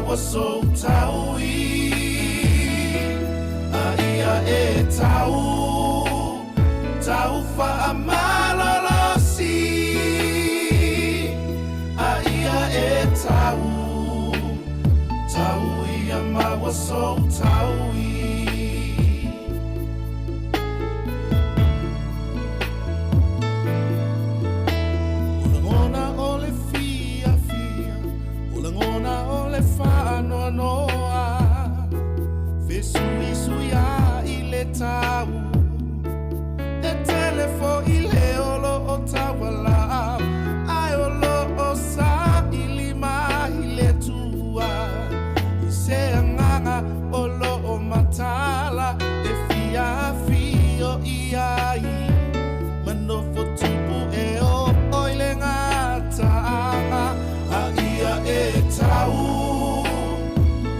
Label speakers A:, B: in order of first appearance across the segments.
A: maua sou taui A ia e tau Tau faamalolosi A ia e tau Tau ia maua sou taui. O lagona o le fiafia, o lagona o le faanoanoa, fesuisuia i le tau, e tele foi le o lo o taualaau, ae o lo o saili mai le Atua i se agaga o lo o mataala e fia afio i ai ma nofo tupu e oo i le gataaga a ia e tau,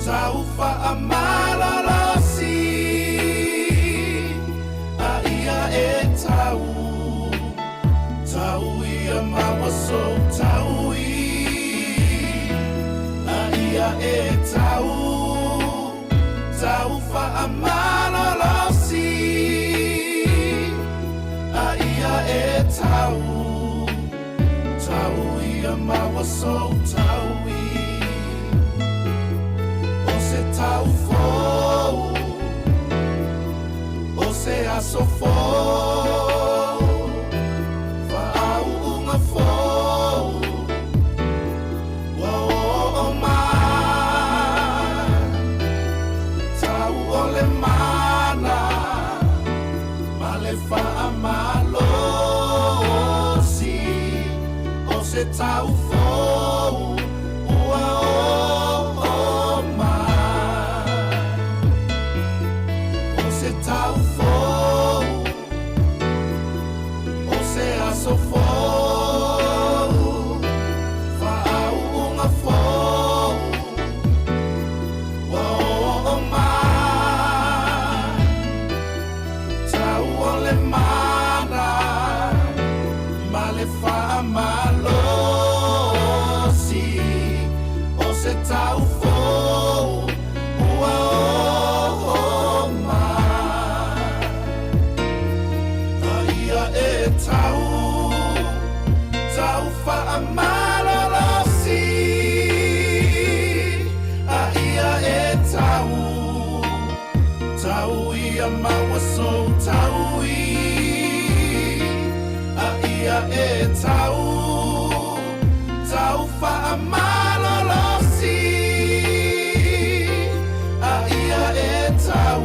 A: tau faamalolosi a ia e tau, tau ia maua sou taui a ia e tau, tau faamalolosi a ia e tau, tau ia maua sou taui. O se tau fou, o se aso fou, faauuga fou, ua oo mai. Tau o le mana ma le faamalolosi, o se tau fou ua oo mai. O se tau fou, o se aso fou, faauuga fou, ua oo mai. Tau o le mana ma le faamalolosi, o se tau fou ua oo mai. A ia e tau, tau faamalolosi a ia e tau, tau ia maua sou taui a ia e tau, tau faamalolosi a ia e tau.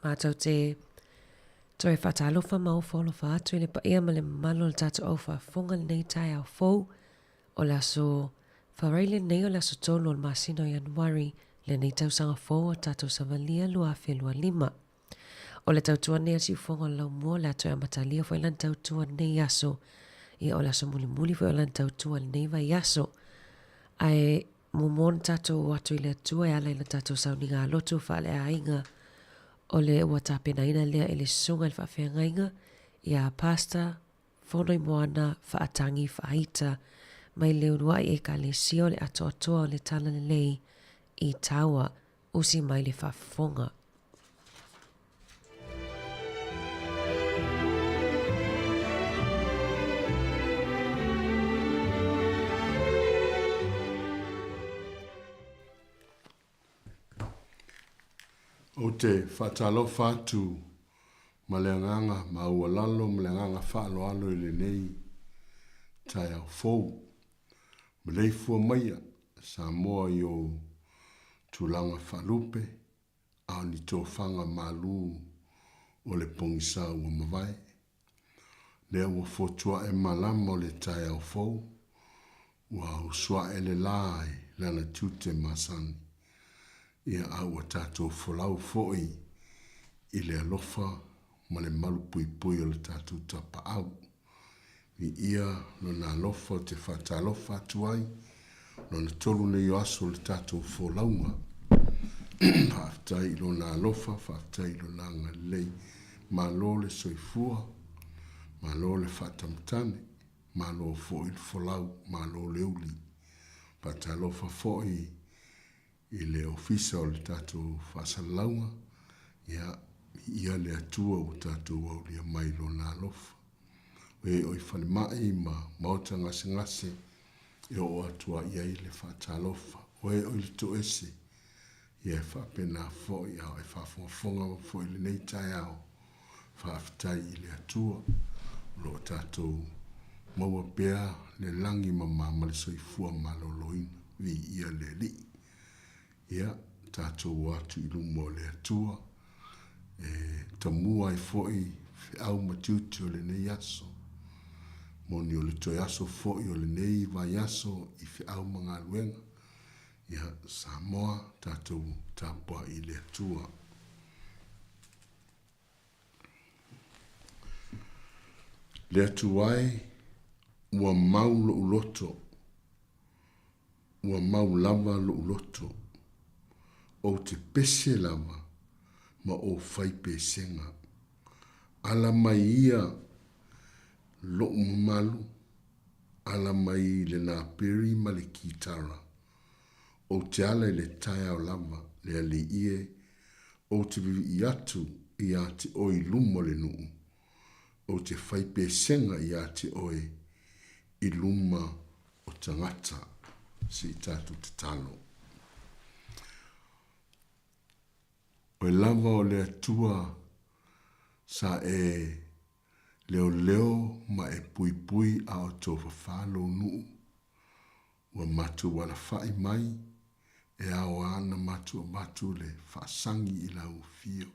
B: Matou te Toe faatalofa ma ofo alofa atu i le paia ma le mamalu o le tatou au faafofoga i lenei taeao fou o le aso Farai lenei o le aso 3 o le masina o Ianuari lenei tausaga fou o tatou savalia 2025. O le tautua nei a Siufofoga o le Laumua o le a toe amatalia foi lana tautua lenei aso, ia o le aso mulimuli foi o lana tautua lenei vaiaso. Ae muamua ona tatou o atu i le Atua e ala i la tatou sauniga alotu faaleaiga o le ua tapenaina lea e le Susuga i le Faafeagaiga ia Pastor Fonoimoana Faatagi Faaita mai le uluai Ekalesia o le Atoatoa o le Talalelei i Taua, usi mai le faafofoga.
C: Ou te faatalofa atu ma le agaga maualalo ma le agaga faaaloalo i lenei taeao fou. Maleifua maia Samoa i ou tulaga faalupe a o ni tofaga malu o le pogisa ua mavae. Lea ua fotuae malama o le taeao fou, ua usuae le la i lana tiute masani. Ia a ua tatou folau foi i le alofa ma le malupuipui o le tatou Tapaau. Viia Lona alofa ou te faatalofa atu ai, Lona tolu nei o aso o le tatou folauga. Faafetai i Lona alofa, faafetai i Lona agalelei. Malo le soifua, malo le faatamatane, malo foi le folau, malo le uli. Faatalofa foi i le Ofisa o le tatou Faasalalauga, ia, viia le Atua ua tatou aulia mai Lona alofa. O e o i falemai ma maota gasegase e oo atu ai i ai le faatalofa. O e o i le toese, ia e faapena foi a o e faafogafoga foi i lenei taeao. Faafetai i le Atua o lo o tatou maua pea le lagi mama ma le soifua maloloina. Viia le Alii. Ia, tatou o atu i luma o le Atua e tamua ai foi feau ma tiute o lenei aso. Moni o le toe aso foi o lenei vaiaso i feau ma galuega. Ia, Samoa, tatou tapuai i le Atua. Le Atua e, ua mau lou loto, ua mau lava lou loto, ou te pese lava ma ou fai pesega. Ala mai ia lou mamalu, ala mai le naperi ma le kitara. Ou te ala i le taeao lava, le Alii e, Ou te vivii atu iā te oe i luma o le nuu, ou te fai pesega iā te oe i luma o tagata. Se i tatou tatalo. Oe lava o le Atua sa e leoleo ma e puipui a o tofafā lou nuu. Ua matou alafai mai, e ao ana matou avatu le faasagi i lau afio.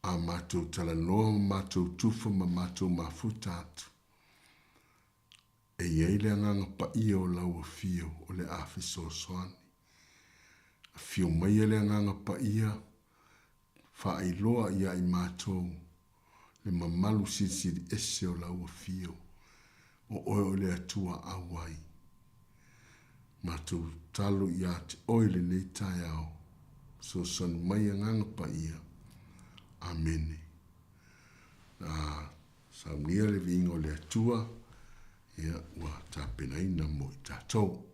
C: A matou talanoa ma matou tufa ma matou mafuta atu, e i ai le Agaga Paia o lau afio o le a fesoasoani. Afio maia le Agaga Paia, faailoa ia i matou le mamalu silisili ese o lau afio, o oe o le Atua auai. Matou talo ia te oe lenei taeao, fesoasoani mai Agaga Paia. Amene. Na saunia le viiga o le Atua, ia ua tapenaina mo i tatou.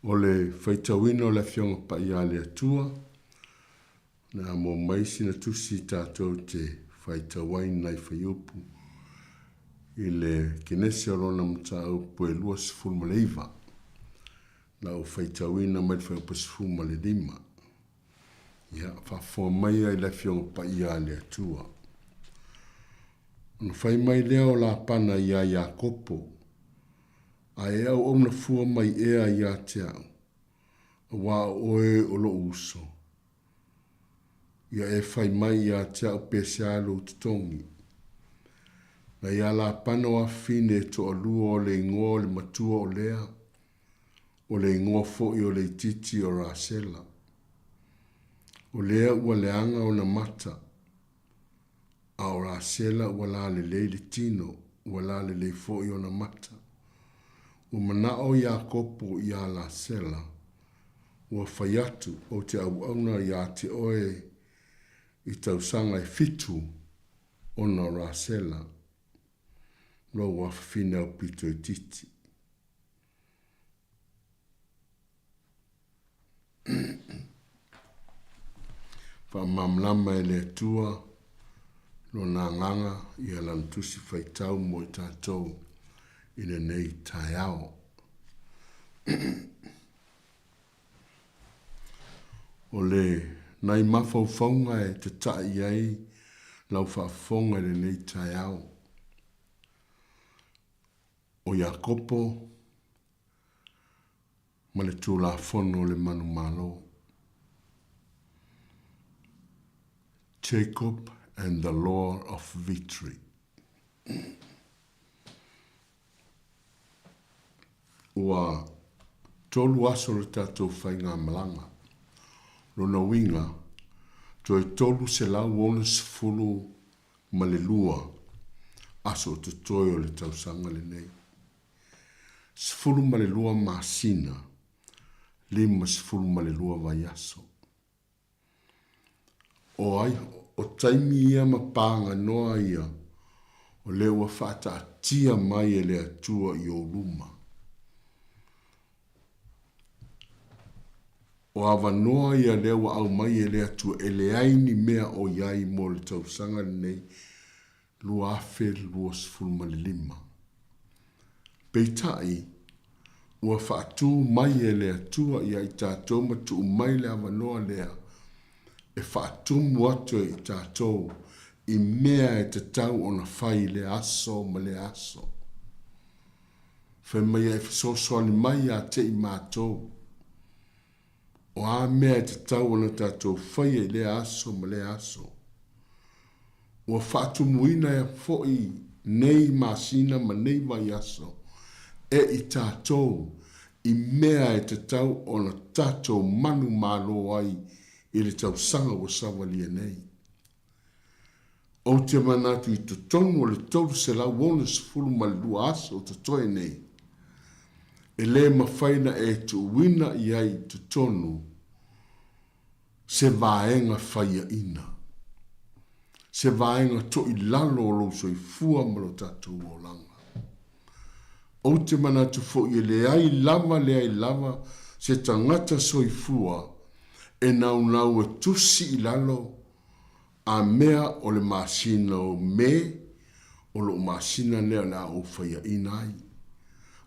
C: O le faitauina o le Afioga Paia a le Atua, o le a maua mai sina tusi tatou te faitau ai nai fuaiupu i le Kenese o lona mataupu e 29. Na ou faitauina mai le fuaiupu 15. Ia, faafofoga maia i le Afioga Paia a le Atua. Ona fai mai lea o Lapana iā Iakopo, A e auauna fua mai ea ia te au, aua o oe o lou uso. Ia e fai mai ia te au pe sea lou totogi. Na iā Lapana o afafine e toalua o le igoa o le matua o Lea, o le igoa foi o le itiiti o Rasela. O Lea ua leaga ona mata, a o Rasela ua lalelei le tino, ua lalelei foi ona mata. Ua manao Iakopo iā Lasela, ua fai atu, Ou te auauna iā te oe i tausaga e fitu ona o Rasela, lou afafine aupito itiiti. Faamalamalama e le Atua Lona agaga ia Lana tusi faitau mo i tatou i lenei taeao. O le nai mafaufauga e tata'i i ai lau faafofoga i lenei taeao, o Iakopo ma le Tulafono o le Manumalo. Jacob and the Law of Victory. Ua tolu aso le tatou faigamalaga. Lona uiga, toe 362 aso o totoe o le tausaga lenei. 12 masina, 52 vaiaso. O ai, o taimi ia ma pāganoa ia o lea ua faataatia mai e le Atua i ou luma. O avanoa ia lea ua aumai e le Atua e leai ni mea o i ai mo le tausaga lenei 2025. Peitai, ua faatū mai e le Atua ia i tatou ma tuu mai le avanoa lea e faatumu atu e i tatou i mea e tatau ona fai i lea aso ma lea aso. Fai mai ia e fesoasoani mai ia te i matou. O a mea e tatau ona tatou faia i lea aso ma lea aso. Ua faatumuina foi nei masina ma nei vaiaso e i tatou i mea e tatau ona tatou manumalo ai i le tausaga ua savalia nei. Ou te manatu i totonu o le 362 aso o totoe nei, e le mafai na e tuuina i ai i totonu se vaega faiaina, se vaega toilalo o lou soifua ma lo tatou olaga. Ou te manatu foi e leai lava leai lava se tagata soifua e naunau e tusi i lalo A mea o le masina o Me, o loʻu masina lea o le a ou faiaʻina ai.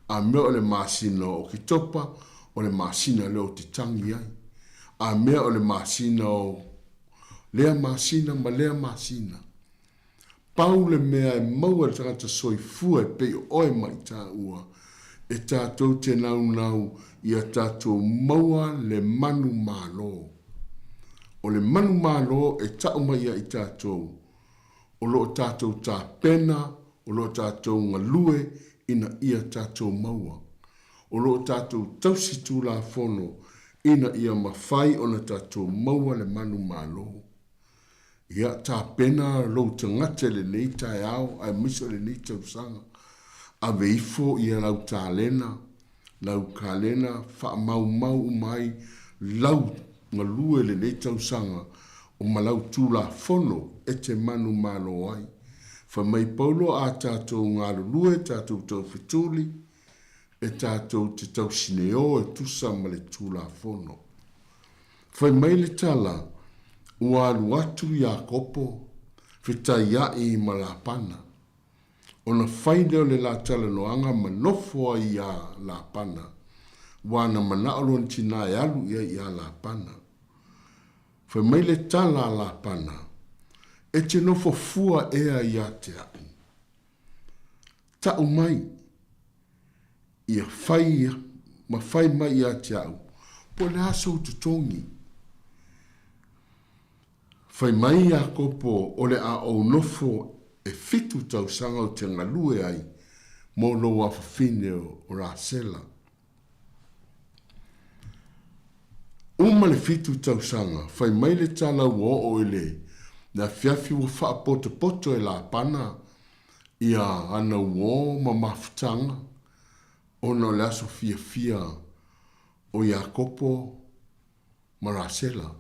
C: A mea o le masina o Oketopa, o le masina lea ou te tagi ai. A mea o le masina o lea masina ma lea masina. Pau le mea e maua e le tagata soifua e pei o oe ma i tāua, e tātou te naunau ia tātou maua le manu malo. O le manu malo e ta'u mai ia i tātou, o lo o tātou tāpena, o lo o tātou galue ina ia tātou maua. O lo o tātou tausi Tulafono ina ia mafai ona tātou maua le manu malo. Ia tapena lou tagata i lenei taeao aemaise o lenei tausaga. Ave ifo ia lau talena, lau kalena, faamaumau uma ai lau galue i lenei tausaga o ma lau Tulafono e te manumalo ai. Fai mai Paulo, A tatou galulue, tatou taufetuli. E tatou te tausineō e tusa ma le Tulafono. Fai mai le tala, ua alu atu Iakopo, fetaiaʻi ma Lapana. Ona fai lea o le la talanoaga ma nofo ai iā Lapana, ua na manaʻo lona tinā e alu i ai iā Lapana. Fai mai le tala a Lapana, E te nofo fua ea iā te aʻu. Taʻu mai, ia fai ma fai mai ia te aʻu, po o le a sou totogi? Fai mai Iakopo, O le a ou nofo e fitu tausaga ou te galue ai mo lou afafine o Rasela. Uma le fitu tausaga, fai mai le tala ua oo i le afiafi ua faapotopoto e Lapana ia ana uō ma mafutaga ona o le aso fiafia o Iakopo ma Rasela.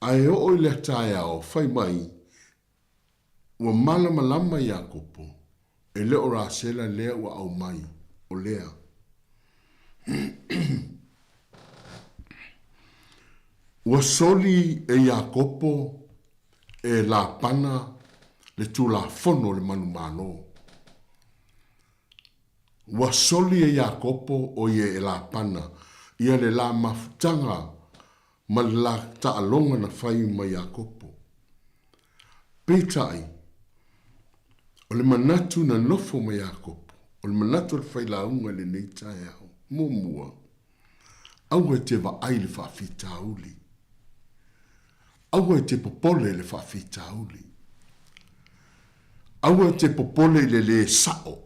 C: Ae oo i le taeao, fai mai, Ua malamalama Iakopo, e le o Rasela lea ua aumai, o Lea. Ua soli e Iakopo e Lapana le tulafono o le manumalo. Ua soli e Iakopo o ia e Lapana ia le la mafutaga ma le la taaloga na fai ma Iakopo. Peitai, o le manatu na nofo ma Iakopo, o le manatu o le failauga i lenei taeao, muamua, aua e te vaai i le faafitauli. Aua e te popole i le faafitauli. Aua e te popole i le lē sao.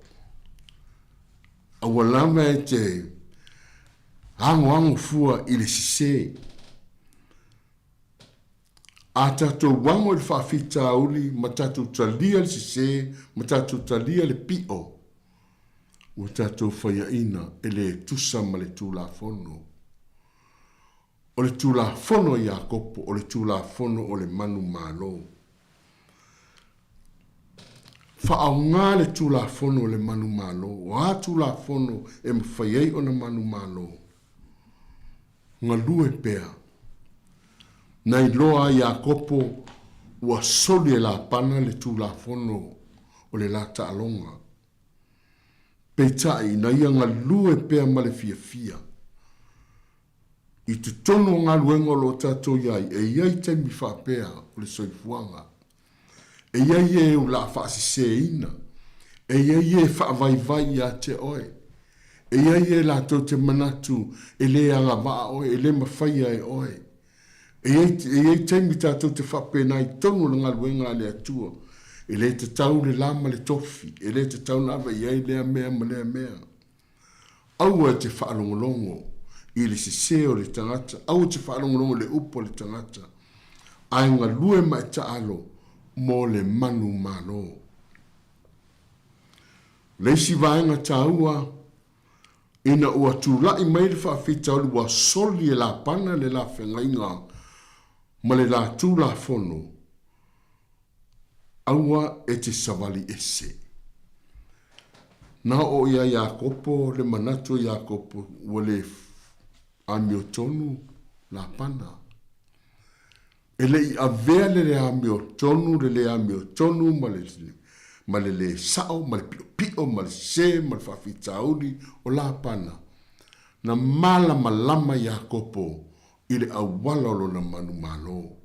C: Aua lava e te agoago fua i le sesē. A tatou ago i le faafitauli ma tatou talia le sesē ma tatou talia le piʻo, ua tatou faiaina e le tusa ma le Tulafono. O le Tulafono a Iakopo, o le Tulafono o le manumalo. Faaaoga le Tulafono o le manumalo. O a Tulafono e mafai ai ona manumalo? Galue pea. Na iloa a Iakopo ua soli e Lapana le Tulafono o le la taaloga. Peitai, na ia galue pea ma le fiafia. I totonu o galuega o lo o tatou i ai, e i ai taimi faapea o le soifuaga. E i ai e o le a faasesēina. E i ai e faavaivai ia te oe. E i ai e latou te manatu e lē agavaa oe, e lē mafaia e oe. E i ai, e i ai taimi tatou te faapena i totonu o le galuega a le Atua, e lē tatau le la ma le tofi, e lē tatau ona ave i ai lea mea ma lea mea. Aua e te faalogologo i le sesē o le tagata, aua e te faalogologo i le upu a le tagata, ae galue ma e taalo mo le manumalo. O le isi vaega taua, ina ua tulai mai le faafitauli ua soli e Lapana le la feagaiga ma le la Tulafono, Aua e te savali ese. Na oo iā Iakopo le manatu o Iakopo ua le amiotonu Lapana. E le i avea le le amiotonu, le le amiotonu ma le, ma le lē sao, ma le piʻopiʻo, ma le sesē, ma le faafitauli o Lapana. Na malamalama Iakopo i le auala o lona manumalo.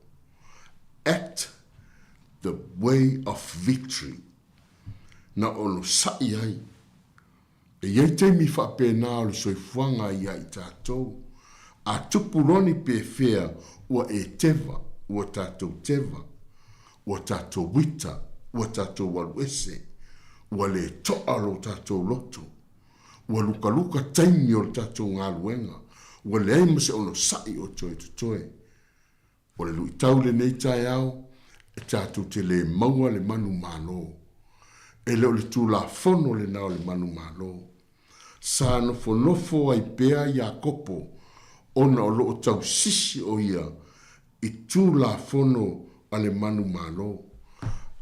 C: Act the way of victory. Na onosai ai. E i ai taimi faapena o le soifuaga ia i tatou. A tupu loa ni pefea ua e teva, ua tatou teva, ua tatou ita, ua tatou alu ese, ua le toa lo tatou loto, ua lukaluka taimi o le tatou galuega, ua leai ma se onosai o toe totoe. O le luitau lenei taeao, e tatou te le maua le manumalo. E le o le Tulafono lena o le manumalo. Sa nofonofo ai pea Iakopo ona o lo o tausisi o ia i Tulafono a le manumalo.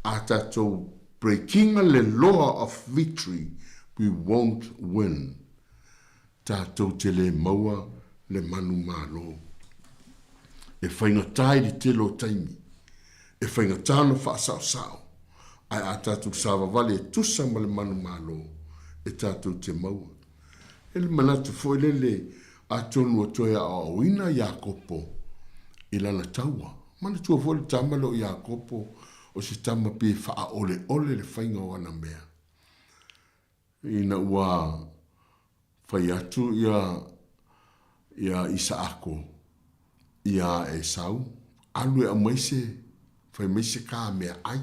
C: A tatou breakinga le law of victory, We won't win. Tatou te le maua le manumalo. E faigata i le tele o taimi. E faigata ona faasaosao. Ae a tatou savavali e tusa ma le manumalo, e tatou te maua. E le manatu foi lele atonu ua toe aoaoina Iakopo i lana taua. Manatua foi le tama lea o Iakopo, o se tama pei e faaoleole le faiga o ana mea. Ina ua fai atu ia ia Isaako iā Esau, Alu e aumai se, fai mai se kā meaai,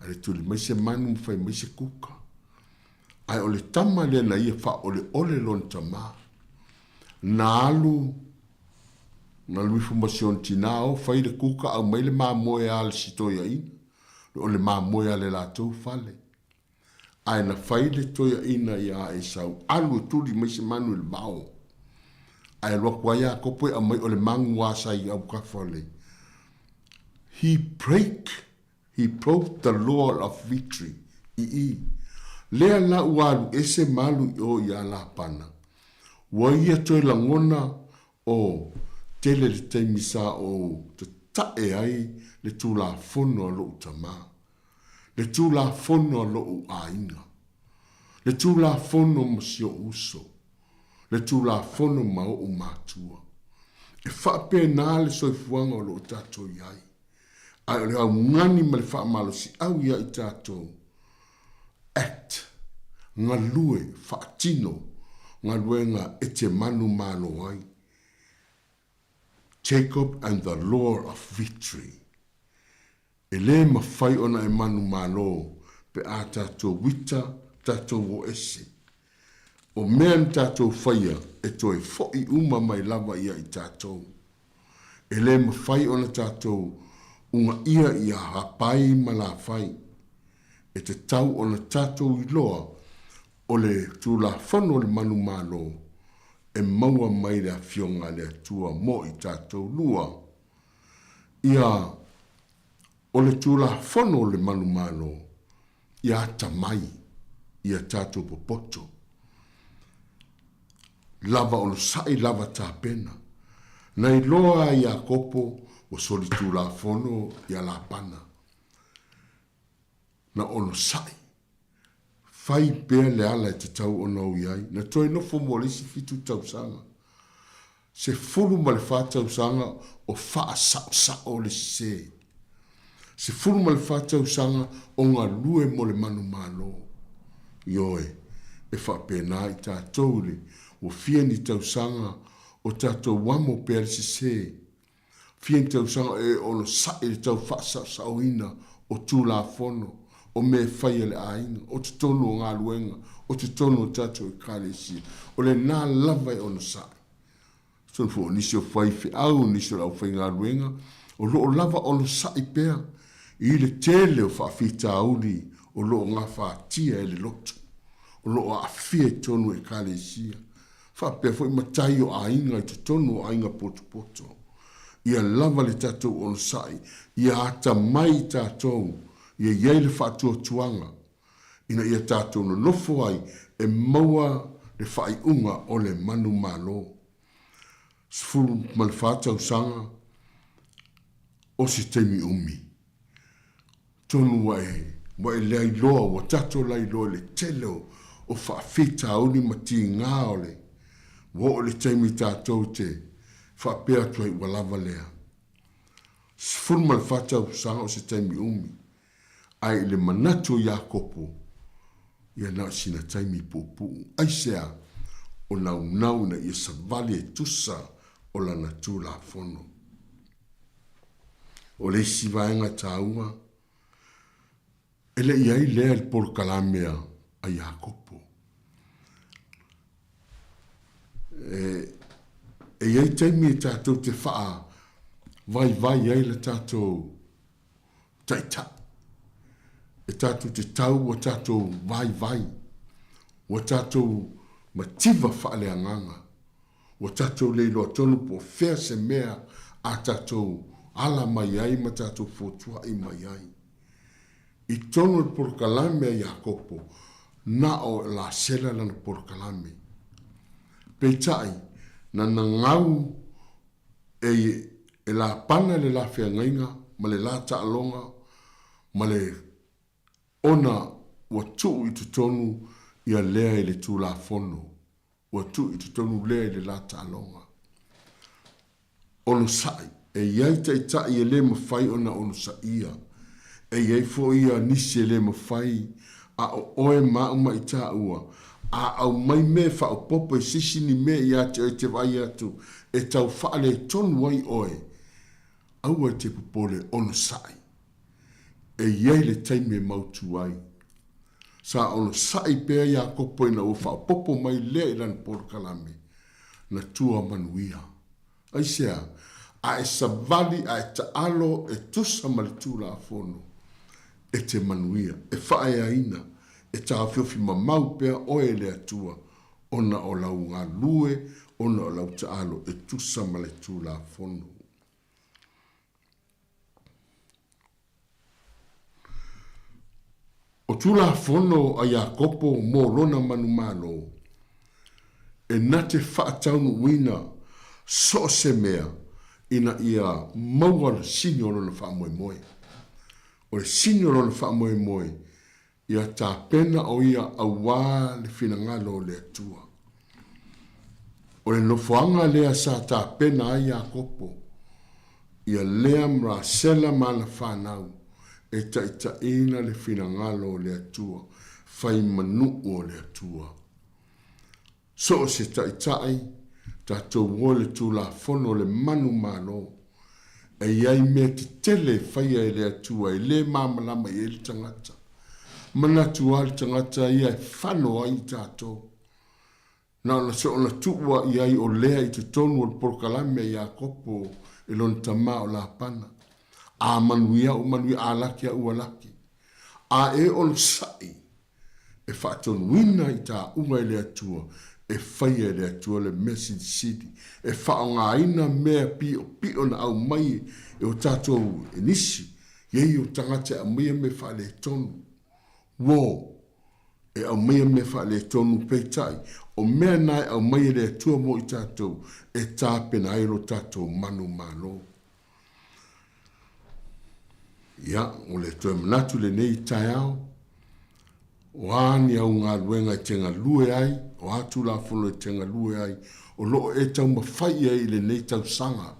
C: alu e tuli mai se manu ma fai mai se kuka. Ae o le tama lea na ia faaoleole lona tamā. Na alu, na alu ifo ma si ona tinā, o fai le kuka, aumai le mamoe a le si toeaina, o le mamoe a le latou fale. Ae na fai le toeaina iā Esau, alu e tuli mai se manu i le vao. Ae alu atu ai Iakopo e aumai o le magu lava sa i autafa o le He break, he broke the law of victory i i. Lea la ua alu ese ma alu i o iā Lapana. Ua ia toe lagona o tele le taimi sa ou tatae ai le Tulafono a lou tamā. Le Tulafono a lou aiga. Le Tulafono ma si ou uso. Le Tulafono ma oʻu matua. E faapena le soifuaga o lo o tatou i ai. Ae o le augani ma le faamalosiau ia i tatou, act, galue, faatino galuega e te manumalo ai. Jacob and the law of victory. E lē mafai ona e manumalo pe a tatou uita, tatou o ese. O mea na tatou faia e toe foʻi uma mai lava ia i tatou. E lē mafai ona tatou ugaʻia ia hapai ma lafai. E tatau ona tatou iloa o le Tulafono o le manumalo e maua mai le Afioga a le Atua mo i tatou lua. Ia, o le Tulafono o le manumalo, ia atamai ia tatou popoto. Lava onosai, lava tapena. Na iloa a Iakopo ua solitulafono ia Lapana. Na onosai. Fai pea le ala e tatau ona ou i ai. Na toe nofo mo le isi fitu tausaga. 14 tausaga o faasaosao le sese. 14 tausaga o galue mo le manumalo. Ioe, e faapena i tatou i le ua fia ni tausaga o tatou amo pea le sese. Fia ni tausaga e onosai le tau faasaosaoina o Tulafono, o mea e fai a le aiga, o totonu o galuega, o totonu o tatou Ekalesia. O lena lava e onosai. Atonu foi o nisi o faifeau, o nisi o le aufaigaluega, o lo o lava onosai pea i le tele o faafitauli o lo o gafatia e le lotu, o lo o aafia i totonu o Ekalesia. Faapea foi matai o aiga i totonu o aiga potopoto. Ia lava le tatou onosai, ia atamai i tatou, ia i ai le faatuatuaga, ina ia tatou nonofo ai e maua le faaiuga o le manumalo. 14 tausaga o se taimi umi. Tonu ua e, ua e lailoa, ua tatou lailoa i le tele o, o faafitauli ma tigā o le, ua oo i le taimi tatou te faapea atu ai ua lava lea. 14 tausaga o se taimi umi, ae i le manatu o Iakopo, ia na o sina taimi puupuu. Aisea? O naunau ina ia savali e tusa o lana Tulafono. O le isi vaega taua, e le i ai lea i le polokalame a Iakopo. E, e i ai taimi e tatou te faavaivai ai le tatou taitai. E tatou te tau ua tatou vaivai, ua tatou mativa faaleagaga. Ua tatou le iloa tonu po o fea se mea a tatou ala mai ai ma tatou fotuaʻi mai ai. I totonu o le polokalame a Iakopo, Na o Lasela lana polokalame. Peitai, na nagau e e Lapana le la feagaiga ma le la taaloga ma le ona ua tuu i totonu ia lea i le Tulafono. Ua tuu i totonu lea i le la taaloga. Onosai. E i ai taitai e le mafai ona onosaia. E i ai foi ia nisi e le mafai, a o oe ma au ma i tāua, a aumai mea e faaopoopo i se isi ni mea ia te oe e te vaai atu e tau faaletonu ai oe, aua e te popole, onosai. E i ai le taimi e mautu ai. Sa onosai pea Iakopo ina ua faaopoopo mai lea i lana polokalame, na tua manuia. Aisea? A e savali a e taalo e tusa ma le Tulafono, e te manuia, e faaeaina, e taofiofi mamau pea oe e le Atua, ona o lau galue, ona o lau taalo e tusa ma le Tulafono. O Tulafono a Iakopo mo lona manumalo, e na te faataunuuina so o se mea ina ia maua le sini o lona faamoemoe. O le sini o lona faamoemoe, ia tapena o ia auā le finagalo o le Atua. O le nofoaga lea sa tapena ai Iakopo, ia Lea ma Rasela ma ana fanau e taitaiina le finagalo o le Atua, fai manuu o le Atua. So o se taitai, tatou o i le Tulafono o le manumalo, e i ai mea tetele e faia e le Atua e le malamalama i ai le tagata. Manatu lava le tagata ia e fano ai i tatou. Na ona soona tuua i ai o Lea i totonu o le polokalame a Iakopo e lona tama o Lapana. A manuia ua manuia, a laki a ua laki. A e onosai e faatonuina i taua e le Atua, e faia e le Atua le mea silisili, e faaaogaina mea piopio na aumai e o tatou e nisi, iai o tagata e aumaia mea faaletonu. Uo! E aumaia mea faaletonu, peitai, o mea na e aumai e le Atua mo i tatou, e tapena ai lo tatou manumalo. Ia, o le toe manatu lenei i taeao, o a ni au galuega e te galue ai, o a Tulafono e te galue ai, o lo o e taumafai i ai i lenei tausaga.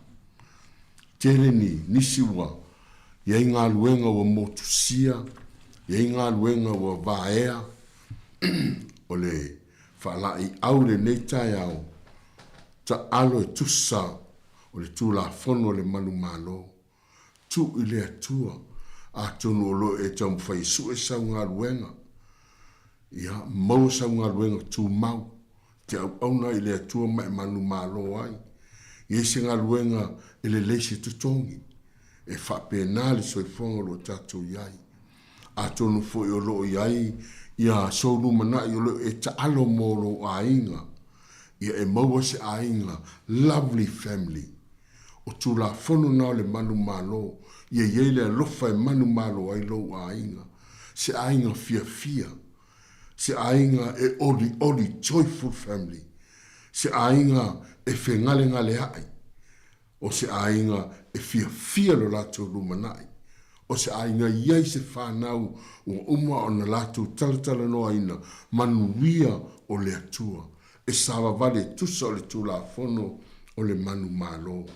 C: Tele ni nisi ua i ai galuega ua motusia, i ai galuega ua vaea, o le faalaeiau lenei taeao, taalo e tusa o le Tulafono a le Manumalo. Tuu i le Atua, atonu o lo o e taumafai e sue sau galuega, ia, maua sau galuega tumau, te auauna ai i le Atua ma e manumalo ai. I ai se galuega e lelei se totogi, e faapena le soifuaga o lo o tatou i ai. Atonu foi o lo o i ai ia sou lumanai o lo o e taalo mo lou aiga, ia e maua se aiga lovely family. O Tulafono na o le manumalo, ia i ai le alofa e manumalo ai lou aiga. Se aiga fiafia, se aiga e olioli joyful family, se aiga e fegalegaleai, o se aiga e fiafia lo latou lumanai, o se aiga i ai se fanau ua uma ona latou talatalanoaina manuia o le Atua, e savavali e tusa o le Tulafono o le manumalo.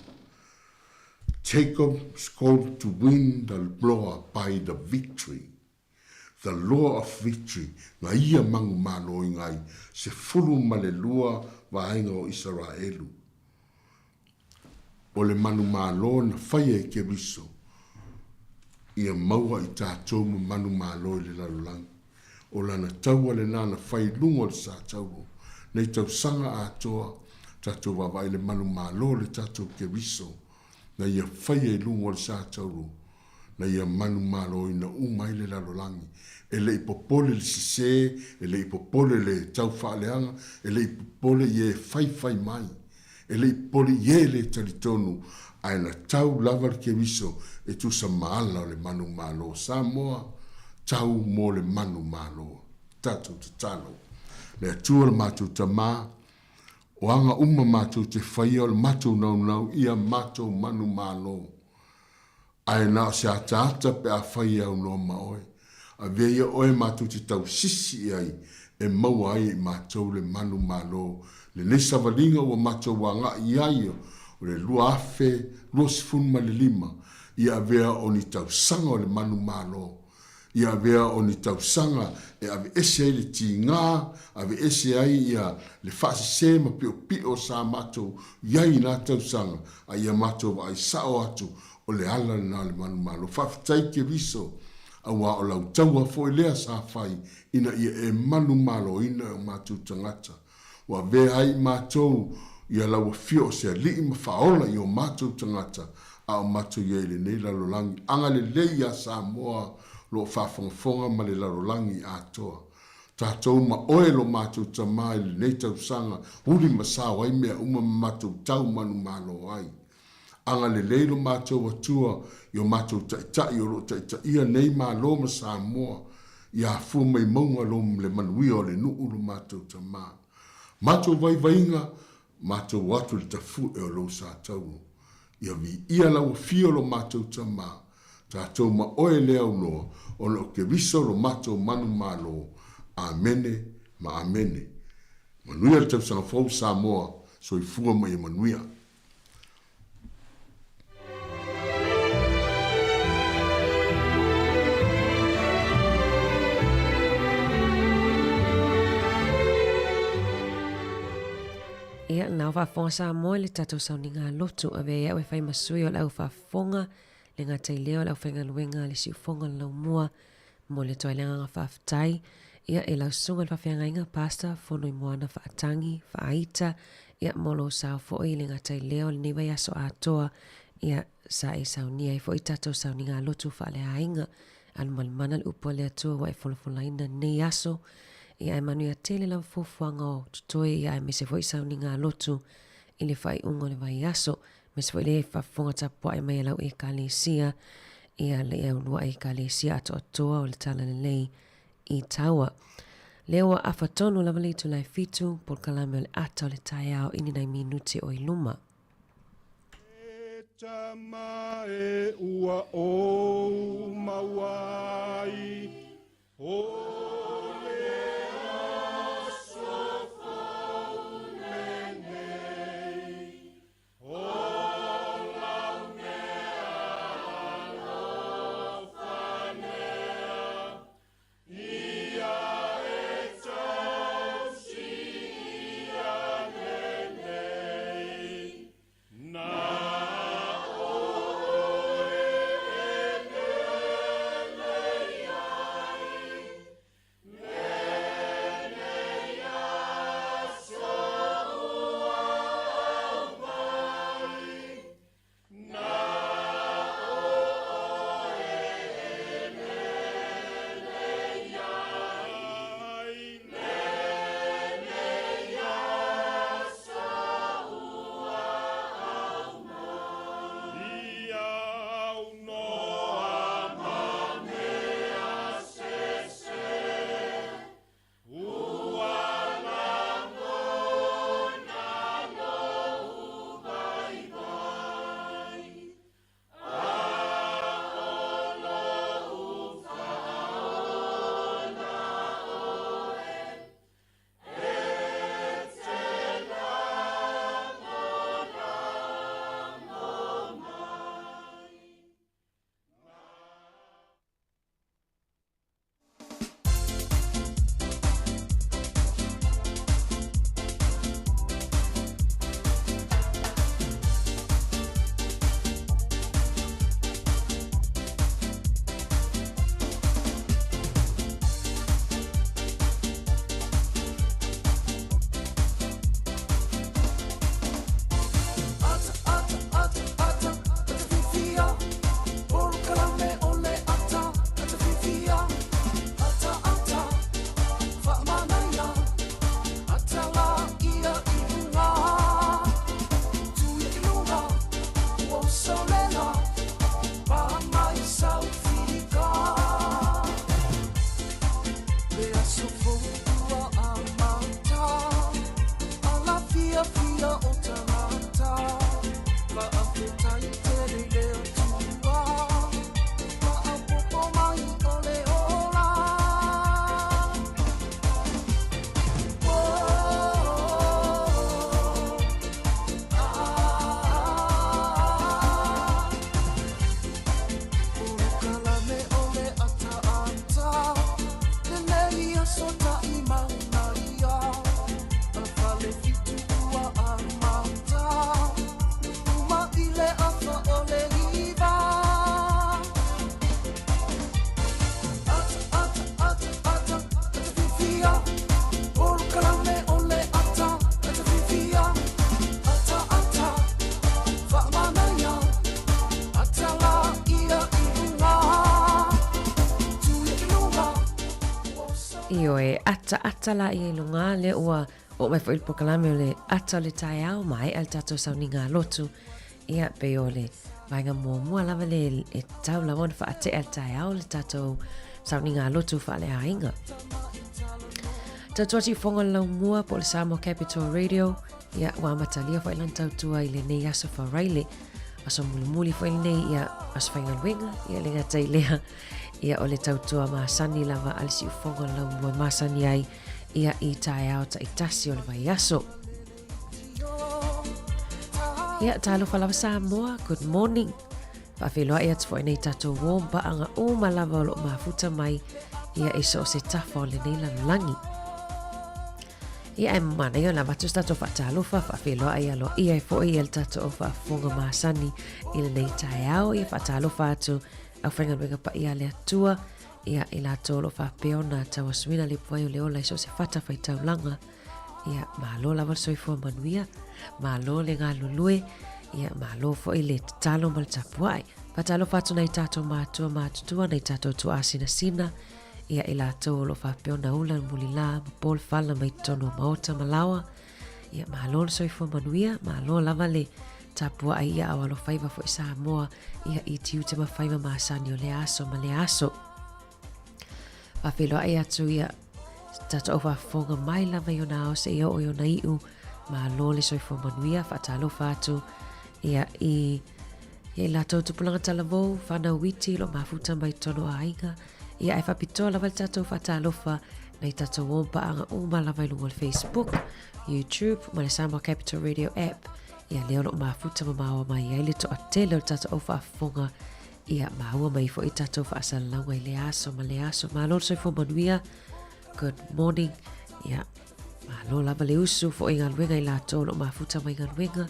C: Jacob scored to win the loa by the victory. The Law of Victory, na ia manumalo i ngai 12 vaega o Isaraelu. O le manumalo na faia e Keriso, ia maua i tatou ma manumalo i le lalolagi. O lana taua lena na fai i luga o le sa tauro. Nei tausaga atoa, tatou vaavaai i le manumalo o le tatou Keriso, na ia faia i luga o le sa tauro, na ia manumaloina uma ai le lalolagi. E le i popole le sese, e le i popole le taufaaleaga, e le i popole i e faifai mai, e le i popole i e le talitonu, ae na tau lava le Keriso e tusa ma ala o le manumalo. Samoa, tau mo le manumalo. Tatou tatalo. Le Atua lo matou Tama, o aga uma matou te faia o le matou naunau ia matou manumalo. Ae na o se ataata pe afai e aunoa ma Oe. Avea ia Oe matou te tausisi i ai, e maua ai e i matou le manumalo. Lenei savaliga ua matou agai i ai o le 2025, ia avea o ni tausaga o le manumalo. Ia avea o ni tausaga e aveese ai le tiga, aveese ai ia le faasese ma piopio sa matou i ai i na tausaga, a ia matou vaai sao atu o le ala lena o le manumalo. Faafetai Keriso, auā o lau taua foi lea sa fai ina ia e manumaloina e o matou tagata. Ua avea ai i matou ia lau afio o se Alii ma Faaola i o matou tagata a o matou i ai i lenei lalolagi agalelei iā Samoa o lo o faafogafoga ma le lalolagi atoa. Tatou ma oe lo matou Tama i lenei tausaga huli ma sao ai mea uma ma matou tau manumalo ai. Agalelei lo matou Atua i o matou Taitai o lo o taitaia nei Malo ma Samoa ia afua mai mauga lo le manuia o le nuu lo matou Tama. Matou vaivaiga, matou o atu i le tafue o lou Satauro. Ia viia lau afio lo matou Tama, tatou ma oe le aunoa ona o Keriso lo matou manumalo. Amene ma Amene. Manuia le tausaga fou Samoa, soifua ma ia manuia.
B: Ia, na o faafofoga Samoa i le tatou sauniga lotu avea ai au e fai ma sui o le au faafofoga le gata i lea o le aufaigaluega a le siufofoga o le laumua Mo le atu ai le agaga faafetai ia i lau susuga i le faafeagaiga Pastor Fonoimoana Faatagi Faaita ia mo lou sao foi i le gata i lea o lenei vaiaso atoa ia sa e saunia ai foi tatou sauniga lotu faaleaiga alumalimana le upu a le Atua ua e folafolaina nei aso ia ae manuia tele lava fuafuaga o totoe ia aemaise foi sauniga lotu i le faaiuga o le vaiaso Aemaise foi le faafofoga tapuai mai a lau Ekalesia, ia le uluai Ekalesia atoatoa o le Talalelei i Taua. Lea ua afa tonu lava le itula e fitu, polokalame o le ata o le taeao i ni nai minute o i luma.
A: E tama e ua ou maua ai, O le aso fou lenei, o lau mea alofa lea, ia e tausi ia lenei. Na ʻoe e lelei ai.
B: Ioe, ataata la ia i luga, lea ua oo mai foi le polokalame o le ata o le taeao, maea le tatou sauniga lotu. Ia, pei o le vaega muamua lava le e tatau lava ona faatea le taeao le tatou sauniga lotu faaleaiga. Tautua siufofoga o le Laumua po o le Samoa Capital Radio, ia, ua amatalia foi lana tautua i lenei aso Faraile, aso mulimuli foi lenei, ia, aso faigaluega, ia le gata i lea, ia, o le tautua masani lava a le siufofoga o le Laumua e masani ai, ia, i taeao taitasi o le vaiaso. Ia, talofa lava Samoa, good morning. Faafeiloai atu foi nei tatou uō ma paaga uma lava o loo mafuta mai ia i so o se tafa o lenei lalolagi. Ia, e manaia ona avatu se tatou faatalofa, faafeiloai aloaia ai foi ia le tatou au faafofoga masani i lenei taeao. Ia, faatalofa atu aufaigaluega paia a le Atua, ia i latou o lo o faapea ona tauasuina le puai o le ola i so o se fatafaitaulaga. Ia, malo lava le soifua manuia, malo le galulue, ia, malo foi le tatalo ma le tapuai. Faatalofa atu nai tatou matua matutua, nai tatou tuaasinasina, ia, i latou o lo o faapea ona ula le mulila ma po le fala mai totonu o maota ma laoa. Ia, malo le soifua manuia, malo lava le tapuai ia au alofaiva foi Samoa, ia, i tiute ma faiva masani o lea aso ma lea aso. Faafeiloai atu ia tatou au faafofoga mai lava i ona ao seia oo i ona iu. Malo le soifua manuia, faatalofa atu ia i ia i latou tupulaga talavou, whanau iti, lo mafuta mai totonu o aiga. Ia ae faapitoa lava le tatou faatalofa nai tatou uo ma paaga uma lava i luga o le Facebook, YouTube ma le Samoa Capital Radio app. Ia lea o lo o mafuta ma maoa mai ai le toatele o le tatou au faafofoga. Ia, maua mai foi tatou faasalalauga i lea aso ma lea aso. Malo le soifua manuia. Good morning. Ia, malo lava le usu foi i galuega i latou o lo o mafuta mai galuega.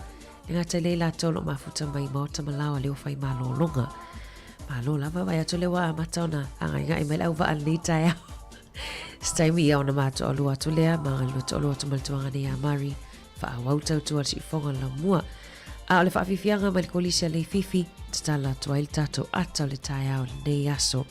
B: E gata i lea i latou o lo o mafuta mai maota ma laoa leo fai malologa. Malo lava, vaai atu lea ua amata ona agaigai mai le auvaa lenei taeao. Se taimi ia ona matoalua atu lea, ma galulue toalua atu ma le tuaga nei ia Mari. Faaauau tautua le siufofoga o le laumua. A o le faafiafiaga mai le kolisi a Leififi, tatala atu ai le tatou ata o le taeao i lenei aso.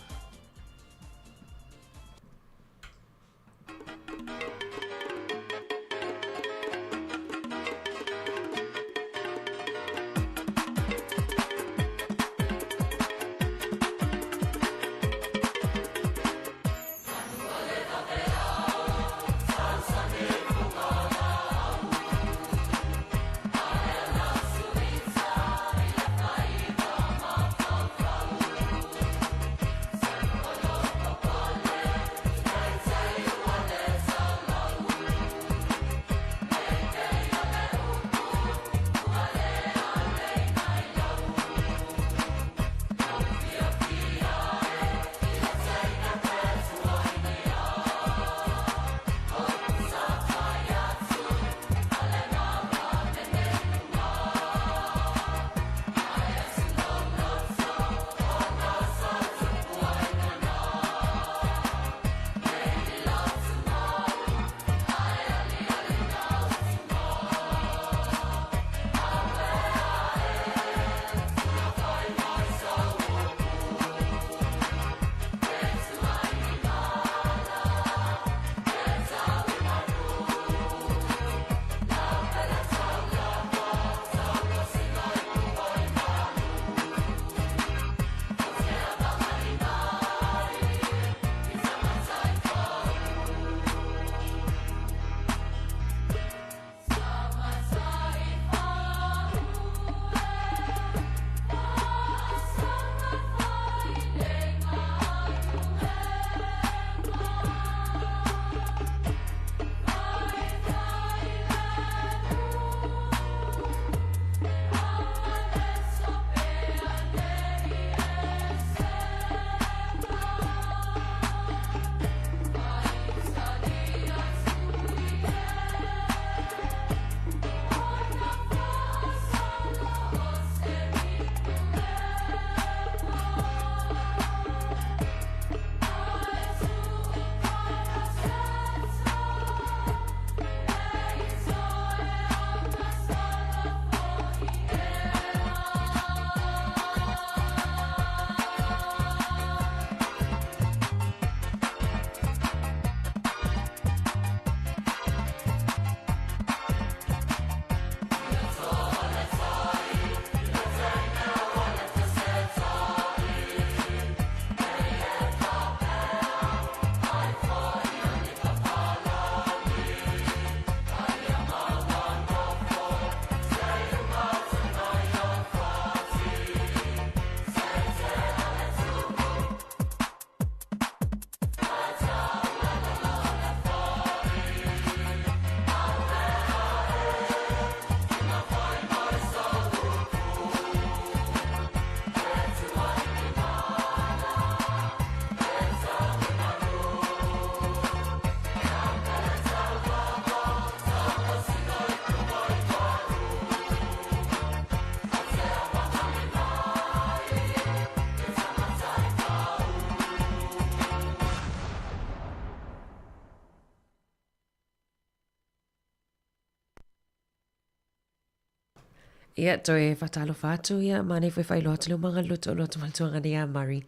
B: Ia, toe faatalofa atu, ia, manaia foi faailoa atu le umaga le loto loto ma le tuaga nei a Murray.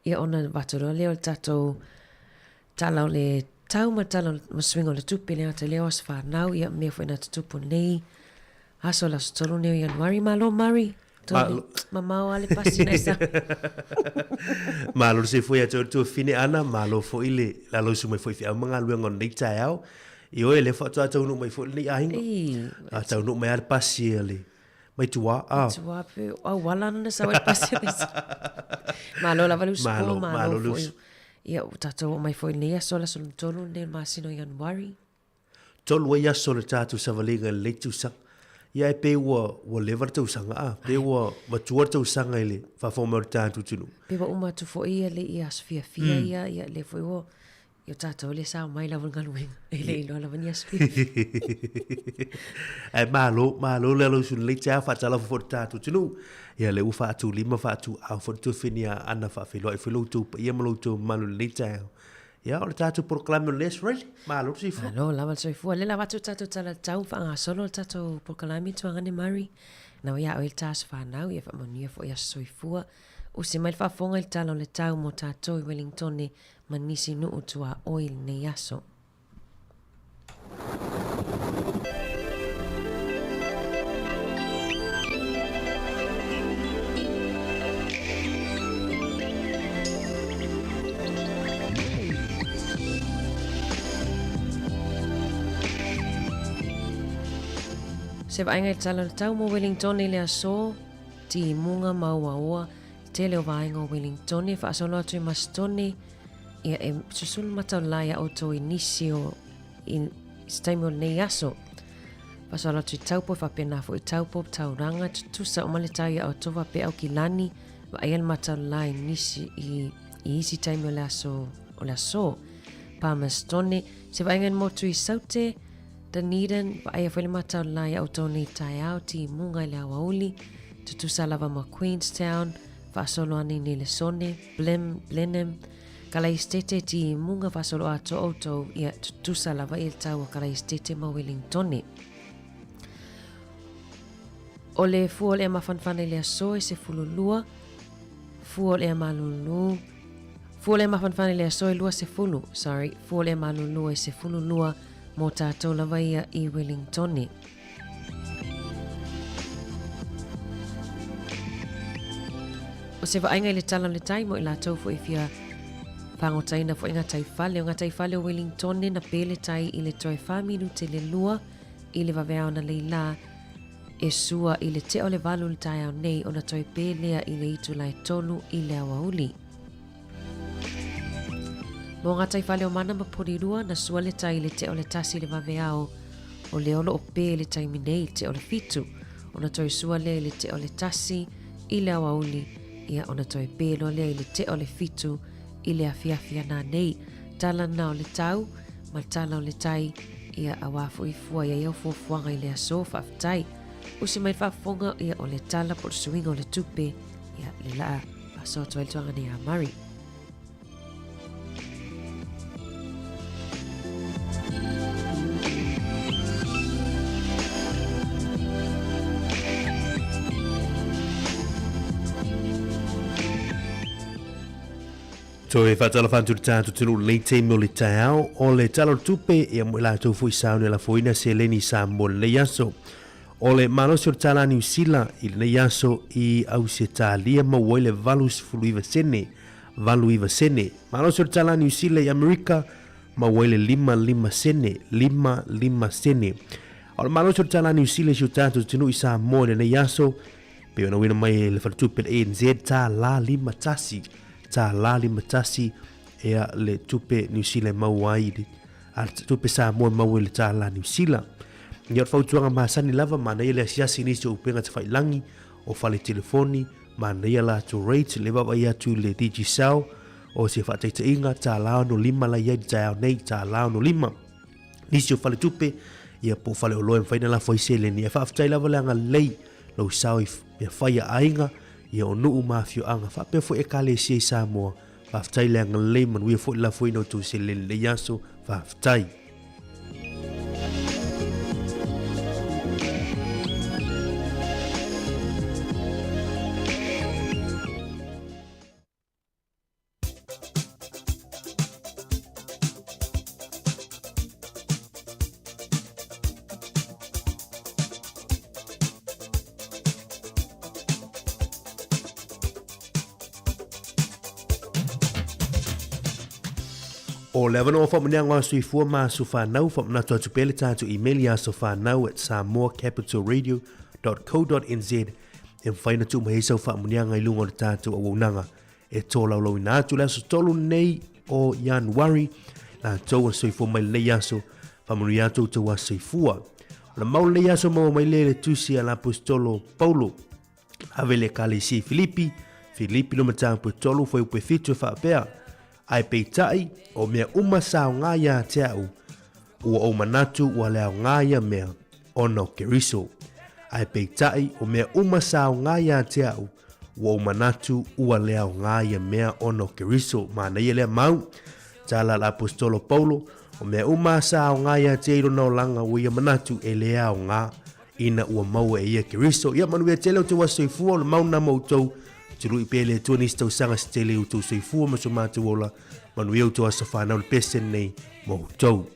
B: Ia, ona avatu loa lea o le tatou tala o le tau ma le tala o le suiga o le tupe le gata i lea o aso fanau, ia, mea foi na tutupu nei aso le aso 3 nei o Ianuari. Malo Murray! Malo. Mamao lava le pasi na e sau.
D: Malo le soifua ia te oe le tuafafine Ana, malo foi le alausu mai foi i feau ma galuega o lenei taeao. Ioe, lea faatoa taunuu mai foi lenei aiga.
B: Ei.
D: A taunuu mai lava le pasi a le mai tua.
B: Ah. Tua pe auala ana na sau ai le pasi a le Malo lava le usupo,
D: Malo,
B: malo,
D: malo le
B: foi.
D: usu.
B: Ia, ua tatou oo mai foi i lenei aso, le aso lona tolu lenei o le masina o Ianuari.
D: Tolu ai aso o le tatou savaliga i lenei tausaga. Ia e pei ua, ua leva le tausaga, a? Pei ua matua le tausaga i le faafofoga mai o le tatou atunuu.
B: Pei ua uma atu foi ia le ia aso fiafia ia, ia lea foi ua, ia o tatou lea sao mai lava i le galuega. E le iloa lava ni aso fiafia.
D: Ae malo, malo le alausu lelei taeao, faatalofa foi i le tatou atunuu. Ia lea ua faatulima faatuaau foi le tuafafine ia Ana faafeiloai foi lo outou paia ma lo outou mamalu i lenei taeao. Ia, o le tatou polokalame o Les Riley. Malo le soifua.
B: Malo lava le soifua. Lea la avatu le tatou tala tau faagasolo le tatou polokalame Tuagane Murray. Nau ia oe le ta aso fanau, ia faamanuia foi aso soifua. Usi mai le faafofoga i le tala o le tau mo tatou i Wellingtone ma nisi nuu tuaoi i lenei aso. Se vaaiga i le tala o le tau mo Wellington i le aso, timuga ma uaoa, tele o vaega o Wellington e faasolo atu i Masitone, ia e susulu mataulā iā outou i nisi o i se taimi o lenei aso. Faasolo atu i Taupo, e faapena foi i Taupo, Tauranga, tutusa uma le tau iā outou faapea Aukilani, vaaia le mataulā i nisi i, i isi taimi o le aso o le aso. Palmerstone, se vaaiga i le motu i Saute, Dunedin, vaaia foi le mataulā iā outou nei taeao, timuga i le aoauli, tutusa lava ma Queenstown, faasolo ane i Nelesone, Blim, Blenheim, Kalaistete, timuga faasolo atoa outou, ia tutusa lava i le tau o Kalaistete ma Wellingtone. O le fua o le ea mafanafana i le aso e 12, fua o le ea malulu, fua o le ea mafanafana i le aso e 20, sorry, fua o le ea malulu e 12 mō tātou lava ia i Wellingtone. O se vaaiga i le tala o le tai mo i latou foi fia pāgotaina foi ngā tai fale. O ngā tai fale o Wellingtone na pē le tai i le toe 4 minute le lua i le vaveao na leila e sua i le tea o le valu i le taeao nei ona toe pē lea i le itula e tolu i le aoauli. Mō ngā tai fale o Mana ma Porirua, na sua le tai i le tea o le tasi i le vaveao o lea o loo pē i le taimi nei i le tea o le fitu. Ona toe sua lea i le tea o le tasi i le aoauli, ia ona toe pē loa lea i le tea o le fitu i le afiafi ana nei. Tala na o le tau, ma le tala o le tai, ia auā foi fua i ai au fuafuaga i le aso, faafetai. Usi mai le faafofoga, ia o le tala po o le suiga o le tupe, ia le laa faasoa atu ai le tuaga nei a Murray.
D: Toe faatalofa atu i le tatou atunuu i lenei taimi o le taeao, o le Tala o le Tupe, ia mo i latou foi sauni e lafoina seleni i Samoa i lenei aso. O le malosi o le tala Niu Sila i lenei aso i Ausetalia maua ai le 89 sene, 89 sene. Malosi o le tala Niu Sila i Amerika maua ai le 55 sene, 55 sene. A o le malosi o le tala Niu Sila i si o tatou atunuu i Samoa i lenei aso, Pei ona uina mai e le faletupe le ANZ tā la lima tasi, tā la lima tasi ea le tupe Niu Sila e maua ai le, a le tupe Samoa e maua ai le tā la Niu Sila. Ia o le fautuaga masani lava, manaia le asiasi i nisi o upega tafailangi, o fale telefoni, manaia latou rates, le vaavaai atu i le Digicel, o se faataitaiga, tā la 65 la i ai i le taeao nei, tā la 65. Nisi o faletupe, ia po o faleoloa e mafai ona lafo ai seleni. Ae faafetai lava le agalelei lou sao i mea fai a aiga, ia o nuu ma afioaga, faapea foi Ekalesia i Samoa. Faafetai le agalelei, manuia foi le lafoina o tou seleni i lenei aso. Faafetai. O le avanoa faamanuiaga o Aso Soifua ma Aso Fanau, faamanatu atu pea le tatou email i asofanau at samoacapitalradio.co.nz e mafai ona tuu mai ai sau faamanuiaga i luga o le tatou auaunaga e tolaulauina atu le aso 3 nei o Ianuari latou a soifua mai lenei aso faamanuia atu outou aso soifua. O le mau lenei aso maua mai lea i le tusi a l'Aposetolo Paulo ave le Ekalesia i Filipi, Filipi le mataupu e 3 fuaiupu e 7 e faapea, Ae peitai, o mea uma sa aoga ia te au, ua ou manatu ua le aoga ia mea, ona o Keriso. Ae peitai, o mea uma sa aoga ia te au, ua ou manatu ua le aoga ia mea ona o Keriso. Manaia lea mau. Tala a le Aposetolo Paulo, o mea uma sa aoga ia te ia i lona olaga ua ia manatu e le aoga ina ua maua e ia Keriso. Ia manuia tele o te soifua o le mauna ma outou. Tului pea le Atua nisi tausaga se tele i outou soifua ma so matou ola. Manuia outou aso fanau le pese nei ma outou.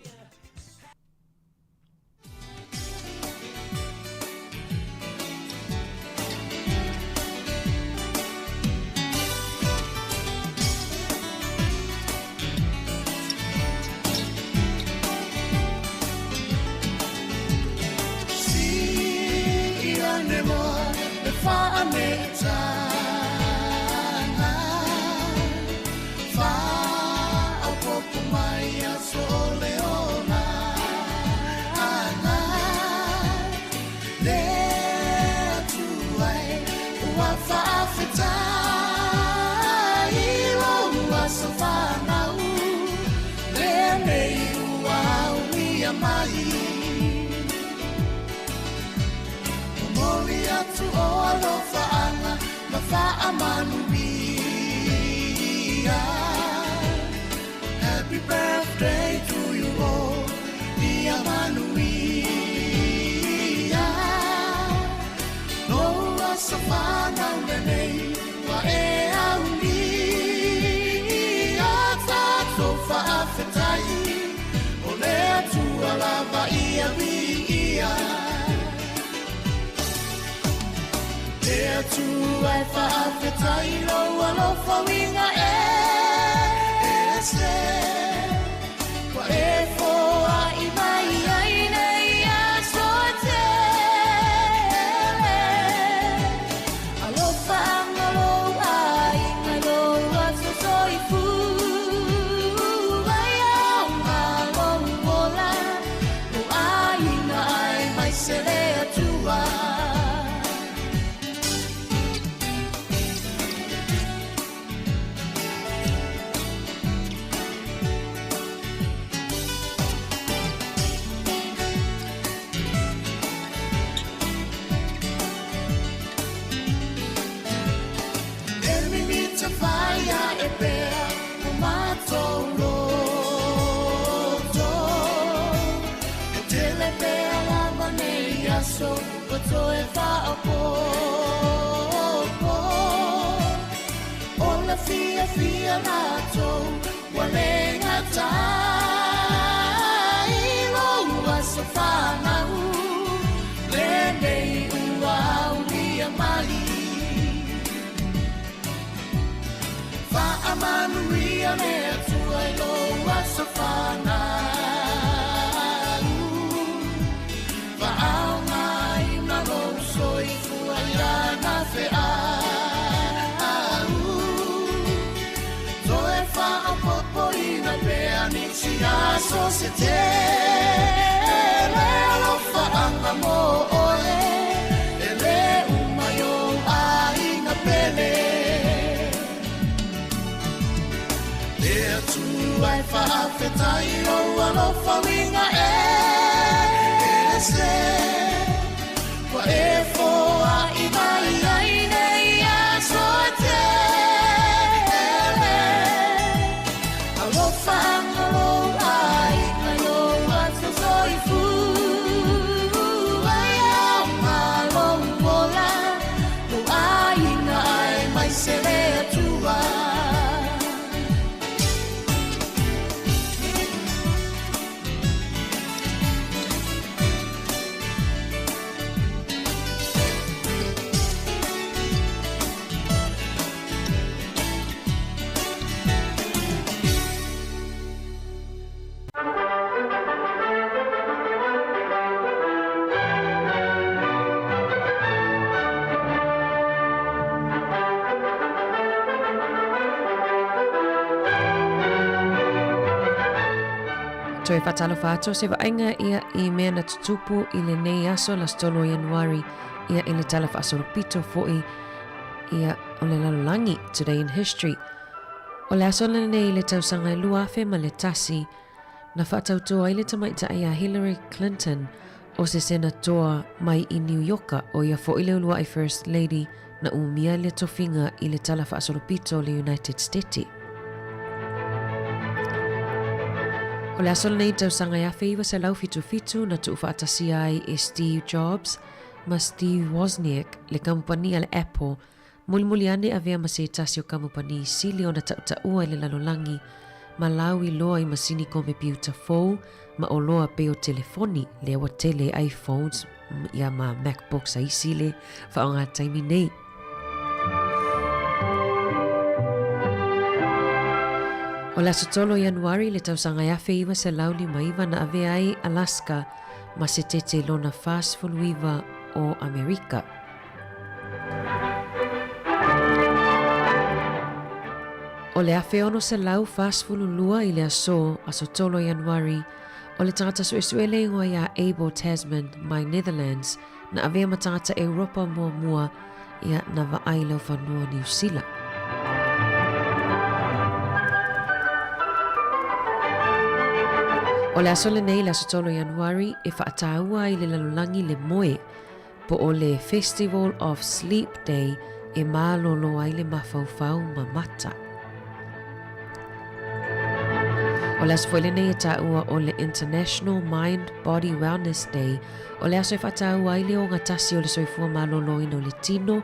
A: Happy birthday to you all, ia manuia. Lou aso fanau lenei, ua e aulia. Tatou faafetai, o le Atua lava ia viia. Le Atua e faafetai lou alofa uiga e ese. Ua e foai mai ai nei aso e tele. Alofa anga lou aiga i lou aso soifua. Ia aoga lou ola, lou aiga aemaise le Atua. E mimita whaia e pea o mātou loto. E tele pea lava nei aso ua toe faaopoopo. O le fiafia latou ua le gata i lou aso fanau lenei ua aulia mai. Faamanuia le Atua i lou aso fanau. Faaaogaina lou soifua i lana feau. Toe faaopoopoina pea nisi aso se tele. Alofaaga mo oe, e le uma i ou aiga pele. Le Atua e faafetai lou alofa uiga e ese. Ua e foai mai ai nei aso e tele. Alofa anga lou aiga i lou aso soifua. Ia aoga lou ola, lou aiga aemaise le Atua.
B: Toe faatalofa atu o se vaaiga ia i mea na tutupu i lenei aso le aso 3 o Ianuari ia i le tala faasolopito foi ia o le lalolagi, Today in History. O le aso lenei i le tausaga e 2001, na faatautoa ai le tamaitai a Hillary Clinton o se Senatoa mai i Niu Ioka, ʻo ia foi le uluaʻi First Lady na umia le tofiga i le tala faasolopito o le United Steti. O le aso lenei tausaga e 1977 na tuufaatasia ai e Steve Jobs ma Steve Wozniak le kamupani a le Apple Mulimuli ane avea ma se tasi o kamupani sili ona taʻutaʻua i le lalolagi ma lauiloa i masini komepiuta fou ma oloa pei o telefoni lea ua tele iPhones ia ma MacBooks a isi le faaaoga taimi nei. O le aso 3 o Ianuari le tausaga e 1959 na avea ai Alaska ma se tete lona 49 o Amerika. O le 1642 i le aso, aso 3 o Ianuari, o le tagata suesue le ingoa iā Abel Tasman mai Netherlands na avea ma tagata Europa muamua ia na vaai laufanua Niu Sila. O le aso lenei, le aso 3 o Ianuari, e faataua ai le lalolagi le moe Po o le Festival of Sleep Day e malolo ai le mafaufau ma mata. O le aso foi lenei e taua o le International Mind Body Wellness Day, o le aso e faataua ai le ogatasi o le soifua maloloina o le tino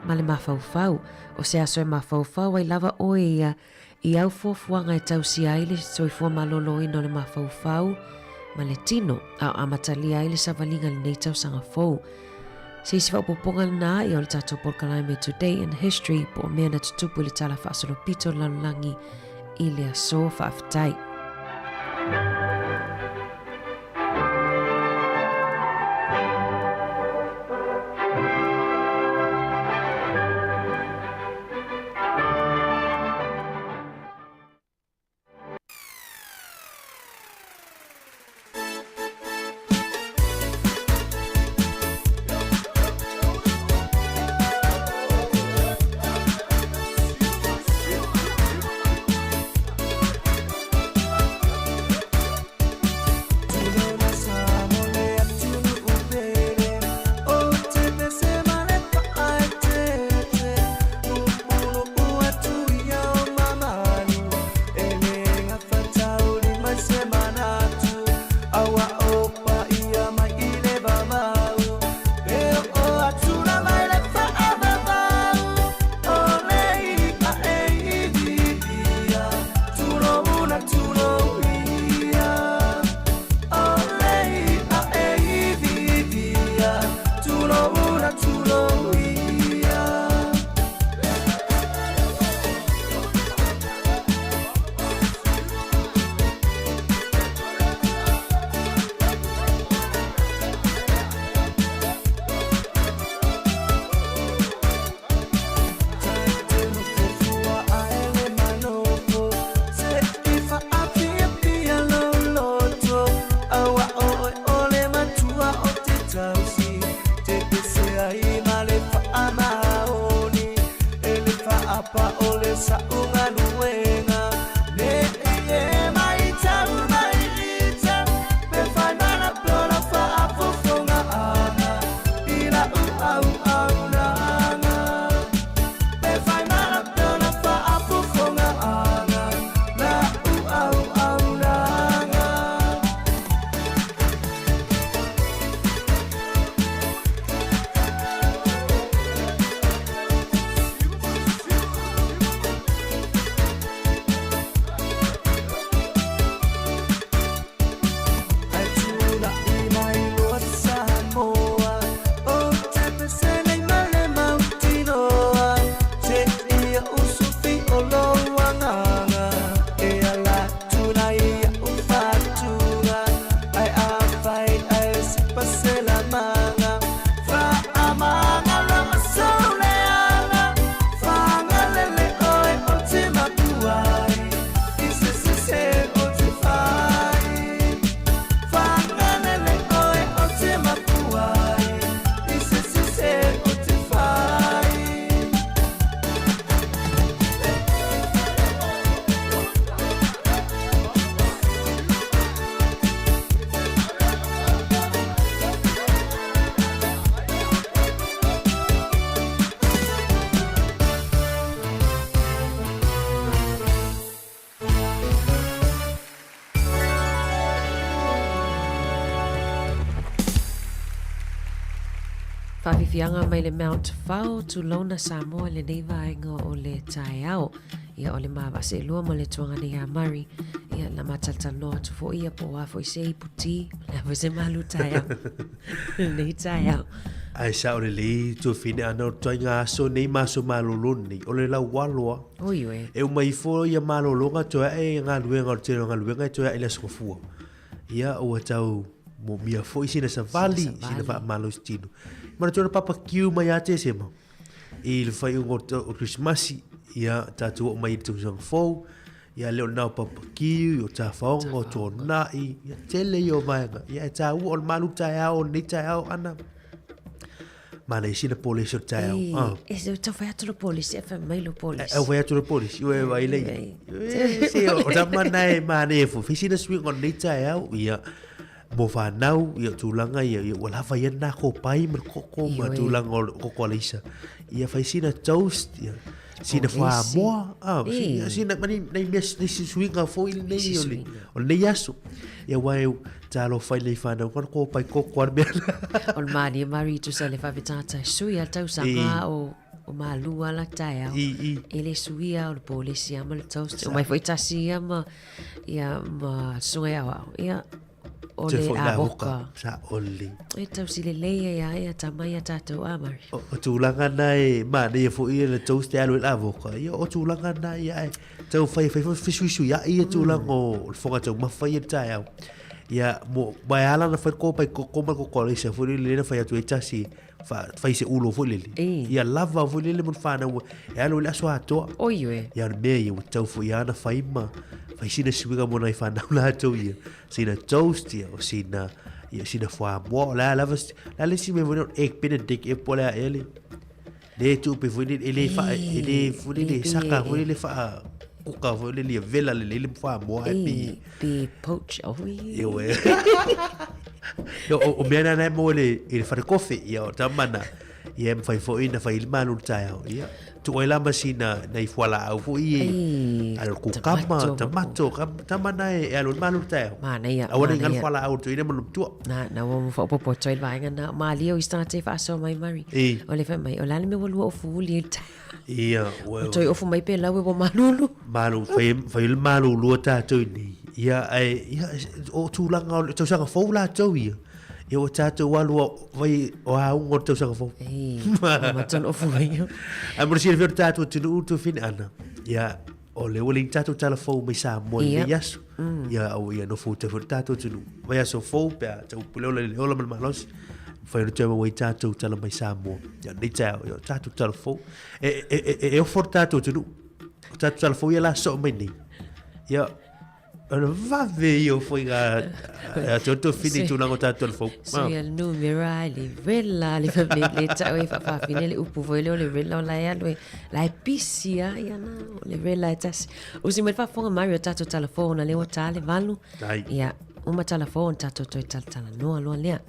B: ma le mafaufau. O se aso e mafaufau ai lava oe ia I au fuafuaga e tausia ai le soifua maloloina o le mafaufau ma le tino, a o amatalia ai le savaliga i lenei tausaga fou. Se isi faaopoopoga lena ia o le tatou polokalame Today in History po o mea na tutupu i le tala faasolopito o le lalolagi i le aso. Faafetai. Faafiafiaga mai le Mount Fao, tulouna Samoa i lenei vaega o le taeao. Ia o le ma vaaseelua ma le tuaga nei a Murray. Ia na ma talatalanoa atu foi ia po o a foi se ipu ti, o le a foi se malu taeao i lenei taeao.
D: Ae sao lelei tuafine ana o le ituaiga aso nei ma aso malolo nei, o le laualo a.
B: Oi oe.
D: E uma ifo ia malologa toe ae galuega o le tele o galuega e toe ae i le aso Gafua. Ia ua tau momia foi sina savali, sina faamalosi tino. Manatua na papakiu mai ia Tesema i le faaiuga o Kerisimasi, ia tatou oo mai i le tausaga fou, ia lea o lena o papakiu, o tafaoga, o tuanai, ia tele ia o vaega. Ia e taua o le malu taeao o lenei taeao ana. Manaia sina polisi o le taeao.
B: Ei, ah. E se tau whai atu lo polisi, e whai mai lo polisi.
D: E whai atu lo polisi, ue vai lei. Se o ta mana e manaia fo. Fai sina suiga o lenei taeao, ia mo whanau, ia tulaga ia, ia ua lava ia nā kōpai ma le koko ma tulaga o le koko a Leisa. Ia fai sina toast, ia sina whamoa, ah, sina, mani, nei mea, nei suiga foi lenei o le, o lenei aso. Ia wai, Talofa i lei whanau, kana ko pai koko ar mea.
B: O le malie mari tusa le whawe tata e sui a tausaga o o malua la taeao.
D: I, i.
B: E le suia o le polisi a ma le toast. O mai foi tasi ia ma, ia ma susunga ia ao. Ia, o le avoka.
D: Sa oli.
B: E tausi lelei ia ia ia ta mai a tātou a mari.
D: O, o tūlanga na e manaia foi ia le toast e alu i le avoka. Ia o tūlanga na ia e. Tau whai whai whai fesuisui a ia tūlanga o le whanga tau mawhai ia taeao. Ia mo mai ala na whai kōpai ko ko ma ko ko leisa foi lele na whai atu e tasi whai se ulo foi lele. Ia lava foi lele mo whanau e alo i le aso atoa.
B: Oi oe.
D: Ia o le mea ia ua tau foi ana whai ma whai sina suiga mo nai whanau latou ia. Sina toast ia o sina ia sina whamoa o la lava la le si me foi egg benedict e po le a ele. Le tupe foi lele, e le faa, e le foi lele, saka foi lele faa, kuka foi lele, ia vela lele, le whamoa e pi.
B: Pe poach, oi.
D: Ia oe. O, o mea nana e mo le, i le whare kofe, ia o tamana, ia e mwhai foi na whai ilima lulu taeao, ia. Tu oi lama si na, na i fuala au foi e, alo kukama, tamato, tamana e, e alo ilima lulu taeao.
B: Manaia,
D: Aua nei ngalo fuala au tu ina mo tua.
B: Na, na ua mo whaopopo atu ai le vaega na. Malie o i start e faasoa mai Mari.
D: I.
B: O le whai mai, o le a le mea ua lua ofu uli ai le taeao.
D: Ia, ua.
B: O toe ofu mai pe lau e ua malulu.
D: Malu, whai, whai le malulu o tātou nei. Ia, ai, ia, o tūlanga o le tausaga fou lātou ia. Ia, o tātou alua, whai, o aunga o le tausaga fou.
B: Ei, o maton ofu mai.
D: Ai, mo le silafia o le tātou atunuu tuafine ana. Ia, O le ua leai ni tatou tala fou mai Samoa i lenei aso. Ia, au ia nofo uta foi le tatou atunuu. Vai aso fou pe a tau pule ola i le ola ma le malosi. Mafai ona toe maua ai tatou tala mai Samoa. Ia, lenei taeao, ia, o tatou tala fou. E, e, e, e, e ofo le tatou atunuu. O tatou tala fou ia la soo mai nei. Ia, O le vave ia o faiga a te oto fini tulaga o tatou le fou.
B: Sui a le numera, le vela, le le le tau e faafafine le upu foi lea o le vela o la e alu e la e pisi a ia na o le vela e tasi. Usi mai le faafofoga Mario tatou talafou ona lea ua ta le valu. Ia, uma talafou ona tatou toe talatalanoa loa lea.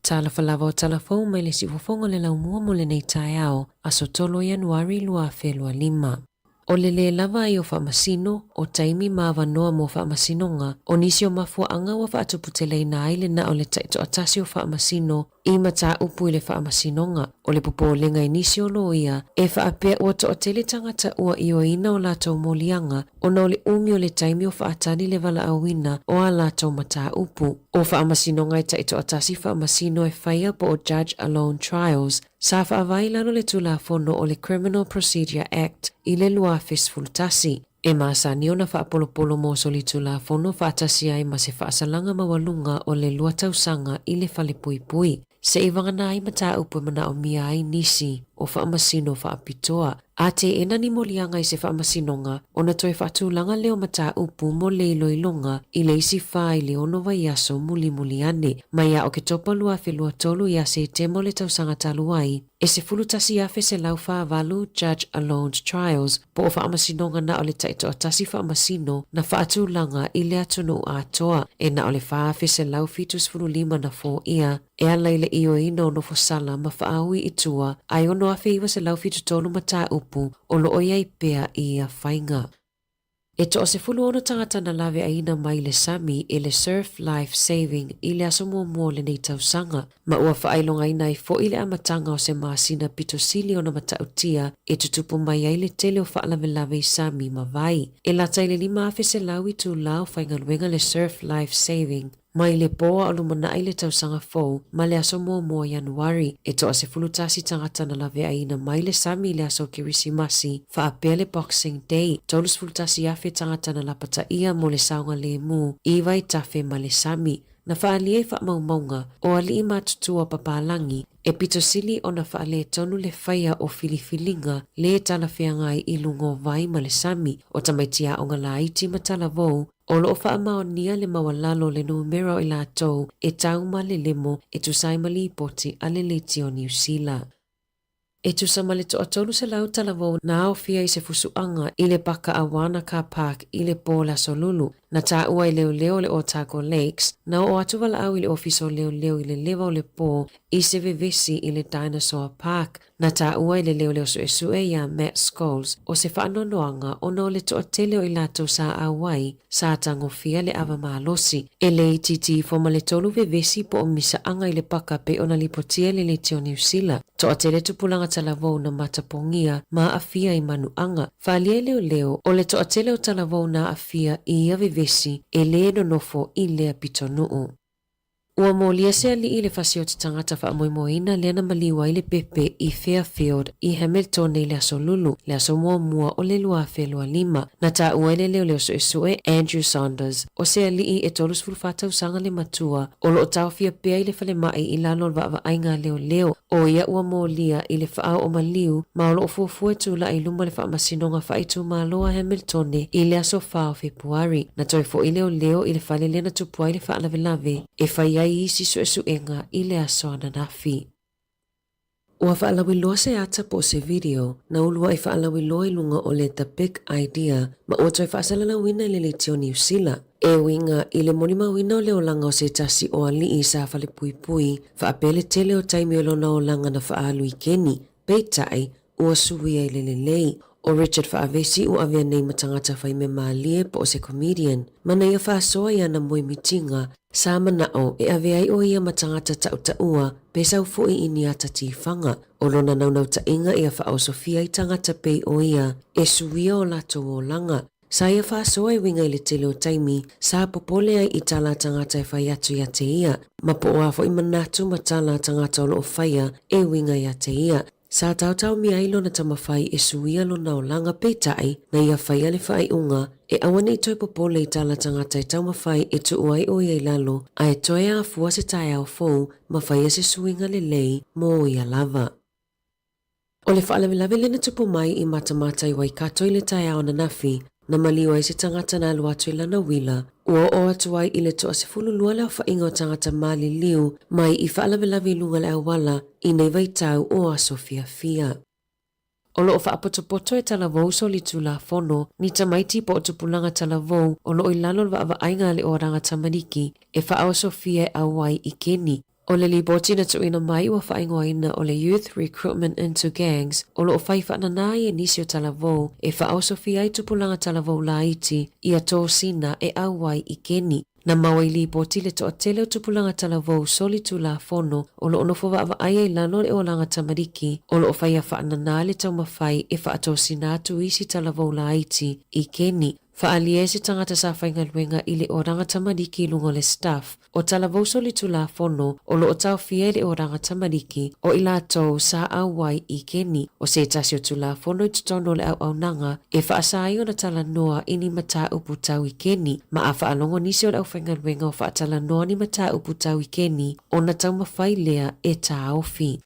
B: Talofa lava o Talafou mai le siufofoga o le laumua mo lenei taeao, aso 3 Ianuari 2025. O le lē lava ai o faamasino, o taimi ma avanoa mo faamasinoga, o nisi o mafuaaga ua faatuputeleina ai le na o le taitoatasi o faamasino i mataupu i le faamasinoga. O le popolega i nisi o loia, e faapea ua toatele tagata ua ioeina o latou moliaga ona o le umi o le taimi o faatali le valaauina o a latou mataupu. O faamasinoga e taitoatasi faamasino e faia po o Judge Alone Trials, Sa faavae i lalo le Tulafono o le Criminal Procedure Act i le 2011, e masani ona faapolopolo mo solitulafono faatasi ai ma se faasalaga maualuga o le lua tausaga i le falepuipui. Se'i vagana ai mataupu e manaomia ai nisi. o faamasino faapitoa. A teena ni moliaga i se faamasinoga, ona toe faatulaga lea o mataupu mo le iloiloga i le isi fa i le ono vaiaso mulimuli ane. Mai ia Oketopa 2023 ia Setema o le tausaga talu ai, e 11,148 Judge Alone Trials po o faamasinoga na o le taitoatasi faamasino na faatulaga i le atunuu atoa, e na o le 4,175 na foia e ala i le ioeina o nofosala ma faaui i tua ae 6,973 mataupu o lo o i ai pea i ia faiga. E toa-16 tagata na laveaiina mai le sami e le Surf Life Saving i le aso muamua o lenei tausaga, ma ua faailogaina ai foi le amataga o se masina pito sili ona matautia e tutupu mai ai le tele o faalavelave i sami ma vai. E lata i le 5,100 itulā o faigaluega le Surf Life Saving Mai le pō a o lumanai le tausaga fou ma le aso muamua o Ianuari, e toa-11 tagata na laveaiina mai le sami i le aso Kerisimasi, faapea le Boxing Day, 31,000 tagata na lapataia mo le saogalemu i Vaitafe ma le sami. Na faaalia i faamaumauga o alii matutua papalagi e pito sili ona faaletonu le faia o filifiliga lē talafeagai i luga o vai ma le sami o tamaiti aoga laiti ma talavou O lo o faamaonia le maualalo o le numera o i latou e tau ma le lemo e tusa ai ma lipoti a le Leitio o Niu Sila. E tusa ma le toa-300 talavou na aofia i se fusuaga i le paka a Wanaka Park i le po o le Aso Lulu. Na taua e leoleo o le Otago Lakes, na oo atu valaau i le Ofisa o Leoleo i le leva o le po i se vevesi i le Dinosaur Park. Na taua e le leoleo suesue iā Matt Scholes o se faanoanoaga ona o le toatele o i latou sa auai sa tagofia le ava malosi. E le itiiti ifo ma le tolu vevesi po o misaaga i le paka pei ona lipotia e le Leitio Niu Sila. Toatele tupulaga talavou na matapogia ma aafia i manuaga. Faaalia e leoleo o le toatele o talavou na aafia i ia vevesi e le nonofo i lea pitonuu. Ua molia se alii i le fasioti tagata faamoemoeina lea na maliu ai le pepe i Fairfield i Hamiltone i le Aso Lulu, le aso muamua o le 2025. Na taua e le leoleo suesue Andrew Saunders, o se alii e 34 tausaga le matua, o lo o taofia pea i le falemai i lalo o le vaavaaiga a leoleo, o ia ua molia i le faaoo maliu ma o lo o fuafua e tulai i luma le Faamasinoga Faaitumalo a Hamiltone i le aso 4 o Fepuari. Na toe foi leoleo i le fale lea na tupu ai le faalavelave e fai ai isi suesuega i le aso ananafi. Ua faalauiloa se ata po o se video na uluai faalauiloa i luga o le The Big Idea ma ua toe faasalalauina i le Leitio Niu Sila. E uiga i le molimauina o le olaga o se tasi o alii sa falepuipui faapea le tele o taimi o lona olaga na faaalu i keni, peitai, ua suia i le lelei. ʻO Richard Faavesi ua avea nei ma tagata fai mea mālie po o se comedian. Ma na ia faasoa i ana moemitiga, sa manaʻo e ave ai ʻo ia ma tagata taʻutaʻua pe sau foʻi i ni ata tifaga. ʻO lona naunautai ia faaosofia i tagata pei ʻo ia e suia o latou olaga. Sa ia faasoa e uiga i le tele o taimi sa popole ai i tala a tagata e fai atu ia te ia, ma po o a foʻi manatu ma tala a tagata o lo o faia e uiga ia te ia. Sa taotaomia ai lona tamafai e suia lona olaga peitai na ia faia le faaiuga e aua ne i toe popole i tala tagata e taumafai e tuu ai o ia i lalo ae toe afua se taeao fou ma faia se suiga lelei mo ia lava. O le faalavelave lea na tupu mai i Matamata i Waikato i le taeao ananafi, na maliu ai se tagata na alu atu i lana uila, ua oo atu ai i le toa-12 le aofaiga o tagata maliliu mai i faalavelave i luga o le auala i nei vaitau o aso fiafia. O lo o faapotopoto e talavou solitulafono ni tamaiti po o tupulaga talavou o lo o i lalo o le vaavaaiga a le Oraga Tamariki e faaosofia e auai i keni. ʻO le lipoti na tuuina mai ua faaigoaina ʻo le Youth Recruitment into Gangs o lo o fai faananā ai e nisi o talavou e faaosofia ai tupulaga talavou laiti ia tosina e auai i keni. Na maua i lipoti le toatele o tupulaga talavou solitulafono o lo o nofo vaavaai ai lalo o le olaga tamariki o lo o faia faananā le taumafai e faatosina atu isi talavou laiti i keni. Faaalia e se tagata sa faigaluega i le olaga tamariki i luga o le staff o talavou solitulafono o lo o taofia i le olaga tamariki o i latou sa auai i keni. O se tasi o tulafono i totonu o le auaunaga e faasa ai ona talanoa i ni mataupu tau i keni, ma a faalogo nisi o le aufaigaluega o faatalanoa ni mataupu tau i keni, ona taumafai lea e taofi.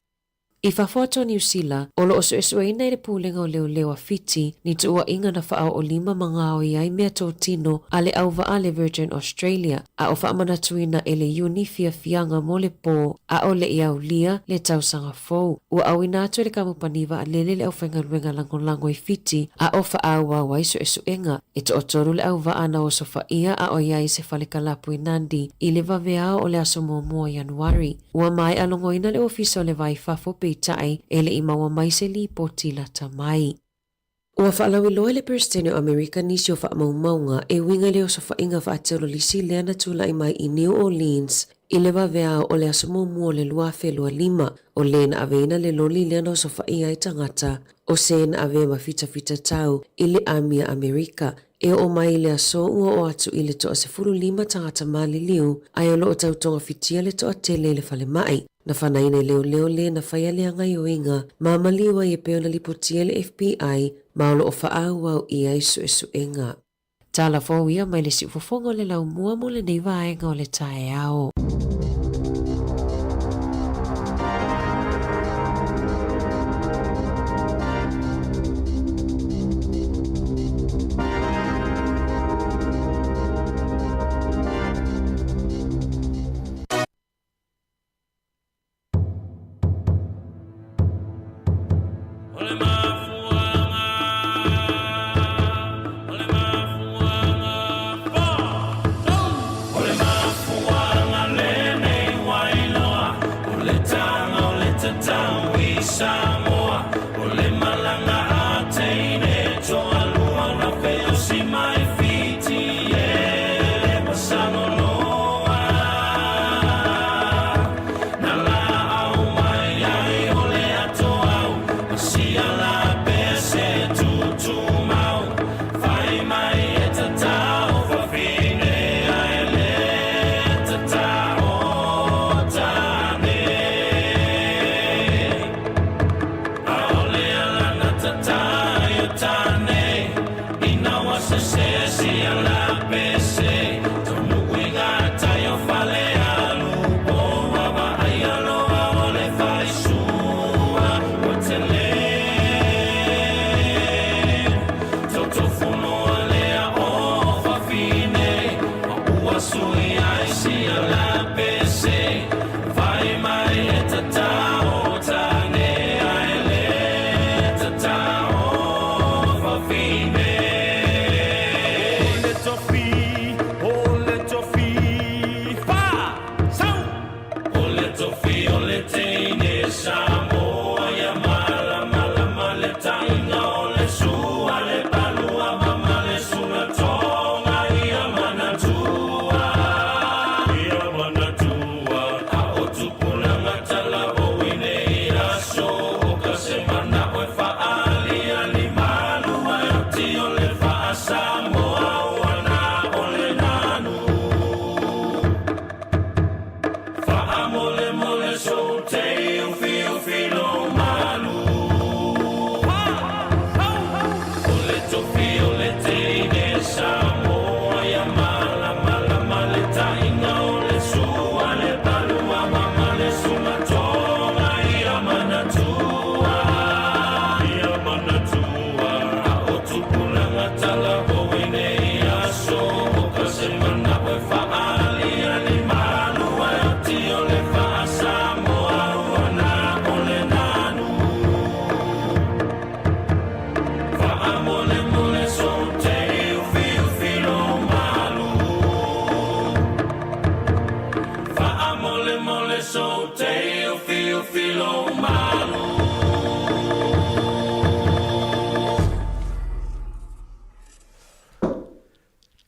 B: I fafo atu o Niu Sila, o lo o suesueina e le Pulega o Leoleo a Fiti ni tuuaiga na faaoolima ma gaoi ai meatotino a le auvaa a le Virgin Australia, a o faamanatuina e le Iuni fiafiaga mo le pō a o le i aulia le tausaga fou. Ua auina atu e le kamupani vaalele le aufaigaluega lagolago i Fiti a o faaauau ai suesuega. E toatolu le auvaa na osofaia a o i ai se fale kalapu i Nandi i le vaveao o le aso muamua o Ianuari. Ua maea logoina le Ofisa o le Va i Fafo peitai e le i maua mai se lipoti lata mai. Ua faalauiloa e le Peresetene o Amerika nisi o faamaumauga e uiga i le osofaiga faateololisi lea na tulai mai i New Orleans i le vaveao o le aso muamua o le 2025, o le na aveina le loli lea na osofaia ai tagata o se na avea ma fitafitatau i le amia Amerika. E oo mai i le aso ua oo atu i le toa 15 tagata maliliu, ae o lo o tau togafitia le toatele i le falemai. Na fanaina e leoleo le na faia lea gaioiga ma maliu ai e pei ona lipotia e le FBI ma o lo o faaauau i ai suesuega. Tala fou ia mai le siufofoga o le laumua mo lenei vaega o le taeao.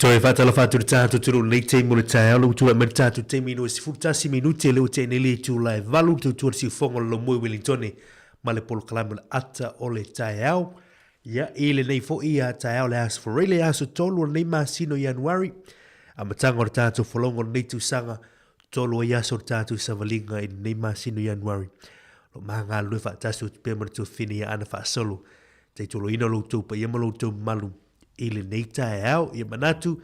D: Toe faatalofa atu i le tatou tulu lenei taimi o le taeao, le ua tulai mai le tatou taimi ina ua 11 minute lea ua tea nei le itula e valu le tautua le siufofoga o le Lomoi Wellingtone ma le polokalame o le ata o le taeao. Ia, i lenei foi a taeao le aso Foreile, aso 3 o lenei masina o Ianuari, amataga o le tatou folauga o lenei tausaga, tolu ai aso o le tatou savaliga i lenei masina o Ianuari. Lo ma galulue faatasi atu pea ma le tuafafine ia Ana Faasolo, taitoloina lo outou paia ma lo outou mamalu i lenei taeao. Ia manatu,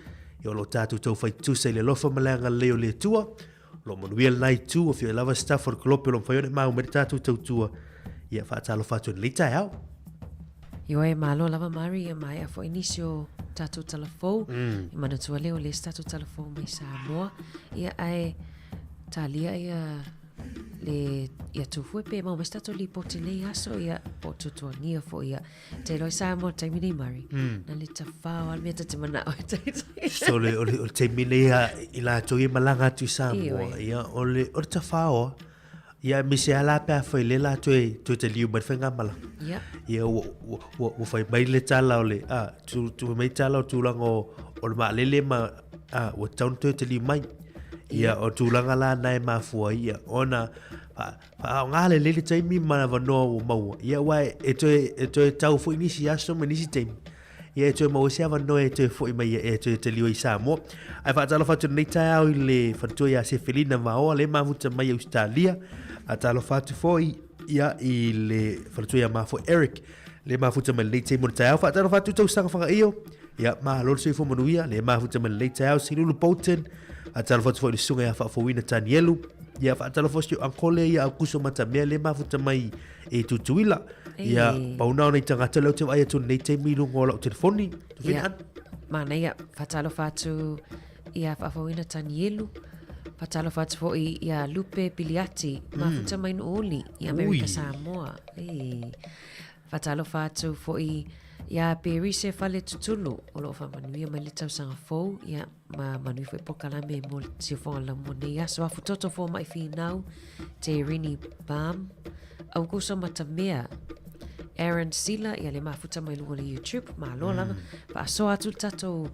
D: ia o lo tatou taufai tutusa i le alofa ma le agalelei o le Atua. O lo o manuia lena itu, afio ai lava Stafford Kolope o lo o mafai ona e mau mai le tatou tautua. Ia, faatalofa atu i lenei taeao.
B: Ioe, malo lava Mari, ia maea foi nisi o tatou tala fou. Mm. E manatua lea o le isi tatou tala fou mai Samoa. Ia, ae talia ia le ia tufue pe mau mai se tatou lipoti nei aso ia po o tuatuagia foi ia. Te iloa i Samoa taimi nei Mari. Mm. Na le tafao a mea ta te manao e taitai.
D: So le o le o le taimi nei a i latou ia malaga atu i Samoa. Ia o le o le tafao Ia aemaise lava la pe a fai lea la toe toe taliu mai le faigamalaga.
B: Ia.
D: Ia ua ua ua ua fai mai le tala o le a tu tu mai tala o tulaga o o le vaalele ma a ua tatau ona toe taliu mai. Ia o tulaga la na e mafua ai ia ona fa faaaoga lelei le taimi ma avanoa ua maua. Ia aua e toe e toe tau foi nisi aso ma nisi taimi. Ia e toe maua se avanoa e toe foi mai e toe taliu ai i Samoa. Ae faatalofa atu lenei taeao i le faletua ia Sefelina Vaoa le mafuta mai Ausetalia. Faatalofa atu foi ia i le faletua ia Mafo Eric le mafuta mai lenei taimi o le taeao. Faatalofa atu tausaga fagaio. Ia malo le soifua manuia le mafuta mai lenei taeao Silulu Bolton. Faatalofa atu foi i le susuga ia Faafouina Tanielu. Ia faatalofa atu ankole ia Aukuso Matamea le mafuta mai e Tutuila. Ia, pau na o nei tagata lea ou te vaai atu nei taimi i luga o lau telefoni.
B: Ia, manaia, faatalofa atu ia Faafouina Tanielu, faatalofa atu foi ia Lupe Piliati, mafuta mai Nuuuli i Amerika Samoa. Ei. Faatalofa atu foi ia Perise Faletutulu, o lo o faamanuia mai le tausaga fou, ia, ma manuia foi polokalame mo le siufoga lau mo nei aso. Afutoto fomai finau, Te Rini Balm, Aukuso Matamea, Aaron Sila, ia le mafuta mai luga o le YouTube, malo lava. Faasoa atu le tatou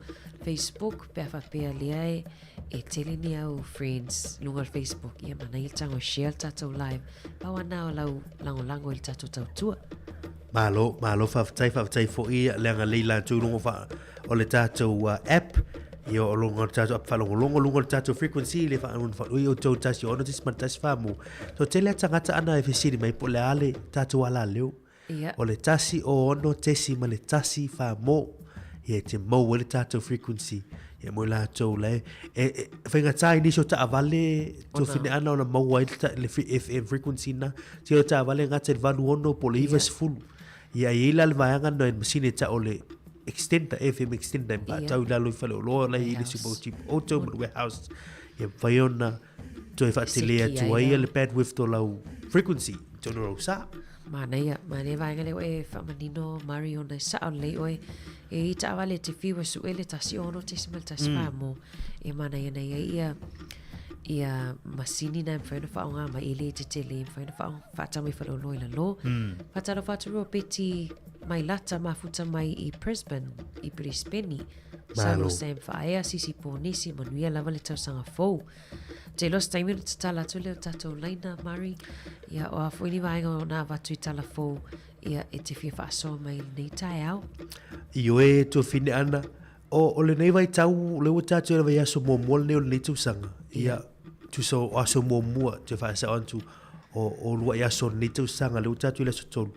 B: Facebook, pe a faapea lea e, e tele ni au friends luga o le Facebook, ia manaia le tago e share le tatou live. Pau ana o lau lagolago i le tatou tautua.
D: Malo, malo faafetai, faafetai foi le agalelei latou i luga o o le tatou app ia o luga o le tatou app faalogologo luga o le tatou frequency le faanui outou 106.1 faamu. So tele a tagata ana e fesili mai po o le a le tatou alaleo.
B: Ia.
D: O le 106.1 faamu. Ia e te maua ai le tatou frequency. Ia mo i latou la e, e, e faigata i nisi o taavale tuafine ana ona maua ai le FM frequency na. Tele o taavale gata i le 86 po o le 90. Ia e i ai la le vaega na i le masini e tau o le extender, FM extender e faatau i lalo i faleoloa la e i ai le isi mau cheap auto ma le warehouse. Ia mafai ona toe faatele atu ai le bandwidth o lau frequency i totonu o lau sa.
B: Manaia, manaia vaega lea ua e faamanino Mari ona e sao lelei oe. E i taavale e te fiu e sue le 106.1 mo e manaia nei ai ia ia masini na e mafai ona faaaoga mai e le tetele e mafai ona faatau mai faleoloa i lalo. Faatalofa atu Ropeti Mailata mafuta mai i Brisbane, i Brisbane. Saulo Sam Faaea, Sisi Ponisi, manuia lava le tausaga fou. Te iloa se taimi ona tatala atu lea o tatou laina, Mari. Ia, o a foi ni vaega o na avatu i tala fou, ia, e te fia faasoa mai i lenei taeao.
D: Ioe, tuafine ana, o, o lenei vaitau, o lea ua tatou i le vaiaso muamua lenei o lenei tausaga. Ia, tusa o aso muamua, te faasao atu, o, o uluai aso o lenei tausaga, lea ua tatou i le aso 3.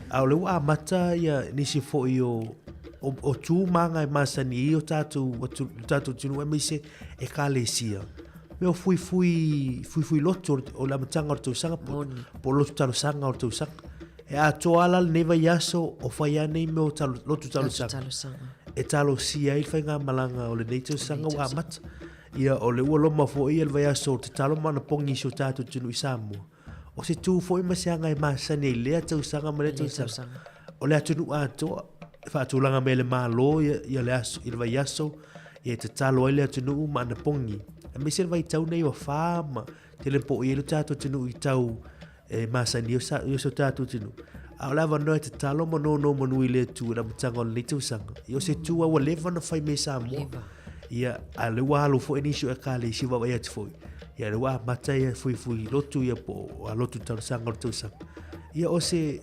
D: A o lea ua amata ia nisi foi o, o, o tu ma aga e masani ai o tatou, atu, o tatou atunuu aemaise ekalesia. Mea o fuifui, fuifui loto o le amataga o le tausaga po, po o loto talosaga o le tausaga. E atoa la lenei vaiaso o fai lava nei mea o talo, loto talosaga.
B: Talosaga.
D: E talosia ai le faigamalaga o lenei tausaga ua amata. Ia, o lea ua loma foi le vaiaso o tatalo ma anapogi i si o tatou atunuu i Samoa. O se tu foi ma se aga e masani ai lea tausaga ma lea tausaga. O le atunuu atoa, e faatulaga mai e le Malo ia, ia le aso, i le vaiaso, ia e tatalo ai le atunuu ma anapogi. Aemaise le vaitau nei o afa ma tele po'i ai lo tatou atunuu i tau e masani ai so tatou atunuu. A o le avanoa e tatalo ma nonomanu i le Atua i le amataga o lenei tausaga. Ia o se tu lava ua leva ona fai mai e Samoa. Ia, a o lea ua alu foi nisi o ekalesia vaavaai atu foi. Ia, lea ua amata ia fuifui lotu ia po o a lotu talosaga o le tausaga. Ia, o se,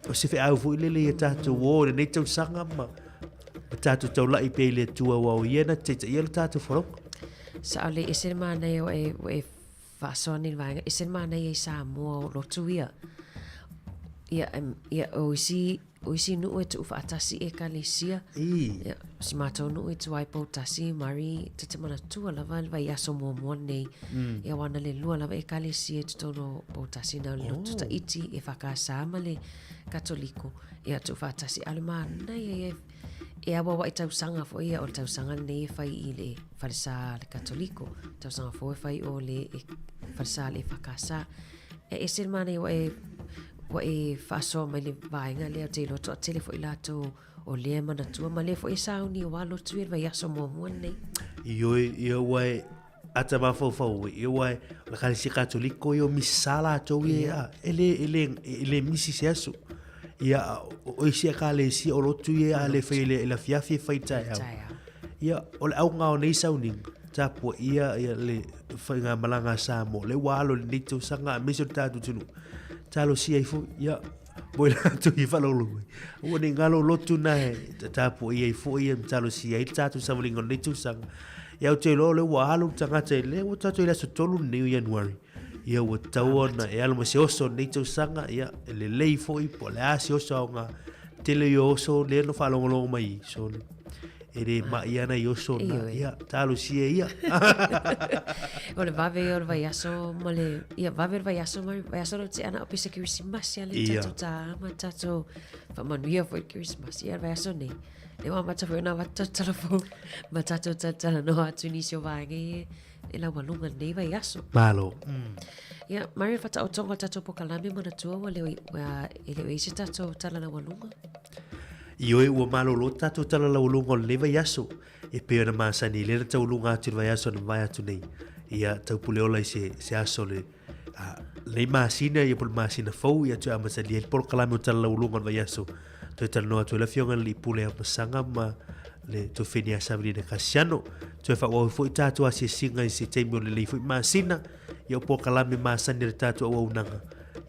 D: o se feau foi lele ia tatou o i lenei tausaga ma, ma tatou taulai pea i le Atua aua o ia na te taitaia le tatou folauga.
B: Sao lelei, ese le manaia ua e, ua e faasoa nei le vaega, ese le manaia i Samoa o lotu ia. Ia, ia o isi O isi nuu e tuufaatasi ekalesia. Ia, o si matou nuu i tua i Poutasi, Mari, ta te manatua lava le vaiaso muamua lenei. Ia aua na le lua lava ekalesia i totonu o Poutasi, na o le lotu Tahiti EFKS ma le Katoliko. Ia tuufaatasi, a o le manaia ia e auauai tausaga foi ia, o le tausaga lenei e fai i le falesa a le Katoliko, tausaga fou e fai o le falesa a le EFKS. E ese le manaia ua e, ua e faasoa mai le vaega lea, ou te iloa toatele foi latou o lea e manatua ma lea foi e sauni aua lotu ia le vaiaso muamua lenei.
D: Ioe, ia ua e ata mafaufau ai, ia ua e, o le Ekalesia Katoliko ia o misi sa latou ia, a, e le, e le, e le misi se aso. Ia, o isi Ekalesia o lotu ia a le fai i le afiafi e fai i le taeao. Ia, o le auga o nei sauniga, tapuaia ia le faigamalaga a Samoa, lea ua alo i lenei tausaga aemaise o le tatou atunuu. Talosia ai foi, ia, mo i latou i faalogologo mai. Aua ne i galo lotu na e tapuaia ai foi ia ma talosia ai le tatou savaliga o lenei tausaga. Ia, ou te iloa o lea ua alo le tagata i lea ua tatou i le aso 3 lenei o Ianuari. Ia, ua tatau ona e alo ma se oso o lenei tausaga, ia, e lelei foi po o le a se oso aoga. Tele ia o oso lea na faalogologo mai i, so e le mai ana i oso na, ia, talosia ia.
B: O le vave ia o le vaiaso ma le, ia, vave o le vaiaso ma le vaiaso na tea na o pisa Kerisimasi a le tatou tāma, tatou whamanuia foi Kerisimasi, ia le vaiaso nei. Le ua amata foi ona avatu tatou talafou ma tatou talatalanoa atu i nisi o vaega ia e laualuga lenei vaiaso.
D: Malo.
B: Ia, Maria, whataotonga o tatou pokalame manatua ua leo, ua, e leo i se tatou tala laualuga.
D: Ioe, ua malolo tatou tala laualuga o lenei vaiaso, e pei ona masani i lea na tauluga atu i le vaiaso na mavae atu nei. Ia, taupule ola i se, se aso le, a, lenei masina, ia po le masina fou, ia toe amatalia ai le polokalame o tala laualuga o le vaiaso. Toe talanoa atu ai le Afioga i le Alii Pule a Masaga ma le Tofeni a Savelina Kasiano. Toe faaauau foi tatou asiasiga i se taimi o lenei foi masina, ia o polokalame masani a le tatou auaunaga,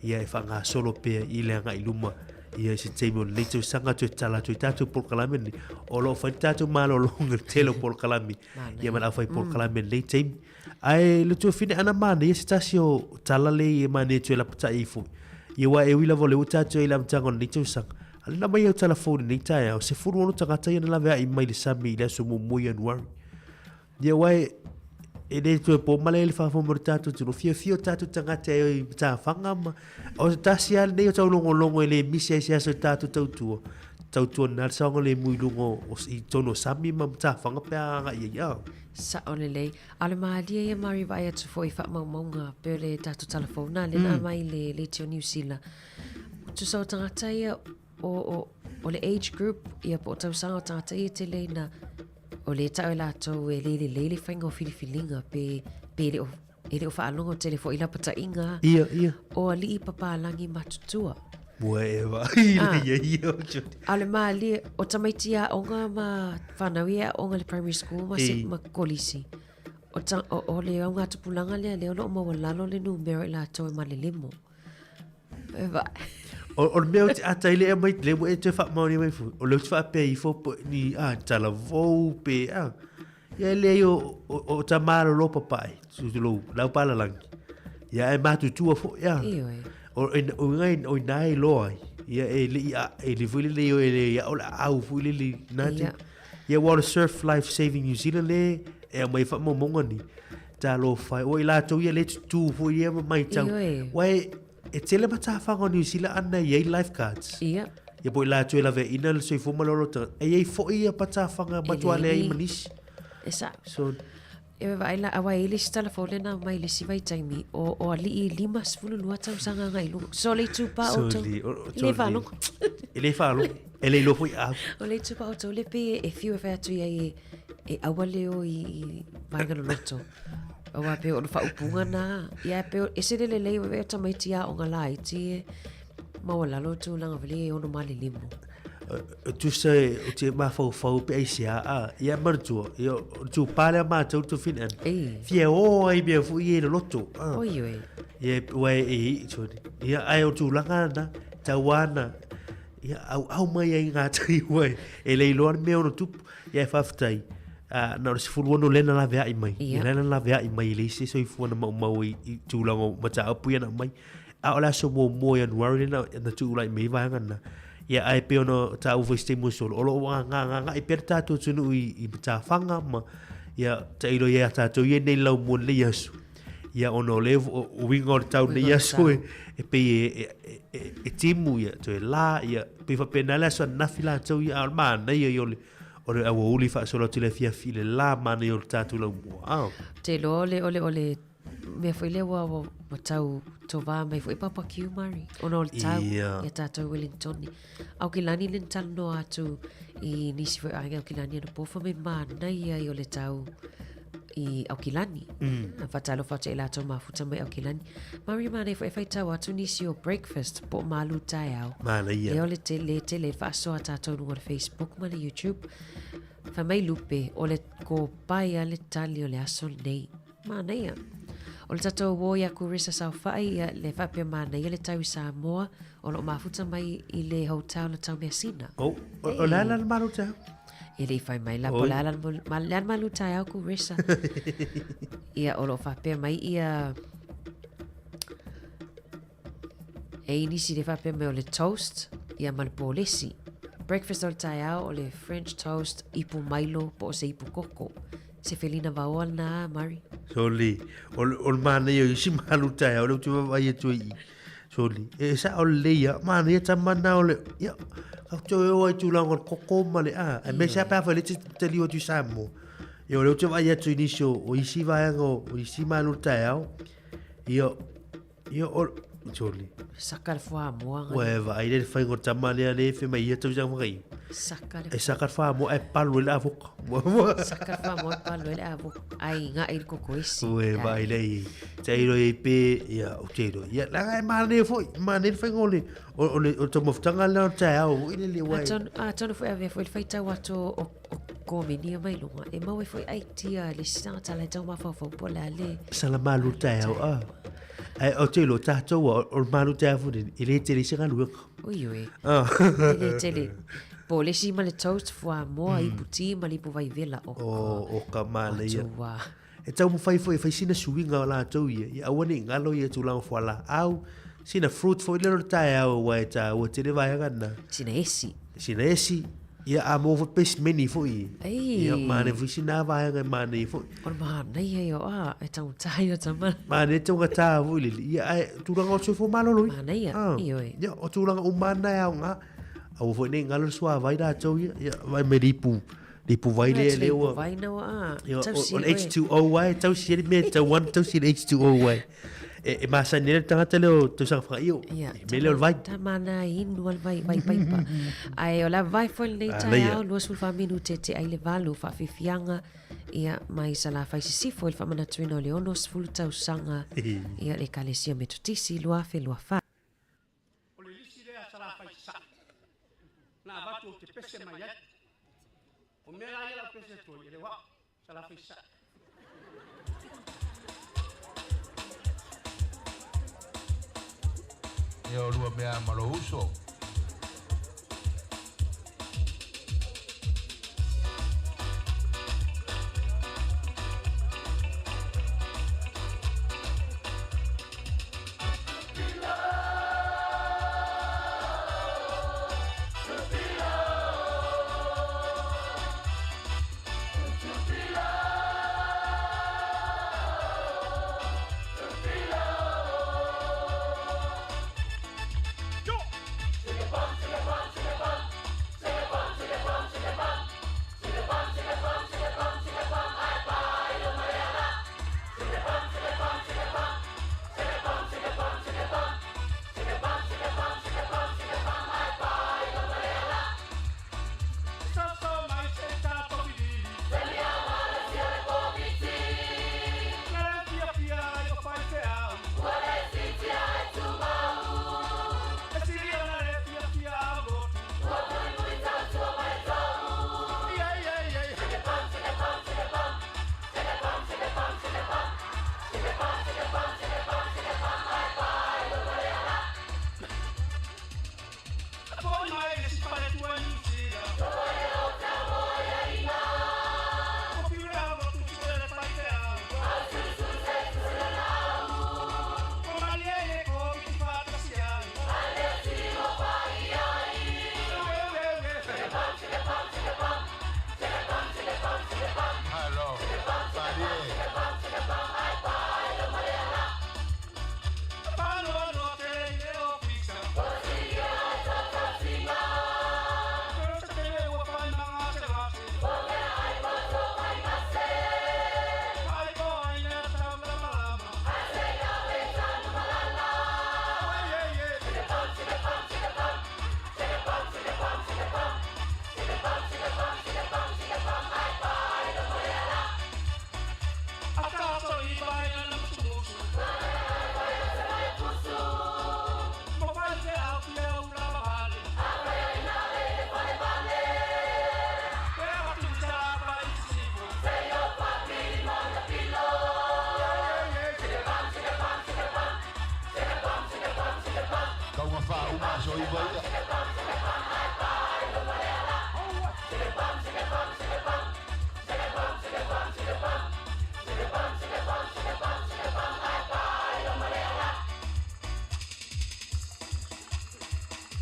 D: ia e faagasolo pea i le agai i luma. Ia i se taimi o lenei tausaga toe tatala atu ai tatou polokalame lenei. O lo o fai le tatou malologa i le tele o polokalame, ia ma le aufai polokalame i lenei taimi. Ae le tuafine ana manaia se tasi o tala le i e manaia toe lapatai ai foi. Ia aua e ui lava o lea ua tatou i le amataga o lenei tausaga, a o lena mai au tala fou i lenei taeao, 16 tagata ia na laveai mai le sami i le aso muamua o Ianuari. Ia aua e, e le toe po male ai le faafofoga mai o le tatou atunuu, fiafia o tatou tagata e o i matafaga ma, o se tasi lava lenei o taulogologo e le misi ai se aso i tatou tautua, tautua na le saogalemu i luga o, i totonu o sami ma matafaga pe a agai ai, a.
B: Sao lelei. A o le malie ia Mari vaai atu foi i faamaumauga pei o le tatou tala fou na lea na aumai i le Leitio Niu Sila. Tusa o tagata ia o, o, o le age group ia po o tausaga o tagata ia e tele ina o lea e tau e latou e le lelei le faiga o filifiliga pe, pe le o, e le o faalogo tele foi i lapataiga
D: Ia, ia.
B: o alii papalagi matutua.
D: Ua e vaai le ia ia o Jody.
B: A o le malie, o tamaiti aoga ma whanau ia aoga le primary school ma, se, ma kolisi. O, ta, o, o le augatupulaga lea, lea o lo o maualalo le numera i latou e malelemo. E va.
D: O, o le mea o te ata i le mai, le ua e toe faamaonia mai foi, o le o te faapea ifo po ni a talavou pe a. Ia e leai o, o, o ta malolo papae, tulou, lau palalangi. Ia e matutua foi a.
B: Ioe.
D: O, o, o, o, o ina e loa ai. Ia e le i a, e le foi le le o e le ia o le au foi le le nā te. Ia ua o le Surf Life Saving New Zealand le e aumai faamaumauga ni. Talofa e, ua i latou ia le tutū foi ia ma maitau.
B: Ioe.
D: Ua e, e tele matafaga o New Zealand ana e i ai lifeguards.
B: Ia.
D: Ia po i latou e laveaiina le soifua ma le ola o tagata. E i ai foi ia patafaga matua leai ma nisi.
B: E sa.
D: So,
B: E vaai la, aua e i le isi tala fou lea na aumai i le isi vaitaimi, o, o alii 52 tausaga agai i luga. So le itupa outou.
D: Soli, o- o-
B: E le faalogo.
D: E le faalogo. E le iloa foi au.
B: O le itupa outou le pei e fiu e fai atu i ai e, e aua le o i, i vaega loloto. Aua pei o le faaupuga na. Ia pei o, ese le lelei o e tamaiti aoga laiti e maualalo tulaga vele e ono malelemo.
D: Tusa e o te mafaufau pe aisea a ia manatua ia o le tupā lea matou le tuafine ana
B: Ei.
D: fia o ai mea foi e loloto a
B: Oi oi.
D: ia ua e e i ia ai o tulaga na tau ana ia auau mai ai ngā tai ua e le iloa le mea ono tupu ia e faafetai a na o le 16 lea na laveai mai
B: Ia.
D: ia lea na laveai mai i le isi soifua na maumau i, i tulaga o mataupu ia na aumai A o le aso muamua o Ianuari lea na, na tuulai mai ai vaega na. Ia, ae pei ona taua foi i se taimi ua sola, o lo o agagagai pea le tatou atunuu i matafaga ma, ia, tailo i ai a tatou ia nei laumua i lenei aso. Ia, ona o le uiga o le tau i lenei aso e pei e timu, ia, toe la, ia, pei faapena le aso ananafi latou ia, a o le manaia ia o le o le aoauli faasolo atu i le afiafi i le la manaia o le tatou laumua. Ah.
B: Ou te iloa o le, o le, o le mea foi lea ua, ua, ua tau tovā mai foi Papa Q Murray ona o le tau
D: Ia.
B: ia tātou Wellingtoni. Aukilani le na talanoa atu i nisi foi o aiga Aukilani anapo fai mai manaia ia o le tau i Aukilani. Mm. Faatalofa atu i latou mafuta mai Aukilani. Murray manaia foi e faitau atu nisi o breakfast po o malu taeao.
D: Manaia.
B: Lea o le tele tele faasoa tātou luga o le Facebook ma le YouTube. Fai mai Lupe, o le kopaia le tali o le aso lenei. Manaia. O le tatou uo ia Kurisa Saofai, ia le faapea manaia le tau i Samoa, o lo o mafuta mai i le hotel o Taumeasina.
D: Oh, o le ala le malu taeao?
B: E le i fai mai la, po le ala le malu taeao Kurisa. Ia, o lo o faapea mai ia... E i nisi le faapea mai o le toast, ia ma le polesi. Breakfast o le taeao o le French toast, ipu mailo, po o se ipu koko. Se felina vaoa lena, Murray.
D: Soli, o le manaia o isi malu taeao, lea ou te vaavaai atu ai i i. Soli, e sao lelei lava, manaia tama na o le, ia, ou te o ai i tulaga o le koko ma le a, aemaise lava pe afai o lea e te taliu atu i Samoa. Ia o lea ou te vaai atu i nisi o isi vaega o isi malu taeao, ia, Ia o Soli.
B: Saka le fuamoa.
D: Ua e vaai le faiga o le tama lea le fai mai ia tausaga whakai.
B: Saka le.
D: E saka le fuamoa e palu ai le avoka.
B: Saka le fuamoa e palu ai le avoka. Ai nga i le kokoesi.
D: Ua e vaai le i. Te iro i pe ia o te iro. Ia langa e manaia foi, manaia le faiga o le o le o le taumafataga lea o le taeao foi lele ua e.
B: Atonu foi avea foi le faitau atu o komeni mai luga. E maua ai foi idea le isi tagata la e tau mafaufau po o le a le.
D: Sala malu taeao a. Ae ou te iloa tatou a o le malu taeao foi lenei e le tele se galuega.
B: Oi oi. E le tele. Po o le isi ma le toast fuamoa, ipu ti ma le ipu vaivela.
D: O, o ka manaia. E taumafai foi e fai sina suiga o latou ia, ia aua ne i galo ia tulaga fualaau, sina fruit foi lea o le taeao aua e taua tele vaega na.
B: Sina esi.
D: Sina esi, ia a maua foi pesimeni foi.
B: Ei.
D: Ia manaia foi sina vaega e manaia foi.
B: O le manaia ia o a, e taugata ia tama.
D: Manaia e taugata foi lele. Ia ae tulaga o le soifua maloloina.
B: Manaia, ioe.
D: Ia o tulaga uma lava na e aoga. Aua foi ne i galo le suavai latou ia, ia vaai mai le ipu Le ipu vai lea lea ua.
B: Vai na ua a.
D: Ia, o le H2O ai, tausi ai le mea tau ana, tausi le H2O ai. E masani ai le tagata lea o tausaga whakaio.
B: Ia,
D: E mea lea o le vai.
B: Tama na inu al vai, vai paipa. Ae o la vai foi lenei taeao, 24 minute te ai le valu, whaafifianga, ia, mai Salafai Sisifo i le whaamanatuina o le 60 tausaga, ia, le Ekalesia Metotisi, 2024.
E: O le lisi lea a Salafai Sasae na avatu ou te pese mai ai. O mea la ia lau pese atu ai, e le o au, Salafai Sasae.
F: Ia o lua mea ma lou uso.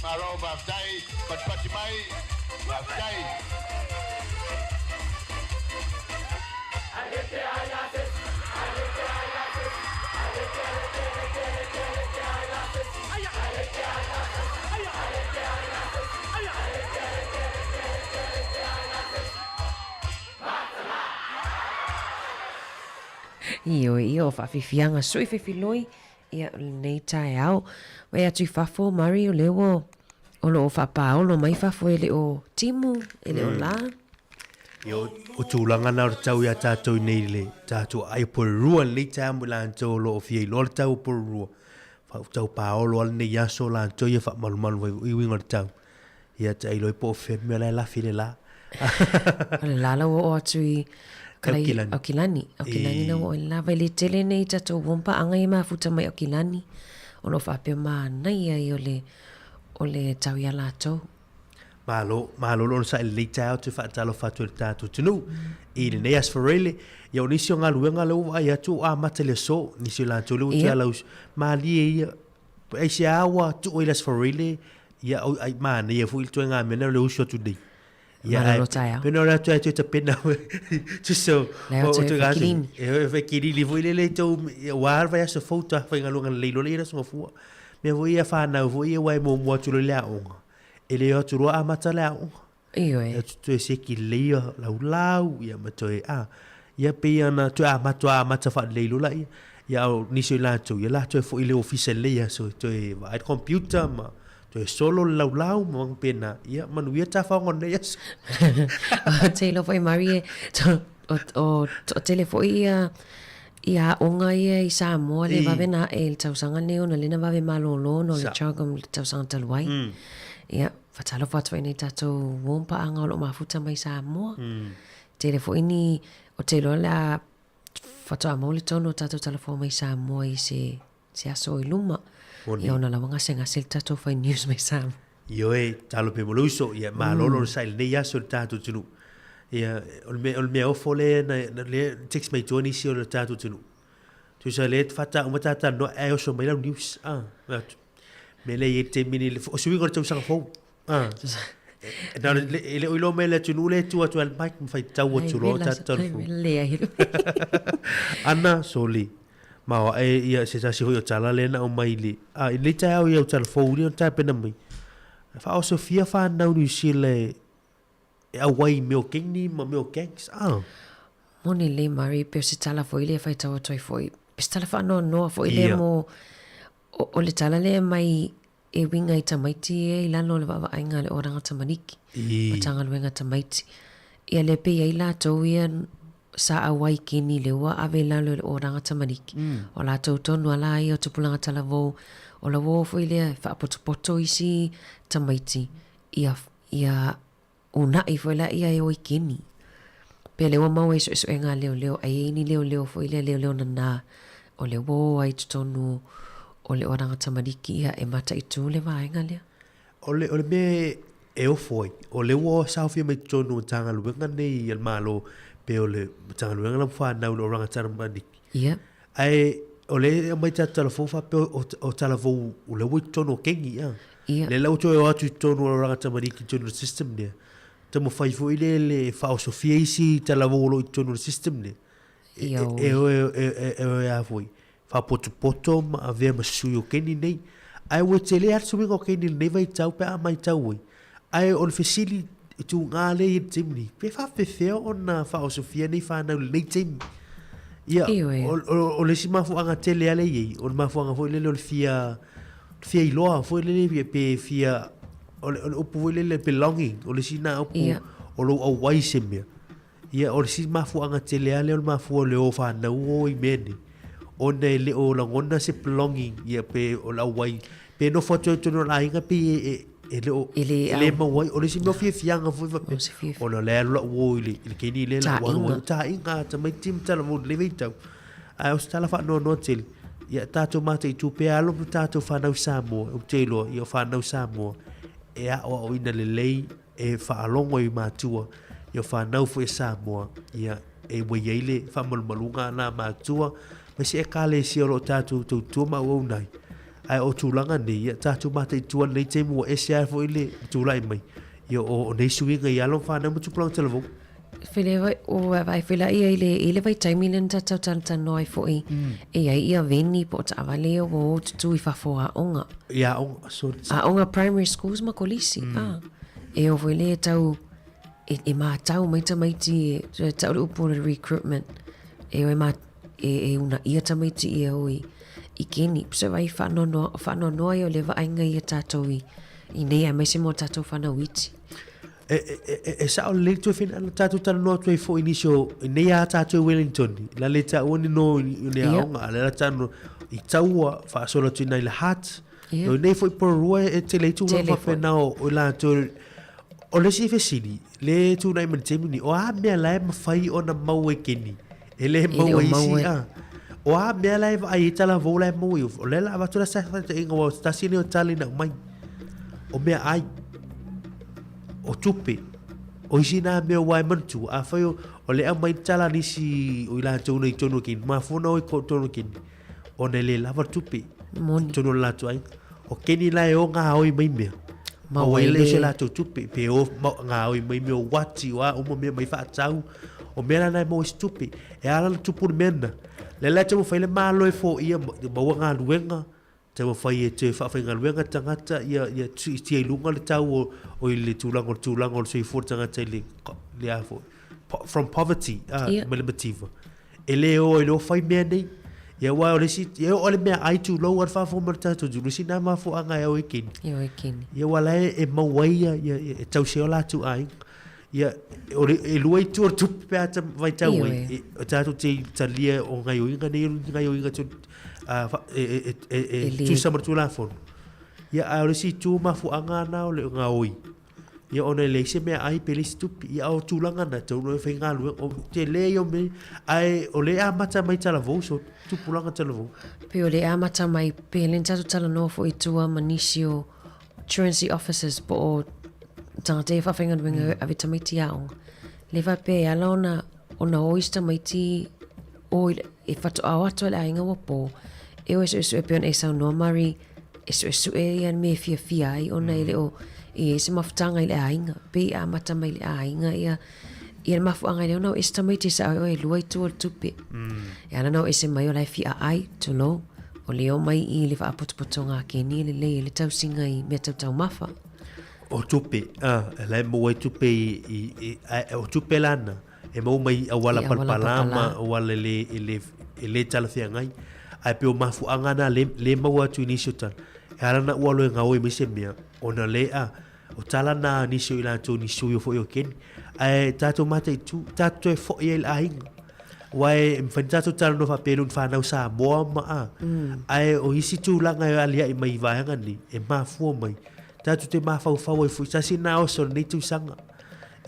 F: Malo faafetai, patipati mai, faafetai.
B: Ioe, ia o faafiafiaga sui fefiloi ia o lenei taeao. Vaai atu i fafo, Murray, o lea ua o lo o faapaolo mai fafo e le o timu, e le o la.
D: Ia, o tulaga na o le tau iā tātou i nei le tātou ai Porirua lenei taeao mo i latou o lo o fia iloa le tau o Porirua. Tau paolo lava lenei aso latou ia faamalumalu mai foi i uiga o le tau. Ia tailo ai po o fea le mea la e lafi i le la.
B: O le la la ua oo atu i Aukilani. Aukilani. Aukilani na ua oo i le la. Vai le tele nei tatou uo ma paaga ia mafuta mai Aukilani. O lo o faapea manaia ia o le, o le tau iā latou.
D: Malo, malo le onosai i lenei taeao toe faatalofa atu i le tatou atunuu i lenei Aso Faraile. Ia o nisi o galuega lea ua vaai atu ua amata i le aso, nisi o latou lea ua toe alausu. Malie ia, aisea ua tuu ai le Aso Faraile, ia ai manaia foi le ituaiga mea lea o le usu atu nei.
B: Ia, Malolo taeao.
D: Pena o le atu ai toe tapena. Just so.
B: Lea o toe fekilini.
D: E fekilini foi lele tou, ua vai aso fou ta faigaluega lelei loa le ia le aso Gafua. Mea foi ia whanau foi ia ua e muamua atu loa i le aoga. E le o atu loa amata le aoga.
B: Ioe.
D: E atu toe seki lelei ia laulau, ia ma toe, a. Ia pei ona toe amata, amata faalelei loa laia. Ia a o nisi o i latou, ia latou e foi i le ofisa i lenei aso e toe vaai le computer ma toe solo le laulau ma faapena. Ia manuia tafaoga o lenei aso.
B: Ou te iloa foi Murray e o toatele foi ia ia aoga ia i Samoa le vave na ae i le tausaga lenei ona lea na vave malolo ona o le CHOGM i le tausaga talu ai. Ia, faatalofa atu ai nei tatou uo ma paaga o lo o mafuta mai Samoa. Tele foi ni, ou te iloa o le a faatoa maua le tonu o tatou talafua mai Samoa i se se aso i luma. Ia ona la ua gasegase le tatou fai news mai Samoa.
D: Ioe, talo pe mo le uso, ia malolo le sai lenei aso i le tatou atunuu. Ia, o le mea, o le mea ofo lea na, na lea text mai tua nisi o le tatou atunuu. Tusa lea faatoa uma ta talanoa ae oso mai lau news. Ah, mea atu. Mea lea e i ai le taimi nei, o se uiga o le tausaga fou. Ah. Na o le, e le o iloa mai le atunuu lea e tu atu ai le mic ma faitau atu loa tatou talafou.
B: Leai.
D: Ana, soli. Ma o ae ia se tasi foi o tala lea na aumai i le, a, i lenei taeao ia o tala fou lea na tapena mai. Faaosofia whanau New Zealand e auai i mea o keni ma mea o gangs. Ah.
B: Moni lelei Murray, pei o se tala foi lea e faitau atu ai foi, pei se tala faanoanoa foi lea mo, o, o le tala lea e aumai e uiga i tamaiti ia i lalo o le vaavaaiga a le Oranga Tamariki, Matagaluega Tamaiti. Ia lea pei ai latou ia sa auai kini lea ua ave i lalo i le Oranga Tamariki. O latou tonu a la ia o tupulaga talavou, o la ua o foi lea e faapotopoto isi tamaiti ia, ia unaʻi foi la ia e o i kini. Pei lea ua maua i suesuega a leoleo, ai e i ai ni leoleo foi lea leoleo nanā, o lea ua o ai i totonu o le oranga tamariki ia e mataitu le vaega lea.
D: O le, o le mea e ofo ai, o lea ua saofia mai totonu o Matagaluega nei a le Malo, pe o le Matagaluega la ua fanau i le oranga tamariki.
B: Ia.
D: Ae o lea e aumai tatou talavou faapea o, o talavou o lea ua i totonu o kengi, a.
B: Ia.
D: Lea la ua toe o atu i totonu o oranga tamariki i totonu o le system lea. Taumafai foi lea le faaosofia isi talavou o lo o i totonu o le system lea. E,
B: Ia,
D: e, e, e, e, e, e a foi, faapotopoto ma avea ma sui o keni nei. Ae ua tele lava le suiga o keni i lenei vaitau pe a matau ai. Ae o le fesili tuga lea i le taimi nei, pe faapefea ona faaosofia nei fanau i lenei taimi? Ia,
B: Ioe.
D: o, o, o le isi mafuaaga tele lava lea e i ai, o le mafuaaga foi lele o le fia, fia iloa foi lele pe fia, o le, o le upu foi lele belonging, o le isi na upu
B: Ia.
D: o lou auai i se mea. Ia, o le isi mafuaaga tele lava lea o le mafua o le o fanau o i mea nei, ona e le o lagona se belonging, ia pe o le auai, pe nofo atu ai i totonu o le aiga pei e, e, e le o,
B: E le
D: e le maua ai. O le isi mea o fiafiaga foi faapea,
B: O se fiafia.
D: ona o lea e alu lau uo i le, i le keni lea lau alu ai.
B: Taaiga.
D: Taaiga, tamaiti ma talavou i lenei vaitau. Ae o se tala faanoanoa tele, ia tatou mataitu pea alo ma tatou fanau Samoa, ou te iloa, ia o fanau Samoa, e aoaoina lelei e faalogo i matua, ia fanau foi a Samoa, ia e ua i ai le faamalumaluga a nā matua, ma isi ekalesia o lo o tatou tautua ma auauna ai. Ae o tulaga nei, ia tatou mataitu i lenei taimi ua ese lava foi le tulai mai ia o nei suiga i alo ma fanau ma tupulaga talavou.
B: Ua vaai foi la ia i le, i le vaitaimi lea na tatou talatalanoa ai foi, e i ai ia veni po o taavale ia ua o tutu i fafo o aoga.
D: I aoga, so.
B: Aoga primary schools ma kolisi, a. E o foi lea e tau, e, e mātau mai tamaiti e, e tau le upu o le recruitment, e o e mā, e, e unaia tamaiti ia o i, i keni. So vai whaanoanoa, whaanoanoa ia o le vaaiga ia tātou i, i nei aemaise mo tātou whanau iti.
D: E, e, e, e sao lelei toe whina, tātou talanoa atu ai foi i nisi o, i nei a tātou i Wellington, la le taua ni no i ni aonga, a le la tānu, i taua whaasola atu i nei le heart, yeah. No nei foi pororua e tele i tūlanga whawhena o, o lātou, o le si fesili, le tūnai mani taimi ni, o a mea la e mawhai ona mau e keni, E le maua isi, a. O a mea la e vaai ai talavou la e maua i o lea la avatu la sa whaitainga wa tasi nei o tali na mai. O mea ai. O tupe. O isi nā mea wa e mantu. A whai o, o le au mai tala nisi o i latou nei tonu kini. Mafua o i ko tonu kini. Ona e le lava tupe.
B: Moni.
D: Tonu o latou ai. O keni la e o ngā oi mai mea. Ma wai le se latou tupe. Pe o ngā oi mai mea o wati o a uma mea mai whaatau. O mea la nai mo isi tupe. E ala la tupu le mea na. Le la te whai le malo e fo ia maua ngā luenga. Te whai e te whawhai ngā luenga tangata ia, ia tia i lunga le tau o, o i le tūlanga o le tūlanga o le soifua tangata i le, le a fo. From poverty, yeah. me le mativa. E le o, e le o whai mea nei. Ia wā o le si, ia o le mea ai tū lou ar whāwhō ma le tātou tū. Lusi nā mafo anga e o e kini.
B: E o e kini.
D: Ia wā la e, e mau ai ia, ia, ia, e tause o lātou ai. Ia, o le, e lua i tua tupu pe ata vai tau ai. E, o tātou te talia o ngai oinga nei, o ngai oinga tu, a, e, e, e, e, e, e tusa ma le tūlafono. Ia, a o le si tū mafo anga ana o le ngā oi. Ia ona e leai se mea ai pe leai se tupe. Ia o tulaga na tau no e whai o te le o me ai o le amata mai talavou so tupulaga talavou.
B: Pe o le amata mai pe le tatou talanoa foi i tua ma nisi o truancy officers po o tangata ia whaawhaingaluenga mm. ave tamaiti aonga. Le faapea e ala ona ona o isi tamaiti o e whatoa o atu le aiga ua po e o e suesue pe ona e saunoa Mari e suesue ia me fiafia ai ona e le o e ai se mafutaga i le aiga pei e amata mai i le aiga ia ia le mafuaaga i le ona o ese tamaiti e sao ai oe e lua itu o le tupe e ala ona o ese mai o la e fia ai tulou o le omai i le faapotopotoga a Keni e lelei ai le tausiga i mea tautaumafa.
D: O tupe, a, e la e maua ai tupe i, i, i, a, o tupe lana, e maua mai i auala palapala ma auala e le, e le, e le talafeagai. Ae pei o mafuaaga na le, le maua atu i nisi o tala. E ala na ua loe gaoi mai se mea, ona le a, o tala na nisi o i latou ni sui o foi o keni. Ae tatou mataitu, tatou toe foi ai i le aiga. Aua e mafai ona tatou talanoa faapea i lona fanau Samoa ma a. Ae o isi tulaga e aliae mai i vaega nei, e mafua mai. Tatou te mafaufau ai foi, tasi na oso o lenei tausaga.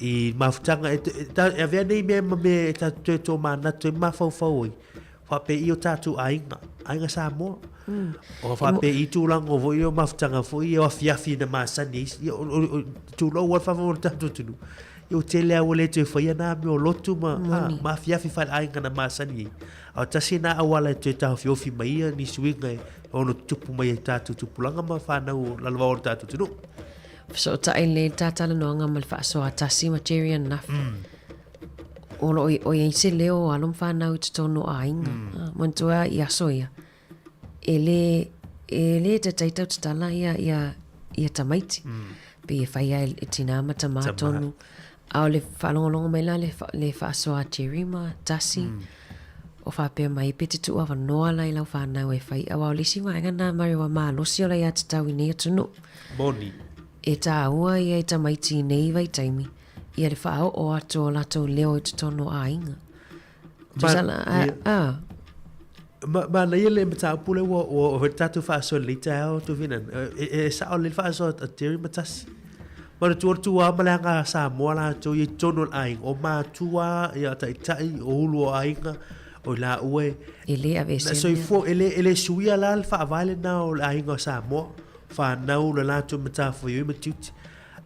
D: I mafutaga, e, e, e avea nei mea ma mea e tatou toe tōmanatu ai mafaufau ai. Faapei o tatou aiga, aiga Samoa. O faapei i tulaga o foi o mafutaga foi o afiafi na masani ai. Ia, o, o, tulou a whawha o le tatou atunuu. Ia, o tele a ua le toe whaia nā mea o lotu ma, a, ma afiafi whai aiga na masani ai. A o tasi nā auala e toe tāofiofī mai ia ni suiga e ono tupu mai ai tātou tupulaga ma whānau o lalovaoa o le tatou atunuu.
B: Fesootai lelei le ta talanoaga ma le faasoa tasi ma Jerry ananafi. O lo o i ai se leo o alo ma whanau i totonu o aiga. Mm. Manatua i aso ia. E le, e le tatai tau tatala ia, ia, ia tamaiti. Pe e whai ai e tina ma tamā tonu. A o le whaalongolongo mai la le, le faasoa a Jerry ma Tasi. O whapea mai pe te tuu awanoa la i lau whanau e whai. Aua o le isi vaega nā Mari wa malosi o la ia te tau i nei atunuu.
D: Moni.
B: E tāua ia i tamaiti i nei vaitaimi, ia le whaaoo atu o latou leo i totonu o aiga. Tusala, a, a.
D: Ma, ma na ia le mataupu le ua, ua, ua tatou faasoa lelei taeao Tufina. E, e, e sao lelei le faasoa a Terry ma Tasi. Ma le tua atu lava ma le aga Samoa latou ia i totonu o le aiga, o matua, ia taitai, o ulu o aiga, o i laua e.
B: E le aveesea.
D: Na soifua, e le, e le suia la le faavae lena o le aiga o Samoa, whanau le latou matawhaioi ma tiute.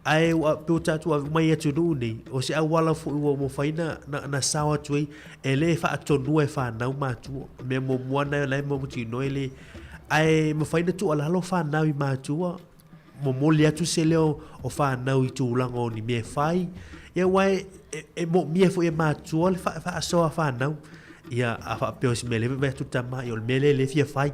D: Ae ua pei o tatou ave mai i atunuu nei, o se auala foi ua mafai na, na, na sao atu ai, e le faatonua e whanau matua. Mea muamua na la e mautinoa e le. Ae mafai ona tuualalo fanau i matua, momoli atu se leo o fanau i tulaga o ni mea e fai, ia aua e, e, e moomia foi e matua le faasoa fanau. Ia, a faapea o se mea lea e vaai atu le tama, ia o le mea lea lea e fia fai.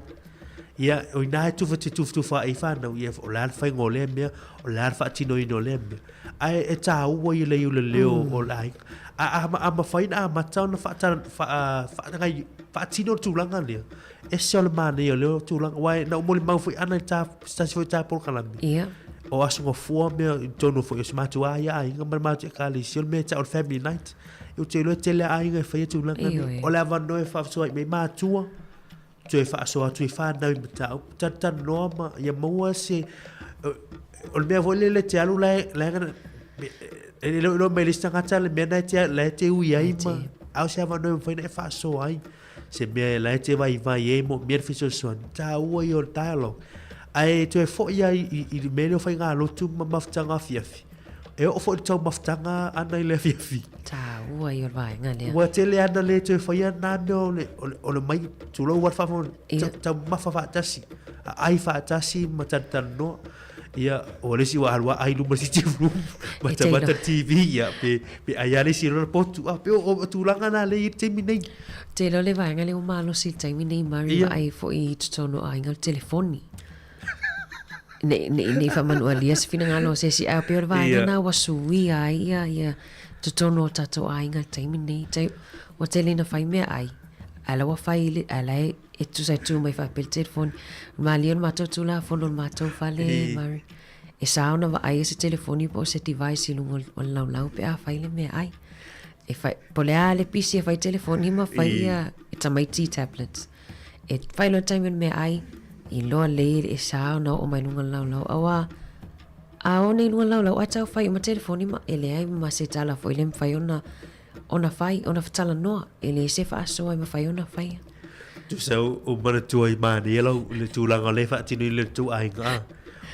D: Ia, o ina e tufa te tufatufa ai fanau, ia o le a le faiga o lea mea, o le a le faatinoina o lea mea. Ae e tāua ia le i o le leo o le aiga. A, a, a mafai ona amata ona faatino le tulaga lea, ese o le manaia o lea tulaga. Aua na ou molimau foi ana i se tasi foi o ta polokalame.
B: Ia.
D: O Aso Gafua mea i totonu foi o si matou lava ia aiga ma le matou ekalesia, o le mea e tau o le family night. Ou te iloa e tele lava aiga e faia tulaga nei. O le avanoa e faasoa ai mai matua, toe faasoa atu i whānau i mataupu, talatalanoa ma ia maua se, o le mea foi lele e te alu la e, la e, e le iloa mai le isi tagata le mea na e te, la e te ui ai ma, a o se avanoa e mafai ona e faasoa ai, se mea la e te vaivai ai moomia le fesoasoani, tāua ia o le dialogue. Ae toe foi ai i, i le mea lea o faigalotu ma mafutaga afiafi, E oo foi i le taumafataga ana i le afiafi.
B: Taua ia o le vaega lea.
D: Ua tele ana le toe faia na mea o le, o le, o le mai, tulou a le faafofoga,
B: Ia.
D: taumafa faatasi, aai faatasi ma talatalanoa. Ia, o le isi ua alu a ai luma le sitting room, matamata le TV, ia, pe, pe ai lava le isi i lona potu. A, pe o, o tulaga na lea e i ai le taimi nei.
B: Te iloa le vaega lea ua malosi i le taimi nei, Murray,
D: Ia.
B: vaai foi i totonu o aiga o le telefoni. Nei, nei, nei faamanualia se finagalo o se isi, ae pei o le vaega
D: Ia.
B: na ua suia ai ia, ia totonu o tatou aiga i le taimi lenei. Tai, ua tele ina fai meaai, ae la ua fai i le, ae la e, e tusa e tu mai faapea le telefoni. Malie o le matou Tulafono o le matou fale,
D: I.
B: Murray. E sa ona vaaia se telefoni po o se device i luga o le, o le laulau pe a fai le meaai. E fai, po o le a le pisi e fai telefoni ma fai
D: I.
B: ia tamaiti tablets. E whai loa taimi o le meaai, iloa lelei e sa ona oo mai luga o le laulau. Aua a oo nei luga o le laulau ae tau fai uma telefoni ma e leai ma se tala foi le mafai ona ona fai, ona talanoa. E leai se faasoa e mafai ona faia.
D: Tusa o manatua i manaia lau le tulaga o lea e faatino i le tou aiga a.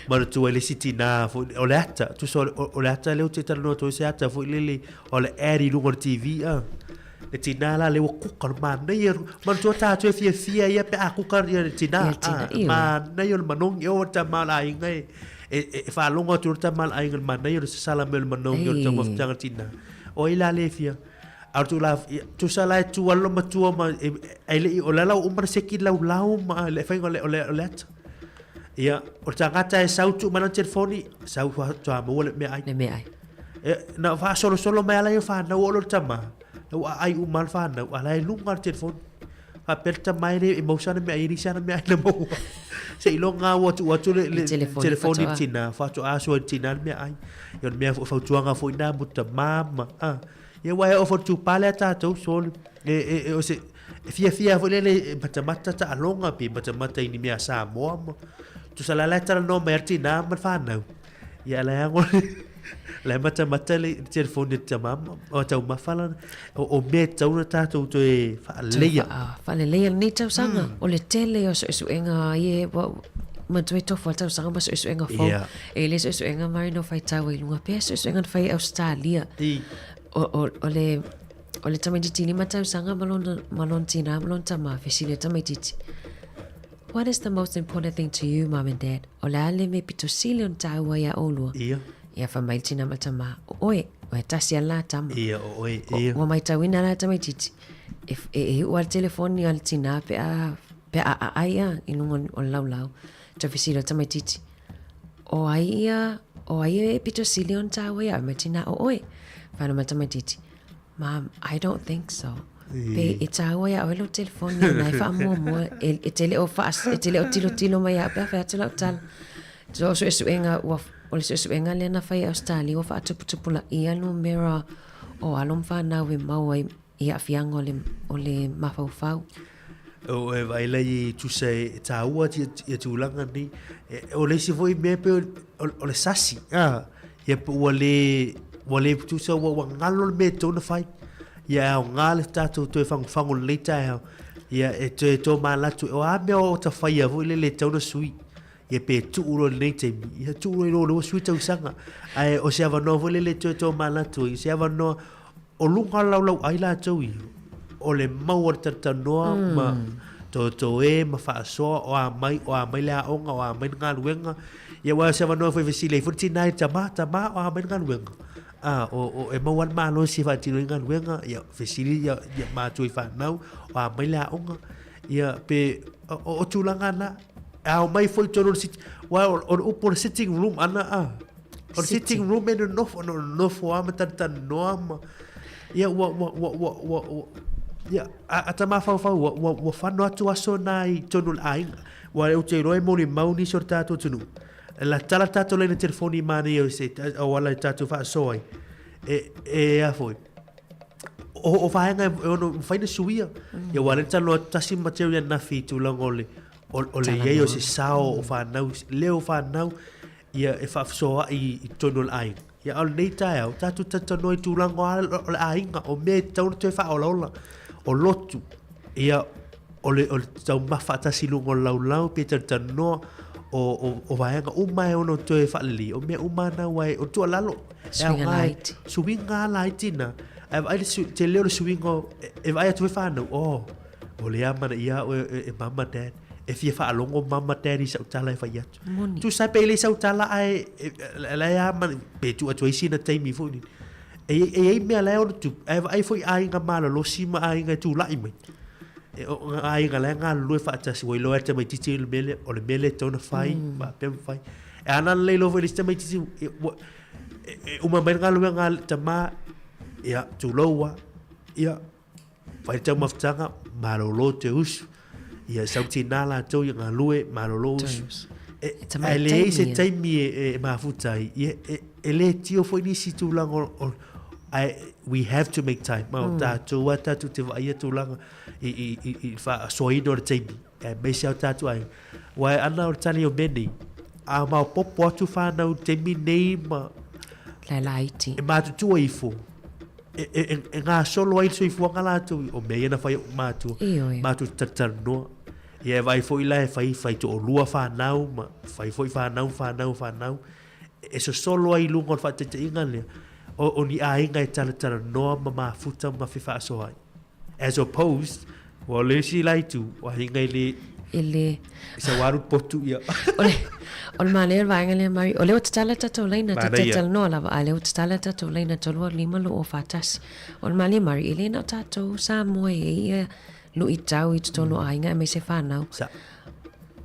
D: Manatua i le isi tinā foi, o le ata, tusa o le ata lea ou te talanoa atu ai o se ata foi lele o le ad i luga o le TV a. Le tinā la lea ua kuka, le manaia, manatua tātou e fiafia ia pe a kuka ia le tinā,
B: Ia le tinā,
D: a,
B: ioe.
D: manaia o le manogi, o le tama o le aiga e, e, e faalogo atu le tama o le aiga i le manaia o le sasala mai o le manogi o le
B: Ei.
D: taumafataga o le tinā. O ai la le fia, a o le tulaga, ia, tusa la e tu alo matua ma, e, e le i, o le ala ua uma ona seki laulau ma le faiga o le, o le, o le ata. Ia, o le tagata e sau tuu mai lana telefoni, sau faatoa maua le meaai.
B: Le meaai.
D: E, na faasolosolo mai ala ia whanau o lo le tama. Na ua aai uma le whanau, ala e luga le telefoni. Faapea le tama e le, e mau sana mea, e le sana mea na maua. Se i longa ua tuu atu le, le
B: telefoni
D: telefoni
B: faatoa.
D: le tina, faatoa aso e le tina le mea ai. Ia o le mea fautuaga foi nā mo tama ma, ah. Ia ua e oo foi le tupā lea tātou, so e, e, e, o se, e fiafia foi lele e matamata taaloga pe matamata i ni mea Samoa ma, tusa la la e talanoa mai a le tinā ma le whānau. Ia la e ago la e matamata le telefoni a le tama ma, o taumafa lana, o, o mea e tatau ona tātou toe faaleleia.
B: Faaleleia lenei tausaga, o le tele o suesuega ia e ua manatua e tofu a le tausaga ma suesuega fou.
D: Ia.
B: E le suesuega Murray no faitau ai luga pea suesuega na fai i Ausetalia.
D: I.
B: O, o, o le o le tamaitiiti lima tausaga ma lona, ma lona tinā ma lona tama, fesili le tamaitiiti, What is the most important thing to you, mum and dad? O le a le mea pito sili ona tāua iā ʻolua?
D: Ia.
B: Ia fai mai le tinā ma le tama, o oe, o e tasi a le la tama.
D: Ia, o oe, ia.
B: Ua maitauina la tamaitiiti, e, e, e iu a le telefoni a le tinā pe a, pe a aai a i luga o le laulau. Tau fesili o le tamaitiiti, O ai ia, o ai e pito sili ona tāua iā oe ma tinā o oe? Whai mai le tamaitiiti, Mum, I don't think so. Pe e tāua iā oe lou telefoni na e whaamuamua, e, e te le o wha, e te le o tilotilo mai iā oe, pe a whai atu lau tala. So, o suesuega, ua, o le suesuega lea na whai i Australia, ua whaatuputupulaia numera o alo ma whanau e mau ai i aafiaga o le, o le mafaufau.
D: O e vaai la i tusa e tāua ia tulaga nei. E, o le isi foi mea pe o, o le sasi. Ah, ia pe ua le, ua le tusa ua, ua ngalo le mea e tau ona fai. Ia e aoga le tātou toe fangofango lelei taeao. Ia e toe tō mālatu, o a mea o ta whaia foi lele e tau ona sui. Ia pe tuu loa i lenei taimi, ia tuu loa i lo le ua sui tausaga. Ae o se avanoa foi lele e toe tō mālatu ai, o se avanoa o luga o le laulau ai latou ia, o le mau o le talatalanoa ma Toetoe ma faasoa o a mai, o a mai le aoga, o a mai le galuega. Ia aua o se avanoa foi e fesili ai foi le tina i le tama, tama o a mai le galuega? A, o, o, e maua lava le malosi e faatino ai galuega, ia fesili ia, ia matua i fanau, o a mai le aoga. Ia pe, o, o, o tulaga na, e ao mai foi i totonu o le sit, aua o, o le upu o le sitting room ana, a, o le sitting room e nonofo, nonofo lava ma talatalanoa ma, ia ua, ua, ua, ua, ua, ua ia, a, a ta mafaufau, ua, ua, ua fano atu aso na i totonu o le aiga. Aua ou te iloa e molimau nisi o le tatou atunuu. E la tala tatou laina telefoni manaia o se auala e tatou faasoa ai. E, e a foi. O, o vaega e ono mafai ona suia. Ia aua o lea na talanoa atu tasi ma Terry ananafi i tulaga o le, o, o le i ai o se sao o fanau, leo o fanau, ia e faafesoaai i totonu o le aiga. Ia a o lenei taeao, tatou talatalanoa i tulaga o le aiga, o mea e tatau ona toe faaolaola, o lotu, ia o le, o le taumafa faatasi i luga o le laulau, pe talatalanoa, o, o, o vaega uma e ono toe faalelei, o mea uma na aua e, o le tuualalo, e aoga e, suiga laiti na, ae vaai le tele o le suiga, e, e vaai atu foi fanau, oh, o lea amanaia au e, e, e mama dad, e fia faalogo mama dad i sau tala e fai atu. Moni. Tusa pe le sau tala ae la e ama pe tuu atu ai sina taimi foi ni. E e ai mea la e ono tupu ae vaai foi aiga malolosi ma aiga e tulai mai. E o ngā aiga la e galulue faatasi ua iloa e le tamaitiiti o le mea lea o le mea lea e tatau ona fai faapea ma fai. E ana lelei loa foi i le isi tamaitiiti e ua e uma mai le galuega a le tama ia tulou lava ia Fai le taumafataga, malolo te usu. Ia sau tinā latou ia galue, malolo usu. E, ae leai se taimi e, e mafuta ai. Ia, e, e le tio foi nisi tulaga o, o ae we have to make time. Ma o tātou a tātou te vaaia tulaga i, i, i, i faasoaina o le taimi. Aemaise a o tātou aiga. Aua e ana o le tali o mea nei, a maopoopo atu whānau i te taimi nei ma...
B: Laelaiti.
D: E matutua ifo. E, e, e, e gasolo ai le soifuaga latou, o mea ia na fai e ou matua.
B: Ioe.
D: Matou te talatalanoa. Ia e vaai foi la e fai, fai toalua whanau, ma fai foi whanau, whanau, whanau. E sosolo ai i luga o le faataitaiga lea, o, o ni aiga e talatalanoa ma mafuta ma fefaasoaai. As opposed, ua o le isi la itu, ua aiga e le...
B: E le...
D: Sa ua alu potu ia.
B: O le, o le manaia o le vaega lea, Mari, o lea ua tatala tatou laina, ta talatalanoa lava, a o lea ua tatala tatou laina 3 5 2 4 1. O le manaia, Mari, e le na o tatou Samoa e i ai ia luitau i totonu o aiga aemaise whanau.
D: Sa.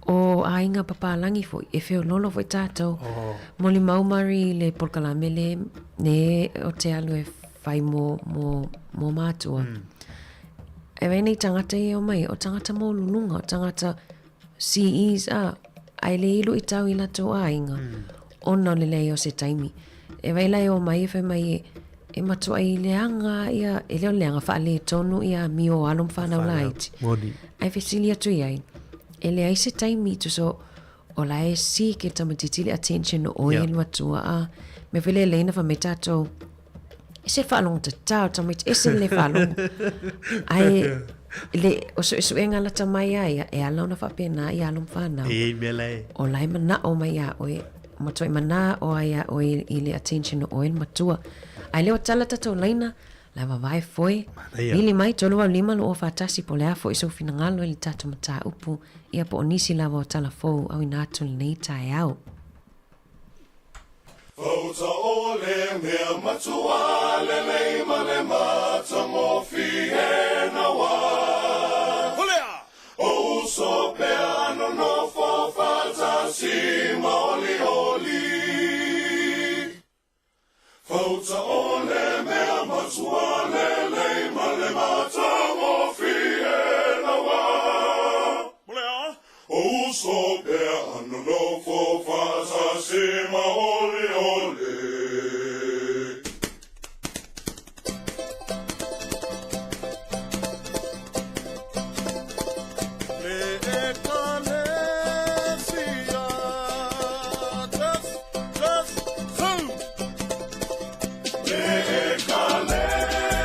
B: O aiga papalagi foi, e feololo foi tatou. Oh. Molimau Mari i le polokalame le, ne o te alu e whai mo, mo, mo mātua. E wei nei tangata i o mai, o tangata mōlulunga, o tangata CEs, a, ai le ilu i tau i latou aiga, ona o le leai o se taimi. E wei lai o mai e whai mai e, e matua i leaga ia, e le o le leaga faaletonu ia amio o alo ma whanau laiti.
D: Moni.
B: Ai fesili atu i ai, e leai se taimi tusa o la e seek e tamaitiiti le attention o oe le matua a mea foi lea lei na fai mai tatou ese le faalogo tatao tamaiti ese le faalogo ae le o suesuega lata mai a ia e ala ona faapena i alo ma fanau.
D: E i ai mea la e.
B: O la e manao mai ia oe matuai manao ai ia oe i le attention o oe le matua. Ae lea ua tala tatou laina la vavae foe.
D: Manaia.
B: Vili mai 385 241 po o le a foi sou finagalo i le tatou mataupu ia po o nisi lava o tala fou auina atu i lenei taeao.
A: Fauta o le mea matua lelei ma le matagofie naua. O uso pea nonofo faatasi ma olioli. Fauta o le mea matua lelei ma le matagofie naua. O uso pea nonofo faatasi ma olioli. Le Ekalesia, just, just, two. Le Ekalesia.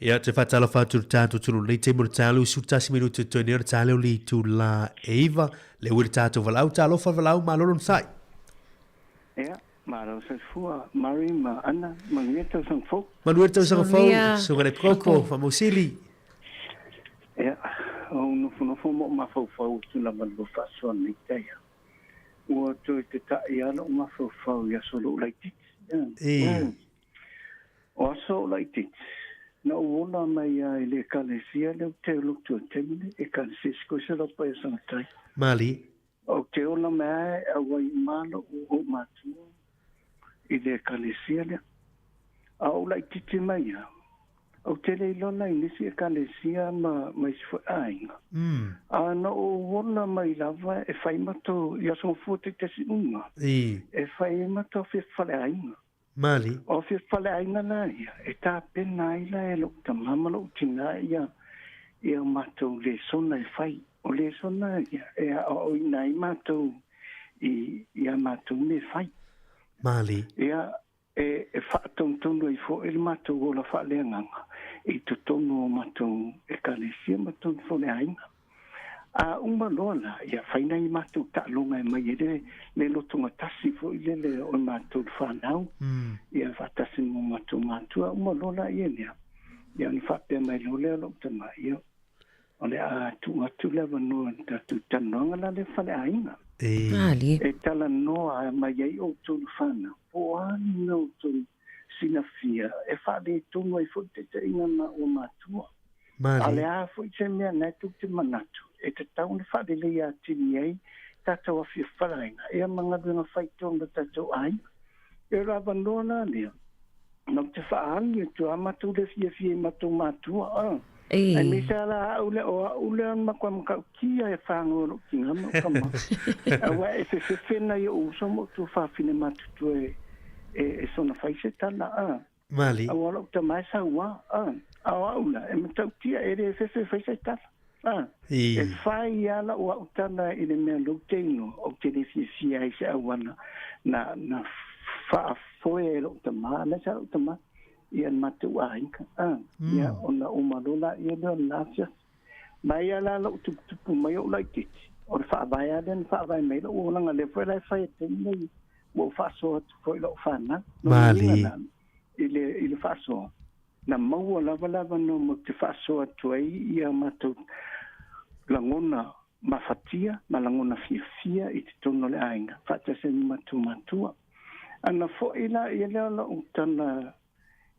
D: Ia, te whātalofa atu le tātou tulu nei te mo le tālu su tasi minutu te nei o le tāleo li tu la e iva le ui le tātou valau tālofa valau malolo na sai.
G: Ia, malo soifua Murray ma Anna, manuia tausaga fou.
D: Manuia tausaga fou, suga le koko, whamausili.
G: Ia, o nofonofo mo mafaufau atu lava le faasoa nei taia. Ua toe tetaʻi lava loʻu mafaufau i aso loʻu laitiiti.
D: E.
G: O aso o laitiiti, na ou ola mai lava i le Ekalesia lea ou te lotu ai taimi nei, Ekalesia Sikoisa lau Paia Sangatai.
D: Mali.
G: Ou te ola mai lava e auai uma loʻu ōmatua i le Ekalesia lea. A ou laitiiti mai lava, Ou te le iloa la i nisi ekalesia ma, ma isi foi aiga. A na ou ola mai lava e fai matou i aso gafua taitasi uma. E fai ai matou afia faleaiga.
D: Mali.
G: O afia faleaiga la ia, e tapena ai la e lou tama ma lou tina ia, ia matou lesona e fai. O lesona ia, e aoaoina ai matou i, i a matou mea e fai.
D: Mali.
G: Ia, e faatonutonu ai foi le matou ola faaleagaga i totonu o matou Ekalesia ma totonu foi o le aiga. A uma loa la, ia fai nai matou taaloga e mai ai le, le lotogatasi foi lele o matou le fanau, ia faatasi ma matou matua. Uma loa la ia lea, ia ona faapea mai loa lea o lou tama, ia, o le a tuu atu le avanoa i le tatou talanoaga la lea faleaiga. E talanoa mai ai outou le fanau, po o a ni mea outou silafia e faaletonu ai foi le taitaiga na ua matua. A o le a foi se mea na e tou te manatu e tatau ona faaleleia atili ai tatou afiafalaina ia ma galuega fai tonu a tatou aiga. E o le avanoa la lea, na ou te faaali atu a matou le fiafia i matou matua, a. Aemaise lava la au lea, o au lea na matua matautia e whanau o lou tina ma lou tama. Aua e fefefe nai ou uso ma ou tuafafine matutua e, e, e soona fai se tala, a.
D: Mali.
G: Aua o lou tama e saua, a. A o au la, e matautia e le fefe e fai se tala. A. E fai lava lau au tala i le mea lou te inoa, ou te le fiafia ai i se auala na, na faafoe e lou tama, aemaise lava lou tama, ia le matou aiga. A, ia, ona uma loa laia lea o lena afiafi. Mai lava la lou tuputupu mai ou laitiiti, o le faavae lava lea na faavae mai ai lou olaga, lea foi la e fai i le taimi lenei, ua ou faasoa atu foi i lau fanau. Lona uiga la, i le, i le faasoa, na maua lava le avanoa matou te faasoa atu ai ia matou lagona mafatia ma lagona fiafia i totonu o le aiga, faatasi ai ma matou matua. Ana foi la ia lea o lau tala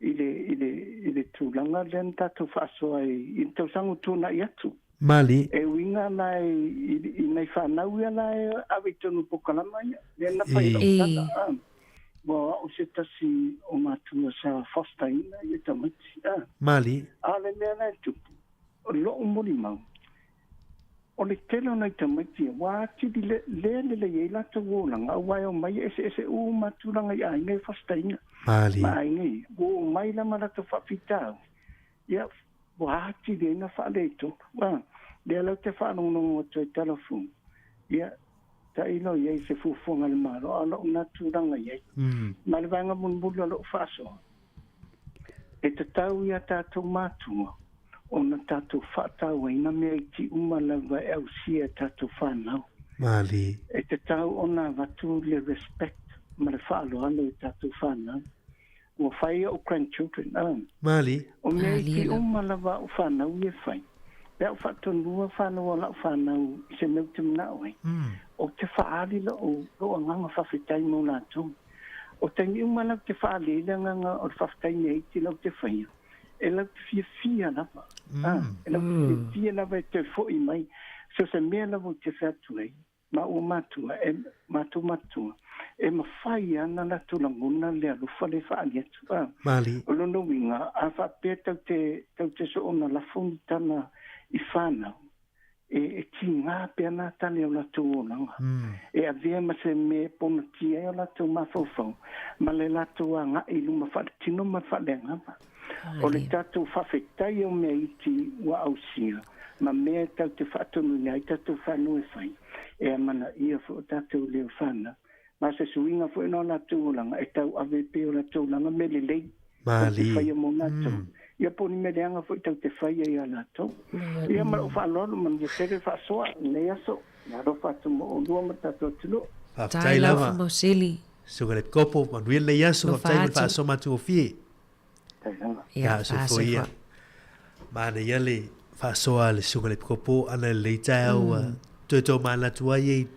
G: i le, i le, i le tulaga lea na tatou faasoa ai i le tausaga ua tuanai atu.
D: Mali.
G: E uiga la i, i, i nai fanau ia la e ave i totonu o polokalama ia, lea na fai ai lau tala. A, ua o au se tasi o matua sa foster ina ia tamaiti. A,
D: Mali.
G: a o le mea la e tupu, o lou molimau, O le tele o nai tamaiti ia, ua atili le, le lelei ai latou olaga, aua e omai e eseese uma tulaga i aiga e fositaina ma aiga ia. Ua omai la ma latou faafitauli, ia, ua atili ai na faaletonu. A, lea la ou te faalogologo atu ai i telefoni, ia, tailo i ai i se fuafuaga a le Malo, a o lou na tulaga i ai. Ma le vaega mulimuli o lou faasoa, E tatau i a tatou matua ona tatou faatauaina mea iti uma lava e ausia e tatou fanau.
D: Malie.
G: E tatau ona avatu le respect ma le faaaloalo i tatou fanau. Ua fai ou grandchildren, a.
D: Malie.
G: O mea iti uma lava a'u fanau ia e fai, pe a ou faatonua fanau a la'u fanau i se mea ou te mana'o ai, ou te faaali lo'u agaga faafetai mo latou. O taimi uma lau te faaali ai le agaga o le faafetai mea iti lau te faia, e lau te fiafia lava. E lau te fiafia lava e toe fo'i mai. So se mea lava ou te fai atu ai, ma ua matua, e, matou matua, e mafai lava ona latou lagona le alofa lea e faaali atu. O lona uiga, a faapea tau te, tau te soona lafo ni tala i fanau, E, e tigā pea nā tale o latou olaga, e avea ma se mea e ponatia ai o latou mafaufau ma le latou agaʻi i luma faaletino ma le faaleagaga. O le tatou faafetai o mea iti ua ausia ma mea e tatou te faatonuina ai tatou fanau e fai, e amanaia foi o tatou leo fanau. Ma se suiga foi na o latou olaga e tauave pea o latou olaga mea lelei tau te faia mo latou. Ia po o ni mea leaga foi tau te faia ia latou. Ia ma lou faaaloalo manuia tele le faasoa i lenei aso. E alofa atu mo oulua ma le tatou atunuu.
D: Faafetai lava. Suka le kopo, manuia lenei aso, faafetai mo le faasoa matagofie.
B: Ia,
D: soifua ia. Manaia le faasoa a le Suka le Kopo ana i lenei taeao ua toe tomanatu ai i,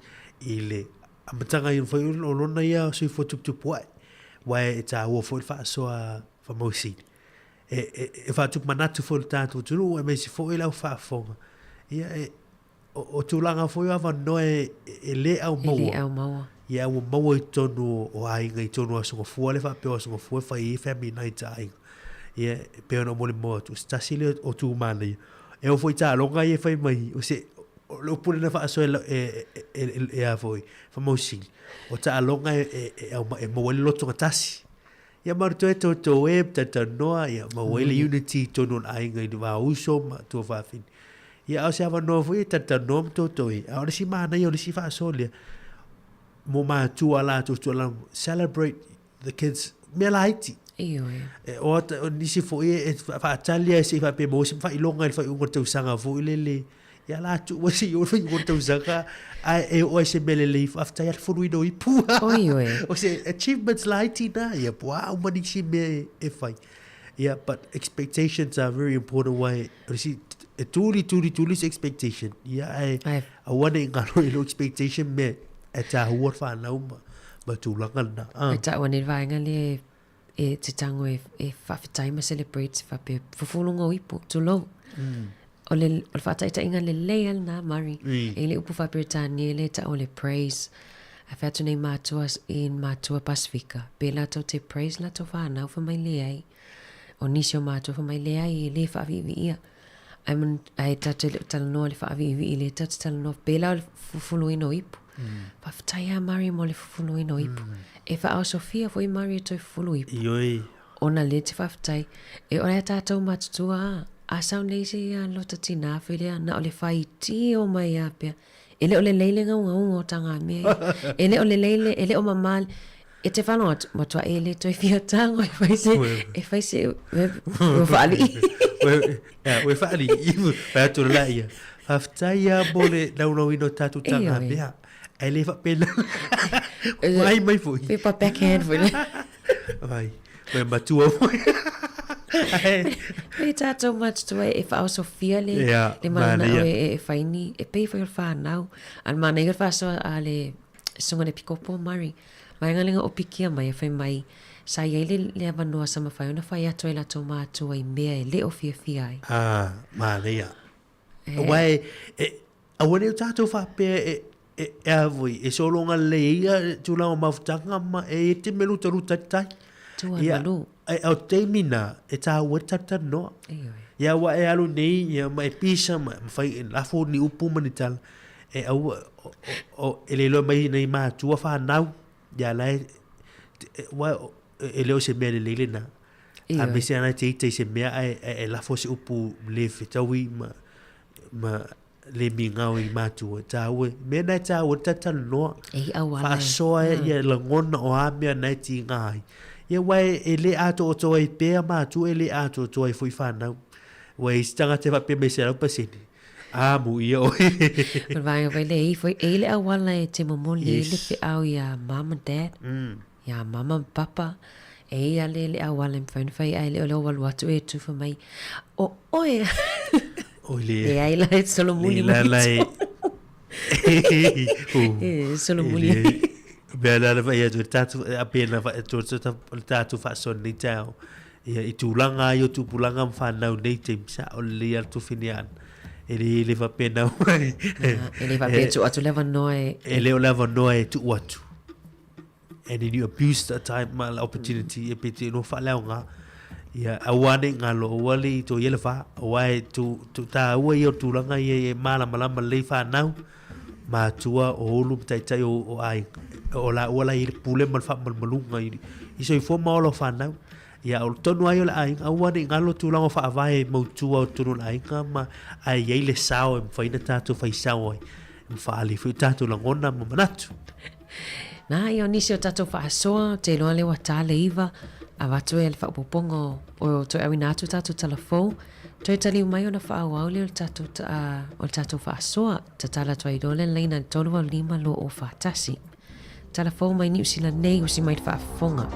D: i le amataga i foi o lona ia soifua tuputupu ae. Aua e taua foi le faasoa faamausili. E, e, e faatupu manatu foi le tatou atunuu aemaise foi le au faafofoga. Ia, e, O, o tulaga foi o avanoa e, e lē
B: au
D: maua.
B: E lē au maua.
D: Ia ua maua i totonu o, o aiga i totonu o Aso Gafua lea faapea o Aso Gafua e fai ai family night a aiga. Ia e pei ona ou molimau atu, o se tasi lea o tu manaia. E oo foi i taaloga ia e fai mai, o se, o le upu lea na faasoa e, e, e, e, e a foi, Famausili, o taaloga e, e, e, e maua ai le lotogatasi. Ia ma toe toto e talanoa ia maua ai le unity i totonu o le aiga i le va o uso ma tuafafine. Ia a o se avanoa foi e talatalanoa ma toto e. A o le isi manaia o le isi faasoa lea mo matua latou tuualalo celebrate the kids mea laiti.
B: Ioe.
D: E, o, ata, o nisi foi e, e faatali lava se i faapea maua se faailoga i le faaiuga o le tausaga foi lele. Ia la tuu ai se i oo i le faaiuga o le tausaga ae e oo ai se mea lelei faafetai lava le fuluina o ipu.
B: Oi oi.
D: O se achievements laiti na ia po o a uma nisi mea e, e fai. Yeah, but expectations are very important wai o le isi e tuli tuli tuli se expectation. Ia ae
B: Ae.
D: aua ne i ngaro i lou expectation me e tāua le whānau ma, ma tulaga lena.
B: Ah. E taua nei le vaega lea e e te tango e, e faafetai ma celebrate faapea fufuluga o ipu, tulou. O le, o le faataitaiga lelei lava lena, Murray. E i le upu faa-Peretania lea e tau o le praise. Ae fai atu nei matua i matua Pasifika, pe latou te praise latou fanau fai mai leai. O nisi o matua fai mai leai e le faaviiviia. Ae, man, ae tatou te le o talanoa i le faaviivii lea tatou te talanoa pēlā o le fufuluina o ipu. Faafetai lava Murray mo le fufuluina o ipu. E faaosofia foi Murray e toe fufulu ipu.
D: Ioe.
B: Ona lea te faafetai. E o lea tatou matutua a, a sau nei se ia lota tinā foi lea, na o le faitio mai lava pea. E le o lelei le gaugauga o tagamea ia. E le o lelei le, e le o mamā, e te whano atu, matua e le toe fia tango e whai se, e whai se, ua whaalii.
D: Ua whaalii, whai atu la ia. Faafetai lava mo le naunauina o tatou tagamea. Ae le faapena. Mai mai foi.
B: Pepa backhand foi le.
D: Vai, ua matua foi.
B: E tātou matutua e whaosofia le,
D: yeah,
B: le mananao e, e whaini, e pei foi o le whanau. A mana i o le whaasoa a le sunga le pikopo Murray. Mai nga lenga o pikia mai e whai mai, sa iai le, le avanoa sa mawhai ona whai atu ai latou mātua i mea e le o fiafia ai.
D: Ah, manaia. Aua e, e, aua ne i o tātou whapea e, e, e a voi, e sologa lelei ai ia tulaga o mafutaga ma e i te me lutaluta ai tai.
B: Tua
D: Ia,
B: malu.
D: e, o taimi nā, e tāua e talatalanoa.
B: Ioe.
D: Ia ua e alu nei, ia ma e pisa ma, ma fai, e lafo ni upu ma ni tala. E aua, o, o, o, e le iloa mai nei mātua whānau, ia la e, e, ua, e, e le o se mea lelei lenā.
B: Ioe.
D: Aemaise ana te ita i se mea ae, ae, e lafo se upu le fetaui ma, ma le migao i mātua. Tāua, mea nā e tāua, talatalanoa.
B: E i auala e.
D: Faasoa e, ia lagona o a mea nā e tīngā ai. Ia wai e le atoatoa ai pea mātua, e le atoatoa ai foi whānau. Wai isi tangata e whapea mai se 100%. A mu ia oe.
B: O le vaega foi lea, e i foi, e i le auala e te momoli ai le
D: Yes.
B: feau iā mum and dad. Iā mama ma papa, e i a le le auala e mafai ona fai ae le o le o alu atu e tufa mai, o oe!
D: Oi le.
B: Leai la e solomuli
D: Le
B: mai
D: la e.
B: E solomuli.
D: Mea la na whai atu, tātou, a pēnā whai atu, le tātou whaasona nei tāo. Ia, i tūlanga ai o tupulanga ma whānau nei te misa o le lei atu whini ana. E le le whapena
B: E le whapena tu atu le avanoa e.
D: E le o le avanoa e tu atu. And then you abuse the time ma le opportunity e pe te no whaleaonga. Ia, aua ne i galo, aua le i toia le wā, aua e tu, tu tāua ia o tūranga ia e mālamalama lelei whānau, mātua o ulu ma taitai o, o aiga. O la ua la i le pule ma le whaamalumaluga i, i soifua ma ola o whānau. Ia, o tonu ai o le aiga, aua ne i galo tūranga o whaavae e mautua o tonu o le aiga ma ai iai le sao e mawhai na tātou whai sao ai. E mawhaali fo i tātou langona ma manatu.
B: Nā, ia o nisi o tātou whaasoa, te iloa lea ua tā le iva, avatu e le whaopoponga o, o toe auina atu tātou tala fou, toe taliu mai ona whaauau lea o le tātou, uh, o le tātou whaasoa, tatala atu ai loa le laina le 385 241. Tala fou mai Niu Sila nei, usi mai le faafofoga.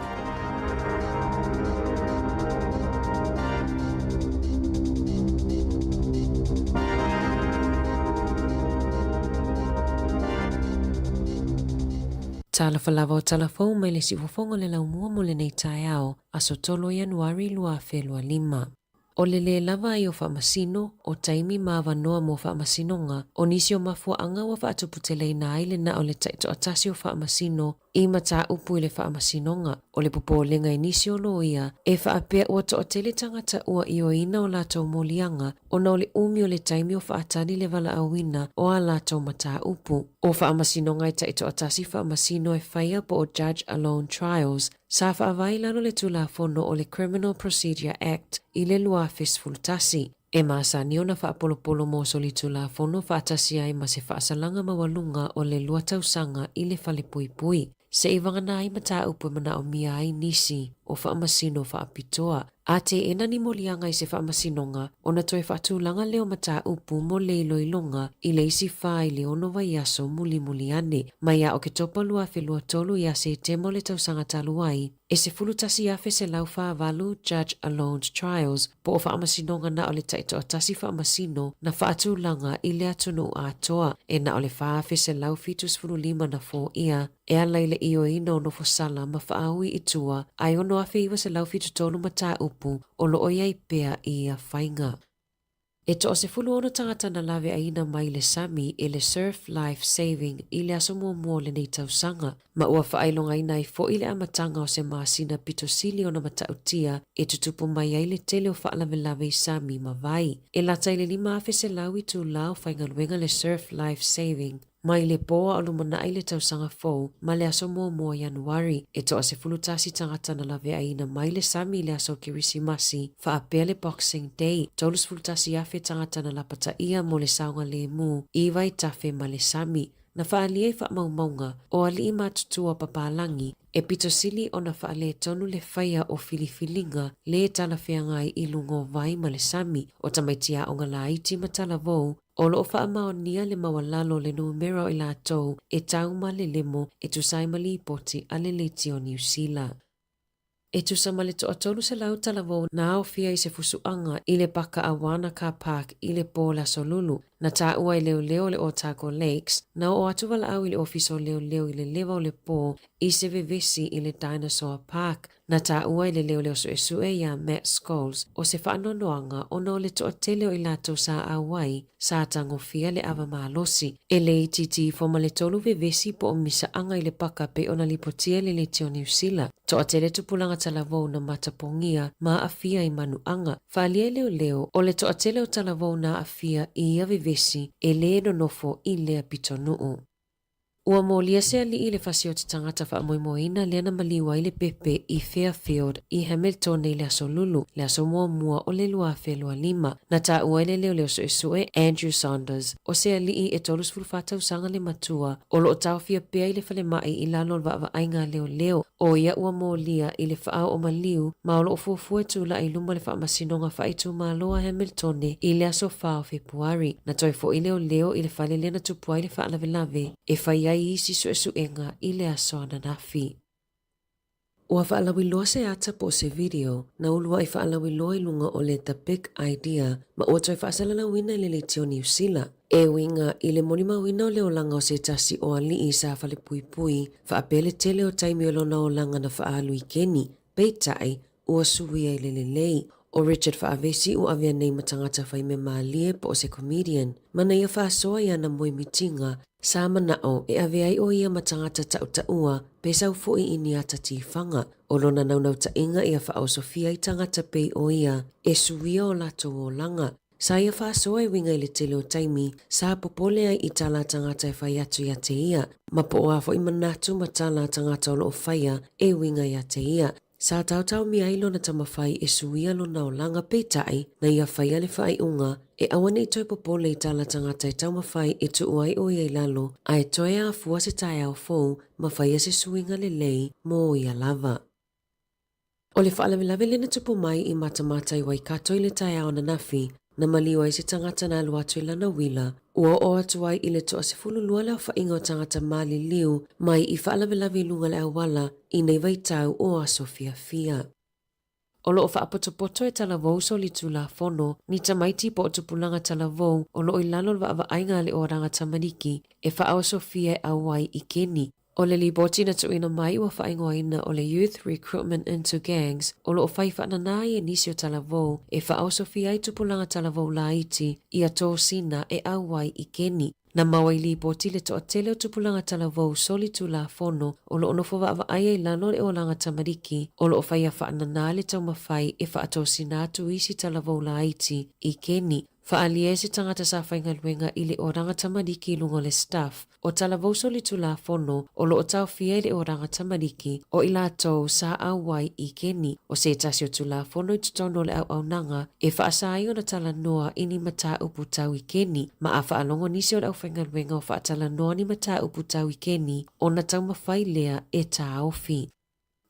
B: Talofa lava o tala fou mai le siufofoga o le laumua mo lenei taeao, aso 3 o Ianuari 2025. O le lē lava ai o faamasino, o taimi ma avanoa mo faamasinoga, o nisi o mafuaaga ua faatuputeleina ai le na o le taitoatasi o faamasino i mataupu i le faamasinoga. O le popolega i nisi o loia, e faapea ua toatele tagata ua ioeina o latou moliaga ona o le umi o le taimi o faatali le valaauina o a latou mataupu. O faamasinoga e taitoatasi faamasino e faia po o Judge Alone Trials, Sa faavae i lalo le Tulafono o le Criminal Procedure Act i le 2011, e masani ona faapolopolo mo solitulafono faatasi ai ma se faasalaga maualuga o le lua tausaga i le falepuipui, se'i vagana ai mataupu e manaomia ai nisi o faamasino faapitoa. A teena ni moliaga i se faamasinoga, ona toe faatulaga lea o mataupu mo le iloiloga i le isi fa i le ono vaiaso mulimuli ane. Mai ia Oketopa 2023 ia Setema o le tausaga talu ai, e 11,148 Judge Alone's Trials po o faamasinoga na o le taitoatasi faamasino na faatulaga i le atunuu atoa, e na o le 4,175 na foia e ala i le ioeina o nofosala ma faaui i tua a e 6,973 mataupu o lo o i ai pea i ia faiga. E toa-16 tagata na laveaiina mai le sami e le Surf Life Saving i le aso muamua o lenei tausaga, ma ua faailogaina ai foi le amataga o se masina pito sili ona matautia e tutupu mai ai le tele o faalavelave i sami ma vai. E lata i le 5,100 itulā o faigaluega le Surf Life Saving Mai le pō a o lumanai le tausaga fou ma le aso muamua o Ianuari, e toa-11 tagata na laveaiina mai le sami i le aso Kerisimasi, faapea le Boxing Day, 31,000 tagata na lapataia mo le saogalemu i Vaitafe ma le sami. Na faaalia i faamaumauga o alii matutua papalagi e pito sili ona faaletonu le faia o filifiliga lē talafeagai i luga o vai ma le sami o tamaiti aoga laiti ma talavou O lo o faamaonia le maualalo o le numera o i latou e tau ma le lemo e tusa ai ma lipoti a le Leiti o Niu Sila. E tusa ma le toa-300 talavou na aofia i se fusuaga i le paka a Wanaka Park i le pō le Aso Lulu, na taua e leoleo o le Otago Lakes, na oo atu valaau i le Ofisa o Leoleo i le lewa o le pō i se vevesi i le Dinosaur Park, Na taua i le leoleo suesue iā Matt Scholes o se faanoanoaga ona o le toatele o i latou sa auai sa tagofia le ava malosi. E le itiiti ifo ma le tolu vevesi po o misaaga i le paka pei ona lipotia i le Leitio Niu Sila. Toatele tupulaga talavou na matapogia ma aafia i manuaga. Faaalia i leoleo o le toatele o talavou na aafia i ia vevesi e le nonofo i lea pitonuu. Ua molia se alii i le fasioti tagata faamoemoeina lea na maliu ai le pepe i Fairfield i Hamiltone i le Aso Lulu, le aso muamua o le 2025. Na taua e le leoleo suesue Andrew Saunders, o se alii e 34 tausaga le matua, o lo o taofia pea i le falemai i lalo o le vaavaaiga a leoleo, o ia ua molia i le faaoo maliu ma o lo o fuafua e tulai i luma le Faamasinoga Faaitumalo a Hamiltone i le aso 4 o Fepuari. Na toe foʻi leoleo i le fale lea na tupu ai le faalavelave e fai ai isi suesuega i le aso ananafi. Ua faalauiloa se ata po o se video na uluai faalauiloa i luga o le The Big Idea ma ua toe faasalalauina i le Leitio Niu Sila. E uiga i le molimauina o le olaga o se tasi o alii sa falepuipui faapea le tele o taimi o lona olaga na faaalu i Keni, peitai, ua suia i le lelei. ʻO Richard Faavesi ua avea nei ma tagata fai mea mālie po o se comedian ma na ia faasoa i ana moemitiga sa manaʻo e ave ai ʻo ia ma tagata taʻutaʻua pe sau foʻi i ni ata tifaga. ʻO lona naunautaʻiga ia faaosofia i tagata pei ʻo ia e suia o latou olaga. Sa ia faasoa e uiga i le tele o taimi sa popole ai i tala a tagata e fai atu ia te ia, ma po o a foʻi manatu ma tala a tagata o loo faia e uiga ia te ia. Sa taotaomia ai lona tamafai e suia lona olaga peitai na ia faia le faaiuga e aua nei toe popole i tala tagata e taumafai e tuu ai o ia i lalo a e toe afua se taeao fou ma faia se suiga lelei mo ia lava. ʻO le faalavelave lea na tupu mai i Matamata i Waikato i le taeao ananafi, na maliu ai se tagata na alu atu i lana uila, ua oo atu ai i le 12 le aofaiga o tagata maliliu mai i faalavelave i luga o le auala i nei vaitau o aso fiafia. O loo faapotopoto e talavou solitulafono ni tamaiti po o tupulaga talavou o loo i lalo o le vaavaaiga a le Oraga Tamariki e faaosofia e auai i keni. ʻO le lipoti na tuuina mai ua faaigoaina ʻo le Youth Recruitment into Gangs o loo fai faananā ai e nisi o talavou e faaosofia ai tupulaga talavou laiti ia tosina e auai i keni. Na maua i lipoti le toatele o tupulaga talavou solitulafono o loo nofo vaavaai ai lalo o le olaga tamariki o loo faia faananā le taumafai e faatosina atu isi talavou laiti i keni. Faaalia e se tagata sa faigaluega i le olaga tamariki i luga o le staff o talavou solitulafono o loo taofia i le olaga tamariki o i latou sa auai i keni. O se tasi o tulafono i totonu o le auaunaga e faasa ai ona talanoa i ni mataupu tau i keni ma a faalogo nisi o le aufaigaluega o faatalanoa ni mataupu tau i keni ona taumafai lea e taofi.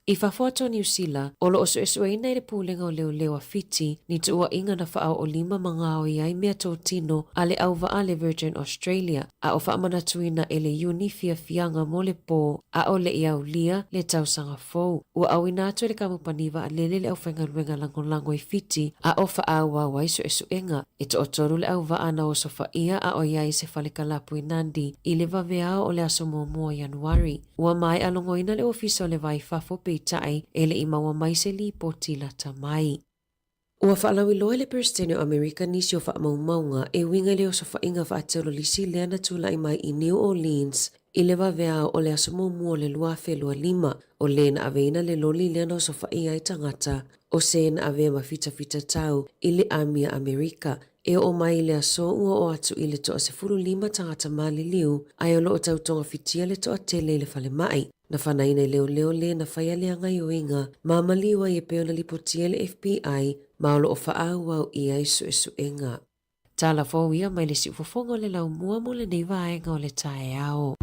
B: I fafo atu o Niu Sila, o loo suesueina e le Pulega o Leoleo a Fiti ni tuuaiga na faaoolima ma gaoi ai meatotino a le auvaa a le Virgin Australia, a o faamanatuina e le Iuni fiafiaga mo le pō a o le i aulia le tausaga fou. Ua auina atu e le kamupani vaalele le aufaigaluega lagolago i Fiti a o faaauau ai suesuega. E toatolu le auvaa na osofaia a o i ai i se fale kalapu i Nadi i le vaveao o le aso muamua o Ianuari. Ua maea logoina le Ofisa o le Va i Fafo peitai e le i maua mai se lipoti lata mai. Ua faalauiloa e le Peresetene o Amerika nisi o faamaumauga e uiga i le osofaiga faatelolisi lea na tulai mai i New Orleans i le vaveao o le aso muamua o le 2025, o lē na aveina le loli lea na osofaia ai tagata o se na avea ma fitafitatau i le amia Amerika. E oo mai i le aso ua oo atu i le 15 tagata maliliu ae o loo tau togafitia le toatele i le falemai. Na fanaina e leoleo le na faia lea gaioiga ma maliu ai e pei ona lipotia e le FBI ma o loo faaauau i ai suesuega. Tala fou ia mai le siufofoga o le laumua mo lenei vaega o le taeao.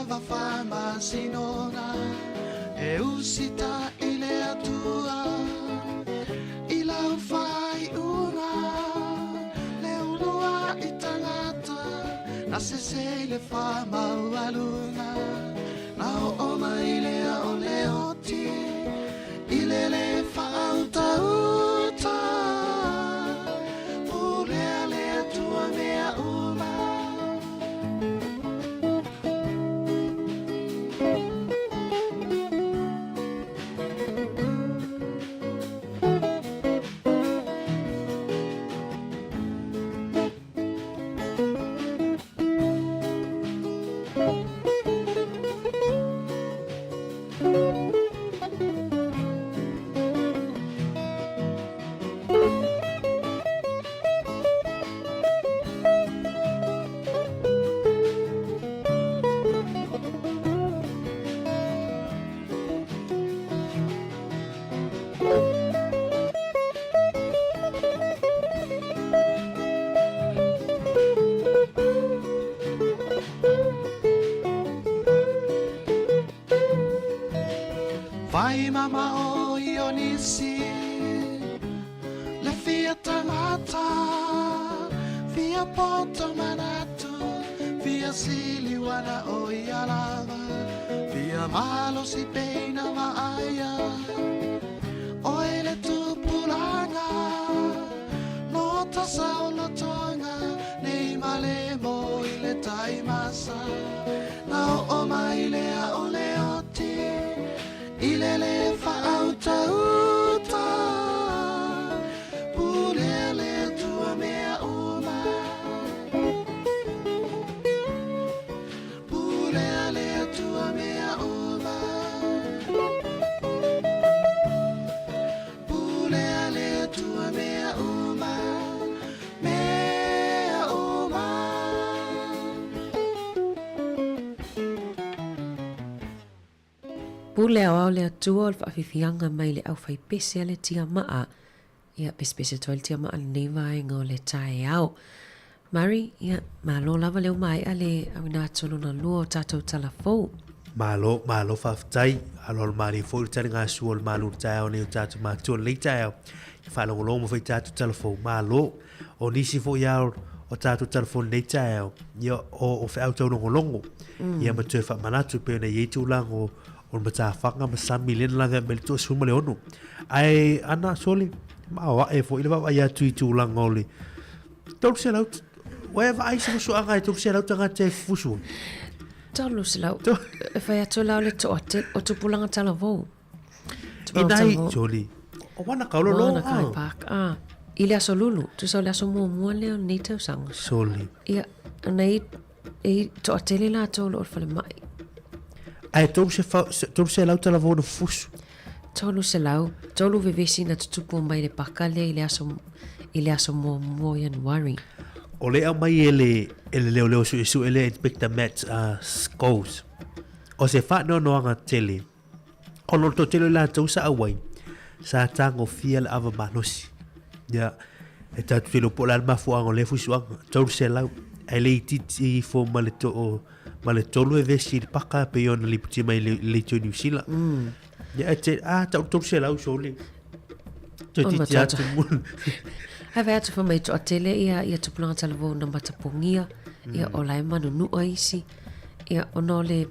H: lava faamasinoga e usitaʻi le Atua i lau faaiuga le uluaʻi tagata na sese i le faamaualuga na oo mai lea o le oti i le lē faautauta pulea le Atua mea uma. Fai mamao i o nisi Le fia tagata Fia poto manatu Fia siliuana o ia lava Fia malosi peina vaaia Oe le tupulaga No tasaolotoga Nei male mo i le taimasa Na oo mai lea o le oti I le lē faautauta Pulea le Atua mea uma Pulea le Atua mea uma Pulea le Atua mea uma Mea uma.
B: Pule aoao le Atua o le faafiafiaga mai le aufaipese a le tiamaa. Ia, pesepese atu ai le tiamaa i lenei vaega o le taeao. Murray, ia, malo lava lea ua maea le auina atu o lona lua o tatou tala fou.
D: Malo, malo faafetai. Aloalo malie foi le taligasua o le malu o le taeao nei o tatou matua i lenei taeao. Ia faalogologo mai foi i tatou tala fou. Malo. O nisi foi lava o tatou tala fou i lenei taeao, ia o feau taulogologo. Ia ma toe faamanatu pei ona i ai tulaga o o le matafaga ma sami lea na lavea mai le 16. Ae ana sole, maoae foi le vaavaai atu i tulaga o le 300, ua e vaai se fusuaga e 300 tagata e fusu.
B: 300. E fai atu la o le toa te, o tupulaga talavou.
D: Inai, soli, o wana ka olo
B: Wana kai park. Ah, i le aso lulu, tusa o le aso muamua lea o lenei tausaga.
D: Soli.
B: Ia, nei e toatele latou o lo o le falemai.
D: Ae 300 talavou na fusu.
B: 300, tolu vevesi na tutupu mai le paka lea i le aso, i le aso muamua o Ianuari.
D: O le aumai e le, e le leoleo suesue lea Inspector Matt Scholes. O se faanoanoaga tele, ona o le toatele o i latou sa auai, sa tagofia le ava malosi. Ia, e tatou te iloa po o le a le mafuaaga o lea fuisuaga, 300, ae le itiiti ifo ma le to, ma le tolu vevesi i le paka pei ona lipotia mai le leitio Niu Sila. Ia, e te, a, tau 300 sole. Toe titi atu.
B: Hai vai atu whamai toa tele ia, ia tupulaga talavou na matapogia, ia o lae manunua isi, ia ona o le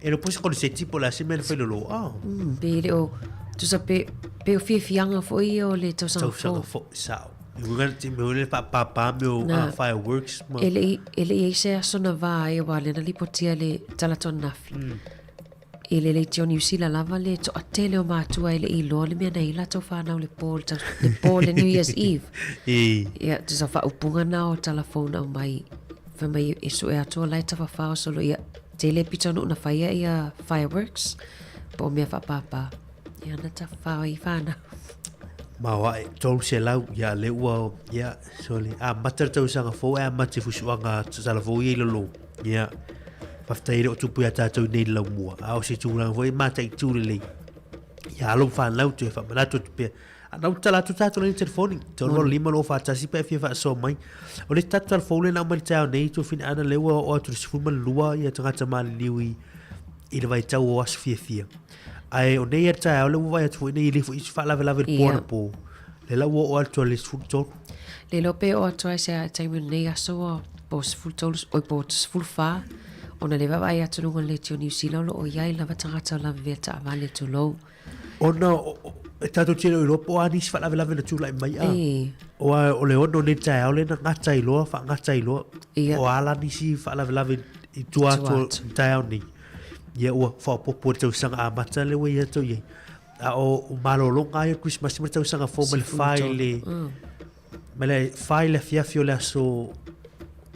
D: E le posi kore se tipo la se mea na whai lolo. Ah.
B: Pe le o, tusa pe, pe o fiafiaga foi ia o le tausaga fou.
D: Tausaga fou, sao. Me uga te me le pa pa pa me o fireworks
B: ma. E le e le i se aso na vā e wā le na lipotia le talato nafi. I le leitio Niu Sila lava le toatele o mātua e le i loa le mea nei latou whānau le pō le, le pō le New Year's Eve.
D: E.
B: Ia, tusa whaupunga nā o talafou na mai, whai mai e sue atu o lai tawhawhao solo ia, Tele pito nuu na whaia ia fireworks, po o mea whaapāpā. Ia na ta whao i whānau.
D: Maoae, 300, ia le ua, ia, sole, a mata le tausaga fou, e a mate fusuaga tala fou ia i lalo, ia, faafetai e le o tupu ia tātou nei le laumua, a o se tulaga foi e mataitu lelei, ia alo ma whanau, toe whaamanatu atu pea. Ana ua tatala atu tatou laina telefoni, 385 241 pe a fia faasoa mai. O le isi tatou tala fou lea na aumai i le taeao nei, Tuafina Ana, lea ua oo atu i le 12 ia tagata maliliu i, i le vaitau o aso fiafia. Ae o nei lava taeao lea ua vaai atu foi nei e le foi se faalavelave i le po anapo. Lea la ua oo atu i le 13.
B: Le iloa pe oo atu ai se taimi o lenei aso ua po 13, oi po 14, ona le vaavaai atu i luga o le leitio Niu Sila o lo o i ai lava tagata o lavevea taavale tulou.
D: Ona e tatou te le o iloa po o a nisi faalavelave na tulai mai a. O a o le ono nei taeao le na gata ai loa, faagata ai loa. O a la nisi faalavelave i tua atu o le taeao nei. Ia ua faaopoopo i le tausaga amata lea ua i ai tou i ai. A o malologa lava ia o le Kerisimasi ma le tausaga fou mai le fa i le mai le fa i le afiafi o le aso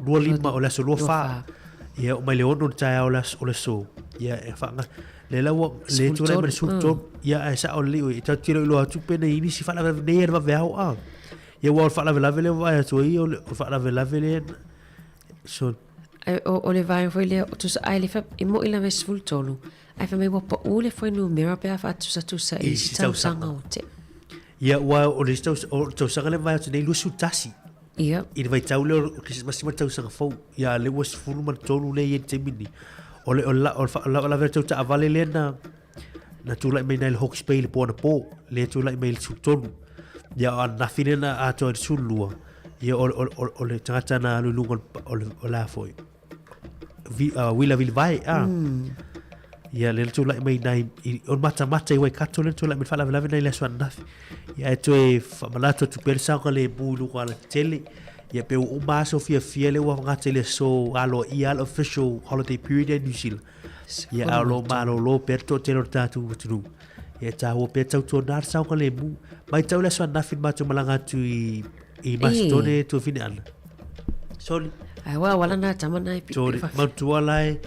D: 25 o le aso 24. Ia oo mai le 6 i le taeao o le aso o le aso. Ia e faanga le la ua le tulai mai le 13. Ia ae sao lelei oe. E tatou te le o iloa atu pe na i ai nisi faalavelave nei e le vaveao a. Ia aua o le faalavelave lea ua vaai atu ai o le faalavelave lea so
B: Ai, o, o le vaega foi lea, tusa ai le fa, e moi lava e 13, ae fai mai ua pau le fuainumera pe a faatusatusa i isi tausaga o te.
D: Ia, ua o le isi o le tausaga lea vae atu nei 21.
B: Ia.
D: I le vaitau lea o Kerisimasi ma le tausaga fou. Ia, lea ua 13 lea e i ai i le taimi lenei. O le, o le, o le lavelave tau taavale lea na, na tulai mai nai le Hawke's Bay i le po anapo, lea tulai mai i le 13. Ia, o ananafi lea na atoa i le 12. Ia, o, o, o, o le tagata na alu i luga o le, o le a foi, vi, uh, Wila Vilivae, a. Mm. Ia, le tulai mai nai, i, o matamata i Waikato le tulai mai faalavelave nai le aso ananafi. Ia, e toe faamanatu atu pea le saogalemu i luga o alatetele. Ia, pe ua uma aso fiafia lea ua gata i le aso aloaia le official holiday period ia i New Zealand. Ia, a o lo o malolo pea le toatele o le tatou atunuu. Ia, e taua pea tautuana le saogalemu. Matau le aso ananafi na matou malaga atu i, i Masetone tuafine ana. Sorry.
B: Ai wa wala na tama na i
D: Sorry, mautua la e,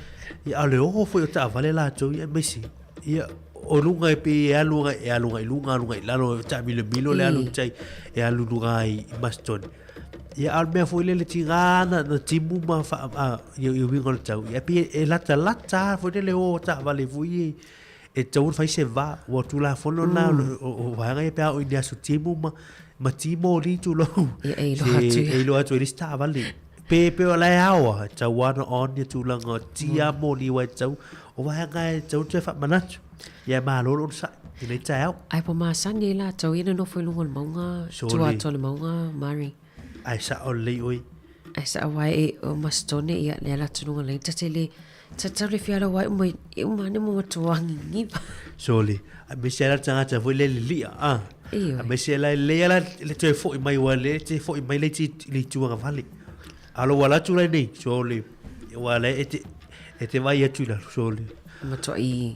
D: ia a o le oho foi o taavale latou ia aemaise. Ia, o luga e pei e alu agai, e alu agai i luga, alu agai i lalo, e taamilomilo le alu i tai, e alu i luga i Masetone. Ia, a o le mea foi lele tiga na, na timu ma wha, a, i, i uiga o le tau. Ia, pei e latalata foi lele o taavale foi e, e tatau ona fai se va. Ua tulafono na o, o vaega ia pe a oo i ni aso timu ma, ma ti moli tulou.
B: Ia, e iloa atu
D: ia. E iloa atu e le isi taavale. Pe, pe o la e aoa, e tatau lava ona on ia tulaga o ti a moli aua e tatau, o vaega e tatau ona toe faamanatu. Ia e malo le onosai i lenei taeao.
B: Ai po masani ai latou ia na nofo i luga o le mauga, tua atu o le mauga, Mari.
D: Ai sao lelei oe.
B: Ai sao ai e o Masitone ia le ala atu luga lei tate le tatau le fiala wai uma e uma ane mo matua ngigiva.
D: Sole, aemaise ai la le tagata foi lea lilia a. Aemaise la lelei la le toe foi mai ua le te foi mai le iti i le itu agavale. A o lou ala atu la nei, sole, ua le e te e te vai atu i lalo, sole.
B: Matuai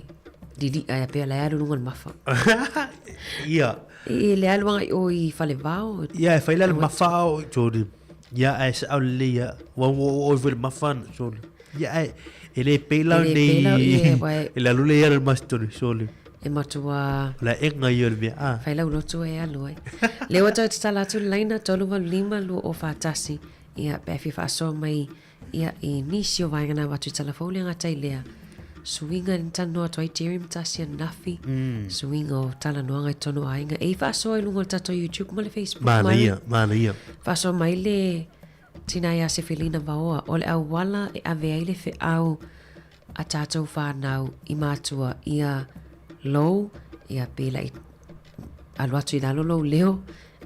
B: lilia ia pea la e alu luga o le mafa.
D: Ia.
B: E le alu agai o i Falevao.
D: Ia, e fai la le mafa o, sole. Ia, ae sao lelei ia. Ua ua ua oi foi le mafa, sole. Ia, ae e le pela
B: E le
D: nei.
B: pela, ia, wae.
D: E le alu le ia le Masitone, sole.
B: E matua.
D: O le aega ia o le mea, a.
B: Fai lau loto e alu ai. Lea ua toe tatala atu le laina, 385 2041. Ia, pe a fia faasoa mai ia, i nisi o vaega na avatu i Talafou le gata i lea. Suiga i talanoa atu ai Jerry Matasi ananafi, mm. suiga o talanoaga i totonu o aiga. E i faasoa i luga o le tatou YouTube ma le Facebook.
D: Manaia, manaia.
B: Faasoa mai le tina ia Sefelina Vaoa, o le auala e ave ai le feau a tatou whanau i mātua ia lou, ia pēlā i alu atu i lalo lou leo,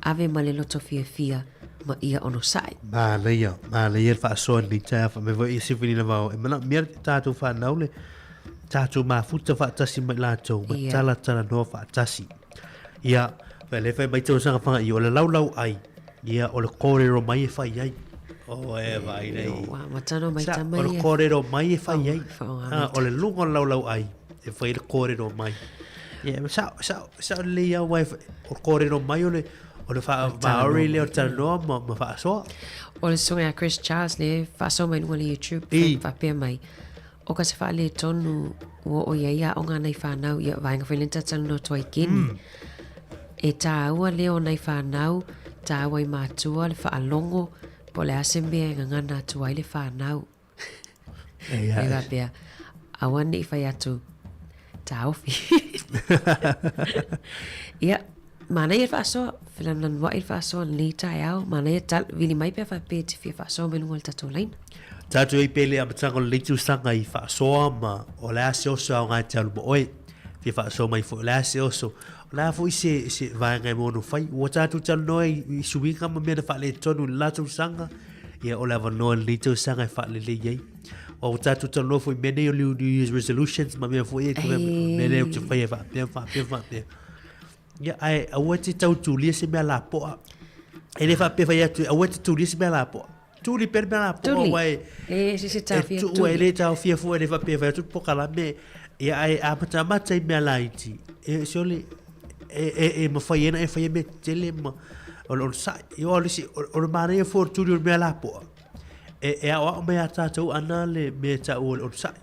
B: ave ma le loto fiafia ma ia onosai.
D: Manaia, manaia le faasoa i lenei taeao faapea foi ia Sefelina Vaoa. E manaomia le tatou whanau le tatou mafuta faatasi ma i latou, ma
B: Ia.
D: talatalanoa faatasi. Ia, fa le fai mai tausaga whangai, o le laulau ai, ia, o le kōrero mai e fai ai. O e vai nei.
B: Ua, matano mai
D: Sa,
B: tama
D: o le
B: ia.
D: kōrero mai e fai ai.
B: Whaonga
D: Ah,
B: mai
D: o le luga o le laulau ai, e fai le kōrero mai. Ia, sa, sa, sa lelei au ai, o le kōrero mai o le, o le wha, Maori le o le talanoa ma, ma whaasoa.
B: O le susuga ia Chris Charles le faasoa mai luga o le YouTube,
D: I.
B: faapea mai, o ka se faaletonu ua oo i ai aoga a nai whanau ia vaega foi lea na talanoa atu ai Kenny. E tāua lea o nai whanau, tāua i mātua le faalogo po o le a se mea e gagana atu ai le whanau.
D: E,
B: E faapea, aua ne i fai atu, taofi. Ia, Manaia le faasoa, felanulanuai le faasoa lenei taeao, manaia tal, vili mai pe a faapea e te fia faasoa mai luga o le tatou laina.
D: Tatou i ai pea i le amataga o lenei tausaga i faasoa ma o le a se oso e aoga e te alu ma oe. Fia faasoa mai foi o le a se oso, o le a foi se, se vaega e mono fai. Ua tatou talanoa i, i suiga ma mea na faaletonu i le la tausaga, ia o le avanoa i lenei tausaga e faalelei ai. Ua tatou talanoa foi i mea nei o New Year's resolutions ma mea foi e, mea lea ou te faia faapea, faapea, faapea. Ia, ae aua e te tau tulia se mea lapoa. E le faapea fai atu, aua e te tulia se mea lapoa. Tuli pea le mea lapoa,
B: Tuli.
D: aua e...
B: E se se taofia,
D: E tuu
B: tuli.
D: e le taofia fua, e le faapea fai atu le pokalame. Ia, ae amatamata i mea laiti, e, se ole, e, e, e mafai ai ona e faia mea tetele ma o le onosai. Ia, o le isi, o le manaia fua o le tuli o le mea lapoa, e, e aoao mai ia tatou ana le mea e taua o le onosai.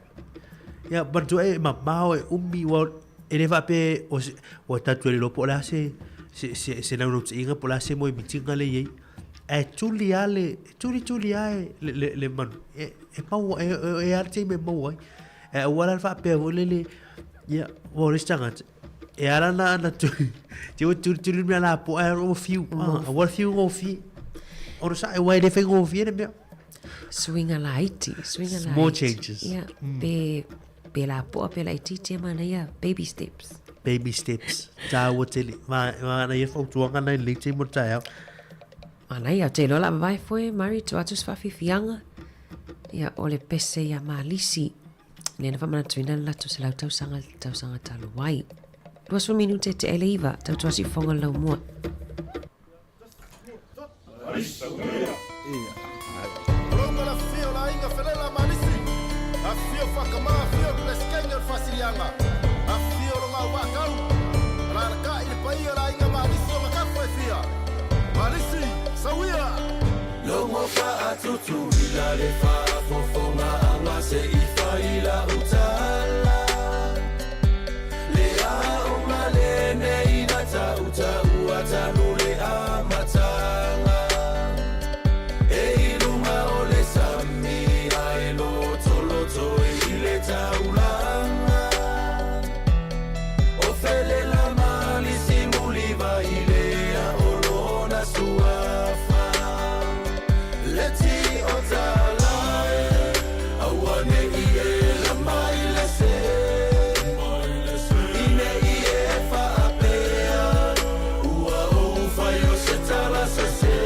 D: Ia, manatua e mamao e umi, ua, e le faapea o se, ua tatou le iloa po o le a se, se, se, se naunautaiga po o le a se moemitiga lea e i ai. Ae tuli lava le, tuli tuli lava e, le, le, le manu, e, e maua, e, e, e a le taimi e maua ai. Ae aua la le faapea foi lele, ia, ua o le isi tagata, e ala na ana tuli, te ua tuli tuli le mea lapoa ae ua fiu, aua le fiu gofie. Onosai, aua e le faigofie le mea.
B: Suiga laiti, suiga laiti.
D: Small changes.
B: Ia, pe, pe lapoa, pe laitiiti e manaia, baby steps.
D: Baby steps. Tāua tele. Ma, manaia fautuaga nai lenei taimi o le taeao.
B: Manaia, ou te iloa o le a vavae foe, Murray, tuu atu se faafiafiaga. Ia, o le pese ia Malisi. Lea na faamanatuina le latou 100 tausaga i le tausaga talu ai. 20 minute te ele iva, tautua siufofoga le laumua.
F: Tulou le afifio o le aiga Felela Malisi, afifio Faakama, afio le Peresetene o le Faasiliaga, afifio Logaovaakau, alaalatai le paia o le aiga Malisi o Gakafa e fia. Malisi, sauia!
H: Logo faatutuila le faafofogaaga se i fai lau tala. Le aoga lenei na tautaua talu le amataga. E i luga o le sami ae lotoloto i le taulaga. O Felela Malisi Mulivailea o lona suafa. Le ti o talae, aua ne i e lama i le se. I ne i e faapea, ua ou fai o se tala sese.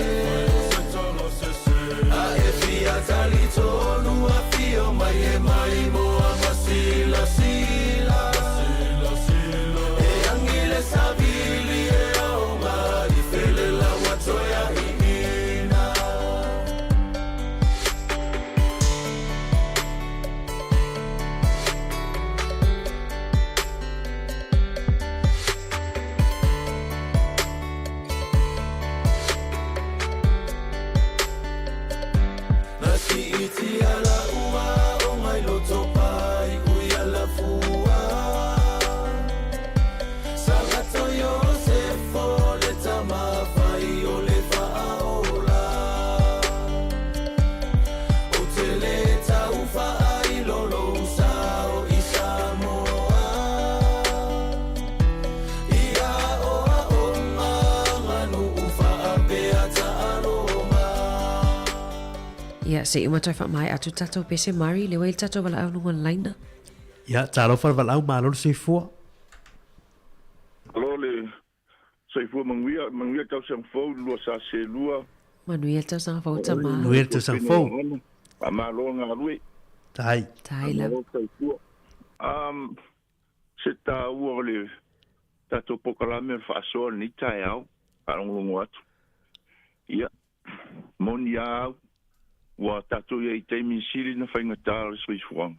H: A e fia talitonu afio mai e maimoa ma silasila. E agi le savili e aoga i Felela ua toe ahiina. Na siitia lau aoga i Lotopa i Uialafua. Sagato Iosefo le tama fai o le faaola. Ou te le tau faailo lou sao i Samoa. I aoaoga aganuu faapea taaloga.
B: Ia, se i uma toe faamaea atu tatou pese Murray, lea ua i ai le tatou valaau i luga o le laina.
D: Ia, talofa le valaau, malo le soifua.
F: Malo le soifua manuia, manuia le tausaga fou, lua sa selua.
B: Manuia le tausaga fou tama.
D: Manuia le tausaga fou.
F: Faamalo le galue.
D: Tai.
B: Tai lava.
F: Faamalo le soifua. Se taua o le tatou polokalame o le faasoa i lenei taeao, faalogologo atu. Ia, moni a au, ua tatou i ai i taimi sili na faigata o le soifuaga.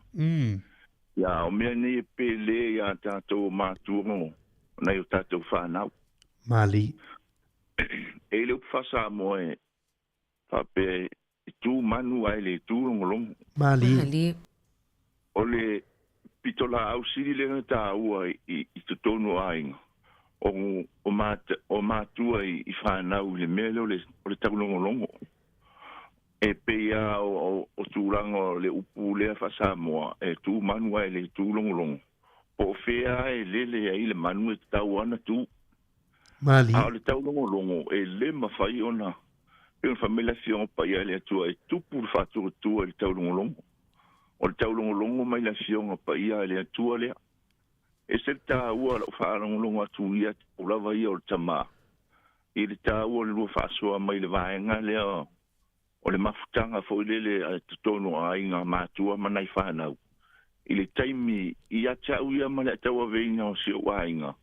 F: Ia, o mea nei e pele iā tatou o matua o nai o tatou fanau.
D: Mali.
F: E i le upu faa-Samoa e faapea e tu manu ae le tu logologo.
D: Mali.
B: Mali.
F: O le pitolaau sili lea na taua i totonu o aiga, o matua i fanau i le mea lea o le taulogologo. E pei lava o tulaga o le upu lea faa-Samoa, e tu manu ae le tu logologo. Po o fea lava e lele ai le manu e tatau lava ona tu.
D: Malie.
F: A o le taulogologo, e lē mafai ona, pei ona fai mai le Afioga Paia a le Atua, e tupu le faatuatua i le taulogologo. O le taulogologo mai le Afioga Paia a le Atua lea. E ese le taua o lau faalogologo atu ia tau lava ia o le tama, i le taua o le lua faasoa mai le vaega lea o le mafutaga foi lele a totonu o aiga matua ma nai fanau. I le taimi ia te au ia ma le tauaveina o si ou aiga,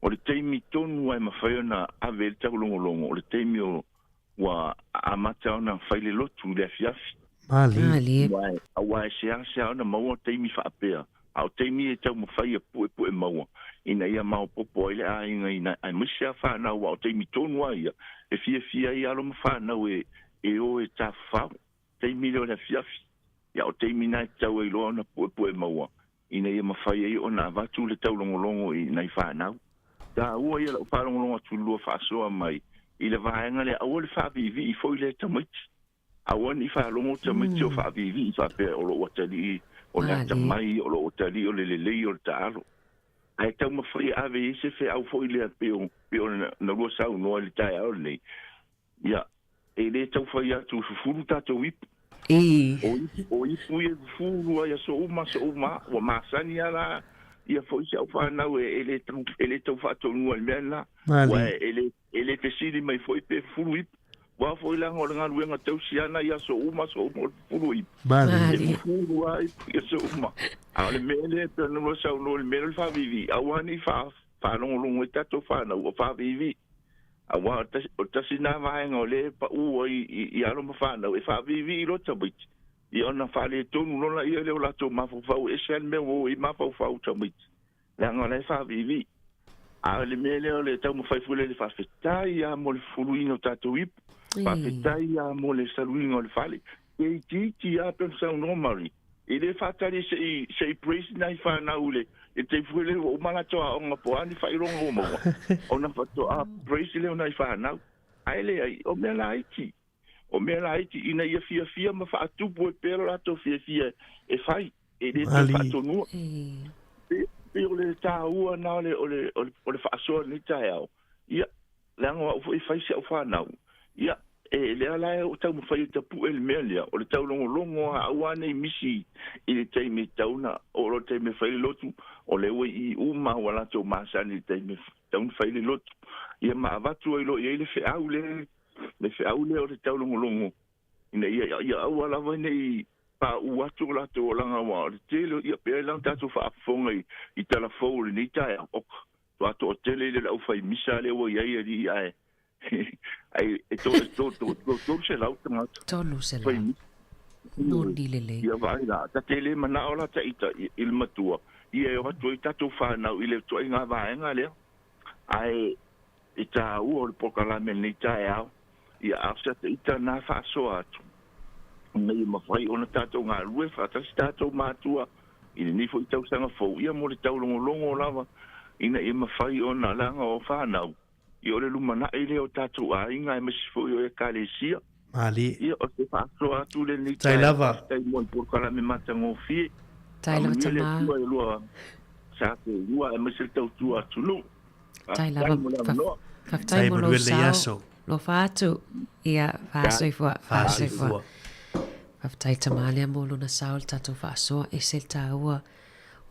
F: o le taimi tonu lava e mafai ona ave ai le taulogologo, o le taimi o ua amata ona fai le lotu i le afiafi.
D: Malie.
F: Aua e seasea ona maua taimi faapea, a o taimi e taumafai e puepue maua ina ia maopoopo ai le aiga ina aemaise lava fanau, aua o taimi tonu lava ia e fiafia ai alo ma fanau e e o e tafafao, taimi lea o le afiafi. Ia o taimi na e tatau ai loa ona puepue maua ina ia mafai ai ona avatu le taulogologo i nai fanau. Taua ia lau faalogologo atu i le lua faasoa mai i le vaega lea, aua le faaviivii foi lea tamaiti. Aua ne i faalogo tamaiti o faaviivii faapea o lou atalii o le atamai, o lou atalii o le lelei o le taalo. Ae taumafai e ave i ai se feau foi lea pei o, pei ona lua saunoa i le taeao lenei. Ia, e le tau fai atu e fufulu tatou ipu. O ipu, o ipu ia e fufulu ai aso uma aso uma, ua masani lava la ia foi si au fanau e, e le tau, e le tau faatonua i le mea lena. Ua e le, e le fesili mai foi pe fufulu ipu. Aua foi leaga o le galuega tausi ana i aso uma aso uma o le fufulu ipu. E fufulu lava ipu i aso uma. A o le mea lea e pei ona lua saunoa i le mea lea o le faaviivii, aua ne i faalogologo ai tatou fanau ua faaviivii. Aua o le tasi lena vaega o lea e pau ai i alo ma fanau, e faaviivii loa tamaiti, ia ona faaletonu loa lea o latou mafaufau, e ese lava le mea ua o ai mafaufau tamaiti, leaga o la e faaviivii. A o le mea lea o le taumafai foi lea, faafetai lava mo le fufuluina o tatou ipu, faafetai lava mo le saluina o le fale, e itiiti lava pei ona saunoa Marie, E le faatali se i se i praise nai fanau i le i le taimi foi lea ua uma latou aoga po o a ni faailoga ua maua ona faatoa praise lea o nai fanau. Ae leai, o mea laiti, o mea laiti ina ia fiafia ma faatupu ai pea lo latou fiafia e fai, e le toe faatonua. E pei o le taua na o le o le o le faasoa i lenei taeao. Ia, leaga o au foi e fai si au fanau, ia, e lea la e taumafai e tapue le mea lea, o le taulogologo lava, aua ne i misi i le taimi e tatau ona oo loa i le taimi e fai le lotu, o lea ua i i uma ua latou masani i le taimi e tatau ona fai le lotu. Ia ma avatu ai loa i ai le feau lea, le feau lea o le taulogologo, ina ia, ia aua lava ne i paʻu atu o latou olaga, aua o le tele, ia pei la ona tatou faafofoga i, i tala fou o lenei taeao, oka, toa toatele i le aufai misa lea ua i ai alii ae ai e to to to to 300 tagata.
B: 300. Fai misa. Moni lelei.
F: Ia vaai la, ta te le manao la ta ita i, i le matua, ia e o atu ai tatou whanau i le tuaiga vaega lea. Ae e tāua o le polokalame lenei taeao, ia a o se ata ita na faasoa atu, ina ia mafai ona tatou galulue faatasi tatou matua i lenei foi tausaga fou, ia mo le taulogologo lava ina ia mafai ona leaga o fanau, ia o le lumanai lea o tatou aiga aemaise foi o Ekalesia.
D: Malie.
F: Ia o se faasoa atu lenei
D: Tai
F: taeao,
D: lava.
F: faafetai mo le polokalame matagofie.
B: Tai lava
F: Faamanuia le
B: tama.
F: Atua i lua sa toelua aemaise le tautua atunuu.
B: Tai
F: Faafetai
B: lava.
F: mo le avanoa.
B: Faafetai
D: Tai
B: mo lou
D: manuia lenei
B: sao.
D: aso.
B: Lofa atu. Ia, faasoifua, faasoifua.
D: Faasoifua.
B: Faafetai tama lea mo lona sao i le tatou faasoa, ese le taua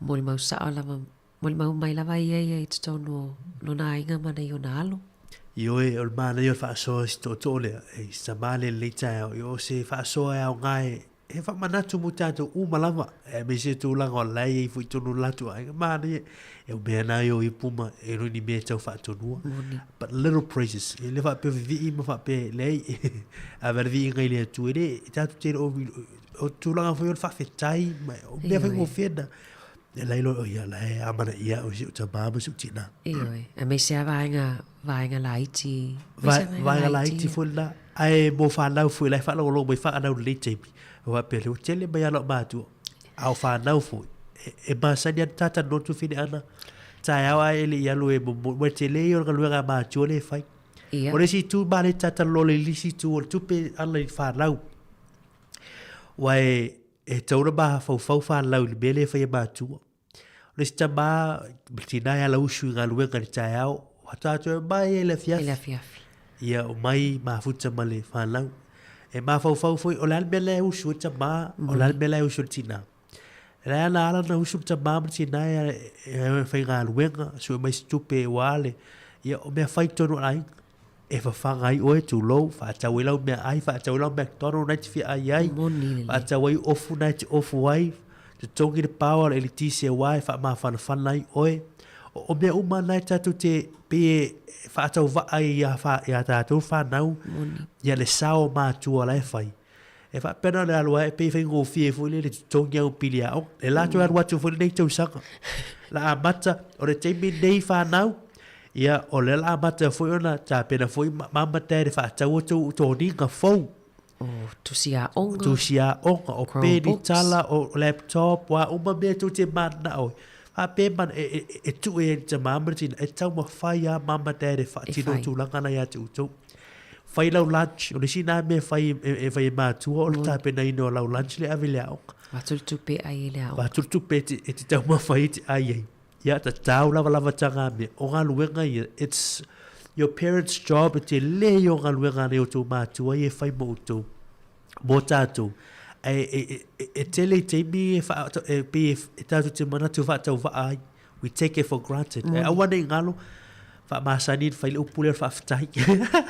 B: o molimau sao lava, molimau mai lava ia ia i totonu o lona aiga ma nai ona alo.
D: Ioe, o le manaia o le faasoa i si tootoo lea, i si tama lea i lenei taeao, o se faasoa e aoga e He faamanatu mo tatou uma lava, aemaise tulaga o la e i ai foi i totonu o le latou aiga. Manaia, e o mea na e o ipu ma e le o ni mea e tau faatonua. But little praises, e le faapea vivii ma faapea, leai, ave le viiga i le Atua, e le, e tatou te le o, o tulaga foi o le faafetai, ma o mea faigofie na. E la iloa, ia, la e amanaia au e si ou tama ma si ou tina.
B: Ioe, aemaise lava vaega, vaega laiti.
D: Vaega laiti foi lena. Ae mo fanau foi, la e faalogologo mai fanau i lenei taimi, e faapea lea ua tele mai lava lau matua, a o fanau foi, e masani lava ona talatalanoa le tuafafine Ana, taeao ae e le i alu e momoli, aua e tele ia o le galuega a matua lea e fai. O le isi itu ma le talatalanoa i le isi itu o le tupe ala i fanau. Aua e tatau ona mafaufau fanau i le mea lea e fai e matua. O le isi tama, ma le tina e ala usu i galuega i le taeao, faatoa toe mai ai le afiafi.
B: I le afiafi.
D: Ia, omai mafuta ma le fanau. E mafaufau foi, o le a le mea la e usu ai le tama, o le a le mea la e usu ai le tina. E leai lava na ala ona usu le tama ma le tina e, e faigaluega, sue mai se tupe aua le, ia o mea fai i totonu o le aiga. E fafaga ai oe, tulou, faatau ai lau meaai, faatau ai lau McDonald na e te fia ai ai, faatau ai ofu na e te ofu ai, totogi le power o le eletise aua e faamafanafana ai oe. O, o mea uma na e tatou te pei e faatauvaa ai ia, fa, ia tatou fanau, ia le sao o matua la e fai. E faapea na o le alu ae pei e faigofie foi lele totogi au pili aoga. E la toe alu atu foi lenei tausaga. La amata, o le taimi nei fanau, ia o lea la amata foi ona tapena foi ma mama dad e faatau atu toniga fou.
B: O tusi aoga.
D: Tusi aoga, o peni tala, o laptop, o a uma mea tou te mananao ai. Faapea ma e, e, e tuu e le tama ma le tina, e taumafai lava mama dad e faatino tulaga na ia te outou. Fai lau lunch, o le isi na mea e fai e, e fai e matua o le tapenaina o lau lunch le ave i le aoga.
B: Avatu le tupe e ai i le aoga.
D: Avatu le tupe e te, e te taumafai e te ai ai. Ia, tatau lavalava taga mea. O galuega ia, it's your parents' job, e tele ia o galuega a nai outou matua ia e fai mo outou, mo tatou. Ae e, e, e, e tele i taimi e, wha, e, pei e, e tatou te manatu faatauvaa ai. We take it for granted. Mm. E aua nei ngalo, faamasani ona fai le upu lea o le faafetai.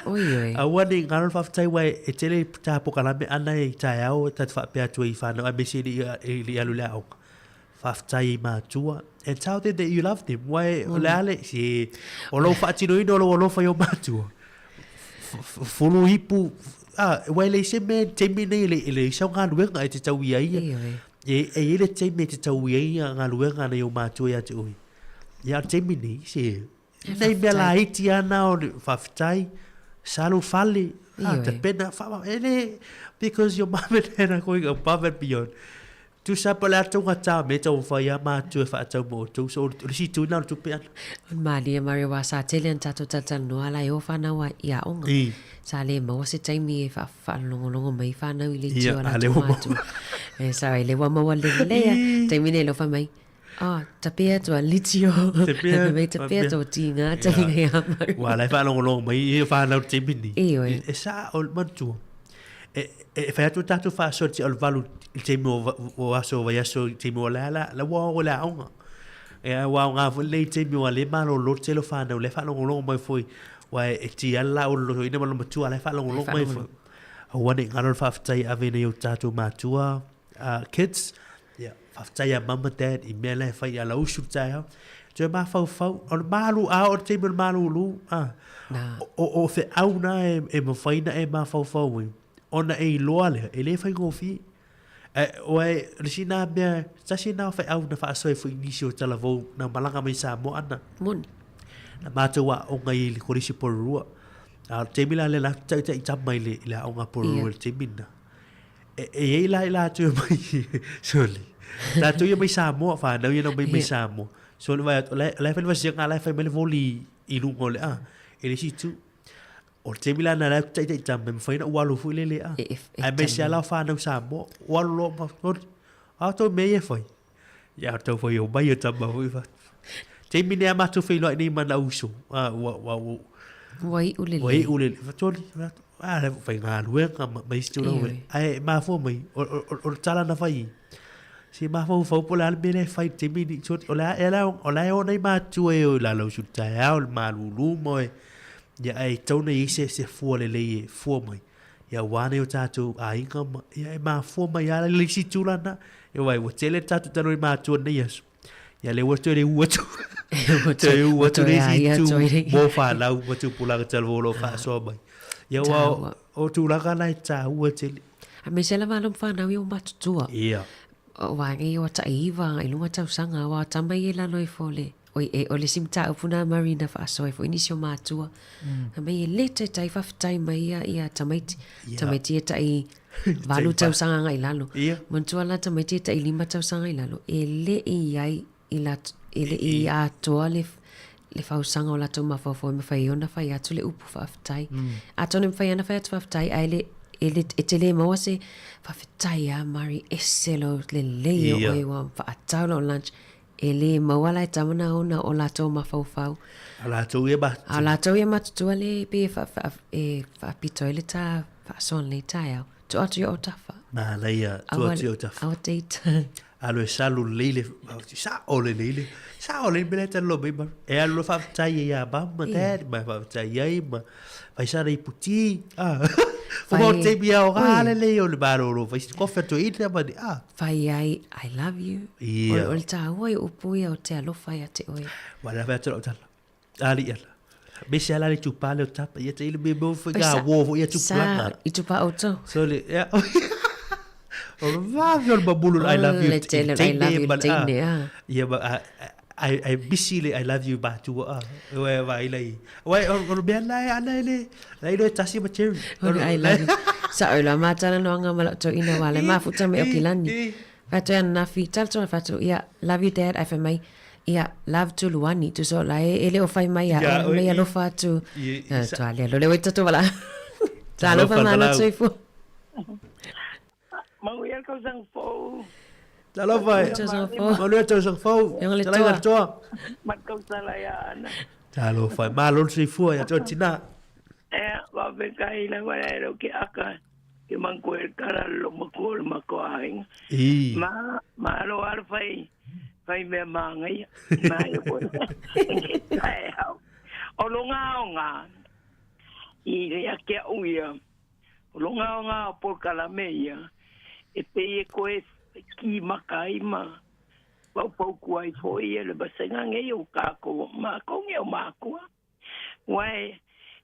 B: Oi, oi.
D: Aua nei ngalo le faafetai aua e tele ta pokalame ana i taeao e tatou faapea atu ai i whanau aemaise i le i alu i le aoga. Faafetai i matua and tell them that you love them. Wai, o le a le, se, o lou faatinoina o lou alofa i o matua. Fulu ipu, ah, wai le se mea taimi nei le, le isa o galuega e te tau ia ia. E, e i le taimi e te tau ia ia galuega nei o matua ia te oi. Ia o le taimi nei, se, Nei mea laiti ana o le faafetai, sa lou fale, ah, tapena, wha, e le, because your mum and dad are going above and beyond. Tusa po le a tonga tā me tau whai a mātua e whaatau mo outou, so o le si tūna o le tupe ana.
B: O le malie Mario wā sa tele ana tātou talatalanoa la e o whanau a i aoga. Sa le maua se taimi e wha, whaalongolongo mai whanau i le tio a latou mātua. E sa e le wa maua lelei a taimi nei lofa mai. Ah, tapea atu a Litio.
D: Tapea.
B: Mai tapea tō tīngā tahi nei a Maru.
D: Ua lai whaalongolongo mai i whanau te mini.
B: Ioe.
D: E, e sa o matua. E, e, e whai atu tātou whaasoa te o le valu i te taimi o, o aso o vaiaso i te taimi o la la, la ua o le aonga. E a ua o ngā foi lei taimi o a le malo lo te lo whanau, le whaalongolongo mai foi. Ua e, e ti ala la o loto ina ma lo matua le whaalongolongo mai foi. Aua nei ngaro le whaafetai ave nei o tātou mātua, kids, Ia, faafetai ia mum and dad i mea la e fai ia lau usu le taeao. Toe mafaufau, o le malu, a o le taimi o le malūlū, a, o, o feau na e, e mafai na e mafaufau ai, ona e iloa lea, e le faigofie. E, oe, o le isi na mea, tasi na o feau na faasoa ai foi i nisi o talavou na malaga mai Samoa ana.
B: Moni.
D: Na matou aoga i le Kolisi Porirua. A o le taimi la lea la taitai tama i le, i le aoga Porirua i le taimi lena. E, e iai la i latou e mai, sorry. Latou ia mai Samoa, whanau ia na mai mai Samoa. So le vai atu, la la e fai le vasega, la e fai mai le voli i luga o le a. E le isi itu. O le taimi la na la taitai tama, e mafai ona ou alu foi lele a.
B: E, e, e
D: Ae mai se ala o whanau Samoa, o alu loa ma, sorry. A tou mea ia e fai. Ia, tau fai o mai o tama foi fa. Taimi nei a matou feiloai nei ma na uso. A, ua, ua, ua,
B: Ua iu lelei.
D: Ua iu lelei. Fatoli, a, le faigaluega ma, ma isi tulaga
B: Ioe.
D: Ae mafua mai, o, o, o, o le tala na fai, se mafaufau po o le a le mea lea e fai i le taimi nei. So, o le a, e la, o la e o nai matua e o i lalo usu i le taeao, le malūlū ma oe. Ia, ae tatau ona i ai se, se fua lelei e fua mai. Ia aua nei o tatou aiga ma, ia e mafua mai lava le isi tulaga. Ia wai, ua tele le tatou talanoa i matua i lenei aso. Ia lea ua toe u atu. Toe u atu le isi itu mō whanau ma tupulaga talavaou o lo o faasoa mai. Ia ua, o tulaga la e tāua tele.
B: Aemaise lava alo ma whanau ia o matutua.
D: Ia.
B: O waenga ia o tai iwa i lunga tausaga, aua o tama ia i lalo ifo o le Oi, e, o le isi mataupu na Murray na faasoa ai foi nisi o matua. Fai mai e le taitai faafetai mai ia ia tamaiti.
D: Ia.
B: Tamaiti e tai valu tausaga agai i lalo.
D: Ia.
B: Manatua la tamaiti e tai lima tausaga i lalo, e le i ai i lat, e le i atoa le, le fausaga o latou mafaufau e mafai ai ona fai atu le upu faafetai. Atonu e mafai ona fai atu faafetai ae le, e le, e te le maua se faafetai a Murray, ese lou lelei o
D: Ia.
B: oe ua faatau lau lunch. E lē maua la e tama na ona o latou mafaufau.
D: A latou ia matutua.
B: A o latou ia matutua lea e pei e e faapito ai le ta faasoa lenei taeao. Tuu atu i ou tafa.
D: Manaia, tuu atu i ou tafa.
B: Our date.
D: Alu e salu lelei le, sao lelei le, sao lelei le mea lea e talanoa mai ma, e alu loa faafetai ai ia mum ma dad, ma faafetai ai ma fai sana ipu ti, ah. Fai, o taimi aoga lelei o le malolo, fai si kofi atu ina ma ni, ah.
B: Fai ai, I love you.
D: Ia.
B: O le tāua i upu ia o te alofa ia te oe.
D: Wa la fai atu lau tala. Ali ala. Me se ala le tupa le o tapa. Ia te ile me mo fai ngā wō fo ia tupulanga.
B: Sa, i tupa auto.
D: So le, ia. O le vave o le mamulu I love you.
B: Le tele I love you teine, ah.
D: Ia ma, ai misi le I love you matua, ah. Ua vai lai. Wai, o le mea la e ana e le, la ilo e tasi ma Jerry.
B: O le I love you. Sa o la matala noanga ma lau toina wale mafuta me o kilani. Fai atu e ananafi, tala tona fai atu, ia, love you dad, ae fai mai, ia, love to Luani, tusa o la e, e le o fai mai a, o mai alofa atu. Tua lea, lo le oi tatou wala. Talofa malo soifua.
I: Manuia le tausaga fou.
D: Talofa e.
B: Tausaga fou.
D: Manuia le tausaga fou.
B: Ioga le
D: Talaiga le toa.
I: Ma le tausala ia Ana.
D: Talofa e. Malo le soifua ia te oe tina.
I: Ea, faafetai lava le ae ke aka ke manku e kala lo maku o le mako aiga.
D: I.
I: Ma, malo lava le fai, fai mea māgaia. Ma e foi. Taeao. O loga aoga i le ake au ia. O loga aoga o polokalame ia, e pei e koe ki maka ai ma paupauku ai foi ia le vasega nei o kākou, mākou nei o mākua. Ua e,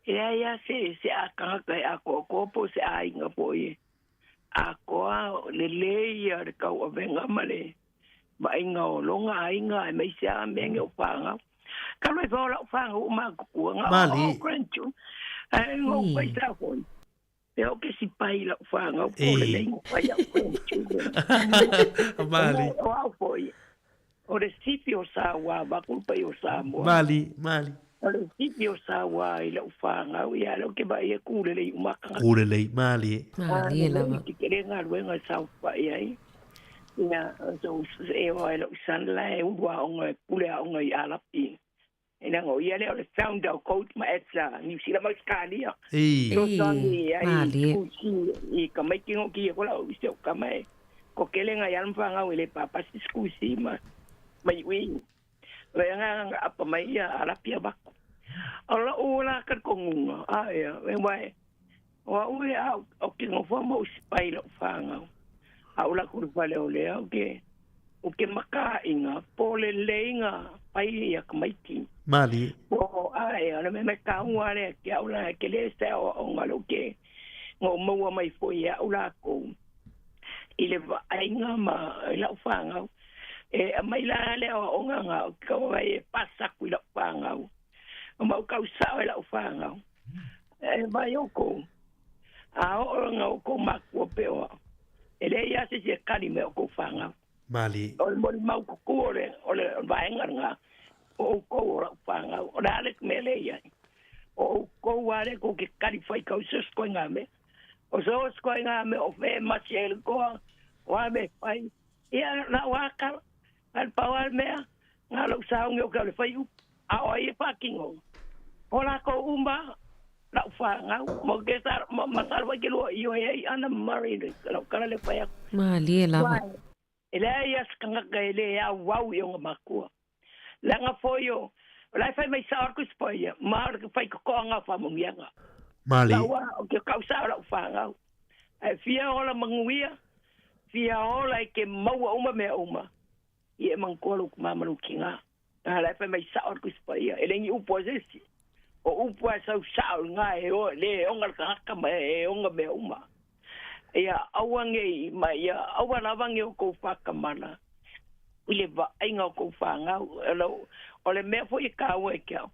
I: e leai lava se, se akagaka e atoatoa po o se aiga foi e atoa lelei ia le tauavega ma le vaaiga o lona aiga aemaise lava mea nei o fanau. Talu ai foi o lau fanau ua matutua na o grandchildren, ae na ou fai sa foi, e o ke sipai i lau fanau po o lelei na fai au grandchildren.
D: Mali.
I: O au foi, o le sipi o Saua, vaku le paia o Samoa.
D: Mali, mali.
I: O le sipi o Saua i lau fanau, ia lea ou te vaai e ku lelei uma tagata.
D: Ku lelei, mali.
B: Mali lava.
I: Ke tele galuega e saofai ai. Ia, so, e oa e lou son la e ulu aoga, e pule aoga i Alapi. E leaga o ia lea o le founder o Coach ma Etsa, Niu Sila ma Ausetalia.
D: Ei.
I: Fesoasoani ai
B: Malie.
I: i i tamaiti ngo ki ko lau se o kama e ko kele ngai ala ma fanau e le papasi sikusi ma ma iui. Le agaga nga apa mai ia Alapi avaku. O lou la ka kongunga a ia e wai o au e au o ke ngofoa ma usipai i lau fanau. A o la ku le fale o lea o ke o ke makaaʻiga po o leleiga pai ia ka maiti.
D: Malie.
I: Po ae o le mea mai taua lea ke au la ke le se aoaoga lou ke ngo maua mai foi e au lakou i le vaaiga ma i lau fanau. E aumai la le aoaoga ga o ke kau ai e pasa aku i lau fanau. O mau kau sao e lau fanau. E vai oukou. A oo ga oukou makua pe o au. E leai lava se isi e kali mai o oukou fanau.
D: Malie.
I: O le molimau kuku o le, o le vaega lena, o oukou o lau fanau. O le a le mea lea e i ai? O oukou lava lea kou ke kali fai kau se isi koiga mea. O se isi koiga mea o fea e masi ai le toa, o a mea e fai. Ia, na o a kala. Ae le pau lava le mea, na o lou saogi o ke o le fai upu. A o ai e faatino? O lakou uma lau fanau, mo ke sa, ma, masalo foi ke lua ioe ai ana ma Murray i lau kala lea fai atu.
B: Malie lava.
I: E leai a se tagata e le auau i ona makua. Leaga foi o, o la e fai mai sao atu i se paia, ma o le fai totoaga o faamanuiaga.
D: Malie.
I: Lau a, o ke kau sao lau fanau. Ae fia ola manuia, fia ola i ke maua uma mea uma, i e manatua lou tama ma lou tina. A la e fai mai sao atu i se paia, e le ni upu a se isi. O upu a e sau sao lena e o, le e ona le tagata ma e ona mea uma. Ia aua nei ma ia aua lava nei outou faatamala i le vaaiga o tou fanau. O le mea foi e taua i te au,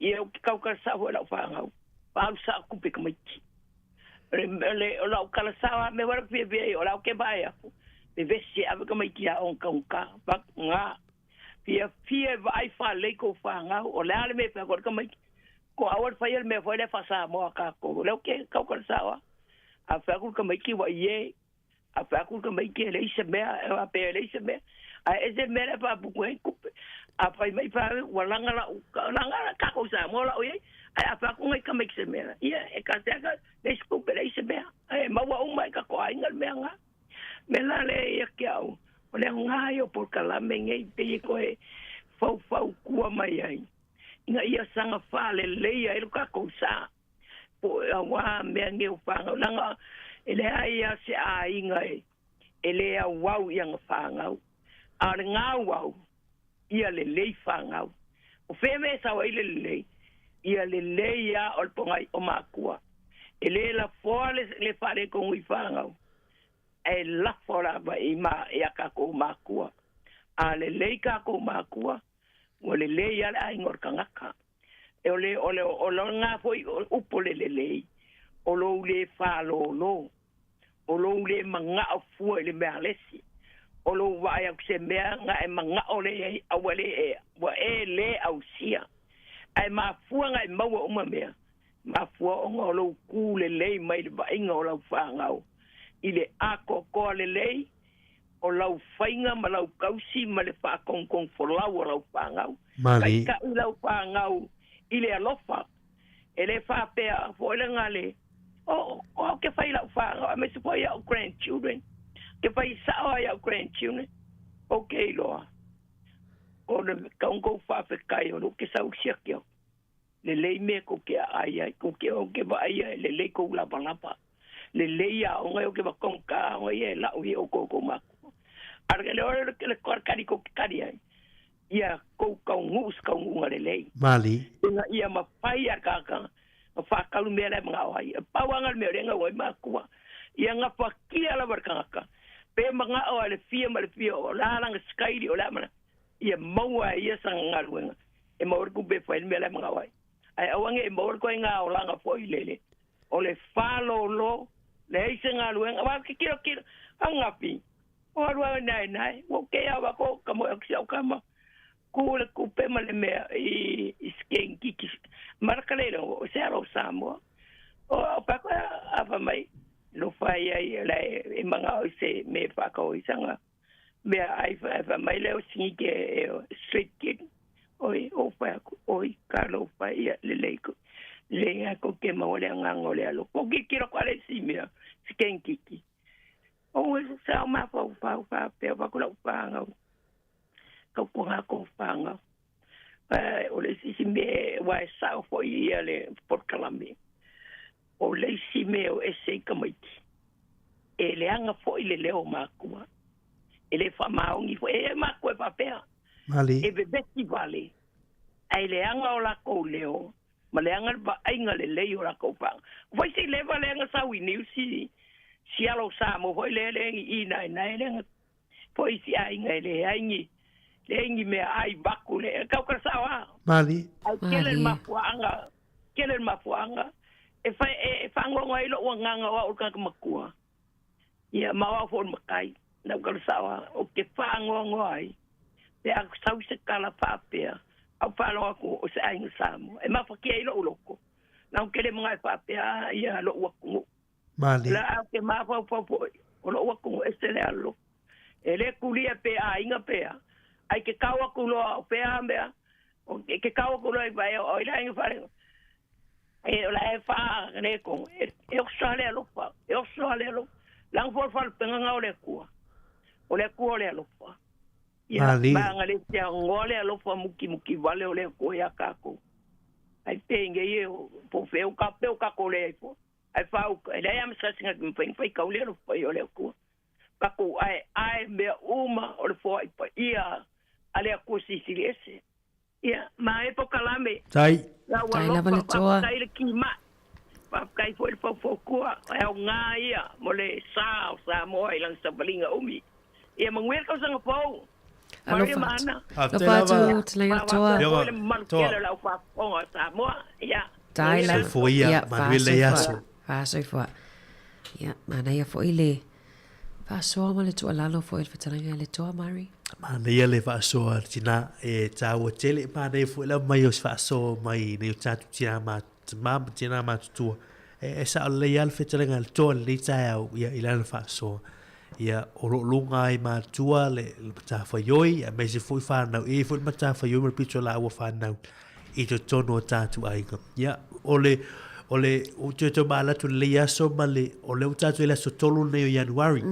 I: ia ou te taukalasao foi i lau fanau, faaalu sao tupe tamaiti. O lau kalasao lava mea foi lea ou te fiafia ai, o la ou te vaai atu, vevesi e ave tamaiti i aoga taugata, vagana, fiafia e vaai faalelei tou fanau, o le a le mea e fai atu ai le tamaiti, Ko au e whai le mea foi le wha Samoa kākou. Leo ke kau ka saoa. A whai aku ka maiki wa ie. A fai atu le tamaiti e leai se mea, e faapea e leai se mea. Ae ese le mea la e faaputu ai tupe. A fai mai fa ua laga lau, laga tatou Samoa lau i ai. Ae a fai atu nai tamaiti se mea, ia e ka se aka, leai se tupe, leai se mea. Ae maua uma e tatou aiga le mea na. Mea la lea ia te au, o le aoga ia o polokalame nei pei e toe faufautua mai ai ina ia saga faaleleia ai lo tatou sa po auā mea nei o fanau leaga e leai lava se aiga e le auau i ana fanau, a o le gauau ia lelei fanau. O fea mea e sau ai le lelei? Ia lelei lava o le pogai o matua. E le lafoa le faaletonu i fanau, ae lafo lava i ma i a tatou matua. A lelei tatou matua, ua lelei lava le aiga o le tagata. E o le, o le, o lona foi upu o le lelei, o lou le fālōlō, o lou le manao fua i le mea alesi, o lou vaai atu se mea na e manao le ai, a ua le e, ua e le ausia. Ae mafua na e maua uma mea, mafua ona o lou kū lelei mai le vaaiga o lau fanau, i le atoatoa lelei o lau faiga ma lau tausi ma le faatogitogifolau o lau fanau.
D: Mali.
I: Taitai lau fanau i le alofa. E le faapea foi le gale, o, o au ke fai lau fanau, aemaise foi au grandchildren. Ke fai sao ai au grandchildren. O ke iloa. O le kaunga faafetai o lou ke sau siaki au. Lelei mea kou ke aai ai, kou ke o ke vaai ai, lelei kou lavalava. Lelei aoga e o ke vakonga aoga ia e lau ia o kou kou makua. A le ore le le kari kou ke kari ai. Ia kou kaunuu se kaunuuga lelei.
D: Mali.
I: Ina ia mafai a kaka ma whākalu mea le mga o ai. E pau anga le mea o le ngau ai makua. Ia ngafakia lava le kangaka. Pe mga o le fia ma le fia o la langa skairi o la mana. Ia maua e ia sanga galuega. E maua le tupe e fai ai le mea la e manao ai. Ae aua ne i maua le ituaiga olaga foi lele o le fālōlō, leai se galuega. Aua ou te tilotilo, au gafi, o alu au e naenae, ua ou kei lava ko ka moe atu si au tama, kū le tupe ma le mea i i skenkiki. Malaka le iloa o se alo o Samoa. O au pako a fai mai, lofa ai ai la e manao i se mea e whakao i sanga mea ai fa mai leo singi ke e street kid oi o fa aku oi ka lo fa ia le lei ko le nga ko ke ma ole nga ngole alo ko ki kiro ko ale si mea si ken kiki o e sa ma fa fa fa pe fa ko la fa nga ka ko nga ko fa nga o le isi mea wa e sao foi ia le polokalame o le isi mea o ese i tamaiti e leaga foi le leo o makua e le faamaoni foi e makua e faapea
D: Mali.
I: e vevesi vale ae leaga o lakou leo ma leaga le vaaiga lelei o lakou paga. Ua fai se leva leaga sau i Niu si sialo Samoa foi lea le i naenae leaga foi si aiga e leai ni leai ni mea ai vaku le kau ka sao a.
D: Mali.
I: Ai kele le
B: Malie.
I: mafuaanga kele le mafuaanga e fai e fagogo ai lo'u agaga o a'u le tagata matua ia ma o a'u foi o le matai lau ka le sao a o te faagoagoa ai pe a sau se tala faapea au faalogo atu o se aiga Samoa e mafatia ai lo'u loto na o tele maga e faapea a ia lo'u atunuu
D: Mali.
I: la au ke mafaufau foi o lo'u atunuu ese le alo e le kulia pe aiga pea ai ke kau atu loa o pea mea o ke kau atu loa i vai o i la fale e o la e fa le ko e oso le alofa e oso le alofa lang fo fa penga nga o le kua o le kua o le alofa ia
D: Mali.
I: ma le tia ngo le alofa muki muki vale o le kua ia kako ai pe nge ye po fe o ka pe o ka ko le fo ai fa o le am sa singa ki fai kau le alofa o le kua kako ai ai mea uma o le fo ai pa ia ale a si si ese ia ma e po kalame
D: Tai.
I: lau
B: Tai lava
I: alofa
B: le toa.
I: faafetai le kima faafetai foi le faufautua e aoga ia mo le sa o Samoa i lana savaliga umi ia manuia le tausaga fou manuia
B: Alofa atu.
I: maana
D: Faafetai
B: Alofa
D: lava.
B: atu, Talaga le
I: faafetai
B: toa.
I: foi
D: Leoga,
I: le mamalu
D: toa.
I: tele o le aufaafofoga o Samoa ia
B: Tai
I: manuia le
B: lava.
D: Soifua ia,
B: Ia,
D: manuia lenei
B: faasoifua.
D: aso.
B: Faasoifua. Ia, manaia foi le faasoa ma le tuualalo foi i le fetalaiga i le toa, Mari.
D: Manaia le faasoa a le tina e taua tele, manaia foi le aumai o se faasoa mai nei o tatou tina ma tama ma tina matutua. E, e sao lelei lava le fetalaiga a le toa i lenei taeao ia, i lana faasoa. Ia, o lo o luga ai matua le matafaioi, aemaise foi whānau, e foi le matafaioi ma le pito laua whānau i totonu o tātou aiga. Ia, o le, o le, o te tau maalatu le aso ma le, o le o tātou i le aso tolu nei o Ianuari.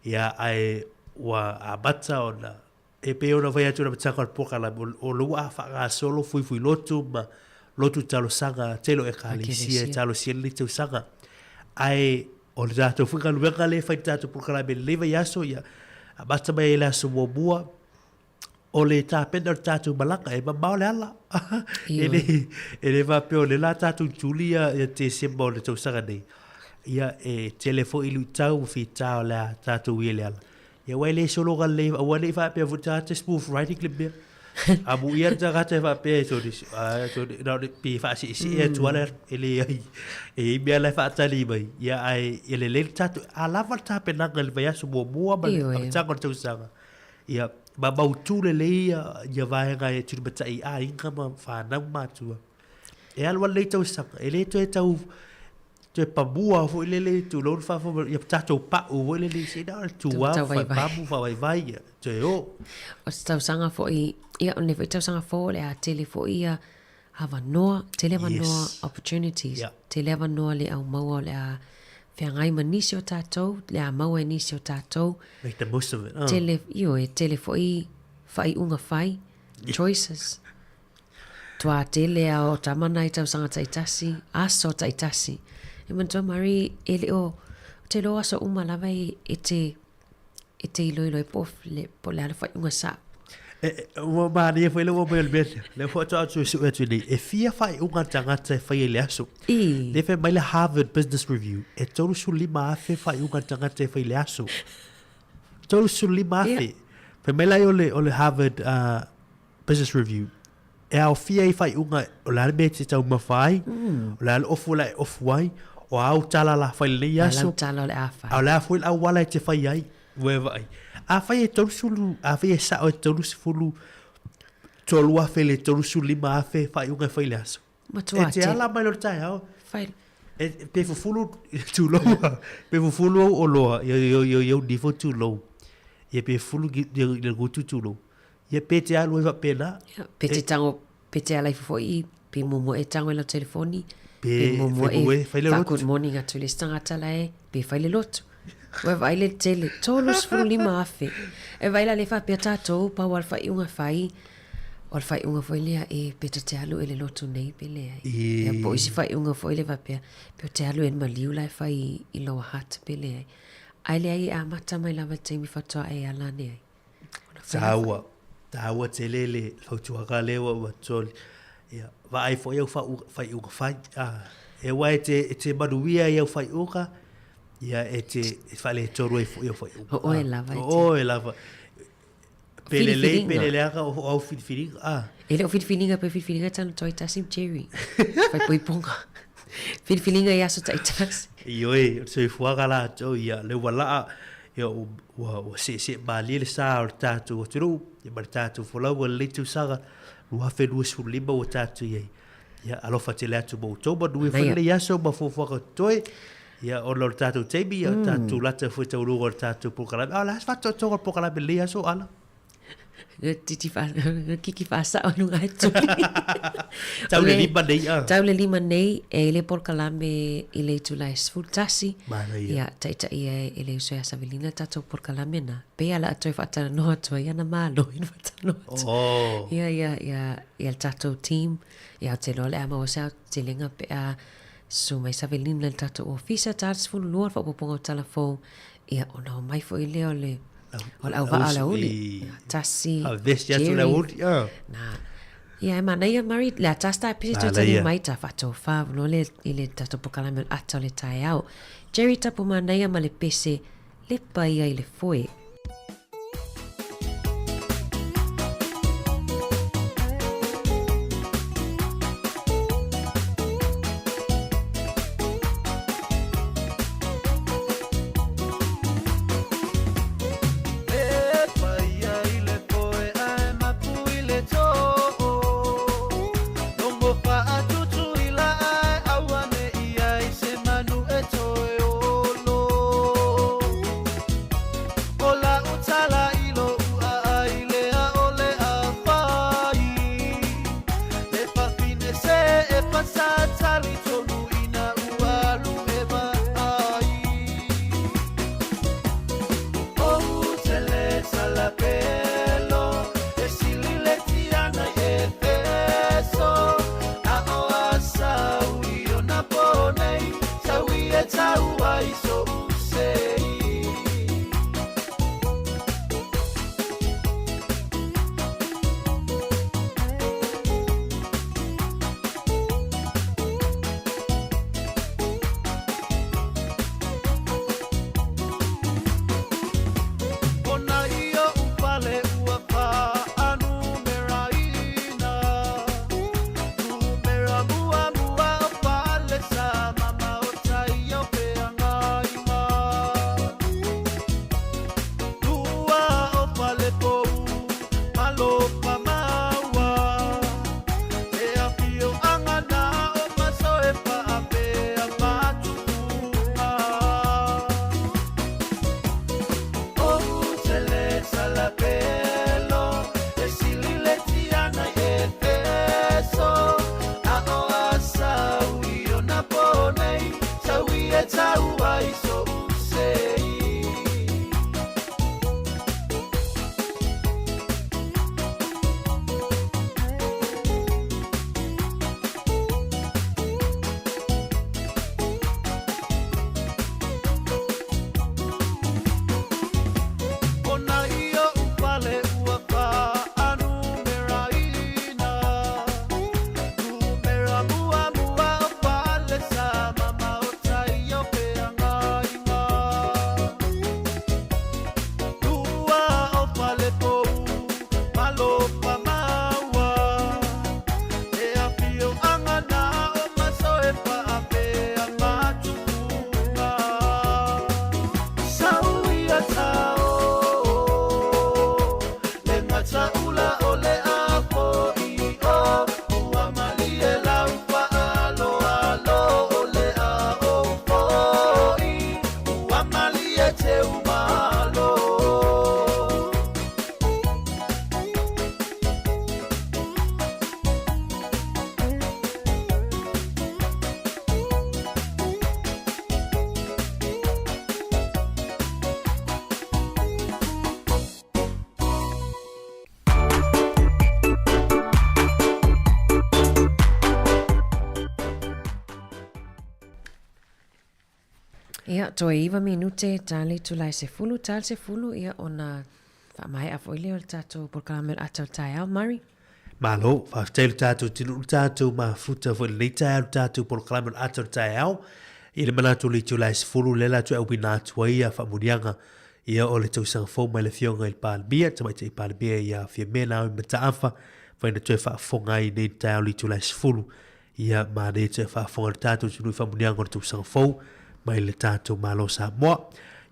D: Ia, ae ua amata ona, e pei ona fai atu le amataga o le polokalame, o le ua faagasolo fuifui lotu ma lotu talosaga tele o ekalesia e talosia lenei tausaga. Ae o le tatou foi galuega lea e fai i le tatou polokalame i lenei vaiaso, ia amata mai ai i le aso muamua, o le tapena o le tatou malaga, e mamao le ala. E le, e le faapea o lea la tatou tuli ia, ia Tesema o le tausaga nei. Ia, e tele foi luitau ma fita o le a tatou i ai i le ala. Ia aua e le sologa lelei, aua ne i faapea foi le tagata e smooth riding le mea. A muia le tagata e faapea e soli, a soli, na o le pe faasiisii atu lava e leai, e i ai mea la e faatali mai. Ia ae ia lelei le tatou, a lava le tapenaga i le vaiaso muamua ma le amataga o le tausaga. Ia ma mautu lelei ia, ia vaega e tulimatai i aiga ma fanau ma matua. E alu alu lenei tausaga, e le toe tau toe pamua foi lele tulou le faafofoga, ia tatou pau foi lele se na o le tu lava faepamu faavaivai ia toe o.
B: O se tausaga foi, ia o lenei foi tausaga fou o le a tele foi ia avanoa, tele avanoa, yes. Opportunities, yeah. Tele avanoa le au maua o le a feagai ma nisi o tatou, le a maua e nisi o tatou.
D: Make the most of it.
B: Oh. Tele, ioe, tele foi faaiuga fai, choices. Tua tele a o tama nai tausaga taitasi, aso taitasi. E manatua Mari, e le o, te loa aso uma lava e, e te, e te iloilo ai po o le, po o le a le faaiuga sa.
D: E, e, ua manaia foi le ua mai o le mea lea. Lea faatoa atu e sue atu nei, e fia faaiuga le tagata e fai ai le aso.
B: I.
D: Lea fai mai le Harvard Business Review, e 35,000 faaiuga le tagata e fai i le aso. 35,000.
B: Ia.
D: Fai mai la o le, o le Harvard Business Review, e aofia ai faaiuga o le a le mea e te taumafa ai, o le a le ofu o le a e ofu ai, o a au tala la fai i lenei aso,
B: A lau tala o le a fai.
D: A o le a foi le auala e te fai ai, ua e vaai. Afai e 30, afai e sao e 30, 3,000 i le 35,000 faaiuga e fai i le aso.
B: Matua
D: E te ala mai loa i le taeao.
B: Fai.
D: E, pe fufulu, tulou, pe fufulu au oloa, i au nifo tulou. Ia pe fufulu i le gutu tulou. Ia pe te alu ai faapena.
B: Ia, pe te tango, pe te ala ifo foi i, pe muamua e tango i lau telefoni,
D: Pe
B: pe muamua
D: fai
B: e
D: fai le
B: fa
D: lotu.
B: good morning atu i le isi tagata la e, pe fai le lotu. Ua vaai le tele, 35,000. E vaai la le faapea tatou, pau lava le faaiuga fai, o le faaiuga foi lea e pe ta te alu e le lotu nei pe leai. Ia po o isi faaiuga foi lea faapea, pe o te alu e le maliu la e fai i Lower Hutt pe leai. Ae leai e amata mai lava i le taimi faatoa e ala ane ai.
D: Taua, taua tele le fautuaga lea ua avatu. Ia, vaai foi au faaiuga fai. Ah, e aua e te, e te manuia i au faaiuga, ia e te e faaletonu ai foi au faaiuga.
B: O oe lava e te.
D: O oe lava. Pe lelei, pe leleaga o au filifiliga. Ah.
B: E le o filifiliga pe filifiliga tana toi tasi ma Jerry. Fai poipoga. Filifiliga i aso taitasi.
D: Ioe, o le soifuaga latou, ia, le ua laa, ia, ua, ua seesee malie le sa o le tatou atunuu, ia ma le tatou folauga i lenei tausaga 2025 ua tatou i ai. Ia, alofa tele atu ma outou, manuia foi lenei aso ma fuafuaga o totoe. Ia, ona o le tatou taimi, ia, tatou lata foi taunuuga o le tatou polokalame. A o le a se faatoatoga o le polokalame i lenei aso, Ala?
B: Titi wha, kiki whaasao i runga he tuli.
D: Tau le lima nei, a.
B: Tau le lima nei, e le polokalame i le itula e 11.
D: Manaia.
B: Ia, taitai e, e le uso ia Savelina tatou polokalame na. Pe ala atu e whaatalanoa atu ai ana malo i whaatalanoa atu.
D: Oh.
B: Ia, ia, ia, ia le tatou team. Ia, o te loa le a maua se ao telenga pe a su mai Savelina le tatou ofisa, ta 12 le whaopoponga o tala fou. Ia, ona o mai foi lea o le O le auvaa o le aoauli. Tasi.
D: A vesi atu le aoauli.
B: Na. Ia, e manaia, Mari, le a tasi tae pese toe tali mai ta whaatofā no le, i le tatou polokalame o le ata o le taeao. Jerry Tapu manaia ma le pese, lepa ia i le foe. Ia, toe iva minute ta le itula e sefulu, ta le sefulu, ia ona faamaea foi lea o le tatou polokalame o le ata o le taeao, Murray.
D: Malo, faafetai i lo tatou atunuu le tatou mafuta foi i lenei taeao i le tatou polokalame o le ata o le taeao. I le manatu o le itula e sefulu lea la toe auina atu ai ia faamuniaga ia o le tausaga fou mai le Afioga i le Palemia, Tamaitai Palemia ia Fiame Naomi Mataafa, mafai ona toe faafofoga ai i lenei taeao i le itula e sefulu. Ia manaia toe faafofoga le tatou atunuu i faamanuiaga o le tausaga fou mai le tatou Malo o Samoa.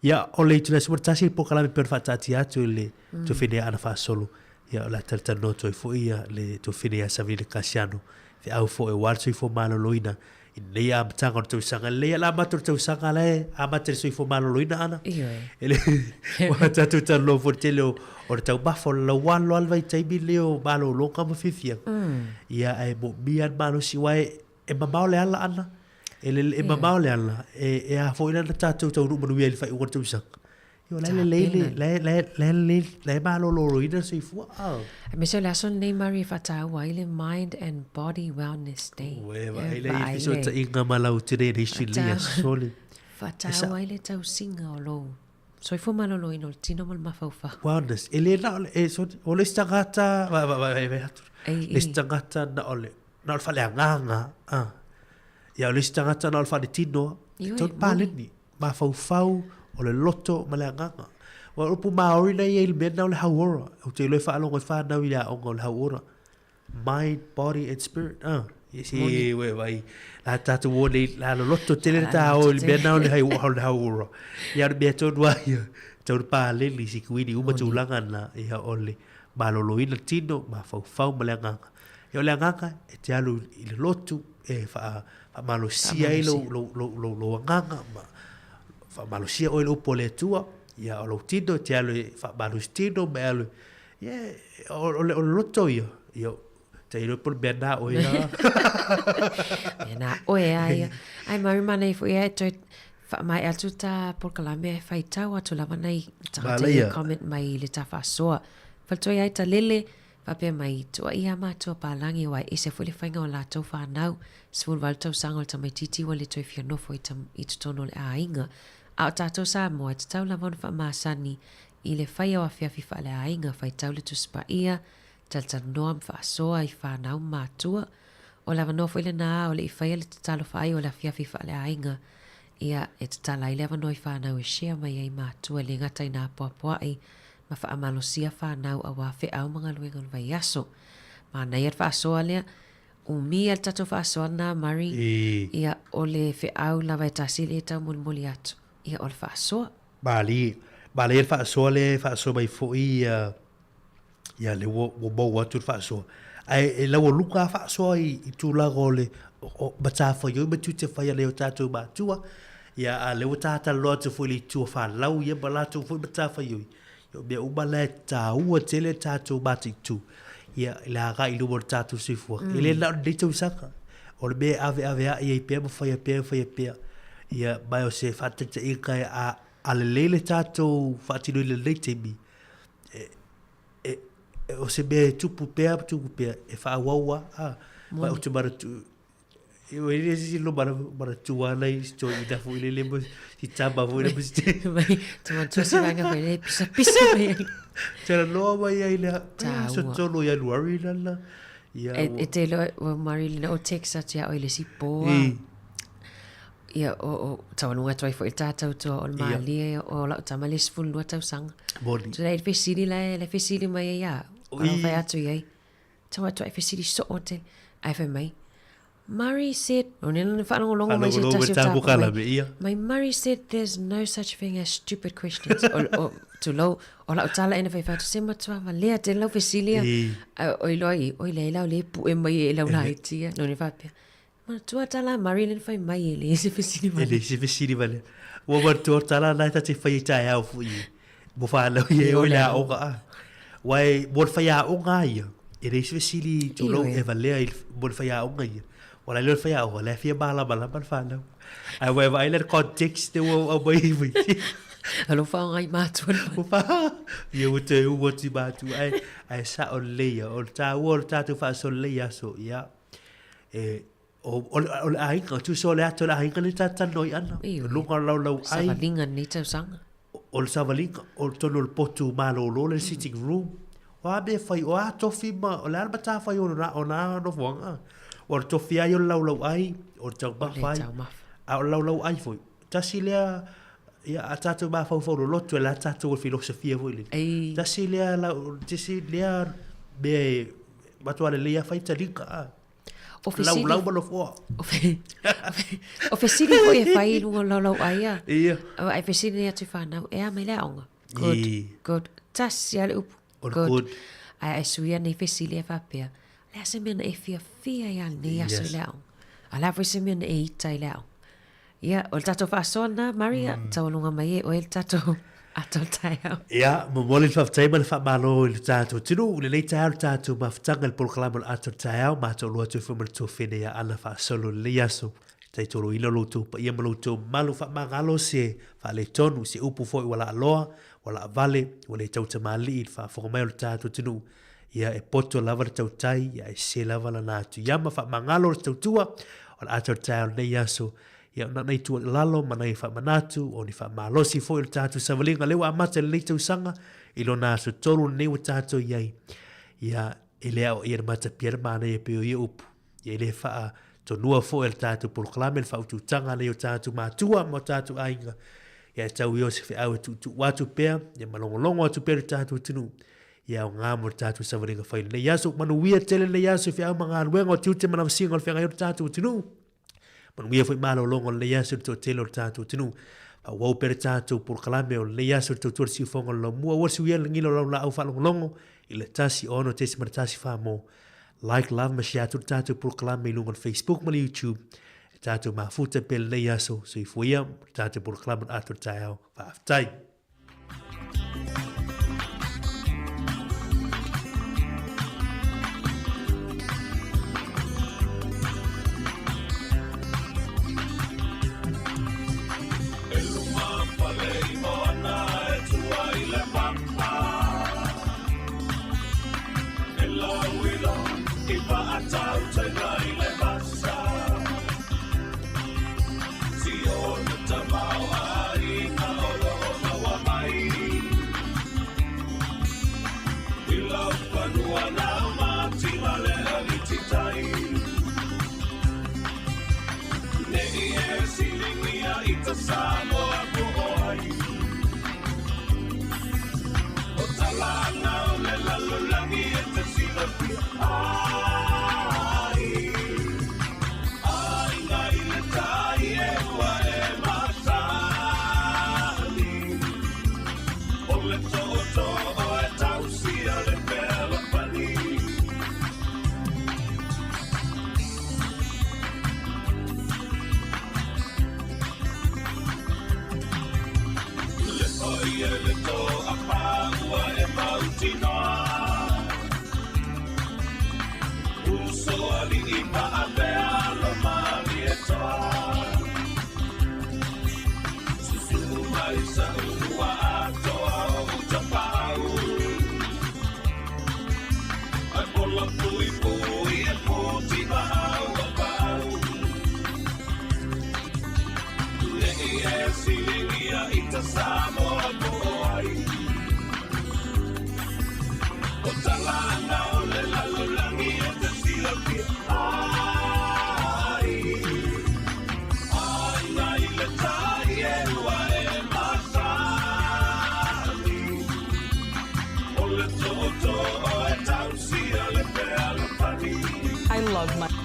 D: Ia, o le itula e 11 le polokalame pei ona faataatia atu i le tuafine ia Ana Faasolo. Ia, o le a talatalanoa atu ai foi ia le tuafine ia Savelina Kasiano, feau foi aua le soifua maloloina i lenei amataga o le tausaga. Lelei lava le amata o le tausaga la e amata i le soifua maloloina, Ana.
B: Ioe.
D: E le, ua tatou talanoa foi i le tele o O le taumafa o le laualo lava le vaitaimi lenei o malologa ma fiafiaga. Ia ae moomia le malosi aua e mamao le ala ana. E le e mamao le ala e e a foi la na tatou taunuu manuia i le faaiuga o le tausaga. Ia o la e lelei le la e la e la e lelei la e malololoina le soifua.
B: Aemaise o le aso lenei Mari e faataua ai le Mind and Body Wellness Day.
D: Ue vaai la i fesootaiga ma lau Today Nation i lenei aso le.
B: Faataua ai le tausiga o lou Soifua maloloina o le tino ma le mafaufau.
D: Wellness. E le na o le, e, so, o le isi tagata, va, va, va, va, va atu. Le isi tagata na o le, na o le faleagaga, ah. Ia o le isi tagata na o le faletino, e tau paleni, mafaufau, o le loto ma le agaga. Ua upu Māori na ia i le mea na o le hauora. Ou te iloa e faalogo e whanau i le aoga o le hauora. Mind, body and spirit. Ah, si we vai. La tātou o nei, la loloto tele le tā o i le mea nā o le hai o le hauora. Ia o le mea tonu a ia, tau le pāleli si kuini uma tūlanga na, ia o le maloloina tino, mafaufau ma le agaga. Ia o le agaga, e te alu i le lotu, e wha, whaamalosia ai lou, lou, lou, lou, lou agaga, ma whaamalosia oe i le upu a le Atua, ia o lou tino, e te alu e whaamalosi tino, ma e alu, Ia, o, o, le, o le loto ia. Ia, te iloa po le mea nā oe la.
B: Mea nā oe a ia. Ai, Maru nei foi e toe whaamai atu tā polokalame e whai tau atu lava nei tangata ia comment mai i le tā whaasoa. Whaletoe ai ta lele, whapea mai tua ia mātua pālangi wai ese foi le whainga o lātou whānau, 18 tausaga o le tamaititi ua le toe fia nofo i, tam, i totonu o le āinga. A o tātou Samoa, e tatau lava ona whaamasani I le whai o awhiawhi whaaleaiga whaitau le Tusi Paia, talatalanoa ma faasoa i whanau ma matua, o le avanoa foi lena o le i whaia le tatalo whaai o le awhiawhi whaaleaiga, ia e tatala ai le avanoa i whanau e share mai ai matua le gata i nā poapoa'i ma whaamalosia whanau auā wheau ma galuega o le vaiaso. Manaia le faasoa lea, umia le tatou faasoa lena Murray, ia o le feau lava e tasi le taumolimoli atu, ia o le faasoa.
D: Malie, malie le faasoa lea e faasoa mai foi ia, ia le ua, ua maua atu le faasoa. Ae e laualuga lava faasoa i, i tulaga o le o, matafaioi ma tiute fai a nai o tatou matua. Ia, a lea ua tatalanoa atu foi i le itu o fanau ia ma latou foi matafaioi. Ia o mea uma la e taua tele le tatou mataitu, ia, i le agai i luma o le tatou soifuaga. E le na o lenei tausaga, o le mea e aveaveai ai pea ma faia pea faia pea. Ia, ma o se faataitaiga e a, a lelei le tatou faatinoina i lenei taimi, e, e, e, o se mea e tupu pea ma tupu pea, e faaauau lava, a. Ma ou te manatu, E le se lo mana mana tua nei si toi ina foi le le mo si tama foi le mo si te.
B: Mai, te matua si vanga foi le pisa pisa mai.
D: Te la loa mai ai le so tolo ia luari la la.
B: Ia e, e te loa o mari le o text atu ia oi le si poa. Ia o o tawanunga atu ai foi tātou toa o le malie o lau tama le 12 tausaga.
D: Moni.
B: So le fesili la le fesili mai ia. O fai atu ia. Tau atu ai fesili soo te, ae fai mai, Murray said, o nena na whaalongolongo mai se tasi o tāpu mai. Mai Murray said there's no such thing as stupid questions. o, o, tulou, o lau tala ena fai whatu, se matua ma lea te lau fesilia. O iloa i, o ilea lau le pue mai e lau la itia. No ne whapea. Matua tala Murray len fai mai e le se fesili
D: vale. E le se fesili vale. Ua matua tala nai ta te fai i tae au fui. Mo whanau i e oi le aoga a. Wai, mo le whai aoga ia. E le se fesili tulou e valea i mo le whai aoga ia. Wala le whai aoga, le fia malamalama le whanau. Ai wai vai le context te ua au mai mai.
B: Alo whaonga i mātua.
D: Ia ua te ua ti mātua. Ai, ai sa o leia. O le tā ua o le tātou whaasol leia so, ia. E, O, o, le, o le aiga, tusa o le ata o le aiga le tātano i ana.
B: Ioe.
D: Lunga o laulau ai.
B: Savaliga lenei tausaga.
D: O le savaliga, o tonu o le potu malōlō le sitting room. O a mea fai, o a tofi ma, o le a le matawhai o na, o nā nofoaga. O le tofi ai o le laulau ai, o le taumafa ai.
B: O le taumafa.
D: A o le laulau ai foi. Tasi lea, ia, a tātou mafaufau loloto e la tātou o filosofia foi le.
B: Ei.
D: Tasi lea, lau, tasi lea mea e matua lelei a fai taliga. A.
B: O fesili...
D: Laulau ma nofoa.
B: O, fe, o fesili foi e fai i lunga o laulau ai a.
D: Ia.
B: Ai fesili nei atu i whanau, e a mai le aonga. Good,
D: I.
B: good. Tasi a le upu.
D: O le
B: Good.
D: good.
B: Ai ai suia nei fesili e whapea. Le a se mea na e fia fia ia nei aso i
D: Yes.
B: le aonga. A la foi se mea na e ita i le aonga. Ia, o le tātou whaasoa nā, Maria, mm. taualunga mai e, o e le tātou ato taeao.
D: Ia, momoli le faafetai ma le faamalo i le tatou atunuu, lenei taeao le tatou mafutaga i le polokalame o le Ata o le Taeao, matou aloa atu ai foi ma le tuafene ia Ana faasolo i lenei aso. Taitoloina lo outou paia ma lo outou mamalu, faamagalo se faaletonu, se upu foi ua laaloa, ua laavale, ua le tautamalii i le faafofoga mai o le tatou atunuu. Ia, e poto lava le tautai, ia e sese lava lana atu iama, faamagalo le tautua o le Ata o le Taeao i lenei aso. Ia, na nai tuualalo ma nai faamanatu, o ni faamalosi foi o le tatou savaliga lea ua amata i lenei tausaga, i lona aso tolu lenei ua tatou i ai. Ia, e le aoaia le matapia le manaia pei o ia upu. Ia, e le faatonua foi e le tatou polokalame le faaututaga nei o tatou matua ma o tatou aiga. Ia, e tau ia o se feau e tuutuu atu pea, ia malogologo atu pea le tatou atunuu. Ia aoga mo le tatou savaliga fai i lenei aso. Manuia tele lenei aso i feau ma galuega o tiute ma lavasiga o le feagai o le tatou atunuu. Manuia foi malologa o lenei aso i le toatele o le tatou atunuu. Faaauau pea le tatou polokalame o lenei aso i le tautua le siufofoga o le laumua. Ua suia le gila o lau laau faalogologo i le 16.14 mo Like, love ma share atu le tatou polokalame i luga o le Facebook ma le YouTube. E tatou mafuta pea lenei aso. Soifua ia le tatou polokalame o le Ata o le Taeao. Faafetai.
J: I love my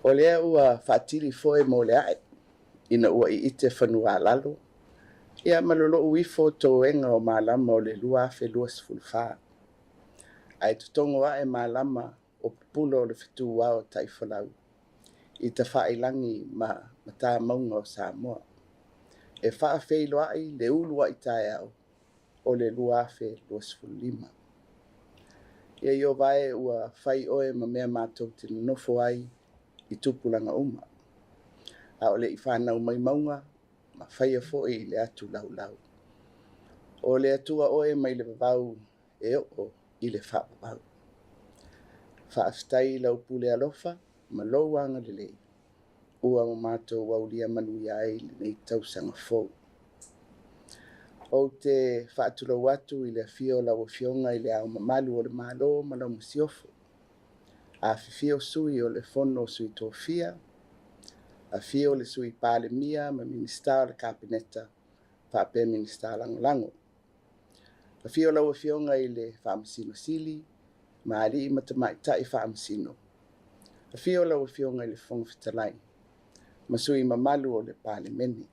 K: O lea ua faatili foe mo le ae, ina ua i'ite fanuā lalo, ia ma lolo'u ifo toega o malama o le 2024. Ae totogo a'e malama o pupula o le fetuao taifolau. i tafailagi ma matamauga o Samoa. E faafeiloai le uluai taeao o le 2025. Ia Ieova e, ua fai oe ma mea matou te nonofo ai i tupulaga uma, a o le i fanau mai mauga ma faia foi i le atu laulau. O le Atua oe mai le vavau e oo i le faavavau. Faafetai i lau pule alofa ma lou agalelei ua matou aulia manuia ai lenei tausaga fou. Ou te faatulou atu i le afio o lau Afioga i le Ao Mamalu o le Malo ma lau Masiofo, afifio sui o le Fono o Sui Tofia, afio le Sui Palemia ma Minisita o le Kapeneta faapea Minisita Lagolago. Afio lau Afioga i le Faamasino Sili ma alii ma tamaitai Faamasino. Afio lau Afioga i le Fofoga Fetalai ma sui mamalu o le Palemene.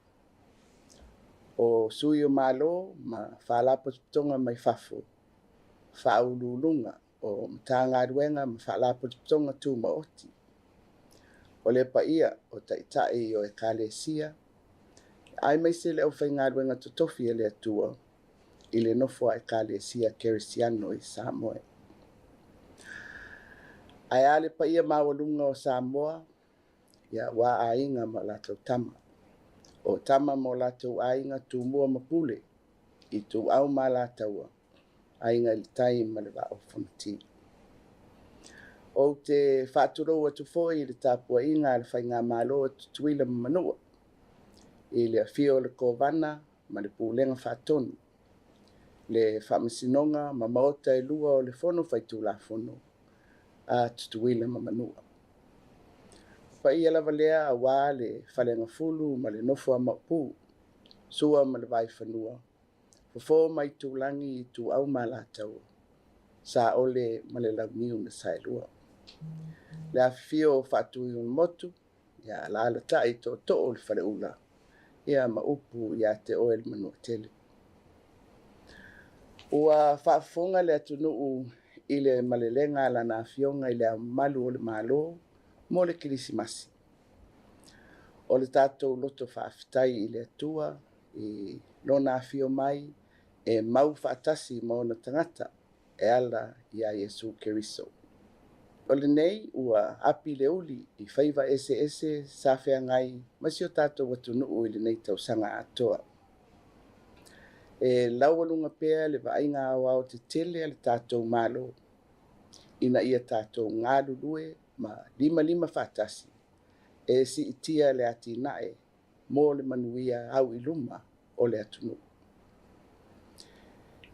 K: O sui o Malo ma Faalapotopotoga mai fafo, faauluuluga o Matagaluega ma Faalapotopotoga Tumaoti. O le paia o Taitai o Ekalesia, aemaise le aufaigaluega totofi a le Atua i le nofo a Ekalesia Kerisiano i Samoa. Ae a le paia maualuga o Samoa, ia aua aiga ma latou tama. O tama ma o latou aiga, Tumua ma Pule, Ituau ma Alataua, Aiga i le Tai ma le Vaa o Fonoti. Ou te faatulou atu foi i le tapuaiga a le Faigamalo a Tutuila ma Manua, i le afio o le Kovana ma le Pulega Faatonu, le Faamasinoga ma Maota e lua o le Fono Faitulafono a Tutuila ma Manua. O paia lava lea aua le Faleagafulu ma le nofo a Maopu, Sua ma le Vaifanua, Fofo ma Aitulagi, Ituau ma Alataua, Saole ma le Launiu na Saelua. Le afifio o Faatuiolemotu, ia alaalatai tootoo o le Faleula, ia ma upu ia te oe le Manuatele. Ua faafofoga le atunuu i le malelega a lana Afioga i le Ao Mamalu o le Malo mo le Kerisimasi. O le tatou loto faafetai i le Atua i lona afio mai e mau faatasi ma ona tagata e ala iā Iesu Keriso. O lenei ua api le uli i faiva eseese sa feagai ma si o tatou atunuu i lenei tausaga atoa. E laualuga pea le vaaiga aoao tetele a le tatou Malo ina ia tatou galulue ma limalima faatasi e siitia le atinae mo le manuia au i luma o le atunuu.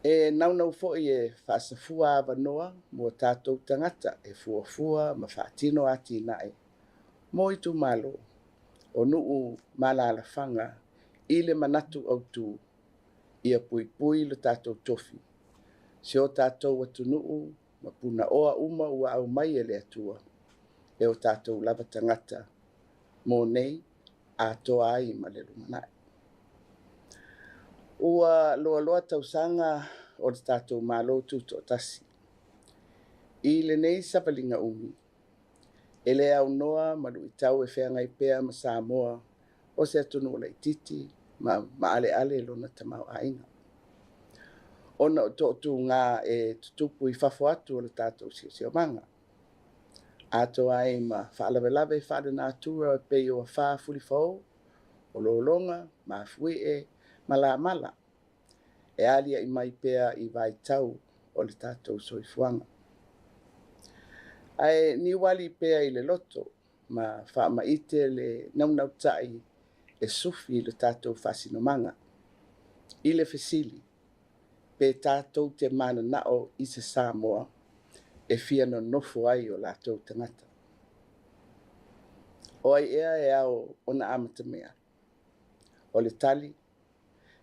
K: E naunau foi e faasafua avanoa mo tatou tagata e fuafua ma faatino atinae mo itumalo o nuu ma alaalafaga i le manatu autu ia puipui lo tatou tofi, si o tatou atunuu ma punaoa uma ua aumai e le Atua e o tatou lava tagata mo nei atoa ai ma le lumanai. Ua loaloa tausaga o le tatou Malo Tutoatasi. I lenei savaliga umi, e le aunoa ma luitau e feagai pea ma Samoa o se atunuu laitiiti ma maaleale lona tamaoaiga. Ona o toatuga e tutupu i fafo atu o le tatou siosiomaga, atoa ai ma faalavelave faale-natura e pei o afa fulifao, o lologa, mafuie ma lamala e aliae mai pea i vaitau o le tatou soifuaga. Ae niuali pea i le loto ma faamaite le naunautai e sufi le tatou faasinomaga i le fesili pe tatou te mananao i se Samoa e fia nonofo ai o latou tagata. O ai ea e ao ona amatamea? O le tali,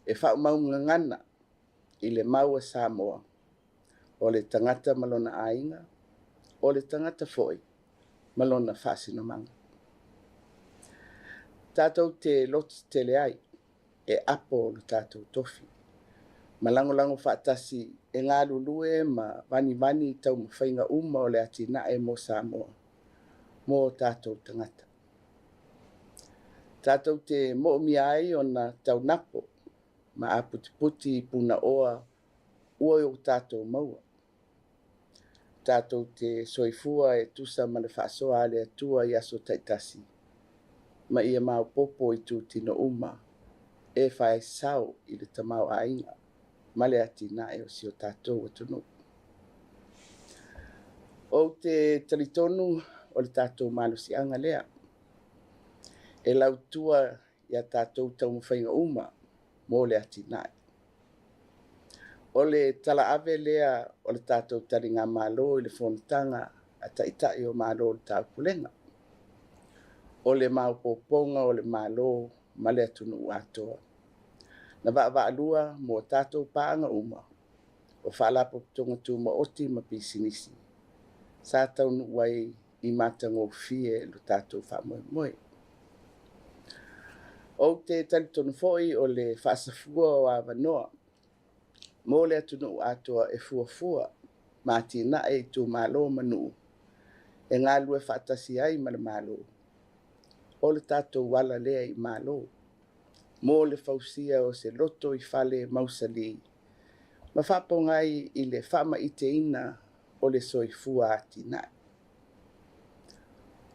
K: e faaumau gagana i le mau a Samoa, o le tagata ma lona aiga, o le tagata foi ma lona faasinomaga. Tatou te lototetele ai e apo lo tatou tofi, ma lagolago faatasi e galulue ma vanivani i taumafaiga uma o le atinae mo Samoa, mo o tatou tagata. Tatou te moomia ai ona taunapo ma aputiputi i punaoa ua i o tatou maua. Tatou te soifua e tusa ma le faasoa a le Atua i aso taitasi, ma ia maopoopo i itutino uma e fai sao i le tamaoaiga ma le atinae o si o tatou atunuu. Ou te talitonu o le tatou malosiaga lea e lautua i a tatou taumafaiga uma mo le atinae. O le talaave lea o le tatou taligamalo i le fonotaga a Taitai o Malo o le Taupulega. O le maopoopoga o le Malo ma le atunuu atoa. Na vaavaalua mo tatou paaga uma o Faalapotopotoga Tumaoti ma Pisinisi sa taunuu ai i matagofie lo tatou faamoemoe. Ou te talitonu foi o le faasafua o avanoa mo le atunuu atoa e fuafua ma atinae itumalo ma nuu e galulue faatasi ai ma le Malo. O le tatou ala lea i Malo mo le fausia o se lotoifale mausali ma faapogai i le faamaiteina o le soifua atinae.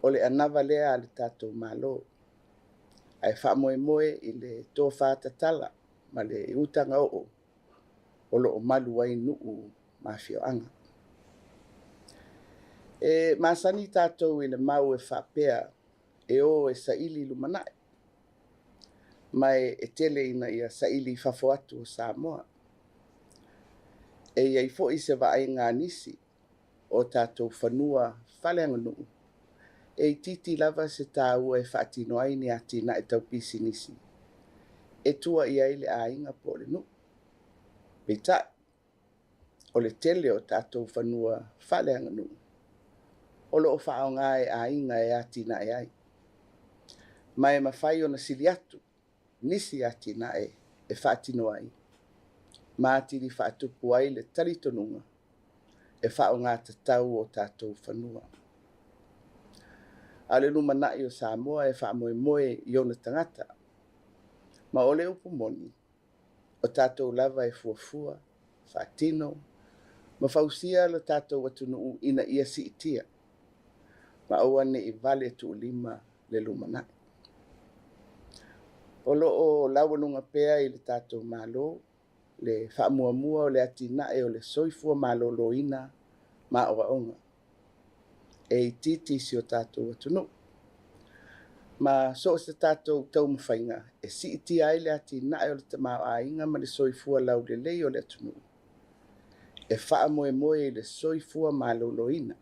K: O le anava lea a le tatou Malo, ae faamoemoe i le tofa tatala ma le utaga oo o lo o malu ai nuu ma afioaga. E masani tatou i le mau e faapea e o e saili lumanai, ma e tele ina ia saili i fafo atu o Samoa. E i ai foi se vaaiga a nisi o tatou fanua faaleaganuu e itiiti lava se taua e faatino ai ni atinae tau pisinisi e tua i ai le aiga po o le nuu. Peitai, o le tele o tatou fanua faaleaganuu o lo o faaaoga e aiga e atinae ai, ma e mafai ona sili atu nisi atinae e faatino ai ma atili faatupu ai le talitonuga e faaaoga tatau o tatou fanua. A o le lumanai o Samoa e faamoemoe i ona tagata, ma o le upu moni, o tatou lava e fuafua, faatino ma fausia lo tatou atunuu ina ia siitia, ma aua ne i vale tuulima le lumanai. O lo o laualuga pea i le tatou Malo le faamuamua o le atinae o le soifua maloloina ma aoaoga e itiiti si o tatou atunuu. Ma so o se tatou taumafaiga e siitia ai le atinae o le tamaoaiga ma le soifua laulelei o le atunuu, e faamoemoe i le soifua maloloina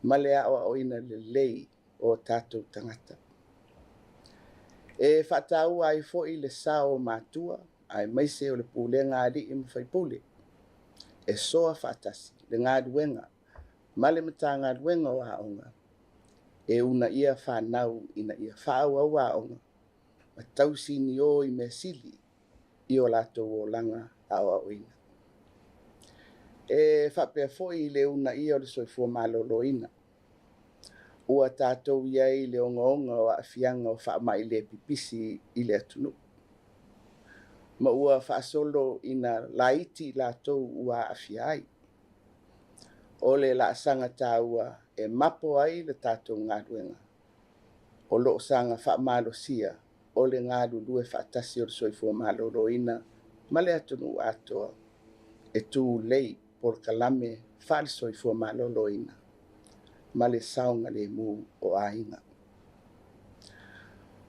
K: ma le aoaoina lelei o tatou tagata. E faataua ai foi le sao o matua aemaise o le pulega a alii ma faipule e soa faatasi le galuega ma le Matagaluega o Aoga e uunaia fanau ina ia faaauau aoga ma tausinio i mea sili i o latou olaga aoaoina. E faapea foi i le uunaia o le soifua maloloina. Ua tatou i ai i le ogaoga o aafiaga o faamai le pipisi i le atunuu, ma ua faasolo ina laiti i latou ua aafia ai. O le laasaga taua e mapo ai le tatou galuega o lo o saga faamalosia o le galulue faatasi o le soifua maloloina ma le atunuu atoa e tulei polokalame faale-soifua maloloina ma le saogalemu o aiga.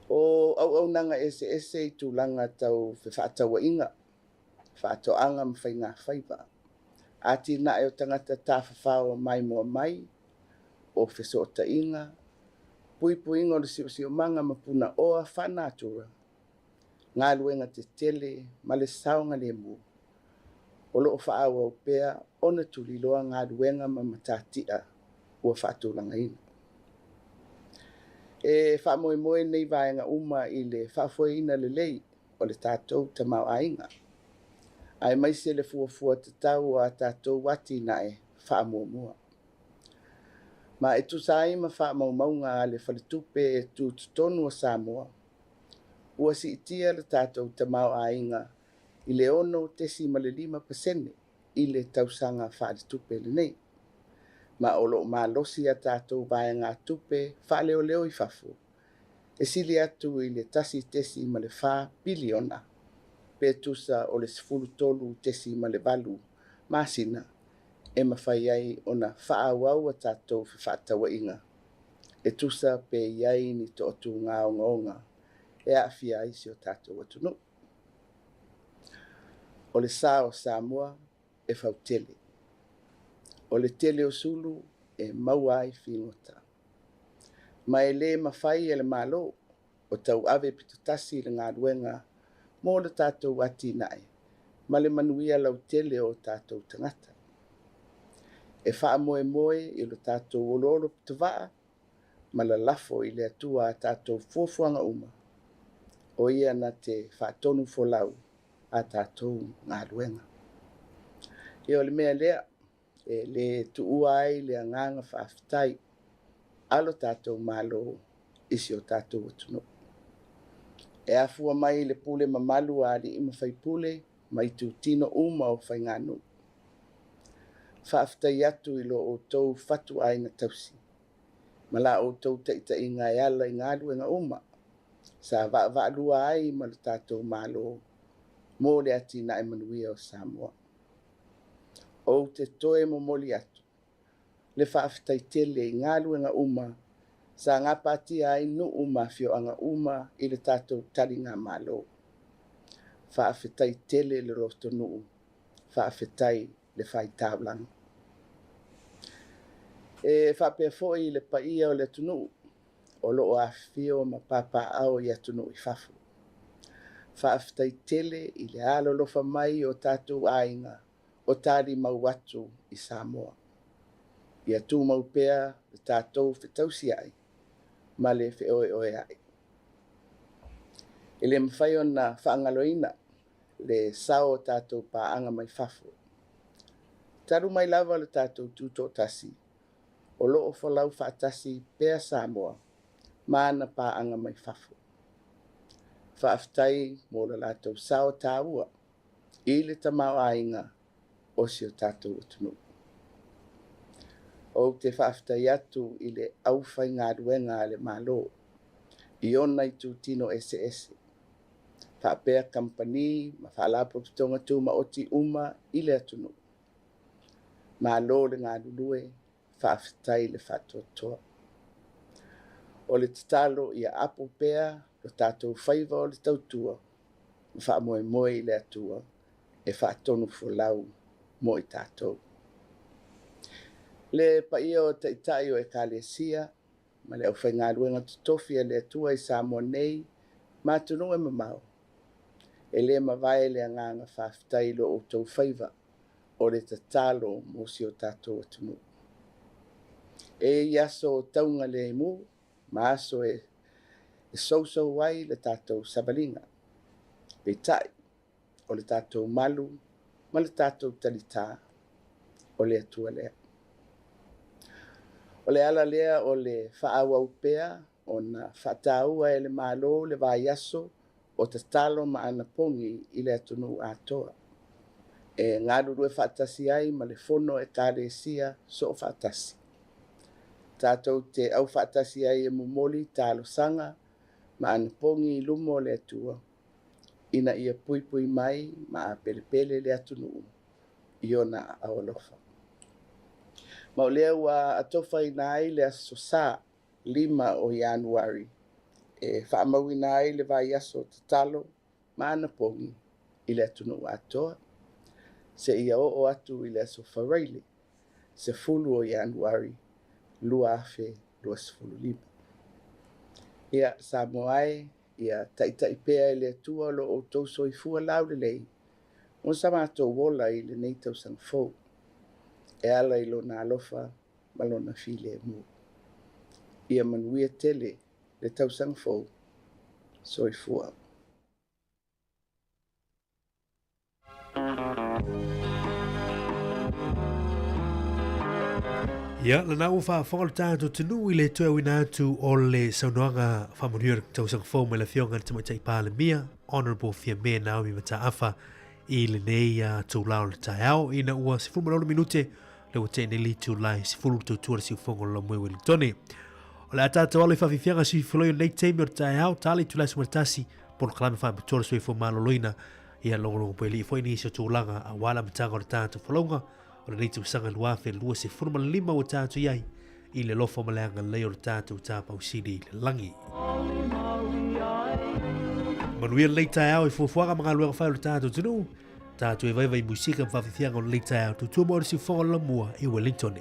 K: O auaunaga eseese i tulaga tau fefaatauaiga, faatoaga ma faigafaiva, atinae o tagata tafafao maimoa mai, o fesootaiga, puipuiga o le siosiomaga ma punaoa faanatura, galuega tetele ma le saogalemu, o lo o faaauau pea ona tuliloa galuega ma matatia ua faatulagaina. E faamoemoe nei vaega uma i le faafoeina lelei o le tatou tamaoaiga, aemaise le fuafua tatau o a tatou atinae faamuamua. Ma e tusa ai ma faamaumauga a le Faletupe Tutotonu o Samoa, Ua siitia le tatou tamaoaiga i le 6.5% i le tausaga faaletupe lenei, ma o lo o malosi a tatou vaegatupe faaleoleo i fafo e sili atu i le $1.4 piliona pe tusa o le 13.8 masina e mafai ai ona faaauau a tatou fefaatauaiga e tusa pe i ai ni toatuga ogaoga e aafia ai si o tatou atunuu. O le sa o Samoa e fautele. O le tele o sulu e maua ai figota. Ma e le mafai e le Malo o tauave pitotasi le galuega mo le tatou atinae ma le manuia lautele o tatou tagata. E faamoemoe i lo tatou oloolo pitovaa ma lalafo i le Atua a tatou fuafuaga uma, o ia na te faatonufolau a tatou galuega. Ia o le mea lea e le tuua ai le agaga faafetai a lo tatou Malo i si o tatou atunuu. E afua mai i le pule mamalu a alii ma faipule ma itutino uma o faiganuu. Faafetai atu i lo outou fatuaiga tausi ma la outou taitaiga e ala i galuega uma sa vaavaalua ai ma lo tatou Malo mo le atinae manuia o Samoa. Ou te toe momoli atu le faafetai tele i galuega uma sa gapatia ai nuu ma afioaga uma i le tatou taligamalo. Faafetai tele le lotonuu, faafetai le faitaulaga. E faapea foi i le paia o le atunuu o lo o afifio ma papaaao i atunuu i fafo. Faafetai tele i le alolofa mai o tatou aiga o talimau atu i Samoa. Ia tumau pea le tatou fetausiai ma le feoeoeai. E le mafai ona faagaloina le sao o tatou paaga mai fafo. Talu mai lava le tatou tutoatasi, o lo o folau faatasi pea Samoa ma ana paaga mai fafo. Faafetai mo le latou sao taua i le tamaoaiga o si o tatou atunuu. Ou te faafetai atu i le aufaigaluega a le Malo i ona itutino eseese, faapea kamupani ma faalapotopotoga tumaoti uma i le atunuu. Malo le galulue, faafetai le faatoatoa. O le tatalo ia apo pea lo tatou faiva o le tautua ma faamoemoe i le Atua e faatonufolau mo i tatou. Le paia o Taitai o Ekalesia ma le aufaigaluega totofi a le Atua i Samoa nei ma atunuu e mamao, e le mavae le agaga faafetai i lo outou faiva o le tatalo mo si o tatou atunuu. E i aso taugalemu ma aso e sousou ai le tatou savaliga. Peitai, o le tatou malu ma le tatou talitā, o le Atua lea. O le ala lea o le faaauau pea ona faataua e le Malo le vaiaso o tatalo ma anapogi i le atunuu atoa, e galulue faatasi ai ma le Fono a Ekalesia Soofaatasi. Tatou te aufaatasi ai e momoli talosaga ma anapogi i luma o le Atua ina ia puipui mai ma apelepele le atunuu i ona aao alofa. Ma o lea ua atofaina ai le Aso Sa 5 o Ianuari e faamauina ai le vaiaso tatalo ma anapogi i le atunuu atoa, seia oo atu i le Aso Faraile 10 o Ianuari 2025. Ia, Samoa e, ia taitai pea e le Atua lo outou soifua laulelei mo sa matou ola i lenei tausaga fou, e ala i Lona alofa ma Lona filemu. Ia manuia tele le tausaga fou. Soifua.
D: Ia, lena ua faafofoga le tatou atunuu i le toe auina atu o le saunoaga faamanuia o le tausaga fou mai le Afioga i le Tamaitai Palemia, Honourable Fiame Naomi Mataafa, i lenei itula o le taeao ina ua 16 minute le ua tee nei le itula e 10 le tautua le siufogo o le Laumue Uelintone. O le a tatou alo i faafiafiaga sui foloi o lenei taimi o le taeao, tala itula e 11, polokalame faapitoa le soifua maloloina, ia logologo pea foi nisi o tulaga aua le amataga o le tatou folauga o lenei tausaga 2025 ua tatou i ai i le alofa ma le agalelei o le tatou Tapaau Sili i le lagi. Manuia lenei taeao i fuafuaga ma galuega fai o le tatou atunuu. Tatou e vaivai musika ma faafiafiaga o lenei taeao. Tutua mo le siufofoga o le lamua i Wellington.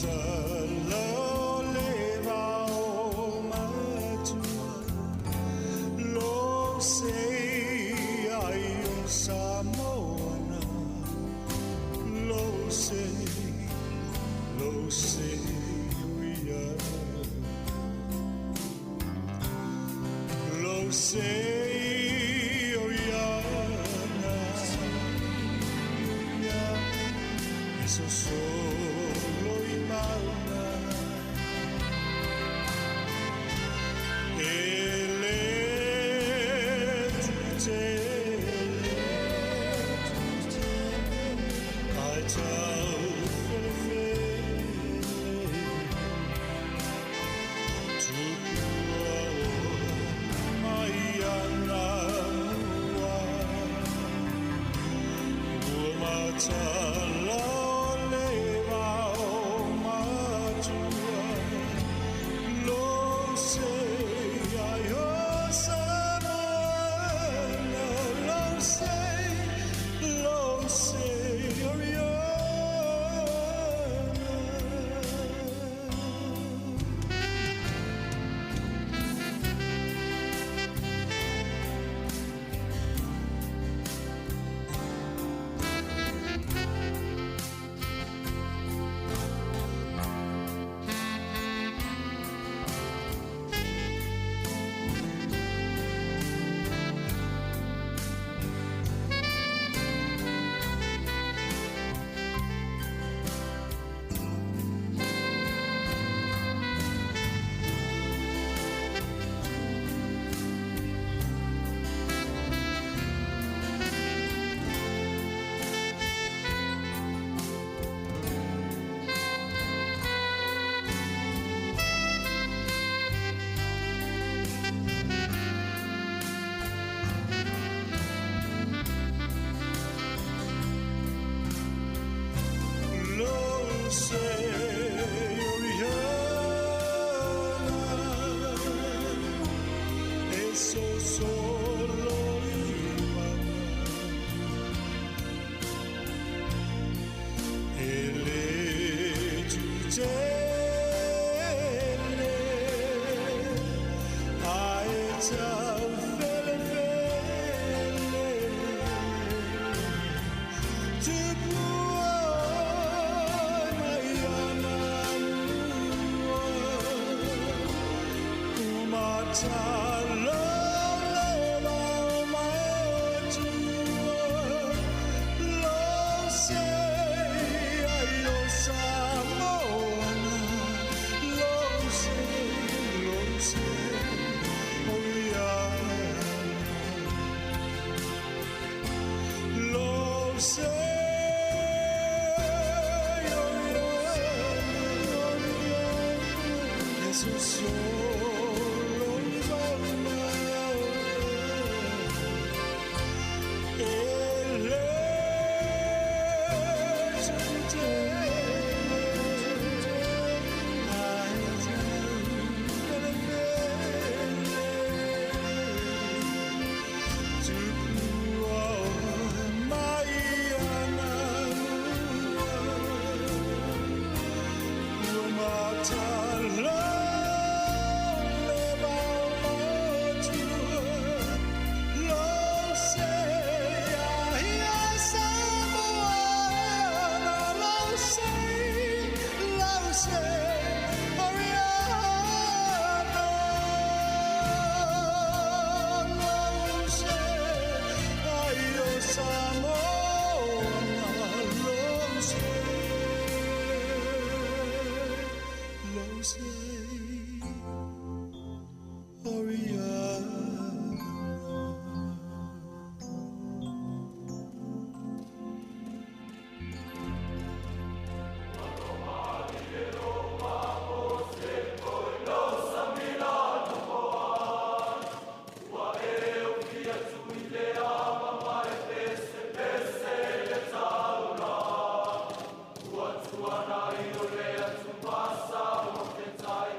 H: matala o le vao matua Lo sei ai o Samoana Lo sei, lo sei ia Lo sei o iana Eso solo i mauna E le tutele Ai tau felefele Tupua o mai ana mua Ua matala o le vao matua Lo sei ai o Samoana Lo sei, lo sei Oriana. Lo sei Oriana Eso solo i mauna E le tutele Ai tau felefele Tupua mai ana mua Umatala le vao matua Lo sei ai o Samoana Lo sei, lo sei Oriana. Lo sei Oriana Eso solo i mauna E le tutele Ai tau felefele Tupua mai ana mua Ua matala le vao matua Lo sei ai a Samoana Lo sei, lo sei Oriana. Lo sei ai o Samoana Lo sei, lo sei Oriana.
A: Ua tuana i o le atu pasa o te tai.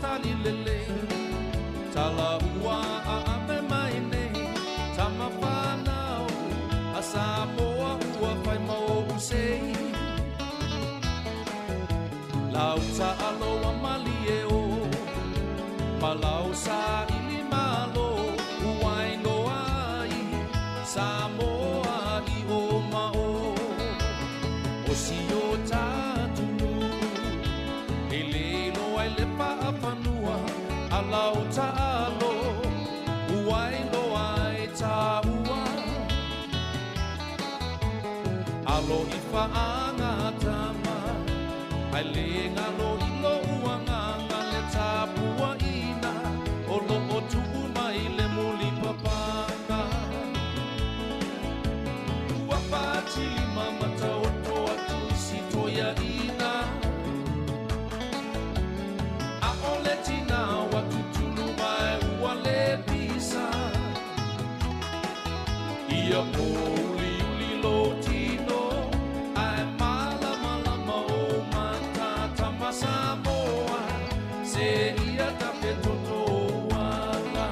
A: patali lelei Tala ua aape mai nei Tama whanau A Samoa ua whai mau usei Lau taalo a malie o Palau sa ili malo Uai loa ai Samoa i o mao O si o tatunu E le loa i le paafanua A lau taalo Uai loa ai tāua Alo i whaanga tama Ai le ngalo i lo uanganga le tāpua ina O lo o tuu mai le muli papanga Ua pātili mamata o toa tu si toia ina A o le tina wa tutulu mai ua le pisa Ia pō uli uli lo tino Ai mala malama o mata tama Samoa Se ia tape toto ala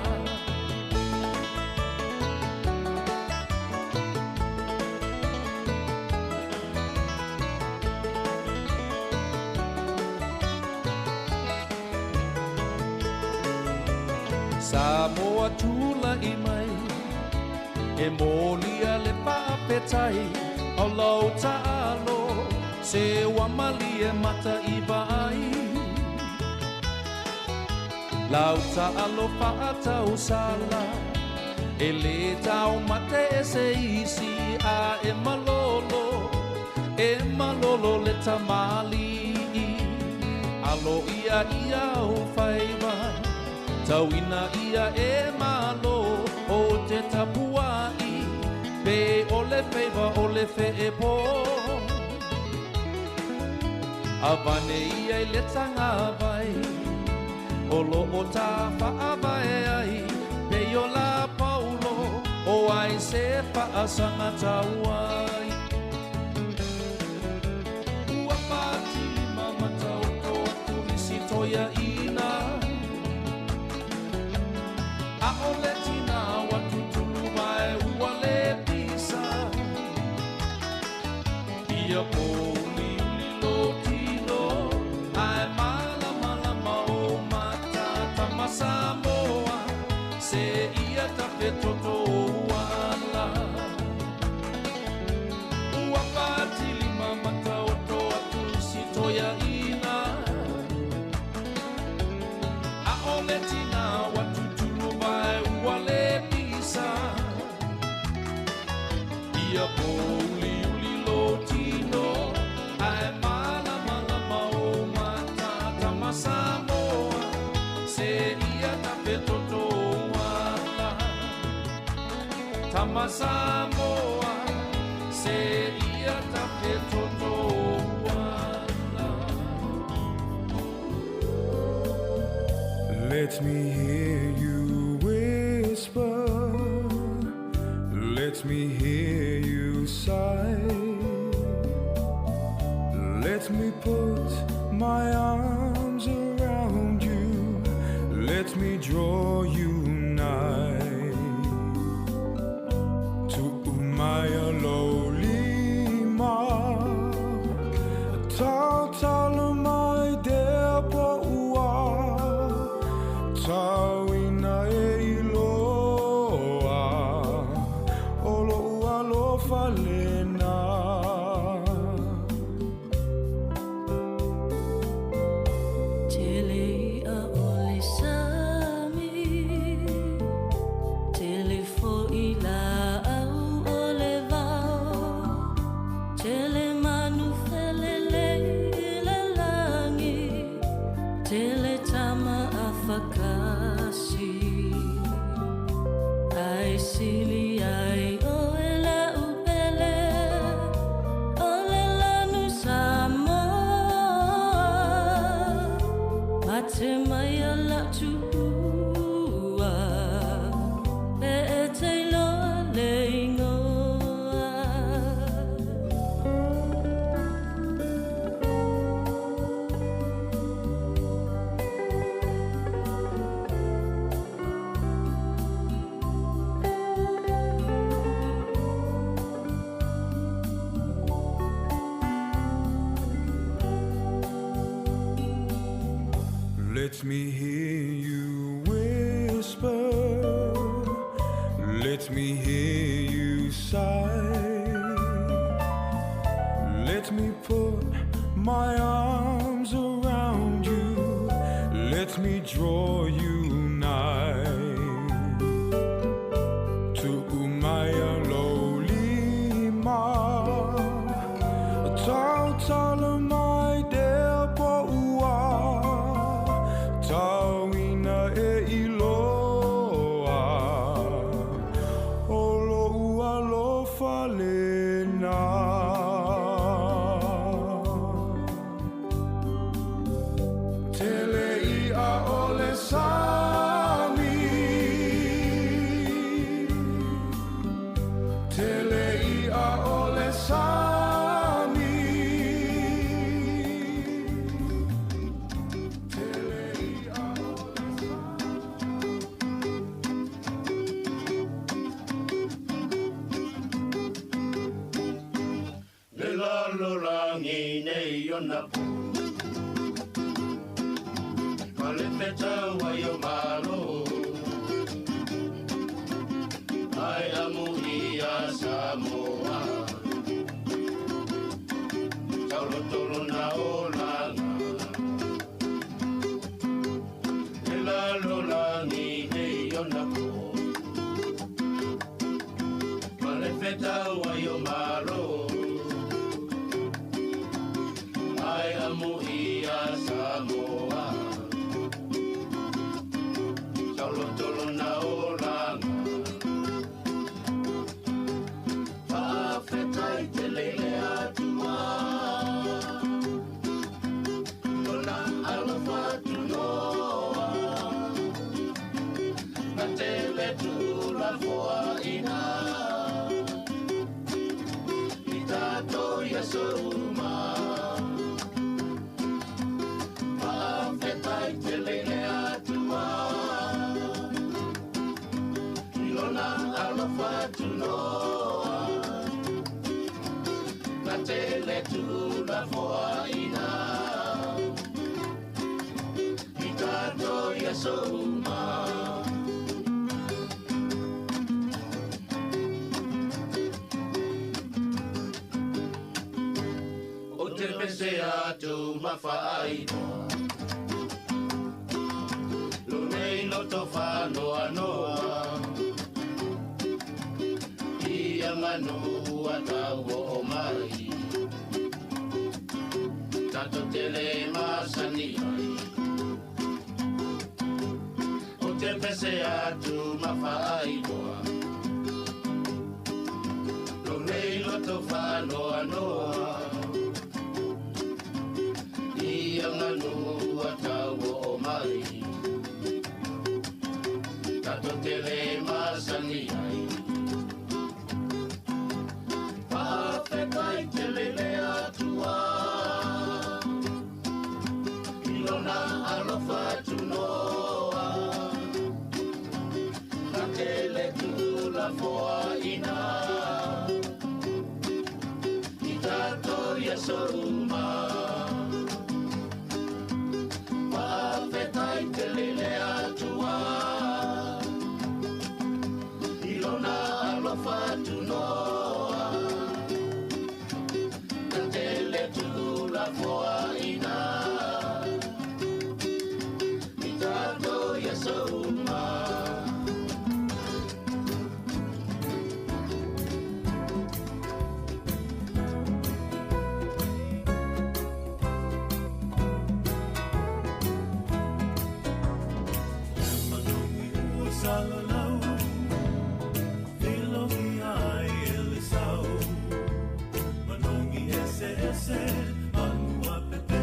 A: Samoa tula i mai E molia le paapetai Au lau taalo Se ua malie mata i vaai Lau taalo faatau sala E le tau mate e se isi A e malolo E malolo le tamali Alo ia ia o whaiwa Tauina ia e malo O te tapuai Pe o le whaiwa o le whe e pō A vane ia i le tanga vai O lo o tā whaavae ai Pe o la paulo O ai se whaasanga tauai Ua pātili mamata o toa turisi toia ina A o le tina wa tutulu mai ua le pisa Ia pō uli uli lo tino Ai mala malama o mata tama Samoa Se ia tape toto ala Ua pātili mamata o toa tusi toia ina A o le tina wa tutulu vai ua le pisa Ia pō uli uli lo tino Ai mala malama o mata tama Samoa Se ia tape toto ala Tama Samoa Se ia tape toto ala
L: Let me hear you whisper. Let me hear you sigh. Let me put my arms around you. Let me draw you nigh. To umaya lolima. Tautala mai dea paua. Tauina e iloa. O lo alofa lena.
M: Tele a ole sami, tele fo i la au o le vao, tele manu felele i le langi, tele tama a whakasi. Ai sili ai o e la upele, o le lanu Samoa. Mate mai a la tuua, e e te loa le ingoa.
L: Let me hear you whisper. Let me hear you sigh. Let me put my arms around you. Let me draw you nigh. Tu'umaya lo lima. Tautala mai dea po'ua. Tauina e iloa. O lo'u alofa lena. Tele i'a o le sami. Tele i'a o le sami. Tele i'a o le
H: Le lalolagi nei ona po Ma le fetau ai o malo Ai amu ia Samoa Taulotolo na olaga Le lalolagi nei ona po Ma le fetau ai o malo Ai amu ia Samoa Taulotolo na olaga Faafetai tele i le Atua Lona alofa tunoa Na tele tuulafoaina I tatou i aso uma Faafetai tele i le Atua I lona alofa tunoa Na tele tuulafoaina I tatou i aso uma. Ou te pese atu ma faailoa Lo nei loto faanoanoa Ia manu a tau o mai Tato tele masani ai O te pese atu ma faailoa Lo nei loto faanoanoa Ia manu a tau o mai Tato tele masani ai Faafetai tele le Atua I lona alofa tunoa Na tele tuulafoaina I tatou i aso uma Faafetai tele le Atua I lona alofa tunoa Na tele tuulafoaina I tatou i aso uma.
N: Manogi ua salalau, filogia ai e le sau. Manogi eseese, manu a pepelo.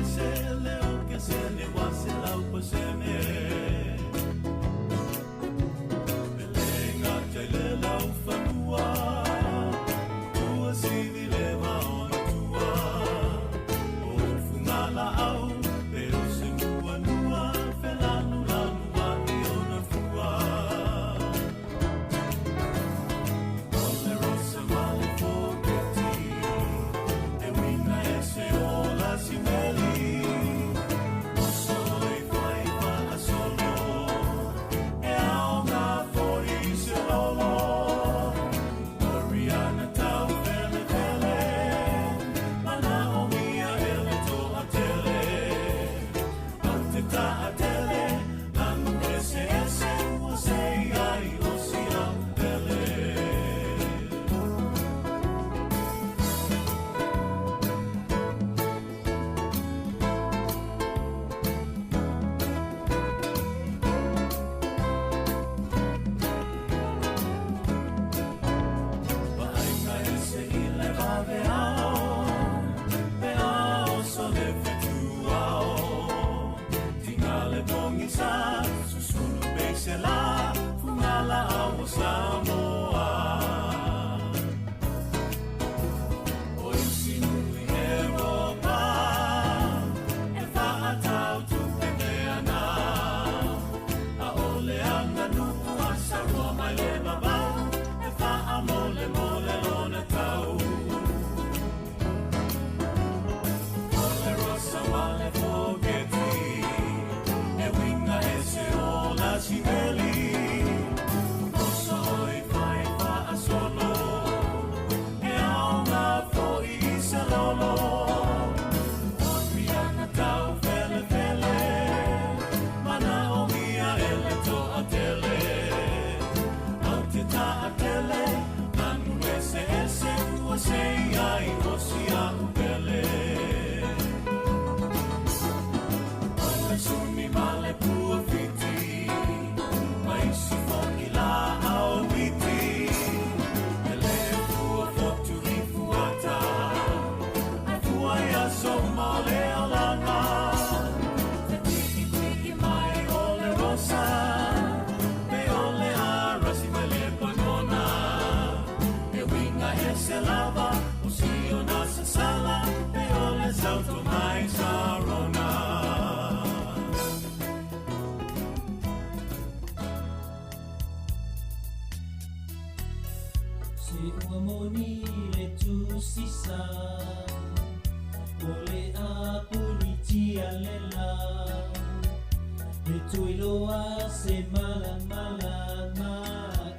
N: tuiloa se malamalama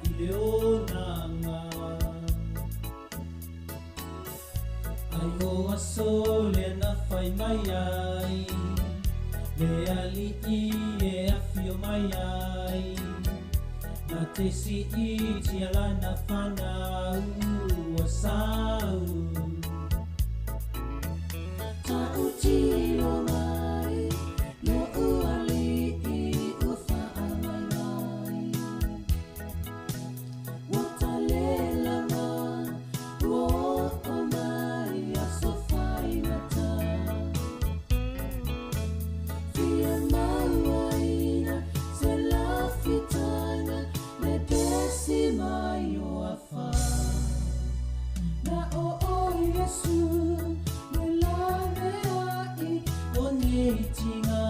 N: i le olaga. Ai o aso lea na fai mai ai, le alii e afio mai ai. Na te siitia lana fanau ua sau. Ta'utilo mai lo'u alii ua fa'amaimai. Ua talelama ua o'o mai aso faigata. Fia mauaina se lafitaga le pesi mai o afa. Na o oe Iesu le laveai o nei tiga.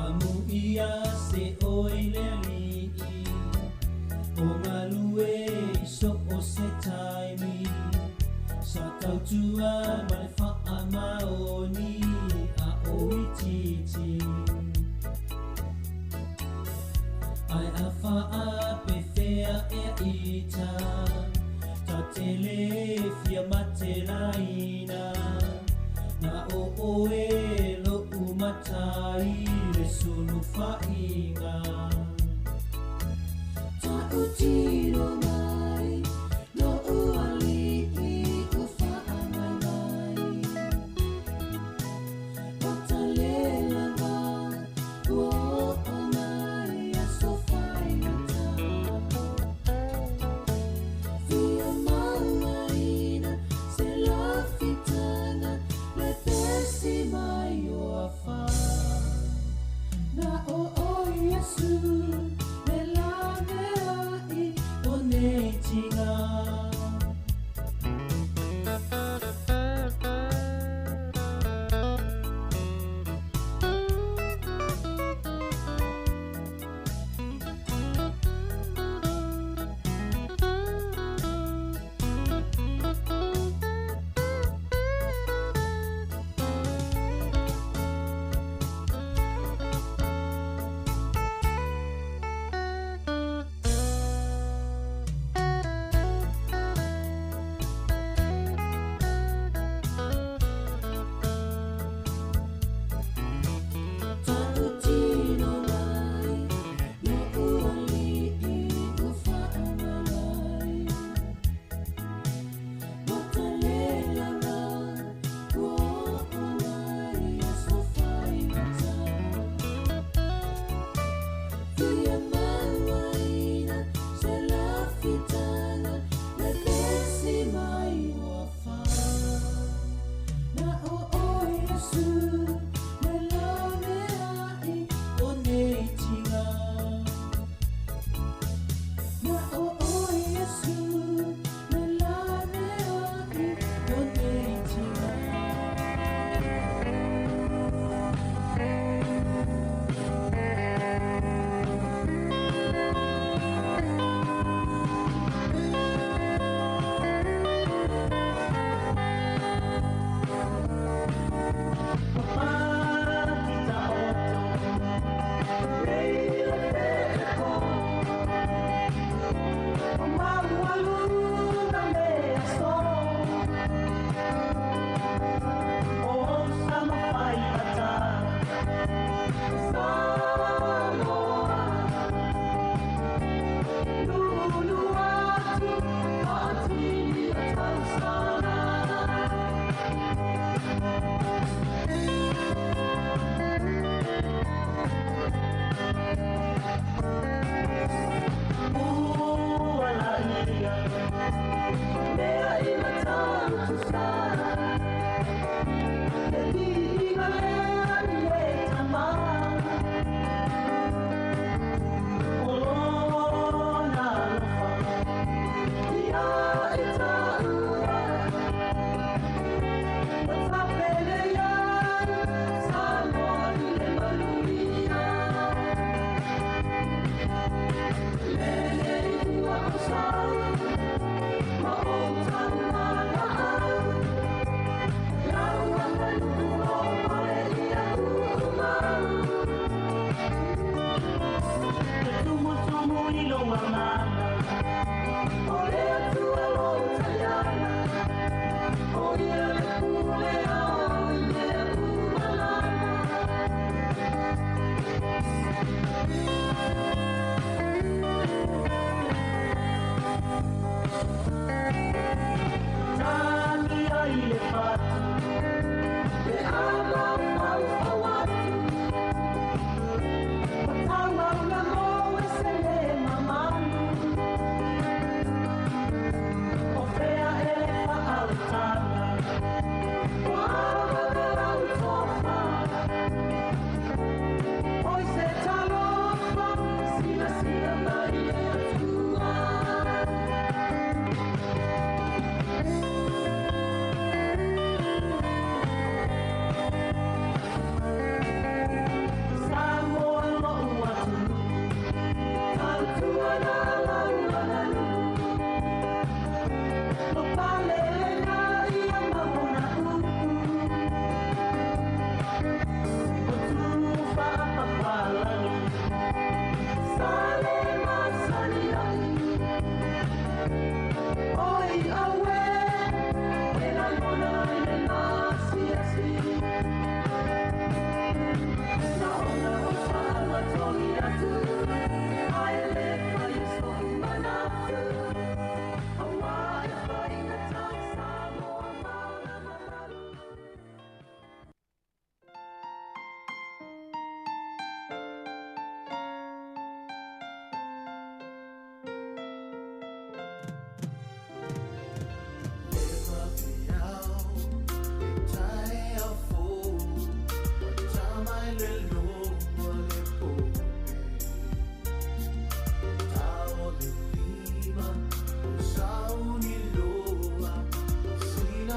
N: Amuia se oe le alii o galue i so o se taimi. Sa tautua ma le faamaoni a o itiiti. Ai a faapefea ea ita, ta tele fia matelaina. Na o oe lo'u matai le sulufaiga. Ta'utilo mai lo'u alii ua fa'amaimai. Ua talelava ua o'o mai aso faigata. Fia mauaina se lafitaga le pesi mai o afa. Na o oe Iesu le laveai o nei tiga.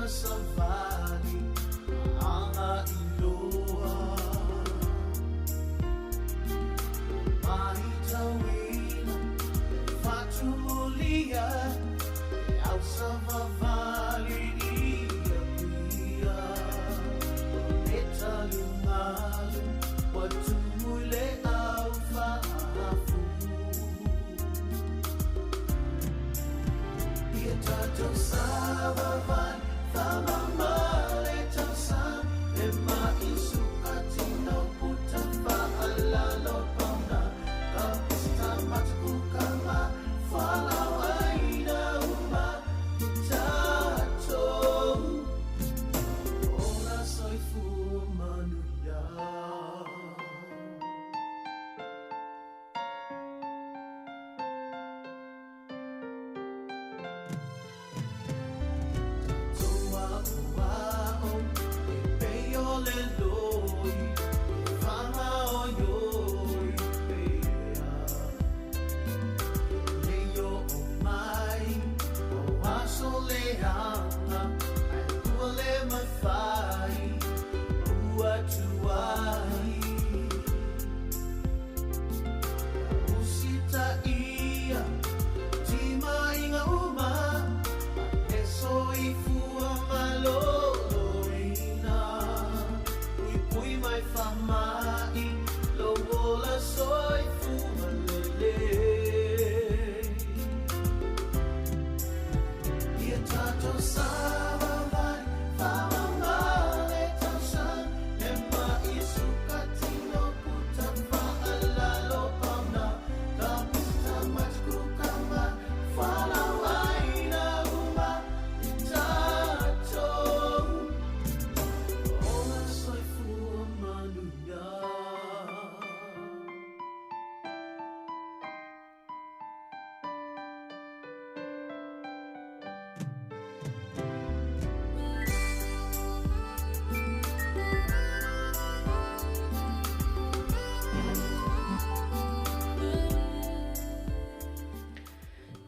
H: savali aga iloa Maitauina fatumulia e au savavali ia pia Le talumalu ua tumu i le au faafu Ia tatou savavali faamama le tausaga e mai sukatino puta faalalo pauna ka pista matukukama fualauaina uma i tatou ola soifua manuia.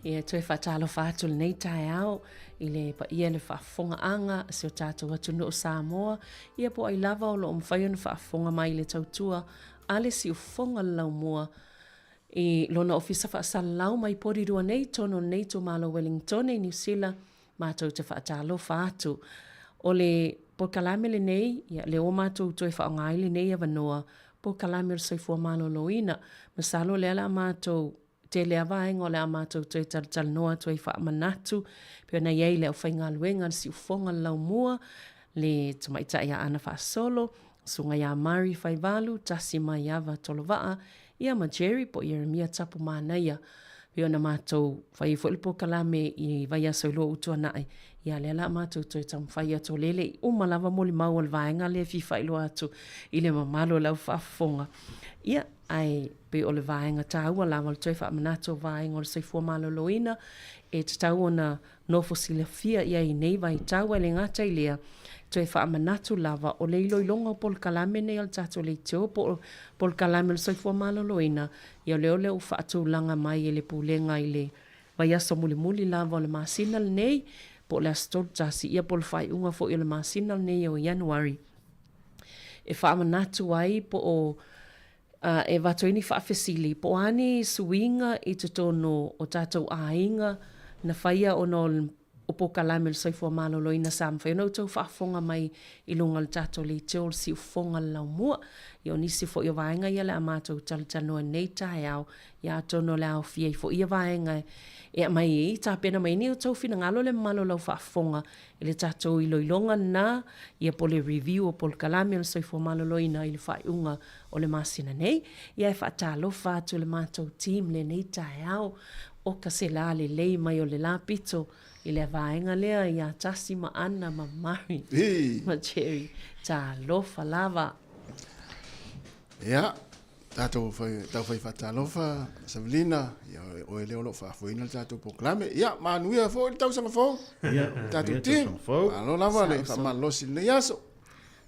O: Ia toe faatalofa atu lenei taeao i le paia le faafofogaaga a si o tatou atunuu o Samoa, ia po o ai lava o lo o mafai ona faafofoga mai i le tautua a le siufofoga o le laumua I lona ofisa faasalalau mai Porirua nei tonu o lenei itumalo Wellingtone i Niu Sila, matou te faatalofa atu. O le polokalame lenei, ia, lea ua matou toe faaaoga ai lenei avanoa, polokalame o le soifua maloloina. Masalo o lea o le a matou, tele lava vaega o le a matou toe talatalanoa atu ai faamanatu, pei ona i ai le aufaigaluega a le siufofoga o le laumua, le tamaitai Aana Faasolo, Susuga ia Mari Faivalu, Tasi Maiava Tolovaa, ia ma Jerry po o Ieremia Tapu Manaia. Pei ona matou fai ai foi le polokalame i vaiaso e lua ua tuanai, ia lea la a matou toe taumafai atu o lea e le i uma lava molimau a le vaega lea e fia faailoa atu i le mamalu o le au faafofoga. Ia, ae pei o le vaega taua lava o le toe faamanatu o vaega o le soifua maloloina e tatau ona Nofo silafia i ai i nei vaitau ae le gata i lea, toe faamanatu lava o le iloiloga o polokalame nei a le tatou leitio po o polokalame o le soifua maloloina, ia o lea o lea ua faatulaga mai e le Pulega i le vaiaso mulimuli lava o le masina lenei po o le aso 31 ia po o le faaiuga foi o le masina lenei o Ianuari e faamanatu ai po o e avatu ai ni faafesili, po o a ni suiga i totonu o tatou aiga na faia ona o polokalame o le soifua maloloina sa mafai ona outou faafofoga mai i luga o le tatou leitio o le siufofoga o le laumua. Ia o nisi foi o vaega ia o le a matou talatalanoa i lenei taeao, ia atonu o le a aofia ai foi ia vaega e aumai ai, tapena mai ai ni outou finagalo le mamalu o lau faafofoga i le tatou iloiloga lena, ia po o le review o polokalame o le soifua maloloina i le faaiuga o le masina nei. Ia e faatalofa atu i le matou team lenei taeao, oka se la lelei mai o le la pito i le vaega lea ia Tasi ma Ana ma Mari ma Jerry. Talofa lava.
C: Ia, tatou fai, tau fai faatalofa, Savelina, ia, oe lea o lo o faafoeina le tatou polokalame. Ia, manuia foi le tausaga fou.
P: Ia,
C: tatou team. Malo lava le faamalolosi i lenei aso.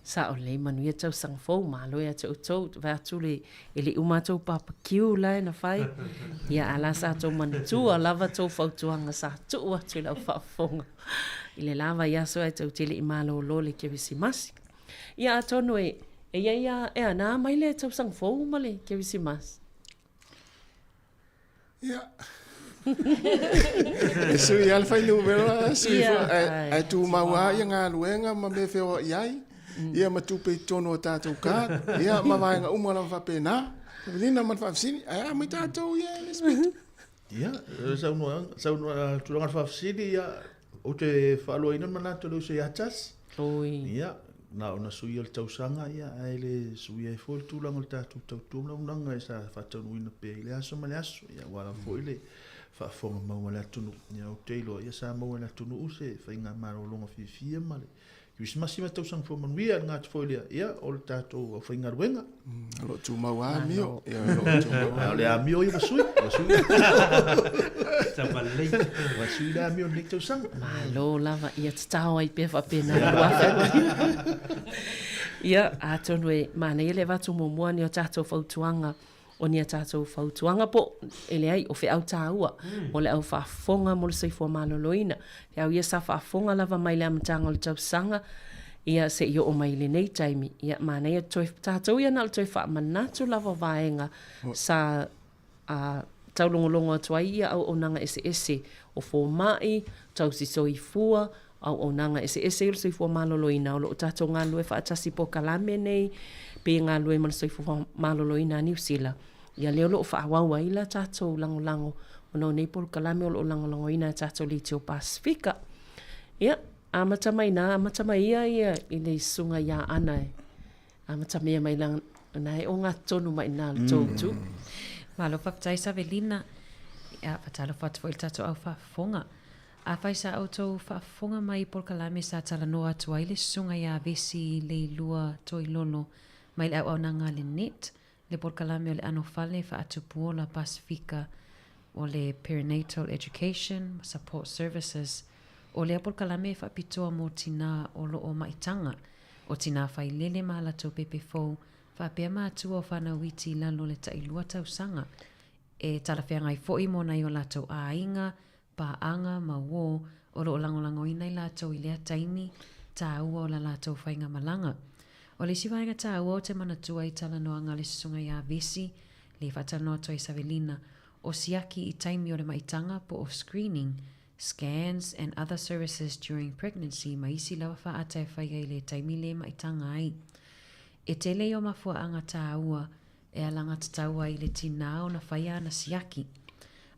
O: Sa'o lelei manuia tausaga fou, malo ia te outou, vae atu le e le i uma tou barbecue la e na fai. Ia a la sa tou manatua lava tou fautuaga sa tuu atu i lau faafofoga i le la vaiaso ae tou te le i malolo le Kerisimasi. Ia atonu e e i ai a ea na mai le tausaga fou ma le Kerisimasi.
P: Ia. E sui lava le fuainumera, sui foi, ae, ae tumau lava ia galuega ma mea e feoai ai, ia ma tupe i totonu o tatou card, ia ma vaega uma lava faapena. Evelina ma le faafesili, ae a mai tatou ia e le spita?
Q: Ia, saunoaga, saunoaga, tulaga o le faafesili, ia, ou te faaloaina le manatu o le uso ia Tasi.
O: Oi.
Q: Ia, na ona suia o le tausaga, ia, ae le suia ai foi le tulaga o le tatou tautua ma le auaunaga e sa faataunuuina pea i le aso ma le aso. Ia, aua lava foi le faafofoga mau a le atunuu. Ia, ou te iloa, ia, sa maua e le atunuu se faigamalologa fiafia ma le Kerisimasi ma le tausaga fou manuia, e le gata foi i lea, ia, o le tatou aufaigaluega.
P: O lo o tumau lava amio. Ia, o lo o tumau
Q: lava. O le amio ia ua sui, ua sui. Ua sui le amio i lenei tausaga.
O: Malo lava, ia tatao ai pea faapena i 2020. Ia, atonu e manaia le avatu muamua ni o tatou fautuaga O ni a tatou fautuaga po e leai, o feau tāua mo le au faafofoga mo le soifua maloloina. Feau ia sa faafofoga lava mai le amataga o le tausaga, ia se i oo mai i lenei taimi. Ia manaia toe, tatou ia na o le toe faamanatu lava o vaega sa a taulogologo atu ai ia auaunaga eseese o fomai, tausi soifua, auaunaga eseese o le soifua maloloina o lo o tatou galulue faatasi i polokalame nei pe galulue ma le soifua maloloina a Niu Sila, ia lea o lo o faaauau ai la tatou lagolago ona o nei polokalame o lo o lagolagoina e tatou Leitio Pasefika. Ia, amata mai ina, amata mai ia ia i le susuga ia Ana e amatamea mai lana e ogatotonu mai ina le tou itu.
R: Malo faafetai Savelina. Ia, faatalofa atu foi i le tatou au faafofoga. Afai sa outou faafofoga mai i polokalame sa talanoa atu ai le Susuga ia Vesi Leilua Toilolo mai le auaunaga a le net, le polokalame o le ʻano fale faatupuola Pasefika o le Perinatal Education ma Support Services, o lea polokalame e faapitoa mo tinā o lo o maʻitaga, o tinā failele ma a latou pepe fou, faapea matua o fanau iti i lalo o le tailua tausaga, e talafeagai foi mo nai o latou ʻāiga, pāʻanga ma uō o lo o lagolagoina i latou i lea taimi tāua o la latou faigamalaga. O le isi vaega tāua o te manatua i talanoaga a le Susuga iā Vesi, le faatalanoa atu ai Savelina, o siaki i taimi o le maʻitaga po o screening, scans and other services during pregnancy ma isi lava faaata e fai ai le taimi le maʻitaga ai. E tele i o mafuaaga tāua E alagatatau ai le tinā ona fai āna siaki.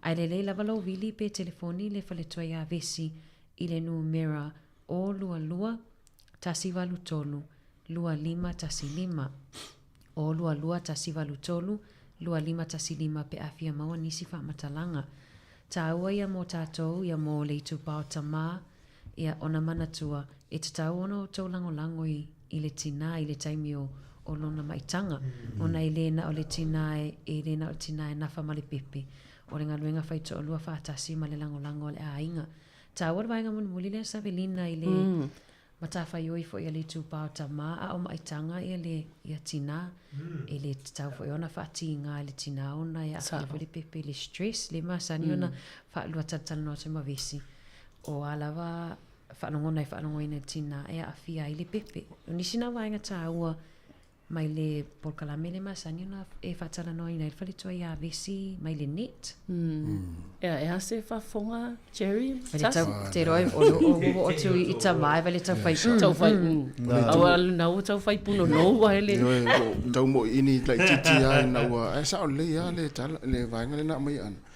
R: Ae lelei lava lou vili pe telefoni le faletua iā Vesi i le numera 022 183 2515, 022 183 2515 pe a fia maua nisi faamatalaga. Tāua ia mō tātou, ia mō le itupa o Tamā, Ia, ona manatua, e tatau ona outou lagolago i, i le tinā i le taimi o, o lona maʻitaga, ona e lē na o le tinā e, e lē na o le tinā e nafa ma le pepe, o le galuega fai toʻalua faatasi ma le lagolago a le ʻāiga. Tāua le vaega mulimuli lea Savelina i le matafaioi foi a le itupa o tamā a o maʻitaga ia le, ia tinā, e lē tatau foi ona faatīgā i le tinā ona e aafia foi le pepe i le stress, le masani ona faalua talatalanoa atu ai ma Vesi. O a lava faalogona e faalogoina e le tinā e aafia ai le pepe. O nisi nā vaega tāua mai le polokalame le masani ona e faatalanoaina ai le faletua iā Vesi mai le net.
O: Ea, e a se faafofoga, Jerry?
R: Vai le tau, te roa o lo o o o tu i tamā e vai le tau whai.
O: Tau whai. Aua na ua tau whai puno nou ua hele.
P: Ioe, tau mo ini laitiiti lava ina ua, ae sao lelei lava le tala, le vaega lena aumai ana.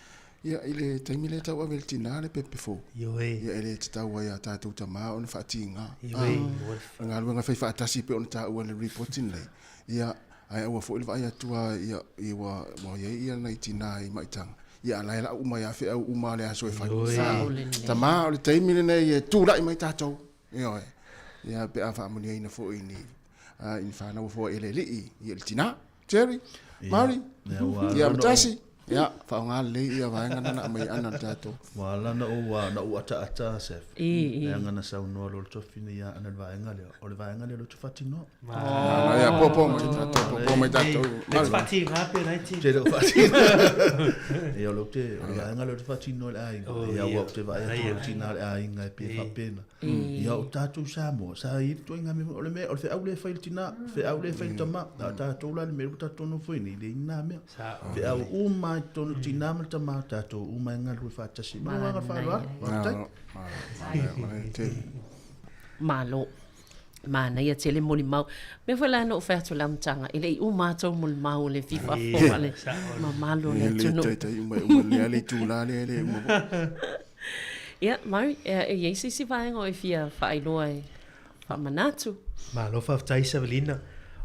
P: Ia, i le taimi lea e tauave e le tinā le pepe fou,
D: Ioe.
P: ia e le tatau ai a tātou tamā ona faatīgā.
D: Ioe.
P: Ah, o galuega fai faatasi pei ona taua i le ripoti lenei, ia, ae aua foi le vaai atu lava ia, ia ua, ua i ai ia nai tinā i maitaga, ia a la e lau uma ai lava feau uma o le aso e fai.
D: Ioe.
P: Ah, tamā, o le taimi lenei e tulai mai tātou, ioe, ia pe a faamanuiaina foi i ni, ah, i ni fanau ua foai e le Alii, ia le tinā. Jerry, Mari,
Q: Ia, ua
P: ia
Q: ala ona
P: Matasi. Ia, faaaoga lelei ia vaega na na aumai ana le tatou.
Q: Ua ala ona ou ona ou ataata Sef,
O: I, i.
Q: leaga na saunoa loa le tofi nei ia Aana i le vaega lea, o le vaega lea o lea ou te faatinoa.
P: Ah, ia, popo mai tatou, popo mai tatou.
D: Le te faatiga pe nai ti.
Q: Te le o faatiga. Ia, o lea ou te, o le vaega lea ou te faatinoa i le aiga. Ia, aua ou te vaai atu o le tina o le aiga e pei e faapena. Ia, o tatou Samoa, sa i ai le ituaiga mea, o le mea, o le feau lea e fai i le tina, feau lea e fai i le tama. A o tatou la i le mea lea ua tatou nofo ai nei, e leai ni na mea. Feau uma lava i totonu, le tina ma le tama, tatou uma e galulue faatasi. Ma lou agaga faaaloalo. Faafetai.
O: Malo. Manaia tele molimau. Mea foi la na ou fai atu i le amataga, e le i uma atu au molimau o le fia faafofoga le mamalu o le atunuu.
P: E le taitai uma e uma lea le itula lea e le uma foi.
O: Ia, Murray, e i ai se isi vaega o e fia faailoa e faamanatu?
D: Malo faafetai Savelina.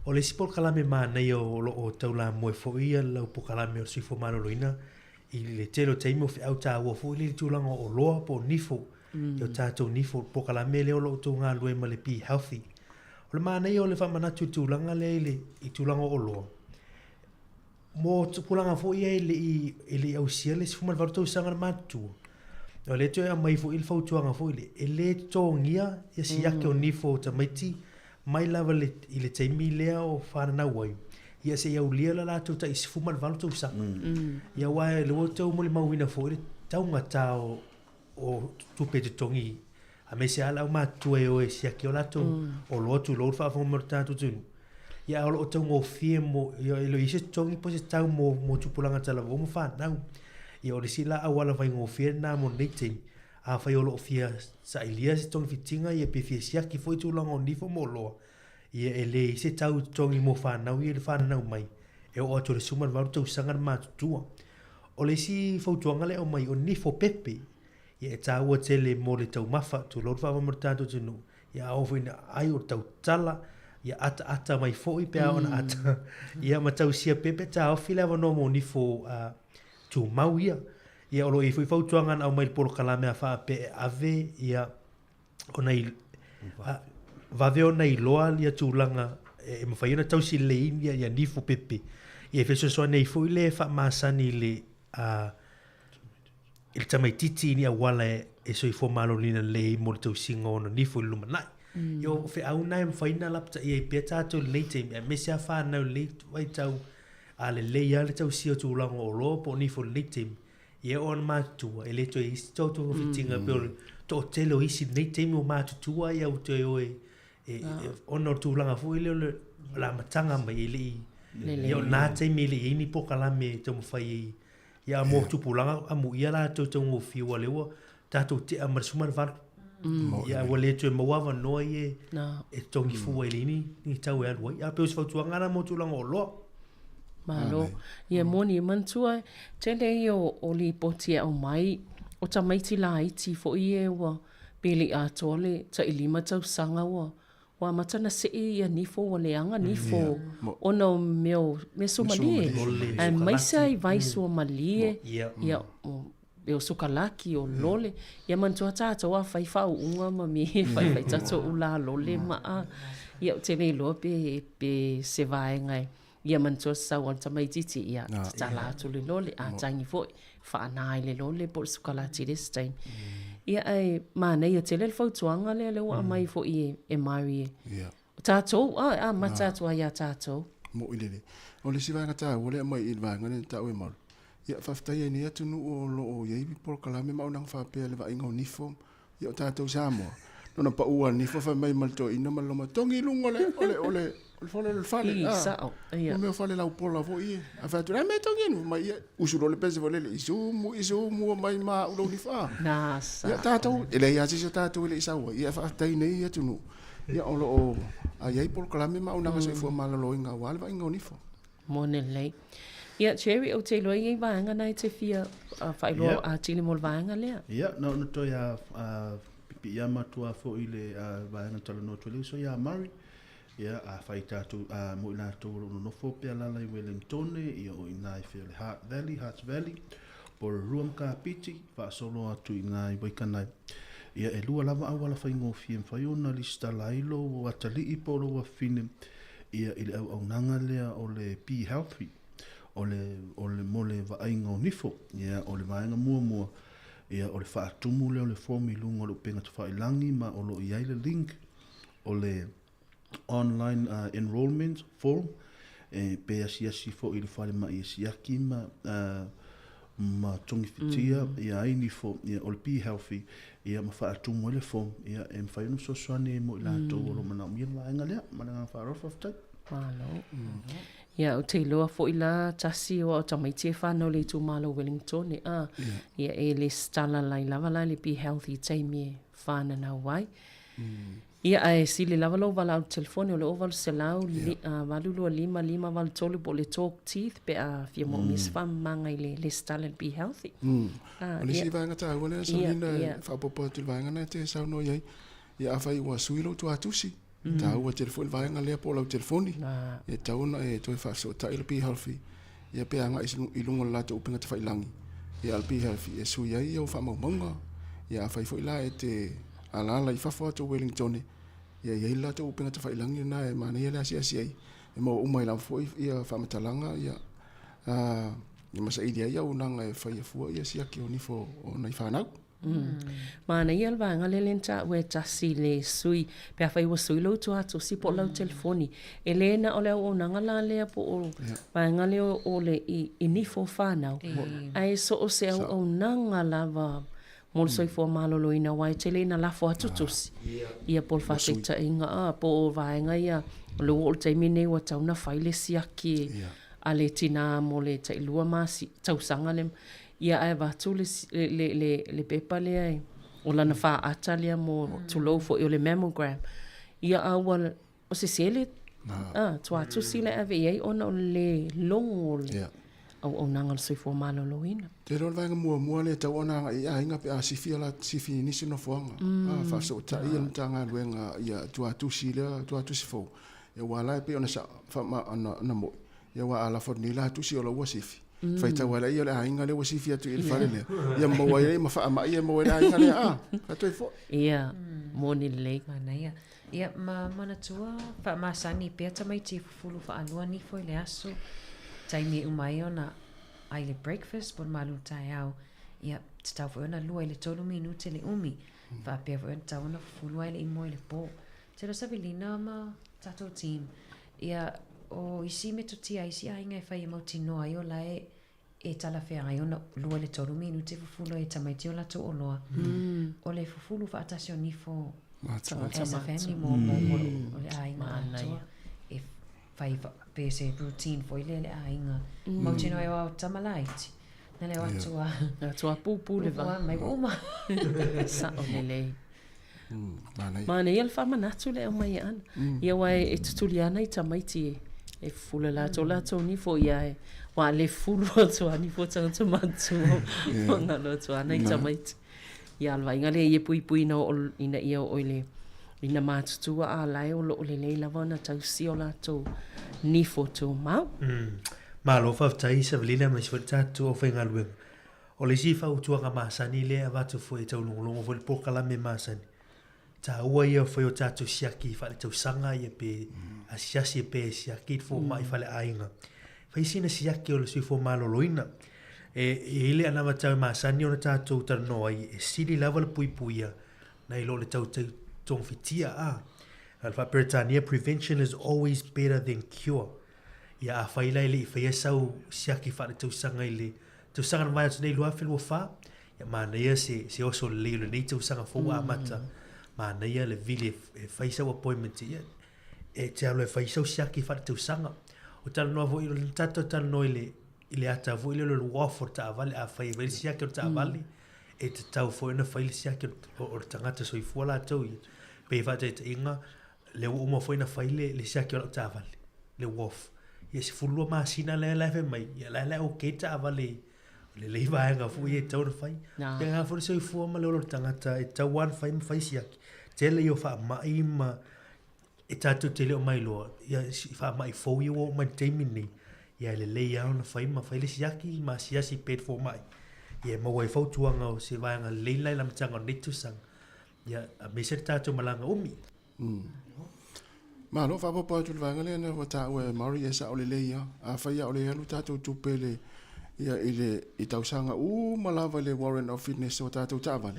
D: O le isi polokalame manaia o lo o taulamoe foi ia lau polokalame o le Soifua Maloloina i le tele o taimi o feau taua foi lea i le tulaga o oloa po o nifo, mm. o tatou nifo, polokalame lea o lo o outou galulue ma le Be Healthy. O le manaia o le faamanatu i le tulaga lea i le i tulaga o oloa, mo tupulaga foi ia e le i, e le i ausia le 18 tausaga le matutua, o lea toe aumai foi le fautuaga foi lea, e le totogia ia siaki mm. o nifo o tamaiti mai lava le, i le taimi lea o fananau ai, ia seia aulia le latou tai 18 tausaga. Mm. Ia aua e le ua outou molimauina foi le taugata o, o tupe totogi aemaise lava le aumatutua e o e siaki o latou mm. oloa tulou le faafofoga mai o le tatou atunuu. Ia a o lo o taugofie mo, ia e le o i ai se totogi po o se tau mo, mo tupulaga talavou ma fanau. Ia o le isi la auala faigofie lena mo lenei taimi. Afai o lo o fia sailia se togafitiga ia pe fia siaki foi tulaga o nifo ma oloa, ia e leai se tau totogi mo fanau ia i le fananau mai, e oo atu i le 18 tausaga le matutua. O le isi fautuaga lea e aumai, o nifo pepe, ia e taua tele mo le taumafa, tulou le faavae mo le tatou atunuu, ia a oo foi ina ai o le tautala, ia ataata mai foi pe a ona ata, ia ma tausia pepe taofi le avanoa mo nifo tumau ia. Ia o lo o i ai foi fautuaga na aumai i le polokalame a faapea e ave ia ona i a, vave ona iloa ia tulaga e mafai ona tausi lelei ia, ia nifo pepe. Ia e fesoasoani ai foi le faamasani i le a, i le tamaitiiti i ni auala e, e soifua maloloina lelei ai mo le tausiga o ona nifo i le lumanai. Mm. Ia o feau na e mafai ona lapataia ai pea tatou i lenei taimi, aemaise lava fanau i lenei vaitau A lelei lava le tausia o tulaga o oloa po o nifo i lenei taimi, ia o ana matutua, e le toe i ai se togafitiga mm. pei o le toatele o isi i lenei taimi ua matutua ia ua toe o e, e, e, ona o le tulaga foi lea o le le amataga mai e le i ia o lena taimi e le i ai ni polokalame e taumafai ai ia mo tupulaga amuia latou taugofie aua lea ua tatou tea ma le 18 mm. Ia ua le toe maua avanoa ia e totogi fua i le ni, ni tau e alu ai. A pei o se fautuaga lena mo tulaga o oloa.
O: Malo. Ia moni e manatua, tele ia o, o lipoti e aumai, o tamaiti laiti foi ia ua pe le i atoa le tailima tausaga ua Ua amata ona see ia nifo ua leaga nifo ona o mea o mea suamalie. Aemaise ai vai suamalie, ia o sukalaki, o lole. Ia manatua tatou a fai faauuga ma mea e fai fai tatou ula lole ma a. Ia ou te le iloa pe pe se vaega e ia manatua se sau a le tamaitiiti ia tatala atu le lole a tagi foi faana i le lole po o le sukalati i le isi taimi. Ia ae manaia tele le fautuaga lea lea ua aumai foi e, e Mary e.
P: Ia.
O: O tatou, a, e amata atu ai ia tatou.
P: Mo'i lelei. O le isi vaega taua lea e aumai i le vaega lea na taua e Malu, ia faafetai ai nei atunuu o lo o i ai polokalame ma auaunaga faapea i le vaaiga o nifo Ia o tatou Samoa, na ona pau lava nifo fai mai ma le toeaina ma le loma, togi i luga o le, o le, o le, o le fale o le fale.
O: I, sao, ia.
P: O mea o fale laupola foi ia. Ae fai atu, le a mea e togi ai? Mai ia, usu loa le pese foi lele, isumu, isumu mai ma au lou nifo. Ah.
O: Na, sao.
P: Ia tatou, e leai lava se isi o tatou e le i sau ai. Ia faafetai nei atunuu, ia o lo o i ai polokalame ma auaunaga soifua maloloina aua le vaaiga o nifo.
O: Moni lelei. Ia, Jerry, ou te iloa e i ai vaega na e te fia faailoa atili mo le vaega lea.
Q: Ia, na ona toe a piipiiama atu lava foi i le vaega na talanoa atu ai le uso ia Murray. Ia, afai tatou, mo i latou o lo o nonofo pe alaala i Welengtone, ia o i ina i fea o le Heart Valley, Hearts Valley, Porirua ma Kapiti, faasolo atu i ina i Waikanae. Ia, e lua lava auala faigofie e mafai ona lisitala ai lou atalii po o lou afafine, ia i le auaunaga lea o le Be Healthy. O le, o le, mo le vaaiga o nifo, ia, o le vaega muamua, ia, o le faatumu lea o le form i luga o le upega tafailagi ma o lo o i ai le link o le online uh, enrollment form e pe asiasi foi i le falemai e siaki ma uh, ma togifitia mm. ia ai nifo ia o le be healthy ia ma faatumu ai le form ia e mafai ona fesoasoani ai mo i latou mm. o lo o manaomia le vaega lea ma le agaga faaaloalo faafetai.
O: Malo. Mm. Ia, ou te iloa foi la tasi o au tamaiti e whanau le itumalo Wellington e a. Yeah. Ia e lesitala lai lava la le be healthy taimi e whananau ai. Mm. Ia, ae sili lava lou valaau i le telefoni o le 800 825 583 po o le Talk Teeth pe a fia moomia se faamamaga i le lesitala i le Be Healthy.
P: O le isi vaega taua lea Solina e faaopoopo atu i le vaega lena e te saunoa i ai, ia afai ua sui lou tuatusi, taua tele foi le vaega lea po o lau telefoni, e tatau ona e toe faafesootai le Be Healthy ia pe agai i luga o le latou upega tafailagi, ia a o le Be Healthy e sui ai au faamaumauga. Ia afai foi la e te alaala i fafo atu o Wellingtone, ia e i ai le latou upega tafailagi lena e manaia le asiasi ai, e maua uma ai lava foi ia faamatalaga ia, ā, ma saili ai auaunaga e faia fua ia siaki o nifo o nai fanau.
O: Manaia le vaega lea lea na taua e tasi le sui, pe afai ua sui lou tuatusi po o lau telefoni. E le na o le auaunaga la lea po o vaega lea o le i nifo o fanau, ae so o se auaunaga lava mo le soifua maloloina aua e tele ina lafo atu tusi ia po o le faataitaiga a po o vaega ia o lea ua oo i le taimi lenei ua tatau ona fai le siaki a le tinā mo le tailua masi tausaga le ia ae avatu le le le le pepa lea e o lana faata lea mo tulou foi o le mammogram ia a ua o se sele a tuatusi le ave i ai ona o le logo o le auaunaga o le soifua maloloina.
P: Te iloa o le vaega muamua lea e tatau ona agai i aiga pe a sifi a sifi i nisi nofoaga, a faafesootai le Matagaluega ia tuatusi lea, tuatusi fou, aua la e pei ona ona moi, aua a lafo atu nei la tusi o la ua sifi. Faitau ai lea o le aiga lea ua sifi atu i le fale lea, ia maua ai ma faamai e maua ai le aiga lea, a, faatoi foi.
O: Ia, moni lelei.
R: Manaia. Ia, ma manatua, faamasani pea tamaiti e fufulu faalua nifo i le aso, taimi e uma ai ona ai le breakfast po o le malu taeao, ia, tatau foi ona lua i le tolu minute le umi, faapea foi ona tatau ona fufulu ai le imoa i le po. Telo Savelina ma tatou team, ia, o isi metotia a isi aiga e fai e mautinoa ai o la e e talafeagai ona lua i le tolu minute fufulu ai e tamaiti o latou oloa. O le fufulu faatasi o nifo as a family mo, mo, mo o le aiga atoa. E fai pe se routine foi lea le aiga. Mautinoa ai o au tama laiti. Na leo atu a...
O: Atu a pūpū le vai.
R: Mai ua uma.
O: Sao lelei. Manaia. Manaia le faamanatu le aumai e Ana. Ia aua e tutuli ana i tamaiti e e fufulu e latou latou nifo ia e wa le fufulu atu a nifo tagata matutua ma galo atu ana i tamaiti. Ia a o le vaaiga lea ia puipuina o ina ia oo i le ina matutua a la e o lo o lelei lava ona tausia o latou nifo tumau.
D: Malo faafetai Savelina aemaise foi le tatou aufaigaluega. O le isi fautuaga masani lea e avatu foi e taulogologo foi le polokalame masani, taua ia o fai o tatou siaki faaletausaga ia pe asiasi pe siaki le fomai faleaiga. Fai sina siaki o le soifua maloloina. E i ai le anavatau e masani ona tatou talanoa ai, e sili lava le puipuia nai lo le tau togafitia a. O le faa-Peretania, prevention is always better than cure. Ia afai la e le i faia sau siaki faaletausaga i le tausaga na mavae atu nei 2024, ia manaia se, se oso lelei o lenei tausaga fou ua amata, manaia le vili e, e fai sau appointment ia, e te alu e fai sau siaki faaletausaga. O talanoa foi, o le tatou talanoa i le, i le ata foi lea o le uafu o le taavale, afai e fai le siaki o le taavale, e tatau foi ona fai le siaki o, o le tagata soifua latou ia. Pei faataitaiga, lea ua uma foi ona fai le, le siaki o lau taavale, le uafu. Ia 12 masina lea la e fai mai, ia la e la okay le taavale o lelei vaega foi e tatau ona fai. Nā. Pēnā foi le soifua ma le ola o le tagata e tatau lava ona fai ma fai siaki. Tele ia o faamai ma e tatou te le o mailoa, ia si faamai fou ia ua oo mai i le taimi lenei, ia e lelei lava ona fai ma fai le siaki ma asiasi pea i le fomai. Ia e maua ai fautuaga o se vaega lelei la i le amataga o lenei tausaga. Ia, aemaise le tatou malaga umi.
P: Malo, faaopoopo atu i le vaega lea na ua taua e Maori, e sao lelei lava. Afai a o le alu tatou tupe i le, ia, i le, i tausaga uma lava i le warrant of fitness o tatou taavale,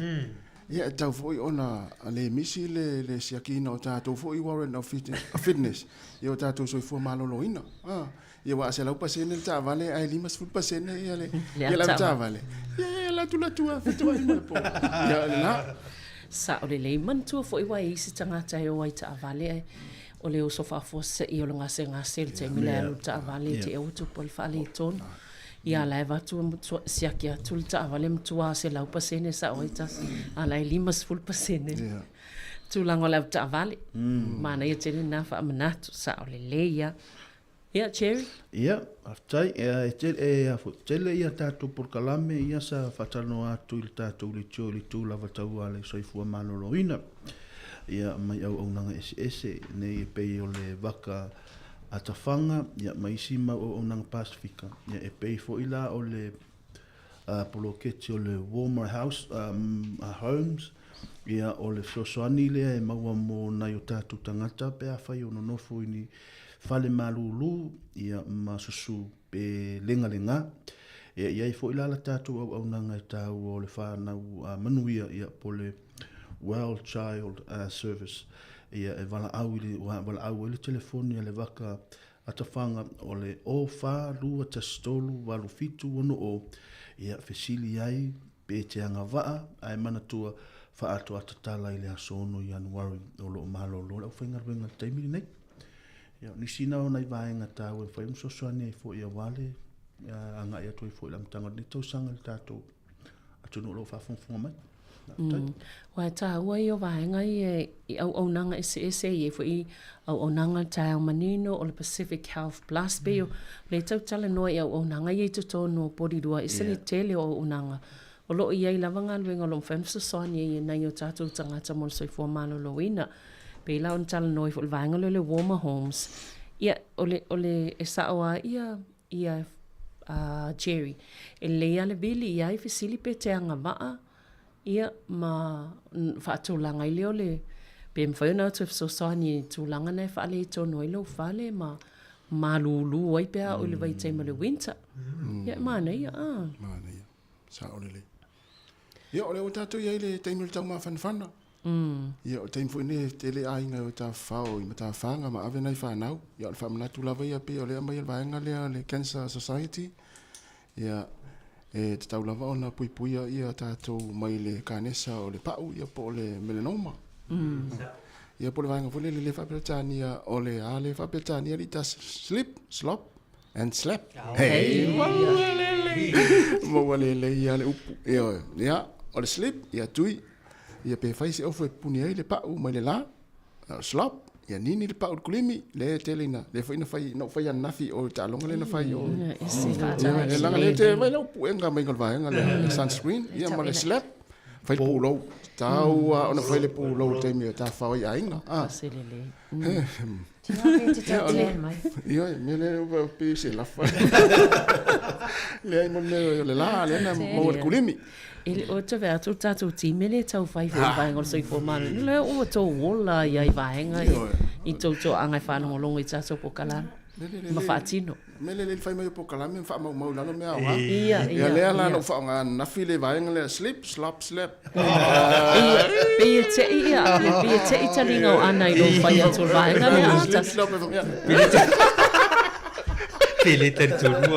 P: ia, e tatau foi ona le misi le, le siakiina o tatou foi warrant of fitness i o tatou soifua maloloina. A, ia, aua a 100% le taavale ae 50% ia le, ia le avetaavale, ia, e alu atu latu lava fetoai ma le po. Ia, lena.
O: Sao lelei. Manatua foi ua i ai isi tagata e o ai i taavale ae o le oso faafuasei o le gasegase i le taimi la e alu le taavale te ua tupu ai le faaletonu. Ia la e avatu siaki atu le taavale matua 100% sao ai tasi a la e 50% tulaga o le avetaavale. Manaia tele lena faamanatu, sao lelei lava. Ia, Jerry?
Q: Ia, faafetai. Ia, e tele, e, a foi, tele ia tatou polokalame ia sa faatalanoa atu i le tatou leitio i le itu lava tau a le soifua maloloina. Ia, mai auaunaga eseese nei e pei o le vaka atafaga, ia, ma isi mau auaunaga Pasefika. Ia, e pei foi la o le poloketi o le Warmer House, Homes, ia, o le fesoasoani lea e maua mo nai o tatou tagata pe afai o nonofo i ni fale malūlū, ia, ma susu pe legalega. Ia, e i ai foi la la tatou auaunaga e taua o le fanau manuia, ia, po o le Well Child Service, ia, e valaau i le, valaau ai le telefoni a le vaka atafaga o le 04 2 1 3 8 7 6 0, ia, fesili ai pe te agavaa ae manatua faaatoatatala i le aso 6 Ianuari o lo o malolo le aufaigaluega i le taimi lenei. Ia, o nisi na o nai vaega taua e mafai ona fesoasoani ai foi aua le agai atu ai foi i le amataga o lenei tausaga i le tatou atunuu o lo o faafogafoga mai.
O: Faafetai. Aua e taua ia o vaega ia i auaunaga eseese, e i ai foi auaunaga taeao manino, o le Pacific Health Plus, pei o lea e tau talanoa i auaunaga ia i totonu o Porirua, e ese le tele o auaunaga. O lo o i ai lava galuega o lo o mafai ona fesoasoani ai i nai o tatou tagata mo le soifua maloloina. Pei la ona talanoa ai foi i le vaega lea o le Warmer Homes, ia, o le, o le, e sao lava ia, ia a Jerry, e lelei lava le vili i ai fesili pe te agavaa, ia, ma faatulaga ai lea o le, pe mafai ona o atu e fesoasoani i tulaga na e faaletonu ai lou fale ma malulu ai pe a oo i le vaitaimi o le winter. Ia, e manaia, a.
P: Manaia. Sao lelei. Ia, o lea ua tatou i ai i le taimi o le taumafanafana. Ia, o le taimi foi lenei e tele aiga e o e tafafao i matafaga ma ave nai fanau. Ia, o le faamanatu lava ia pei o lea e aumai e le vaega lea a le Cancer Society, ia, e tatau lava ona puipuia ia tatou mai le kanesa o le pau ia po o le melanoma. Ia, po o le vaega foi lele faa-Peretania o le a le faa-Peretania alii ta slip, slop, and slap. Hei, maua lelei. Maua lelei ia le upu. Ioe. Ia, o le slip, ia tui. Ia pe fai se ofu e pupuni ai le pau mai le la. O slop, ia nini le pau i le kulimi, le tele ina, le foi na fai, na ou fai ananafi o le taaloga lea na fai o. Ia, e laga le te mai lau puega mai le vaega lea, le sunscreen, ia ma le slap, fai le pulou. Tau lava ona fai le pulou i le taimi e tafafao ai aiga. Ah. Ioe, mea lea pei se lafa. Leai mo le mea o le la, lea na maua le kulimi.
O: E le o te vea atu le tatou team e le tau fai foi i vaega o le soifua maloloina. Lea ua tou ola ia i vaega ia i tou toaga e faalogologo i tatou polokalame ma faatino.
P: Mea lelei le fai mai o polokalame ma faamaumau i lalo mea aoga. Ia, ia. Lea la na ou faaaoga ananafi le vaega lea, slip, slop, slap.
O: Ia, pei e te'i ia, pei e te'i taliga o Ana i lou fai atu o le vaega lea.
P: Slip, slop, ia.
D: Pe le talitonu.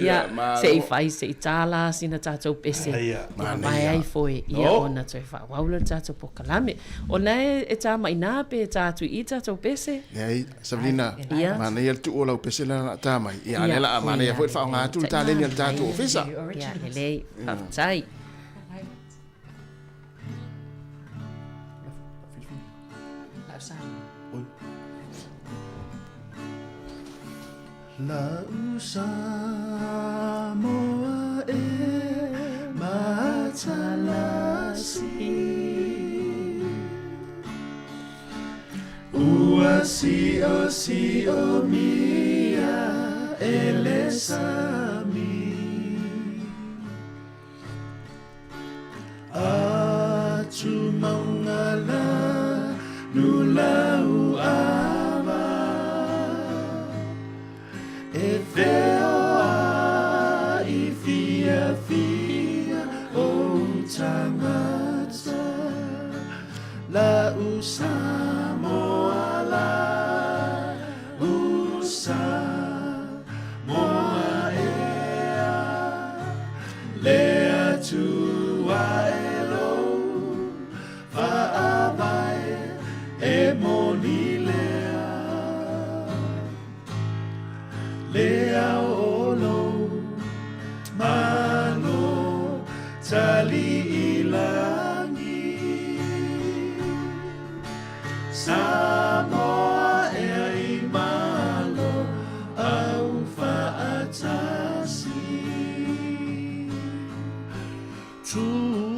O: Ia, se i fai, se i tālā sina tatou pese. Ia, vae ai foi, ia ona toe faaauau lea o le tatou polokalame. O lena e tā mai i ina pe tā atu i i tatou pese?
P: Leai, Savelina, manaia le tuu o lau pese lea na tā mai. Ia, lea la manaia foi le faaaoga atu le taleni a le tatou ofisa.
O: Ia, lelei, faafetai.
Q: Lau Samoa e matalasi. Ua siosiomia e le sami. Atu maunga la
H: Nulau ava E wheoa i fiafia o tangata La u Samoa la u Samoa ea Le Atua e lou Faavae e moni lea Lea o lou Malo tali i lagi Samoa ea i malo au faatasi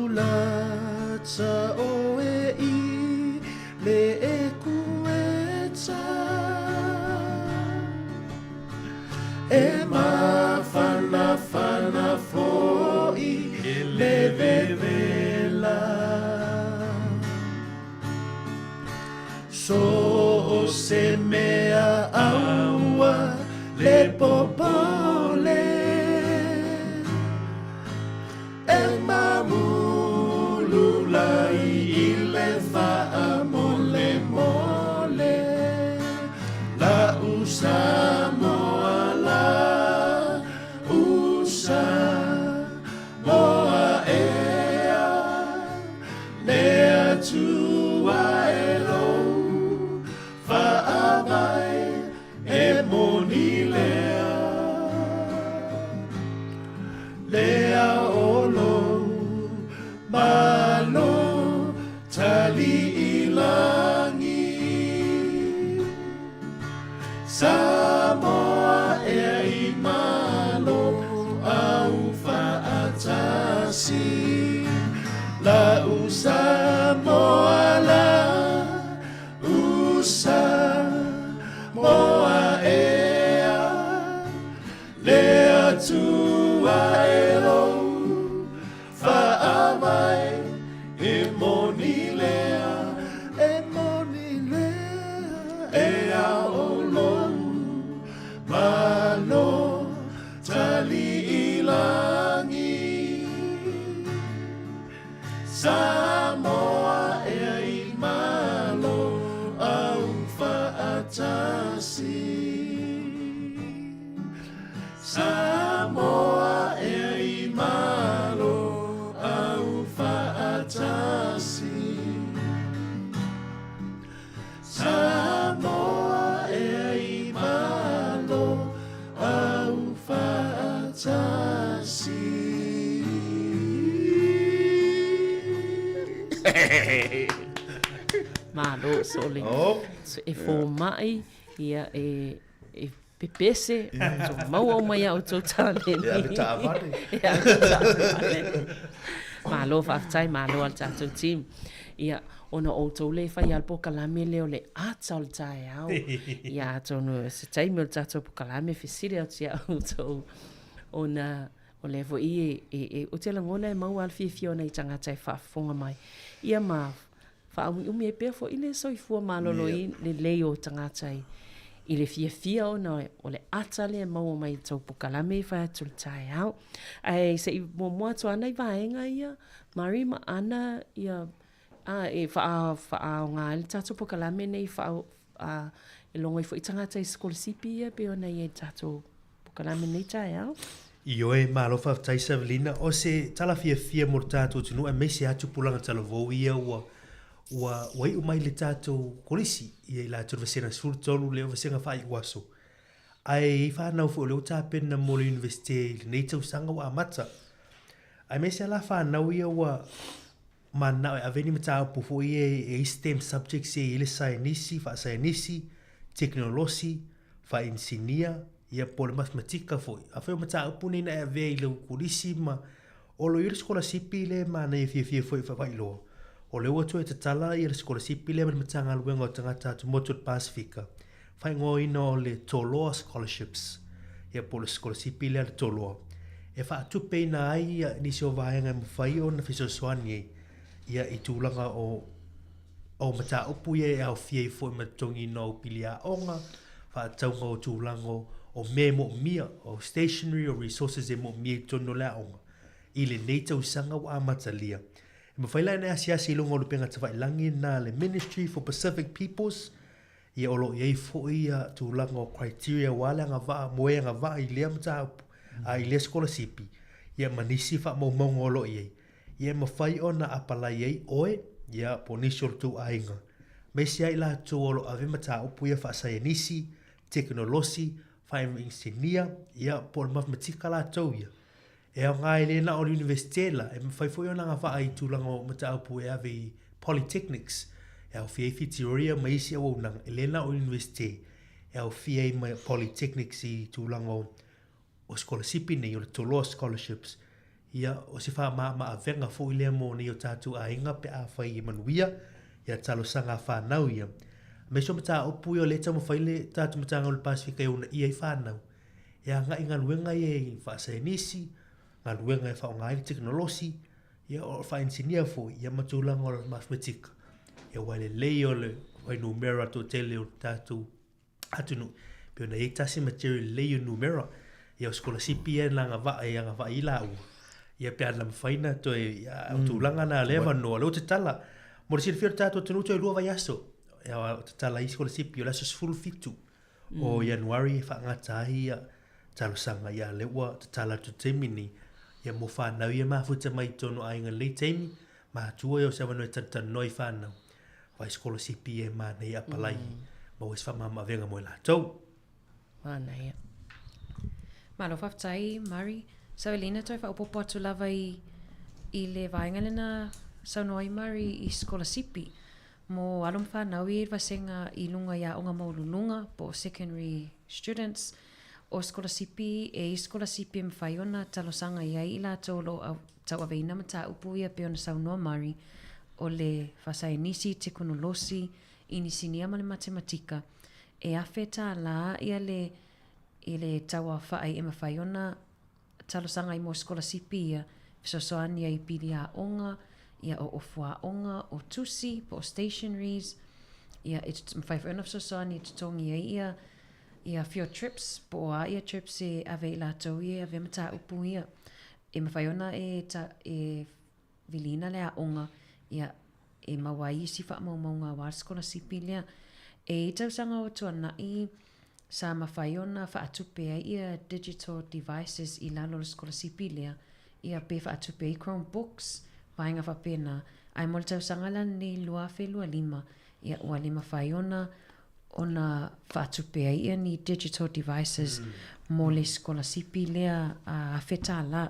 H: Tulata oe i le ekueta E mafanafana fo'i le vevela So o se mea aua le popole E mamulu lai i le faamolemole La'u Samoa la'u Samoa ea Le Atua e lou faavae E moni lea, lea o lou malo tali i lagi. Samoa ea i malo au faatasi. La'u Samoa la Usa moa ea Le Atua e lou faavae E moni lea, e moni lea E ao lou malo tali i lagi Samoa ea i malo au faatasi Samoa ea i malo au faatasi Samoa ea i malo au faatasi.
O: Malo sole.
Q: Oh.
O: So, e fōmaʻi, ia e, e pepese, so maua uma ia outou taleni.
Q: E ave taavale.
O: E ave taavale. Malo faafetai, malo a le tatou team. Ia, ona o outou le fai a le polokalame lea o le ata o le taeao. Ia, atonu se taimi o le tatou polokalame fesili atu ia outou ona o lea foi e, e, e, ou te lagona e maua a le fiafia o nai tagata e faafofoga mai. Ia ma faaumiumi ai pea foi le soifua maloloina lelei o tagata i, i le fiafia ona o le ata lea e maua mai i le tou polokalame e fai atu i le taeao. Ae se i muamua atu lava nai vaega ia, Mari ma Ana, ia, a, e wha, whaaoga ai le tatou polokalame nei wha, a, e logo ai foi tagata i sikolasipi ia pei ona i ai le tatou polokalame nei taeao.
D: Ioe, malo faafetai Savelina. O se tala fiafia mo le tatou atunuu aemaise lava tupulaga talavou ia ua ua ua iu mai le tatou kolisi ia i latou le vasega 13 lea o vasega faaiu aso. Ae i ai fanau foi o lea ua tapena mo le Universite i lenei tausaga ua amata. Aemaise lava la fanau ia ua mananao e ave ni mataupu foi ia e i STEM subjects ia e i ai le saienisi, faasaienisi, tekonolosi, faainisinia, ia po o le mathematika foi. Afai o mataupu nei na e avea i lau kolisi ma o lo o i ai le sikolasipi lea e manaia fiafia foi e faailoa, o lea ua toe tatala ia le sikolasipi lea ma le Matagaluega o Tagata Atumotu o le Pasefika, faaigoaina o le Toloa Scholarships, ia po o le sikolasipi lea a le Toloa, e faatupeina ai ia nisi o vaega e mafai ona fesoasoani ai ia i tulaga o O mataupu ia e aofia ai foi ma totogiina o pili aoga, faatauga o tulaga o mea e moomia, o stationery, o resources e moomia i totonu o le aoga. I lenei tausaga ua amatalia. E mafai la ona e asiasi i luga o lupega tafailagi na le Ministry for Pacific Peoples, ia o lo o i ai foi ia tulaga o criteria aua le agavaa mo e agavaa i lea mataupu, a i lea sikolasipi, ia ma nisi faamaumauga o lo o i ai. Ia e mafai ona apalai ai oe, ia, po o nisi o lo outou aiga, aemaise lava i latou o lo o ave mataupu ia faasaienisi, tekonolosi, faainisinia, ia, po o le mathematika latou ia. E aoga e le na o le Iunivesite la, e mafai foi ona agavaa i tulaga o mataupu e ave i Polytechnics, e aofia ai Whitireia ma isi auaunaga, e le na o Iunivesite, e aofia ai ma Polytechnics i tulaga o o sikolasipi nei, o le Toloa Scholarships, ia, o se faamāmāavega foi lea mo nei o tātou aiga pe afai e manuia, ia talosaga a whānau ia. Aemaise o mataupu ia o lea e taumafai le tatou Matagaluega o le Pasefika e uunaia ai whānau, e agai galuega ia i faasaenisi, galuega e faaaoga ai le tekonolosi, ia o faainisinia foi, ia ma tulaga o le mathematika. Ia aua e lelei o le fuainumera toatele o le tatou atunuu. E pei ona i ai tasi material lelei o numera, ia o sikolasipi ia na agavaa e agavaa i laua, ia pe ana mafai na toe, ia, o tulaga na lea avanoa, lea ua tatala. Mo le silafia o le tatou atunuu toe 2 vaiaso, ia o tatala ai sikolasipi, o le aso 17 o Ianuari e faagata ai ia talosaga, ia lea ua tatala atu i le taimi lenei, ia mo whanau ia mafuta mai i totonu o aiga i lenei taimi, matua ia o se avanoa e talatalanoa i whanau, whai sikolasipi e manaia apalai, maua se faamamaavega mo i latou.
O: Manaia.
R: Malo faafetai Murray. Savelina toe faaopoopo atu lava i i le vaega lea na saunoa ai Murray i sikolasipi mo alo ma fanau ia i le vasega i luga i aoga maualuluga po o secondary students. O sikolasipi, e i sikolasipi e mafai ona talosaga i ai i latou o lo o tauaveina mataupu ia pei ona saunoa Murray, o le faasaenisi, tekonolosi, inisinia ma le matematika, e $1,000 ia le i le tauaofa'i e mafai ona talosaga ai mo sikolasipi ia, fesoasoani ai i pili aoga, ia o ofu aoga, o tusi po o stationeries, ia e mafai foi ona fesoasoani e totogi ai ia ia field trips po o a ia trips e ave ai latou ia e avea mataupu ia. E mafai ona e ta e viliina le aoga, ia, e maua ai isi faamaumauga aua le sikolasipi lea. E i tausaga o tuana'i, sa mafai ona faatupe ai ia digital devices i lalo o le sikolasipi lea, ia pe faatupe ai Chromebooks, vaega faapena. Ae mo le tausaga la lenei 2025, ia ua le mafai ona ona faatupe ai ia ni digital devices mo le sikolasipi lea a $1,000.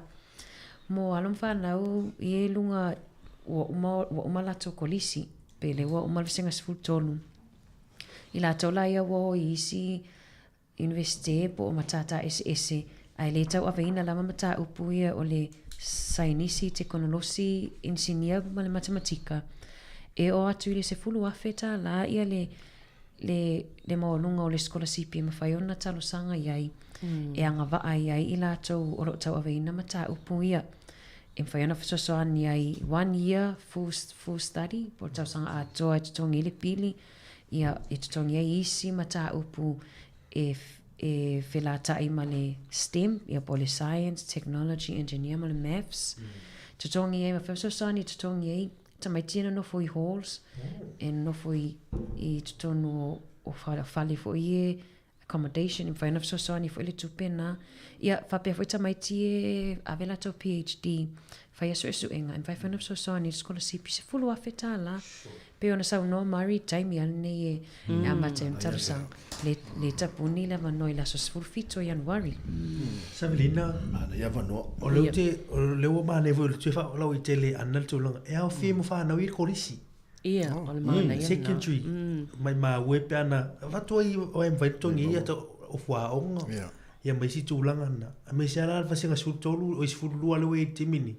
R: Mo alo ma fanau ia i luga ua uma, ua uma latou kolisi, pe lea ua uma le vasega 13. I latou la ia ua o i isi Iunivesite po o matata eseese, ae le tauaveina lava mataupu ia o le Saienisi, Tekonolosi, Inisinia ma le Matematika. E oo atu i le $10,000 ia le le le maualuga o le sikolasipi e mafai ona talosaga i ai, e agavaa ai ai i latou o lo o tauaveina mataupu ia. E mafai ona fesoasoani ai one year full, full study, po o le tausaga atoa e totogi ai le pili, ia, e totogi ai isi mataupu e, e felata'i ma le STEM, ia po o le Science, Technology, Engineer ma le Maths. Totogi ai, ma fesoasoani e totogi ai tamaiti e nonofo i halls, e nonofo i, i totonu o, o fale foi e accommodation, e mafai ona fesoasoani foi le tupe na. Ia, faapea foi tamaiti e ave latou PhD, faia suesuega, e mafai foi ona fesoasoani i le sikolasipi $10,000. Pei ona saunoa Murray, taimi lava lenei e mm. amata ai ona talosaga. Le, le tapuni le avanoa i le aso 17 o Ianuari.
D: Savelina,
Q: Manaia avanoa.
D: o lea ou te, o lea ua manaia foi o le toe faalauaitele ana le tulaga, e aofia mo whanau i le kolisi.
O: Ia, o le manaia lena.
D: Secondary, maimau e pe ana, avatu ai o e mafai ona totogi ai ia ofu aoga, ia ma isi tulaga na. Aemaise lava la le vasega 13, oi 12 lea ua i ai i le taimi nei.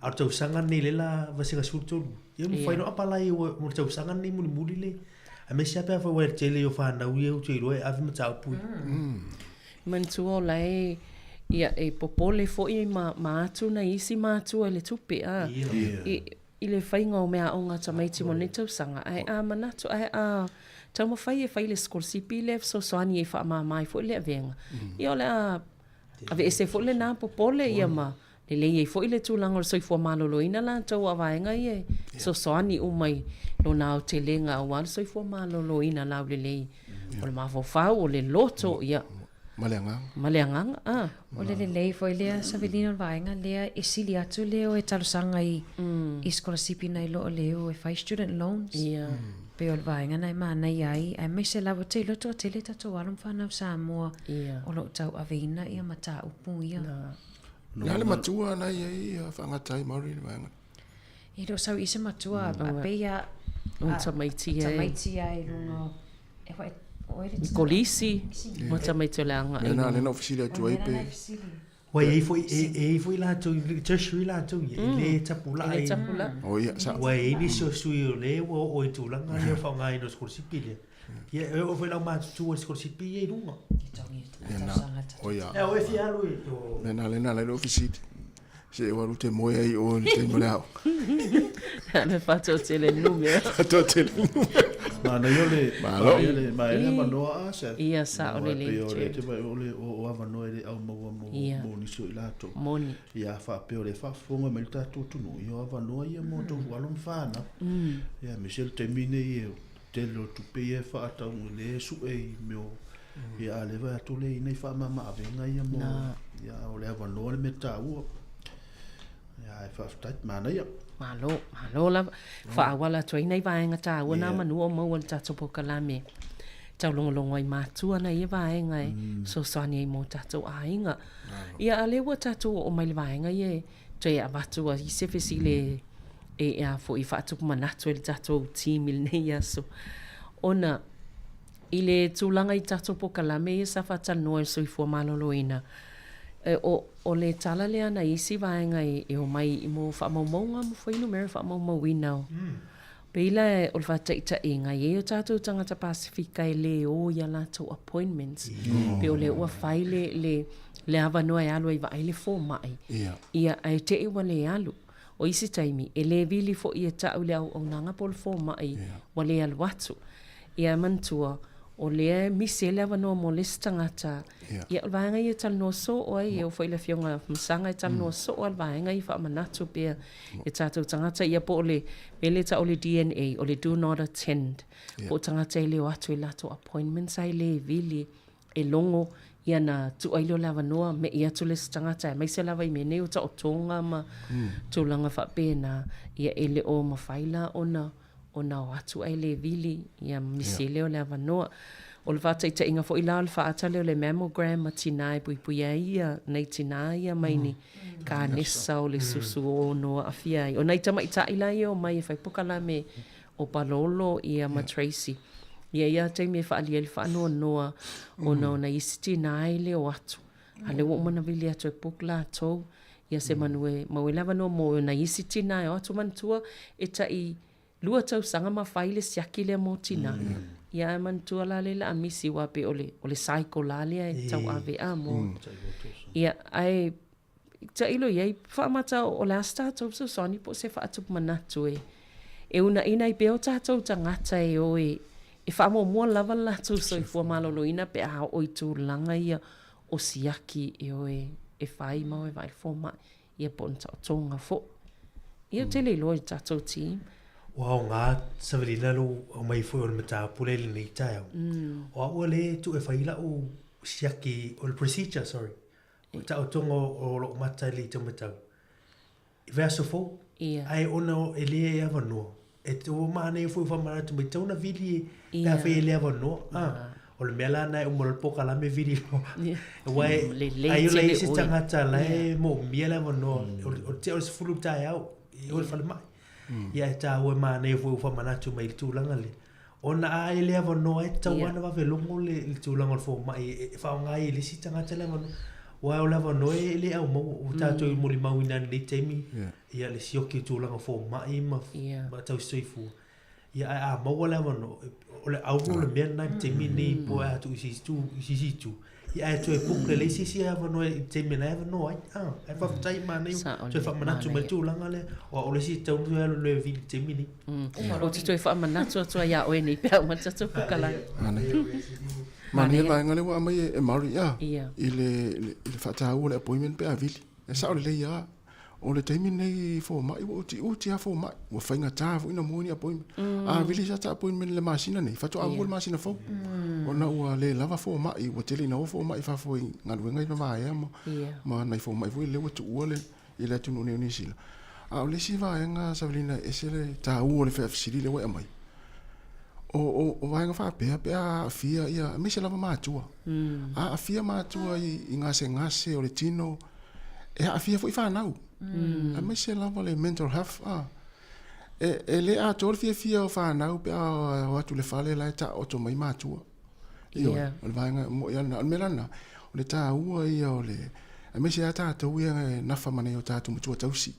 D: A o le tausaga lenei lea la vasega 13. Ia mafai ona apalai mo le tausaga lenei mulimuli le. Aemaise lava pe afai ua i le tele o fanau ia ou te iloa e ave mataupu ia.
O: Manatua o la e, ia, e popole foi ma, ma atu nai isi matua i le tupe, a. Ia. I, i le faiga o meaaoga a tamaiti mo lenei tausaga, ae a manatu, ae a taumafai e fai le sikolasipi lea e fesoasoani e faamama ai foi le avega, ia o le a aveese foi lena popole ia ma lelei ai foi le tulaga o le soifua maloloina latou a vaega ia e fesoasoani uma i lona aotelega aua le soifua maloloina laulelei o le mafaufau, o le loto, ia.
P: Ma le agaga.
O: Ma le agaga, a.
R: O le lelei foi lea Savelina o le vaega lea e sili atu le o e talosaga i i sikolasipi nai lo o le o e fai student loans.
O: Ia.
R: Pei o le vaega na e manaia ai aemaise lava ou te iloa toatele tatou alo ma fanau Samoa
O: Ia.
R: o lo o tauaveina ia mataupu ia.
P: O le a le matua na i ai faagata ai Maori i le vaega?
R: E le o sau i se matua a pei a
O: O tamaiti e.
R: Tamaiti a i luga o e wha, o e le
O: I kolisi ma tamaiti o le aga
P: i Lena, lena ou fesili atu ai pe.
D: Ua i ai foi, e, e i foi latou, i tertiary latou ia, e le tapulaa.
O: E le tapulaa.
P: O ia, sa.
D: Ua i ai nisi o sui o le ua oo i tulaga lea o faaaogaina o sikolasipi lea. Ia, e oo foi lau matutua i sikolasipi ia i luga.
P: Lena, o ia.
D: E o e fia alu i o.
P: Lena, lena, lena ou fesili. Se ua alu te moe ai oe i le taimi o le aoga.
O: Le faatoatele numera.
P: Faatoatele numera.
Q: Manaia o le
P: Malo.
Q: manaia le manaia le avanoa a Seth.
O: Ia, sao
Q: Aua e
O: lelei,
Q: pei o le
O: Jared.
Q: te mai o le o o avanoa e le au maua mo
O: Ia.
Q: mo nisi o i latou.
O: Moni.
Q: Ia a faapea o le faafofoga mai le tatou atunuu, ia o avanoa ia mo tou alo ma fanau. Ia aemaise le taimi nei e tele o tupe ia e faatau le sue i mea o ia a lea vaai atu le i nei faamama-avega ia mo ia o le avanoa le mea taua. Ia ae faafetai, manaia.
O: Malo, malo lava. Faaauala atu ai nai vaega taua na manu o maua i le tatou polokalame. Taulogologo ai matua na ia vaega e fesoasoani ai mo tatou aiga. Ia a lea ua tatou oo mai i le vaega ia e toe avatu ai se fesili e e a foi faatupu manatu ai le tatou team i lenei aso. Ona i le tulaga i tatou polokalame ia sa faatalanoa i le soifua maloloina, e, o, o le tala lea na isi vaega e, e omai mo faamaumauga mo fuainumera faamaumauina o. Pei la o le faataitaiga, e i ai o tatou tagata Pasefika e le o i a latou appointments. Pei o lea ua fai le, le, le avanoa e alu ai vaai le fomai. Ia, ae te i ua le alu. O isi taimi, e le vili foi e tau i le auaunaga po o le fomai ua le alu atu. Ia e manatua, o lea e misi ai le avanoa mo le isi tagata. Ia, o le vaega ia e talanoa soo ai, e oo foi i le Afioga Masaga e talanoa soo ai le vaega ia faamanatu pea i tatou tagata, ia po o le mea lea e tau o le DNA, o le do not attend, po o tagata e le o atu i latou appointments ae le vili e logo ia na tuu ai lea o le avanoa, me'i atu le isi tagata, aemaise lava i mea nei o taotoga ma tulaga faapena, ia e le o mafai la ona ona o atu ae le vili, ia misi ai lea o le avanoa. O le faataitaiga foi la o le faata lea o le mammogram ma tinā e puipuia ai ia nai tinā ia mai ni kanesa o le susu ono aafia ai. O nai tamaitai la ia e omai e fai pokalame o Palolo ia ma Tracy. Ia ia taimi e faaalia ai le faanoanoa ona o nai isi tinā e le o atu. A lea ua uma ona vili atu e book latou ia se manu e maua ai le avanoa mo nai isi tinā e o atu manatua e tai lua tausaga ma fai le siaki lea mo tinā. Ia ae manatua la lea o le a misi aua pei o le o le cycle la lea e tauave a mo. Ia ae tailo i ai faamata o le a se tatou fesoasoani po o se faatupu manatu e e uunaina ai pea o tatou tagata e o e e faamuamua lava le latou soifua maloloina pe a oo i tulaga ia o siaki e o e e fai ma o e vaai le fomai ia po o ni taotoga foi. Ia ou te le iloa i le tatou team.
D: Ua aoga Savelina lou aumai foi o le mataupu lea i lenei taeao. O au ua le tuu e fai lau siaki, o le procedure sorry, o le taotoga o lou mata i le taumatau. I vaiaso fou.
O: Ia.
D: Ae ona e le avanoa, e ua manaia foi ua faamanatu mai, tatau ona vili pe afai e le avanoa. A, o le mea la lena e uma loa le polokalame vili loa. Aua e,
O: Lelei
D: ai o
O: tele
D: isi
O: oe.
D: tagata la e moomia le avanoa, o le tea o le 10 i le taeao i o i le falemai. Ia e taua e manaia foi ua faamanatu mai i le tulaga lea. Ona a e le avanoa ai, tatau lava ona vave logo le tulaga o le fomai e faaaoga ai e le isi tagata le avanoa. Aua o le avanoa e le au maua, ua tatou molimauina i lenei taimi, ia le sioki o tulaga fomai ma tausi soifua. Ia ae a maua le avanoa, o le auro le mea lena i le taimi lenei po o a atu i se isi itu, i se isi itu. Ia ae toe book lelei se isi avanoa i le taimi la e avanoa ai. Ah, ae faafetai manaia toe faamanatu mai le tulaga lea. O au le isi e tatau ona toe alu e vili i le taimi lenei.
O: Ou te toe faamanatu atu ai ia oe nei pe a uma le tatou pukalani.
P: Manaia. Manaia le vaega lea ua aumai e Murray a, i le faataua o le appointment pe a vili. E sao lelei lava. O le taimi lenei i fomai ua utiuti lava fomai, ua faigata foi ona maua ni appointment. A vili sa ta appointment i le masina nei, faatoa maua i le masina fou. Ona ua le lava fomai, ua tele ina o fomai i fafo i galuega ia na vaea ma, ma nai fomai foi lea ua tuua le, i le atunuu nei o Niu Sila. A o le isi vaega Savelina e ese le taua o le faafesili lea ua e aumai, o, o, o vaega faapea pe a aafia ia, aemaise lava matua. A aafia matua i, i gasegase o le tino, e aafia foi fanau, aemaise lava le mental health. A. E, e le atoa le fiafia o fanau pe a o atu i le fale la e taoto mai matua. Ioe, yeah. O le vaega mo'i lava lena. O le mea la lena, o le taua ia o le, aemaise lava tatou ia e nafa ma nai o tatou matua tausi.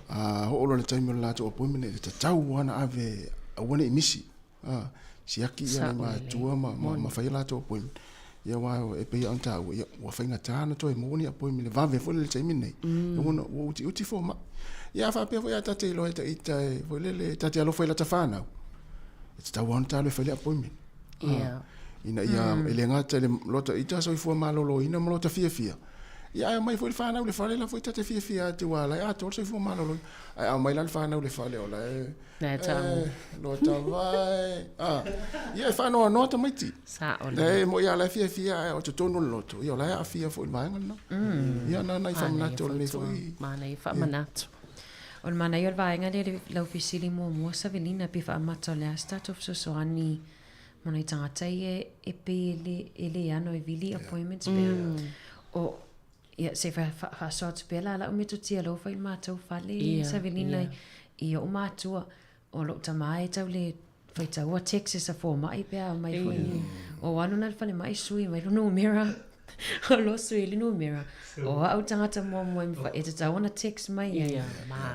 P: A oo loa i le taimi o le latou appointment, e tatau lava ona ave, aua ne i misi. A, siaki ia nai matua ma, ma, ma fai a latou appointment. Ia aua e pei lava ona taua, ia, ua faigata ona toe maua ni appointment, e vave foi le taimi lenei. Ua, ua utiuti fomai. Ia a faapea foi a ta te iloa e ita e, foi lele, ta te alofa i lata fanau, e tatau lava ona ta alu e fai le appointment.
O: Yeah.
P: Ina ia, e le gata i le lota ita soifua maloloina ma lota fiafia, ia ae aumai foi le fanau i le fale la foi ta te fiafia atu aua la e atoa le soifua maloloina. Ae aumai la le fanau i le fale o la e
O: La e tago.
P: Lota vae. Ah. Ia e faanoanoa tamaiti.
O: Sao
P: lelei. E moi lava la e fiafia ae o totonu o le loto, ia o la e aafia foi i le vaega lena. Ia na nai faamanatu o lenei foi.
O: Manaia faamanatu.
R: O le manaia o le vaega lea i lau fesili muamua Savelina pe faamata o le a se tatou fesoasoani mo nai tagata ia e pei e le e le ano e vili appointments pea. O Ia, se i faasoa atu pea la lau metotia alofa i le matou fale, yeah, Savelina, yeah. i oʻu matua. O loʻu tamā e tau le faitaua Texas a fomai pe a mai foi. O alu la i le falemai sui mai le numera. O lo sui le numera. O au tagata muamua e mafai e tatau ona text mai ai.
O: Ia,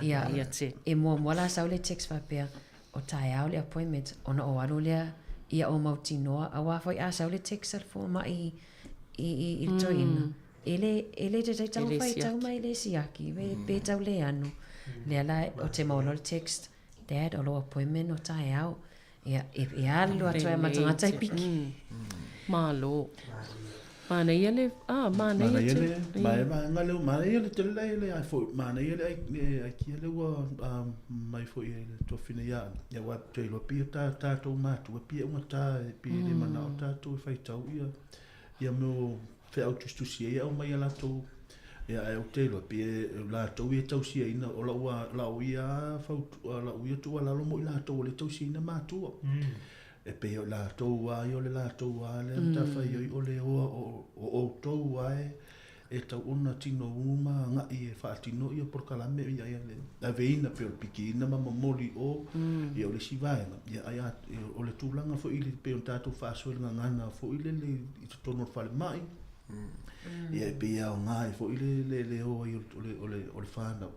O: ia,
R: ia, e muamua la sau le text faapea, o taeao le appointment, ona o alu lea ia o mautinoa, aua foi a sau le text a le fomai i, i, i le toeaina, e le, e le taitai taumafai e tau mai le siaki, pe, pe tau le anu. Lea la, o te maua loa le text, Dad, o lou appointment o taeao. Ia, e, e alu atu ai ma tagata e piki.
O: Malo. Manaia le, ah, manaia
Q: Manaia le, manaia vaega lea, manaia le tele la le ai foi, manaia le ai, le aikia lea ua mai foi e le tuafafine ia Ana. Ia aua ou te iloa pei o tatou matua pei e augata pei e le manao tatou e faitau ia ia mea o feau tusitusi ai e aumai a latou ia ae ou te iloa pei e latou ia e tausiaina o lau lau ia fautua lau ia tuualalo mo i latou o lea e tausiaina matua. E pei o i latou lava ia o le latou lava lea matafaioi o le oa o outou lava e tau ona tino uma agai e faatino ia polokalame ia ia le aveina pei o le pikiina ma momoli i o ia o le isi vaega ia ae a o le tulaga foi i le pei ona tatou faasoa i le gagana foi lele i totonu o le falemai ia e pei e aoga ai foi le le le o ai o le o le o le fanau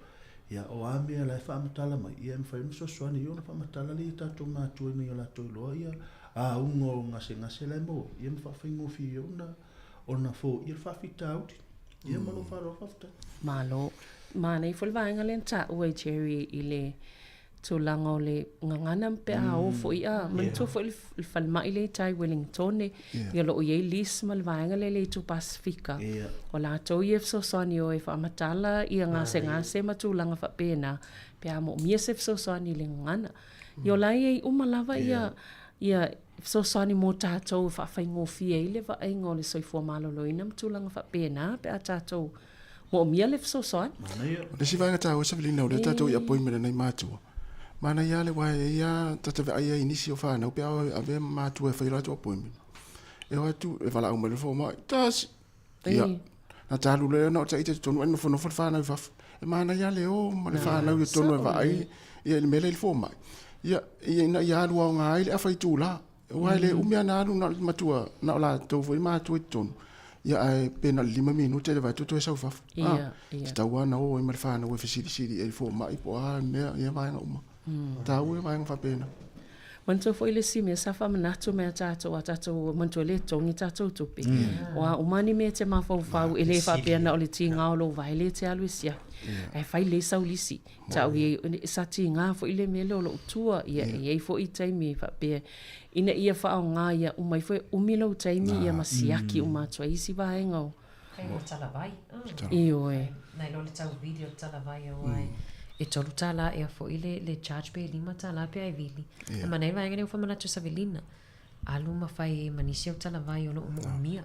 Q: ia o a mea la e faamatala mai ia e mafai ona fesoasoani ia ona faamatala lea i tatou matua ina ia latou iloa ia auga o gasegase la e maua ia ma faafaigofie ai ona ona foia le faafitauli. Ia ma lou faaaloalo faafetai.
O: Malo. Manaia foi le vaega lea na taua e Jerry i le tulaga o le gagana pe a o foi a manatua foi le falemai lea i tai Wellingtone ia o lo o i ai Liz ma le vaega lea i le itu Pasifika o latou ia e fesoasoani o e faamatala ia gasegase ma tulaga faapena pe a moomia se fesoasoani i le gagana. Ia o la e i ai uma lava ia ia fesoasoani mo tatou e faafaigofie ai le vaaiga o le soifua maloloina ma tulaga faapena pe a tatou moomia le fesoasoani.
P: O le isi vaega taua Savelina o lea tatou i appointment a nai matua, manaia lava le aua e i ai lava ta te vaai ai i nisi o fanau pe a ave matua e fai latou appointment, e o atu e valaau mai loa le fomai, tasi, Ia, na ta alu loa na o ita i totonu ae nofonofo le fanau i fafo. E manaia lava le o ma le fanau i totonu e vaai ia i le mea lea i le fomai. Ia, ina ia alu aoga ai le afa itula. Aua e le umi lava ona alu na o le matua, na o latou foi matua i totonu. Ia ae pe na o le 5 minute le vaai atu toe sau i fafo. E tatau lava ona o ai ma le fanau e fesilisili i ai i le fomai po o a mea, ia vaega uma. Taua ia vaega faapena.
O: Manatua foi le isi mea sa faamanatu mai a tatou, a tatou manatua le togi tatou tupe. O a uma ni mea e te mafaufau e le faapea na o le tiga o lou vae lea e te alu e siaki. Ae fai lelei sau lisi. Tau i ai, sa tiga foi le mea lea o lou tua. Ia, e i ai foi taimi faapea ina ia faaaoga ia uma ifo e umi lou taimi ia ma siaki uma atu ai isi vaega o
R: Fai mo le talavai.
O: Ioe.
R: Na iloa le tau vili o le talavai aua e $3 ea foi le, le charge pe $5 pe a e vili. Yeah. Ma nai vaega lea ua faamanatu e Savelina. Alu ma fai ma nisi au talavai o lo o moomia.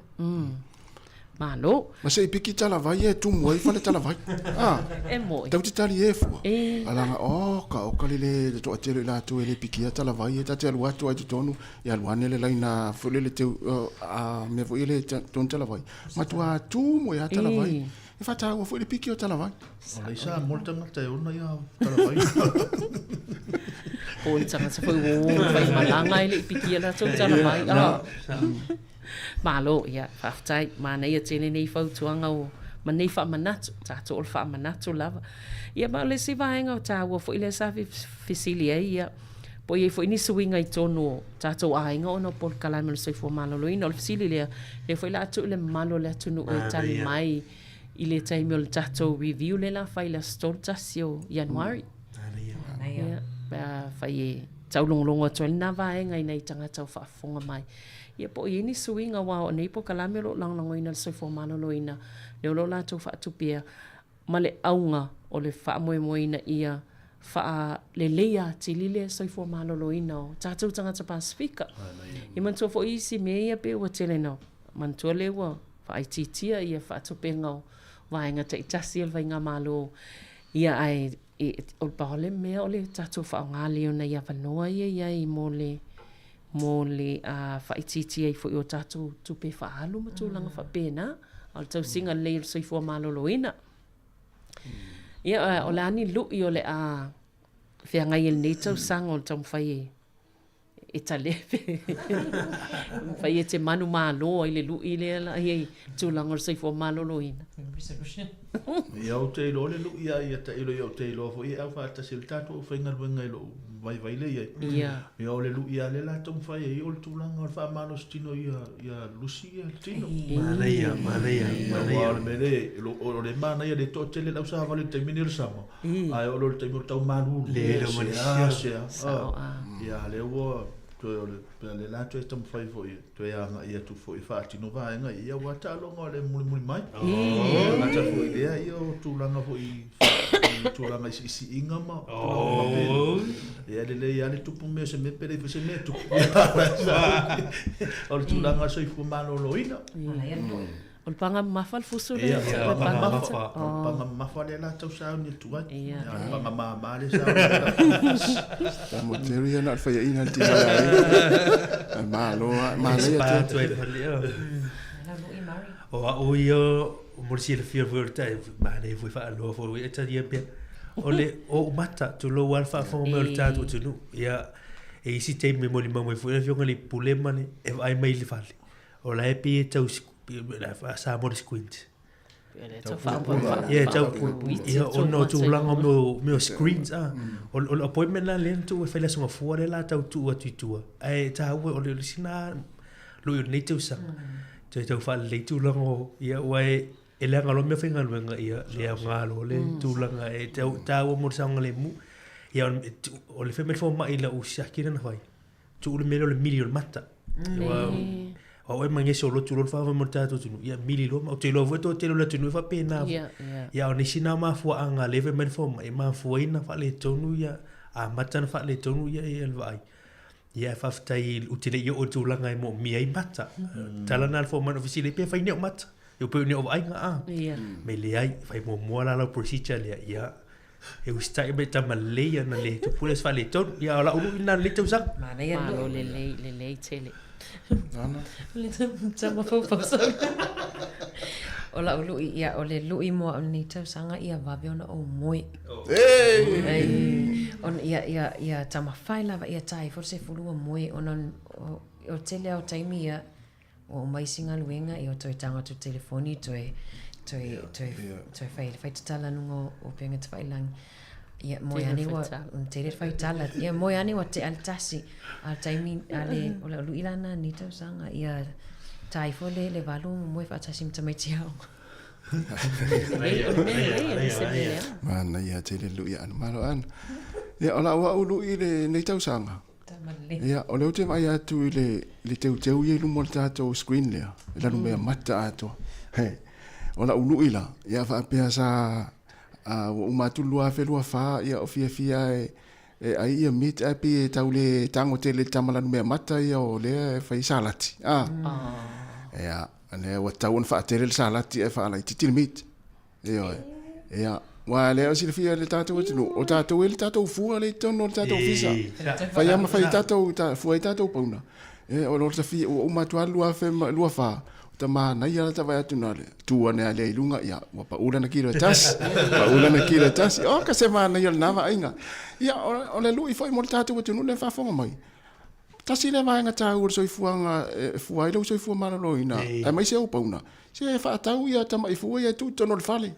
O: Malo.
P: Ma se i piki talavai e tumu ai fale talavai. Ah.
O: E moi.
P: Tau te tali e fua. E. Alaga, oka, oka le le le toatele o i latou e le pikia talavai e ta te alu atu ai totonu, e alu ane le laina foi lele teu, a mea foi le tonu talavai. Matua tumu ai lava talavai. E faataua foi le piki o talavai.
Q: O le isa mo le tagata e ona ia talavai.
O: Po o le tagata foi ua o faimalaga e le i pikia latou talavai. Ah. Malo, ia, faafetai. Manaia tele nei fautuaga o ma nei faamanatu, tatou o le faamanatu lava. Ia ma o le isi vaega o taua foi lea sa fesili ai, ia, po o i ai foi ni suiga i totonu o tatou aiga ona o polokalame o le soifua maloloina. O le fesili lea, lea foi o le a tuu i le mamalu o le atunuu e tali mai i le taimi o le tatou review lea o le a fai i le aso 31 o Ianuari. Ia, pe a fai e taulogologo atu ai lena vaega i nai tagata o faafofoga mai. Ia po o i ai ni suiga aua o nei polokalame o lo o lagolagoina e le soifua maloloina, lea o lo o latou faatupea ma le auga o le faamoemoeina ia faaleleia atili le soifua maloloina o tatou tagata Pasefika. Ia manatua foi isi mea ia pei ua tele ina manatua lea ua faaitiitia ia faatupega o vaega taitasi o le faigamalo. Ia ae o le pau le mea o le tatou faaaoga lea o nai avanoa ia i ai mo le mo le faaitiitia ai foi o tatou tupe faaalu ma tulaga faapena, a o le tausiga lelei o le soifua maloloina. Ia, o le a ni lui o le a feagai ai i lenei tausaga o le taumafai e e talepe. Mafai e te manumalo ai le lui lea la i ai tulaga o le soifua maloloina.
R: Resolution.
Q: Ia ou te iloa le lui a ia tailo ia ou te iloa foi e au faatasi ai le tatou aufaigaluega i lou vaivai lea i ai.
O: Ia.
Q: Ia o le lui a lea la taumafai ai o le tulaga o le faamalosi tino ia ia lusi ia le tino.
D: Manaia, manaia, manaia.
Q: Aua o le mea lea o le manaia le toatele le ausavali i le taimi lenei o le sama. Ae oo loa i le taimi o le tau malulu,
D: Le
Q: ia sea, sea. Sao, a. Ia lea ua toe o le pea lea la toe taumafai foi e toe agai atu foi e faatino vaega ia, aua taaloga o le mulimuli mai. E gata foi i lea ia o tulaga foi i tulaga i siisiiga ma tulaga faapena. Ia e lelei lava le tupu mea o se mea pe leai foi se mea e tupu. O le tulaga o le soifua maloloina.
O: O le paga mamafa le fusu lea.
Q: Ia, o le paga mamafa. O le paga mamafa lea la tau sauni atu ai. Ia. O le paga mama lea sauni atu.
P: Tamo Terry ia na o le faiaina le tino ia ai. Malo lava, manaia
D: tele. Atu ai fale. O au ia, mo le silafia foi o le tai, manaia foi faaloa foi e talia pea. O le o mata, tulou lava le faafofoga mai o le tatou atunuu. Ia, e isi taimi e molimau mai foi le afioga i le Pule ma le, e vaai mai i le fale. O la e pei e tau Samoa le squint. Ia tau ia ona o tulaga o mea o mea o screens a. O le appointment la lea na tuu e fai le Aso Gafua lea la tau tuu atu i tua. Ae taua o le isi na lui o lenei tausaga. Toe tau faalelei tulaga o ia aua e leaga loa meafaigaluega ia le aoga loa le tulaga e tau taua mo le saogalemu. Ia o le fai mai le fomai i lau siaki lea na fai. Tuu le mea lea o le mili o le mata. Ua o au e magese o lotu loa le faamoemoe o le tatou atunuu, ia mili loa ma ou te iloa foi toatele o le atunuu e faapena foi. Ia o nisi na mafuaaga lea fai mai le fomai e mafua ai ona faaletonu ia amata ona faaletonu ia ia le vaai. Ia ae faafetai ou te le i oo i le tulaga e moomia ai mata. Tala na a le fomai na fesili ai pe fai ni au mata. Ia pei o ni au vaaiga a. Me leai, fai muamua la lau procedure lea, ia E usitai mai tama lelei ana le tupu le faaletonu. Ia o lau lui lena lenei tausaga.
R: Manaia
O: Malo lelei, lelei tele.
P: Nana.
R: Le tama faufau sau. O lau lui, ia, o le lui mo au lenei tausaga ia vave ona ou moe.
P: Hey!
R: Ona ia, ia, ia taumafai lava ia ta ifo le sefulu ua moe ona o, o tele lava o taimi ia Ua uma isi galuega, ia toe tago atu i le telefoni, toe, toe, toe, toe fai, fai tatala luga o, o upega tafailagi. Ia, moe ane ua, tele le faitala. Ia, moe ane ua tea le tasi. A o le taimi, a le, o le ului lana ni tausaga, ia, ta ifo le, le valu ma moe faatasi ma tamaiti aoga.
P: Manaia tele le lui ana. Malo ana. Ia, o lau au lui i lenei tausaga. Ia, o lea ou te vaai atu i le, i le teuteu ia i luma o le tatou screen lea, e lanumea mata atoa. He, o lau lui la, ia faapea sa, a, ua uma atu le 2024, ia o fiafia e, e ai ia meat ae pei e tau le tago tele i le tama lanumea mata ia o lea e fai salati. A, ia, lea ua tatau ona faatele le salati ae faalaitiiti le meat. Ioe. Ia, aua lea o silafia e le tatou atunuu, o tatou e le tatou fua lea i totonu o le tatou ofisa. Fai lava ma fai ai tatou, fua ai tatou pauna. E, o lo tafia, ua uma atu lava le 2024, o ta manaia la ta vaai atu na le, tu ane lava lea i luga, ia, ua pau lana kilo e tasi, pau lana kilo e tasi. O, ka se manaia o lena vaaiga. Ia, o le lui foi mo le tatou atunuu lea e faafofoga mai. Tasi lea vaega taua o le soifuaga e fua ai lou soifua maloloina, aemaise ou pauna, se e faatau ia tamai fua ia e tuu i totonu o le fale.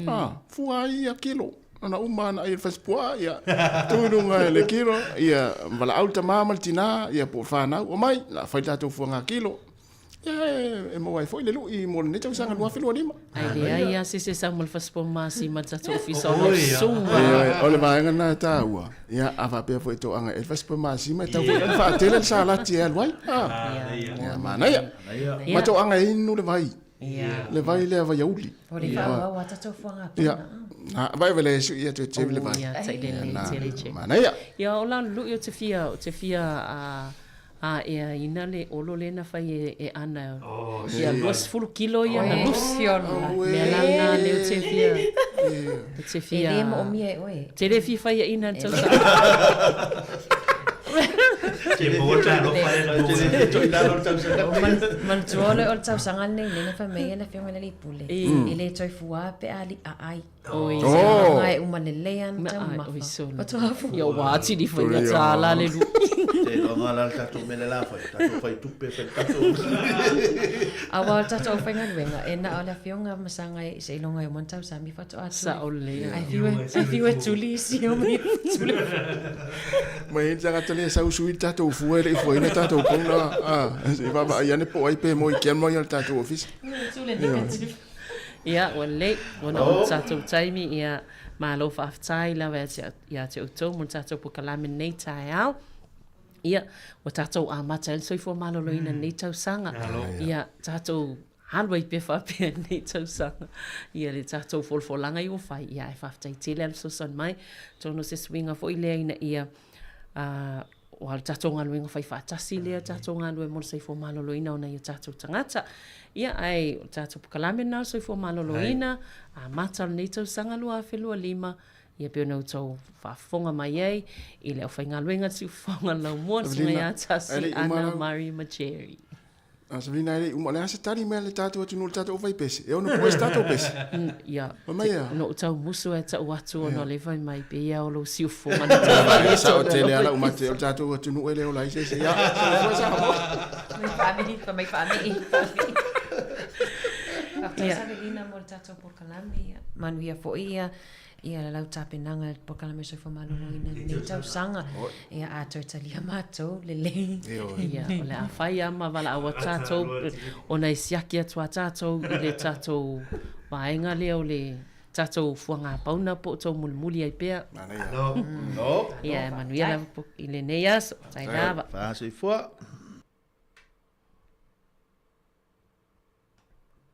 P: A, fua ai ia kilo. Ona uma ana ai o le fasipuaa, ia, tuu i luga e le kilo, ia, valaau le tama ma le tina, ia, po o fanau, omai, o le a fai le tatou fuaga kilo. Ia, e maua ai foi le lui mo lenei tausaga 2025.
O: Ae leai lava se isi e sau ma le fasipuaa masima i le tatou ofisa o lo susuga.
P: Ioe, o le vaega lena e taua. Ia, a faapea foi e toaga e le fasipuaa masima, e tatau foi ona faatele le salati e alu ai. Ia, manaia. Ma toaga e inu le vai. Le vai lea vaiauli.
R: O le faaauau a tatou fuaga pauna.
P: Ia, vai vai le sui ia toe tele le vai.
O: Ia, tailele,
P: Manaia.
O: Ia, o la lui o te fia, o te fia a Aeaina le olo lea na fai e Ana ia 20 kilo ia na lusi. Mea la lena lea ou te fia ou te fia
R: E le moomia e oe.
O: Te le fia faiaina i le tausaga.
R: Manatua loa o le tausaga lenei lea na fai mai ai le afioga i le alii pule, e le toe fua pe a aai.
O: Oi.
R: Oh. Ai uma lelei ana taumafa.
O: Oi solo.
R: Faatoa fu.
O: Ia ua atili faigata la le lui.
Q: Te iloa la le tatou mea le la fai, tatou fai tupe, fai tatou.
R: Aua o le tatou aufaigaluega, e na o le afioga ma saga seiloga e uma ona tausami faatoa tuli.
O: Sao lelei.
R: Ai fiu e, ai fiu e tuli isi o mai tuli.
P: Mai le tagata lea sau sui le tatou fua e le i fuaina tatou pauna. Ah, se i vaavaai ane po o ai pe moi kia mai o le tatou ofisa.
R: Tule negative.
O: Ia, ua lelei, ona o le tatou taimi, ia, malo faafetai lava ia te, ia te outou mo le tatou polokalame lenei taeao. Ia, ua tatou amata ai le soifua maloloina i lenei tausaga. Ia, tatou alu ai pea faapea i lenei tausaga. Ia, le tatou folafolaga i ua fai, ia, ae faafetai tele lava le fesoasoani mai. Atonu o se suiga foi lea ina ia, Aua o le tatou galuega fai faatasi lea, tatou galue mo le soifua maloloina o nai o tatou tagata. Ia, ae o le tatou polokalame lena o le soifua maloloina, amata o lenei tausaga 2025, ia pei ona outou faafofoga mai ai i le aufaigaluega siufofoga laumua, le Susuga ia Tasi, Ana, Mari ma Jerry.
P: A Sabrina e le i uma, o le a se tali mai a le tatou atunuu i le tatou fai pese? E ono pue se tatou pese?
O: Ia,
P: Fai mai ea?
O: no ou tau musu e tau atu ona o lea fai mai pei ia o lou siufofoga na tau
P: Ia, sao tele a lau mate o le tatou atunuu e le ola ai se isi. Ia, soifua Samoa.
R: Mai faamii, fai mai faamii, faamii. Faafetai Savelina mo le tatou polokalame. Ia, manuia foi ia Ia le lau tapenaga i le polokalame soifua maloloina i lenei tausaga. Ia a toe talia matou, lelei.
O: Ia, o le a fai lava ma valaau atu tatou, ona e siaki atu lava tatou i le tatou vaega lea o le tatou fuaga pauna po o taumolimoli ai pea. Ia, e manuia lava i lenei aso. Tai lava.
Q: Faasoifua.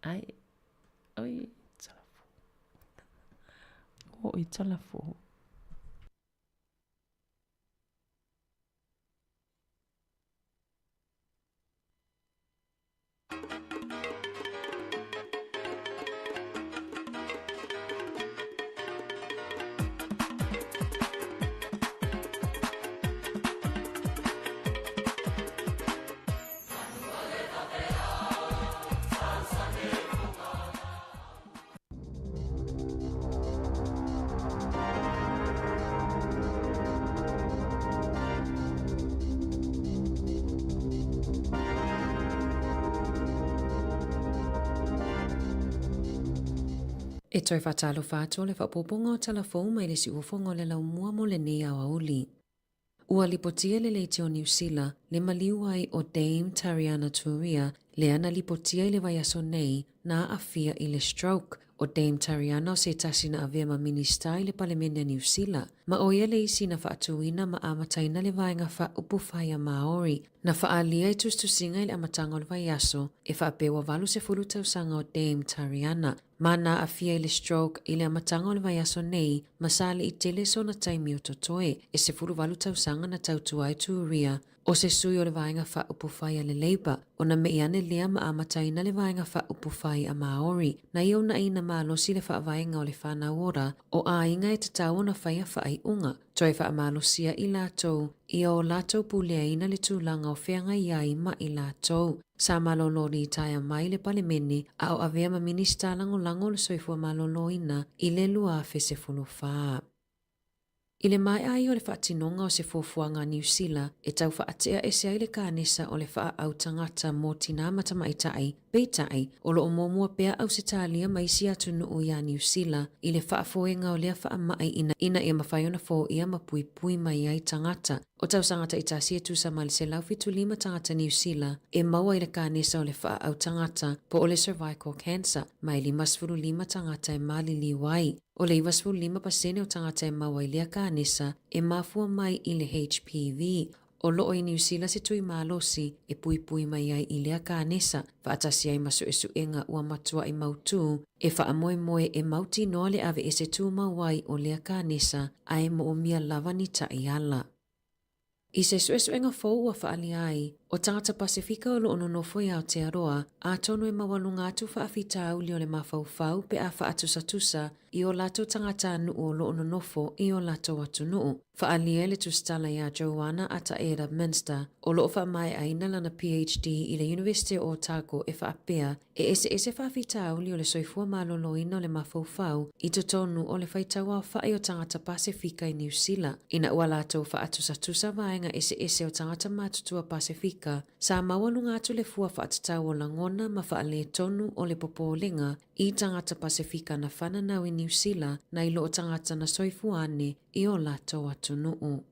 O: Ai, oi, talafou. Oi, talafou.
R: E toe faatalofa atu o le faaopoopoga o tala fou mai le siufofoga o le laumua mo lenei aoauli. Ua lipotia le leitio o Niu Sila le maliu ai o Dame Tariana Turia lea na lipotia i le vaiaso nei na aafia i le stroke. ʻO Dame Tariana o se tasi na avea ma Minisita i le Palemene a Niu Sila, ma ʻo ia le isi na faatuina ma amataina le Vaega Faaupufai a Māori. Na faaalia i tusitusiga i le amataga o le vaiaso e faapea ua 80 tausaga o Dame Tariana, ma na aafia i le stroke i le amataga o le vaiaso nei ma sa liʻi tele sona taimi o totoe. E 18 tausaga na tautua ai Turia O se sui o le Vaega Faaupufai a le Labour, ona meʻi ane lea ma amataina le Vaega Faaupufai a Māori, na ia unaʻina malosi le faavaega o le whānau ora o āiga e tatau ona whaia whaaiʻuga, toe faamalosia i latou ia o latou puleaina le tulaga o feagai ai ma i latou. Sa malolo ritaea mai le Palemene a o avea ma Minista lagolago o le Soifua Maloloina i le 2014. I le maea ai o le faatinoga o se fuafuaga a Niu Sila e tau faatea ese ai le kanesa o le faaau tagata mo tinā ma tamaitai, peitai, o lo o muamua pea Ausetalia ma isi atunuu iā Niu Sila i le faafoega o lea faamai ina ina ia mafai ona foia ma puipui mai ai tagata. O tausaga taitasi e tusa ma le 175 tagata Niu Sila e maua i le kanesa o le faaau tagata po o le cervical cancer, ma e 55 tagata e maliliu ai. ʻO le 95% o tagata e maua i lea kanesa e mafua mai i le HPV. O lo o i Niu Sila se tui malosi e puipui mai ai i lea kanesa, faatasi ai ma suʻesuʻega ua matuaʻi mautū e faamoemoe e mautinoa le aveese tumau ai o lea kanesa a e moʻomia lava ni taʻiala. I se suʻesuʻega fou ua faaalia ai, ʻo tagata Pasefika o lo o nonofo i Aotearoa, atonu e maualuga atu faafitauli o le mafaufau pe a faatusatusa i o latou tagatanuu o lo o nonofo i o latou atunuu. Faaalia e le tusitala iā Joanna Ataera Minster, o lo o faamaeʻaina lana PhD i le Universite o Otago e faapea, E eseese faafitauli o le soifua maloloina o le mafaufau i totonu o le faitauaofaʻi o tagata Pasefika i Niu Sila, ina ua latou faatusatusa vaega eseese o tagata matutua Pasefika, sa maualuga atu le fua faatatau o lagona ma faaletonu o le popolega i tagata Pasefika na fananau i Niu Sila nai lo tagata na soifua ane i o latou atunuu.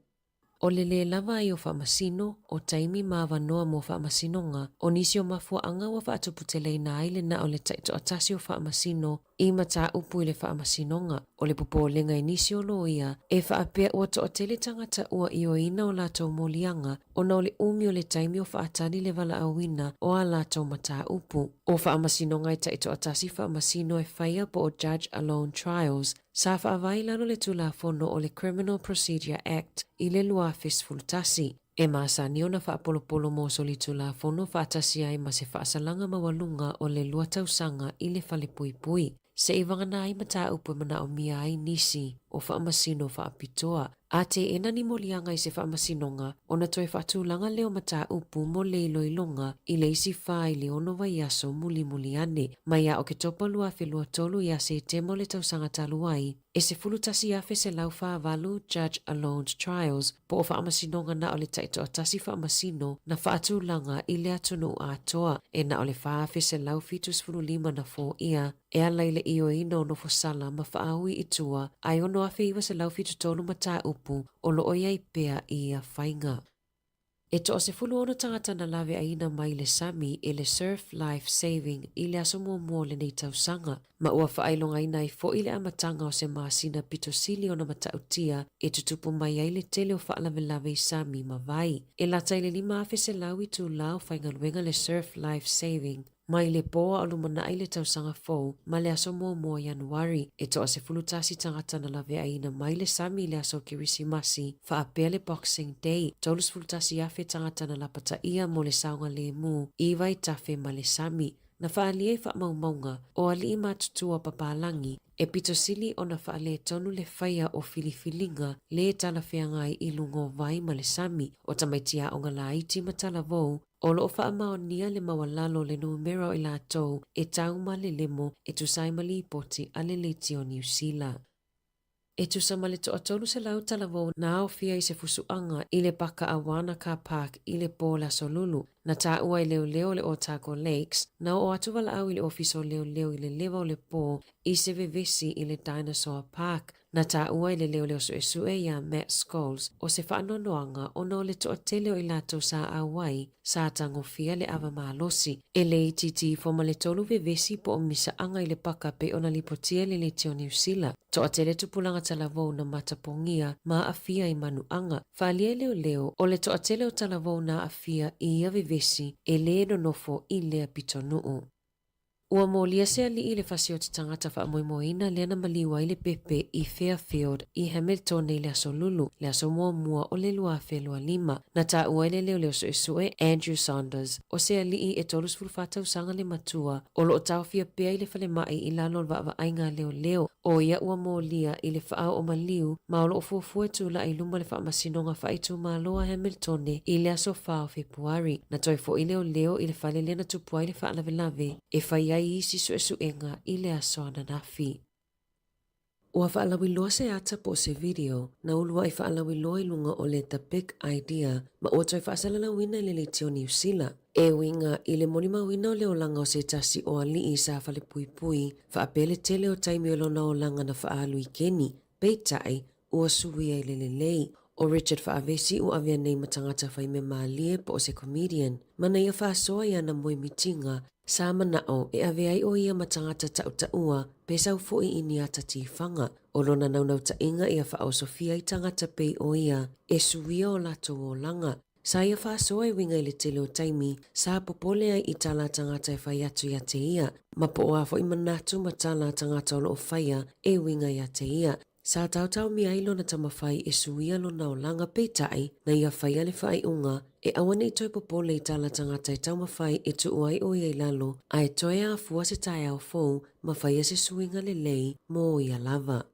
R: ʻO le lē lava ai o faamasino, o taimi ma avanoa mo faamasinoga, o nisi o mafuaaga ua faatuputeleina ai le na o le taitoatasi o faamasino i mataupu i le faamasinoga. O le popolega i nisi o loia, e faapea ua toatele tagata ua ioeina o latou moliaga ona o le umi o le taimi o faatali le valaauina o a latou mataupu. ʻO faamasinoga e taitoatasi faamasino e faia po o Judge Alone Trials, Sa faavae i lalo le Tulafono o le Criminal Procedure Act i le 2011, e masani ona faapolopolo mo solitulafono faatasi ai ma se faasalaga maualuga o le lua tausaga i le falepuipui, seʻi vagana ai mataupu e manaomia ai nisi o faamasino faapitoa. A teena ni moliaga i se faamasinoga, ona toe faatulaga lea o mataupu mo le iloiloga i le isi fa i le ono vaiaso mulimuli ane. Mai ia Oketopa 2023 ia Setema o le tausaga talu ai, e 11,148 Judge Alone Trials po o faamasinoga na o le taitoatasi faamasino na faatulaga i le atunuu atoa, e na o le 4,175 na foia e ala i le ioeina o nofosala ma faaui i tua a e 6,973 mataupu o lo o i ai pea i ia faiga. E toa-16 tagata na laweaina mai le sami e le Surf Life Saving i le aso muamua o lenei tausaga, ma ua faailogaina ai foʻi le amataga o se masina pito sili ona matautia e tutupu mai ai le tele o faalavelave i sami ma vai. E lata i le 5,100 itulā o faigaluega le Surf Life Saving Mai le pō a o lumanaʻi le tausaga fou ma le aso muamua o Ianuari, e toa-11 tagata na laveaiina mai le sami i le aso Kerisimasi, faapea le Boxing Day, 31,000 tagata na lapataia mo le saogalēmū i Vaitafe ma le sami. Na faaalia i faamaumauga o alii matutua o Papalagi, e pito sili ona faaletonu le faia o filifiliga lē talafeagai i luga o vai ma le sami, o tamaiti aoga laiti ma talavou, O lo o faamaonia le maualalo o le numera o i latou e tau ma le lemo e tusa ai ma lipoti a le Leitio Niu Sila. E tusa ma le toa-300 talavou na aofia i se fusuaga i le paka a Wanaka Park i le pō le Aso Lulu.
B: Na taua e leoleo o le Otago Lakes, na oo atu valaau i le ofisa o leoleo i le leva o le po i se vevesi i le Dinosaur Park. Na taua e le leoleo suesue iā Matt Scholes o se faanoanoaga ona o le toatele o i latou sa auai sa tagofia le ava malosi. E le itiiti ifo ma le tolu vevesi po o misaaga i le paka pei ona lipotia e le Leitio Niu Sila. Toatele tupulaga talavou na matapogia ma aafia i manuaga. Faaalia e leoleo, o le toatele o talavou na aafia i ia vevesi e lē nonofo i lea pitonuu. Ua molia se alii i le fasioti tagata faamoemoeina lea na maliu ai le pepe i Fairfield i Hamiltone i le Aso Lulu, le aso muamua o le 2025. Na taua e le leoleo suesue Andrew Saunders, o se alii e 34 tausaga le matua, o lo o taofia pea i le falemai i lalo o le vaavaaiga a leoleo, o ia ua molia i le faaoo maliu ma o lo o fuafua e tulai i luma le Faamasinoga Faaitumalo a Hamiltone i le aso 4 o Fepuari. Na toe foi leoleo i le fale lea na tupu ai le faalavelave e fai ai isi suesuega i le aso ananafi. Ua faalauiloa se ata po o se video na uluai faalauiloa i luga o le The Big Idea ma ua toe faasalalauina i le leitio Niu Sila. E uiga i le molimauina o le olaga o se tasi o alii sa falepuipui faapea le tele o taimi o lona olaga na faaalu i Keni, peitai, ua suia i le lelei. ʻO Richard Faavesi ua avea nei ma tagata faimea mālie po o se comedian ma na ia faasoa i ana moemitiga sa manaʻo e ave ai ʻo ia ma tagata taʻutaʻua pe sau foʻi i ni ata tifaga. ʻO lona naunautaiga ia faaosofia ai tagata pei ʻo ia e suia o latou olaga. Sa ia faasoa e uiga i le tele o taimi sa popole ai i tala a tagata e fai atu iā te ia, ma po o a foʻi manatu ma tala a tagata o lo o faia e uiga iā te ia. Sa taotaomia ai lona tamawhai e suia lona olaga peitai na ia faia le faaiuga e aua ne i toe popole i tala tagata e taumafai e tuu ai o ia i lalo a e toe afua se taeao fou ma faia se suiga lelei mo ia lava.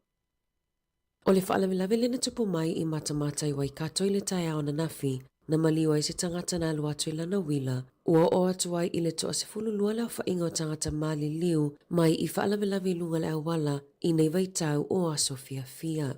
B: O le faalavelave lea na tupu mai i Matamata i Waikato i le taeao ananafi, na maliu ai se tagata na alu atu i lana uila, ua oo atu ai i le toa-12 le aofaiga o tagata maliliu mai i faalavelave i luga o le auala i nei vaitau o aso fiafia.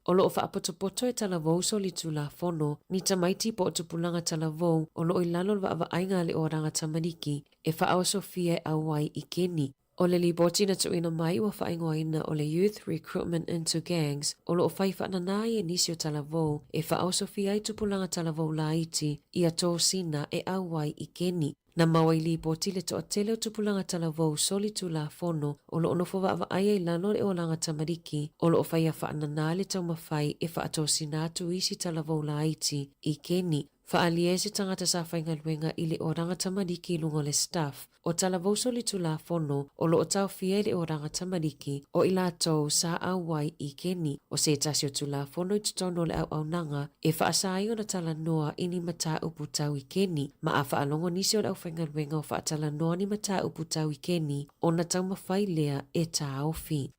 B: O lo o faapotopoto e talavou solitulafono ni tamaiti po o tupulaga talavou o lo o i lalo o le vaavaaiga a le Oranga Tamariki e faaosofia e auai i Keni. ʻO le lipoti na tuuina mai ua faaigoaina ʻo le Youth Recruitment into Gangs o lo o fai faananā ai e nisi o talavou e faaosofia ai tupulaga talavou laiti ia tosina e auai i Keni. Na maua i lipoti le toatele o tupulaga talavou solitulafono o lo o nofo vaavaaia i lalo o le olaga tamariki o lo o faia faananā le taumafai e faatosina atu isi talavou laiti i Keni. Faaalia e se tagata sa faigaluega i le Oranga Tamariki i luga o le Stuff, o talavou solitulafono o lo o taofia i le Oranga Tamariki o i latou sa auai i Keni, o se tasi o Tulafono i totonu o le auaunaga e faasa ai ona talanoa i ni mataupu tau i Keni, ma a faalogo nisi o le aufaigaluega o faatalanoa ni mataupu tau i Keni ona taumafai lea e taofi.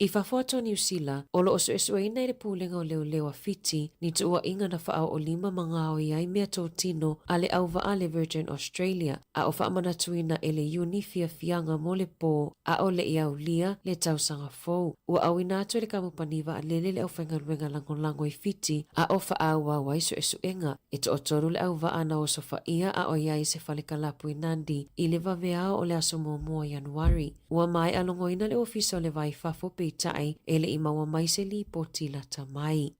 B: I fafo atu o Niu Sila, o lo o suesueina e le Pulega o Leoleo a Fiti ni tuuaiga na faaoolima ma gaoi ai meatotino a le auvaa a le Virgin Australia, a o faamanatuina e le Iuni fiafiaga mo le pō a o le i aulia le tausaga fou. Ua auina atu e le kamupani vaalele le aufaigaluega lagolago i Fiti a o faaauau ai suesuega. E toatolu le auvaa na osofaia a o i ai se fale kalapu i Nandi i le vaveao o le aso muamua o Ianuari. Ua maea logoina le Ofisa o le Va i Fafo peitai e le i maua mai se lipoti lata mai.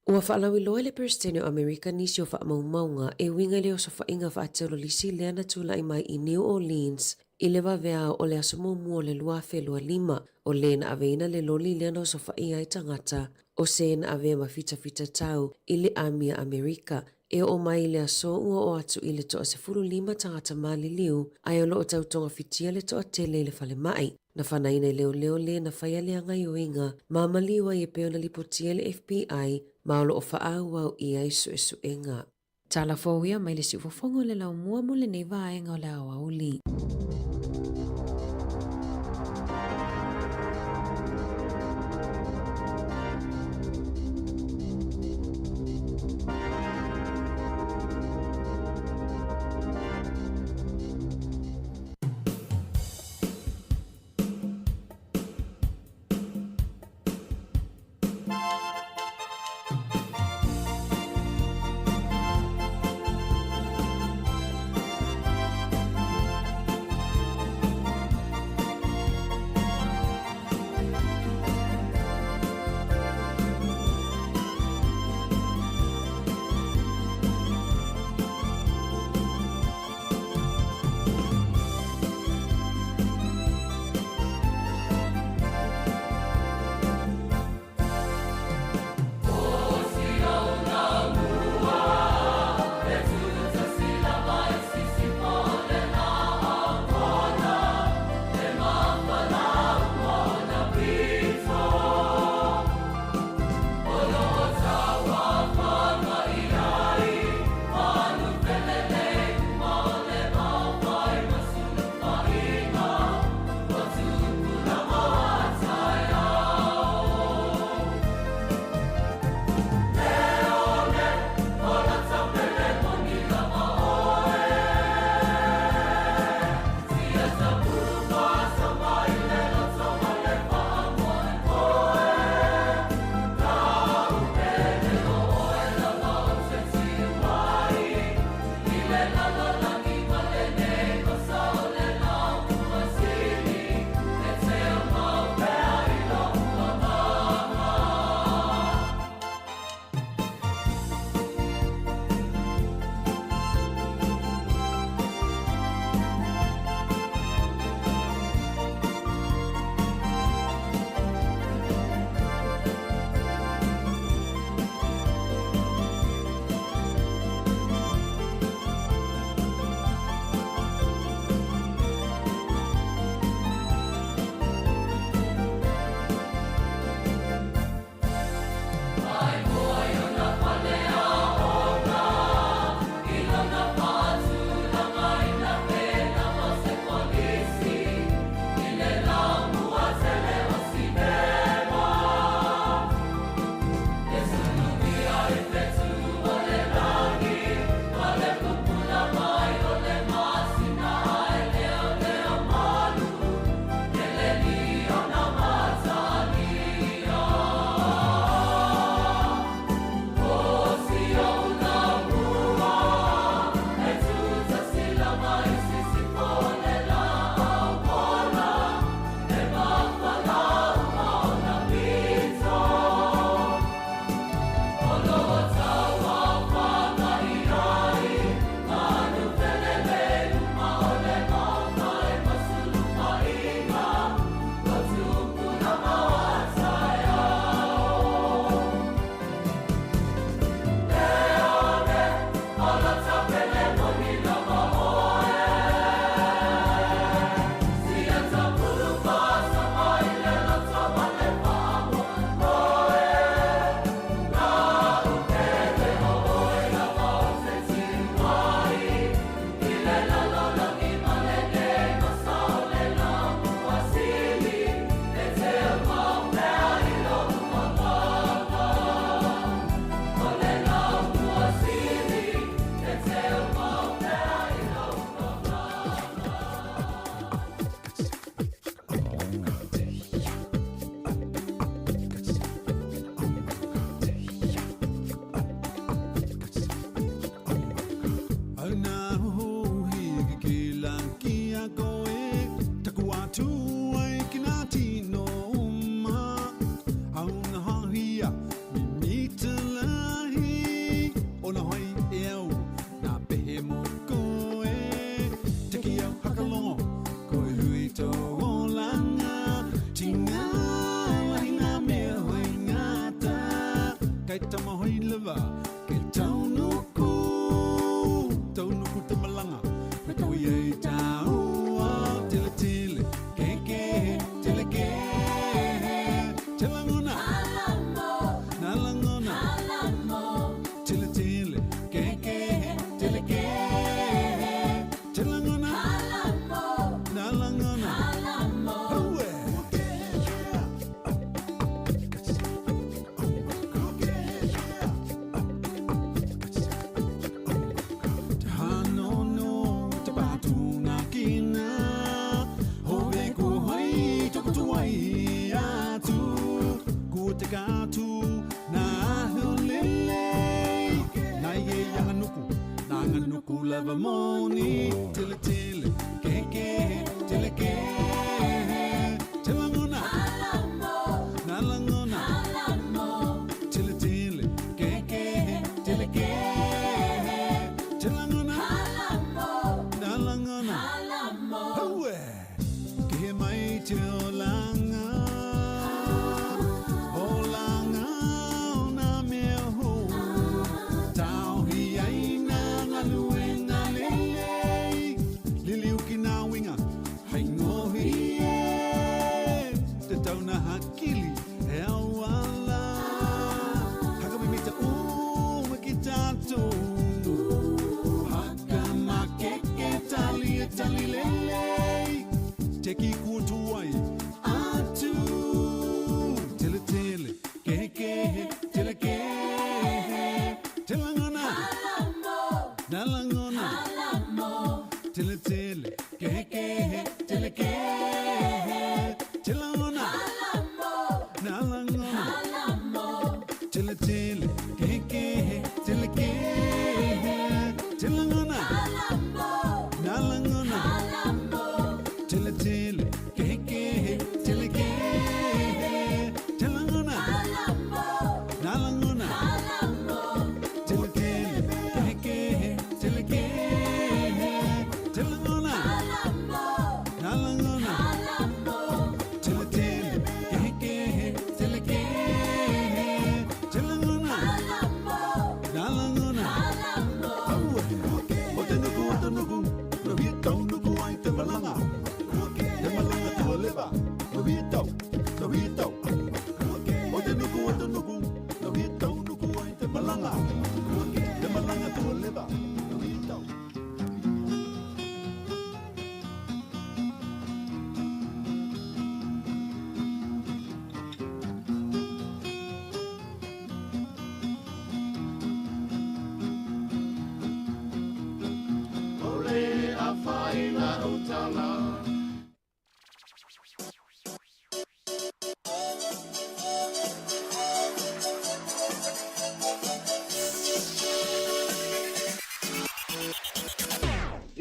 B: Ua faalauiloa e le Peresetene o Amerika nisi o faamaumauga e uiga i le osofaiga faateololisi lea na tulai mai i New Orleans i le vaveao o le aso muamua o le 2025, o le na aveina le loli lea na osofaia ai tagata o se na avea ma fitafitatau i le Amia Amerika. E oo mai i le aso ua oo atu i le toa-15 tagata maliliu, ae o lo o tau togafitia le toatele i le falemai. Na fanaina e leoleo le na faia lea gaioiga ma maliu ai e pei ona lipotia e le FBI ma o lo o faaauau ʻia ai suesuega. Tala fou ia mai le siufofoga o le laumua mo lenei vaega o le aoauli.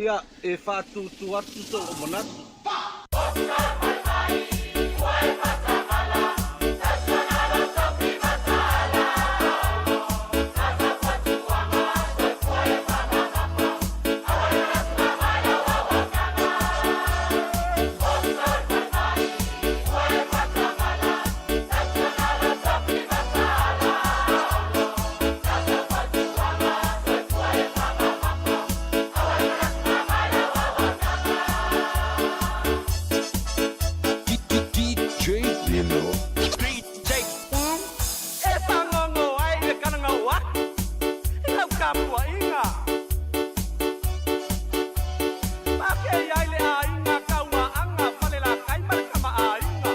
S: Ia, Ia, e faatutu atu so'u manatu. E fagogo ai le kanagau aku i lau tapuaiga. Pakei ai le aiga Kauaaga Falelatai ma le Tamaaiga.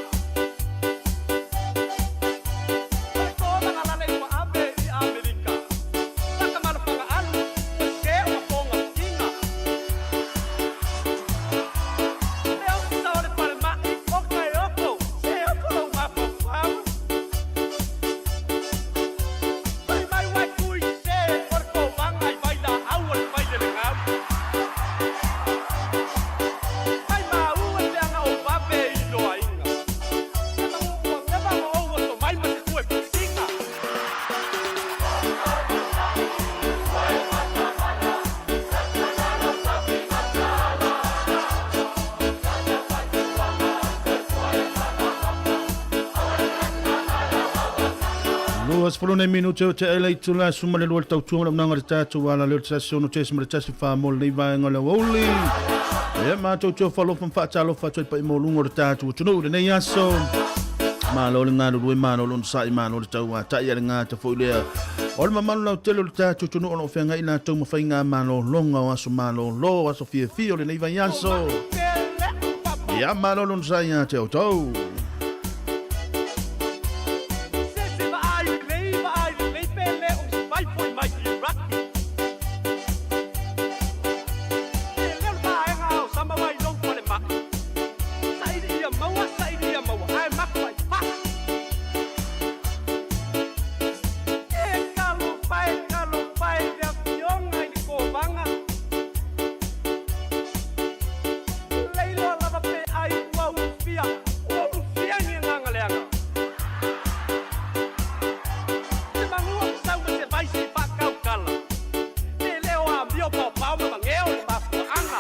S: O le tolaga lale ua ave i Amerika. Laka alu, ua sese o mapoga tiga. Le ofisa o le falemai o Kaeoko, se oko lou mafaufau. Fai mai uai tui sese o le kovaga i vailaau o le failelegau. Mai maua le feaga o vave i loaiga. Se magu ua ou oso mai ma se tue pusiga.
Q: 20 minute o te ele i tula suma le lua le tautua ma le unanga le tātou ala leo te sasi ono tesi ma le tasi wha mo le vaenga o le auli. E mātou te whalofa mwhaatalofa atu ai pai mo lunga o le tātou tunu le nei aso. Malo le ngā lulue, malo le onasai, malo le tau a tai a le ngā ta foi lea. O le mamalu lau tele o le tātou tunu o lo whenga i lātou mawhai ngā malo longa o aso malo lo, aso fia fia o le nei vai aso. Ia malo le onasai a te au tau.
S: Se se vaai lelei, vaai lelei pe le o se vai foi mai Iraki. E leo le vaega o sama wai lou falemai. Saili ia maua, saili ia maua, ae matua i paa. E talofa e, talofa e le afioga i le kovaga. Leiloa lava pe ai ua ulufia, ua ulufia ni agaga leaga. Se magua masau ma se vai se i faakaukala. Pe le o amio paopao ma mageo le mafuaaga.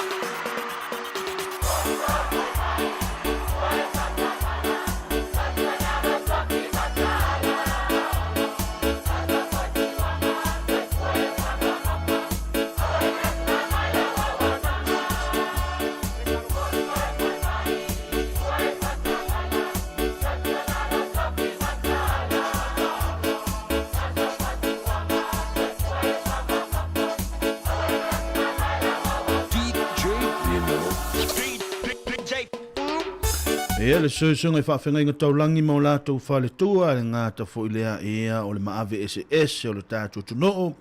Q: Ia le susuga i faafeagaiga taulagi ma o latou faletua le gata foi lea ia o le maave eseese o le tatou atunuu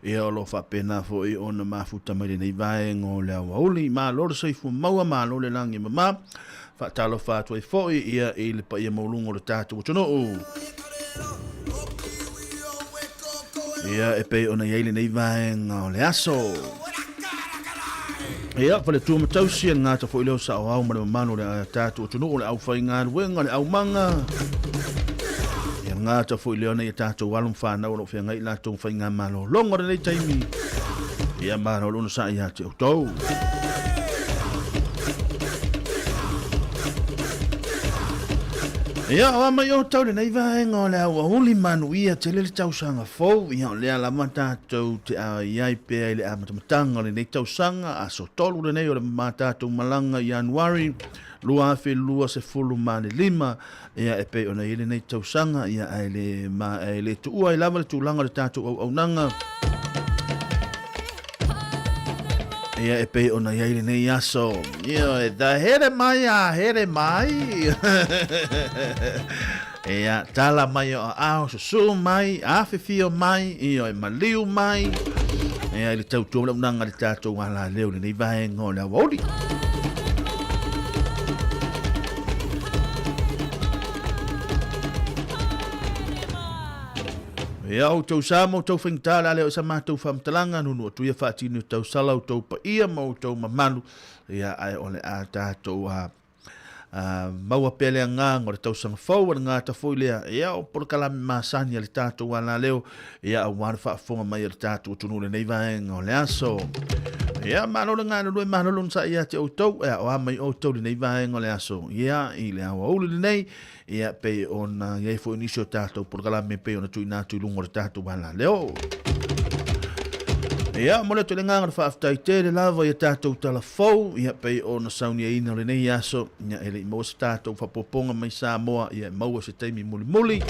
Q: ia o lo o faapena foi ona mafuta mai lenei vaega o le aoauli. Malo le soifua maua, malo le lagi e mama. Faatalofa atu ai foi ia i le paia maualuga o le tatou atunuu. Ia e pei ona i ai lenei vaega o le aso. Ia, faletua ma tausi, e le gata foi lea o saoao ma le mamalu o le tatou atunuu, o le aufaigaluega, le aumaga. Ia, le gata foi lea o nai a tatou alo ma fanau o lo o feagai i latou faigamalologa o lenei taimi. Ia, malo le onosai ia te outou. Ia, o a mai o tau lenei vaega o le auauli manuia tele le tausaga fou. Ia, o lea lava tatou te ai pea i le amatamataga o lenei tausaga, aso 3 lenei o le ma tatou malaga i Ianuari 2025. Ia, e pei ona i ai lenei tausaga, ia, ae le, ma, ae le tuua ai lava le tulaga o le tatou auaunaga. Ia, e pei ona i ai lenei aso. Ia, e ta here mai a here mai. Ia, tala mai o aao, susu mai, afifio mai, ia, e maliu mai. Ia, i le tautua o le unaga le tatou alaleo lenei vaega o le aoauli. Ia outou sa ma outou faigata o le a le oo i sa matou faamatalaga, nuunuu atu ia faatini o tausala outou paia ma outou mamalu, ia ae o le a tatou a maua pea le agaga o le tausaga fou, o le gata foi lea, ia o polokalame masani a le tatou alaleo, ia aua le faafofoga mai a le tatou atunuu i lenei vaega o le aso. Ia, malo le galulue, malo le onosai ia te outou, e aoa mai outou i lenei vaega o le aso, ia, i le aoauli lenei, ia, pei ona i ai foi nisi o tatou polokalame pei ona tuuina atu i luga o le tatou alaleo. Ia, momoli atu le agaga o le faafetai tele lava i a tatou tala fou, ia, pei ona sauniaina o lenei aso, ia, e le i maua se tatou faaopoopoga mai Samoa, ia, e maua se taimi mulimuli.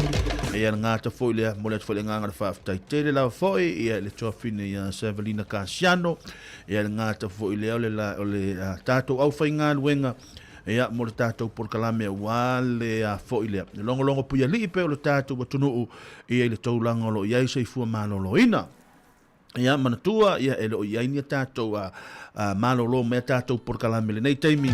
Q: Ia, le gata foi lea, momoli atu foi le agaga o le faafetai tele lava foi, ia, i le tuafafine ia Savelina Kasiano, ia, le gata foi lea o le, o le a tatou aufaigaluega, ia, mo le tatou polokalame aua le a foi lea, le logologo puialii pea o le tatou atunuu, ia, i le tulaga o lo o i ai soifua maloloina. Ia, manatua, ia, e le o i ai ni a tatou a, a, malolo mai a tatou polokalame i lenei taimi,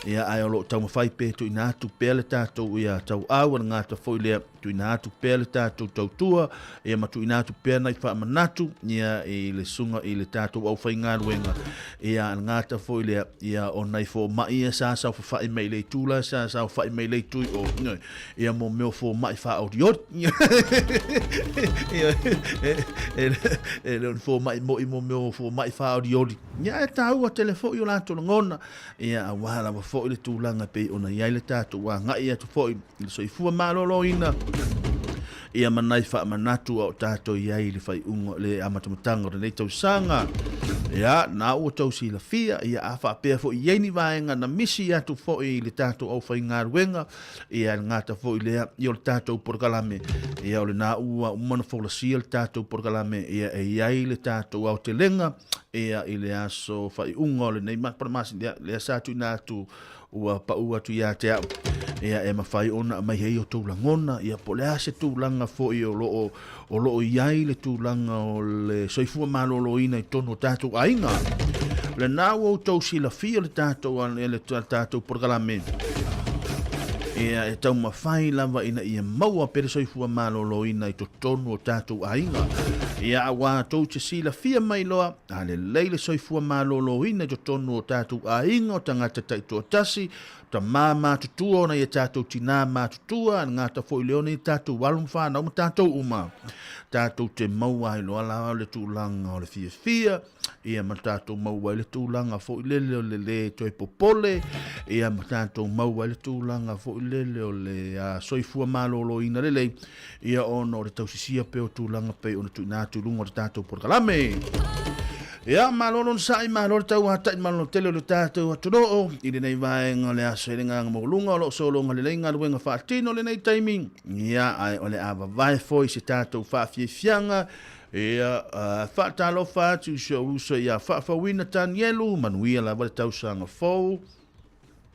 Q: ia, ae o lo o taumafai pea e tuuina atu pea le tatou, ia, tauau a le gata foi lea, tuuina atu pea le tatou tautua, ia, ma tuuina atu pea nai faamanatu, ia, i le suga i le tatou aufaigaluega, ia, a le gata foi lea, ia, o nai fomai ia sa saofafai mai i le itu la, sa saofai mai i le itu i o, ia mo mea o fomai faaolioli. Ia, e le o ni fomai moi mo mea o fomai faaolioli. Ia, ae taua tele foi o latou lagona, ia, aua lava foi le tulaga e pei ona i ai le tatou agai atu foi i le soifua maloloina, ia ma nai faamanatu a o tatou i ai i le faaiuga, le amatamataga o lenei tausaga. Ia, na ua tou silafia, ia, a faapea foi i ai ni vaega na misi atu foi i le tatou aufaigaluega, Ia, le gata foi lea, ia o le tatou polokalame, ia o lena ua uma ona folasia le tatou polokalame, ia e i ai le tatou aotelega, ia i le aso faaiuga o lenei masina, ia, lea sa tuuina atu ua pau atu ia te au, ia e mafai ona aumai ai outou lagona, ia po o le a se tulaga foi o lo o i ai le tulaga o le soifua maloloina i totonu o tatou aiga. O lena ua outou silafia le tatou, le tatou polokalame, ia e taumafai lava ina ia maua pea le soifua maloloina i totonu o tatou aiga. Ia aua tou te silafia mai loa, a lelei le soifua maloloina i totonu o tatou aiga o tagata taitoatasi, Tamā matutua ona ia tātou tinā matutua, le gata foi lea ona ia tātou alo ma whānau ma tātou uma. Tātou te maua ai loa la o le tulaga o le fiafia, ia ma tātou maua ai le tulaga foi lele o le lē toe popole, ia ma tātou maua ai le tulaga foi lele o le soifua maloloina lelei, ia ona o le tausisia pea o tulaga pei ona tuuina atu i luga o le tatou polokalame. Ia, malo lona sa'i, malo le tauata'i malolo tele o le tatou atunuu i lenei vaega o le aso i le agaga maualuga o lo o sologa lelei galuega faatino i lenei taimi. Ia, ae o le a vavae foi se tatou faafiafiaga. Ia, faatalofa atu i si ou uso ia Faafauina Tanielu, manuia lava le tausaga fou.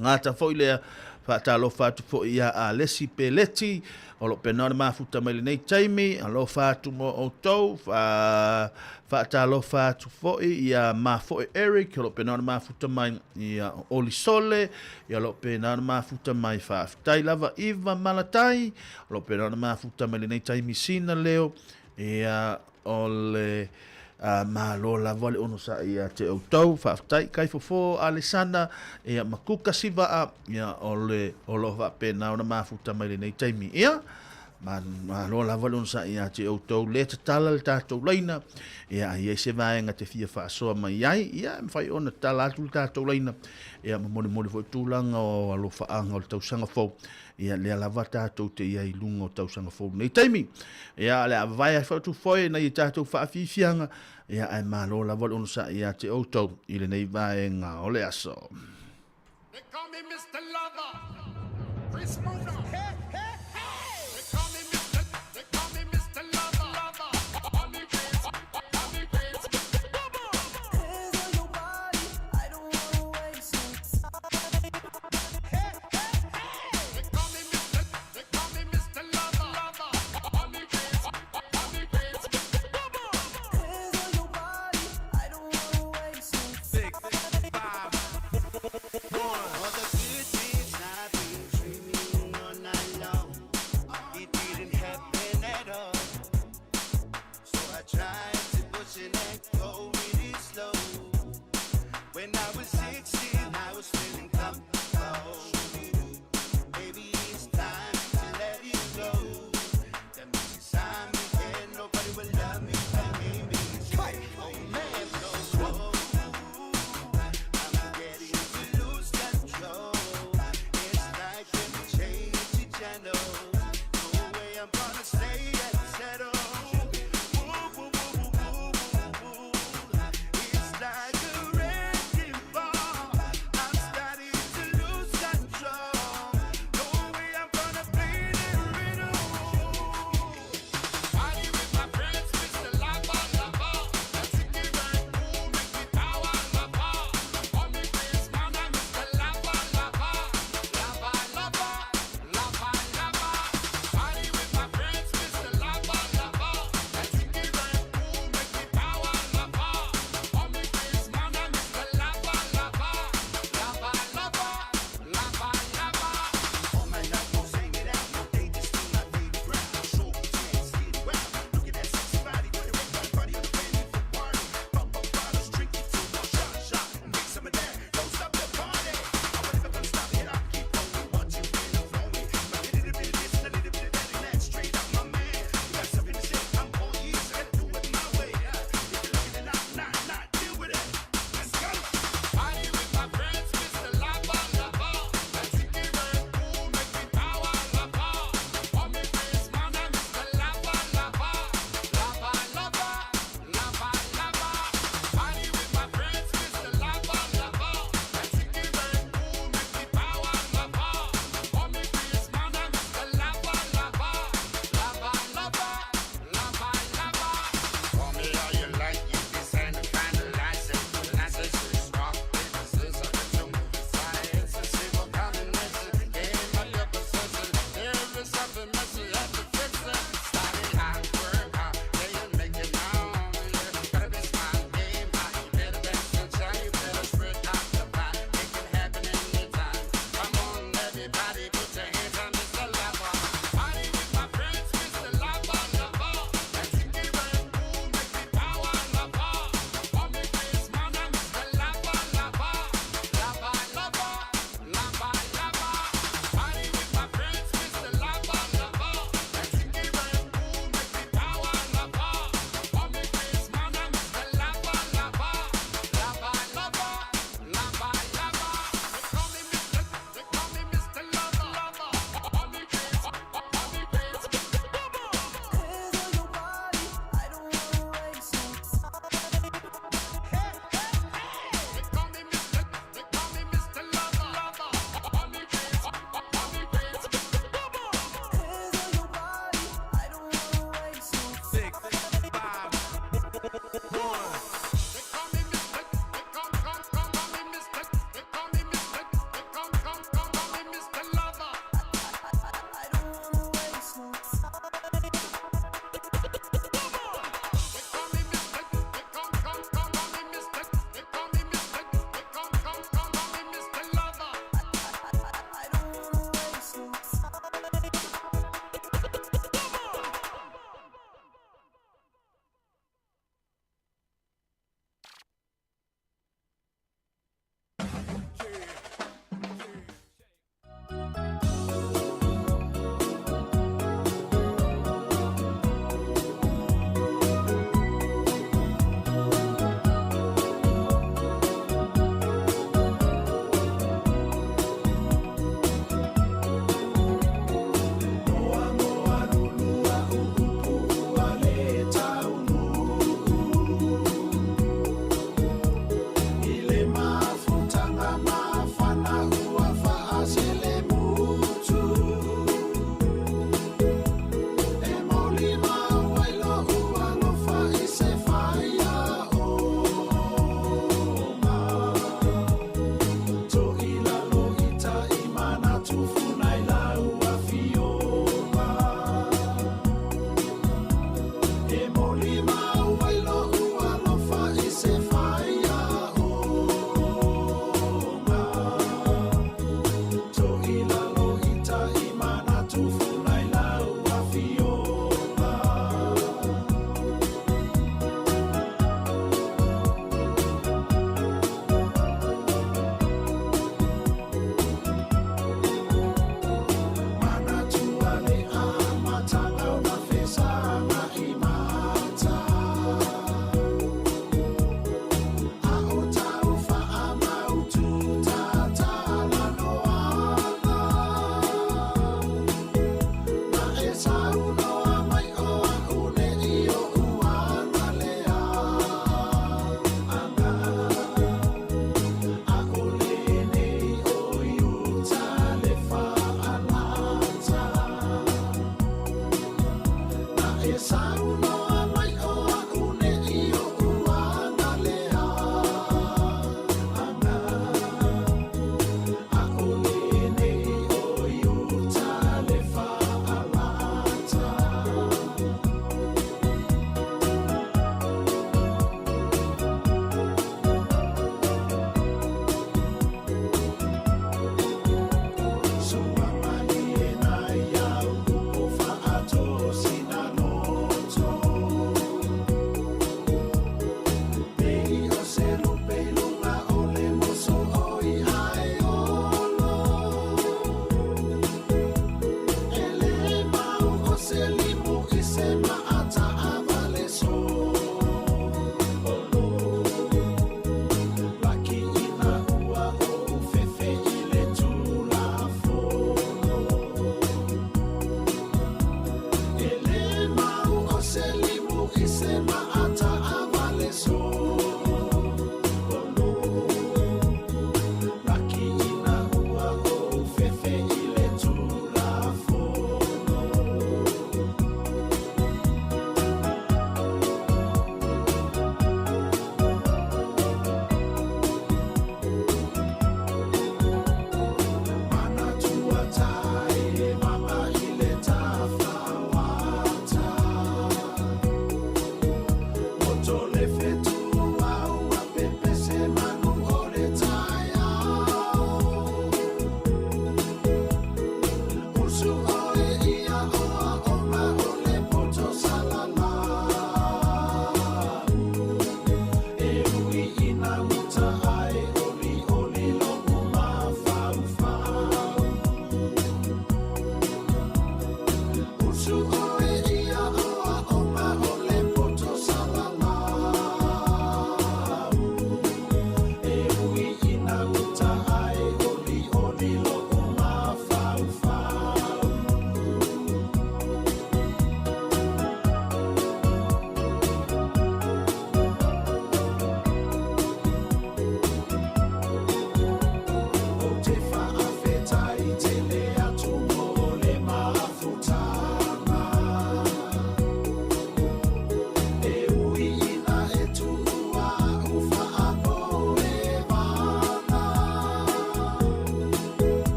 Q: Gata foi lea, faatalofa atu foi ia Alesi Peleti, o lo o pena ona mafuta mai lenei taimi, alofa atu mo outou, faatalofa atu foi ia Mafoe Eric, o lo o pena ona mafuta mai, ia Oli Sole, ia o lo o pena ona mafuta mai, faafetai lava Iva Malatai, o lo o pena ona mafuta mai lenei taimi Sina Leo, ia o le Malo lava le onosai ia te outou. Faafetai Kaifofo Alesana ia ma Kuka Sivaa ia o le o lo o faapena ona mafuta mai lenei taimi. Ia malo lava le onosai ia te outou le tatala le tatou laina ia a i ai se vaega te fia faasoa mai ai ia e mafai ona tatala atu le tatou laina ia ma molimoli foi tulaga o alofaaga o le tausaga fou Ia, lea lava tatou te i ai i luga o tausaga fou nei taimi. Ia, o le a vavae ai atu foi nai a tatou faafiafiaga, ia, ae malo lava le onosai ia te outou i lenei vaega o le aso.
A: They call me Mr. Lover, Chris Mona. Hey, hey, hey. They call me Mr. They call me Mr. Lover, Lover. Call me Chris, call me Chris.
N: Hands on your body, I don't wanna waste no time.
A: Hey, hey, hey. They call me Mr. They call me Mr. Lover, Lover. Call me Chris, call me Chris.
N: Hands on your body, I don't wanna waste no
A: 6, 5, 1.
T: All the good things I've been dreaming all night long. It didn't happen at all.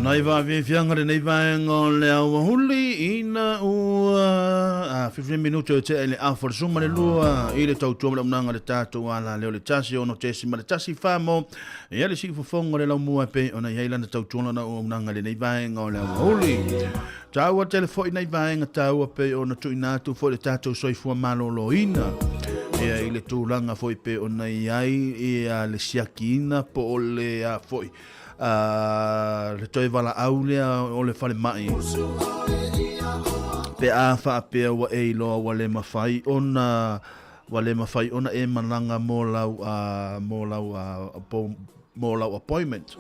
Q: Nai vaafiafiaga lenei vaega o le aoauli ina ua a 15 minuto e tea i le afa o le suma le lua i le tautua ma le auaunaga le tatou alaleo le 1 6.1 mo ia le siufofoga o le laumua e pei ona i ai lana tautua lana auaunaga i lenei vaega o le aoauli. Taua tele foi nei vaega taua pei ona tuuina atu foi le tatou soifua maloloina ia i le tulaga foi pei ona i ai ia le siakiina po o le a foi le toe valaau lea o le falemai pe a faapea ua e iloa ua le mafai ona ua le mafai ona e malaga mo lau mo lau mo lau appointment.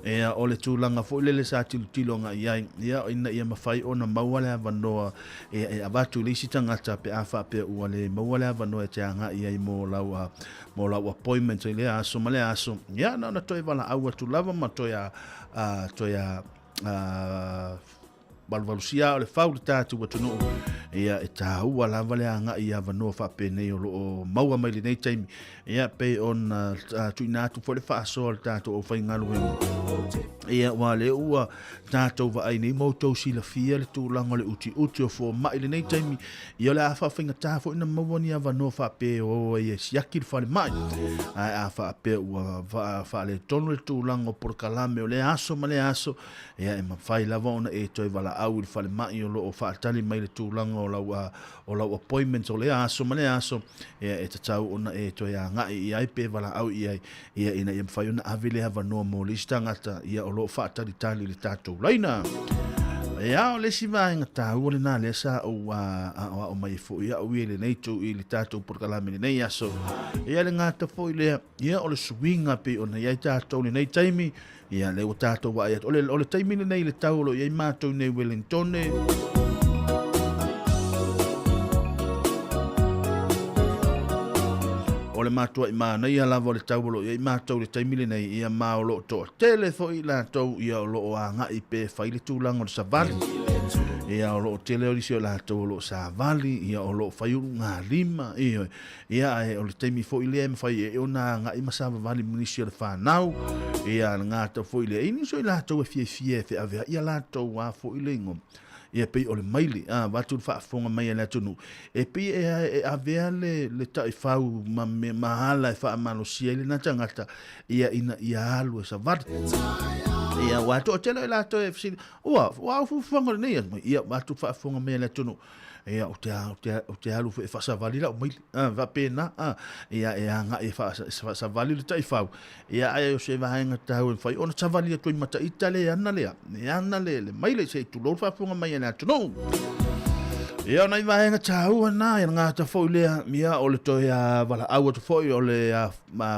Q: Ia, o le tulaga foi lele sa tilotilo agai i ai, ia, ina ia mafai ona maua le avanoa e, e avatu i le isi tagata pe a faapea ua le maua le avanoa e te agai i ai mo lau, mo lau appointment i lea aso ma lea aso. Ia, na ona toe valaau atu lava ma toe a, a, toe a, a valuvalusia o le fau le tatou atunuu ia e taua lava le agai i avanoa faapenei o loo maua mai lenei taimi ia pei ona tuuina atu foi le faasoa o le tatou aufaigaluega ia ua lea ua tatou vaai nei ma outou silafia le tulaga o le utiuti o fomai lenei taimi ia o le a faafaigata foi na maua ni avanoa faapea o ai e siaki le falemai ae a faapea ua faaletonu le tulaga o polokalame o lea aso ma lea aso Ia, e mafai lava ona e toe valaau i le falemai o lo o faatali mai le tulaga o lau, o lau appointment o lea aso ma lea aso, ia, e tatau ona e toe agai i ai pe valaau i ai, ia, ina ia mafai ona ave le avanoa mo le isi tagata, ia, o lo o faatalitali i le tatou laina. Ia, o le isi vaega taua lena lea sa ou aoao mai ai foi au ia i lenei itu i le tatou polokalame i lenei aso. Ia, le gata foi lea, ia, o le suiga pei ona i ai tatou i lenei taimi, Ia, lea ua tatou vaai atu. O le, o le taimi lenei i le tau o lo o i ai matou nei Wellingtone. O le matuai manaia lava o le tau o lo o i ai matou i le taimi lenei, ia ma o lo o toatele foi i latou ia o lo o agai pe fai le tulaga o le savali. Ia o lo o tele o nisi o latou o lo o savali, ia o lo o fai ulugalima, ioe. Ia, ae o le taimi foi lea e mafai ai ona agai ma savavali ma nisi o le fanau, ia, le gata foi lea, i nisi o i latou e fiafia e feaveai ia latou a foi le igoa. Ia, pei o le maile, a, avatu le faafofoga mai a le atunuu, e pei e, e avea le, le taifau ma, me, ma ala e faamalosia ai lena tagata, ia, ina ia alu e savali. Ia, ua toatele o i latou e fesili, ua, ua au fuafuaga lenei, ia, avatu le faafofoga mai a le atunuu, Ia, ou te, ou te, ou te alu foi e faasavali lau maile. Ah, faapena, ah, ia, e agai e faasavali le taifau. Ia, ae o se vaega taua e mafai ona savali atu ai ma taita le ana lea, le ana le, le maile se i tulou le faafofoga mai a le atunuu. Ia, o nai vaega taua na, ia gata foi lea, ia, o le toe valaau atu foi, o le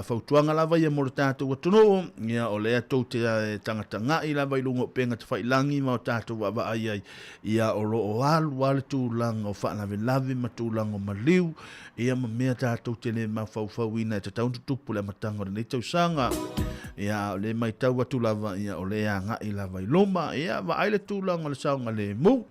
Q: fautuaga lava ia mo le tatou atunuu, ia, o lea tou te tagatagai lava i luga o upega tafailagi ma o tatou vaavaai ai, Ia, o lo o alu lava le tulaga o faalavelave ma tulaga o maliu, ia ma mea tatou te le mafaufauina e tatau ona tutupu i le amataga o lenei tausaga. Ia, a o lea e matau atu lava, ia, o lea e agai lava i luma. Ia, vaai le tulaga o le saogalemu,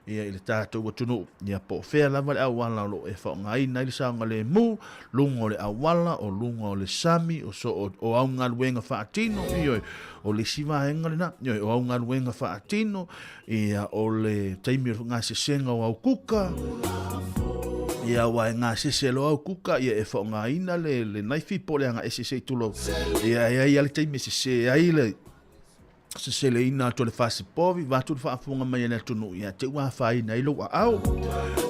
Q: ia, i le tatou atunuu. Ia, po o fea lava le auala o lo o e faaaogaina ai le saogalemu, luga o le auala, o luga o le sami, o so o, o au galuega faatino, ioe, o le isi vaega lena, ioe, o au galuega faatino, Ia, o le taimi o le gasesega o au kuka, ia, aua e gasese loa au kuka, ia, e faaaogaina le, le naifi po o le aga ese se i tulou. Ia, e ai lava le taimi e sese ai le seseleina atu o le fasipovi, vaeatu le faafofoga mai a le atunuu, ia te ua afaina ai lou aao.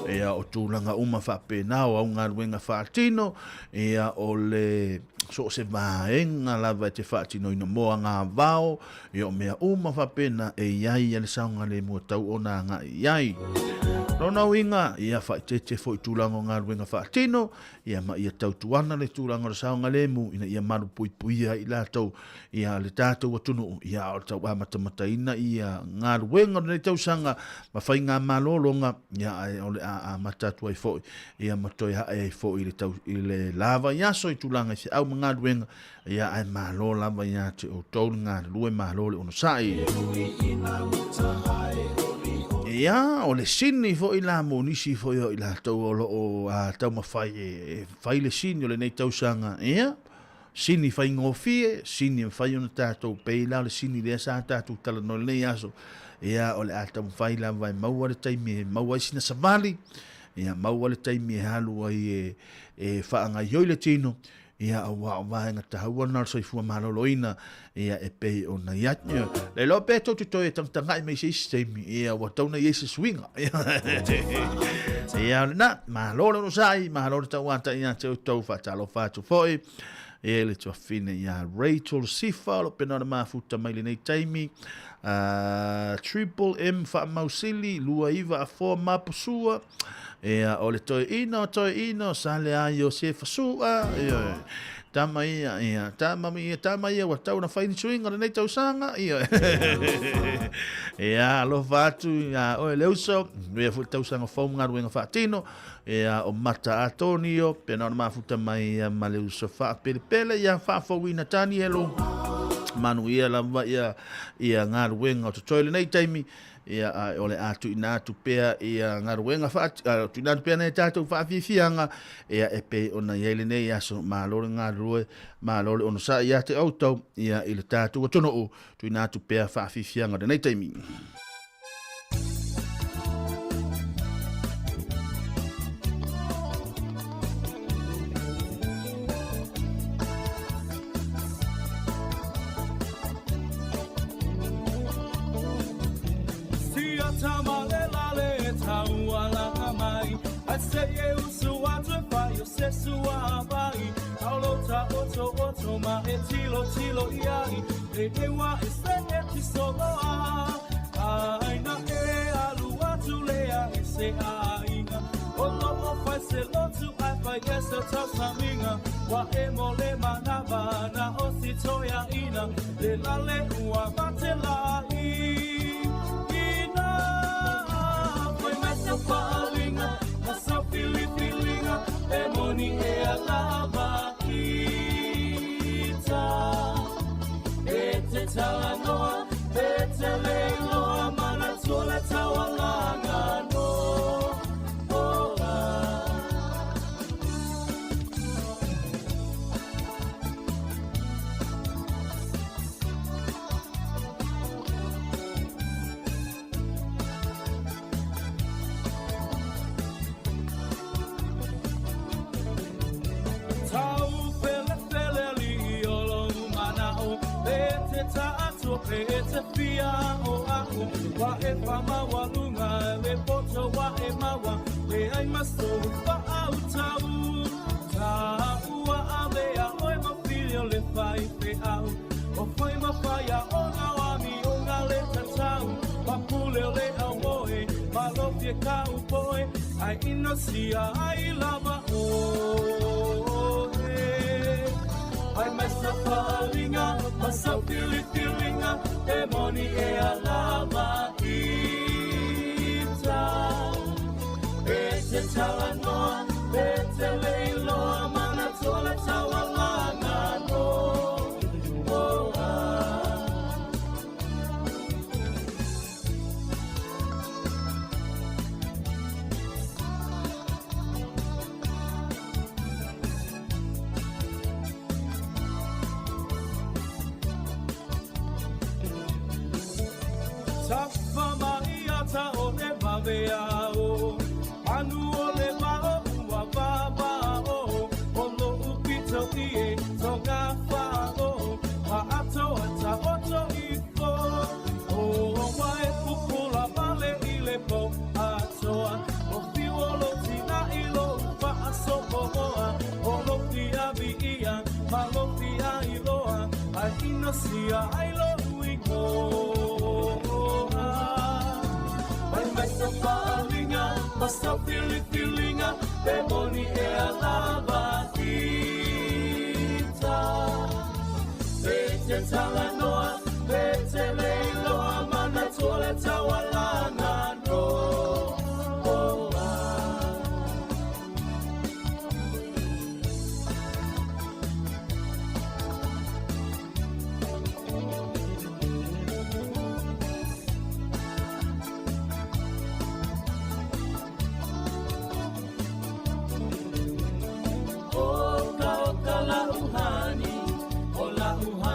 Q: Ia, o tulaga uma faapena o au galuega faatino, ia, o le so o se vaega lava e te faatinoina mo agavao, Ia o mea uma faapena e i ai ia le saogalemu e tau ona agai i ai. Lona uiga, ia faaeteete foi tulaga o galuega faatino, ia ma ia tautuana le tulaga o le saogalemu ina ia malupuipuia ai i latou ia le tatou atunuu, ia a o le tau amatamataina ia galuega o lenei tausaga ma faigamalologa, ia ae o le a amata atu ai foi ia ma toe ae ai foi i le tau, i le la vaiaso i tulaga i feau ma galuega Ia ae malo lava ia te outou le galulue, malo le onosai. Ia, o le sini foi la mo nisi foi o i latou o lo o taumafai e fai le sini o lenei tausaga. Ia, Sini faigofie, sini e mafai ona tatou pei la o le sini lea sa tatou talanoa i lenei aso. Ia, o le a taumafai lava e maua le taimi e maua ai sina savali, ia maua le taimi e alu ai e, e faagaioi le tino, ia aua o vaega taua na o le soifua maloloina, ia e pei ona i ai. Ia, le iloa pe tou te toe tagatagai mai i se isi taimi, ia ua tatau ona i ai se suiga. Ia, o lena, malo le onosai, malo le tauatai ia te outou, faatalofa atu foi. Ia le tuafine ia Rachel Sifa, o lo pena o le mafuta mai lenei taimi. Triple M Faamausili, 29 afoa mapusua. Ia, o le toeaina o toeaina o Saleā Iosefa Su'a, ioe. Tama ia, ia, tama ia, tama ia, ua tau na fai ni suiga lenei tausaga, ioe. Ia, alofa atu ia oe le uso, ia foi tausaga fou ma galuega faatino, ia, o Mata Atonio, pena ona mafuta mai ia ma le uso faapelepele, ia faafouina Tanielu, manuia lava ia, ia galuega o totoe lenei taimi, Ia, a o le a tuuina atu pea ia galuega faa, tuuina atu pea nai tatou faafiafiaga, ia, e pei ona i ai lenei aso, malo le galulue, malo le onosai ia te outou, ia, i le tatou atunuu, tuuina atu pea faafiafiaga o lenei taimi.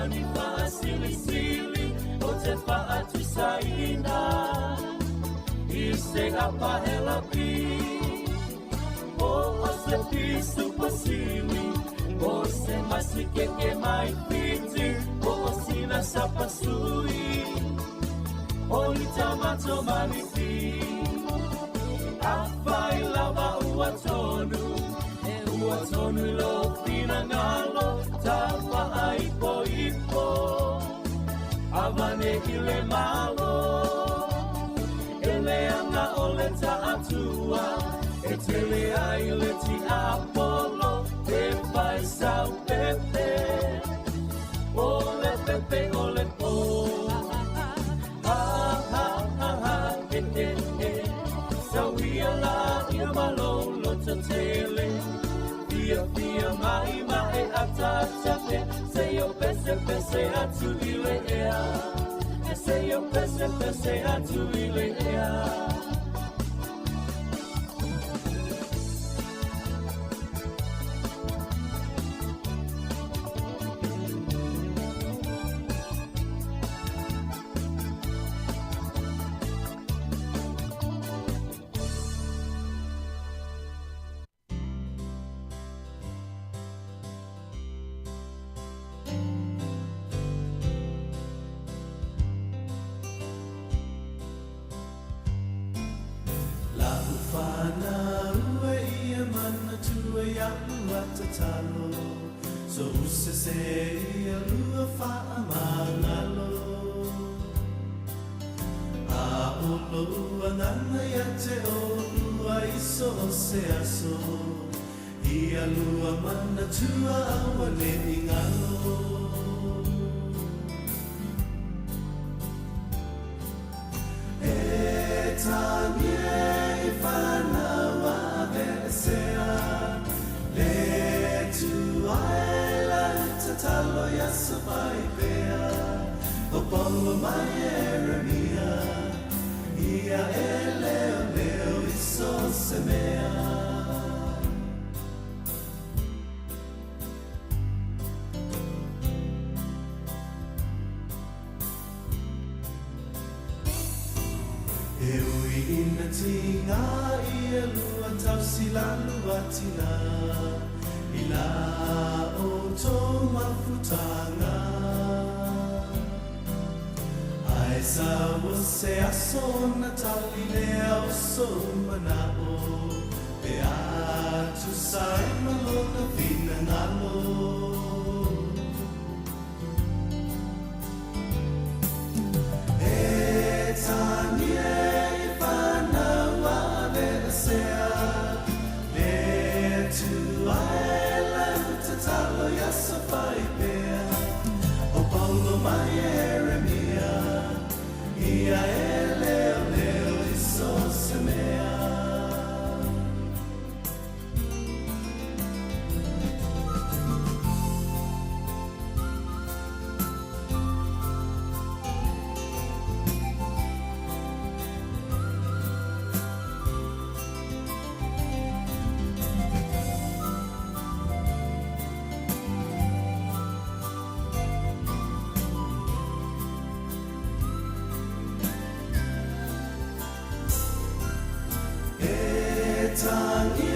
H: ni faasilisili o te faatusaina i se apahelapi o o se pisu pasili o se masikeke mai fiti o o sina sapasui o litamato manifi afai lava ua tonu e ua tonu i lou finagalo tafa'aipoipo avane i le malo e leaga o le ta'atua e tele ai le tiapolo e faisaupepe o le pepe o le pō ha ha ha ha e e e sauia la ia malolo totele fia fia mai mai atatape se yo pese pese atu i le ea e se yo pese pese atu i le ea. Lau fanau e ia manatua iaʻu a tatalo So usese ia lua faamagalo A o lou agaga ia te olua i so o se aso Ia lua manatua auaneʻi galo E tagi e i fanau aveesea Le tuae lau tatalo ia Sofaipea O Paulo ma Ieremia Ia e leoleo i so o se mea. E ui ina tīngā ia lua tausi la lua tina i la outou mafutaga. Ae sa o se aso ona tali lea o sou mana'o pe a tusa ai ma lona finagalo. E tagi e i fanau aveesea Le tuae lau tatalo ia Sofaipea O Paulo ma Ieremia Ia e leoleo i so o se mea. E tagi e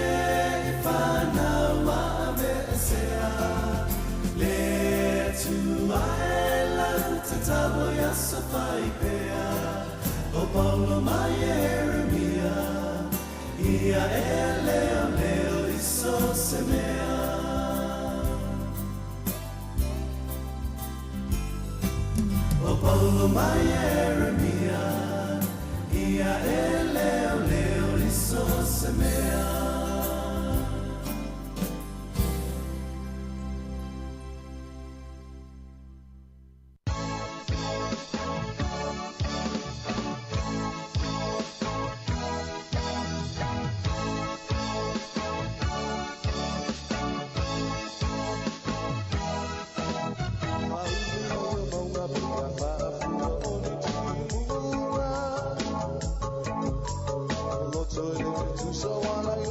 H: i fanau aveesea Le tuae lau tatalo ia Sofaipea O Paulo ma Ieremia Ia e leoleo i so o se mea. O Paulo ma Ieremia Ia e leoleo i so o se mea.
A: Loto e le tusa wala i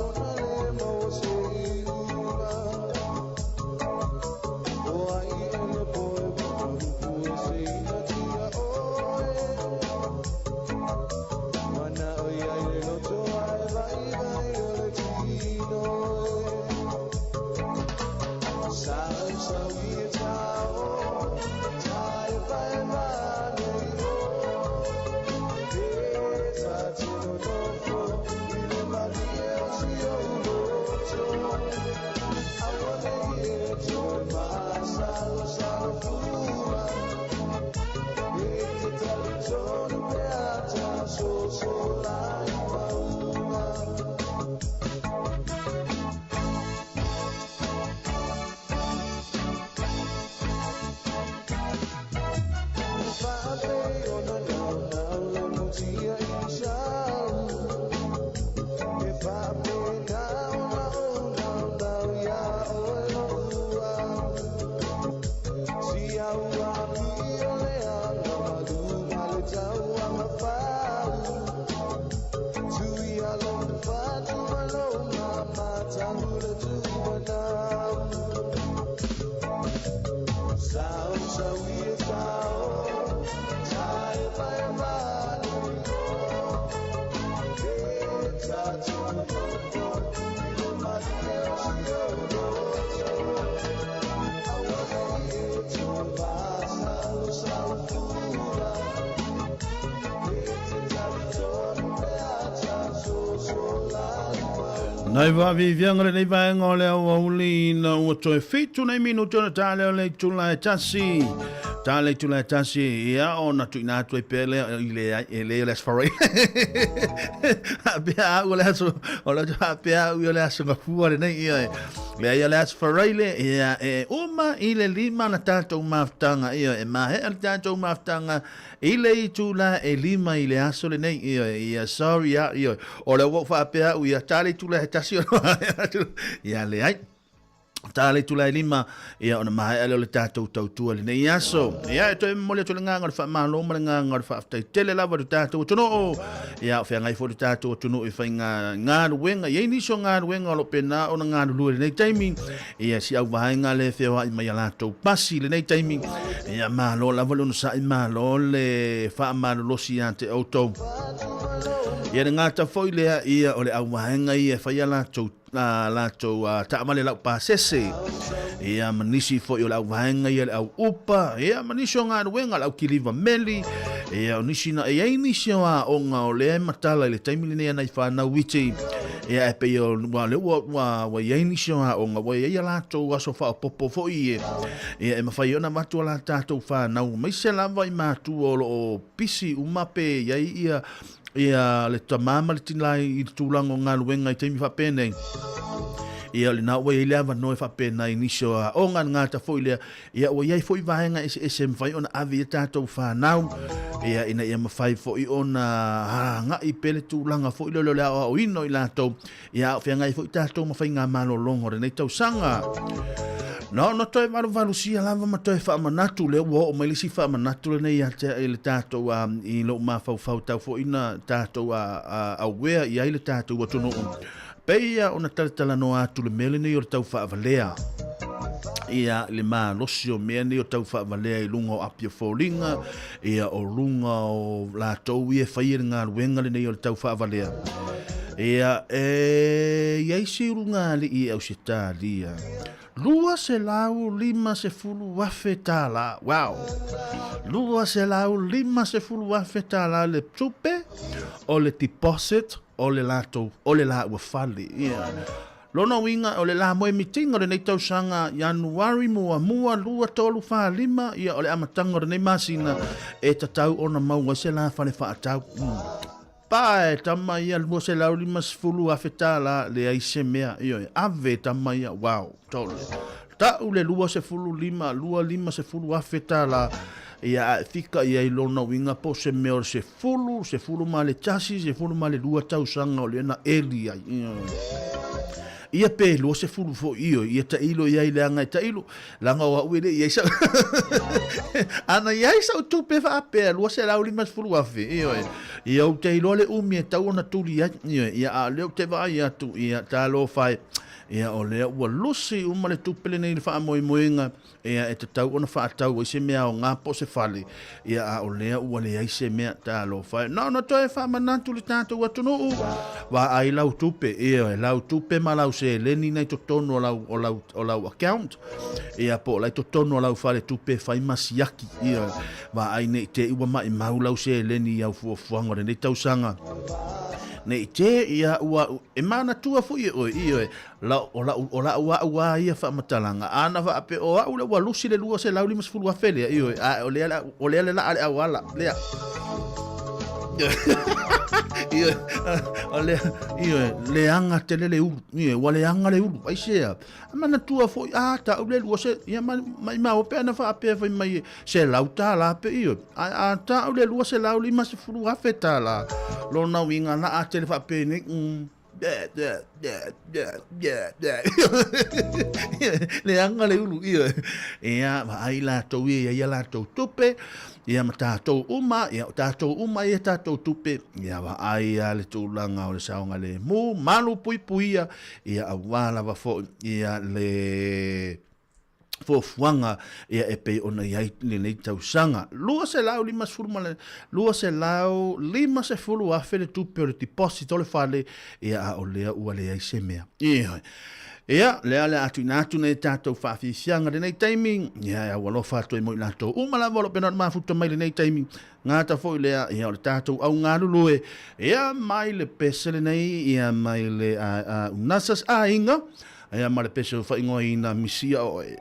Q: Nai vaaviaviaga lenei vaega o le aoauli ina ua toe fitu nei minute ona ta lea o le itula e tasi. Ta le itula e tasi, ia ona tuuina atu ai pea lea i le e le o le Aso Faraile. Faapea au o le aso, o le faapea au o le aso gafua lenei, ia e. Leai o le Aso Faraile, ia e uma i le lima la tatou mafutaga, ia e maea le tatou mafutaga i le itula e lima i le aso lenei, ia, ia sorry a, ia, o lea ua ou faapea au, ia ta le itula e tasi ona ia leai. Ta le itula e lima, ia ona maea lea o le tatou tautua i lenei aso. Ia e toe momoli atu le agaga o le faamalo ma le agaga o le faafetai tele lava i le tatou atunuu. Ia o feagai foi le tatou atunuu i faiga galuega. E i ai nisi o galuega o lo o pena ona galulue i lenei taimi. Ia si au vaega lea e feoai mai a latou pasi i lenei taimi. Ia malo lava le onosai, malo le faamalolosi ia te outou. Ia le gata foi lea, ia o le au vaega ia e fai a latou a latou taavale laupasese, ia ma nisi foi o le auvaega ia le au upa, ia ma nisi o galuega le au kiliva meli, ia o nisi na e i ai nisi o aoga o lea e matala i le taimi lenei a nai fanau iti, ia e pei o ua lea ua ua ua i ai nisi o aoga ua i ai a latou aso faaopoopo foi e ia e mafai ona avatu a tatou fanau aemaise lava i matua o lo o pisi uma pe i ai ia ia le tamā ma le tina i le tulaga o galuega i taimi faapenei. Ia o lena ua i ai le avanoa e faapena i nisi o aoga le gata foi lea, ia ua i ai foi vaega eseese e mafai ona ave i a tatou fanau, ia ina ia mafai foi ona agai pea le tulaga foi lea o le aoaoina o i latou, ia a o feagai foi tatou ma faiga malologa o lenei tausaga. Na ona toe valuvalusia lava ma toe faamanatu lea ua oo mai le isi faamanatu lenei ia te i le tatou i lou mafaufau tau foi na tatou aware i ai le tatou atunuu. Pei ona talatalanoa atu le mea lenei o le tau faavalea ia le malosi o mea nei o tau faavalea i luga o api o foliga, ia o luga o latou ia e faia le galuega lenei o le tau faavalea. Ia, e i ai si ulugalii i Ausetalia, $250,000 tālā, wow! $250,000 tālā le tupe o le deposit o le latou, o le laua fale. Ia. Lona uiga, o le la moemitiga o lenei tausaga, Ianuari muamua, lua, tolu, fa, lima, ia, o le amataga o lenei masina, e tatau ona maua ai se la fale faatau. Pa e tama ia $250,000 tālā, leai se mea, ioe, ave tama ia, wow, tole. Tau le 25, 250 afe tālā, ia a e fika i ai lona uiga po o se mea o le sefulu, sefulu ma le tasi, sefulu ma le lua tausaga o lea na eli ai. Ioe. Ia pe 20 foi, ioe, ia tailo i ai leaga e tailo, leaga o au e le i ai sau ana i ai sau tupe faapea $250,000, ioe, ia ou te iloa le umi e tau ona tuli ai, ioe, ia a o lea ou te vaai atu, ia talofa e, ia o lea ua lusi uma le tupe lenei i le faamoemoega, Ia, e tatau ona faatau ai se mea aoga po o se fale, ia, a o lea ua leai se mea. Talofa e. Na ona toe faamanatu le tatou atunuu, vaai lau tupe, ioe, lau tupe ma lau seleni na i totonu o lau, o lau, o lau account, ia, po o la i totonu o lau faletupe e fai ma siaki, ioe, vaai ne i te i ua maimau lau seleni i au fuafuaga o lenei tausaga. Ne i te ia ua, e manatua foi e oe, ioe, La, o la'u, o la'u a'u a ia faamatalaga, ana faapea, o a'u lea ua lusi le 250,000 lea, ioe, ae o lea le, o lea le la'a le auala, lea. Ioe, o lea, ioe, leaga tele le ulu, ioe, ua leaga le ulu, aisea, manatua foi, a, ta'u le lua se, ia, ma, maimau pe ana faapea fai mai e $100 pe, ioe, ae a ta'u le $250,000, lona uiga la'a tele faapenei, Leaga le ulu, ioe. Ia, vaai latou ia i ai a latou tupe, ia ma tatou uma, ia o tatou uma ia tatou tupe, ia vaai a le tulaga o le saogalemu, malu puipuia, ia aua lava foi, ia le... Fuafuaga ia e pei ona i ai lenei tausaga. 250 ma le 250 afe le tupe o le deposit o le fale, ia a o lea ua leai se mea. Ioe. Ia, lea o le a tuuina atu nei tatou faafiafiaga lenei taimi, ia e aualofa atu ai mo i latou uma lava o lo o pena ona mafuta mai lenei taimi, gata foi lea, ia o le tatou augalulue, ia mai le pese lenei, ia mai le Unasas aiga, Ia ma le pese o faaigoaina Misia Oe.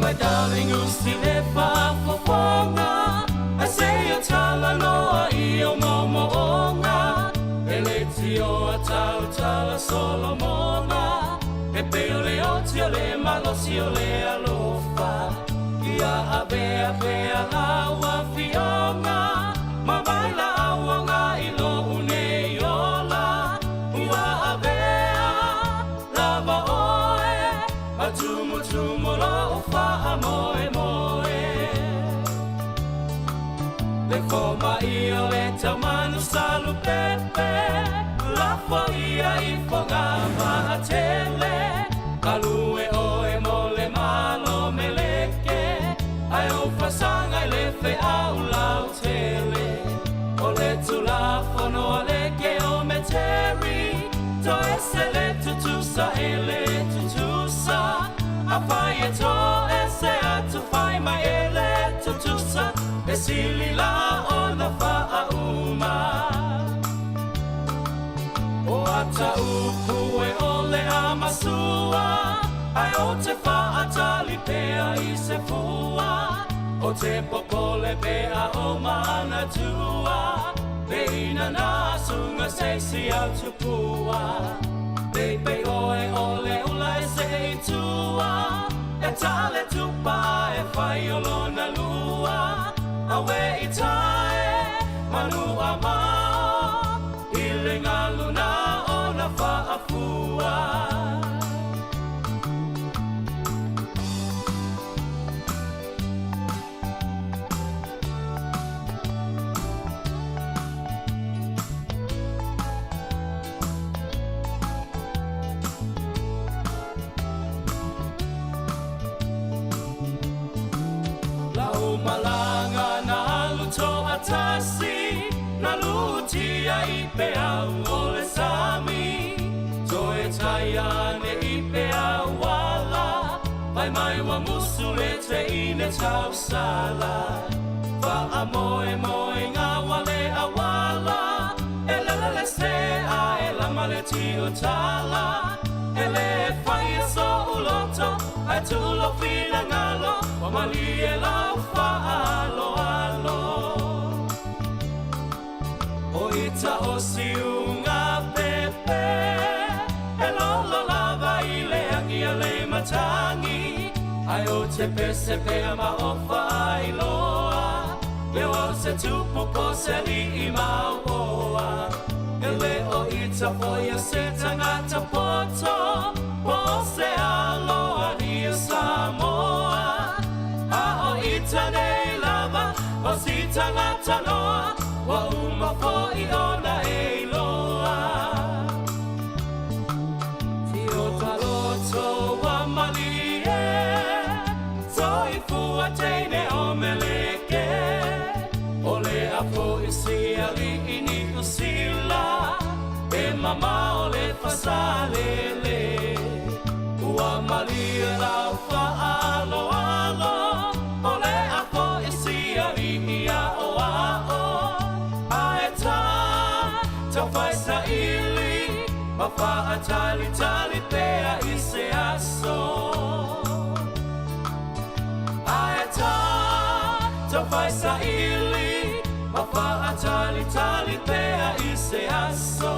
H: my darling usi le faafofoga Ae seia talanoa i ou moomooga E le tioa tautala Solomona E pei o le oti o le malosi o le alofa Ia avea pea lau afioga Ma vailaau agai lo'u nei ola Ua avea lava oe Ma tumutumu lo'u faamoemoe Le foma'i o le taumanu salupepe Lafo ia i fogavaatele Galue oe mo le malo meleke Ae ou fasaga i le feau lautele O le tulafono a le keometeri Toese le tutusa e le tutusa Afai e toese atu fai mai e le tutusa E sili la ona faauma O ata upu e ole a masua Ae ou te faatali pea i se fua O te popole pe a o manatua Pe ina na sunga se isi au tupua Peipei oe o le ula e se i tua E ta le tupa e fai o lona lua Awe i tae manu a mao I le galu na ona faafua Lau malaga na alu toatasi Na lutia i peau o le sami Toe taia ane i peau ala Fai mai ua musu le teine tausala Faamoemoega ua le auala E lele le sea e lama le tiutala E lē faia so'u loto Ae tuu lou finagalo Ua malie lau faaaloalo O ita o siuga pepe E lolo lava i le agi a le matagi Ae ou te pese pea ma o faailoa Le o se tupu po se ali'i mauoa E le o ita foi o se tagata poto Po o se aloalii o Samoa A o ita nei lava o si tagata noa Ua uma foi ona e iloa Tio ta loto ua malie Soifua teine o Meleke O le a fo'i si ali'i Niu Sila E mamao le Fasalele Ua malie lau faaaloalo O le a fo'i si ali'i a'oa'o Ae tā taufai saili Ma faatalitali pea i se aso Ae tā taufai saili Ma faatalitali pea i se aso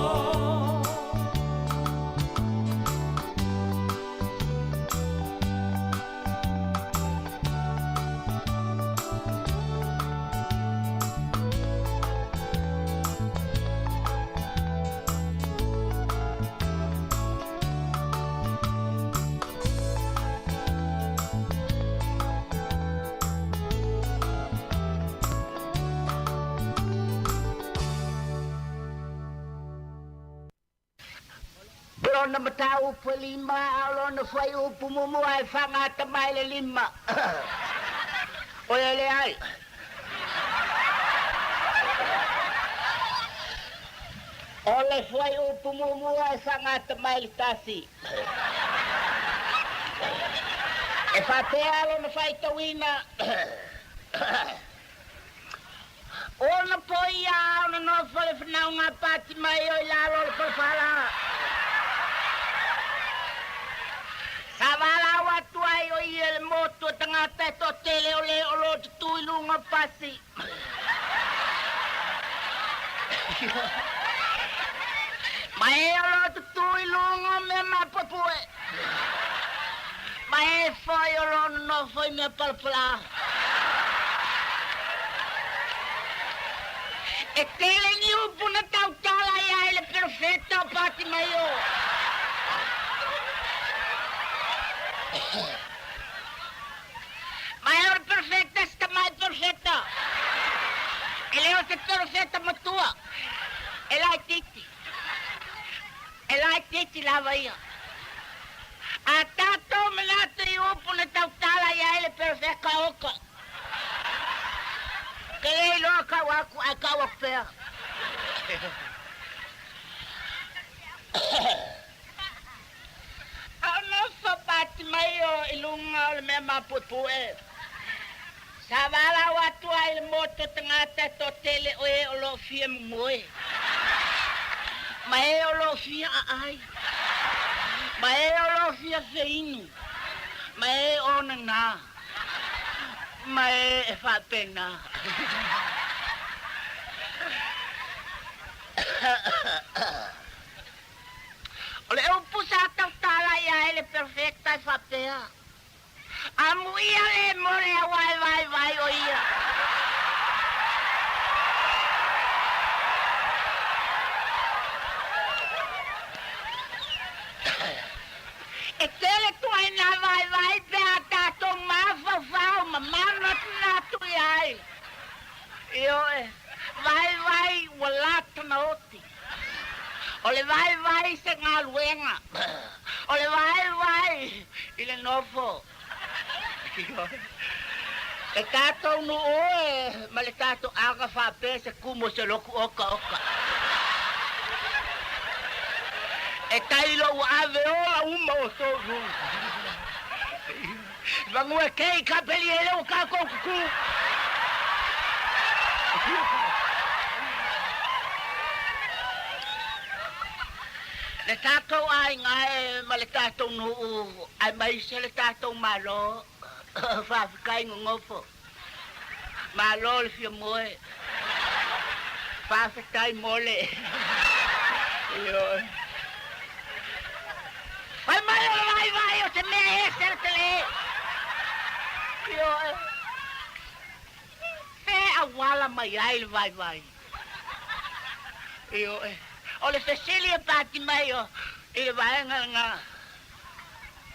I: Lona mataupu e lima a o lona fuaiupu muamua e faagata mai le lima. O le leai. O le fuaiupu muamua e faagata mai le tasi. E faapea lona faitauina. Ona po ia ona nofo le fanauga pati mai o i lalo o le palapala. Sa valaau atu ai vaivai o ia le motu o tagata e toatele o le o lo o tutū i luga o pasi. Ma e o lo o tutū i luga o mea mapuepue. Ma e foi o lo o nonofo i mea palapala. E tele ni upu na tautala i ai le perofeta o Patimaio. Ma e o le perofeta se tamai perofeta. E le o se perofeta matua. E laitiiti. E laitiiti lava ia. A tatou manatu i upu na tautala i ai le perofeta oka. Ke le iloa kau aku ae kau aku pea. A o nofo Patimaio i luga o le mea mapuepue, sa valaau atu ai i le motu o tagata e toatele o e o lo o fia momoe, ma e o lo o fia aai, ma e o lo o fia feinu, ma e o nana. Ma e faapena. O le upu sa tautala i ai le perofeta e faapea, Amuia le mo le aua e vaivai o ia. E tele tuaiga vaivai pe a tatou mafaufau ma manatunatu i ai. Ioe, vaivai ua lata na oti. O le vaivai i se galuega. O le vaivai i le nofo. Ioe. E tatou nuu e ma le tatou aga faapea se kumu o se loku okaoka. E tai lou ave ola uma o tou nuu. Vagua kei ka peli e leo kākou kuku. Le tatou aiga e ma le tatou nuu aemaise le tatou Malo, faafetai nonofo. Malo le fia moe. Faafetai mo le. Ioe. Fai mai o le vaivai o se mea ese le tele. Ioe. Fe auala mai ai le vaivai. Ioe. O le fesili e pati mai o i le vaega lena.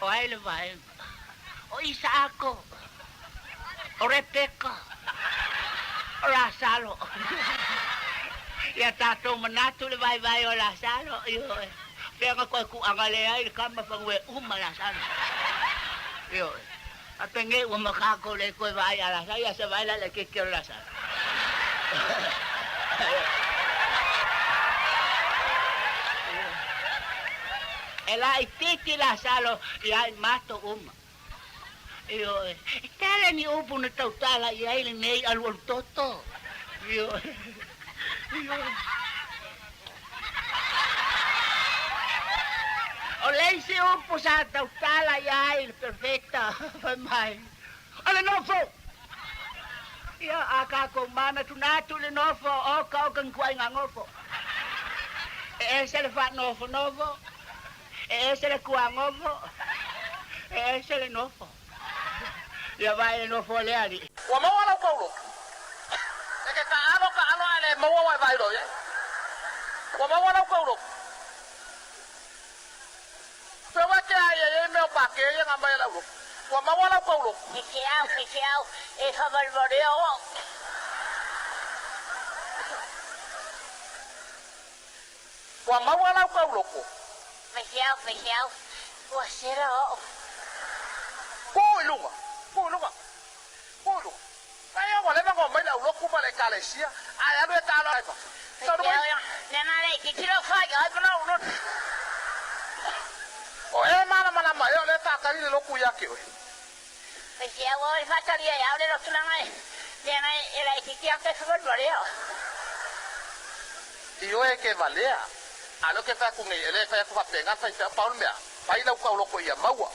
I: O ai le vaega? O Isaako, o Rebeka, o Lasalo. Ia tatou manatu le vaivai o Lasalo, ioe. Fea na koe kuaga lea ai le kama fanue uma Lasalo. Ioe. A penge ua makako le koe vaai a Lasalo, ia se vaai la le keke o Lasalo. E laitiiti Lasalo ia i matou uma. Ioe. E tele ni upu na tautala i ai lenei alualu toto. Ioe. Ioe. O le isi upu sa tautala i ai le perfeta, fai mai, O le nofo! Ia, a kākou manatunatu i le nofo, oka oka ni kuaiga nofo. E ese le faanofonofo, e ese le kuagofo, e ese le nofo. Ia vaai le nofo a le alii.
S: Ua maua lau paulo. E ke taʻalo taʻalo ae le maua ua e vaai loa i ai. Ua maua lau paulo. Pe ua ke ai e mea o pake ia nga mai lau loku. Ua maua lau paulo.
I: Feseau, feseau, e faavalevale'a o au.
S: Ua maua lau kauloko.
I: Feseau, feseau, ua sela o au.
S: Ku i luga, ku i luga, ku i luga. Ai ua leva ona omai le aulotu ma le ekalesia, ae alu e taalo ai fafo.
I: Feseau ia, nena le tilotilo fai ai ma lou loto.
S: O e malamalama ea o lea e faatali le lotu ia te oe.
I: Feseau o e faatalia e au le lotu laga e nena e laititi atu e faavalevale au.
S: Ioe e ke valea, a o lea ou te fai atu nei, e le fai atu faapena le faifeau, pau le mea, fai lau tauloko ia maua.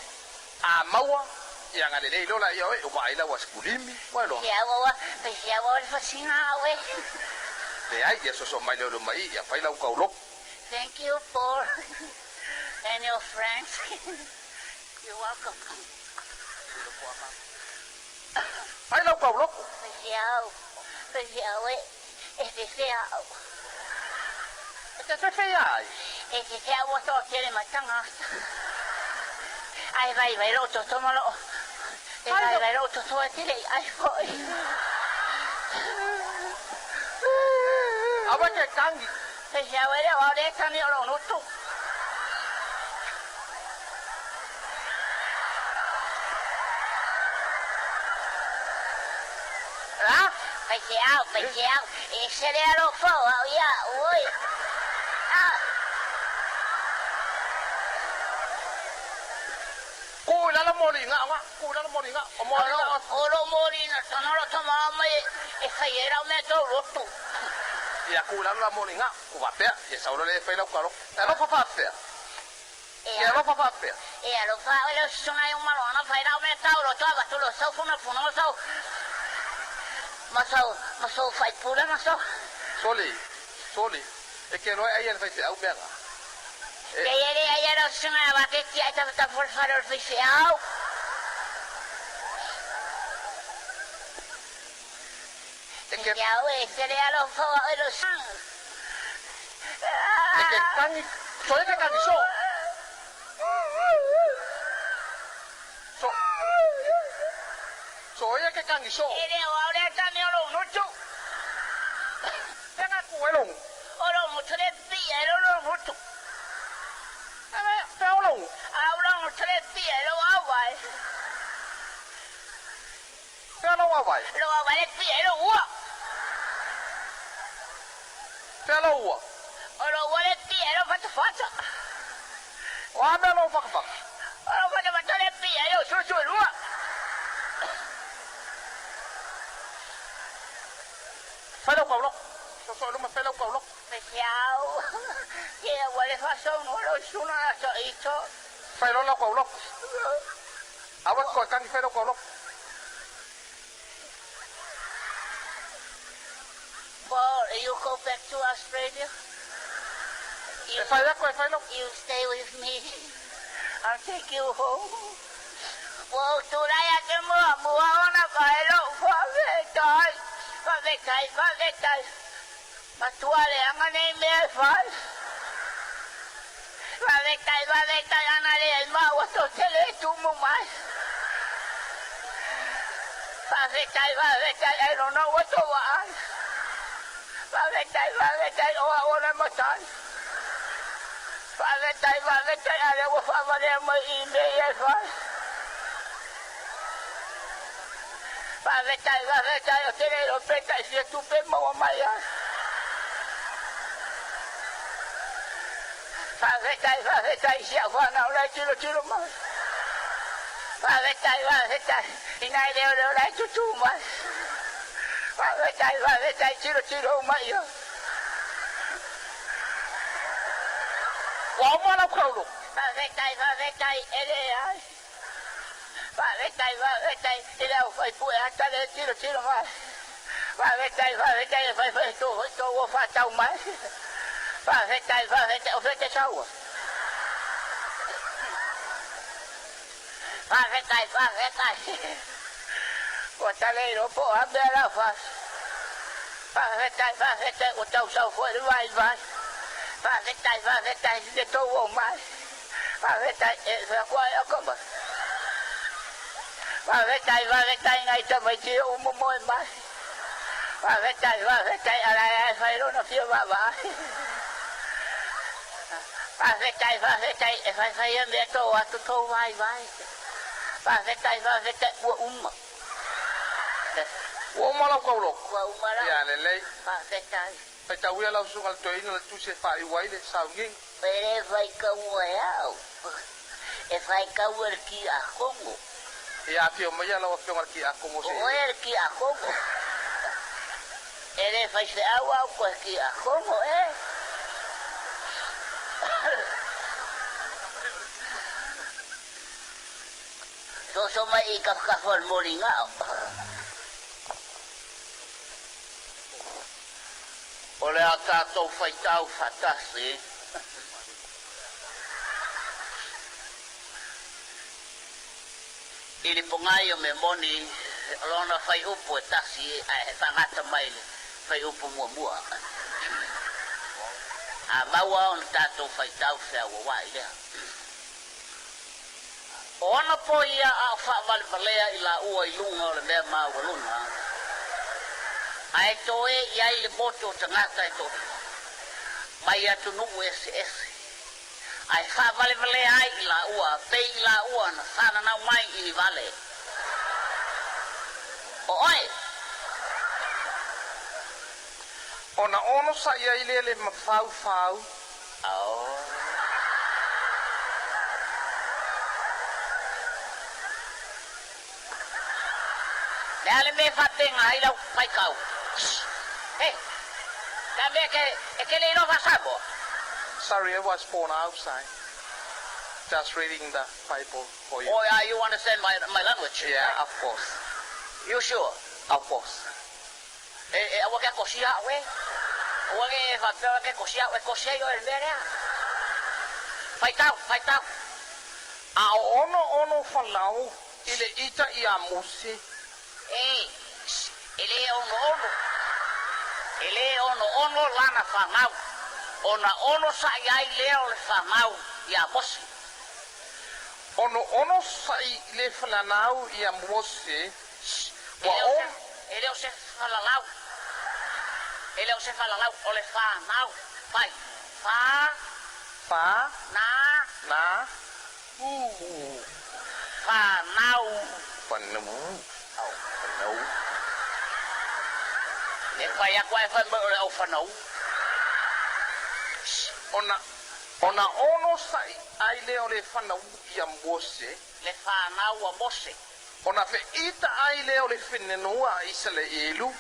S: A maua, Ia agalelei loa laia o oe, ua vaai la ua sefulima, ua iloa.
U: Feau aua, faifeau aua le fasiga au e.
S: Leai, ia soso mai lea o le mai, ia fai lau kauloko.
U: Thank you Paul and your friends. You're welcome.
S: Fai lau kauloko.
U: Faifeau, faifeau e, e fefea au.
S: E te fefea ai?
U: E fefea ua toatele mai tagata. Ae vaivai lou toto ma loo, e vaivai lou toto e te le i ai foi.
S: Aua e te tagi.
U: Faifeau e le o au lea e tagi o lou loto.
S: A?
U: Faifeau, faifeau, e ese le alofa o au ia au oe. A.
S: Ku i lalo moli ga, ku i lalo moli ga, o moli ga.
U: O lou moli na tana lo tama mai e fai ai lau mea tou loto.
S: Ia ku i lalo la moli ga, ku faapea, ia sau loa lea e fai lau kalo. E alofa faapea. E alofa faapea.
U: E alofa au e le ususuga i uma loa na fai lau mea tau loto avatu lo sau funafuna ma sau ma sau ma sou faipule ma sou.
S: Soli, soli, e ke loa e ai e le faifeau mea ga.
U: E. Kei e le ai e le ususuga e avatu e tiai tafatafu o le fale o le faifeau.
S: E ke.
U: Faifeau e te le alofa o au e le ususuga.
S: E ke tagi, so e ke tagi so. So, so e ke tagi so.
U: E le o au lea tane o lou motu.
S: Fea nga ku e lou.
U: O lou motu le pia e lou lou motu.
S: Fea o lou.
U: Au lou motu le pia e lou auvae.
S: Fea lou auvae.
U: Lou auvae le pia e lou ua.
S: Fea lou ua.
U: O lou ua le pia e lou fatafata.
S: O a mea lou fatafata?
U: O lou fatafata le pia e lou suesuelua.
S: Fai lau kauloko. Soso i luma fai lau kauloko.
U: Faifeau, ke ua le faasono lou suna la soito.
S: Fai loa lau kauloko. Aua e toe tagi fai lau kauloko.
U: Paul, you go back to Australia.
S: E fai atu e fai lau.
U: You stay with me. I'll take you home. Ua ou tulai atu muamua ona fai lou faafetai, faafetai, faafetai. Matua leaga nei mea e fai. Faafetai, faafetai, ana leai maua tou te le tumu mai. Faafetai, faafetai, I don't know what to vaai. Faafetai, faafetai, o au o le matai. Faafetai, faafetai, a lea ua faavalea mai i mea ia e fai. Faafetai, faafetai, ou te le iloa pe tai fia tupe e maua mai ai. Faafetai, faafetai i si au fanau la e tilotilo mai. Faafetai, faafetai i nai leoleo la e tutū mai. Faafetai, faafetai, tilotilo uma i ai.
S: Ua uma lau kaulu.
U: Faafetai, faafetai, e leai. Faafetai, faafetai i le aufaipue ata le tilotilo mai. Faafetai, faafetai e faifai atu foi tou ua faatau mai. Faafetai, faafetai, o fea te sau ai? Faafetai, faafetai, ua ta le iloa po o a mea la fai. Faafetai, faafetai, ua tau sau foi le vaivai. Faafetai, faafetai i le tou omai. Faafetai, e fai atu ai au kama. Faafetai, faafetai nai tamaiti o momoe mai. Faafetai, faafetai, a la e fai lona fia vaavaai. Faafetai, faafetai, e faifai ia mea tou atu tou vaivai. Faafetai, faafetai, ua uma.
S: Ua uma lau kauloko.
U: Ua uma lau.
S: Ia lelei.
U: Faafetai.
S: Faitauia lau susuga le toeaina le tusi e faaiu ai le sauniga.
U: E le faitaua e au, e faitaua e le Kiakono.
S: Ia afio maia lau afioga le Kiakono se.
U: O oe le Kiakono. E le faifeau au koe Kiakono e. So oso mai i kafakafa o le moligao. O le a tatou faitau faatasi. I le pogai o mea moni, o lona faiupu e tasi ae faagata mai le faiupu muamua. A maua ona tatou faitau feauauai lea. O ana po ia a o faavalevalea i laua i luga o le mea maualuga, ae toe i ai le motu o tagata e toalua, mai atunuu eseese, ae faavalevalea ai i laua, pei i laua na fananau mai i ni vale. O oe!
E: Ona onosai ai lea le mafaufau.
U: Ao. Le a le mea e faapena ai lau faitau? He, le a mea e te le iloa faa-Samoa?
E: Sorry, I was born outside. Just reading the Bible for you.
U: Oh, yeah, you understand my, my language?
E: Yeah,
U: right?
E: of course.
U: You sure?
E: Of course.
U: E, e aua ke kosia au e. Aua ke e faapea ke kosia au e kosia ai oe i le mea lea. Faitau, faitau.
E: A o onoono Falau i le ita iā Mose.
U: E, e le onoono, e le onoono lana fanau, ona onosaʻi ai lea o le fanau iā Mose.
E: Onoonosaʻi le falanau iā Mose, ua o.
U: E le o se falalau, e le o se falalau, o le fanau, fai, fa.
E: Fa.
U: Na.
E: Na.
U: U. Fanau.
E: Fanau. Fanau.
U: E fai atu ae fai mai o le au fanau.
E: Ona, ona onosai ai lea o le fanau ia Mose.
U: Le fanau a Mose.
E: Ona feʻita ai lea o le fenenua a Isalaelu.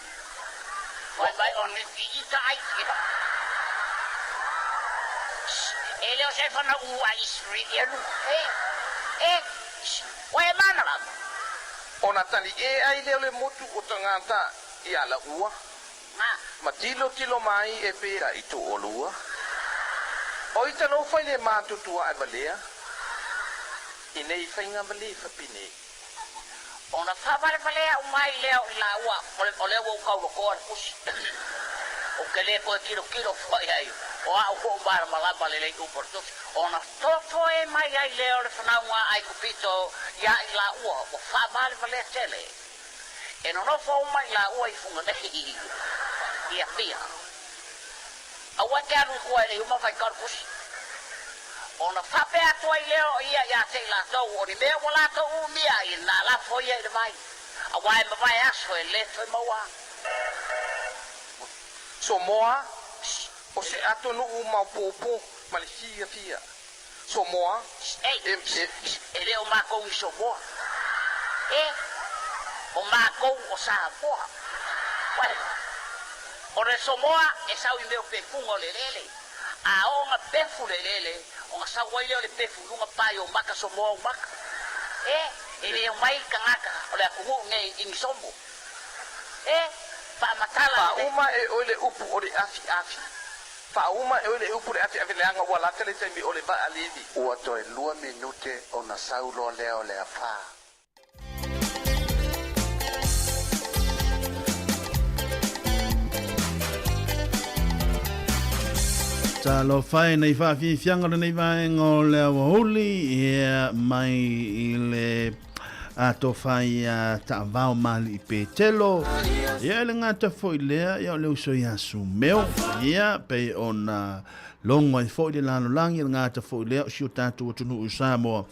U: Fai mai ona feʻita ai ia. E le o se fanau a Isaraelu. E, e, ua e mana lava.
E: Ona taliʻē ai lea o le motu o tagata i Alaua. Ma tilotilo mai e pea i toʻolua. O ita lou fai le matutua ae valea i nei faiga malefa penei.
U: Ona faavalevalea uma ai lea o i laua, o lea ua ou taulotoa le tusi. Ou te le toe tilotilo foi ai, o au foi o malamalama lelei upu o le tusi. Ona totoe mai ai lea o le fanauga a Aikupito iā i laua, ua faavalevalea tele. E nonofo uma i laua i Fugalei i Apia. Aua e te alu i tua e le i uma ona faitau le tusi. Ona faapea atu ai lea o ia ia te i latou, o ni mea ua latou umia ai, na lafo ia i le vai, aua e mavae aso e le toe maua.
E: Somoa, o se atunuu maopoopo ma le fiafia. Somoa,
U: e, e. E le o makou ni Somoa. E, o makou o Samoa. Uai, o le Somoa e sau i mea o pefuga o le eleele. A oo na pefu le eleele, ona sau ai lea o le pefu i luga pae o maka Somoa o maka. E, e le omai tagata o le atunuu nei i ni somo. E, faamatala lelei.
E: Faauma e oe le upu o le afiafi. Faauma e oe le upu le afiafi leaga ua lata le taimi o le vaalili.
K: Ua toe lua minute ona sau loa lea o le afa.
Q: Talofa e nei faafiafiaga o lenei vaega o le aoauli ia mai i le atofa ia Taavao Mali'i Petelo ia e le gata foi lea ia o le uso ia Sumeo ia pei ona logo ai foi le lalolagi le gata foi lea o si o tatou atunuu i Samoa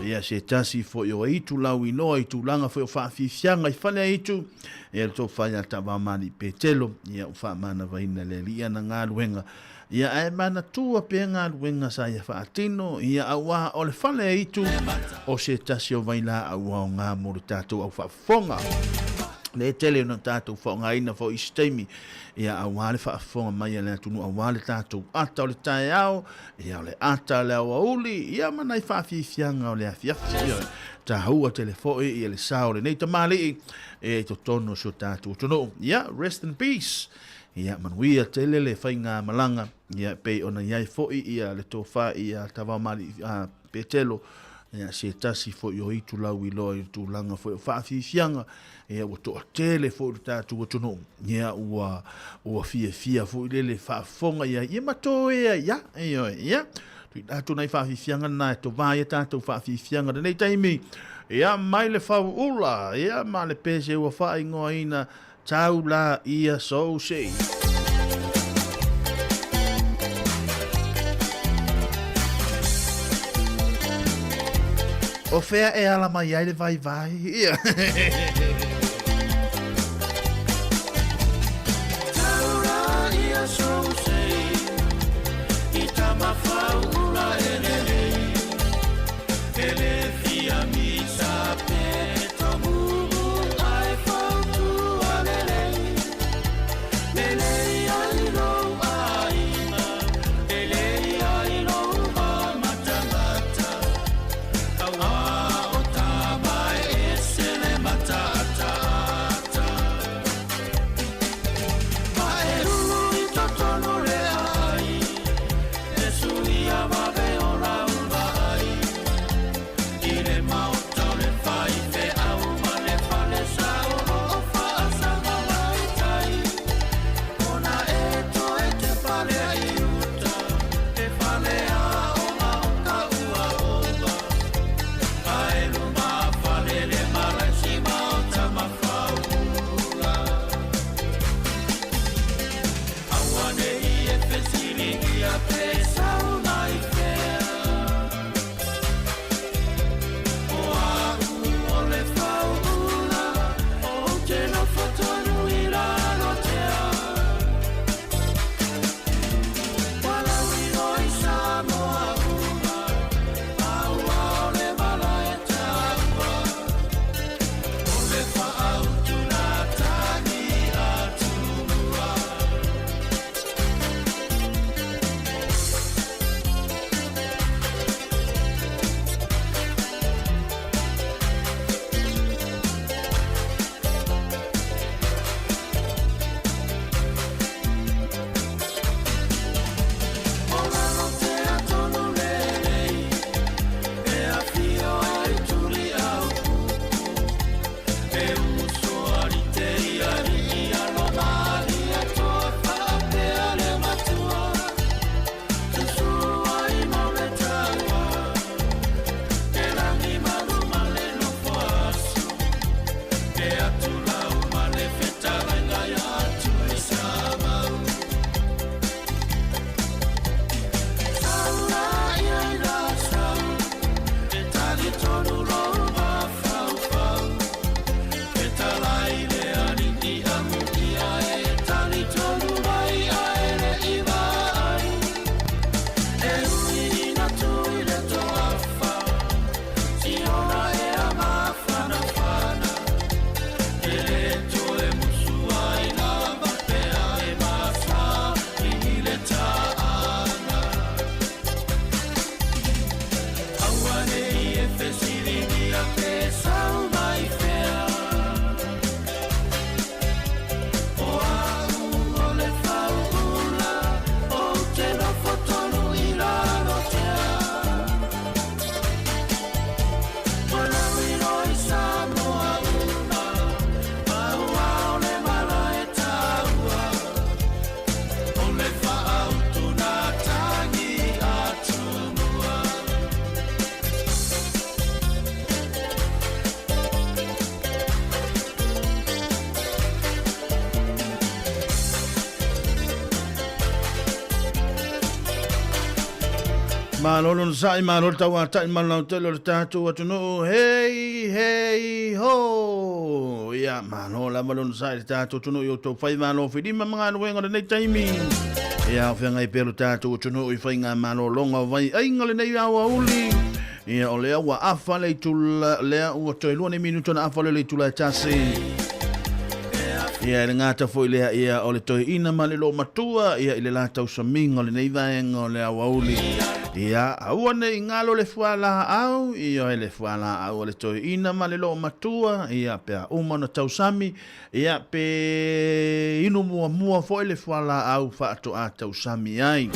Q: ia se tasi foi o aitu lauiloa i tulaga foi o faafiafiaga i fale aitu ia le tofa ia Taavao Mali'i Petelo ia ua faamanavaina le alii ana galuega Ia ae manatua pea galuega sa ia faatino, ia auā o le fale aitu o se tasi o vailaau aoga mo le tatou au faafofoga. Lea e tele ona tatou faaaogaina foi isi taimi, ia, aua le faafofoga mai a le atunuu, aua le tatou ata o le taeao, ia, o le ata o le aoauli, ia, ma nai faafiafiaga o le afiafi. Ia, taua tele foi ia le sao o lenei tamalii e i totonu o si o tatou atunuu. Ia, rest in peace. Ia, manuia tele le faigamalaga, ia, pei ona i ai foi ia le tofa ia Tavaomalii Petelo, ia, se tasi foi o itulau iloa i le tulaga foi o faafiafiaga, ia, ua toatele foi le tatou atunuu, ia, ua, ua fiafia foi lele faafofoga i ai, ia ma toea ia, ioe, ia, tuuina atu nai faafiafiaga na e tovā ai a tatou faafiafiaga lenei taimi, ia, mai le fauula, ia, ma le pese ua faaigoaina Tau la ia sou sei. O fea e ala mai ai le vaivai? Ia. Malo le onosai, malo le tauatai, malo lautele o le tatou atunuu, hei, hei, ho! Ia, malo lava le onosai le tatou atunuu i outou fai malo filima ma galuega o lenei taimi. Ia, o feagai pea lo tatou atunuu i faigamalologa o vaiaiga lenei aoauli. Ia, o lea ua afa le itula, lea ua toe lua nei minuta ona afa lea o le itula e tasi. Ia, e le gata foi lea, ia, o le toeaina ma le loomatua, ia, i le la tausamiga o lenei vaega o le aoauli. Ia, aua ne i galo le fualaau, ioe, le fualaau a le toeaina ma le loomatua, ia, pe a uma ona tausami, ia, pe inu muamua foi le fualaau faatoa tausami ai.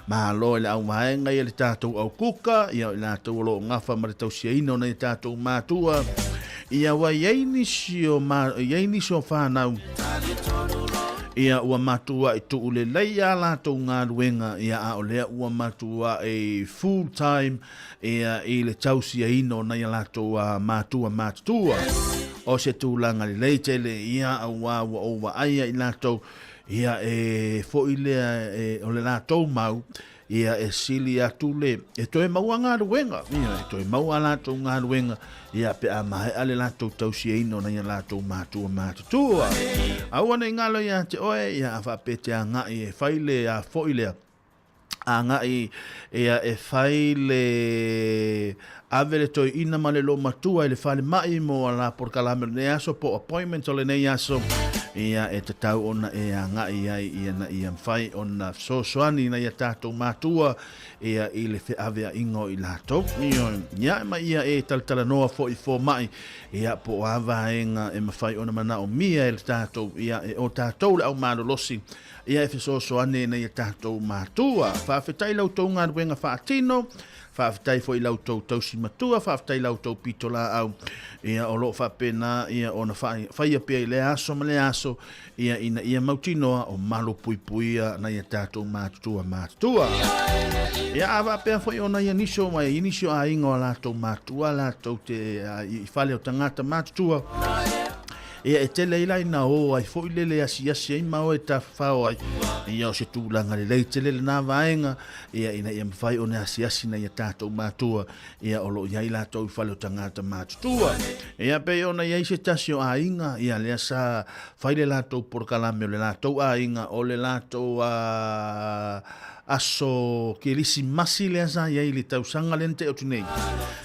Q: Malo i le auvaega ia le tatou aukuka, ia, o i latou o lo o gafa ma le tausiaina o nai a tatou matua, Ia ua i ai nisi o ma, i ai nisi o whānau, ia ua matua'i tu'ulelei a latou galuega, ia a o lea ua matua'i full time ia i le tausiaina o nai a latou matua matutua. O se tulaga lelei tele ia auā ua ou vaaia i latou, ia e fo'i lea e, o le latou mau, Ia e sili atu le, e toe maua galuega, ia e toe maua a latou galuega, ia pe a maea le latou tausiaina o nai a latou matua matutua. Aua ne i galo ia te oe, ia a faapea e te agai e fai le a foi lea, agai ia e fai le ave le toeaina ma le loomatua i le falemai mo a la polokalame o lenei aso po o appointment o lenei aso, ia e tatau ona e agai ai ia na ia mafai ona fesoasoani nai a tatou matua ia i le feaveaiga o i latou. Ioe, ia ma ia e talatalanoa foi i fomai ia po o a vaega e mafai ona manaomia e le tatou ia e o tatou le au malolosi ia e fesoasoani nai a tatou matua. Faafetai i la outou galuega faatino. Faafetai foi i la outou tausi matua, faafetai i la outou pitolaau, ia, o lo o faapena ia ona faia pea i lea aso ma lea aso, ia, ina ia mautinoa o malupuipuia nai a tatou matutua matutua. Ia, a faapea foi ona ia nisi o, ia nisi o aiga o latou matua latou te i fale o tagata matutua, ia, e tele ai la ina o ai foi lele asiasi ai ma o e tafafao ai, ia, o se tulaga lelei tele lena vaega, ia ina ia mafai ona asiasi nai a tatou matua, ia o lo o i ai latou i fale o tagata matutua. Ia pei ona i ai se tasi o aiga, ia lea sa fai le latou polokalame o le latou aiga, o le latou aso Kerisimasi lea sa i ai i le tausaga lea na tea atu nei.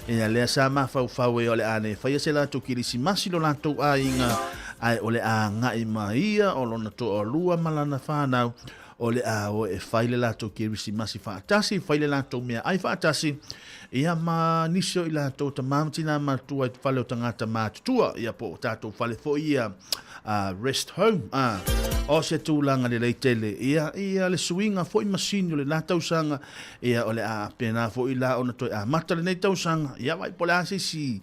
Q: Ia lea sa mafaufau ai o le a le faia se latou Kerisimasi lo latou aiga, ae o le a agai ma ia o lona toalua ma lana fanau, O le a o e fai le latou Kerisimasi faatasi, fai le latou meaai faatasi, ia ma nisi o i latou tama ma tina matutua i te fale o tagata matutua, ia po o tatou fale foi ia rest home, a. O se tulaga lelei tele, ia, ia le suiga foi masini o le la tausaga, ia o le a pena foi la ona toe amata lenei tausaga, ia vai po o le a se isi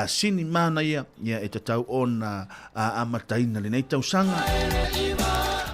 Q: sini manaia, ia e tatau ona a amataina lenei tausaga.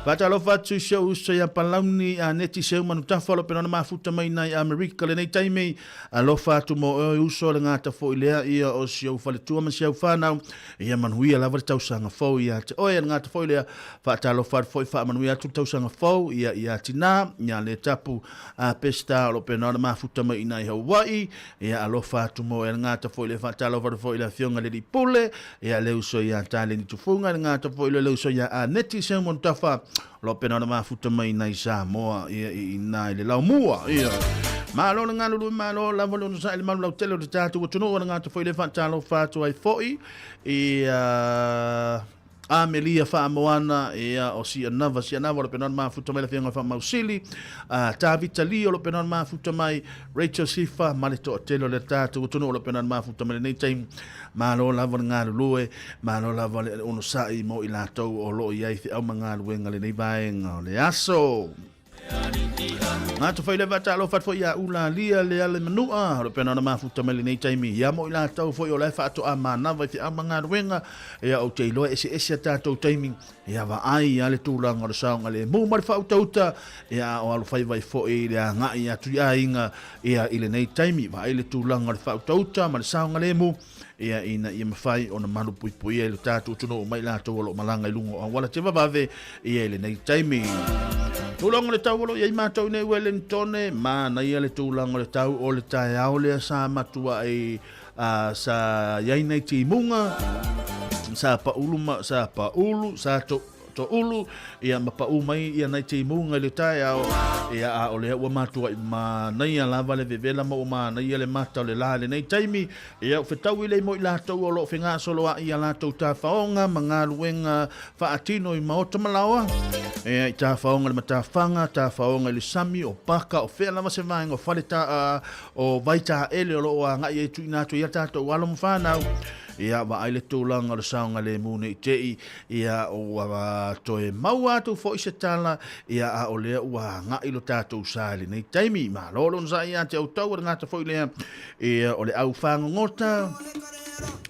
Q: Faatalofa atu i si ou uso ia Palauni a Neti Seu Manutafa o lo pena ona mafuta mai nai Amerika lenei taimi. Alofa atu mo oe uso le gata foi lea ia o si ou faletua ma si au whanau. Ia manuia lava le tausaga fou ia te oe le gata foi lea. Faatalofa atu foi faamanuia atu le tausaga fou ia ia Tina ia le tapu a Pesta o lo pena ona mafuta mai nai Hawaii. Ia alofa atu mo e gata foi le faatalofa atu foi i le afioga i le alii pule, ia le uso ia Taleni Tufuga, le gata foi le uso ia Aneti Simon Tafa, o lo pena ona mafuta mai nai Samoa, ia i ina i le laumua, ia. Malo le galulue, malo lava le onosai le malu lautele o le tatou atunuu, le gata foi le faatalofa atu ai foi, ia Amelia Faamoana, ia, o Sianava, Sianava o lo pena ona mafuta mai le afioga i le Faamausili, Tavita Lee o lo pena ona mafuta mai, Rachel Sifa ma le toatele o le tatou atunuu o lo pena ona mafuta mai lenei taimi. Malo lava le galulue, malo lava le onosai mo i latou o lo o i ai feau ma galuega lenei vaega o le aso. Ngā te whaile whātalo what foi ia ula lia le ale manua, o pena ona mafuta mai lenei taimi. Ia mo i latou foi o lae whaatoa mānawa i whiau ma galuega, ia o te iloa ese ese a tātou taimi, ia vaai ia le tūlanga o le saonga le mū ma le whautauta, ia o alo whaiwai foi le angai atu i aiga, ia i lenei taimi, vaai le tūlanga o le whautauta ma le saonga le mū, ia ina ia mafai ona malupuipuia i lo tatou atunuu mai latou o lo o malaga i luga o auala tevavave ia i lenei taimi. Tulaga o le tau o lo o i ai matou nei Wellington, manaia le tulaga o le tau o le taeao lea sa matuai sa i ai nei timuga, sa paulu ma, sa paulu, sa to, Toulu, ia ma paʻū mai ia nai timuga i le taeao, ia a o lea ua matuaʻi manaia lava le vevela ma ua manaia le mata o le la i lenei taimi, ia ua fetaui lei mo i latou o lo o fegasoloaʻi i a latou tafaoga ma galuega faatino i maota ma laoa, ia i tafaoga i le matafaga, tafaoga i le sami, o paka, o fea lava se vaega o fale ta, o vaitaele o lo o agai ai tuuina atu ai a tatou alo ma fanau, ia vaai le tulaga o le saogalemu ne i te i Ia, ua toe maua atu foi se tala, ia, a o lea ua agai lo tatou sa i lenei taimi. Malo le onosai ia te outou, o le gata foi lea, ia, o le au fagogota,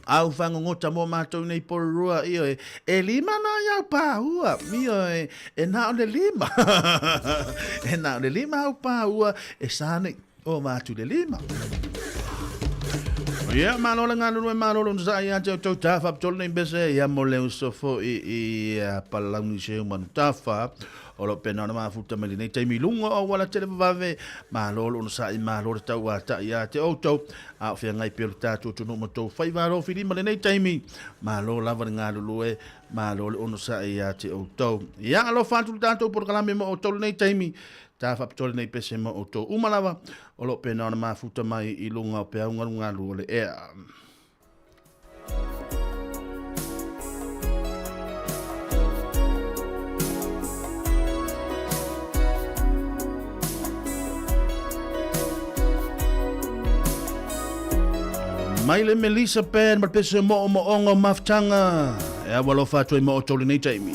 Q: au fagogota mo matou nei Porirua, ioe, e lima nai au pāua, ioe, e na o le lima, e na o le lima au pāua, e sa nei. Ova atu le lima. Ia, malo le galulue, malo le onosai ia te outou tafa apitolu nei bese, ia mo le uso foi i Palauni Seu Manutafa, o lo pena ona mafuta mai lenei taimi i luga o auala televavave, malo le onosai, malo le tauatai ia te outou, a o feagai pea lo tatou atunuu ma tou faiva alofilima lenei taimi, malo lava le galulue, malo le onosai ia te outou. Ia, alofa atu le tatou polokalame mo outou lenei taimi, Ta faapitoa lenei pese mo outou uma lava o lo o pena ona mafuta mai i luga o peau galugalu o le ea. Mai le Melissa Band ma le pese mo'omo'oga o mafutaga e au alofa atu ai ma outou lenei taimi.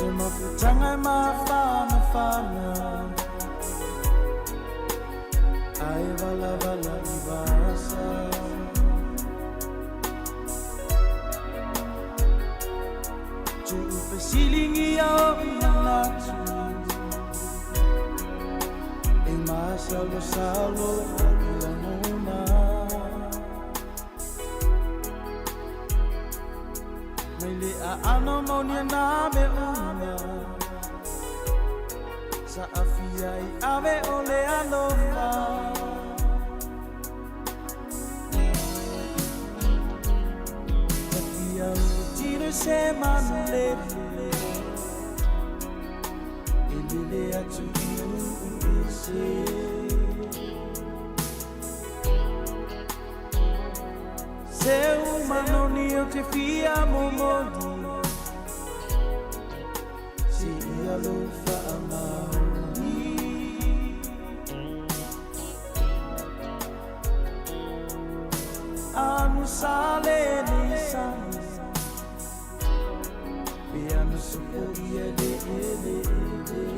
N: Te mafutanga e mawhanawhana Ai wala wala i wasa Te upe silingi o manatu E masalo salo i langona Mai le aano mauni na me una Sa afia i ave o le alofa Tafia u tino se manu lele E lele atu i uu ese Se manoni o te fia momoli Se ia lo whaamaoni Anu sale ni sani Pe anu supo ia le ele ele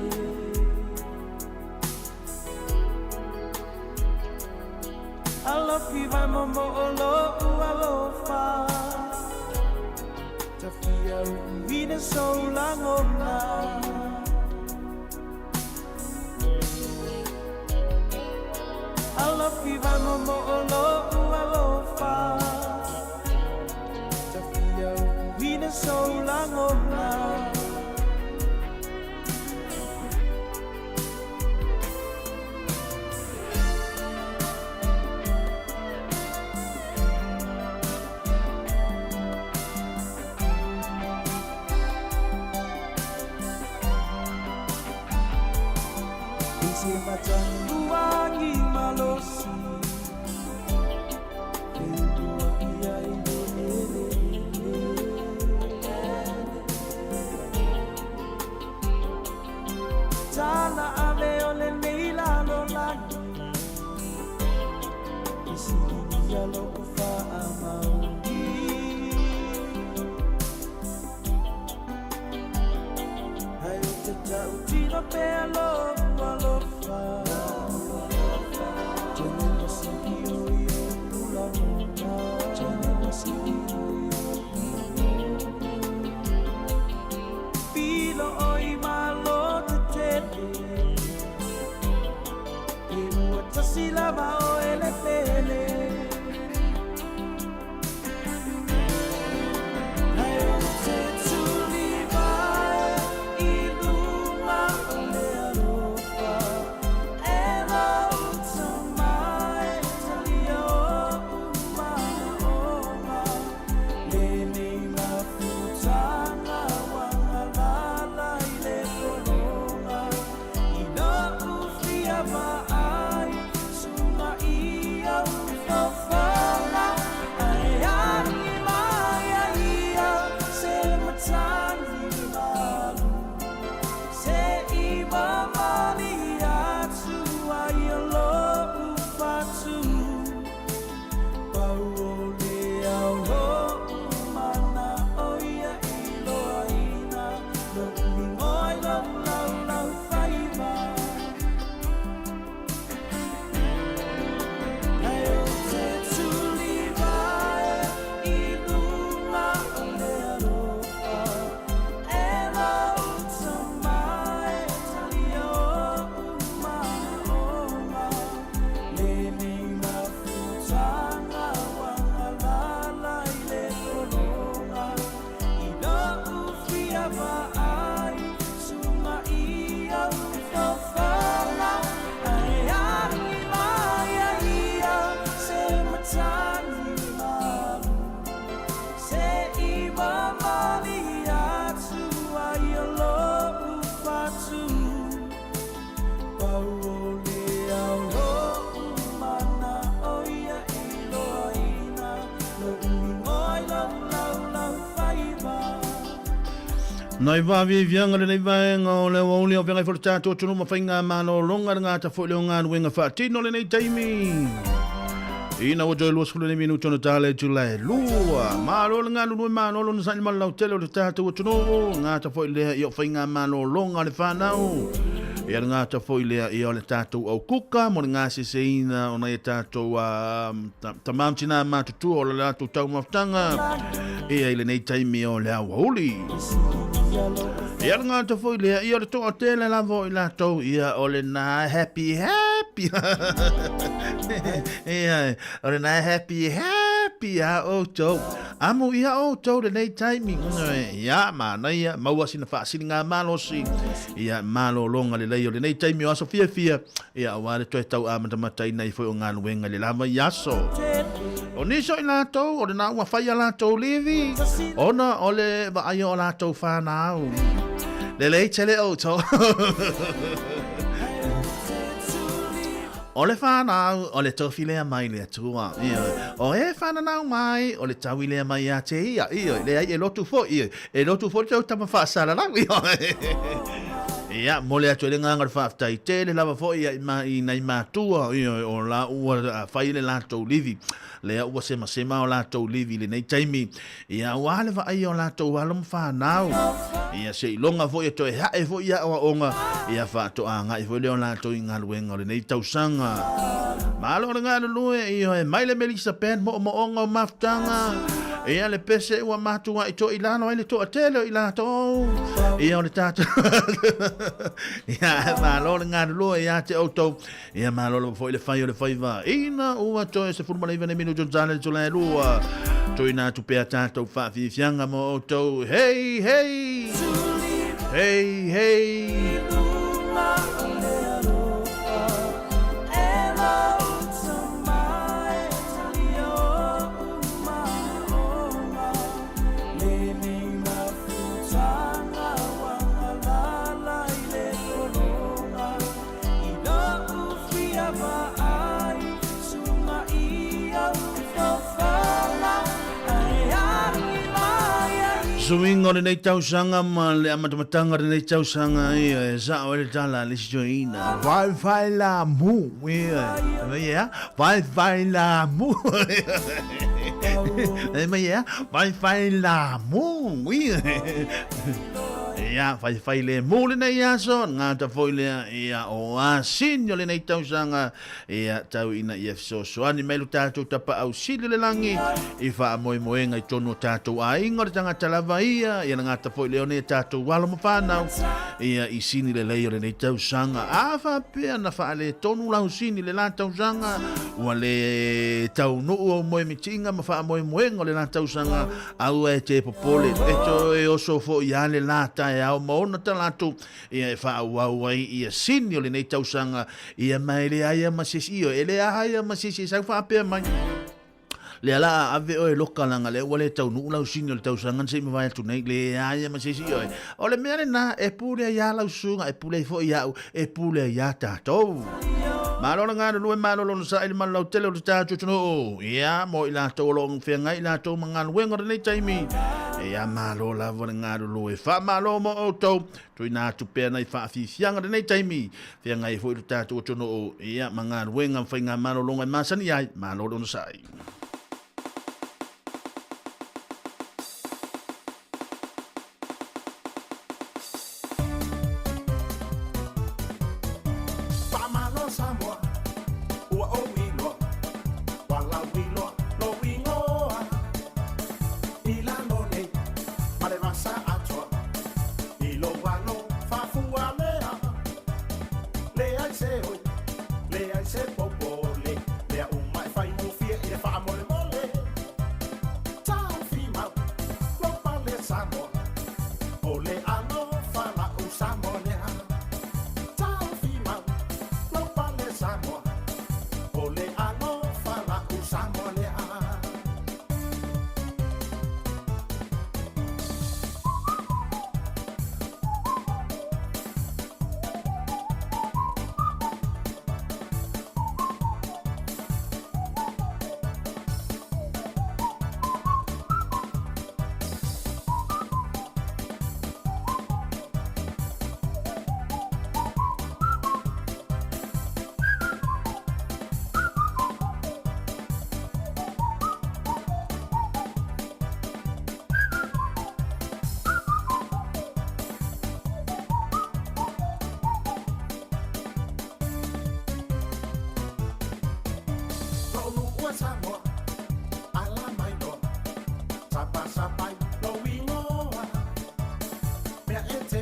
N: Alofi vai momo o lo'u alofa Tafia u'uina sou lagona Alofi vai momo o lo'u alofa Tafia u'uina sou lagona Tala ave o lenei lalolagi E siligia lo'u faamaoni Ai o te tautino pea lo'u alofa Tene masiki o i oʻu lagona Tene masiki o i oʻu Pilo oi malo te tele E ua tasi lava o ele pele
Q: Nai vāviaviaga lenei vaega o le aoauli o feagai foi le tatou atunuu ma faigamalologa le gata foi lea o galuega faatino lenei taimi. Ina ua toe 20 minuto na tala i tula e lua. Malo le galulue, malo lona saili ma le lautele o le tatou atunuu. Gata foi lea i o faigamalologa le whanau. Ia le gata foi lea i o le tatou au kuka mo le gaseseina o nai a tatou tamā ma tinā matutua o le latou taumafataga ia i lenei taimi o le aoauli. Ia le gata foi lea, ia o le toatele lava o i latou, ia o lena happy happy. Ia o lena happy happy a outou. Amo ia outou lenei taimi. Ia manaia, maua sina faasiliga malosi. Ia malologa lelei o lenei taimi o aso fiafia. Ia aua le toe tau amatamataina ai foi o galuega i le lava i aso. O nisi o i latou, o lena ua fai a latou livi, ona o le vaaia o latou whanau. Lelei tele outou. O le whanau, o le tofi lea mai le Atua. Ioe. O e whananau mai, o le taui lea mai ia te ia. Ioe. Leai e lotu foi. Ioe. E lotu foi le tau tama faasalalau. Ioe. Ia, mole atu ai le agaga o le faafetai tele lava foi ia i ma, i nai matua, ioe, o la ua fai le latou livi. Lea ua semasema o latou livi i lenei taimi. Ia, aua le vaaia o latou alo ma fanau. Ia, seiloga foi e toe hae foi ia aoaoga, ia faatoagai foi lea o latou i galuega o lenei tausaga. Malo le galulue, ioe, mai le Melissa Band moomooga o mafutaga. Ia le pese ua matuai to'i lalo ai le toatele o i latou. Ia o le tatou. Ia malo le galulue ia te outou. Ia malo lava foi le fai o le faiva. Ina ua toe 19 nei minutu tala le tula e lua. Tuuina atu pea tatou faafiafiaga mo outou. Hei, hei! Hei, hei! Suiga o lenei tausaga ma le amatamataga o lenei tausaga ia e sao ai le tala a le isi toeaina. Vai vai la mu ia. Mai ea, vai vai la mu. Mai ea, vai vai la mu ia. Ia, whaiwhai le mō lenei aso, ngāta foi lea, ia, o asini o lenei tausaga, ia, tau ina ia fesoasoani mai lo tātou tapaau sili le langi, i faamoemoega i tonu o tātou aiga o le tangata lava ia, ia le ngāta foi lea o nei tātou alo ma whānau, ia, i sini lelei o lenei tausaga. A faapea na faaletonu lau sini le la tausaga, ua le taunuu au moemitiga ma faamoemoega o le la tausaga, Aua e te popole, e toe oso foi a le la taeao ma ona talaatu, ia e faaauau ai ia sini o lenei tausaga, ia ma e leai a ma se isi, ioe, e leai a ma se isi e sau faapea mai. Lea la a ave oe loka leaga lea ua le taunuu lau sini o le tausaga na se i mavae atu nei, leai a ma se isi, ioe. O le mea lena, e pule ai a lau susuga, e pule ai foi au, e pule ai iā tatou. Malo le galulue, malo lona saili ma le lautele o le tatou atunuu. Ia, mo i latou o lo o feagai i latou ma galuega o lenei taimi. Ia, malo lava le galulue. Faamalo mo outou. Tuuina atu pea nai faafiafiaga lenei taimi. Feagai ai foi le tatou atunuu, ia, ma galuega ma faigamalologa e masani ai. Malo le onosai.
A: Faamalo Samoa, ua ou iloa, ua lauiloa lou igoa. I lalo nei ma le vasa atoa, i lou alo faafualea. Leai se oi, leai se popole, mea uma e faigofie i le faamolemole. Taofi mau, lou pale Samoa, o le alofa la'u Samoa lea. Taofi mau, lou pale Samoa.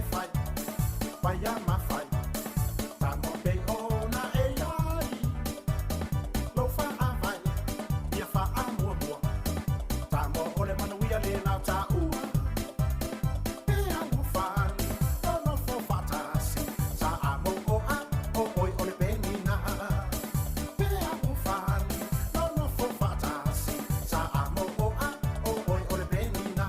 A: e fai, pai a mafai, Samoa pei ona e i ai. Lou faavae, ia faamuamua, Samoa o le manuia le lau taua. E alofani, nonofo faatasi, Samoa, o oe o le penina. E alofani, nonofo faatasi, Samoa, o oe o le penina.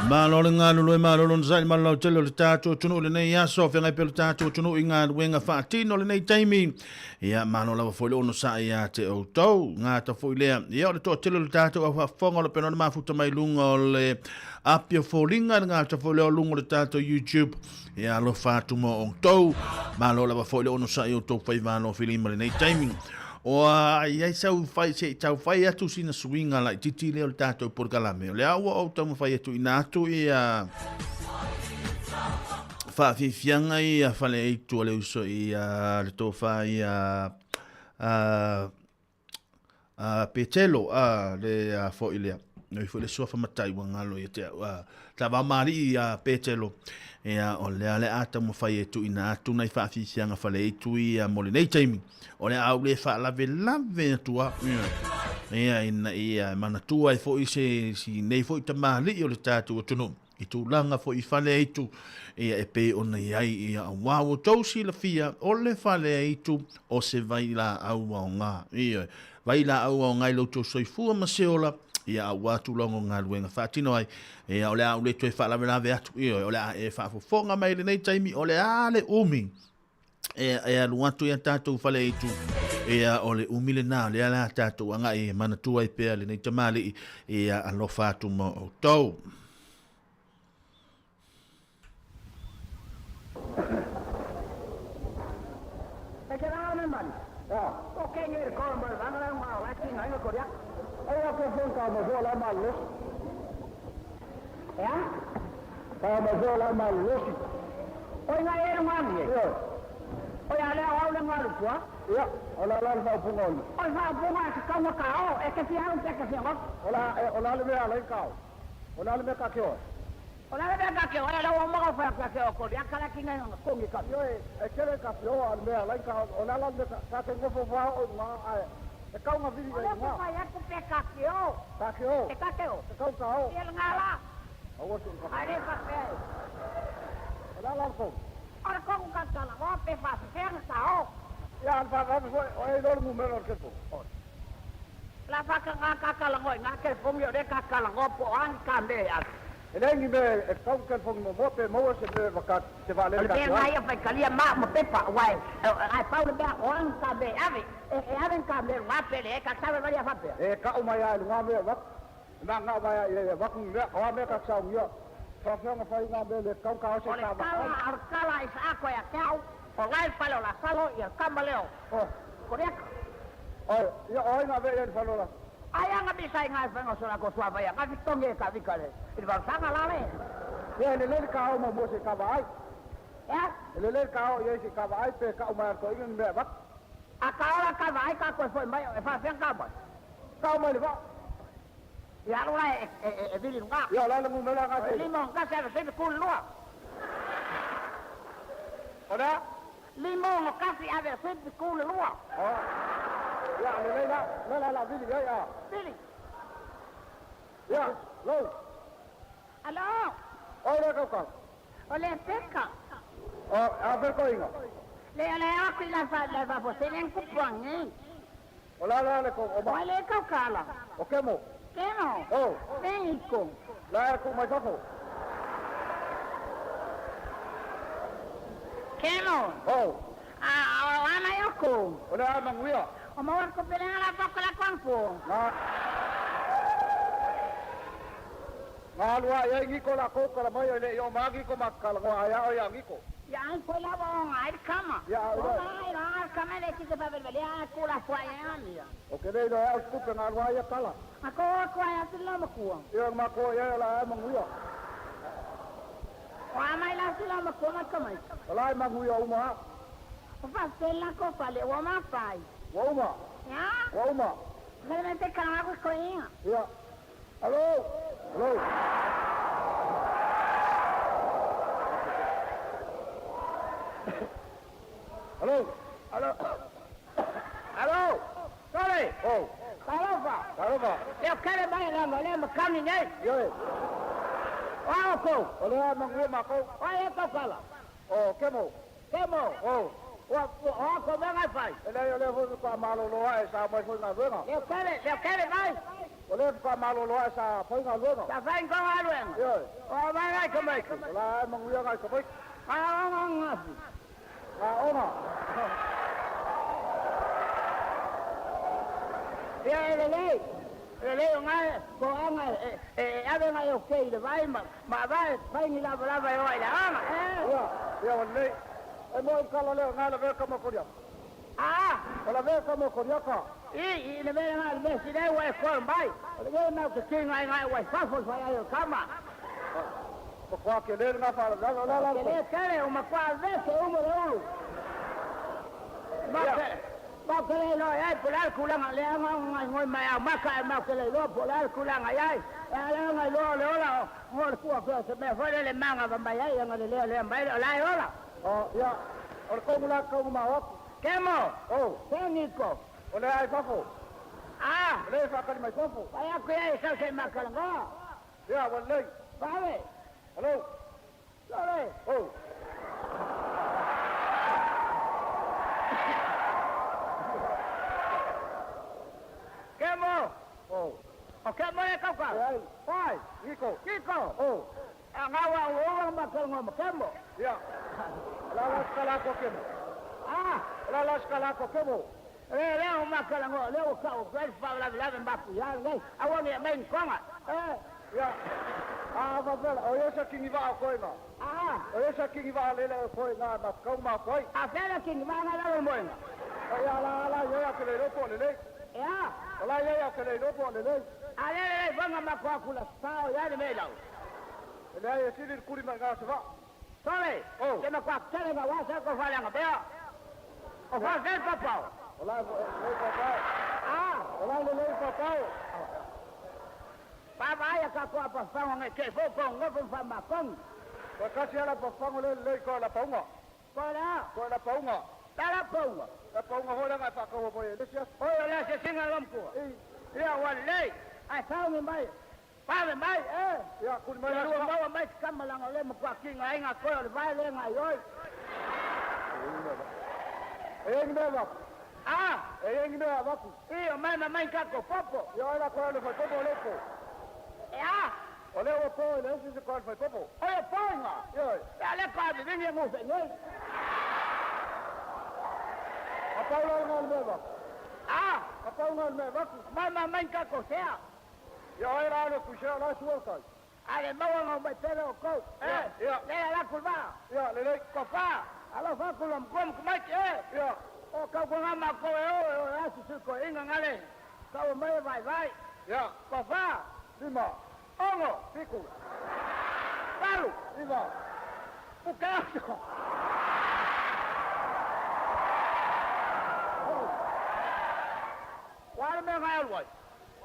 Q: Malo le galulue, malo le onosai, malo lautele o le tatou atunuu i lenei aso, feagai pea le tatou atunuu i galuega faatino i lenei taimi. Ia, malo lava foi le onosai ia te outou. Gata foi lea. Ia, o le toatele o le tatou au faafofoga o lo pena ona mafuta mai luga o le api o foliga, le gata foi lea o luga o le tatou YouTube. Ia, alofa atu mo outou. Malo lava foi le onosai o outou faiva alofilima i lenei taimi. Ua i ai sau fai, se i tau fai atu sina suiga laitiiti lea o le tatou polokalame. O lea ua ou taumafai e tuuina atu ia faafiafiaga ia faleaitu a le uso ia le tofa ia a, a Petelo a le a foi lea. Noi foi le suafa matai ua galo ia te au. A, Tavamalii ia Petelo, ia o lea le a taumafai e tuuina atu nai faafiafiaga faleaitu ia mo lenei taimi. O le a ou le faalavelave atu au, ia, ina ia manatua ai foi se si nei foi tamalii o le tatou atunuu i tulaga foi i faleaitu, ia e pei ona i ai, ia auā ua outou silafia o le faleaitu o se vailaau aoga, ia, vailaau aoga i lo outou soifua ma se ola, ia auā tulaga o galuega faatino ai, ia o le a ou le toe faalavelave atu, ia, o le a e faafofoga mai i lenei taimi, o le a le umi e alu atu ia tatou faleaitu, ia o le umi lena, lea la tatou agai e manatua ai pea lenei tamalii, ia alofa atu mo outou.
U: Oi nga e lunga ni. Oi a lea au le nga lupua. Ia, o la la le faaupuga o le. O le faaupuga e ka kaunga ka o, e ke fia au pe ke fia ngo. O la o la le mea ala i ka o. O la le mea ka ke oe. O la le mea ka ke oe, la ua maka whai ka ke o ko ria kala ki ngai nga kongi ka. Ioe, e kele ka fia o a le mea ala i ka o, o la la le mea ka ke ngofo wha o nga ae. E kaunga vili O le nga. O le atu pe ka ke o. Ka ke o. E ka ke o. E kau ka o. Ia le nga la. Aua tu ka. Ai fa pe. O la la ko. O le kongu ka tala o pe fa fe ka o. Ia an fa fa foi o e lolu mu melo ke ko. La fa ka nga ka ka la ngoi nga ke fongi o le ka ka la ngo po an ka me a. E le ngi me e kau ke fongi mo mo pe mo se pe va ka se va le ka. O le nga ia fai kalia ma mo pepa wai. Ai pau le mea o an ka me ave. E e ave ka me nga pe le ka sa va fa pe. E ka o mai ai nga me va. Ma nga mai ai e va ku me o me ka sa ngia. Fa fa nga fai nga me le kau ka o se ka va. O le kala kala i sa ko ya kau. O lai falo la salo ia kama leo. O korea. Oi, ia oi nga ve ia falo la. Ai anga bisa inga fengo sola ko sua vai nga fitonge ka vika le. Il va sanga la le. Ia le le ka o mo mo se ka va ai. Ya? Le le ka o ia se ka va ai pe ka o mai ko inga me va. A ka ora ka va ai ka ko foi mai e fa fenga mai. Ka o mai le va. Ia lo e e e vili nga. Ia la le mu mela nga se. Limo nga se se ku lua. Ora limo ngo kasi ave se ku lua. Oh. Ia le le la la la la vili ia ia. Vili. Ia, lo. Alo. O le ka ka. O le peka. O a ve ko inga. Le le a ku la fa la va fo se len ku puang. O la la le ko o ma. O le ka kala. O ke mo. Ke mo. O. México. La ku mai fafo. Ke mo. O. A o ana yo ko. O le a manguia. O mo ko pele ala pa ko la kwanfo. Na. Nga lua ia ngi ko la ko kala mai le yo magi ko makala ko aya o ya ngi ko. Ya ai ko la wa ngai kama. Ya o ai la kama le ki se pa vele a ko la fwa ya ni. O ke le lo ya ku pe nga lua ia kala. A ko ko ya si la makua. Ia ma ko ia la manguia. O a mai la si la makua ma kama. O la manguia uma. O fa se la ko fa le o ma fai. Wa uma. Ya. Wa uma. Realmente ka ko ko ia. Ya. Alo. Alo. Alo. Alo. Alo. Sorry. Oh. Talofa. Talofa. Leo kele mai la mo le makani nei. Yo. Wa ko. O le manguia ma ko. O e ko kala. O kemo. Kemo. O. Ua o a ko mea ngai fai.
S: E leai o lea foi faatoa malolo ae sa omai foi galuega.
U: Leo kele, leo kele mai.
S: O lea faatoa malolo ae sa fai galuega.
U: Sa fai ngo galuega.
S: Ioe.
U: O a mai ngai tamaiti.
S: O la e manuia ngai tamaiti.
U: Aoga ananafi.
S: Aoga.
U: Ia e lelei. Lelei o ngai toaga e ave ngai o kei i le vai ma ma avae fai ni lavalava e oa i le aoga.
S: Ia, ia ua lelei. E mo i kala lea o ngai lavea ka mo koriaka.
U: A.
S: O lavea ka mo koriaka.
U: I, i le mea ngai le mea sile ua e koe mai. O le mea mau te ki ngai ngai ua i fafo i fai ai o kama.
S: Matua tele lena faalavelave o le a la le
U: Tele tele o matua vese uma le ulu. Mau ke, mau ke le iloa i ai po o le a le tulaga le aga o ngai ngoi mai au maka ae mau ke le iloa po o le a le tulaga i ai. E ala ona iloa o le ola o ngo le tua pea o se mea foi lele magava mai ai aga le lea lea mai le o la e ola.
S: O, ia, o le kongu la kaunga ma o atu.
U: Kemo!
S: O.
U: Se Niko!
S: O lea ai fafo.
U: A!
S: O lea e faatali mai fafo.
U: Fai atu i ai e sau se i makalanoa.
S: Ia, ua lelei.
U: Vave!
S: Hello.
U: Lole!
S: O.
U: Kemo!
S: O.
U: O Kemo e kauka!
S: Leai.
U: Oi!
S: Niko.
U: Niko!
S: O.
U: A ngaua o oa makalanoa ma Kemo.
S: Ia. O la la skala ko Kemo.
U: A!
S: O la la skala ko Kemo.
U: Le le o makalanoa le o kau o faalavelave mapu ia lenei. Aua ne i aumai ni koga.
S: E. Ia. A faapea, o ia sa kinivaa o koe nga.
U: A!
S: O ia sa kinivaa lele o koe nga ma kau ma koe.
U: A fea le kinivaa nga lalo moenga.
S: O ia la ala ia ke le iloa po o lelei.
U: E a?
S: O la ia ke le iloa po o lelei.
U: A le lelei foi nga mako aku la sao ia le mea i lau.
S: E leai e sili le kuli mai nga se vaa.
U: Sole!
S: O.
U: Ke makuā tele nga ua sa ko faaleaga pea. O faafea le paopao.
S: O la lelei paopao.
U: A!
S: O la lelei paopao.
U: Vaavaai a tatou apafafago ngai te i fou ko nofo ma faamakogi.
S: Toe kasi lava le apafafago lea lelei koe la pauga.
U: Po o le a?
S: Koe la pauga.
U: Le a la pauga?
S: La pauga foi lea na e faataua mai ai le isi aso.
U: Oi, o le asiasiga a lomtua.
S: I.
U: Ia, ua lelei. Ae sauni mai. Vave mai, e.
S: Ia, kuli mai
U: Ia
S: la
U: lua
S: se vaa.
U: maua mai se kama leaga o lea e matua kiga ai ngā koe o le vae lea gaioi.
S: E i ai ni mea e avatu?
U: A!
S: E i ai ni mea e avatu?
U: I, omai ma mai ni tatou popo.
S: Ia, o ai la koe le faipopo o lea ua po?
U: E a?
S: O lea ua po e leai se isi koe le faipopo.
U: Oi, o po iga?
S: Ioe.
U: Ia, lea koe a vivini e gufenei.
S: A pau la lena o le mea e avatu?
U: A!
S: A pau lena o le mea e avatu?
U: Omai ma mai ni tatou sea.
S: Ia, o ai la le kuisea o la e sua le tai?
U: A le maua ngau mai pele o kou, e.
S: Ia.
U: Lea la ku le vaa.
S: Ia, lelei.
U: Ko fa. Alofa atu lomtua ma tamaiti, e.
S: Ia.
U: O kau ko ngā makou e o e o e asu sui ko inga ngale. Kau mai e vaivai.
S: Ia.
U: Ko fa.
S: 5.
U: 6.
S: 7.
U: 8.
S: 9.
U: Uke aso. Ua le mea ngai alu ai.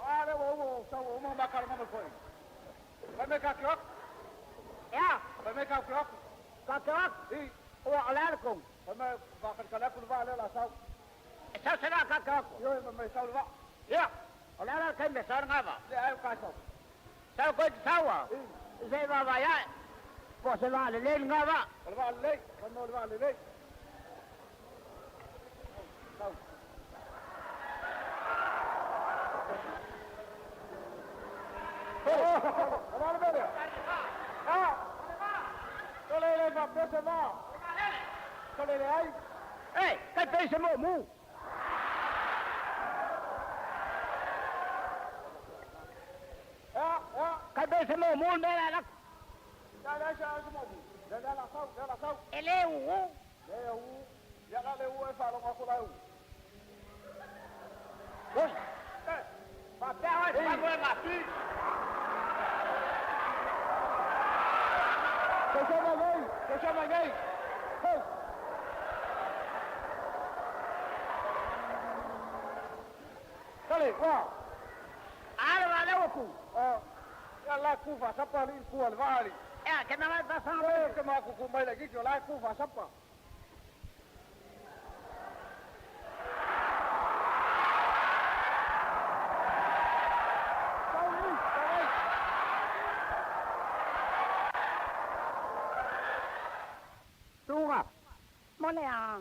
S: A lea ua uma o sau ua uma makalanoa ma le foeina. Fai mai ka ke atu.
U: E a?
S: Fai mai ka ke atu.
U: Ka ke atu.
S: I.
U: Ua o le a le kongu.
S: Fai mai faakalikali atu le vaa lea o le a sau.
U: E sau se vaa ka ke atu.
S: Ioe, fai mai sau le vaa.
U: Ia. O le a la le taimi e sau ai le vaa.
S: Lea ai o ka sau.
U: Sau koe i te sau a.
S: I.
U: I se i vaavaai ae. Po o se vaa lelei lena vaa.
S: O le vaa lelei. Fai mai o le vaa lelei. Sau. O le a le mea lea? A! Tole le faapea se vaa. Tole leai.
U: E, tai pei se mumu.
S: Ea, ea.
U: Tai pei se mumu le mea lea e alu atu.
S: Ia leai se se mumu. Lea lea la sau, lea la sau.
U: E le ū.
S: Le ū. Ia la le ū e faalogo atu la e ū.
U: Oi, faapea oe te mago e gafi.
S: Soso mai nei, soso mai nei. Hei. Tale, ua.
U: A le vaa lea ua tu.
S: Ia la ku faasapa alii le ku a le vaa alii.
U: Ea, ke maga e faafaga mai.
S: E, ke makuku mai laitiiti o la e ku faasapa. Tau i, tau ai.
U: Tuga, mo le a.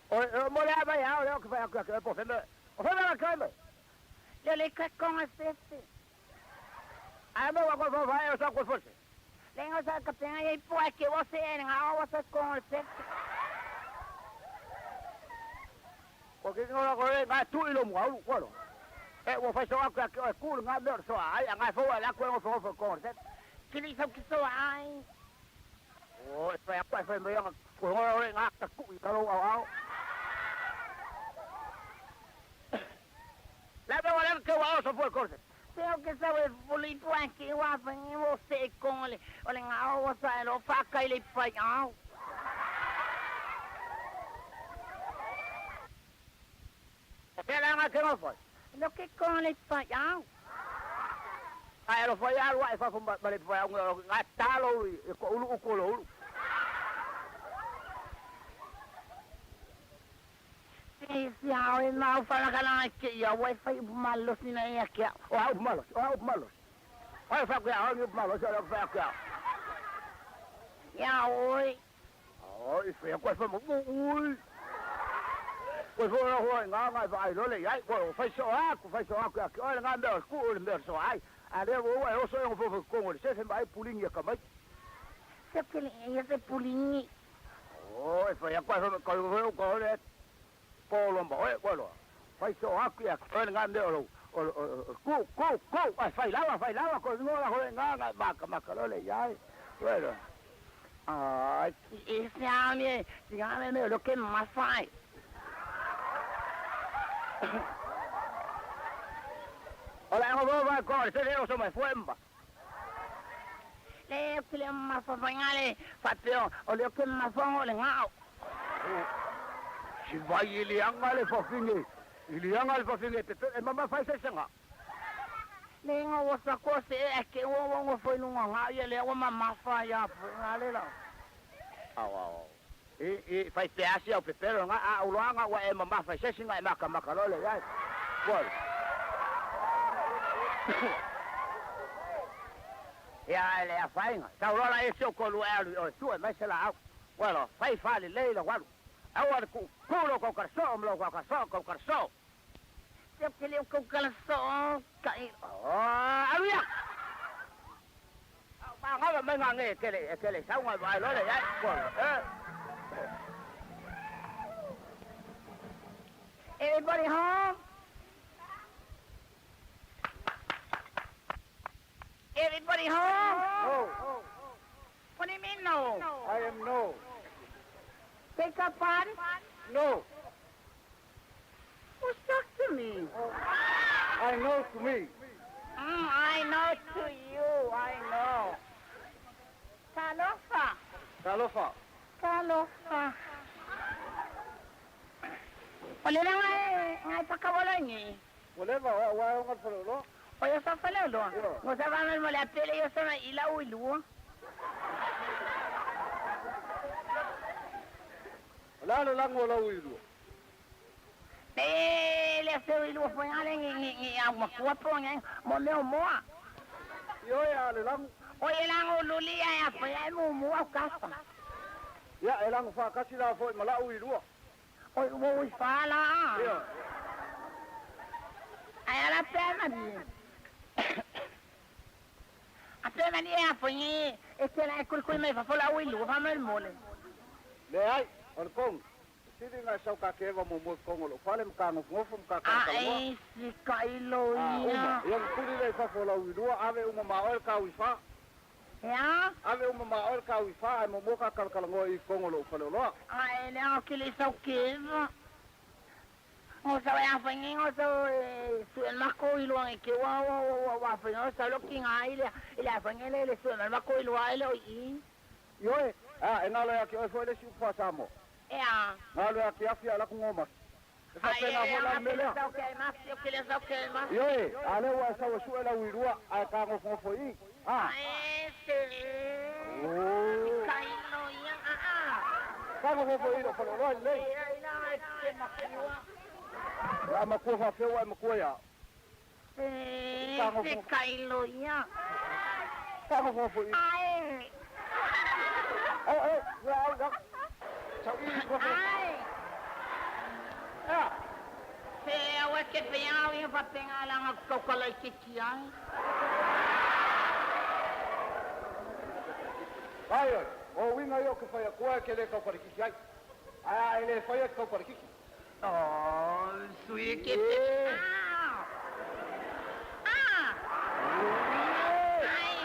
S: O mo le ava ia o le o ke whai aku po wheme. O wheme la kai mai.
U: Le le ka konga sefe.
S: Ai mo wa ko whai o sa ko fose.
U: Le ngo sa ka penga i po ke o se e nga o sa konga sefe.
S: Ko ke ngora ko e ngai tu i lo mua ulu ko lo. E ua whai so aku ake o e kulu ngā mea o so ai a ngai fō a la koe ngo whai konga sefe.
U: Kili sau ki so ai.
S: O e whai aku e whai mea ko ngora ore ngā ka ku i kalo au au. La me wala ke wa o so fo korse.
U: Se o ke sa e fuli po ke wa fa ni o se konga le. O le nga o sa e lo fa kai le pai au.
S: Te la nga ke ngo fo.
U: Lo ke konga le pai au.
S: Ai lo fo ya lo e fa fo ma le fo ya nga ta lo i ko ulu ko lo ulu.
U: Se se au e mau fa la kana ke ia wai fai malo sina ia ke.
S: O au malo, o au malo. Ai fa ko ya au malo so lo fa ko ya.
U: Ia oi.
S: O i fa ko fa mo ui. Ko fo lo ho nga nga fa ai lo le ai ko fa so a ko fa so a ko o nga me ku o me so ai. A le wo wa o so ngo fo ko ngo se se mai puling ya ka mai.
U: Se ke le ia se pulingi.
S: O e fa ya ko ko ko ko le ko lo mo e ko lo. Fa so a ko ya ko nga me o ku ku ku ai fa la fa la ko ngo la ho nga nga ma ka ma ka lo le ai. Bueno.
U: Ai, e se a me, se a me me lo ke ma fai.
S: Hola, ngo va ko se le o so mai fuemba.
U: Le ke le ma fa fa ngale, fa peo, o le ke ma fa ngo le ngao.
S: Si vai ili anga le fafinge. Ili anga le fafinge te e mama fai se sanga.
U: Le ngo o sa ko se e ke o o ngo foi no ngao ia le o ma ma fa ya ngale la.
S: Au au. E e fai pe asi au pepero nga a ulo anga wa e mama fai se singa e maka maka lo le ai. Bol. Ia le a fainga. Tau lola e se ko lu e alu o tu e mai se la au. Bueno, fai fa le le la walu. Au ar ku ku lo ko ka so lo ko ka so ko ka so.
U: Se ke le ko ka so ka i.
S: Oh, alu ya. Ma nga ma nga nge ke le ke le sa nga ba lo le ai. Bol. Eh.
U: Everybody home? Everybody home?
S: No.
U: What do you mean no?
S: I am no.
U: Take up on?
S: No.
U: Who's talk to me?
S: I know to me.
U: I know to you, I know. Talofa.
S: Talofa.
U: Talofa. O le ngai ngai pakawala ni.
S: Wale va wa wa nga folo lo.
U: O yo sa fala lo. Ngo sa va mo le apele yo sa ila u ilu.
S: La la la ngo la u ilu.
U: Le le se ilu fo ngale ngi ngi ngi a mo ko po ngi mo me o moa.
S: Yo ya le lang.
U: O ye lang o luli ya ya fo ya mo mo au kasa.
S: Ya e lang fa kasi la fo ma la u ilu.
U: O o i fa la.
S: Yo.
U: Ai ala pema ni. A pema ni a fo ngi e ke la kul kul me fa fo la u ilu fa mo mole.
S: Le ai o kong. Sili nga sau ka ke va mo mo kong lo fale mka ngo ngo fo mka ka ka mo.
U: Ai si ka ilo ia.
S: Ia kuli le fa fo la u ilu ave uma ma o ka u fa.
U: Ya?
S: Ave uma ma o ka u fa ai mo mo ka ka ka ngo i kong lo fale lo.
U: Ai le o ke le sau ke va. O sa ya fa ngi o sa su el mako ilo ngi ke wa wa wa wa fa no sa lo ki ngai le le fa ngi le le su el mako ilo ai lo i.
S: Yo e a e ngalo ya ke o fo le si fa sa mo.
U: Ya.
S: Ngalo ya ke afia la ku ngoma. E fa
U: Ai
S: pena fo la mele.
U: sau ke ma si ke le sau ke ma.
S: Yo e a le wa sa o su la u ilu a ka ngo ngo fo i. Ah.
U: Ai se.
S: Oh.
U: Ka ilo ia a a.
S: Ka ngo fo i lo fo lo le.
U: Ai la ke ma ke wa.
S: La ma ku fa fe wa ma ku ya.
U: Se se ka ilo ia.
S: Ka ngo fo i.
U: Ai.
S: Ai ai ya ya. Sau i ko fo.
U: Ai.
S: Ea.
U: Se aua ke whea au ia whapenga langa kaukala i te ti ai.
S: Ai oi, o uiga ia o ke fai atua e ke lē kaukalikiki ai. Ae a e lē faia e te kaukalikiki.
U: Oh, sui e ke te... Ah! Ah! Ai!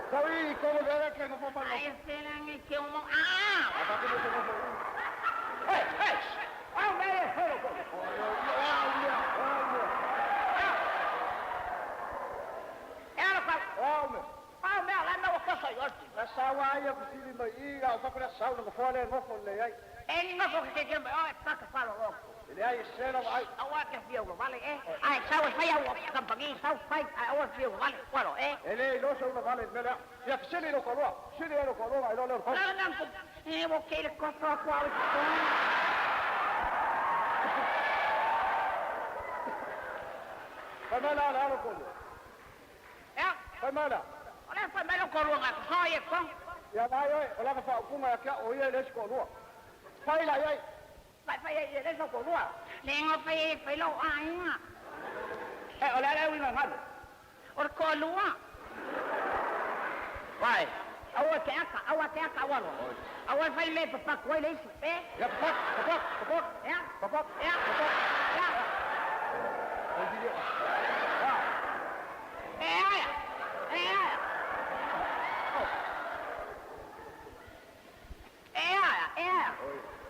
S: Tau i kono vele ke ngofo mai.
U: Ai, felangi ke umo. Ah!
S: A ke te ngofo. Hey, hey! Au me e hero ko. Au me, au me.
U: E ala ka.
S: Au me.
U: Au me ala na o ka sai oti.
S: Na sawa ai a kusili mai i au fa kula sau na fo le ngofo le ai.
U: E ni ngofo ke ke mai oi pa ka falo o.
S: Le ai se la ai.
U: Aua ke fia o vale e. Ai sau e fai au kampangi sau fai ai au fia o vale walo e.
S: E le lo sau na vale me le. Ia sili lo ko sili lo ko lo ai lo le ko.
U: Na na ko e o ke le ko ko ko au.
S: Fai mai la la lo ko.
U: Ya.
S: Fai mai la.
U: O le fai mai lo ko lo nga ko ye ko.
S: Ia mai oi, o la ka fa upunga kia o ia le ko lo. Fai la ia.
U: Fai fai ye le ko lo. Le ngo fai fai lo ai nga.
S: E o le le uinga ngalo.
U: O le ko lo.
S: Vai.
U: Aua te aka, aua te aka aua lo. Aua fai me papa ko le isi pe.
S: Ya papak, papak, papak.
U: Ya.
S: Papak.
U: Ya.
S: Papak.
U: Ya. E ai. E ai. E ai, e ai.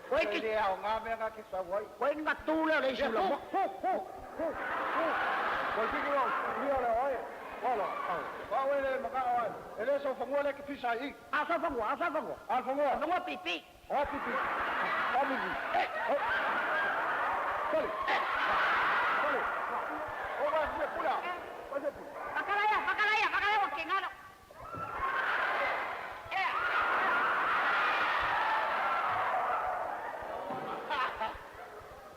S: Koe ki le au ngā mea ngā ki sau ai.
U: Koe ngā tūle o le isi la mo.
S: Hu, hu, hu, hu. Koe ki ki au, ia le oe. Wala. Wa oe le maka oe. E le sau whangua le ki pisa i.
U: A sau whangua, a sau whangua.
S: A whangua.
U: Whangua pipi.
S: O pipi. O pipi.
U: E.
S: Sali. Sali. O wa fia pula. Wa fia pula.
U: Whakalaya, whakalaya, whakalaya o ke ngalo. E.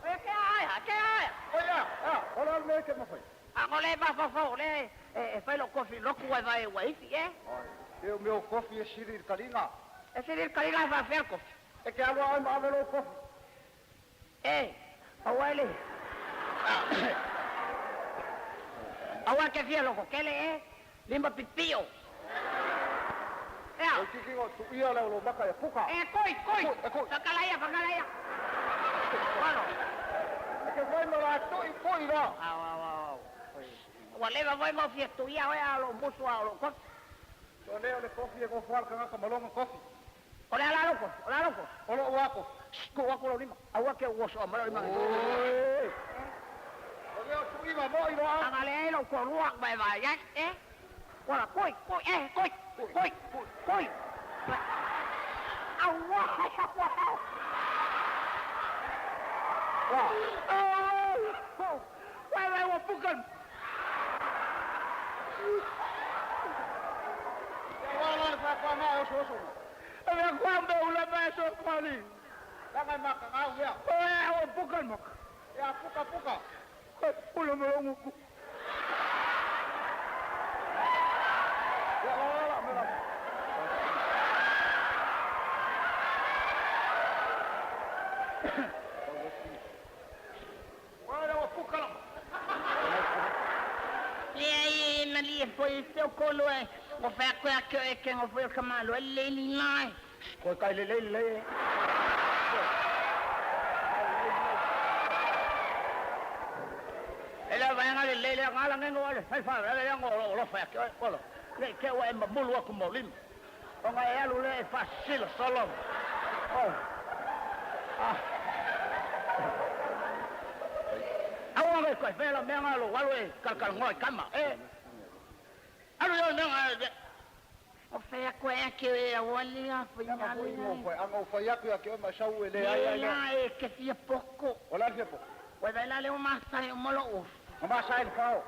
U: E ke aia, ke aia.
S: O ia, ia, o la me ke mawhai.
U: A ngole ma fafo le e fai lo kofi loku wai vai wai ifi e.
S: E o meo kofi e siri i kalinga.
U: E siri i kalinga e whawhea kofi.
S: E ke aloa ai ma ave lo kofi.
U: E, aua le. Aua ke fia loko kele e. Lima pipio. Ea.
S: O kiki o tu ia leo lo maka e puka.
U: E koi, koi.
S: E koi.
U: Whakalaia, whakalaia. Walo.
S: E ke whai mara tui koi rā.
U: Au, au, au, au. Ua leva voi mau fia tuia oe a lo musu a lo kofi.
S: So leo le kofi e gofu al kangaka malonga kofi.
U: O le ala lo kofi, o le ala lo kofi.
S: O lo ua kofi.
U: Ko ua ko lo lima. Aua ke ua so malo lima.
S: Oi. O leo tui ma mo i roa.
U: Anga le lo ko lua mai vai ya e. Wala koi, koi, e, koi, koi, koi. Aua, aua.
S: Wa.
U: Oh, wai wai wa pukan.
S: Ia wala le wha ngā oso oso.
U: E mea kwa mbe ula mai so kwali.
S: Langa maka ngā uea.
U: Oe, o pukan maka.
S: Ia puka puka.
U: Koe pula malongu ku.
S: Ia la la me la. Wala wa puka la.
U: Ia i mali e foi se o kolo e. O whea koe a ke e ke ngo foi o kamalo e leli mai.
S: Koe kai le leli le.
U: E le vaenga le lele ngala ngengo ale fai fai le ngo lo lo whea ke olo. Le ke wa e mabulu aku mau lima. O ngai e alu le e fasila solom. Oh. Ah. Aua ngai koe whea mea ngalo walu e kalkal ngoi kama e. Alu yo mea ngalo. O whea koe a ke e awali a whai
S: Anga
U: ngale.
S: foi mo foi anga o fai aku ia ke o mai sau e le ai ai.
U: Ia e ke fia poko.
S: O la fia poko.
U: Wai vai la le o masai o malo o.
S: O masai le fao.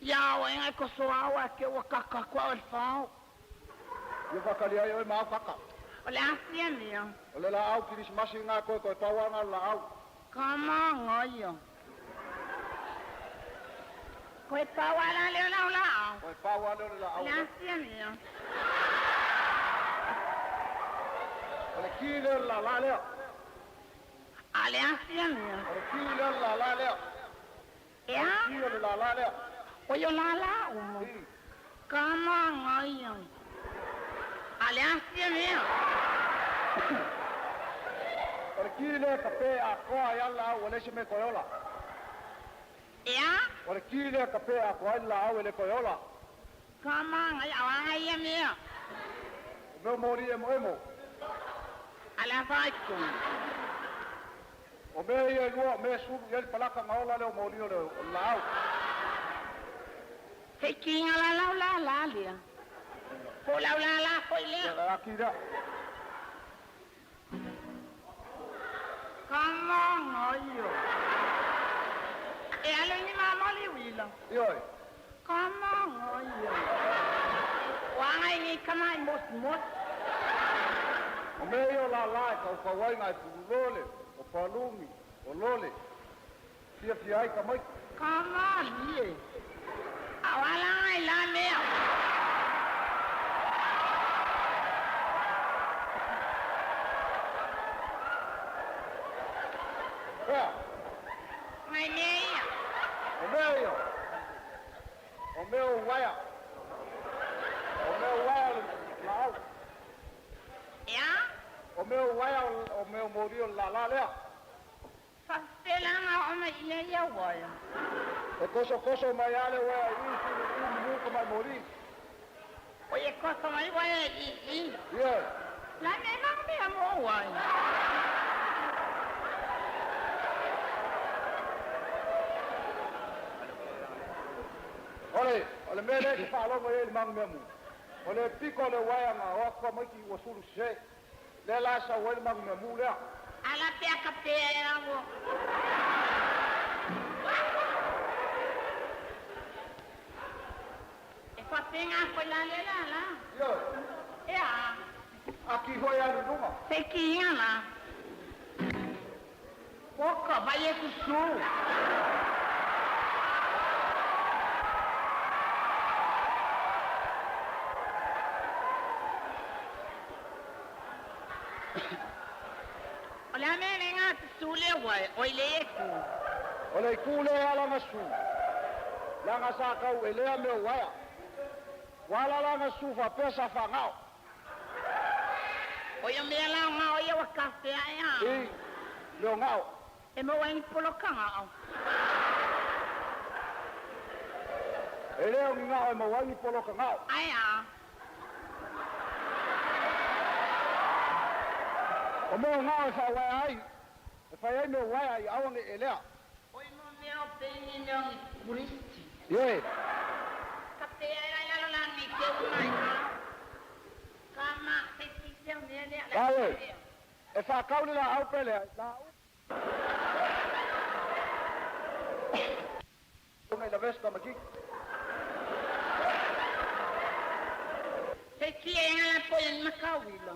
U: Ia o engai ko so awa ke o kaka kwa o le fao.
S: Ia whakali ai oi mau kaka.
U: O le asia mea.
S: O le la au kirisimasi ngā koe koe pau anga la au.
U: Ka manga ia. Koe pau ala le o lau la au.
S: Koe pau ala le la au.
U: O le asia mea.
S: O le O le ki lea o le lālā lea. A le asia mea. O le ki lea o le lālā lea. E a? O le ki o le lālā lea. O i o lālā uma. Ka māngaia. A le asia mea. O le ki lea e kapē atoa ai lava le laau ua leai se mea e toe ola. E a? O le ki lea e kapē atoa ai le laau e le toe ola. Ka māngaia, a o aga ia mea. O mea o moli emoemo. A le afa ai tonu. O mea ia e lua, o mea e sulu i ai le palaka ona ola lea o moli o le laau. Se kiga la lau lālā lea. Po o lau lālā foi lea. Ia, la ki lea. Ka māngaia. E alu i ni māmoli uila. Ioe. Ka māngaia. O aga i nei tama i mosimosi. O mea ia o lālā e kaukau ai nā e pululole, o palumi, o lole. Fiafia ai tamaiti. Ka mālie. A o ala ai la mea. Ea. Ngai mea ia. O mea ia. O mea o uaea. O mea o uaea o le laau. Ea. O mea o uaea o mea o moli o le lālā lea. Faafefea la ona ia ia uaea? E kosokoso mai lava le uaea i i sulu i manu ka mai moli. Oi e koso mai uaea i i. Ioe. La mea nang mea mo uaea. Ole, o le mea lea e te faalogo i ai i le magu mea mu, o le piko o le uaea na o atu tamaiti ua sulu sese. Lea la e sau ai le magu mea mu lea. Ala pea ka pea e aua. E faapena foi la le la la. Ioe. E a. A ki hoi alu i luga. Se kiga la. Poka, vai e susu. O le a mea le ga susu lea uae, oi le e ku. O le ku lea e ala na su, leaga sa tau elea mea uaea. Ua ala la na su faapea sa faagao. O ia mea la o gao ia ua kafe ae a. I mea o gao. E maua ai ni poloka gao. E le o ni gao e maua ai ni poloka gao. Ae a. O mea o gao e faauaea ai, e fai ai mea uaea i aua nei elea. Oi mo mea o peni mea o ni kuristi. Ioe. Ka pea e lai lalo la nei te uma i ao. Ka ma se si se o mea lea la Ioe. E whakau le laau pe lea, la u. Nei la vesta ma ki. Se ki e ngala po i makawila.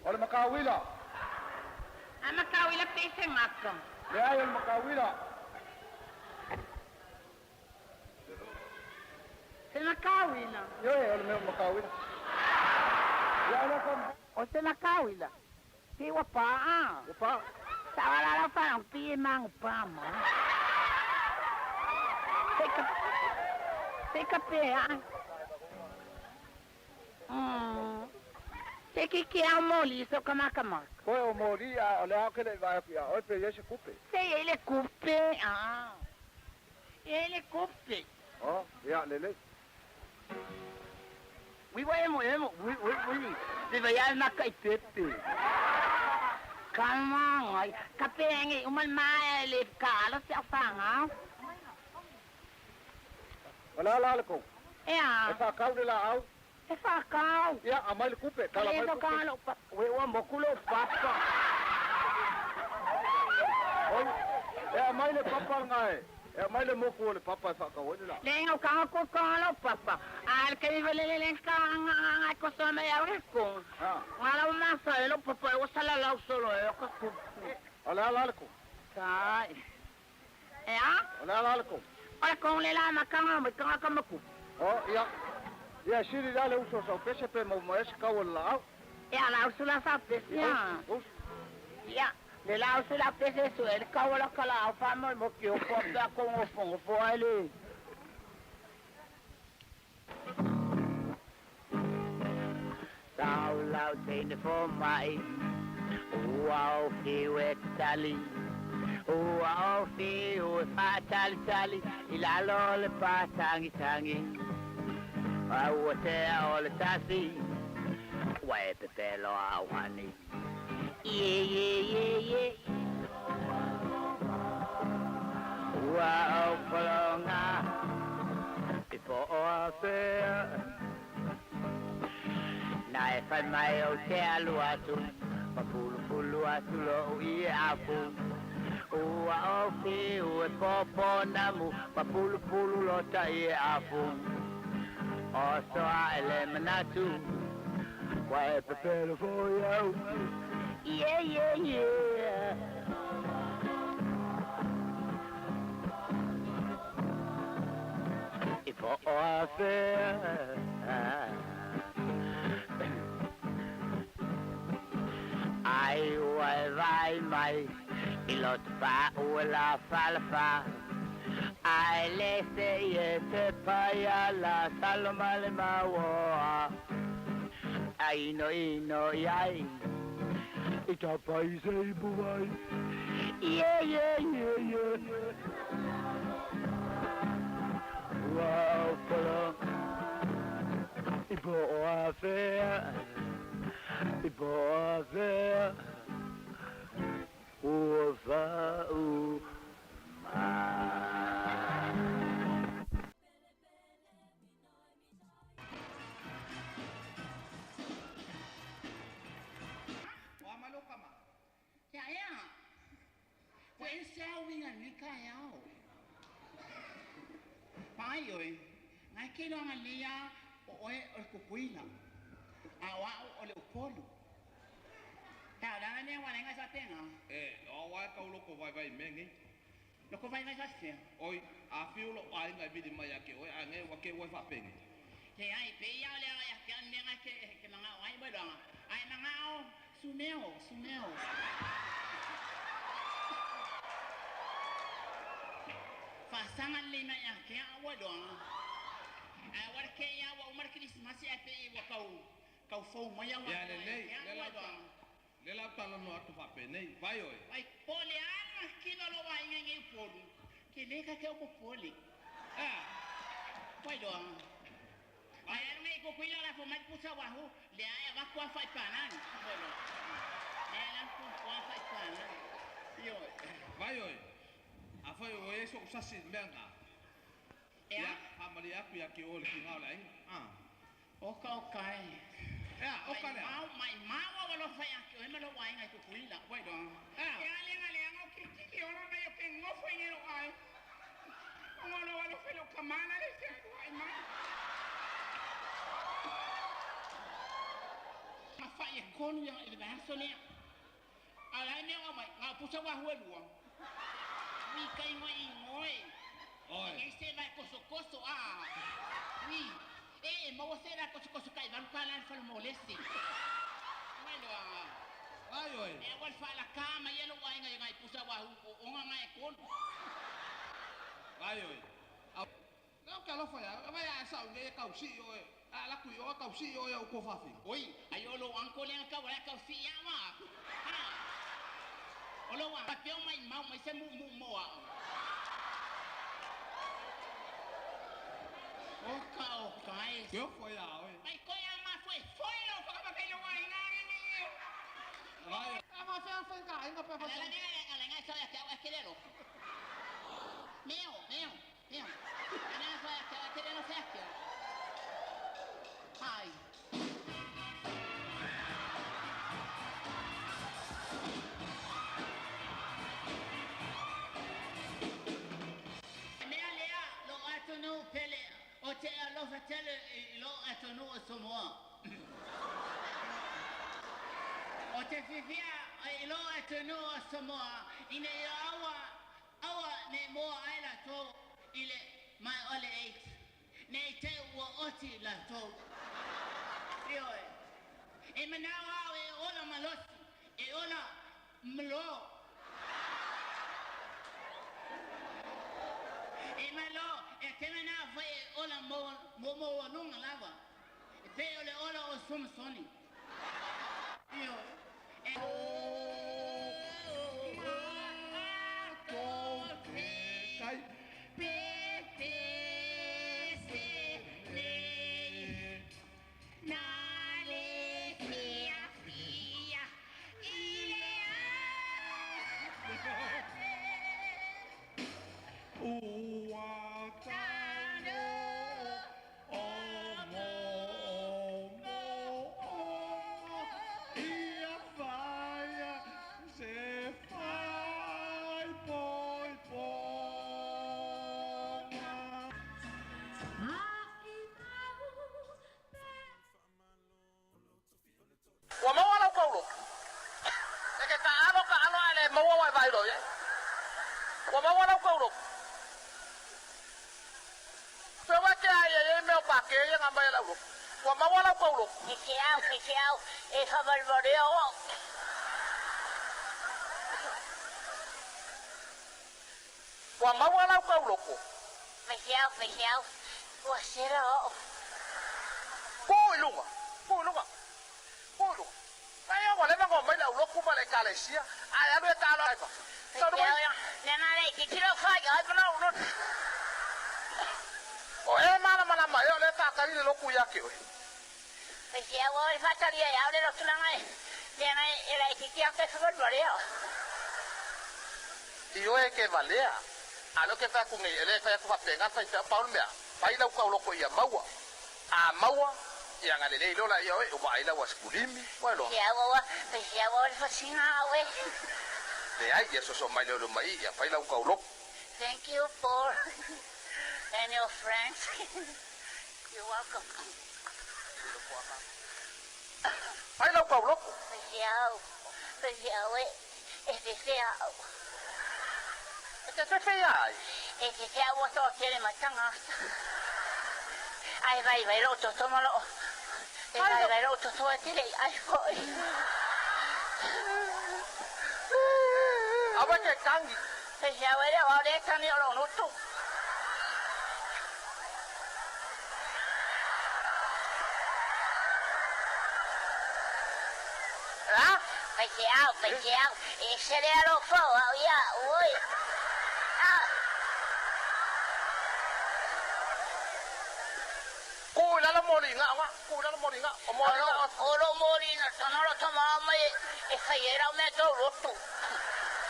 S: O le makauila. A makauila pe se maka. Leai o le makauila. Se makauila. Ioe, o le mea o le makauila. Ia, o le ka. O se makauila. Pi ua paa. Ua paa. Sa ala la fa pi e mangu pa ma. Se ka se ka pe a. Se ki ki au moli so ka maka maka. Koe o moli a o le ao ke le vae aku ia oe pe ia se kupe. Se ia le kupe a. Ia le kupe. Oh, ia lelei. Ui wa emo emo, ui ui ui, le vai ai maka i pepe. Ka mangai, ka penge uma mai le ka alo se awhanga. O le ala le kou. E a. E whakau le laau. E whakau. Ia, a mai le kupe, tala mai le kupe. Ka lo pa, we ua moku lo papa. Oi, e a mai le papa ngae. E aumai le moku o le papa e whakau ai le la. Le ngau ka ko ka lo papa. A le ke vele le le ka nga nga ko so me au le ko. Nga la ma sa e lo papa e o sala la solo e ka ku. O le ala le ko.
U: Tai. E a?
S: O le ala le ko.
U: O le kong le la makanga mo kanga ka maku.
S: O, ia. Ia siri la le uso sau pese pe mau mo ese kau la au.
U: E ala uso la sa pese ya. Ia. Le la uso la pese su el kau la kala au fa mo mo ki o po pe ko ngo fo ngo fo ai le. Tau lau teine fo mai. Ua o fiu e tali. Ua o fiu e whaatali tali. I lalo o le pātangi tangi. A ua tea o le tasi. Ua e pepelo au hani. Ie, ie, ie, ie. Ua o kolonga. I po o a pea. Na e whai mai o te alu atu. Ma pulu pulu atu lo i e afu. Ua o whiu e pōpō namu. Ma pulu pulu lo ta i e afu. O soa e le manatu. Wa e pepelo fo iau. Yeah, yeah, yeah. I po o a whea. Ai ua e vai mai i loto pa ua la falafa. Ai le se i e te pai a la saloma le maua. Ai ino ino i ai. I ta pai se i buai. Yeah, yeah, yeah, yeah. Ua o polo. I po o a whea. I po o a whea. Ua whau mai.
G: Ia ea. Ua e se au inga ni ka e ao. Pai oe. Ngai ke loanga lea o oe o le kukuila. A o au o le upolu. He au langa nea wala inga sa penga.
E: E, o wai kau loko vai vai me ngi.
G: Loko vai vai sa fea.
E: Oi, a fiu lo ai ngai vili mai a ke oi, a nge wa ke oi fa pengi.
G: Le ai, pe ia o le ai a ke an menga ke manga o ai bodoanga. Ai manga o, sumeo, sumeo. Fasanga le mai a ke a bodoanga. Ai war ke ia wa umar Christmas e pe i wa kau, kau fou mai a wa.
E: Ia le nei,
G: Ia
E: le la
G: bodoanga.
E: Le la tala no atu fa pe nei, vai oi.
G: Ai pole ana kino lo wa inga ngai polu. Ke le ka ke o pole.
E: Ah.
G: Vai doanga. Ai ana ngai ko kuila la fo mai pusa wa hu, le ai va kwa fa panan. Bueno. Le la fo kwa fa panan.
E: Io. Vai oi. A foi o eso sasi menga.
G: E
E: Ia, ha mari aku ia ke ole ki ngau la inga. Ah.
G: O ka o kai.
E: Ea, o ka lea.
G: Mai mau, mai mau wa lo fa ya ke o ma lo wa inga ko kuila. Vai doanga.
E: Ea.
G: E ale nga le nga o ki ki ki ora mai o ke ngofo inga lo ai. O ngolo wa lo fe lo kamana le se ai mai. Ma fa ye konu ya e ba so le. Ala ne o mai nga pusa wa hu lua. Mi kai ngoi ngoi.
E: Oi.
G: E se vai koso koso a. Mi. E mo se la koso koso kai van pa la fa mo lesi. Mai lo a.
E: Ai oi.
G: E wa fa la kama ye lo wa inga ngai pusa wa hu o nga ngai konu.
E: Ai oi. Au ka lo fa ya, vai a sa ngai kau si oi. A la kui o kau si oi o ko fa fi.
G: Oi, ai o lo anko le ka wa kau si ya wa. Ha. O lo wa pa pe o mai mau mai se mu mu mo a. O ka o kai.
E: Ke fo ya oi.
G: Mai ko ya ma fo fo lo fa ka pe lo wa inga ngai ngai.
E: Ai, a ma fe fe ka inga pe fa.
G: Ala ngai ala ngai sa ya ke wa ke le lo. Meo, meo, meo. Ala ngai sa ya ke wa ke le lo sa ke. Ai. Mea lea lo atonu pele o te alofa tele i lo atonu o Samoa. O te fifia ai lo atunuu o Samoa ina ia aua aua ne i moa ai latou i le mai o le AIDS ne i te i ua oti latou. Ioe. E manao au e ola malosi, e ola mlo. E malo, e te manao foi e ola maualuga lava, e pei o le ola o Somasoni. Ioe. E.
E: Ua maua lau kauloko. E ke taʻalo kaʻalo ae le maua ua e vaai loa iai. Ua maua lau kauloko. Pe ua ke ai ai mea o pake ia nga mai a lau loko. Ua maua lau kauloko.
U: E te au, e te au, e whawariwarea o.
E: Ua maua lau kauloko.
U: Feseau, feseau, ua sera oo.
E: Ku i luga, ku i luga, ku i luga. Ai ua leva ona omai le aulotu ma le ekalesia, ae alu e taalo ai fafo. Taunu mai.
U: Feseau, nena le titilo whai ai pana o lotu.
E: O e malamalama ea o lea e faatali le lotu ia te oe.
U: Feseau, o e faatali ai au le lotu langa e, nena e laititi au te whawariwarea o.
E: Ioe e ke valea, a o lea ou te fai atu nei, e le fai atu faapena le faifeau, pau le mea, fai lau tauloko ia maua. A maua, ia na lelei loa laia oe, ua ai lau asikulimi, ua iloa. Leai, ia soso mai lea o le mai, ia fai lau tauloko.
U: Thank you Paul and your friends. You're welcome.
E: Fai lau tauloko.
U: Feseau, e. E whewhea au.
E: E te whewhea ai?
U: E whewhea ua toa tele mai tangata. Ai vai vai lou toto ma loo. E vai vai lou toto e tele i ai foi.
E: Aua ke tangi.
U: Whewhea e leo au le tani o lou nutu.
E: A?
U: Faifeau, faifeau, e ese le alofa o au ia oe. A.
E: Ku i lalo moli nga, ku i lalo moli nga, o moli nga.
U: O lo moli na tana lo tama mai e fai e rau mea tau lotu.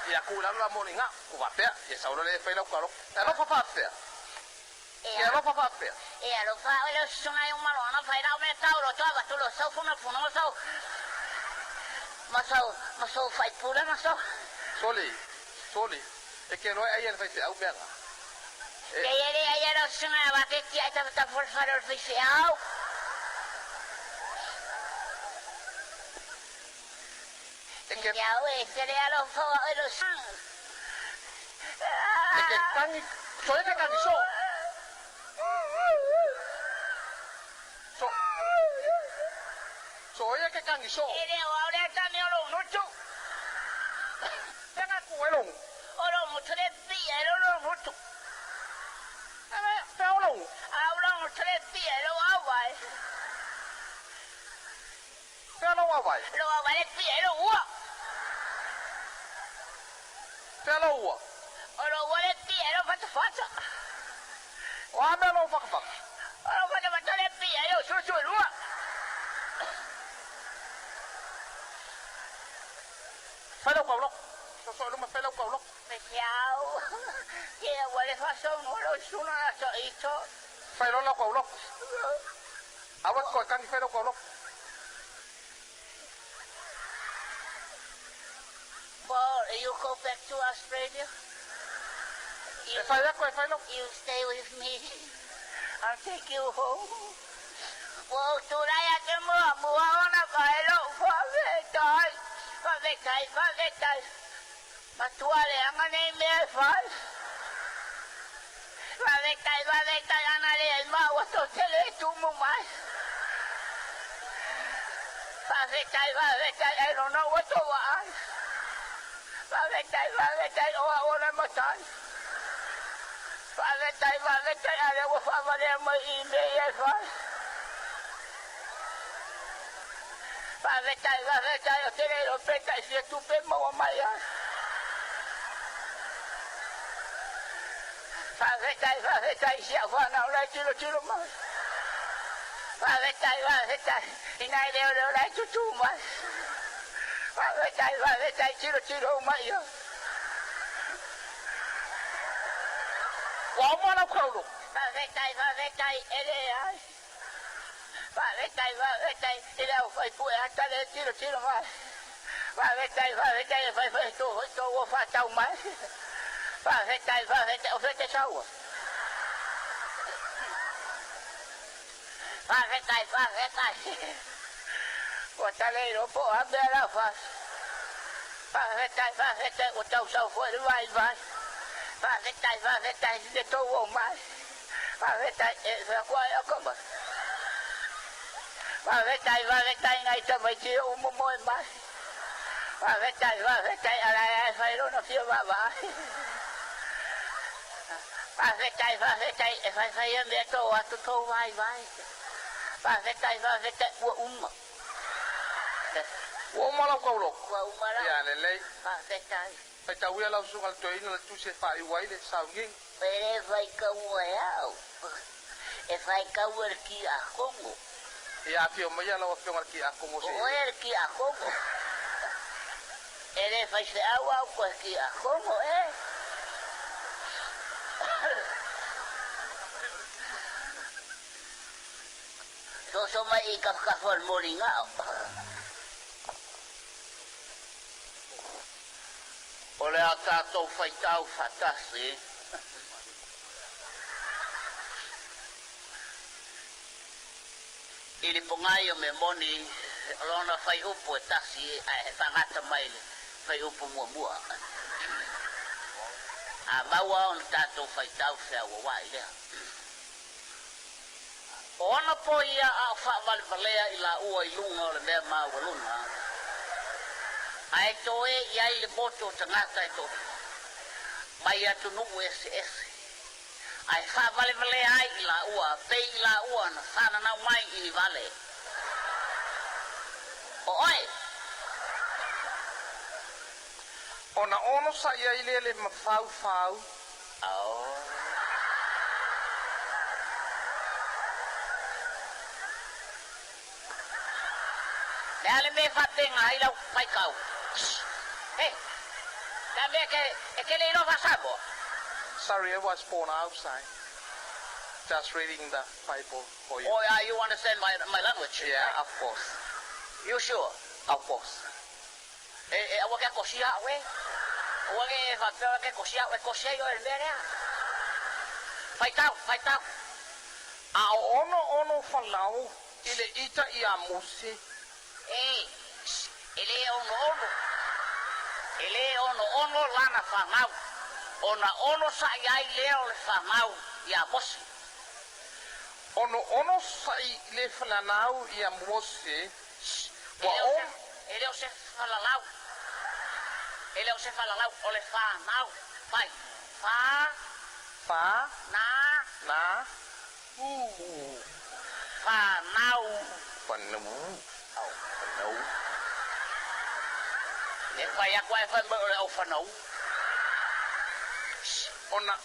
E: Ia ku i lalo la moli nga, ku faapea, ia sau loa le e fai lau kalo. E alofa faapea.
U: E
E: E alofa faapea.
U: E alofa au e le susuga i umaloana fai lau mea tau loto avatu lo sau funafuna ma sau ma sau ma sou faipule ma sou.
E: Soli, soli, e ke loa e ai e le faifeau mea nga. E.
U: Kei e le ai e lau susuga e avatu e tiai tafatafu o le fale o le faifeau.
E: E ke.
U: E au e tele alofa o au e lo susuga.
E: E ke tangi, so e ke tangi so. So. So e ke tangi so.
U: E le o au le tane o lou nutu.
E: Tena ku e lou.
U: O lou mutu le pia e lou lou mutu.
E: E pe o lou.
U: Au lou mutu le pia e lou au vai.
E: Pea lou au vai.
U: Lou au vai le pia e lou ua.
E: Pea lou ua.
U: O lou ua le pia e lou fatafata.
E: O a mea lou fatafata?
U: O lou fatafata le pia e lou susuelua.
E: Fai lau kauloko. Soso i luma fai lau kauloko.
U: Feseau. Ke ua le faasaunoa lou suna la soito.
E: Fai loa lau kauloko. Aua te koe tangi fai lau kauloko.
U: Paul, you go back to Australia.
E: E fai atu e fai lau.
U: You stay with me. I'll take you home. Ua ou tulai atu muamua ona fai lou faafetai. Faafetai, faafetai. Matua leaga nei mea e fai. Faafetai, faafetai, ana leai maua tou te le tumu mai. Faafetai, faafetai, ailoga ua tou vaai. Faafetai, faafetai, o au o le matai. Faafetai, faafetai, a lea ua faavalea mai i i mea ia e fai. Faafetai, faafetai, ou te le iloa pe tai fia tupe e maua mai ai. Faafetai, faafetai i si au fanau la e tilotilo mai. Faafetai, faafetai i nai leoleo la e tutū mai. Faafetai, faafetai, tilotilo uma i ai.
E: Ua uma lau kauloko.
U: Faafetai, faafetai, e leai. Faafetai, faafetai i le aufaipue ata le tilotilo mai. Faafetai, faafetai e fai foi tou foi tou o faatau mai. Faafetai, faafetai, o fea e te sau ai? Faafetai, faafetai. Ua ta le iloa po o a mea la fai. Faafetai, faafetai, ua tau sau foi le vaivai. Faafetai, faafetai i le tou omai. Faafetai e fai atu ai au tama. Faafetai, faafetai nai tamaiti e uma moe mai. Faafetai, faafetai a la e fai lona fia vaavaai. Faafetai, faafetai e fai fai a mea tou atu tou vaivai. Faafetai, faafetai ua uma.
E: Ua uma lau kauloko?
U: Ua uma lau.
E: Ia lelei.
U: Faafetai.
E: Faitauia lau susuga le toeaina le tusi e faaiu ai le sauniga.
U: E le faitaua e au, e faitaua e le Tiakono.
E: Ia afio maia lau afioga le Tiakono se.
U: O oe le Tiakono. E le faifeau au koe Tiakono e. Soso mai i kafakafa o le moligao.
G: O le a tatou faitau faatasi i le pogai o mea moni o lona fuaiupu e tasi ae faagata mai le fuaiupu muamua. A maua ona tatou faitau feauauai lea. O ana po ia a o faavalevalea i laua i luga o le mea maualuga, ae toe i ai le motu o tagata e toalua, mai atunuu eseese, ae faavalevalea ai i laua, pei i laua na fananau mai i ni vale. O oe!
E: Ona onosai ai lea le mafaufau.
G: Ao. Le a le mea e faapena ai lau faitau? He, le a mea e te, e te le iloa faa-Samoa?
E: Sorry, I was born outside. Just reading the Bible for you.
G: Oh, yeah, you understand my, my language?
E: Yeah,
G: right?
E: of course.
G: You sure?
E: Of course.
G: E, e aua ke kosia au e. Aua ke e faapea ke kosia au e kosia i oe i le mea lea. Faitau, faitau.
E: A o onoono Falau i le ita iā Mose.
G: E, e le onoono, e le onoono lana fanau, ona onosaʻi ai lea o le fanau iā Mose.
E: Onoonosaʻi le fanau iā Mose,
G: ua o. E le o se falalau, e le o se falalau, o le fanau, fai, fa.
E: Fa.
G: Na.
E: Na.
G: U. Fanau.
E: Fanau. Au, fanau.
G: E fai atu ae fai mai o le au fanau.
E: Ona,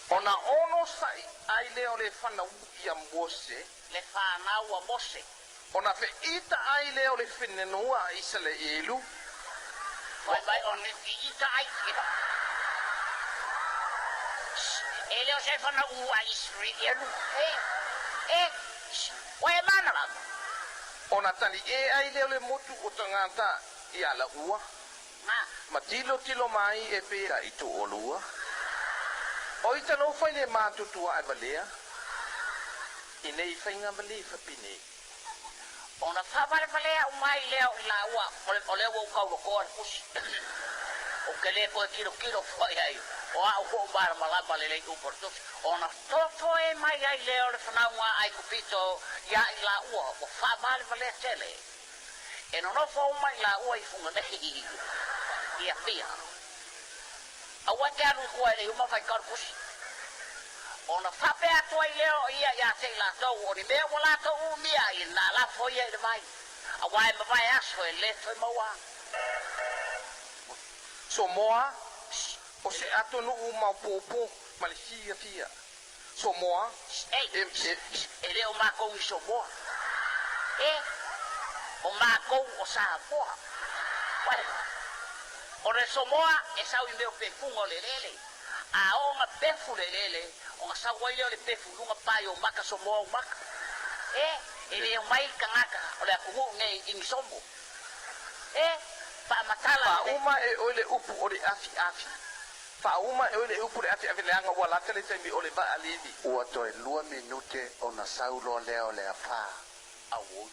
E: ona onosai ai lea o le fanau ia Mose.
G: Le fanau a Mose.
E: Ona feʻita ai lea o le fenenua a Isalaelu.
G: Fai mai ona feʻita ai ia. E le o se fanau a Isaraelu. E, e, ua e mana lava.
E: Ona taliʻē ai lea o le motu o tagata i alaua. Ma tilotilo mai e pei i toalua. O ita lofa i le matutua ae valea i nei faiga ma le fapinei.
U: Ona faavalevalea uma ai lea o i laua, o lea ua ou taulotoa le tusi. Ou te le toe tilotilo foi ai, o au foi ua malamalama lelei i upu o le tusi. Ona totoe mai ai lea o le fanauga a Aikupito iā i laua ua faavalevalea tele. E nonofo uma i laua i Fugalei i Apia. Aua e te alu i tua e le i uma ona faitau le tusi. Ona faapea atu ai lea o ia ia te i latou, o ni mea ua latou umia ai, na lafo ia i le vai, aua e mavae aso e le toe maua.
E: Somoa, o se atunuu maopoopo ma le fiafia. Somoa,
U: e, e, e le o makou ni Somoa. E, o makou o Samoa. Uai, o le Somoa e sau i mea o pefuga o le eleele. A oo ona pefu le eleele, ona sau ai lea o le pefu i luga pae o maka Somoa o maka. E, e le omai le tagata o le atunuu nei i ni somo. E, faamatala lelei.
E: Faauma e oe le upu o le afiafi. Faauma e oe le upu le afiafi leaga ua lata le taimi o le vaalele.
K: Ua toe lua minute ona sau loa lea o le afā.
U: Auoi.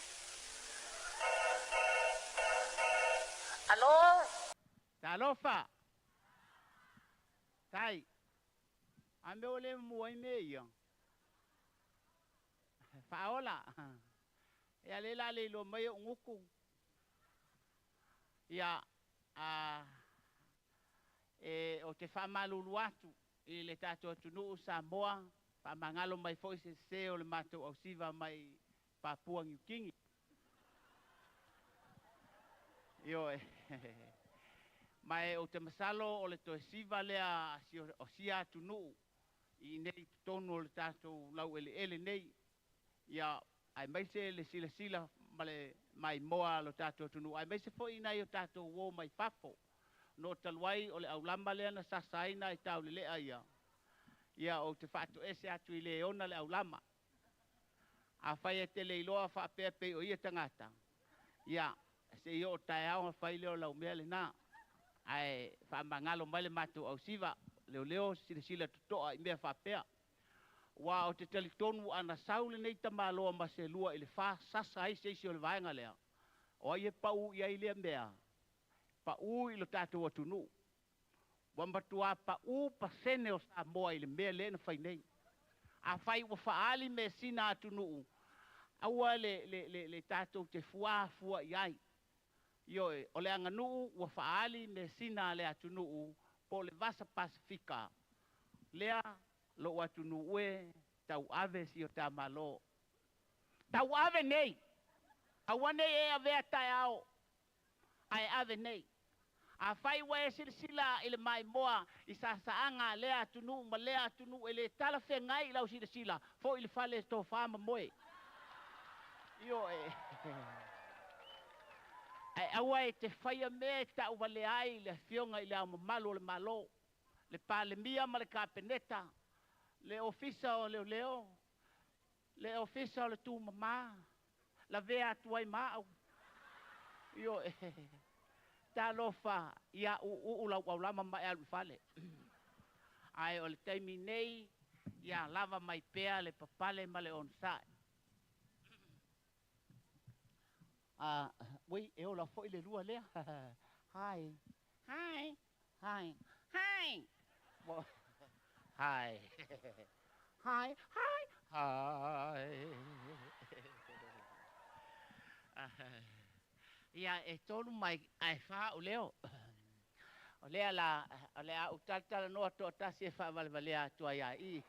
U: Alo!
G: Talofa! Tai! A mea ua le mamua ai mea ia? Faaola! Ia lea la le iloa mai ou gutu. Ia, a, e, ou te faamalulu atu i le tatou atunuu Samoa, faamagalo mai foi se sese o le matou ausiva mai Papua Niu Kini. Ioe. Ma e ou te masalo o le toe siva lea o sia atunuu i inei i totonu o le tatou laueleele nei, ia, aemaise le silasila ma le maimoa a lo tatou atunuu, aemaise foi i nai o tatou uo mai fafo. No talu ai o le aulama lea na sasa ai nai taulelea ia, ia ou te faatoese atu i le ona le aulama. Afai e te le iloa faapea pei o ia tagata, ia, se i oo taeao ona fai lea o lau mea lena. Ae faamagalo mai le matou ausiva, leoleo silasila totoa i mea faapea. Aua ou te talitonu ana sau lenei tamaloa ma se lua i le fa sasa ai se isi o le vaega lea, o ai e pau i ai lea mea? Pau i lo tatou atunuu. Ua matuā paʻū pasene o Samoa i le mea lea na fai nei. Afai ua faaali measina atunuu, aua le, le, le, le tatou te fuā fua i ai. Ioe, o le aganuu ua faaali measina a le atunuu po o le Vasa Pasefika lea, lou atunuu e, tauave si o ta Malo. Tauave nei! Aua nei e avea taeao ae ave nei. Afai ua e silasila i le maimoa i sasaaga a lea atunuu ma lea atunuu e le talafeagai i lau silasila, foi i le fale e tofa ma moe. Ioe. Ae aua e te faia mea e tauvalea ai le Afioga i Le Ao Mamalu o le Malo, le Palemia ma le Kapeneta, le Ofisa o Leoleo, Le Ofisa o le Tumama, lavea atu ai ma au. Ioe. Talofa ia uuuu lau aulama ma e alu i fale. Ae o le taimi nei, ia lava mai pea le papale ma le onosai. A, ui, e ola foi le lua lea. Hi. Hi. Hi. Hi. Hi. Hi. Hi. Hi. Ia, e tolu mai ae fa ou leo. O lea la, o le a ou talatalanoa toatasi e faavalevalea atu ai ia i.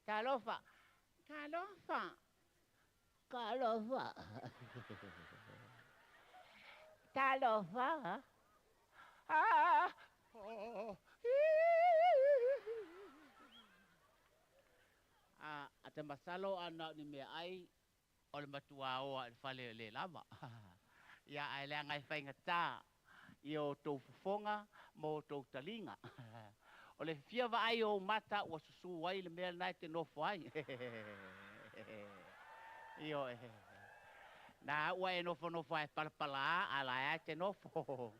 G: Talofa. Talofa. Talofa. Talofa. Ah. Oh. A, a te masalo a na o ni mea ai o le matuā oa i le fale le lava. Ia, ae leaga e faigata i o outou fofoga ma o outou taliga. O le fia vaai o ou mata ua susū ai le mea lena e te nofo ai. Ioe. Na ua e nofonofo ae palapalā, a la e a e te nofo.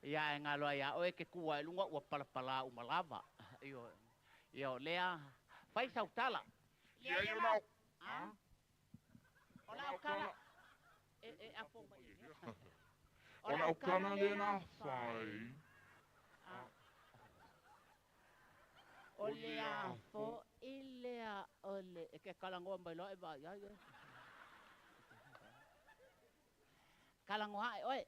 G: Ia, ae galo ai iā oe ke kū ae luga ua palapalā uma lava. Ioe. Ia, o lea, fai sau tala.
A: Ia,
G: A? O lau kala e apo mai lea.
F: O lau kala lea na fai.
G: O le afo i lea o le e ke kalangoa mai loa e vaai ai e. Kalangoa ae oe.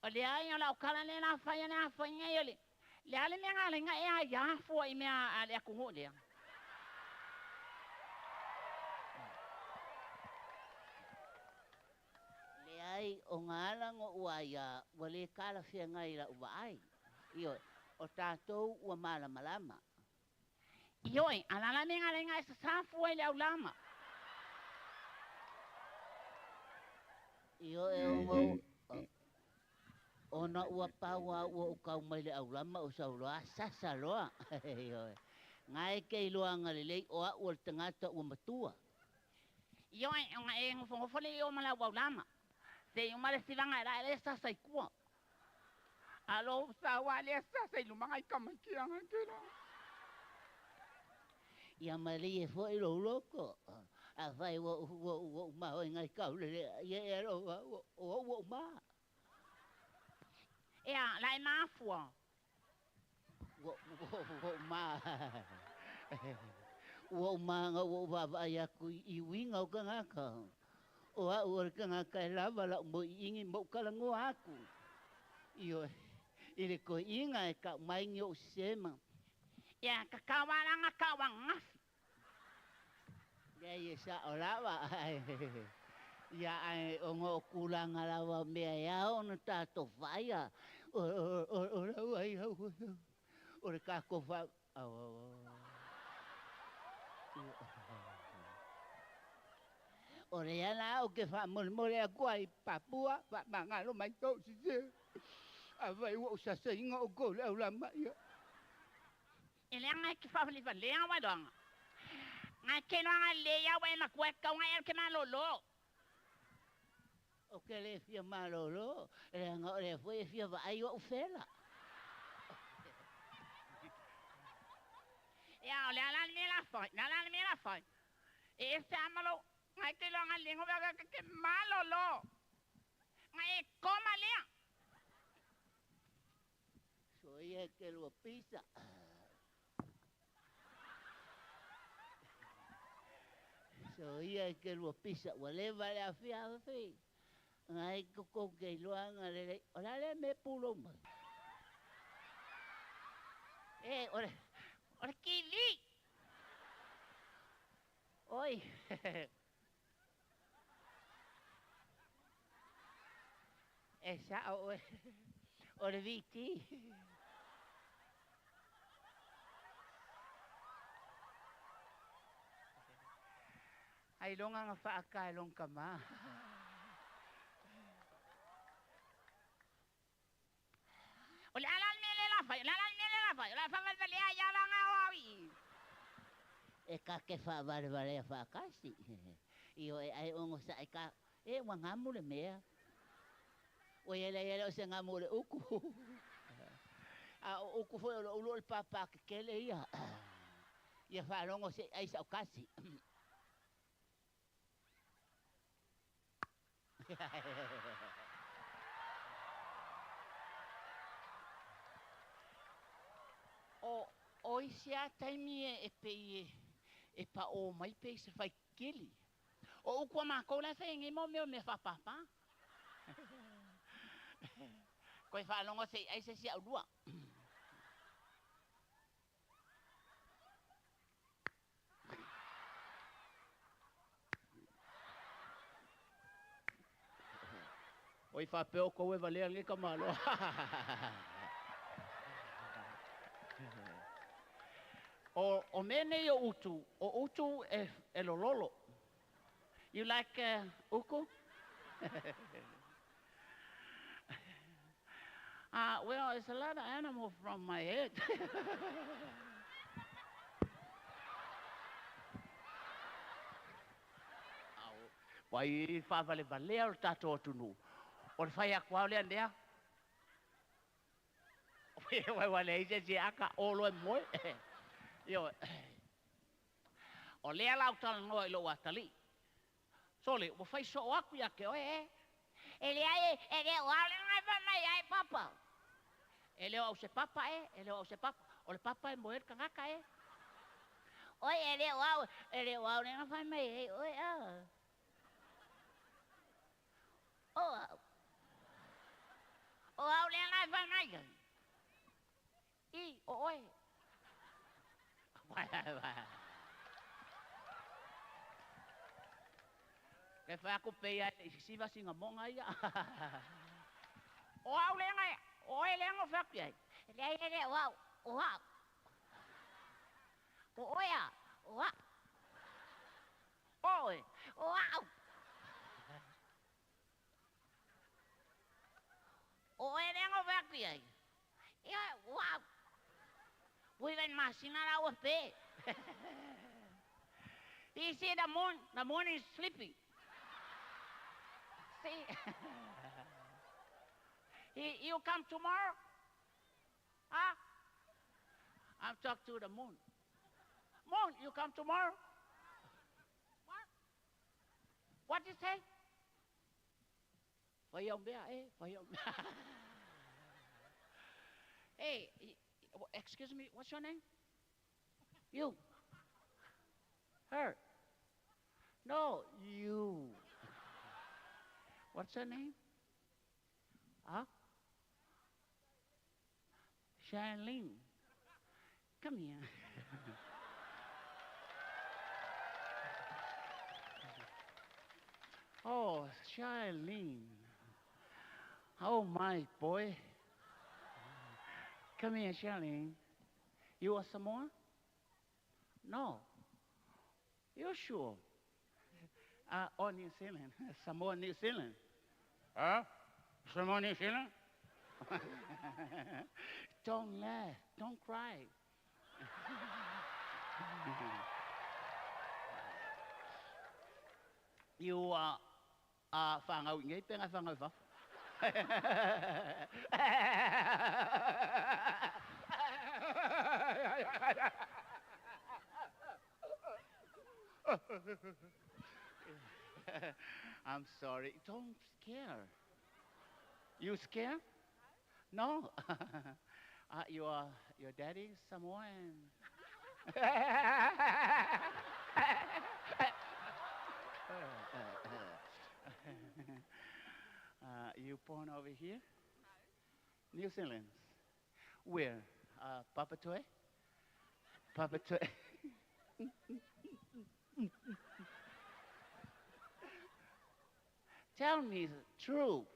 G: O le ai o lau kala lea na fai na fai ngai o le. Le a le mea ngā lenga e a ia fua i mea a le atunuu lea.
U: Leai o ngā ala ngo'u aia ua lē talafeagai i la'u vaai. Ioe, o tatou ua malamalama.
G: Ioe, a la la mea ngalenga e sasā fua i le aulama.
U: Ioe o ngou ona ua pau a ua ou kau mai le aulama o sau loa sasa loa. Ioe, ngae ke iloaga lelei o a'u o le tagata ua matua.
G: Ioe, o nga e ngofongofo le i o ma lau aulama. Se i uma le sivaga e la e le sasa i kua. Alo sa wa le sasa i lumanga i kamaikianga ke la.
U: Ia malie fo'i lou loko. Afai ua ua ua ou maoe ngai kaulele ia e alofa o o'u ua ou ma.
G: Ea, la e mafua.
U: Ua ua ua ou ma. Ua ou maga ua ou vaavaai aku i uiga o tagata. O a'u o le tagata e lava la'u mo'i'igi ma ou talanoa aku. Ioe, i le toe'iga e ta'u mai ni o'u sesē ma.
G: Ia, kakau alanga kau angafi.
U: Leai e sa'o lava ia ae ona o tulaga lava o mea e ao ona tatou faia o o o lau ai au o le tatou fa O lea la ou te faamolemole atu ai Papua faamagalo mai tou sisē. Afai ua ou sasaina outou i le aulama ia.
G: E leaga e ke faavalevalea wa loaga. Ngai ke loaga le ia wa e matua e kauga e ke malolo.
U: Ou te le fia malolo, leaga o lea foi e fia vaai o'u fela.
G: Ia o le ala le mea la fai, le ala le mea la fai. E ese amalo, ngai ke loaga le ngo ke ke malolo. Ngai e koma lea.
U: Soia ke lua pisa. Soia ke lua pisa ua leva le afiafi. Ngai ko ke iloaga lelei. O le a lea mea e pulou mai.
G: E o le kivi.
U: Oi. E sa'o oe. O le viti.
G: Ai longa nga whaaka e long kama. O le ala le mele la fai, le ala le mele la fai, la whavalvalea ia la ngā oawi.
U: E ka ke whaavalevalea whaakasi. Ioe ai ongo sa e ka e ua gamu le mea. Ua ia lea ia o se gamu o le uku. A o uku foi o lo'u ulu o le pāpā kekele ia. Ia faalogo se'i ai sa'u kasi.
G: O o isi a taimi e pei e e pa'o mai pe i se faikeli. O uku a mākou la e fai nei mo mea o mea faapāpā. Koe faalogo se'i ai se isi aulua. Oi faapea outou e valea lenei tamāloa. O o mea nei o utu, o utu e e lololo. You like uku? Well, it's a lot of animal from my head. Ua i faavalevalea o le tatou atunuu. O le fai atu lava o lea mea. Ua leai se isi e aka o loa e moe. Ioe. O lea la ou talanoa i lou atalii. Sole, ua fai soo aku ia te oe e. E leai e, e le o au lena e fai mai ai papa. E le o au se papa e, e le o au se papa. O le papa e moe ai le tagata e. Oi, e le o au, e le o au lena fai mai ai oe a. O au. O au lena e fai mai ai. I, o oe. Ke fai aku pe ia e le i sisiva sina moga ia. O au lena e, o oe lena o fai atu i ai. E leai e le o au, o au. O oe a, o au. O oe, o au. O oe lena o fai atu i ai. Ia, o au. Ui vai masina la ua pe. You see the moon, the moon is sleeping. See? He, you come tomorrow? Huh? I'm talking to the moon. Moon, you come tomorrow? What? What you say? Fai au mea, eh? Fai au mea. Hey, excuse me, what's your name? You. Her. No, you. What's her name? Huh? Charlene. Come here. Oh, Charlene. Oh, my boy. Come here, Charlene. You want some more? No. You sure? Oh, New Zealand. Samoa, New Zealand. Huh? Samoa, New Zealand? Don't laugh. Don't cry. You are whangau i ngei pe ngai whangau i fafo. I'm sorry. Don't scare. You scare? No. Your daddy is Samoan. You born over here? No. New Zealand. Where? Papatoe? Papatoe. Tell me the truth.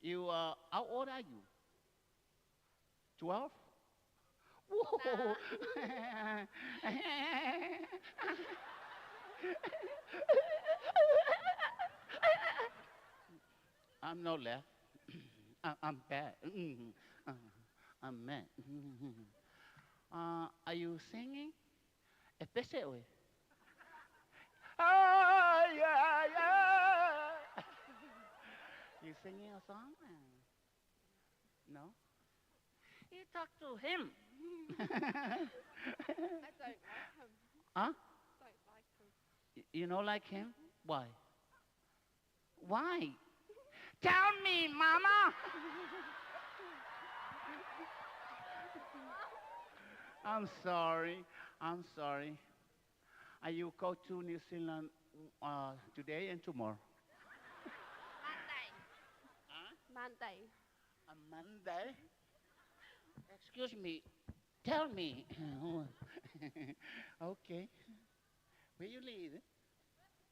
G: You how old are you? 12? Whoa. Nah. I'm not left. I'm bad. I'm mad. Are you singing? E pese oe. Ah, yeah, yeah. You singing a song? No? You talk to him.
J: I don't like him.
G: Huh?
J: Don't like him.
G: You don't like him? Why? Why? Tell me, Mama! I'm sorry. I'm sorry. You go to New Zealand today and tomorrow?
J: Monday.
G: Huh?
J: Monday.
G: A Monday? Excuse me. Tell me. Okay. Where you live?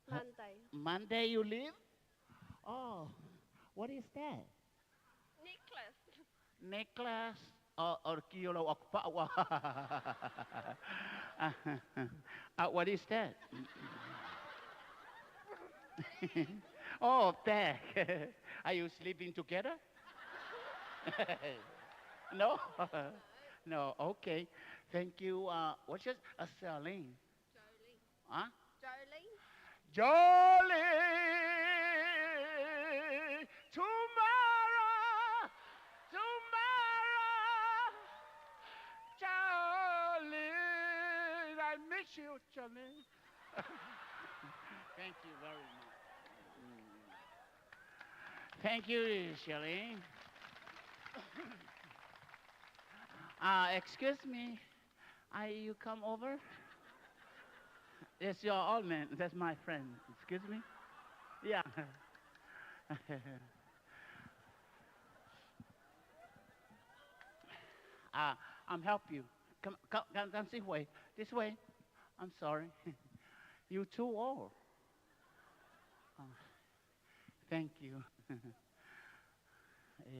J: Monday.
G: Monday you live? Oh, what is that?
J: Necklace.
G: Necklace. Or kilo okpa. What is that? Oh, bag. Are you sleeping together? No? No, okay. Thank you. What's your... Celine.
J: Jolene.
G: Huh?
J: Jolene.
G: Jolene! Tomorrow! Tomorrow! Jolene! I miss you, Charlene. Thank you very much. Thank you, Charlene. Excuse me, you come over? Yes, your old man. That's my friend. Excuse me? Yeah. I'm help you. Come, come, come, come this way. This way. I'm sorry. You too old. Thank you.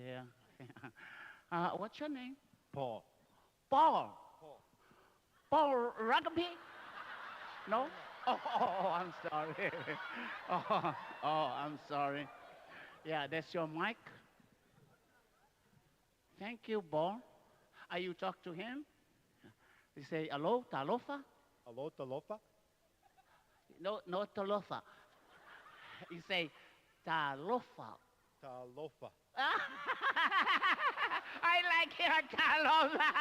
G: Yeah. What's your name?
M: Paul.
G: Paul.
M: Paul.
G: Paul Rugby? No? Oh, oh, oh, I'm sorry. Oh, oh, I'm sorry. Yeah, that's your mic. Thank you, Paul. Are you talk to him? You say, hello, talofa?
M: Hello, talofa?
G: No, no talofa. You say, talofa.
M: Talofa.
G: I like your talofa.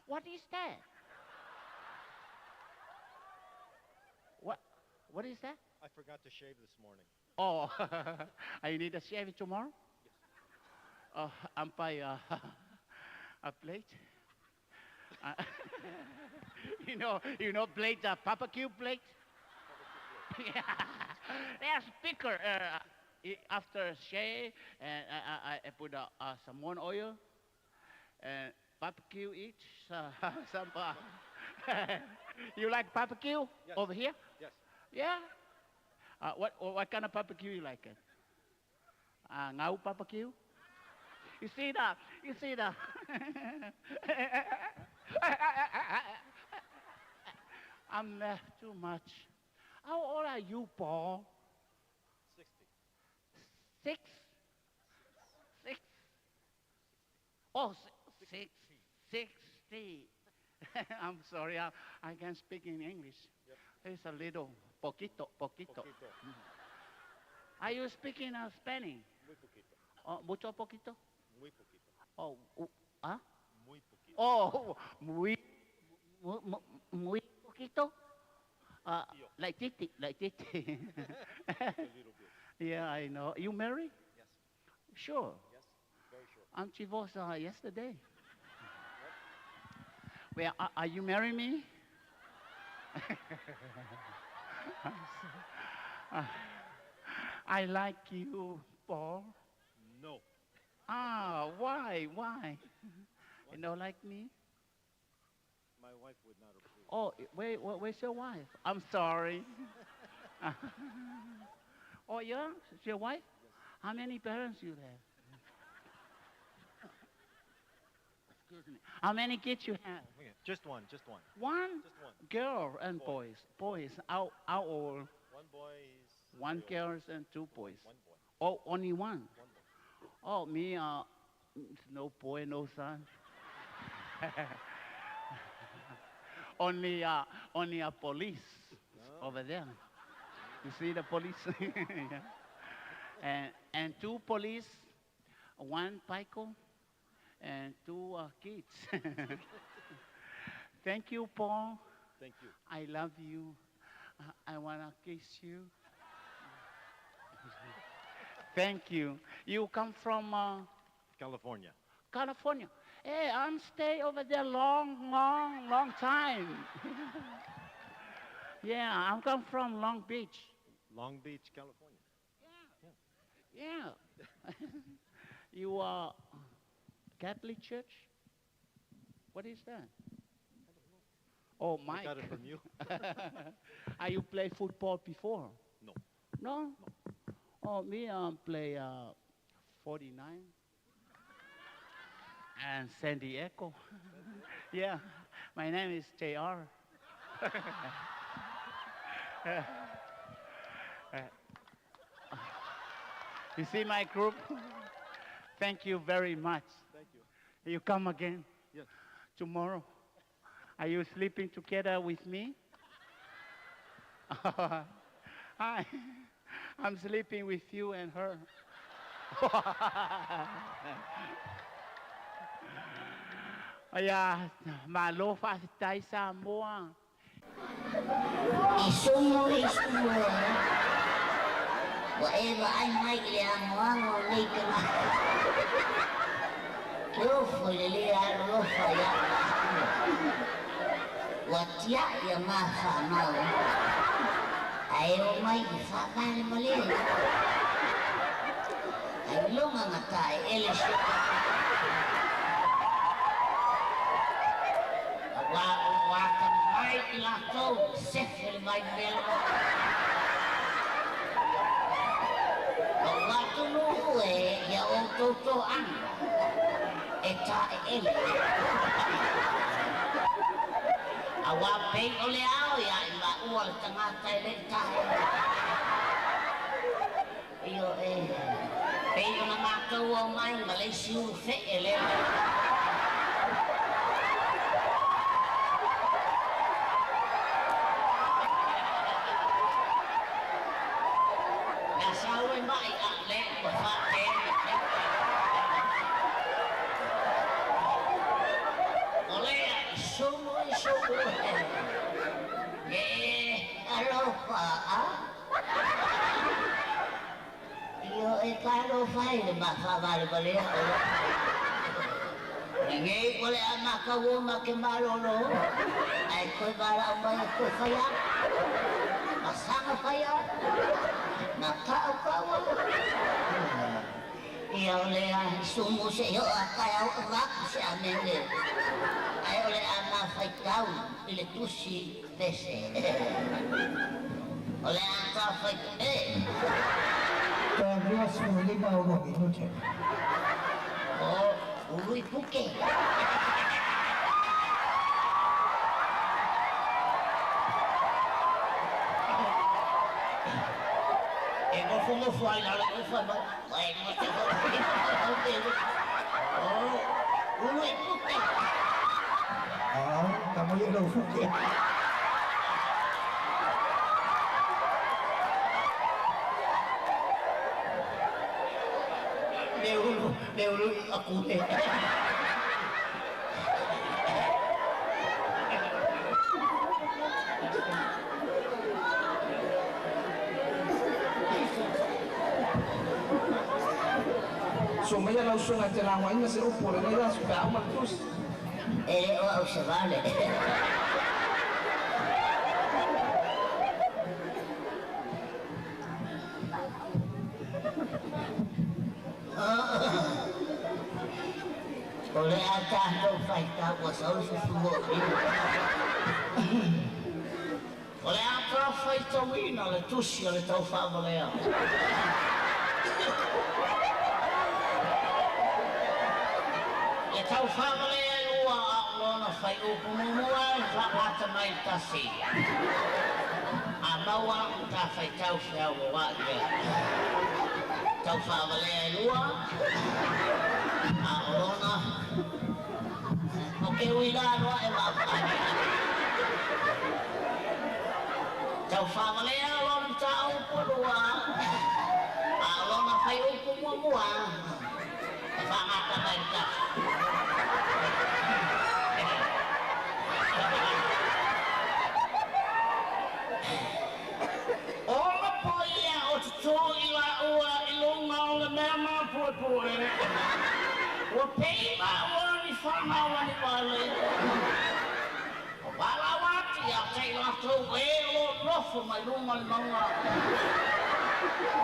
G: What is that? What is that?
M: I forgot to shave this morning.
G: Oh, I need a shave tomorrow?
M: Yes.
G: I'm buy a plate. You know, plate, a barbecue plate? Yeah. There's speaker. After shave, and I put some oil, and barbecue each. Some, you like barbecue?
M: Yes.
G: Over here?
M: Yes.
G: Yeah. What kind of barbecue you like? Ngau barbecue? You see that? You see that? I'm left too much. How old are you, Paul?
M: 60.
G: Six? Six? Oh, six. 60. I'm sorry, I can't speak in English.
M: Yep.
G: It's a little, poquito, poquito.
M: Poquito.
G: Are you speaking Spanish?
M: Muy poquito.
G: Oh, mucho poquito?
M: Muy poquito.
G: Oh, huh?
M: Muy poquito.
G: Oh, muy, muy, muy poquito? Like titi, like titi.
M: A little bit.
G: Yeah, I know. You married?
M: Yes.
G: Sure.
M: Yes, very sure.
G: I'm divorced yesterday. Well, are you marrying me? I like you, Paul.
M: No.
G: Ah, why? Why? You don't like me?
M: My wife would not approve.
G: Oh, wait, where's your wife? I'm sorry. Oh, yeah? It's your wife?
M: Yes.
G: How many parents you have? Excuse me. How many kids you have?
M: Okay. Just one, just one.
G: One?
M: Just one.
G: Girl and
M: Boy.
G: boys. Boys. How old?
M: One boy is
G: One girl and two boys.
M: One boy.
G: Oh, only one?
M: One boy.
G: Oh, me, no boy, no son. Only a police over there. You see the police? Yeah. And two police, one pico, and two kids. Thank you, Paul.
M: Thank you.
G: I love you. I want to kiss you. Thank you. You come from?
M: California.
G: California. Hey, I'm stay over there long, long, long time. Yeah, I'm come from Long Beach.
M: Long Beach, California.
G: Yeah. Yeah. You are Catholic Church? What is that? Oh, Mike.
M: I got it from you.
G: Are you play football before?
M: No.
G: No?
M: No.
G: Oh, me play 49 and San Diego. Yeah, my name is JR. You see my group? Thank you very much.
M: Thank you.
G: You come again?
M: Yes.
G: Tomorrow. Are you sleeping together with me? Hi. I'm sleeping with you and her. Yeah, malo fatai Samoa.
U: I sumu i sumu e. Ua e vaai mai i le anoano o nei tagata. Ke ofo i le lē alolofa iā maua. Ua tia'i a ma fanau. Ae o mai i faavalevalea. Ailoga gataeele si o tatou Auā o lo o atamamai i latou sefe le vaivelo. Lou atunuu e, ia outou toaga e taeele. Auā pei o le ao iā i maua le tagata e le i taeele. Ioe, pei ona matou omai ma le isi ulu fee lele. Na sau e ma'i a le ua faatele O lea i sumu i sumu e alofa a. Ioe talofa e le ma faavalevalea o loo Lenei o le a mataua ma te malolo ae toe valaau mai e toe fai atu. Ma saga fai atu. Ma tautau atu. Ia o le a sumu se i oo a taeao avatu se amene. Ae o le a mafaitau i le tusi pese. O le a tafai e.
L: Toe 25 au minute.
U: O ului puke. E nofo ai lalo e fai mai. Mai mo te O ului puke.
L: Ah, ka mo le lau fuke.
U: Le ulu, le ulu i aku le.
E: So mai lau susuga e te lagoaina se upu o lenei aso pe a uma le tusi.
U: E le o au se vale. O le a tatou faitau ua sau le fufu o O le a ta faitauina le tusi o le taufaavalea. Le taufaavalea e lua a o lona faiupu muamua e faagata mai le tasi. A maua ta faitau feauaua'i lea. Taufaavalea e lua a o lona o ke ui la loa e vaavaai. Taufaavalea o lona mataupu e lua a o lona faiupu muamua e faagata mai le tasi. Ona po ia o tutū i laua i luga o le mea mapuepue. Ua pei maua ni fanau a ni vale. O valaau atu ia te i latou e o lo o nofo mai luga o le mauga.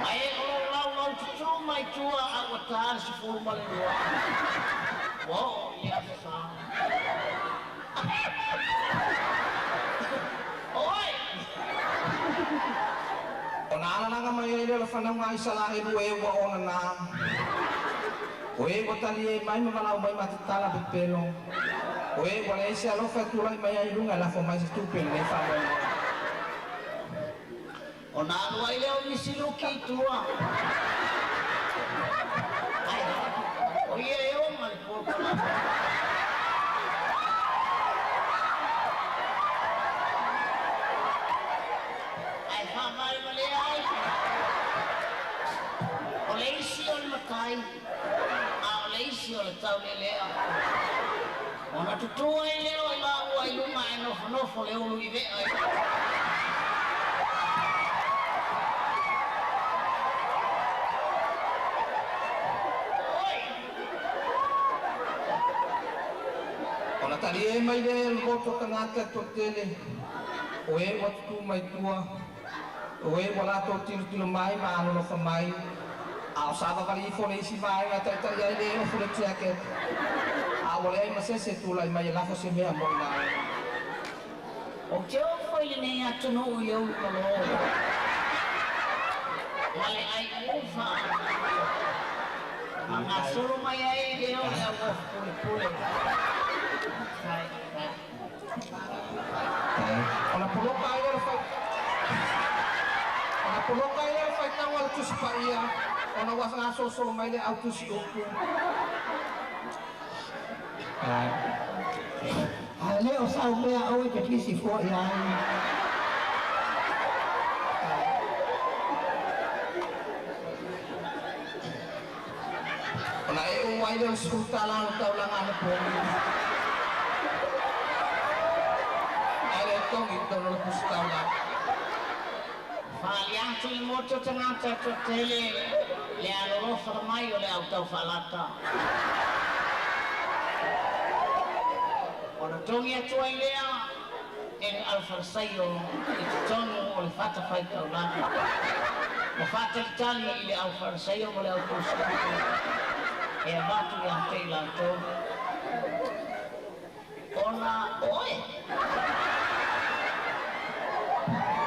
U: Ma e o lo o laulau tutū mai tua a ua ta le 12. Ua oo i le Aso Sa. Oi!
E: Ona alalaga mai ai lea o le fanauga a Isalaelu o e ua onana. O e ua taliē mai ma valaau mai ma tatala pepelo. O e ua leai se alofa e tulai mai ai i luga e lafo mai se tupe i lenei faamoemoe.
U: Ona alu ai lea o Misiluki i tua. Ai, o ia e ona le polokalame. Ae faavalevalea ai. O le isi o le matai, a o le isi o le taulelea.
G: Ona tutū ai lea o i laua i luga ae nofonofo le ulu i vea i. Oi!
L: Ona taliē mai lea e le motu o tagata e toatele, o e ua tutū mai tua, o e ua latou tilotilo mai ma alolofa mai, a o savavali ifo le isi vaega e taitaia ai le e ofu le tiakete, a ua leai ma se isi e tulai mai e lafo se mea mo i laua.
G: Ou te ofo i lenei atunuu i le ulu malo ma le ai ufa ma gasolo mai ai lea o le auofu pulepule. Kai, kai.
L: Ona poloka ai lea o le fai Ona poloka ai lea o le faitauga a le Tusi Paia, ona ua gasolosolo mai le Au Tusi Upu.
C: Ae le o sau mea aua e te kisi fua i ai.
L: Ona e ū ai lea o le $10 o le taulaga anapogi, ae le togi i totonu o le pusi taulaga.
G: Faali atu i le motu o tagata toatele le alolofa mai o le au taufaalata. Ona togi atu ai lea e le Aufalesaio i totonu o le fatafaitaulaga ma faatalitali i le Aufalesaio ma le Au Tusitupe e avatu ia te i latou. Ona oe.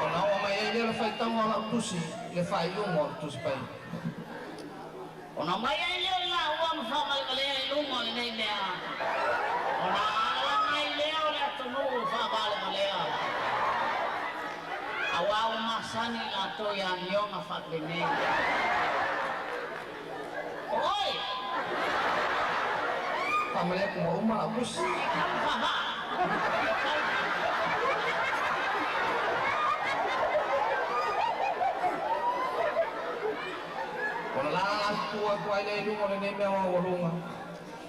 L: Ona oo mai ai lea o le faitauga o lau tusi i le faaiuga o le Tusi Paia.
G: Ona mai ai lea o i laua ma faamalemalea i luga o lenei mea, ona alalaga ai lea o le atunuu faavalevalea, auā ua masani i latou i amioga faapenei. O oe!
L: Faamalie atu ua uma lau tusi.
G: E tau faavaa! E tau faavaa!
L: Ona lala atu atu ai lea i luga o lenei mea maualuga,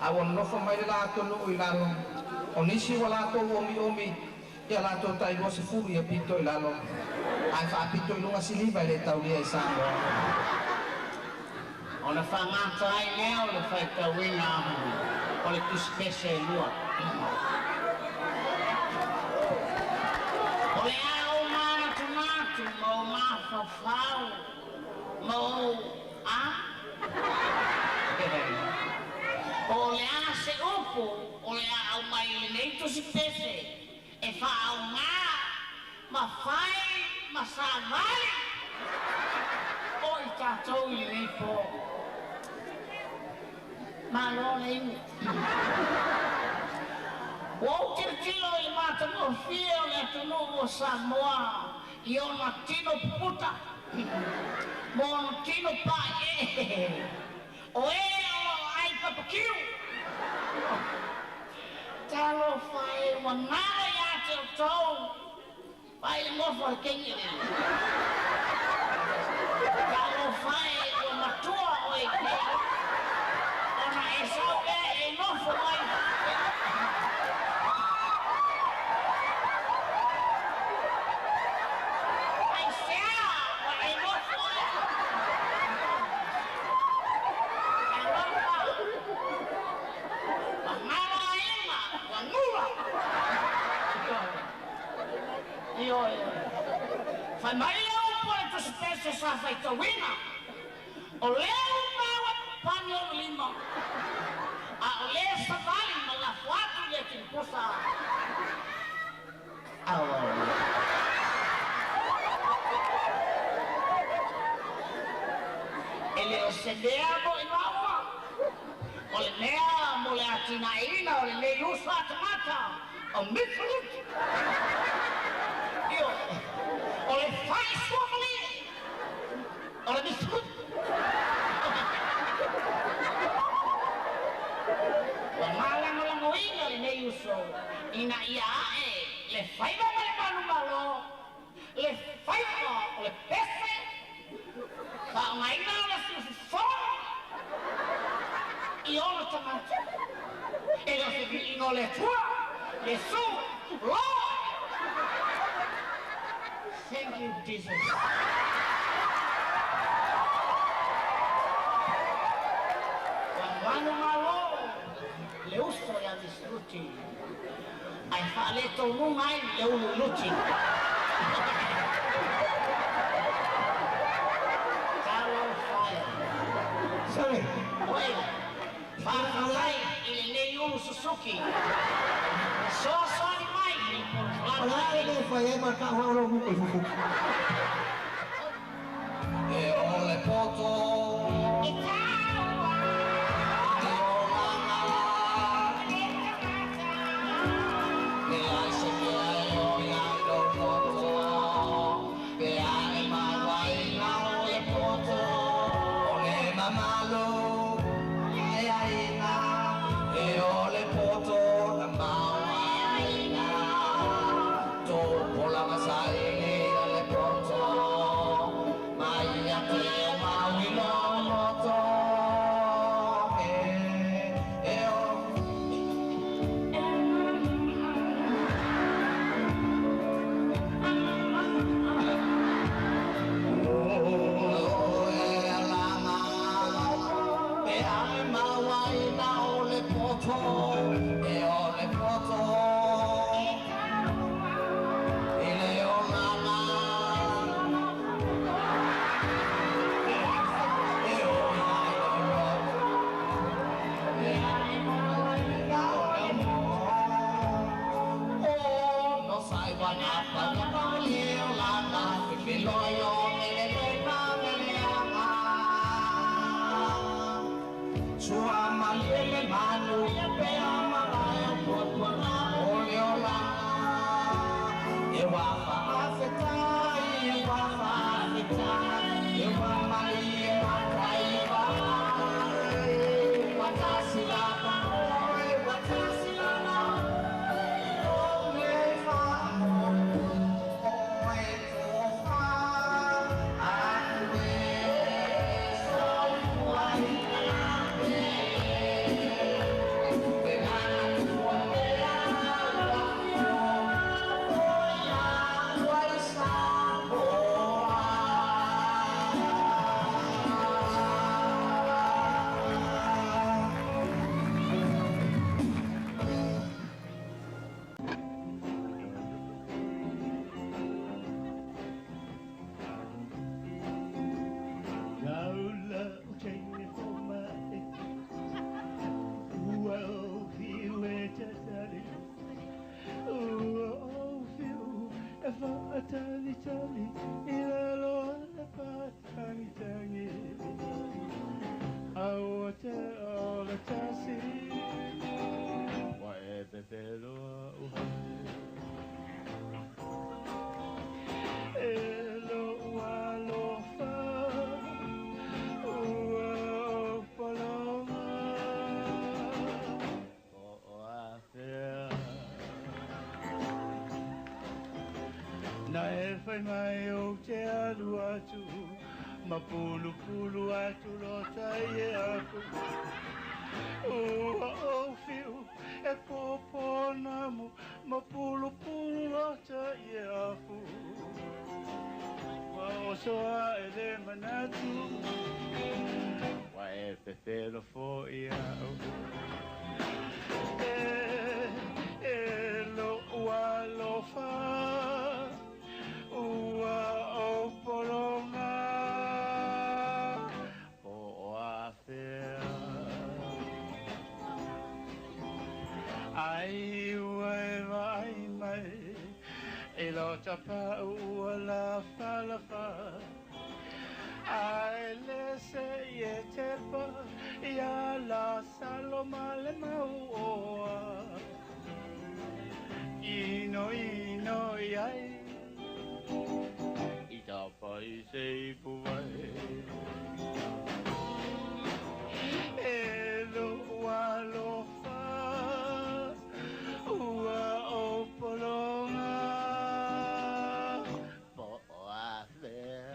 L: a ua nonofo mai le la atunuu i lalo. O nisi ua latou omiomi i a latou tai 20 ia pito i lalo, ae faapito i luga siliva e le taulia i Samoa.
G: Ona faagata ai lea o le faitauina o le tusipese e lua. O le a ou manatunatu ma ou mafaufau ma ou a? Po o le a se upu o le a aumai i lenei tusipese e faaaoga ma fai ma savali o i tatou i lenei po. Malo le iu. Ua ou tilotilo i le matagofie o le atunuu o Samoa i ona tino puputa ma ona tino paeee o e o lo o ai papakiu. Talofa e, ua galo ia te outou Vaai le nofo a le keiki lea. Talofa e, ua matua oe i te ona e sau ea e nofo mai. Aisea ua e nofo ai? Talofa, ua galo aiga, ua gula. Ioe. Fai mai le upu a le Tusipese sa faitauina, O lea ua maua e papani ona lima, a o lea savali ma lafo atu i le tiniposa. Auau. E le o se mea mo i maua, o le mea mo le atinaeina o lenei uso a tagata o Mifuluti. Ioe, o le fai suamalie o le Mifuluti. Ua malagolagoina lenei uso ina ia ae le faiva ma le manumalo, le faiva o le pese, faaaogaina o le siufofoga i ona tagata. E le o se viiga o le
C: le Atua, Iesu, Lord. Thank you, Jesus. Ua manumalo le uso ia Miss Ruti. Ae faaletonuga ai le ululuti. Talofa e. Sorry.
G: Oi, faafetai i lenei ulu Susuki. Fesoasoani mai i le
C: O le a le mea e fai ai ma ta'u au lou gutu i fufu.
L: E o le poto
G: E taua
L: E olaga Le ai se mea e oi ai lou loto Pe a e mau ai lau le poto O le mamalu Le aiga E o le poto na mau aiga Tupulaga saili o le poto Mai ia te mau i lou loto E o Pe a e mau ai na o le poto E o le poto I le olaga E oi ai lou loto Pe a e mau ai na o le poto O no sai wana pa na pa le olaga Pipiloi o mele le pa mele anga Sua malie le manu ia pe a malae o puapuaga o le olaga E wā faafetai, e wā faafetai, e wā malie matai vai. Ua tasi lava oe, ua tasi lava o le faamoemoe tofa atu e soifuaina Pe manatua pea lau afioga o ia ua i Samoa.
H: Taula o teine fo mai Ua o whiu e tatari Ua o whiu e whaatalitali I lalo o le pātangitangi Aua te o le tasi Wa e pepeloa uhane E lo alofa Ua o pologa Po o afea Na e fai mai o te alu atu Ma pulupulu atu lo tai e aku Ua o whiu e pōpō namu Ma pulupulu lo tai e afu Ua oso a e le manatu Wa e pepelo fo i au E, e lo alofa Ua o pologa Po o afea Ai ua e vai mai E lo tapa ua la fa la fa Ai le se i e tepa Ia la saloma le mau oa Ino ino i ai I tapa i se ipu vai E lo alofa Ua o pologa Po o afea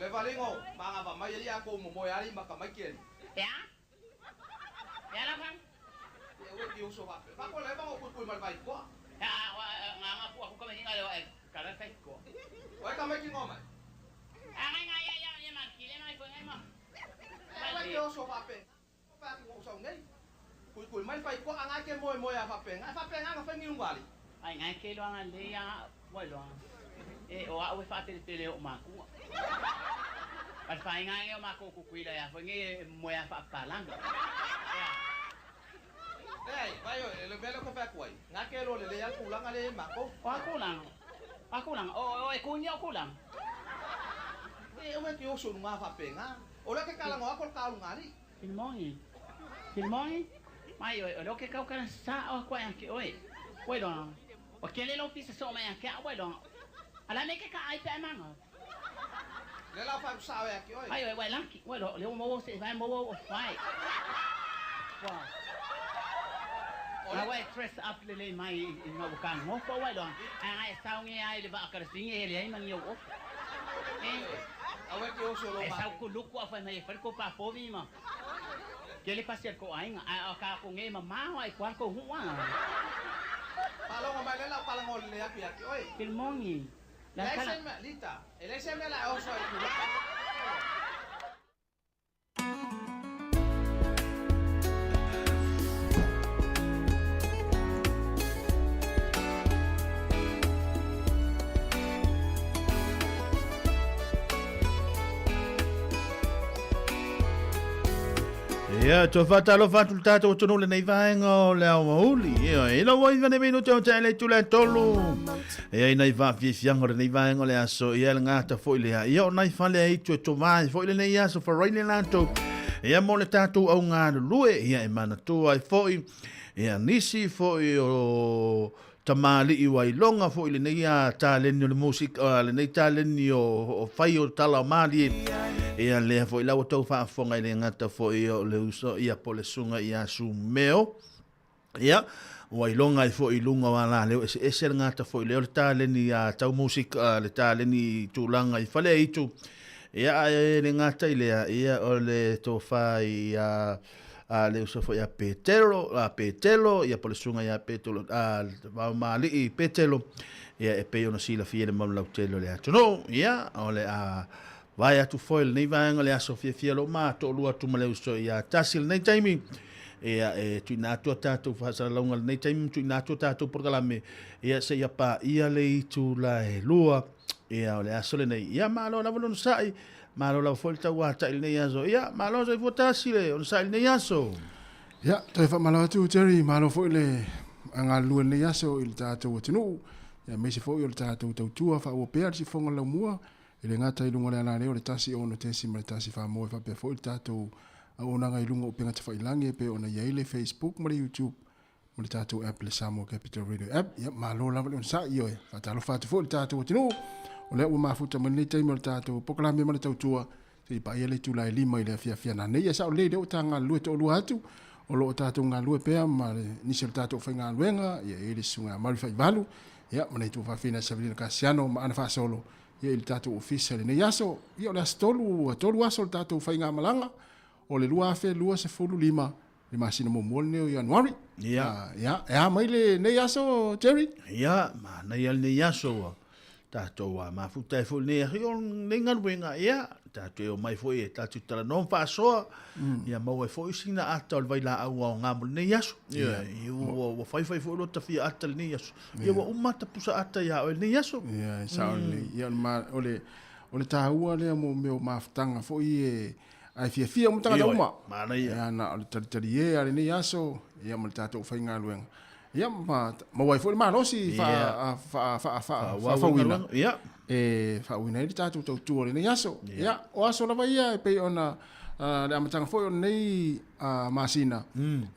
L: Le valingo, manga va mai ia ko mo moe ali ma ka mai ke.
G: Ea? Ea la fang?
L: E ue ki uso va. Va ko le va o kui mal vai ko.
G: Ea, nga nga fu aku ka mai nga le wa e kala fai ko.
L: O e ka mai ki ngoma.
G: A ngai ngai ia ia ia ma kile mai fo ngai ma.
L: E ue ki uso va pe. Pa ku uso ngai. Kui kui mai fai ko anga ke moe moe a fa pe. Nga fa pe nga nga fa ngi ngali.
G: Ai ngai ke lo anga le ia wa lo. E o a ue fa tele tele o ma ku. Pa fa ngai o ma ko ku kui la ia fo ngai moe a fa palanga.
L: Ei, vai o le velo ko fa kuai. Nga ke lo le le ya kulanga le ma ko.
G: O a kulanga. A kulanga. O o e kunya o kulanga.
L: E ue ki uso nga fa pe nga. O le ke kala ngo ko ka ngali.
G: Filmongi. Filmongi. Mai o lo ke kau kana sa o kwa ke oi. Oi lo. O ke le lo pisa so mai ke oi lo. Ala me ke ka ai pe manga.
L: Le la fa sa o ke oi.
G: Ai oi wai lanki. Oi lo le mo se vai mo o fai. Wa. La wai dress up le le mai i ngau ka ngo fo wai lo. Ai sa ngi ai le ba ka singi hele ai mangi o.
L: A ue ki uso lo
G: E
L: ma.
G: sau ku luku a fai mai fai ko pa fo vi ma. Ke le pasi ko ai nga a ka ko nge ma ma ai kwa ko hu wa.
L: Palongo mai le la palango le ya ki oi.
G: Filmongi.
L: La se me lita. E le se me la oso ai ku.
Q: Ia, toe faatalofa atu le tatou atunuu lenei vaega o le aoauli. Ia, e lau ai vane minute o tae le itula e tolu. Ia, ina i vaafiafiaga o lenei vaega o le aso, ia le gata foi lea. Ia, o nai fale ai toe tovae foi lenei aso faraile latou. Ia, mo le tatou augalulue, ia, e manatua ai foi. Ia, nisi foi o tamalii ua iloga foi lenei a taleni o le musik lenei taleni o fai o tala o malie. Ia lea foi la ua tau faafofoga i le gata foi o le uso ia po le suga ia Sumeo. Ia ua iloga ai foi i luga o alaleo eseese le gata foi lea o le taleni a tau musik le taleni tulaga i fale aitu. Ia ae le gata i lea ia o le tofa i a a le uso foi a Petero, a Petelo, ia po le suga ia Petelo, a Vaomalii Petelo, ia e pei ona silafia le mau lautele o le atunuu, ia o le a vae atu foi lenei vaega o le aso fiafia lo ma toalua atu ma le uso ia tasi lenei taimi. Ia e tuuina atu a tatou faasalalauga lenei taimi, tuuina atu a tatou polokalame, ia seia paia le itula e lua, ia o le aso lenei. Ia malo lava le onosai, malo lava foi le tauatai lenei aso. Ia malo soifua tasi le onosai lenei aso.
P: Ia, toe faamalo atu Jerry, malo foi le galulue lenei aso i le tatou atunuu, ia aemaise foi o le tatou tautua faaauau pea le sifoga laumua, e le gata i luga o le alaleo o le 106.1 Samoa e faapea foi le tatou auaunaga i luga o upega tafailagi e pei ona i ai le Facebook ma le YouTube ma le tatou app le Samoa Capital Radio app. Ia, malo lava le onosai, ioe. Faatalofa atu foi i le tatou atunuu, o lea ua mafuta mai lenei taimi o le tatou polokalame ma le tautua, seia paia le itula e 5 i le afiafi ana nei. Ia sao lelei lea ua ta galulue toalua atu, o lo o tatou galulue pea ma le, nisi o le tatou faigaluega, ia e i ai le susuga ia Mary Faivalu, ia ma le tuafafine a Savelina Kasiano ma ana faasolo, ia i le tatou ofisa i lenei aso. Ia o le aso tolu, tolu aso o le tatou faigamalaga, o le 2025, le masina muamua lenei o Ianuari.
Q: Ia.
P: Ia, e a mai lenei aso, Jerry?
Q: Ia, manaia lenei aso ua tatou a mafuta ai foi lenei aso. Ia, o lenei galuega, ia, tatou e omai foi e tatou talanoa ma faasoa, ia maua ai foi sina ata o le vailaau aoga mo lenei aso. Ia, ia, ua faifai foi lo tafia ata lenei aso. Ia, ua uma ta pusa ata ia oe lenei aso.
P: Ia, e sao lelei. Ia, o le, o le taua lea mo mea o mafutaga foi e, ae fiafia uma tagata uma.
Q: Manaia.
P: Ia, na o le talitalie a lenei aso, ia ma le tatou faigaluega. Ia, ma maua ai foi le malosi faafouina.
Q: Ia.
P: E faauiina ai le tatou tautua o lenei aso. Ia, o aso lava ia e pei ona le amataga foi o lenei masina.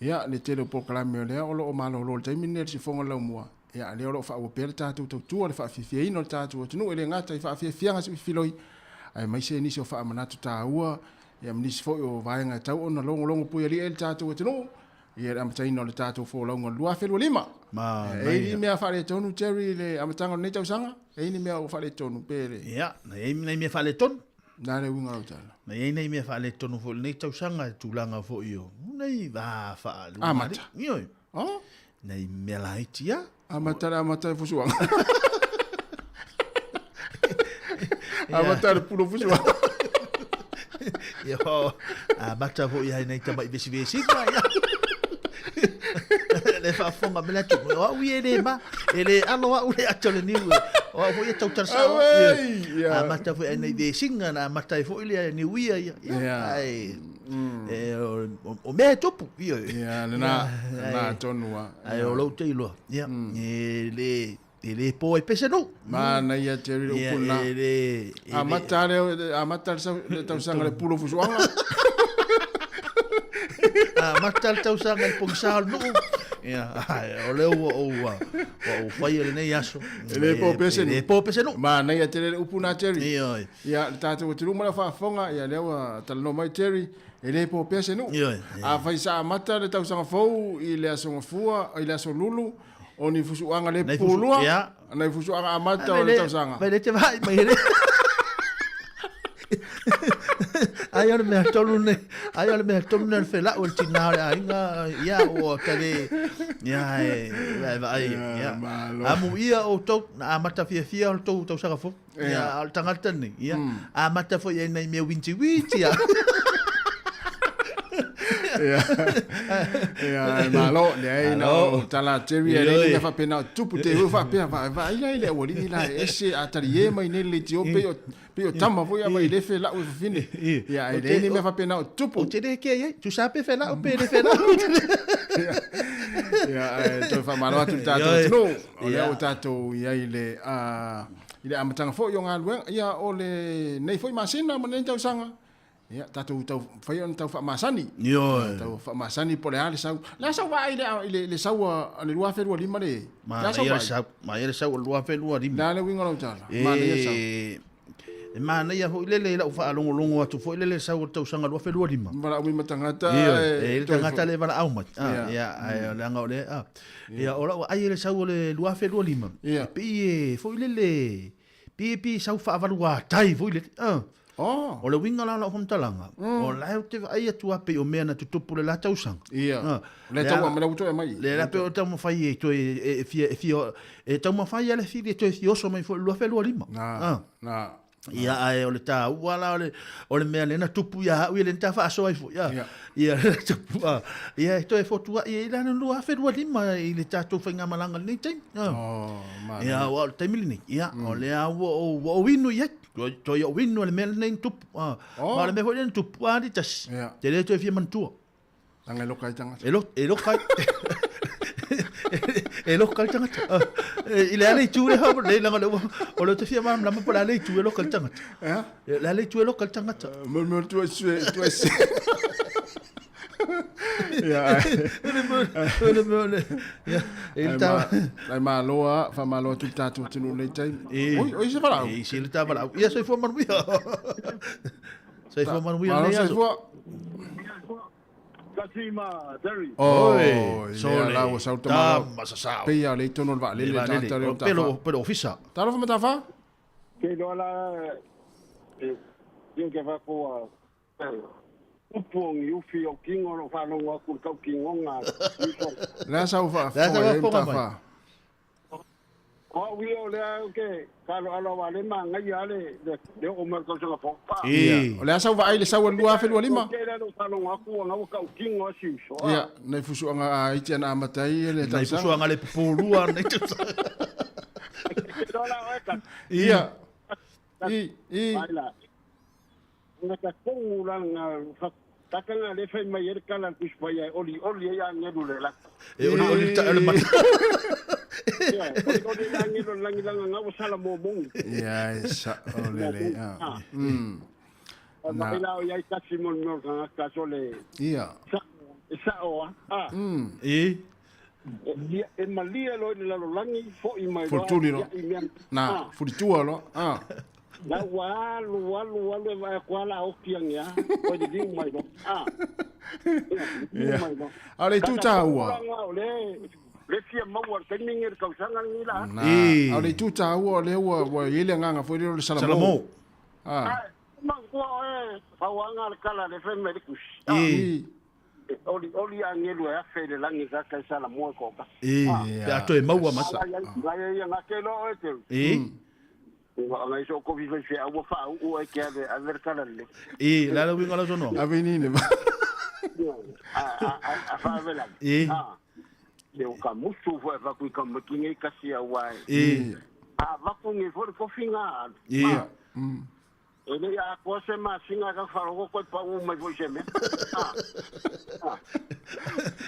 P: Ia, le tele o polokalame o lea o lo o malolo i le taimi lenei i le sifoga o le laumua. Ia, lea o lo o faaauau pea le tatou tautua, le faafiafiaina o le tatou atunuu, e le gata i faafiafiaga siifiloi, aemaise nisi o faamanatu taua, ia ma nisi foi o vaega e tau ona logologo puialii ai le tatou atunuu, ia le amataina o le tatou folauga o le 2025.
Q: Manaia.
P: E i ai ni mea faaletonu, Jerry, i le amataga o lenei tausaga? E i ai ni mea ua faaletonu pe le?
Q: Ia, na i ai nai mea faaletonu.
P: Na le uiga o lau tala.
Q: Na i ai nai mea faaletonu foi i lenei tausaga i tulaga foi o nei va faaluga.
P: Amata.
Q: Ioe.
P: Oh?
Q: Nai mea laiti a.
P: Amata le amata e fusuaga. Amata le pulo fusuaga.
Q: Ia, amata foi ai nei tama'i vesivesiga, ia. Le faafofoga mai le atunuu, o au ia e le ma, e le alo au le ata o le niu, o au foi e tautala sao.
P: Auei, ia.
Q: Amata foi ai nei vesiga na amata ai foi le niu ia, ia.
P: Ia.
Q: Ai, e, o mea e tupu, ia.
P: Ia, lena, lena tonu a.
Q: Ai, o lou te iloa, ia, e le, E le po ai pese nuu.
P: Manaia Jerry le upu lena.
Q: E le...
P: Amata le amata le tausaga le pulo fusuaga.
Q: Amata le tausaga le pogisa o le nuu. Ia, o lea ua ou, ua ou faia lenei aso.
P: E le po pese nuu.
Q: E le po pese nuu.
P: Manaia tele le upu lena Jerry.
Q: Ioe.
P: Ia, le tatou atunuu ma le faafofoga, ia lea ua talanoa mai Jerry, e le po pea se nuu.
Q: Ioe.
P: Afai sa amata le tausaga fou i le Aso Gafua, i le Aso Lulu, O ni fusuaga le pulua, nai fusuaga amata o le tausaga.
Q: Mai le te vaai mai le. Ai o le mea tonu nei, ai o le mea tonu nei o le felau o le tinā o le aiga, ia ua tale, ia e, e vaai, ia. Amu ia outou, na amata fiafia o le tou tausaga fou. Ia, a o le tagata nei, ia, amata foi ai nai mea uitiuiti a.
P: Ia, ia, malo, leai, na o tala Jerry e leai ni mea faapena o tupu te ua faapea, vaai la i le aualii la e ese a talie mai nei le leitio pei o, pei o tama foi a vai le felau e fafine. Ia, e leai ni mea faapena o tupu.
Q: Ou te le kea i ai, tusa pe felau pe le felau.
P: Ia, ae toe faamalo atu i le tatou atunuu, o lea ua tatou i ai i le, I le amataga foi o galuega, ia, o lenei foi masina ma lenei tausaga, ia, tatou tau fai ona tau faamasani.
Q: Ioe.
P: Tau faamasani po o le a le sau. O le a sau vaai i le, i le, le sau a le 2025 le? Le a sau
Q: Manaia le
P: vaai?
Q: sau, manaia le sau o le 2025.
P: Le a le uiga o lau tala? Manaia le sau.
Q: E, e manaia foi lele i lau faalogologo atu foi lele sau o le tausaga 2025.
P: Valaau ma tagata.
Q: Ioe, e i ai le tagata le valaau mai. Ah,
P: Ia.
Q: ia, ae leaga o le, ah. Ia, o lau vaai i le sau o le 2025,
P: Ia.
Q: e pei e foi lele, pei e pei sau faavaluatai foi lele. Ah.
P: Oh.
Q: O le uiga la o lau faamatalaga, o la ou te vaai atu lava pei o mea na tutupu le la tausaga.
P: Ia.
Q: Ah.
P: Le tau ma le ua toe mai.
Q: Le la pei o taumafai e toe e fia e fia e taumafai lava le fili e toe fia oso mai foi i le 2025.
P: Na.
Q: Ah.
P: Na.
Q: Ia, ae o le taua la o le, o le mea lea na tupu ia au, ia lea na ta faasoa ai foi. Ia,
P: Ia.
Q: ia, lea na tupu, ah. Ia, e toe fotuai ai la le 2025 i le tatou faigamalaga i lenei taimi. Ah.
P: Oh, manaia.
Q: Ia, aua o le taimi lenei, ia, o lea ua ou, ua ou inu i ai. Toe, toe ou inu i le mea lenei na tupu. Ah.
P: Oh.
Q: Ma o le mea foi lea na tupu, ah, le tasi.
P: Ia.
Q: Te le toe fia manatua.
P: Leaga e loka ai tagata.
Q: E lo, e loka ai. E loka le tagata. Ah, I le a le itu lea, le leaga o le ua, o le te fia malamalama po o le a le itu e loka le tagata.
P: Ea?
Q: Le a le itu e loka le tagata.
P: Mo mo tu e tu e se. Ia, ai.
Q: O le mea o le, ia, e le ta...
P: Ai malo a, faamalo atu i le tatou atunuu i lenei taimi.
Q: E.
P: Oi, oi se valaau.
Q: E, se le ta valaau. Ia, soifua manuia. Soifua manuia
P: Malo
Q: lenei aso.
P: soifua.
S: Tasi ma Terry.
P: Oi,
Q: Sole.
P: lea la ua sau tamalo.
Q: Tama sasao.
P: Pei lava o lea i totonu o le vaalele
Q: Le
P: le tagata lea o
Q: vaalele. Pelo,
P: Matafa.
Q: pelo ofisa.
P: Talofa Matafa.
S: Ke loa la e ia ke fa ko a upu o ngi ufi o kingo lo whanongo aku le kau kingonga.
P: Le a sau
Q: Le a sau
P: faafofoga i ai
Q: faafofoga mai.
P: Matafa.
S: O au ia o lea ke kalo alo wa le manga ia le le o mai kau sanga popa.
P: Ia, o le a sau vaai i le sau o le 2025.
S: Ke le lo whanongo aku o ngau kau kingo si uso.
P: Ia, nai fusuaga a iti ana amata ai le
Q: Nai
P: tausaga.
Q: fusuaga le popolua nei tausaga.
S: Ke loa la oe ka.
P: Ia. I, i.
S: Ai la. Nga ka kongu la nga takanga le fai mai e kala ku spai ai oli oli ai angelu le la.
Q: E oli oli ta ole mata.
S: Ia, oli oli angelu langi langa nga sala mo mongi.
P: Ia, e sa o le le.
S: Ah.
P: Na.
S: Na. La o iai kasi mo mo nga ka so le.
P: Ia.
S: Sa sa o a. Ah.
Q: E.
S: E e malia lo le lalo langi fo i mai
P: Fulituli lo.
S: I mea.
P: Na, fulitua lo. Ah.
S: La ua alu alu alu e vae koa la oki angi a. O le liu mai lo. Ah.
P: Ia. A o le itu taua.
S: O le le fia maua le taimi ngi le kausaga ngi la.
P: Na. A o le itu taua o lea ua ua i ai le agaga foi lea o le Salamo.
Q: Salamo.
P: Ah.
S: Ma Fauanga le kala le fai mai le kusi.
Q: E.
S: E oli oli angelu e afe i le lagi ka kai sala mua ko ka.
Q: E, pe a toe maua masa.
S: Ngai ia ngā ke lo e te.
Q: E.
S: Ua ngai so ko viva se au fa u e ke ave ave le kala le.
Q: E, la la winga la sono.
P: Ave ni ne.
S: A a a fa ave la.
Q: E.
S: Le o ka musu fo e fa kui ka maki ngai kasi au ai.
Q: E.
S: A vaku ngai fo le kofinga.
Q: E.
S: E le a koa se masinga ka wharoko koe pa u mai fo i se mea.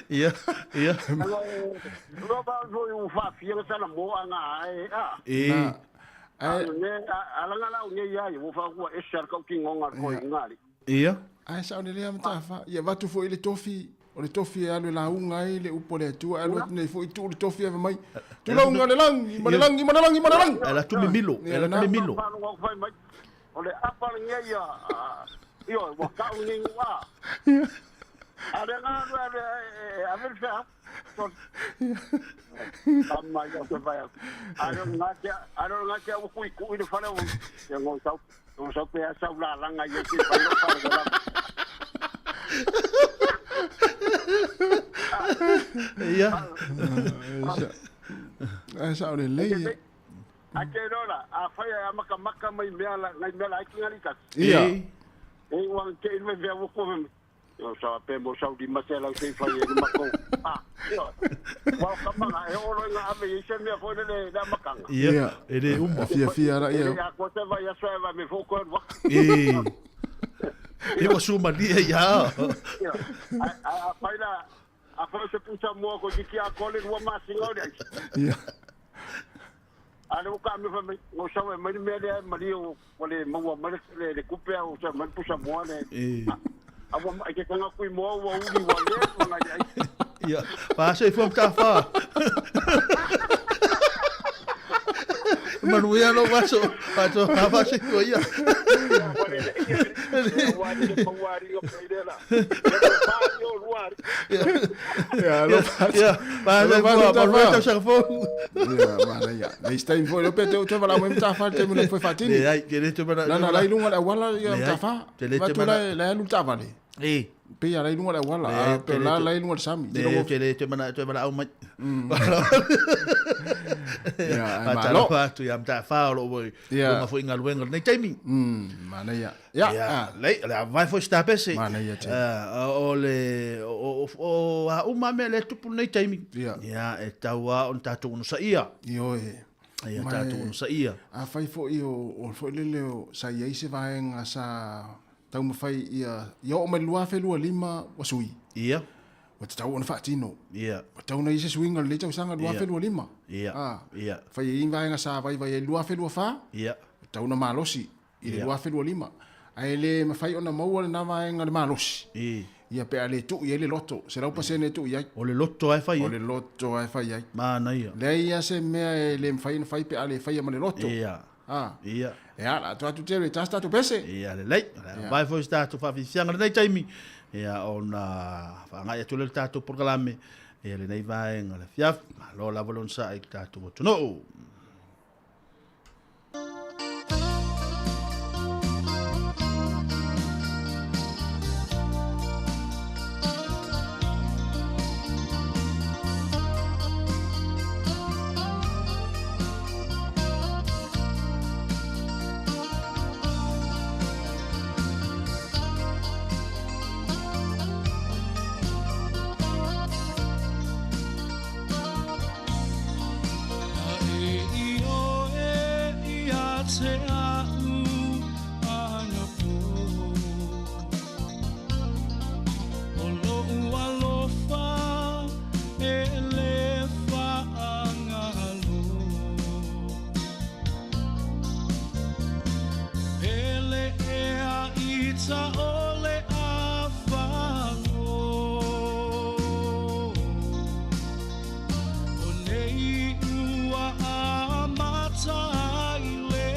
Q: Ia, ia.
S: Lo ba fo i u whawhia nga sana moa ngā e a.
Q: E.
S: Ne, alanga lau nge ia i wo whakua e sar kau ki ngonga koe i ngari.
Q: Ia.
P: Ai sa o le lea matafa. Ia vatu foi le tofi. O le tofi e alu e lauga ai le upu a le Atua, e alu atu nei foi tuu le tofi ave mai. Tulauga le lagi, ma le lagi, ma le lagi, ma le lagi.
Q: E la tu mimilo, e la tu mimilo.
S: O le apa le nge ia, io, wa kau nge ngua. A le ngā rua le, a vel whea. Tama ia te vai. A le ngā kia, a le ngā kia uku i kui le whare o. Ia ngō sau, ngō sau pe a sau la langa ia ki whai lo whare la.
Q: Ia.
P: Ai sa o le lei.
S: A te rora, a whai a maka maka mai mea la, ngai mea la ai ki ngari kasi.
P: Ia.
S: E ua te inwe vea wuku me. Yo sa pe mo sa di masela se fai e mako. Ah, yo. Wa kamanga e olo inga ave i se mea foi le la makanga.
Q: Ia, e le uma.
P: Fia fia ra ia.
S: Ia ko te vai a soe vai me fo ko wa.
Q: E. E wa suma lia ia.
S: A fai la a fai se pusa mo ko ki a ko le rua masinga o le.
P: Ia.
S: A le uka me fa me ngo sa me me le mali o le maua me le kupe o sa me pusa mo le.
Q: E.
S: Awa mai ke kanga kui moa ua uli wa le ua ngai ai.
Q: Ia, pa se fo ta fa. Manuia no vaso, paso a fa se ko ia.
P: Ia, lo
Q: Ia, pa se fo, pa lo ta sa fo.
P: Ia, mana ia. Le stai fo le pete o te vala mo ta fa te mo le foi fatini.
Q: Le ai, ke le te mana.
P: La la ilunga la wala ia ta fa.
Q: Te le te
P: Vatu
Q: mana.
P: la alu ta vale.
Q: E.
P: Pe ia la ilunga la wala,
Q: Le,
P: pe
Q: te le
P: la
Q: te-
P: la ilunga le sami.
Q: Le te le te mana te mana au mai.
P: Ia, ai
Q: Pa ta
P: malo.
Q: lo tu ia ta fa lo wo.
P: Ia.
Q: Nga foi ngaluenga nei taimi.
P: Mana ia. Ia,
Q: Ia, le le vai foi sta pese.
P: Mana ia te.
Q: O le o o a uma me le tupu nei taimi.
P: Ia.
Q: Ia e taua on tātou no sa ia.
P: Io e.
Q: Ia
P: Mai-
Q: tātou no sa ia.
P: A fai foi o foi le leo sa iai se vaenga sa taumafai ia ia oo mai le 2025 ua sui.
Q: Ia.
P: Ua tatau ona faatino.
Q: Ia.
P: Ua tatau ona i se suiga o lenei tausaga 2025.
Q: Ia.
P: Ah.
Q: Ia.
P: Fai ai vaega sa vaivai ai 2024.
Q: Ia.
P: Ua tatau ona malosi i le
Q: Ia.
P: 2025. Ae le mafai ona maua lena vaega le malosi.
Q: E.
P: Ia pe a le tuu i ai le loto, 100% e tuu i ai.
Q: O le loto ai fai.
P: O le loto ai fai ai.
Q: Mana ia.
P: Leai ia se mea e le mafai ona fai pe a le faia ma le loto.
Q: Ia.
P: Ah.
Q: Ia.
P: Ia, la atu atu tele i tasi tatou pese.
Q: Ia le lei.
P: Ia.
Q: Vai foi sta tu whawhiwhianga le nei taimi. Ia ona whangai atu le tātou porkalame. Ia le nei vaenga le fiaf. Malo lava lon sa i tātou atunuu.
A: E i oe i a te au anapo. O lo'u alofa e le whaangalo. Pele e a ita o le a whalo. O nei ua a mata i le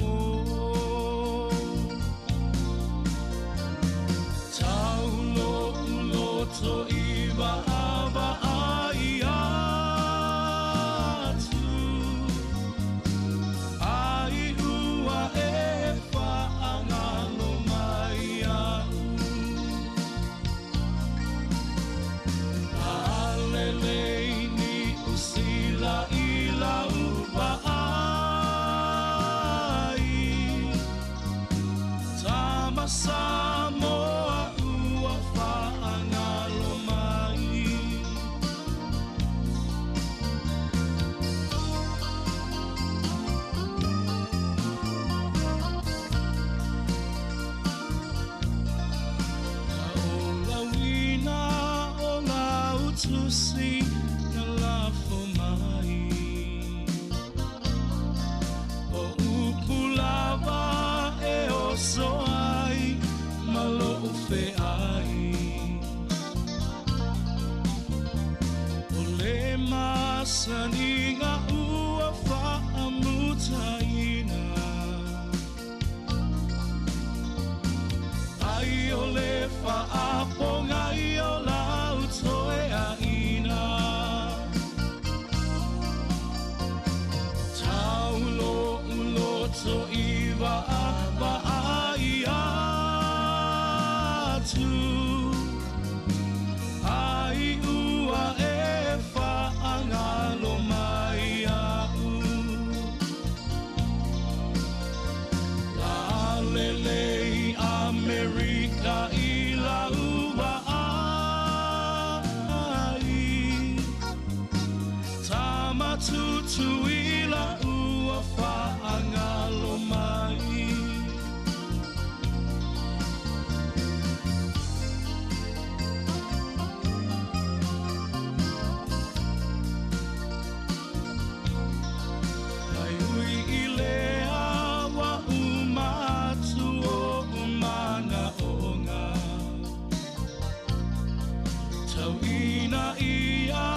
A: o. Taulo uloto i vaava ai atu. Ai ua e whaangalo mai Samoa ua faagalo mai. Na olauina o lau tusi na lafo mai. O upu lava e oso ai ma loʻu feʻai. O le masaniga ua faamutaina. Ai o le faapogai o lau toeaina. Tau loʻu loto i vaavaai atu. Ai ua e faagalo mai iaʻu. Lalele i Amerika i lau vaai. Tama Tutuila ua faagalo mai. Ai ui i le awa uma atu oʻu manaʻoga. Tauina ia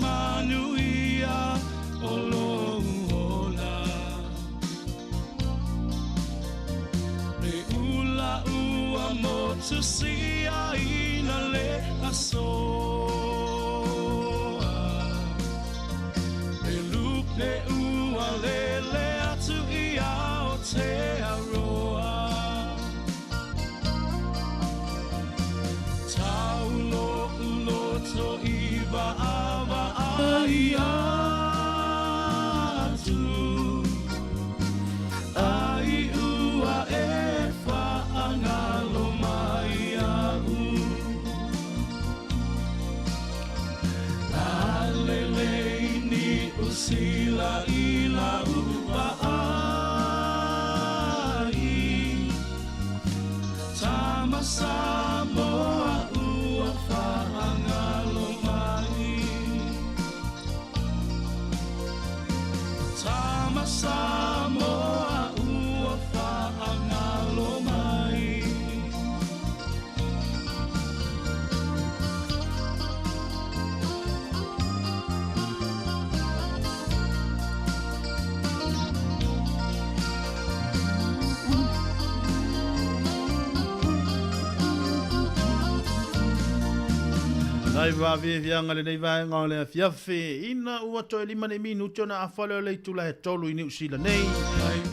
A: manuia o lou ola. Le ula ua motu siaina le asoa. Le lupe ua lele atu i Aotearoa. Tau loʻu loto i vaavaai atu. Ai ua e faagalo mai iaʻu. Lalele i Niu Sila i lau vaai. Tama Samoa ua faagalo mai. Tama Samoa ua faagalo mai.
Q: Nai vaaviaviaga lenei vaega o le afiafi ina ua toe lima nei minuti ona afa lea o le itula e tolu i Niu Sila nei.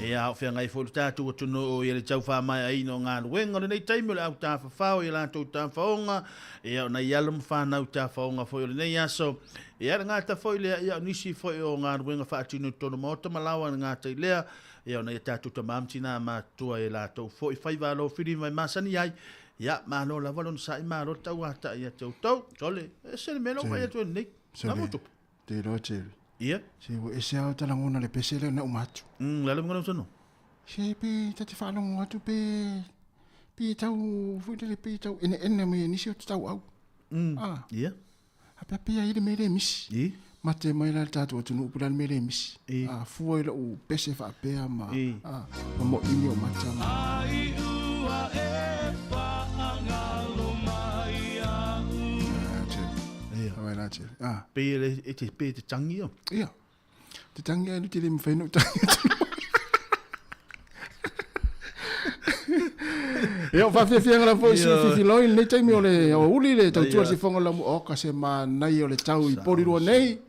Q: Ia o feagai foi le tatou atunuu ia le tau faamaeaina o galuega o lenei taimi o le au tafafao i a latou tafaoga, ia o nai alo ma fanau tafaoga foi o lenei aso. Ia le gata foi lea, ia o nisi foi o galuega faatino i totonu o maota ma laoa le gata i lea, ia o nai a tatou tama ma tinā matutua e latou foi faiva alofili mai masani ai. Ia, malo lava le onosai, malo le tauatai ia te outou. Sole, ese le mea lea ua fai atu ai lenei.
P: Sole.
Q: Nā mo tupu.
P: Te iloa Jerry.
Q: Ia.
P: Se ua ese lava ta lagona le pese lea na uma atu.
Q: Le a le uiga lea tonu?
P: Se pe ta te faalogo atu pe pe tau foi lele pe tau eneene mai e nisi o te tauau. Ah.
Q: Ia.
P: A pea pea ai le mea le misi.
Q: I.
P: Mate mai la le tatou atunuu po o le a le mea le misi.
Q: I.
P: A fua i lou pese faapea ma
Q: I.
P: a ma moʻini o mata ma.
A: Ai ua e faagalo mai iaʻu.
P: Ah, Jerry.
Q: Ia.
P: Awai la Jerry. Ah.
Q: Pei e le e te pe te tangi o.
P: Ia. Te tangi ai te le mawhai ona ou tangi atu. Ia, o faafiafiaga lava foi i sui fifiloi i lenei taimi o le aoauli le tautua le sifoga o le lamu oka se manaia o le tau i Porirua nei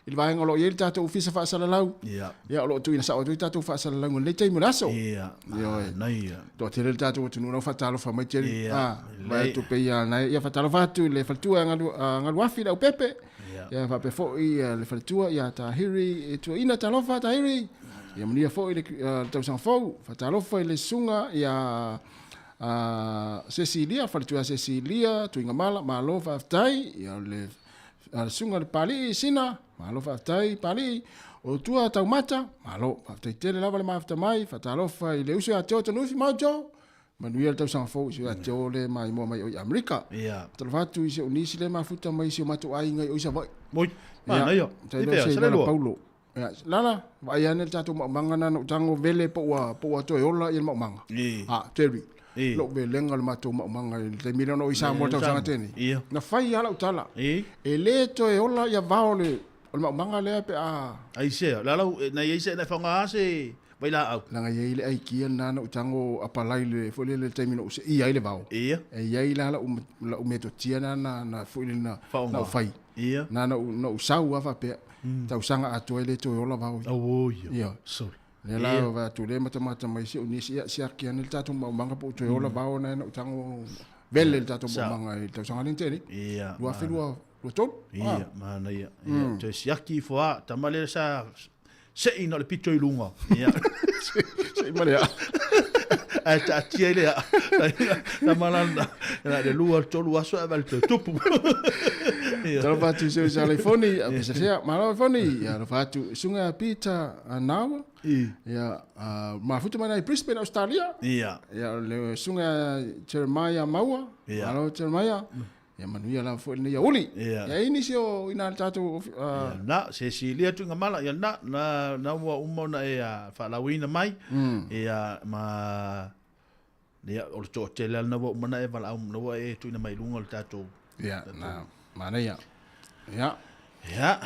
P: i le vaega o lo o i ai le tatou ofisa faasalalau.
Q: Ia.
P: Ia, o lo o tuuina sao atu ai tatou faasalalauga i lenei taimi o le aso.
Q: Ia,
P: Ioe.
Q: manaia.
P: Toatele le tatou atunuu na ua faatalofa mai tele.
Q: Ia,
P: Ah, vaai
Q: lelei.
P: atu pei a nai ia faatalofa atu i le faletua Galuafi le Aupepe.
Q: Ia.
P: Ia faapea foi le faletua ia Tahiri e tuuaina talofa Tahiri. Ia manuia foi le tausaga fou. Faatalofa i le susuga ia Cecilia, faletua Cecilia, Tuigamala, malo faafetai. Ia, o le le susuga i le Papalii Sina, malo faafetai Papalii. O tua Taumata, malo faafetai tele lava le mafuta mai. Faatalofa i le uso ia Teo Tanuifi Maujo, manuia le tausaga fou i si o ia Teo le maimoa mai o i Amerika. Faatalofa atu i si ou nisi le mafuta mai i si o matou aiga i o i Savaii.
Q: Moi, manaia.
P: Tai leo se Lala Paulo. Ia, Lala, vaai ane le tatou maumaga na na ou tago vele po ua po ua toe ola ia le maumaga. A, Terry. Lou velega o le matou maumaga i le taimi lea ona ou i Samoa i le tausaga tele. Na fai lava lau tala. E le toe ola ia vao o le o le maumaga lea pe a.
Q: Aisea, Lala, na i ai se na e faaaoga se vailaau.
P: Leaga e i ai le aikia lena na ou tago apalai le foi lele i le taimi na ou seia ai le vao.
Q: Ia.
P: E i ai la lau lau metotia lena na na foi lele na na ou fai.
Q: Ia.
P: Na na ou na ou sau lava faapea. Tausaga atoa e le toe ola vao ia.
Q: Auo ia.
P: Ia.
Q: Sorry.
P: Lea la vaai atu lea matamata mai si ou nisi, ia siaki ane le tatou maumaga po o toe ola vao na na ou tago vele le tatou maumaga i le tausaga lea na tea nei.
Q: Ia.
P: 2023.
Q: Ia, manaia. Ia, toe siaki ifo lava. Tama lea sa sei na o le pito i luga. Ia.
P: Sei ma le aa.
Q: Ae taatia i le aa. Tama la na, na le lua, tolu aso ae vale toe tupu.
P: Talofa atu i se uso Alaifoni, a pesasea, malo Alaifoni. Ia, alofa atu i susuga ia Peter Nawa. Ia, mafuta mai i Brisbane, Australia.
Q: Ia.
P: Ia, o le susuga ia Jeremiah Maua.
Q: Ia.
P: Malo Jeremiah. Ia manuia lava foi lenei aouli.
Q: Ia.
P: Ia, e i ai nisi o ina le tatou
Q: Ia, na, Cecilia Tuigamala, ia na, na, na ua uma ona e faalauina mai. Ia, ma, ia, o le toatele lava lena ua uma ona e valaau, na ua e tuuina mai i luga o le tatou.
P: Ia, na, manaia. Ia.
Q: Ia.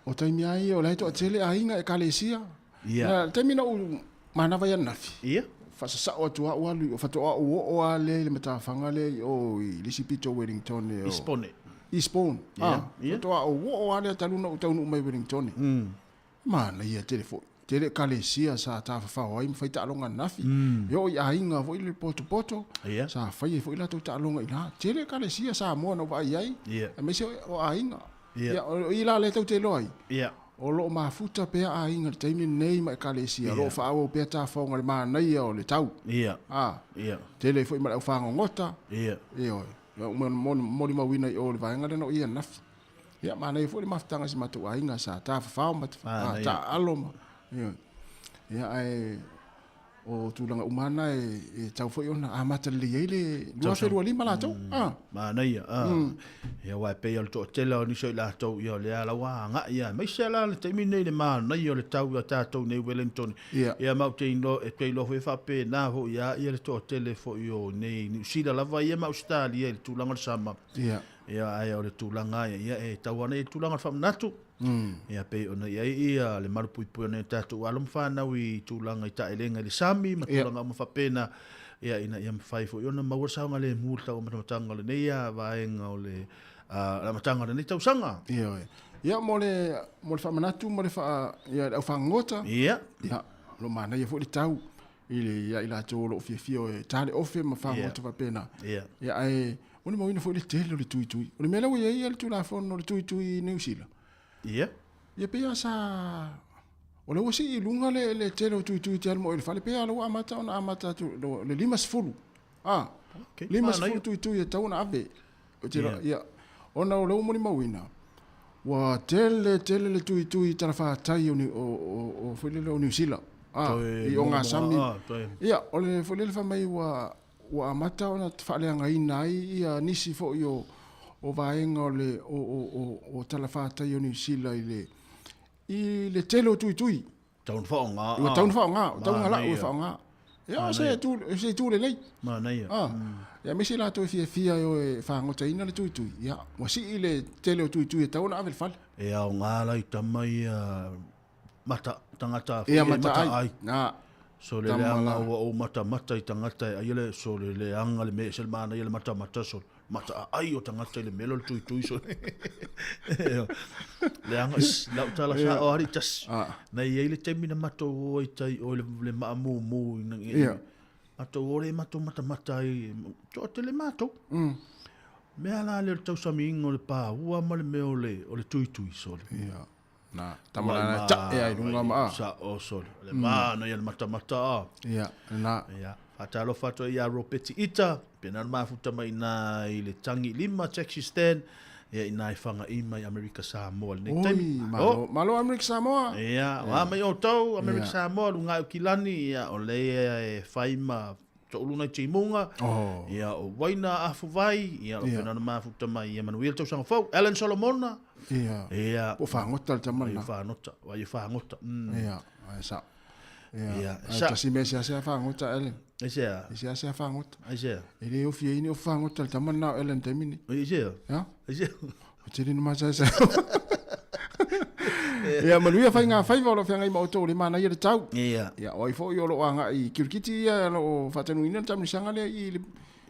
P: O taimi lava ia o la e toatele aiga ekalesia.
Q: Ia.
P: Na, le taimi na ou manava i ananafi.
Q: Ia.
P: Faasasao atu lava ou alu i o, faatoa ou oo lava lea i le matafaga lea i o i le isi pito o Wellington o.
Q: Eastbourne.
P: Eastbourne.
Q: Ia,
P: Ah,
Q: ia.
P: faatoa ou oo lava lea talu ona ou taunuu mai Wellington. Manaia tele foi. Tele ekalesia sa tafafao ai ma fai taaloga ananafi. E oo i aiga foi le potopoto,
Q: Ia.
P: sa fai ai foi latou taaloga i ina. Tele ekalesia Samoa na ou vaai ai,
Q: Ia.
P: aemaise o aiga.
Q: Ia.
P: Ia, o i la lea tou te iloa ai.
Q: Ia.
P: O lo o mafuta pea aiga i le taimi lenei ma ekalesia, o lo o faaauau pea tafaoga i le manaia o le tau.
Q: Ia.
P: A,
Q: Ia.
P: tele ai foi ma le aufagogota.
Q: Ia.
P: Ioe. Ia, ua molimauina i o i le vaega lea na ou i ai ananafi. Ia, manaia foi le mafutaga i si matou aiga sa tafafao ma taaalo ma, ioe. Ia, ae o tulaga uma lava na e tatau foi ona amata lelei ai le 2025 latou.
Q: Manaia, Ia, aua e pei o le toatele o nisi o i latou, ia, o lea la ua agai lava, aemaise la le taimi lenei i le manaia o le tau ia tatou nei i Wellington. Ia, ma ou te iloa, e te iloa foi e faapena foi lava le toatele foi o nei Niu Sila lava ia ma Ausetalia i le tulaga o le sama. Ia, ae o le tulaga ia, ia e tau ana i le tulaga o le faamanatu. Ia, pei ona i ai ia le malupuipuia o nai o tatou alo ma fanau i tulaga i taelega i le sami ma tulaga uma faapena, ia, ina ia mafai foi ona maua le saogalemu i le tauamatamataga o lenei vaega o le amataga o lenei tausaga.
P: Ioe. Ia, mo le, mo le faamanatu ma le faa, ia, le aufagogota. Ia, o lo o manaia foi le tau i le, ia i latou o lo o fiafia e ta le ofe ma fagogota faapena. Ia, ae molimauina foi le tele o le tuitui. O le mea lea ua i ai le Tulafono o le tuitui i Niu Sila. Ia pei lava sa... O lea ua sii i luga le, le tele o tuitui te alu ma oe i le fale, pei lava ua amata ona amata atu le 50. Ah,
Q: okay,
P: 50 tuitui e tatau ona ave. Ou te iloa, ia, ona o lea ua molimauina, ua tele tele le tuitui i talafatai o, o, o, o, foi lele o Niu Sila. Ah, i ogasami. Ia, o le foi lele fai mai ua ua amata ona faaleagaina ai ia nisi foi o, o vaega o le o, o, o, o talafatai o Niu Sila i le i le tele o tuitui.
Q: Tau na faaaoga.
P: Ua tau na faaaoga, ua tau na lau e faaaoga. Ia, o se itu, se itu lelei.
Q: Manaia.
P: Ah. Ia, aemaise latou e fiafia e o e fagotaina le tuitui. Ia, ua sii le tele o tuitui e tatau ona ave i le fale.
Q: E aoga la i tama ia mata, tagata
P: foi ia mata ai. Na.
Q: So le leaga ua ou matamata i tagata e ai le so le leaga le mea e se le manaia le matamata so mata ai o tagata i le mea lea o le tuitui so leaga lau tala sa o ari tasi. Na i ai le taimi na matou o ai tai o le maamumu ina nge. Matou o le matou matamata ai toatele matou. Mea la lea o le tausamiina o le paua ma le mea o le tuitui sole.
P: Ia. Na, tama la na ta e ai lunga ma a.
Q: Sa o sole. Le mana ia le matamata a.
P: Ia, na.
Q: Ia, Faatalofa atu ai ia Ropeti Ita, pena ona mafuta mai ina i le Tagi Lima Taxi Stand, ia ina i Fagaima i Amerika Samoa lenei
P: Oi,
Q: taimi.
P: malo, malo Amerika Samoa.
Q: Ia, o a mai outou, Amerika
P: Ia.
Q: Samoa, luga o Kilani, ia, o le e fai ma toʻuluna i timuga,
P: Oh.
Q: ia, o Waina Afuvai, ia, o
P: Ia.
Q: pena ona mafuta mai, ia, manuia le tausaga fou. Alan Solomona,
P: Ia.
Q: ia.
P: Po o fagota le tama
Q: Ai
P: lena.
Q: fagota, ai fagota.
P: Ia, ai sao. Ia.
Q: Ia,
P: Ai tasi mea seasea fagota Ellen.
Q: Ai sea.
P: E seasea fagota.
Q: Ai sea.
P: E le ofi ai ni o fagota le tama lena o Ellen taimi ni.
Q: Ai sea.
P: Ia.
Q: Ai sea.
P: O tele ni masa sa. Ia manuia faiga faiva o lo o feagai ma outou o le manaia le tau.
Q: Ia.
P: Ia o ai foi o lo o aga'i i kirikiti ia o lo o faatanuina le taamilosaga lea i le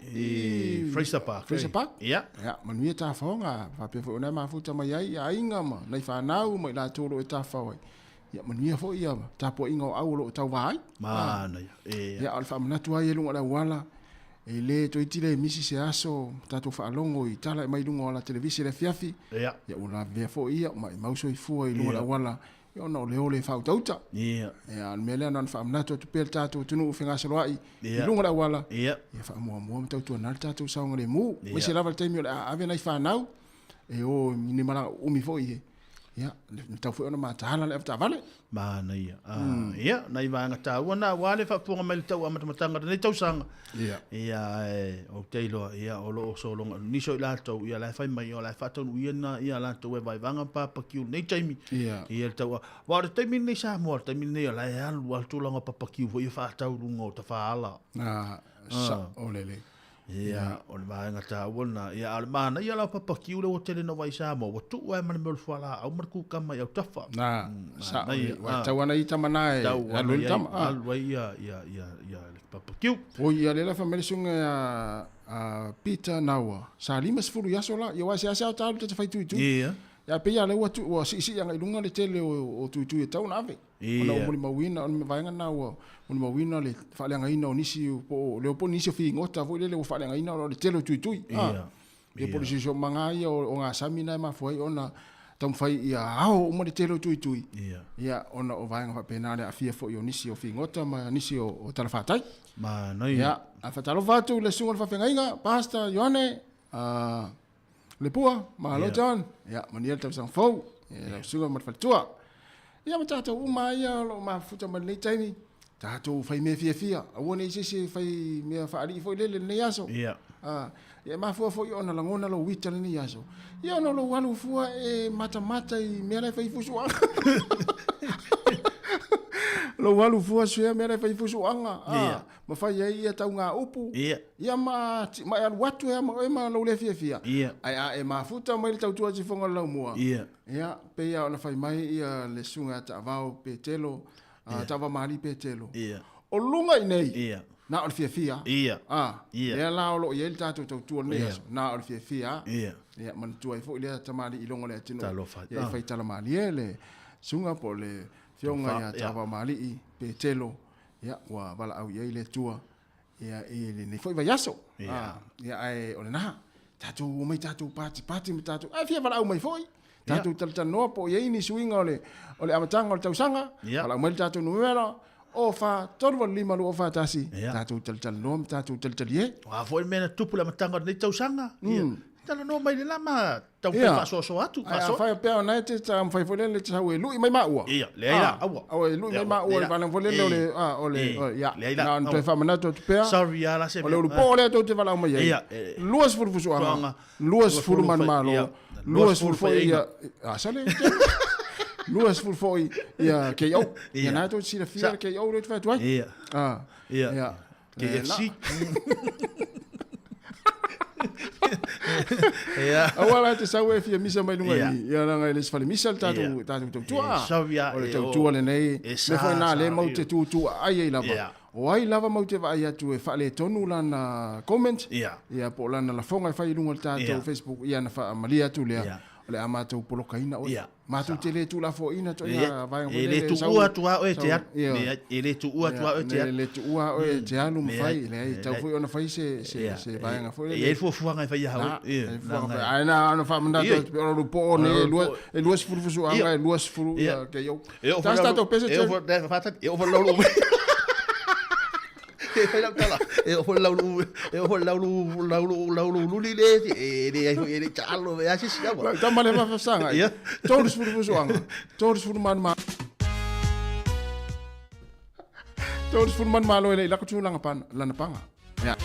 Q: I Fraser Park.
P: Fraser Park.
Q: Ia.
P: Ia, manuia tafaoga, faapea foi ona e mafuta mai ai ia aiga ma nai fanau ma i latou o lo o e tafafao ai. Ia manuia foi ia tapuaiga o au o lo o tauvā ai.
Q: Manaia. Ia.
P: Ia, o le faamanatu ai i luga o le auala, e le toeitiiti le misi se aso tatou faalogo i tala e mai luga o ala televise i le afiafi.
Q: Ia.
P: Ia ua lavevea foi ia, maimau soifua i luga o le
Q: Ia.
P: auala, ia ona o le ole faautauta.
Q: Ia.
P: Ia, o le mea lea na ona faamanatu atu pea le tatou atunuu fegasoloai i
Q: Ia.
P: luga o le auala.
Q: Ia.
P: Ia faamuamua ma tautuana le tatou saogalemu.
Q: Ia.
P: Aemaise lava le taimi o le a ave nai fanau e o i ni malaga uumi foi e Ia, e tatau foi ona mataala le avetaavale.
Q: Manaia. Ah, Ia, nai vaega taua na aua le faafofoga mai le tau amatamataga o lenei tausaga.
P: Ia.
Q: Ia, e, ou te iloa, ia, o lo o sologa, nisi o i latou, ia, la e fai mai, o la e faataunuuia na, ia, latou e vaevaega ma papakiu i lenei taimi.
P: Ia.
Q: Ia, le tau, aua o le taimi lenei Samoa, o le taimi lenei, o la e alu lava le tulaga o papakiu foi ia faatau i luga o tafaala.
P: Ah, sao lelei.
Q: Ia, o le vaega taua lena. Ia, a o le manaia la o papakiu lea ua tele ina vaai i Samoa, ua tuu lava ma le mea o le fualaau ma le kukama i autafa.
P: Na, sao
Q: Manaia.
P: lelei. Ua tau ana i tama na e
Q: Tau
P: alu
Q: ana
P: ai le
Q: i ai,
P: tama. Ah.
Q: alu ai ia, ia, ia, ia le papakiu.
P: Oi, ia lea la fai mai le susuga ia a Peter Naua, sa 50 i aso la, ia aua e seasea o ta alu ta te fai tuitui.
Q: Ia.
P: Ia pei lava lea ua tu, ua siisii agai i luga le tele o, o tuitui e tatau ona ave.
Q: Ia.
P: Ona ua molimauina, o le vaega lena ua molimauina le faaleagaina o nisi po o leo po o nisi o figota foi lele ua faaleagaina ona o le tele o tuitui.
Q: Ia.
P: Ah. Ia po o le siosiomaga ia o, o gasami na e mafua ai ona taumafai ia ao uma le tele o tuitui.
Q: Ia.
P: Ia, ona o vaega faapena le aafia foi o nisi o figota ma nisi o, o talafatai.
Q: Manaia.
P: Ia, a faatalofa atu i le susuga i le faafeagaiga, Pastor Ioane, ah, Lepua, malo John. Ia, manuia le tausaga fou. Ia, lau susuga ma le faletua. Ia ma tatou uma lava ia o lo o mafuta mai lenei taimi, tatou fai mea fiafia, aua ne i se isi e fai mea faalii foi lele lenei aso.
Q: Ia.
P: Ah, ia e mafua foi ona lagona lou ita lenei aso. Ia ona o lou alu fua e matamata i mea la e fai i fusuaga. Lou alu fua suea mea la e fai i fusuaga. Ah,
Q: Ia.
P: ma fai ai ia tauga upu.
Q: Ia.
P: Ia ma, ma e alu atu ea ma oe ma lou le fiafia.
Q: Ia.
P: Ae a e mafuta mai le tautua tifoga o le laumua.
Q: Ia.
P: Ia, pei lava ona fai mai ia le susuga ia Taavao Petelo, a Taavao Malie Petelo.
Q: Ia.
P: O luga i nei,
Q: Ia.
P: na o le fiafia.
Q: Ia.
P: A,
Q: Ia.
P: lea la o lo o i ai le tatou tautua i lenei
Q: Ia.
P: aso, na o le fiafia.
Q: Ia.
P: Ia, manatua ai foi lea tamalii i luga o le atunuu.
Q: Talofa.
P: Ia, e fai tala malie le susuga po o le afioga ia Taavao Malie Petelo. Ia, ua valaau i ai le Atua ia, i lenei foi vaiaso.
Q: Ia.
P: Ah, ia, ae o lena, tatou omai tatou patipati ma tatou, ae fia valaau mai foi. Tatou talatalanoa po o i ai ni suiga o le, o le amataga o le tausaga,
Q: Ia.
P: valaau mai le tatou numera, o 4 3 8 5 2 4 1,
Q: Ia.
P: tatou talatalanoa ma tatou talitalie.
Q: O a foi le mea na tupu i le amataga o lenei tausaga. Ia. Talanoa mai le la ma taumafai
P: Ia.
Q: faasoasoa atu,
P: Ae
Q: faasoa.
P: afai pea ona e te taumafai foi lele te sau e lui mai maua.
Q: Ia, leai la, aua.
P: Aua e lui mai
Q: Ia,
P: maua
Q: leai
P: le
Q: la.
P: vaega foi lele o le, ah, o le,
Q: Eh,
P: o, ia.
Q: leai la,
P: Na ona toe
Q: aua.
P: faamanatu atu pea.
Q: Sorry, ia la se
P: O le
Q: mea.
P: ulupo lea tou te valaau mai ai.
Q: Ia, eh,
P: 20 fusuaga,
Q: fusuaga,
P: 20 manumalo,
Q: ia,
P: 20 foi
Q: faiaina.
P: ia, ah, sale, 20 foi ia KO. Ia
Q: Ia.
P: na tou te silafia
Q: Sa-
P: le KO lea te fai atu ai.
Q: Ia.
P: Ah,
Q: Ia.
P: ia.
Q: KFC.
P: Eh,
Q: Ia.
P: Aua la te sau e fia misa mai luga
Q: Ia.
P: i ia leaga e le se fale misa le tatou
Q: Ia.
P: tatou tautua.
Q: Eh, sorry, ia,
P: O le
Q: eh,
P: tautua
Q: o-
P: lenei,
Q: e
P: mea
Q: sa,
P: foi na
Q: sa,
P: lea mau
Q: ia.
P: te tutu aai ai lava.
Q: Ia.
P: O ai lava mau te vaai atu e faaletonu lana comment.
Q: Ia.
P: Ia po o lana lafoga e fai i luga o le tatou
Q: Ia.
P: Facebook ia na faamalie atu lea.
Q: Ia.
P: O le a matou polokaina oe.
Q: Ia.
P: Matou te le tuulafoaiina
Q: Ia.
P: ituaiga vaega foi
Q: E le
P: lele,
Q: tuua
P: sau-
Q: atu lava oe e te
P: sau-
Q: alu.
P: ia.
Q: Leai, e le tuua atu lava oe e te
P: Ia,
Q: alu.
P: le tuua oe e te alu ma
Q: Leai,
P: fai. Leai, e tatau
Q: leai.
P: foi ona fai se, se,
Q: Ia.
P: se vaega foi
Q: E
P: lele.
Q: i ai le fuafuaga e faia
P: Na,
Q: hau. Ia,
P: e i ai fuafuaga
Q: na,
P: fai.
Q: na.
P: Ae na ona faamanatu
Q: Ia.
P: atu pe ona lupo o nei, e lua, e 20 fusuaga,
Q: Ia.
P: e 20,
Q: Ia.
P: ia, ke iau.
Q: E oo
P: Tasi
Q: foi
P: tatou
Q: lau-
P: pese
Q: e oo
P: te-
Q: foi- e faatali, e oo foi lau lou- Fai lau tala, e oo foi le laulu, e oo foi le laulu, laulu, laulu luli le, e leai foi e le i taalo ai se isi ava.
P: Lau tama lea faafasaga.
Q: Ia.
P: 30 fusuaga, 30 manumalo. 30 manumalo e le i lako tulaga pana, lana paga. Ia.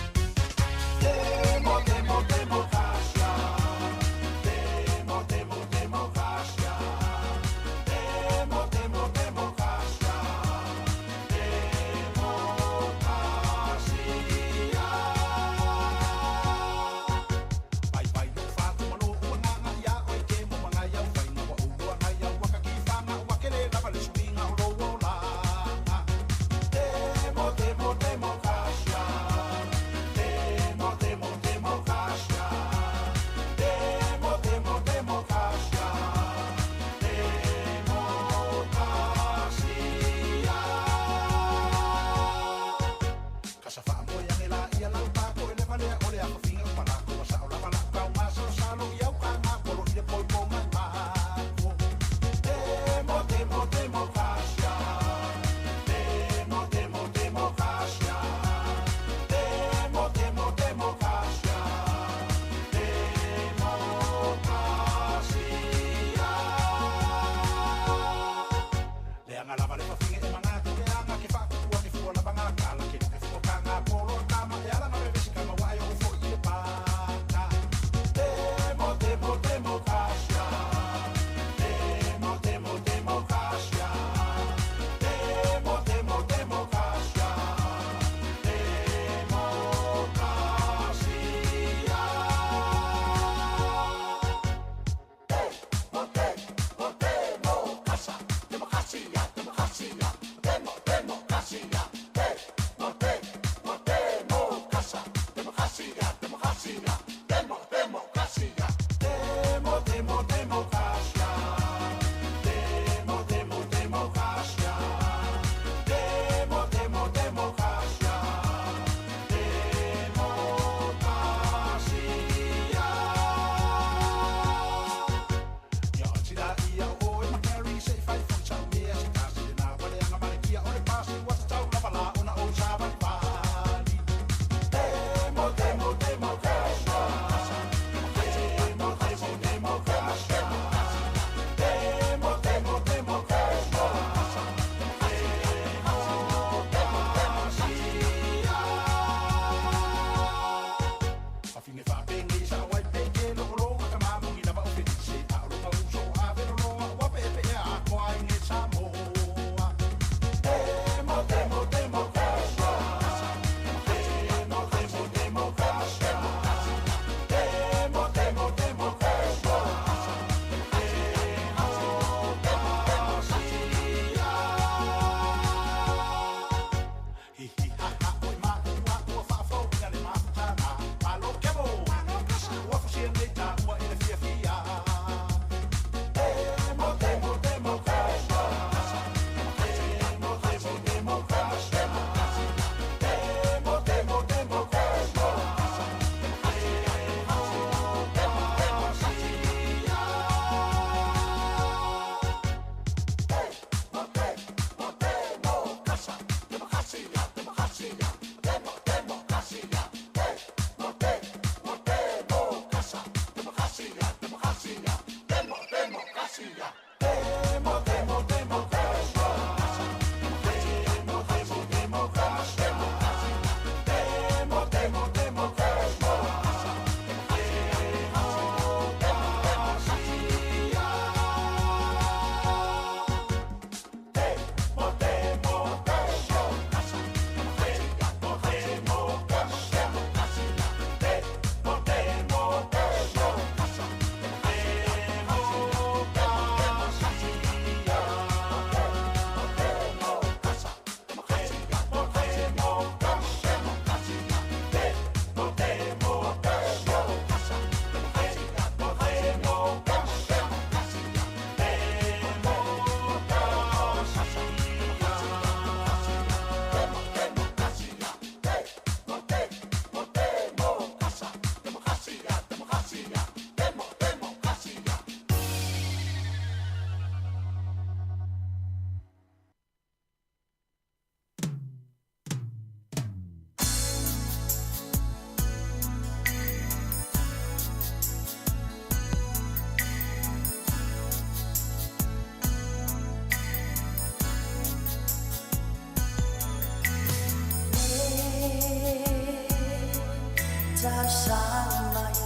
N: lagi mai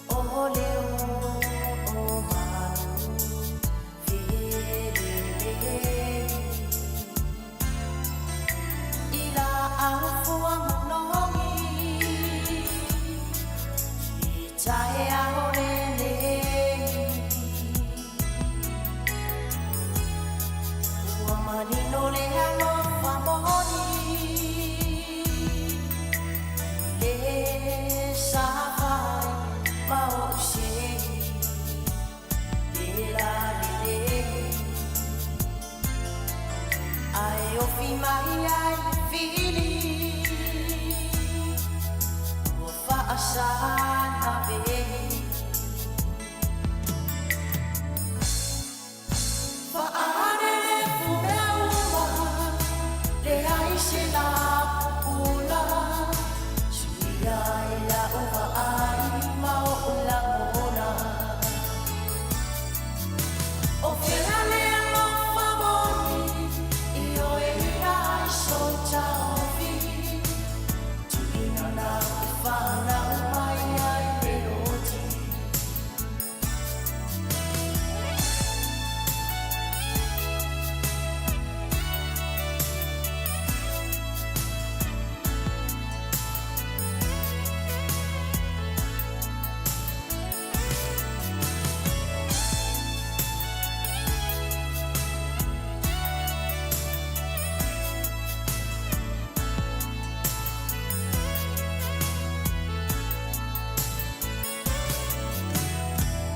N: O leo o manu felelei I la au manogi I tae ao lenei Ua manino le alofa moni Le safai ma o sei Le la lelei Ai ofi mai ai fili Ua faasana vei Fa'anele fumea uma Le ai se la pupula Suia i la uva ai ma o lagona O fea le alofa moni I oe i so taofi Tuina na e whanau mai ai le oti.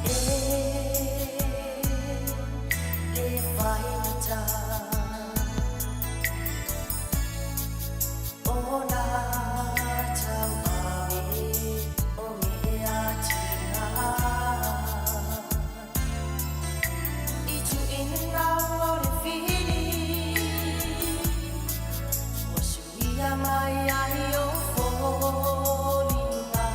N: E le faigata O nā tau ave o mea tina I tuina o le fili Ua suia mai ai o foliga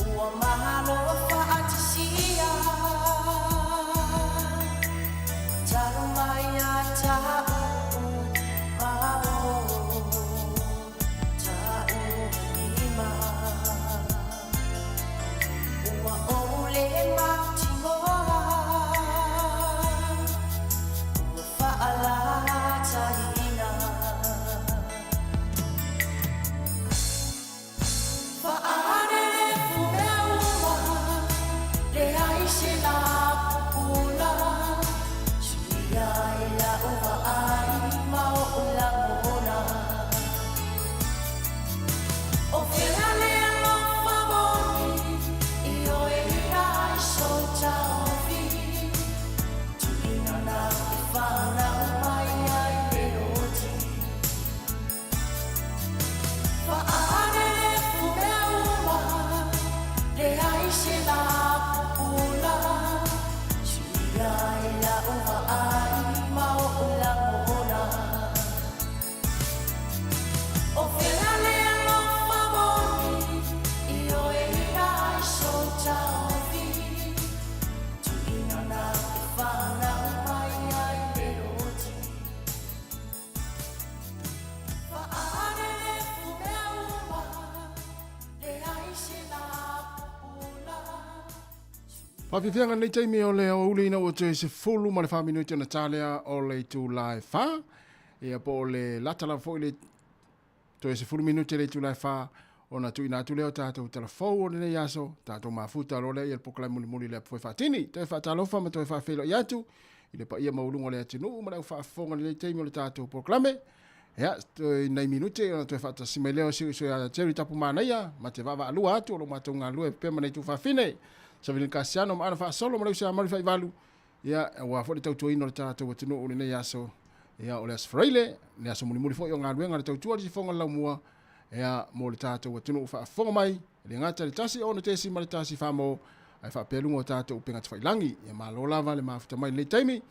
N: Ua mahalo fa'atisia Talo mai a ta'u ma o ta'u lima Ua ou le mautinoa Ua fa'alataina Fa'anele fumea uma Le ai se la pupula Suia i la uva ai ma o lagona O fea le alofa moni I oe i so taofi Tuina na e whanau mai ai le oti Fa'anele fumea uma Le ai se la pupula Suia i la uva ai ma o lagona O fea le alofa moni I oe i so taofi Tuina na e whanau mai ai le oti Fa'anele fumea uma Le ai se la pupula
P: Faafiafiaga lenei taimi o le aoauli ina ua toe 14 minute ona ta lea o le itula e 4. Ia po o le lata lava foi le toe 10 minute le itula e 4 ona tuuina atu lea o tatou talafou o lenei aso, tatou mafuta loa lea i le polokalame mulimuli le apu faatini. Toe faatalofa ma toe faafeiloai atu i le paia maualuga o le atunuu ma le au faafofoga i lenei taimi o le tatou polokalame. Ia, toe nai minute ona toe faatasi mai lea o si uso ia Jerry Tapumanaia ma te vaavaalua atu o lo matou galulue pea ma nei tuafafine. Savilin Kasiano ma Ana Faasolo ma le uso ia Mari Faivalu. Ia, aua foi le tautuaina o le tatou atunuu i lenei aso. Ia, o le aso Faraile, le aso mulimuli foi o galuega a le tautua le sifoga o le laumua. Ia, mo le tatou atunuu faafofoga mai, e le gata i le 1 6 ma le 1 famo, ae faapea luga o tatou upega tafailagi. Ia, malo lava le mafuta mai i lenei taimi.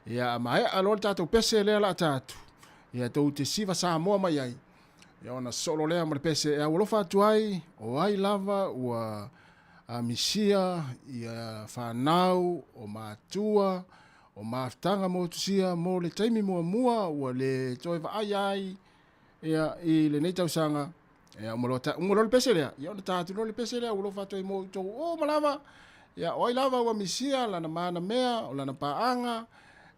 P: Ia, a maea loa le tatou pese lea la ta atu. Ia, tou te siva Samoa mai ai. Ia, ona solo lea ma le pese e aualofa atu ai, o ai lava ua misia ia fanau o matua, o mafutaga motusia mo le taimi muamua ua le toe vaaia ai ia i lenei tausaga. Ia uma loa uma loa le pese lea, ia ona ta atu loa le pese lea ua alofa atu ai mo outou uma lava. Ia o ai lava ua misia lana manamea, o lana paaga,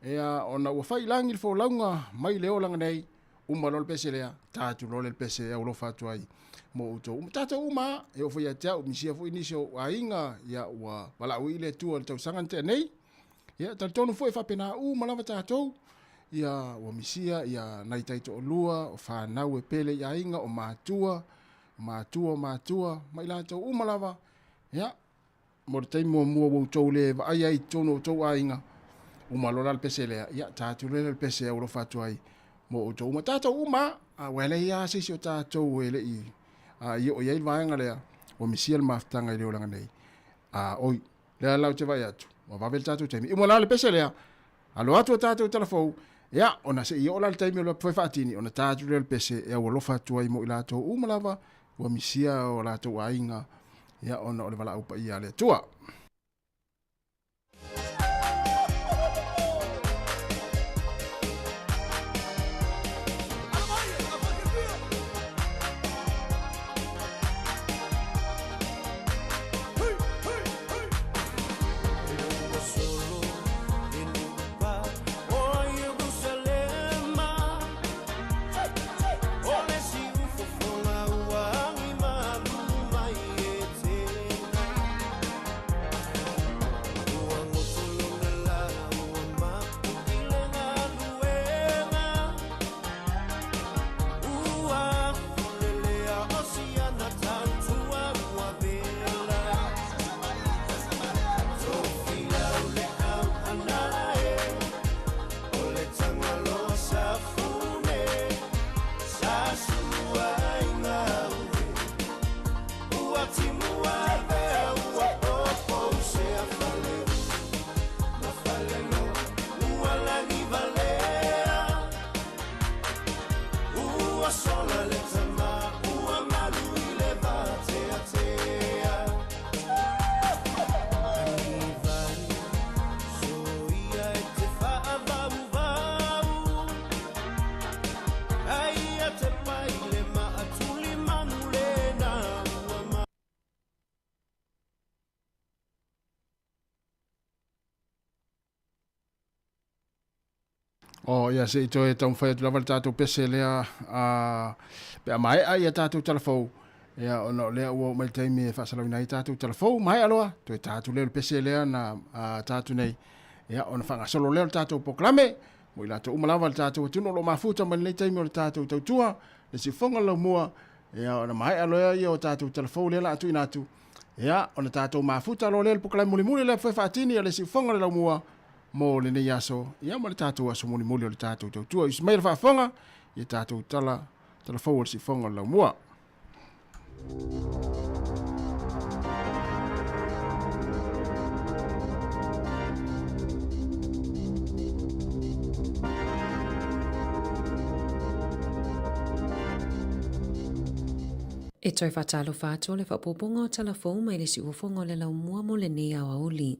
P: ia ona ua fai i lagi le folauga mai le olaga nei, uma loa le pese lea, ta atu loa le pese e alofa atu ai mo outou uma. Tatou uma lava, e oo foi ia te au, misia foi nisi o aiga, ia ua valaauina le Atua i le tausaga na tea nei. Ia, talitonu foi e faapena uma lava tatou, ia ua misia ia nai taitoalua, o fanau e pele i aiga, o matua, o matua o matua, ma i latou uma lava, ia, mo le taimi muamua ua outou le vaai ai i totonu o outou aiga, uma loa la le pese lea, ia, ta atu loa lea le pese e aualofa atu ai mo outou uma. Tatou uma lava, aua e leai lava se isi o tatou e le i i oo i ai le vaega lea, ua misia le mafutaga i le olaga nei. A oi, lea la ou te vaai atu, ua vave le tatou taimi. Uma la le pese lea, alo atu a tatou talafou, ia, ona se i oo la le taimi o le fai faatini, ona ta atu lea o le pese e aualofa atu ai mo i latou uma lava ua misia o latou aiga, ia, ona o le valaau paia a le Atua. Oh, ia se i toe taumafai atu lava le tatou pese lea pe a maea ia tatou talafou. Ia, ona o lea ua oo mai le taimi e faasalauina ai tatou talafou. Maea loa, toe ta atu lea o le pese lea na ta atu nei. Ia, ona faagasolo lea o le tatou polokalame. Mo i latou uma lava le tatou atunuu o lo o mafuta mai lenei taimi o le tatou tautua, le siufofoga o le laumua. Ia, ona maea loa ia o tatou talafou lea o le a tuuina atu. Ia, ona tatou mafuta loa lea i le polokalame mulimuli lea e faatini o le siufofoga o le laumua mo lenei aso, ia ma le tatou aso mulimuli o le tatou tautua. Usi mai le faafofoga ia tatou tala talafou o le siufofoga o le laumua.
R: E toe faatalofa atu le faaopoopoga o tala fou mai le siufofoga o le laumua mo lenei aoauli.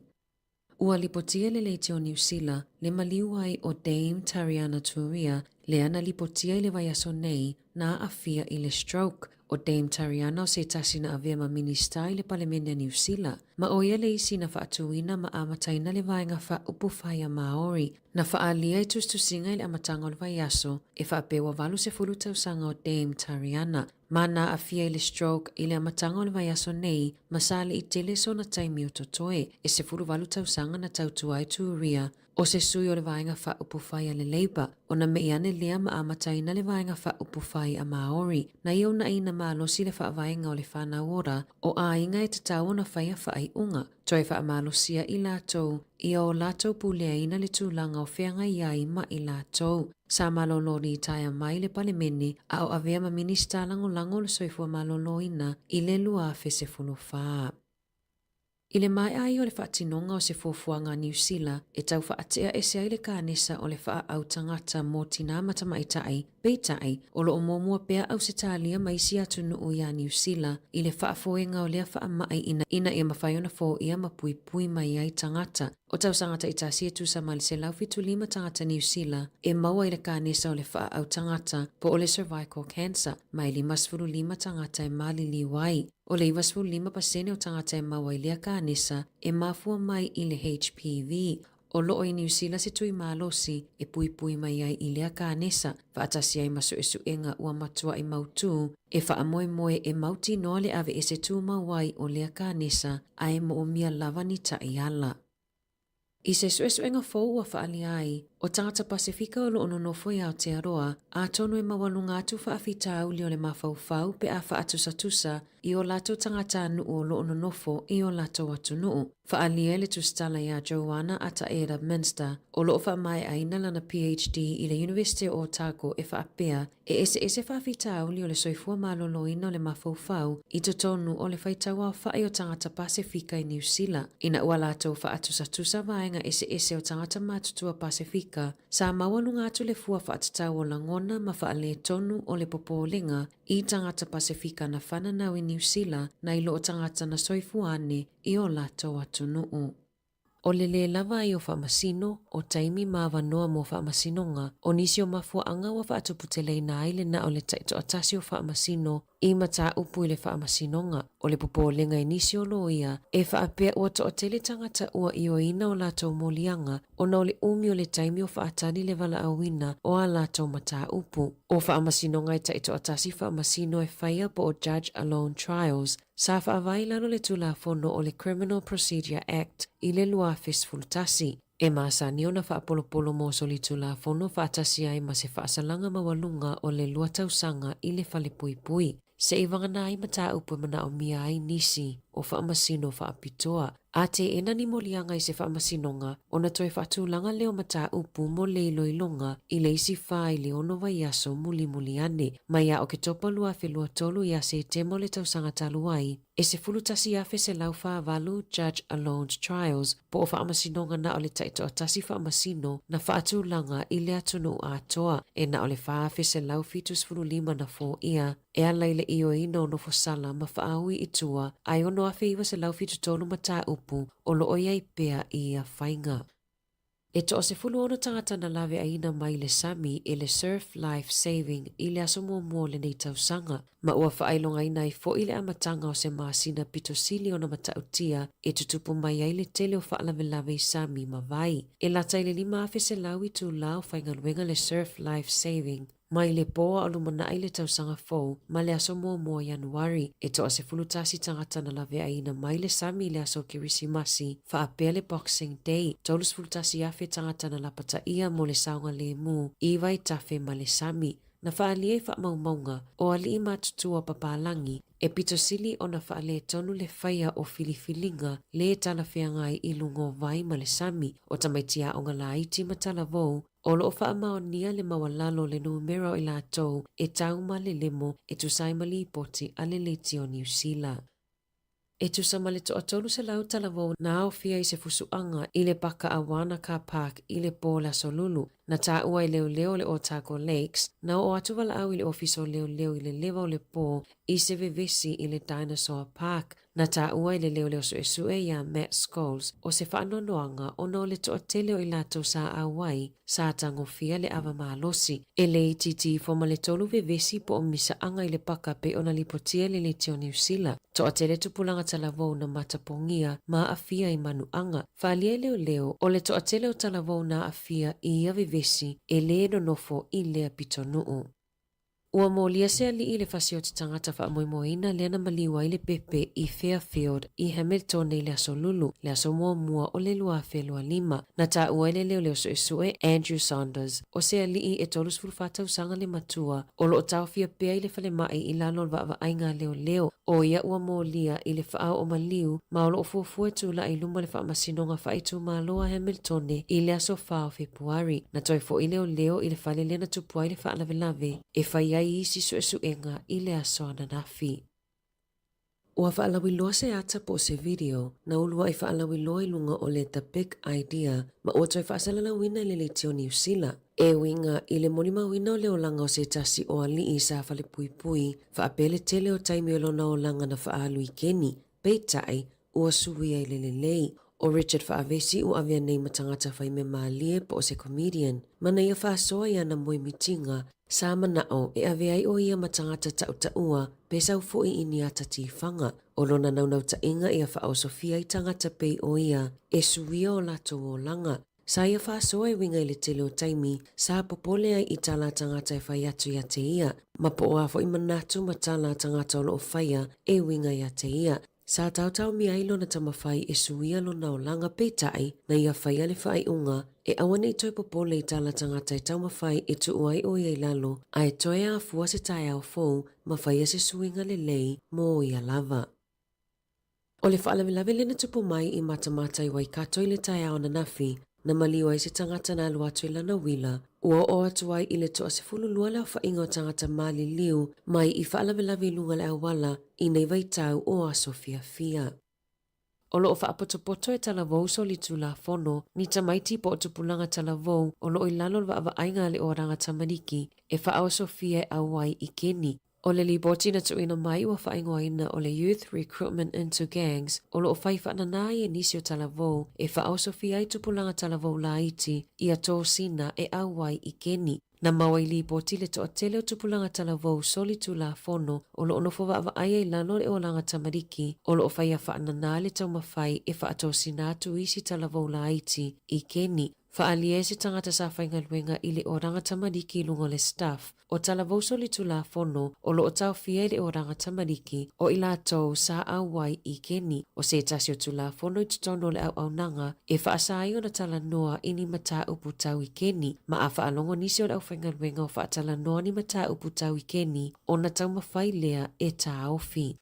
R: Ua lipotia le leitio Niu Sila le maliu ai o Dame Tariana Turia lea na lipotia i le vaiaso nei na aafia i le stroke. ʻO Dame Tariana o se tasi na avea ma Minisita i le Palemene a Niu Sila, ma ʻo ia le isi na faatuina ma amataina le Vaega Faaupufai a Māori. Na faaalia i tusitusiga i le amataga o le vaiaso e faapea ua 80 tausaga o Dame Tariana, ma na aafia i le stroke i le amataga o le vaiaso nei ma sa le i tele sona taimi o totoe, e 18 tausaga na tautua ai Turia, o se sui o le Vaega Faaupufai a le Labour, ona me'i ane lea ma amataina le Vaega Faaupufai a Māori, na ia unaina malosi le faavaega o le whānau ora o āiga e tatau ona whaia whaaiunga, toe faamalosia i latou ia o latou puleaina le tulaga o feagai ai ma i latou. Sa malolo ritaea mai le Palemene a o avea ma Minisita Lagolago o le Soifua Maloloina i le 2014. I le maea ai o le faatinoga o se fuafuaga a Niu Sila e tau faatea ese ai le kanesa o le faaau tagata mo tinā ma tamaitai, peitai, o lo o muamua pea Ausetalia ma isi atunuu iā Niu Sila i le faafoega o lea faamai ina ia mafai ona foia ma puipui mai ai tagata. O tausaga taitasi e tusa ma le 175 tagata Niu Sila e maua i le kanesa o le faaau tagata po o le cervical cancer, ma e 55 tagata e maliliu ai. O le 95% o tagata e maua i lea kanesa e mafua mai i le HPV. O loo i Niu Sila se tui malosi e puipui mai ai i lea kanesa, faatasi ai ma suesuega ua matuai mautū e faamoemoe e mautinoa le aveese tumau ai o lea kanesa ae moomia lava ni taiala. I se suesuega fou ua faaalia ai, o tagata Pasefika o loo nonofo i Aotearoa, atonu e maualuga atu faafitauli o le mafaufau pe a faatusatusa i o latou tagatanuu o loo nonofo i o latou atunuu. Faaalia e le tusitala iā Joanna Ataera Minster, o loo faamaeaina lana PhD i le Iunivesite o Otago e faapea, E eseese faafitauli o le soifua maloloina o le mafaufau i totonu o le faitauaofa'i o tagata Pasefika i Niu Sila, ina ua latou faatusatusa vaega eseese o tagata matutua Pasefika, sa maualuga atu le fua faatatau o lagona ma faaletonu o le popolega i tagata Pasefika na fananau i Niu Sila nai lo tagata na soifua ane i o latou atunuu. O le lē lava ai o faamasino, o taimi ma avanoa mo faamasinoga, o nisi o mafuaaga ua faatuputeleina ai le na o le taitoatasi o faamasino i mataupu i le faamasinoga. O le popolega i nisi o loia, e faapea ua toatele tagata ua ioeina o latou moliaga ona o le umi o le taimi o faatali le valaauina o a latou mataupu. O faamasinoga e taitoatasi faamasino e faia po o judge alone trials, Sa faavae i lalo le Tulafono o le Criminal Procedure Act i le 2011, e masani ona faapolopolo mo solitulafono faatasi ai ma se faasalaga maualuga o le lua tausaga i le falepuipui, se'i vagana ai mataupu e manaomia ai nisi o faamasino faapitoa. A teena ni moliaga i se faamasinoga, ona toe faatulaga lea o mataupu mo le iloiloga i le isi fa i le ono vaiaso mulimuli ane. Mai ia Oketopa 2023 ia Setema o le tausaga talu ai, e 11,148 Judge Alone's Trials po o faamasinoga na o le taitoatasi faamasino na faatulaga i le atunuu atoa, e na o le 4,175 na foia e ala i le ioeina o nofosala ma faaui i tua ae 6,973 mataupu o loo i ai pea i ia faiga. E toa-16 tagata na laveaiina mai le sami e le Surf Life Saving i le aso muamua o lenei tausaga, ma ua faailogaina ai fo'i le amataga o se masina pito sili ona matautia e tutupu mai ai le tele o faalavelave i sami ma vai. E lata i le 5,100 itulā o faigaluega le Surf Life Saving Mai le pō a o lumanai le tausaga fou ma le aso muamua o Ianuari, e toa-11 tagata na laveaiina mai le sami i le aso Kerisimasi, faapea le Boxing Day, 31,000 tagata na lapataia mo le saogalemu i Vaitafe ma le sami. Na faaalia i faamaumauga o alii matutua o papalagi e pito sili ona faaletonu le faia o filifiliga lē talafeagai i luga o vai ma le sami o tamaiti aoga laiti ma talavou O loo faamaonia le maualalo o le numera o i latou e tau ma le lemo e tusa ai ma lipoti a le Leitio Niu Sila. E tusa ma le toa-300 talavou na aofia i se fusuaga i le paka a Wanaka Park i le pō le Aso Lulu, na taua e leoleo o le Otago Lakes, na oo atu valaau i le Ofisa o Leoleo i le lewa o le pō i se vevesi i le Dinosaur Park, Na taua i le leoleo suesue iā Matt Scholes o se faanoanoaga ona o le toatele o i latou sa auai, sa tagofia le ava malosi. E le itiiti ifo ma le tolu vevesi po o misaaga i le paka pei ona lipotia e le Leitio Niu Sila. Toatele tupulaga talavou na matapogia ma aafia i manuaga. Faaalia e leoleo, o le toatele o talavou na aafia i ia vevesi e lē nonofo i lea pitonuu. Ua molia se alii i le fasioti tagata faamoemoeina lea na maliu ai le pepe i Fairfield i Hamiltone i le Aso Lulu, le aso muamua o le 2025. Na taua e le leoleo suesue Andrew Saunders, o se alii e 34 tausaga le matua, o loo taofia pea i le falemai i lalo o le vaavaaiga a leoleo, o ia ua molia i le faaoo maliu ma o loo fuafua e tulai i luma le Faamasinoga Faaitumalo a Hamiltone i le aso 4 o Fepuari. Na toe fo'i leoleo i le fale lea na tupu ai le faalavelave e fai ai isi suesuega i le aso ananafi. Ua faalauiloa se ata po o se video na ulua'i faalauiloa i luga o le The Big Idea ma ua toe faasalalauina e le Leitio Niu Sila. E uiga i le molimauina o le olaga o se tasi o alii sa falepuipui faapea le tele o taimi o lona olaga na faaalu i Keni, peitai, ua suia i le lelei.
B: ʻO Richard Faavesi ua avea nei ma tagata fai mea mālie po o se comedian ma na ia faasoa i ana moemitiga sa manaʻo e ave ai ʻo ia ma tagata taʻutaʻua pe sau foʻi i ni ata tifaga. ʻO lona naunautaʻiga ia faaosofia i tagata pei ʻo ia e suia o latou olaga. Sa ia faasoa e uiga i le tele o taimi sa popole ai i tala a tagata e fai atu iā te ia, ma po o a foʻi manatu ma tala a tagata o loo faia e uiga iā te ia. Sa taotaomia ai lona taumafai e suia lona olaga peitai na ia faia le faaiuga e aua nei toe popole i tala tagata e taumafai e tuu ai ʻo ia i lalo a e toe afua se taeao fou ma faia se suiga lelei mo ia lava. ʻO le faalavelave lea na tupu mai i Matamata i Waikato i le taeao ananafi, na maliu ai se tagata na alu atu i lana uila, ua oo atu ai i le 12 le aofaiga o tagata maliliu mai i faalavelave i luga o le auala i nei vaitau o aso fiafia. O loo faapotopoto e talavou solitulafono ni tamaiti po o tupulaga talavou o loo i lalo o le vaavaaiga a le Oraga Tamariki e faaosofia e auai i keni. ʻO le lipoti na tuuina mai ua faaigoaina ʻo le Youth Recruitment into Gangs o loo fai faananā ai e nisi o talavou e faaosofia ai tupulaga talavou laiti ia tosina e auai i keni. Na maua i lipoti le toatele o tupulaga talavou solitulafono o loo nofo vaavaaia i lalo o le olaga tamariki o loo faia faananā le taumafai e faatosina atu isi talavou laiti i keni. Faaalia e se tagata sa faigaluega i le olaga tamariki i luga o le staff o talavou solitulafono o loo taofia i le olaga tamariki o i latou sa auai i keni. ʻO se tasi o tulafono i totonu o le auaunaga e faasa ai ona talanoa i ni mataupu tau i keni ma a faalogo nisi o le aufaigaluega o faatalanoa ni mataupu tau i keni ona taumafai lea e taofi.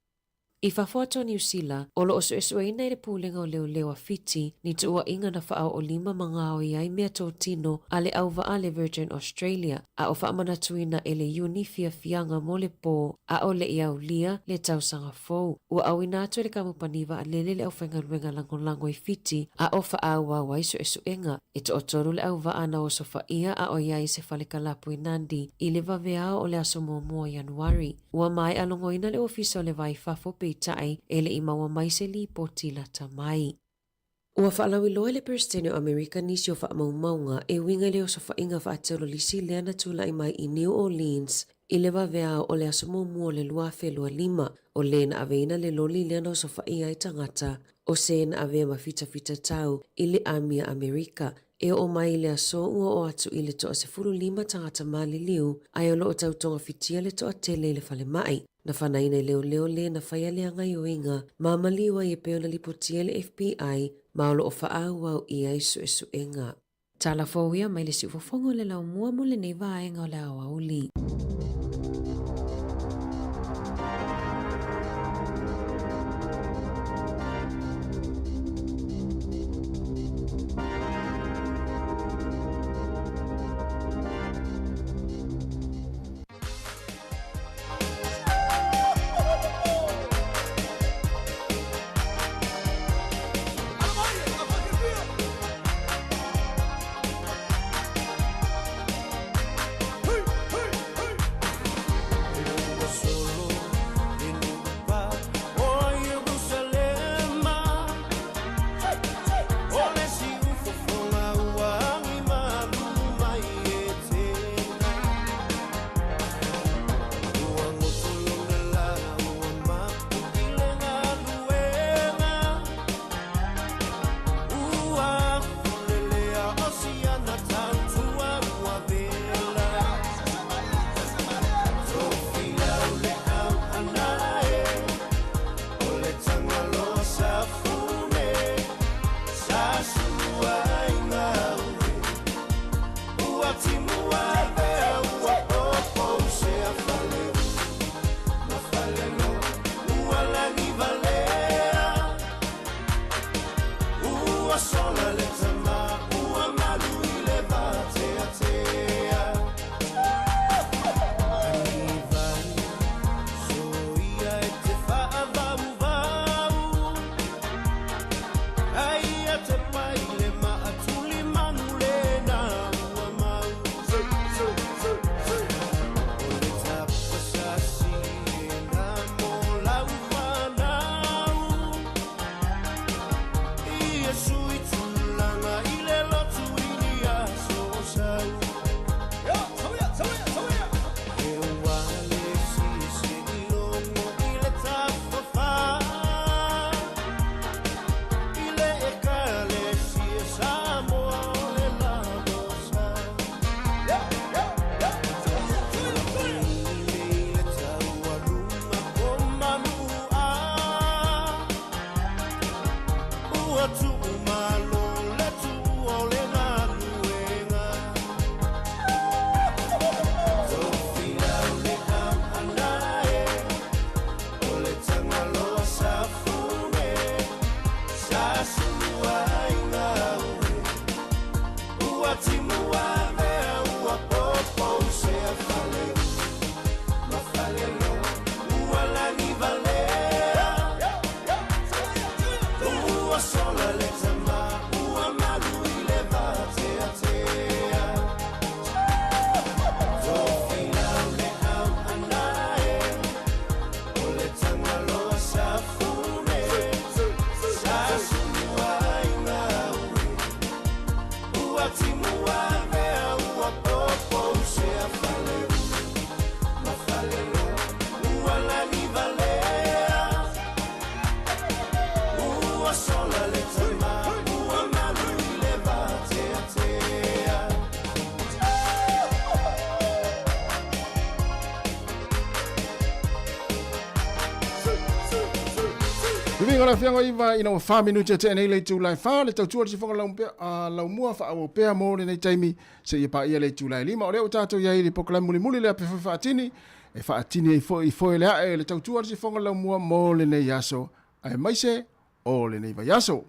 B: I fafo atu o Niu Sila, o loo suesueina e le Pulega o Leoleo a Fiti ni tuuaiga na faaoolima ma gaoi ai meatotino a le auvaa a le Virgin Australia, a o faamanatuina e le Iuni fiafiaga mo le pō ʻaʻole i aulia le tausaga fou. Ua ʻauina atu e le kamupani vaalele le aufaigaluega lagolago i Fiti a o faaauau ai suesuega. E toatolu le auvaa na osofaia a o i ai i se fale kalapu i Nadi i le vaveao o le aso muamua o Ianuari. Ua maea logoina le Ofisa o le Va i Fafo peitai e le i maua mai se lipoti lata mai. Ua faalauiloa e le Peresetene o Amerika nisi o faamaumauga e uiga i le osofaiga faaterolisi lea na tulai mai i New Orleans i le vaveao o le aso muamua o le 2025. O lē na aveina le loli lea na osofaia ai tagata o se na avea ma fitafitatau i le amia Amerika. E oo mai i le aso ua oo atu i le 15 tagata maliliu ae o loo tau togafitia le toatele i le falemai. Na fanaina e leoleo lē na faia le agaioiga ma maliu ai e pei ona lipotia e le FBI ma o loo faaauau i ai suesuega. Tala fou ia mai le siufofoga o le laumua mo lenei vaega o le aoauli.
P: Viviga o le afiaga iva ina ua 4 minuti e tea nei le itula e 4 le tautua le sifoga laumua faaauau pea mo lenei taimi seia paia le itula e 5. O lea ua tatou i ai i le polokalame mulimuli le ape foi faatini e faatini ai foi foe le ae le tautua le sifoga laumua mo lenei aso aemaise o lenei vaiaso.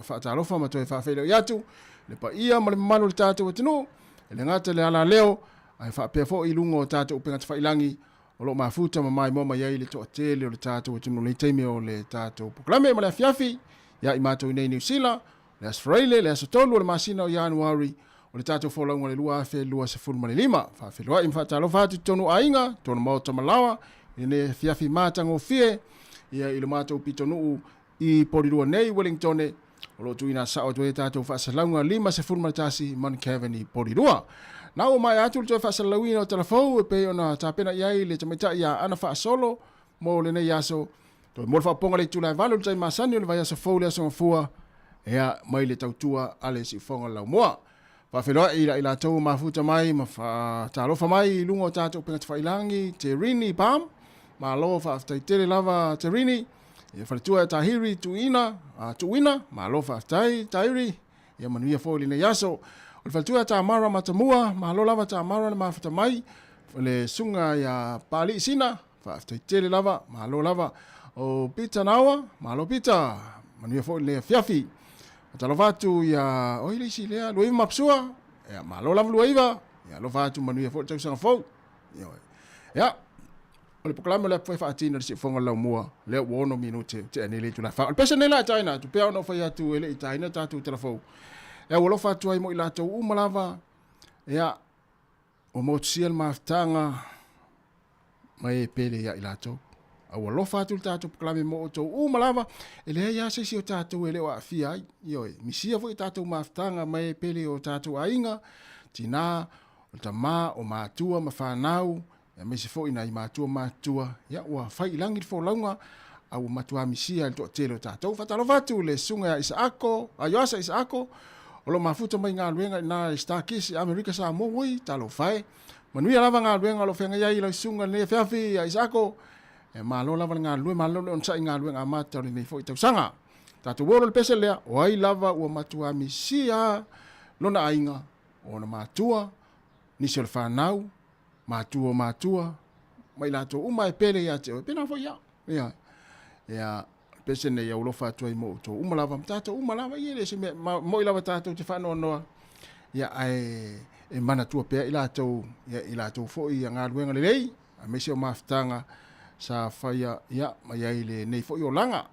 P: Faatalofa ma toe faafeiloai atu le paia ma le mamalu o le tatou atunuu, e le gata i le alaleo, ae faapea foi i luga o tatou upega tafailagi o lo o mafuta ma maimoa mai ai le toatele o le tatou atunuu i lenei taimi o le tatou polokalame ma le afiafi ia i matou i nei Niu Sila, le Aso Faraile, le aso 3 o le masina o Ianuari o le tatou folauga i le 2025. Faafeiloai ma faatalofa atu i totonu o aiga, totonu maota ma laoa, i lenei afiafi matagofie, ia i lo matou pitonuu i Porirua nei, Wellingtone, o lo o tuuina sao atu ai a tatou faasalalauga 51 Mount i Porirua. Na ua maea atu le toe faasalalauina o tala fou e pei ona tapena i ai le tamaitai ia Ana Faasolo mo lenei aso. Toe mo le faaopoopoga le itula e 8 le taimi masani o le vaiaso fou le aso Gafua, ea mai le tautua a le siufoga laumua. Faafeiloai i latou ua mafuta mai ma faatalofa mai i luga o tatou upega tafailagi, Terini Palm. Malo faafetai tele lava Terini. Ia faletua e Tahiri Tuina, Tuuina, malo faafetai Tahiri. Ia manuia foi lenei aso. O le faletua e Tamara Matamua, malo lava Tamara le mafuta mai. Le susuga ia Pali Sina, faafetai tele lava, malo lava. O Peter Nawa, malo Peter, manuia foi lenei afiafi. Faatalofa atu ia, oi le isi lea, Luaiva Mapusua, ia, malo lava Luaiva, ia alofa atu manuia foi le tausaga fou. Ia, o le polokalame o le apu faatino le siufoga laumua, lea ua 6 minute tea nei le itula e 4. O le pese nei la e taina atu, pea ona ou fai atu e le i taina tatou telefou. Ia, ua alofa atu ai mo i latou uma lava, ia, ua motusia le mafutaga ma e pele ia i latou. A ua alofa atu le tatou polokalame mo outou uma lava, e leai lava se isi o tatou e le o aafia ai. Ioe, misia foi tatou mafutaga ma e pele o tatou aiga, tina, o tama, o matua ma fanau, aemaise foi nai matua matutua, ia ua fai i lagi le folauga, a ua matua misia i le toatele o tatou. Faatalofa atu le susuga ia Isaako, a Ioasa Isaako, o lo o mafuta mai galuega i na i Starkiss i Amerika Samoa, ui, talofa e. Manuia lava galuega o lo o feagai ai lau susuga i lenei afiafi ia Isaako. E malo lava le galulue, malo le onosai i galuega amata o lenei foi tausaga. Tatou o loa le pese lea, o ai lava ua matua misia lona aiga, o ona matua, nisi o le fanau, matua o matua, ma i latou uma e pele ia te oe, pena foi iau. Ia, ia, pese nei au alofa atu ai mo outou uma lava, ma tatou uma lava, ia e le o se mea, ma, moi lava tatou te faanoanoa, ia, ae e manatua pea i latou, ia, i latou foi ia galuega lelei, aemaise o mafutaga sa faia, ia, mai ai lenei foi olaga.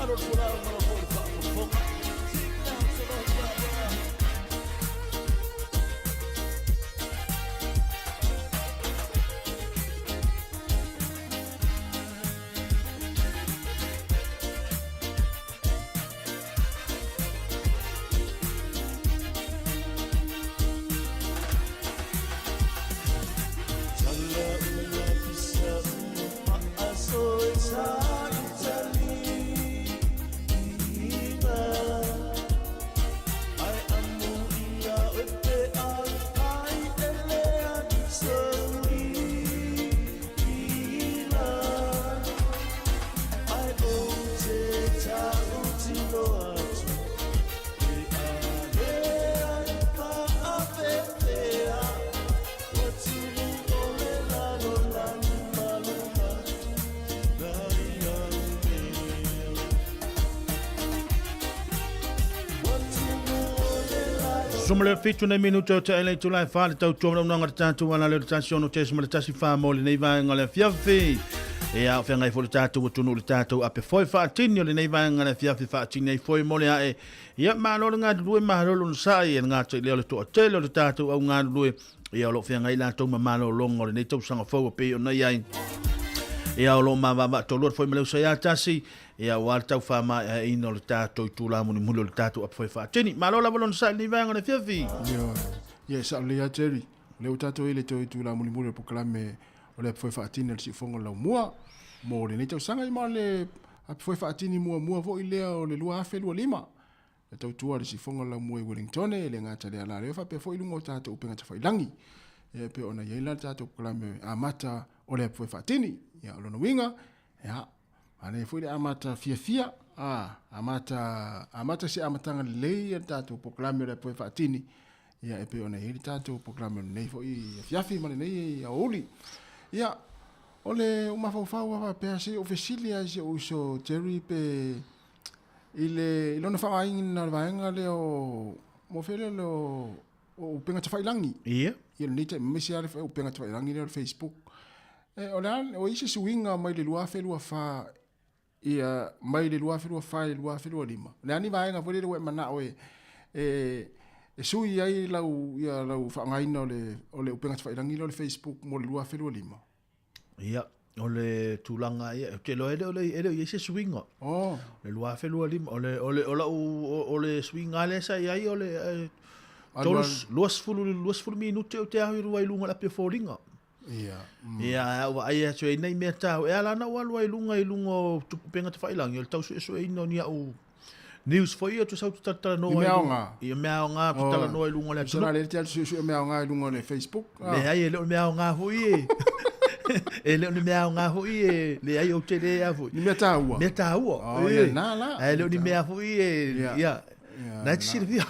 H: Malo le folau, malo foi le faafofoga.
Q: Suma le fitu nei minuta o te aile i tula e wha le tau tuamana unanga te tātou ala leo te tasi ono tesi ma le tasi wha mo le nei vaenga le afiafi. E a whengai fo le tātou o tunu le tātou ape foi whaatini o le nei vaenga le afiafi whaatini ai foi mo le ae. Ia malo le ngalulue malo lona sa'i e le gata i lea o le toatele o le tatou au galulue ia o lo o feagai latou ma malologa o lenei tausaga fou e pei ona i ai. Ia o lo o mavaavaa tolu atu foi ma le usa ia tasi, ia aua le tau faamaeaina o le tatou itula mulimuli o le tatou apu foi faatini. Malo lava lona sa'i i lenei vaega o le afiafi.
P: Ioe. Ia e sao lelei lava Jerry. O lea ua tatou i le toe itula mulimuli o le polokalame o le apu foi faatini a le Siufogo o le Laumua mo lenei tausaga ia ma o le apu foi faatini muamua foi lea o le 2025. E tautua le sifoga o le laumua i Wellingtone, e le gata i le ala lea, faapea foi i luga o tatou upega tafailagi. Ia, e pei ona i ai la le tatou polokalame amata o le apu e faatini. Ia, o lona uiga, ia, manaia foi le amata fiafia, a, amata, amata se amataga lelei ia le tatou polokalame o le apu e faatini. Ia, e pei ona i ai le tatou polokalame o lenei foi afiafi ma lenei aoauli. Ia, o le mafaufau lava faapea, se i ou fesili lava i si ou uso Jerry pe I le i lona faaaogaina o le vaega lea o mo fea lea o o upega tafailangi.
Q: Ia.
P: Ia lenei taimi aemaise lava le upega tafailangi lea o le Facebook. E, o le a o i ai se suiga mai le 2024 ia mai le 2024 i le 2025. O le a ni vaega foi lele ua e manao e e e sui ai lau ia lau faaaogaina o le upega tafailangi lea o le Facebook mo le 2025?
Q: Ia, o le tulaga ia, ou te iloa e le o le, e le o i ai se suiga.
P: Oh.
Q: Le 2025, o le, o le, o lau, o le suiga lea sa i ai, o le, eh, 20, 20 minute o te ahu i rua i luga o le api o foliga.
P: Ia.
Q: Ia, a ua ai atu ai nei mea tāu. E ala ana ua alu ai i luga i luga o tupupenga tawhailangi, o le tau suesueina o ni au news foi ia, tu sau tu talatalanoa.
P: I mea aoga.
Q: I mea aoga, tu talanoa i luga o le atunuu.
P: Sana le te alu suesue mea aoga i luga o le Facebook.
Q: Leai, e le o le mea aoga foi e. E le o ni mea aoga foi e, leai ou te le a foi.
P: Ni mea tāua.
Q: Mea tāua.
P: Oh, ia nā la.
Q: Ae le o ni mea foi e, ia. Nā e te silafia.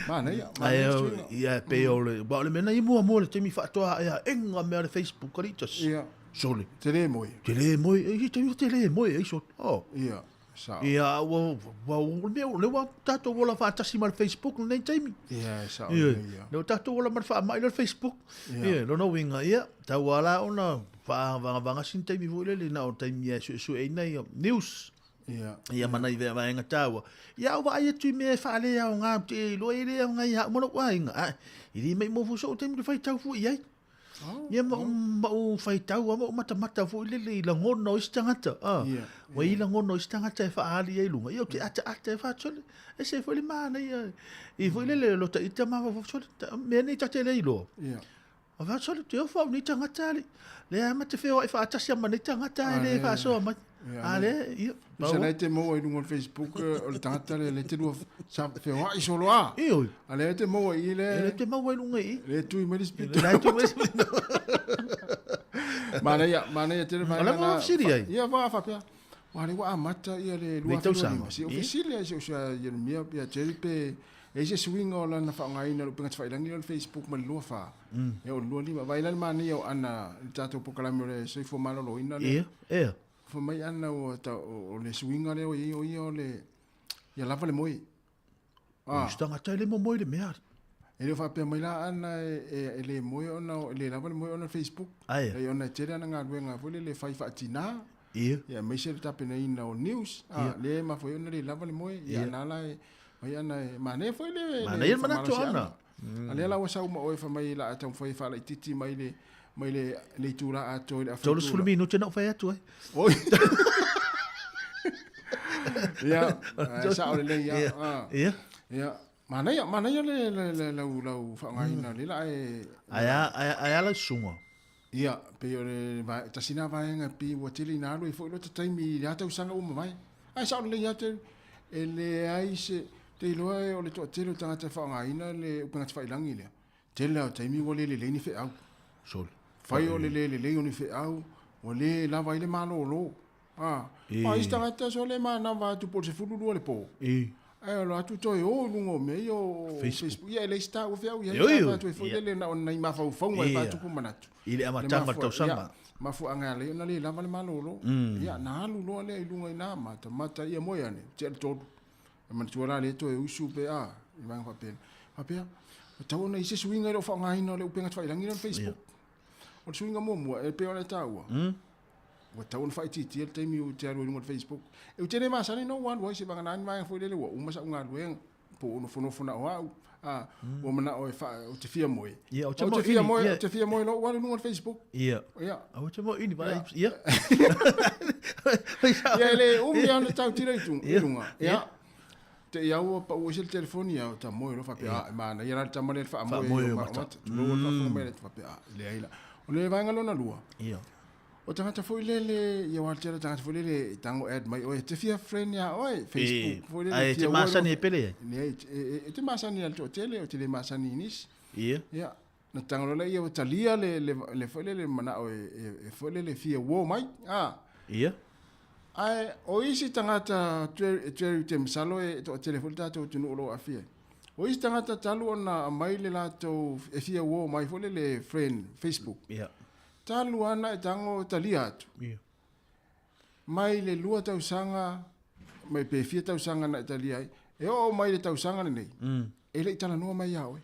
P: Manaia,
Q: manaia. Ia, pei o le, wa o le mea na i muamua le taimi faatoa ae a enga mea o le Facebook ali tas.
P: Ia.
Q: Sole.
P: Te le moe.
Q: Te le moe, e te te le moe, e so. Oh.
P: Ia. Sao.
Q: Ia, ua, ua, ua, mea, le ua tātou ola faatasi ma le Facebook lenei taimi.
P: Ia, e sao.
Q: Ia,
P: Ia.
Q: le ua tātou ola ma le faamai le Facebook.
P: Ia.
Q: Ia, lona uiga, ia, tau ala ona whaavangavanga sin taimi foi lele, na o taimi e suesueina ia news.
P: Ia.
Q: Ia mana i vea vaenga tāua. Ia, au vaai atu i mea e whaalea o ngā, te iloa e lea o ngā i hau mana ua inga. Ai, i li mai mō fuso o taimi te whai tau fua i ai.
P: Oh,
Q: Ia ma ma u faitau a ma u matamata foi lele i lagona o isi tagata. Ah,
P: Ia,
Q: ua i lagona o isi tagata e faaali ai i luga. Ia ou te ataata e faatole. Ese foi le manaia. I foi lele lo taita ma faatole. Mea nei ta te le iloa.
P: Ia.
Q: A faatole te ofa au nei tagata ali. Lea ma te feoai faatasi a ma nei tagata e le faasoa mai.
P: Ia,
Q: A le, ia.
P: Sa lea te maua i luga o le Facebook o le tagata lea lea te lua sa feoai solo a.
Q: Ioe.
P: A lea te maua i le
Q: E le te maua i luga i.
P: Le tui mai le spito.
Q: Le tui mai le spito.
P: Manaia, manaia tele
Q: O le mo fesili ai.
P: Ia va faapea. Ua le ua amata ia le
Q: Nei tausaga.
P: 2025. Si o fesili ai si o sia Jeremia ia Jerry pe e i se suiga o lana faaaogaina o le upega tafailangi lea o le Facebook ma le 24. Ia o le 25. Vaai la le manaia o Ana i le tatou polokalame o le soifua maloloina lea.
Q: Ia, ea.
P: Fai mai Ana ua ta, o le suiga lea ua i ai o ia o le ia lava le moe.
Q: Ah. O tagata e le momoe i le mea.
P: E le o faapea mai la Ana e le moe ona e le lava le moe ona o le Facebook.
Q: Aia.
P: Leai ona e tele ana galuega foi lele e fai faatina.
Q: Ia.
P: Ia, aemaise le tapenaina o news, a,
Q: Ia.
P: lea e mafua ai ona le lava le moe, ia,
Q: Ia.
P: na la e, mai ana e, manaia foi le,
Q: Manaia le manatu o
P: faamalosiaga.
Q: Ana.
P: A lea la ua sau ma oe fai mai la a taumafai e faalaitiiti mai le, mai le, le itula atoa i le afa
Q: 30 minute na ou fai atu ai.
P: Oi. Ia, ae sao lelei lava.
Q: Ia.
P: Ah.
Q: Ia.
P: Ia. Manaia, manaia le, le, le, lau, lau faaaogaina le la e...
Q: Ae a, ae, ae a lau susuga?
P: Ia, pei o le vae, tasi lena vaega pei ua tele ina alu ai foi lota taimi i lea tausaga ua mavae. Ae sao lelei lava Terry, e leai se, te iloa o le toatele o tagata e faaaogaina le upega tafailagi lea, tele lava o taimi ua le lelei ni feau.
Q: Sole.
P: Fai o le le lelei o ni feau, ua le lava ai le malolo. A, o isi tagata sole manava atu po o le 12 i le po. Ae alo atu toe o i luga o mea ia o Facebook. Ia e leai se taua feau i ai.
Q: Oi, oi.
P: Atu ai foi lele na o nai mafaufauga e faatupu manatu.
Q: I le amataga o le tausaga.
P: Ia, mafuaaga e ala ai ona le lava le malolo. Ia, na alu loa lea i luga i ina matamata ia moe ane, tea le 3. E manatua la lea toe usu pe a, i vaega faapena. Faapea, ua tatau ona i ai se suiga i lou faaaogaina o le upega tafailagi lea o le Facebook. O le suiga muamua, e pei ona e taua, Ua tatau ona faaitiitia le taimi ou te alu ai i luga o le Facebook. Ou te le masani ona ou alu ai seivagana ni vaega foi lele ua uma sau galuega po o nofonofo na o au. A, ua manao e faa, ou te fia moe.
Q: Ia, ou te
P: Ou te
Q: moe
P: fia
Q: ini,
P: moe,
Q: ia.
P: ou te fia moe loa ou alu i luga o le Facebook.
Q: Ia.
P: Ia.
Q: Ou te moe ini,
P: Ia.
Q: ia.
P: Ia, e le umi lava ona tautino i
Q: Ia.
P: luga. Ia.
Q: Ia.
P: Te i au ua pau ese le telefoni au ta moe loa faapea, a, e manaia la le tama lea i le faamoe
Q: Faamoe
P: o
Q: o
P: ma-
Q: mata.
P: o mata. Tulou le faafofoga mai le faapea, a, e leai la. O le vaega lona lua.
Q: Ia.
P: O tagata foi lele, ia aua o le tele o tagata foi lele e tago add mai oe, e te fia friend ia oe, Facebook foi lele.
Q: Ae e te
P: fia
Q: masani
P: oe
Q: e pele ai?
P: Leai, e te masani ia le toatele, ou te le masani i nisi.
Q: Ia.
P: Ia, na tago loa lea ia ua talia le, le, le foi lele manao e foi lele fia uo mai. A.
Q: Ia.
P: Ae o isi tagata, Jerry, te masalo e toatele foi le tatou atunuu o lo o aafia ai. O isi tagata talu ona aumai le latou e fia uo mai foi lele friend Facebook.
Q: Ia.
P: Talu ana e tago talia atu.
Q: Ia.
P: Mai le 2 tausaga, mai pe fia tausaga na e talia ai, e oo mai le tausaga lenei, e le i talanoa mai ia oe.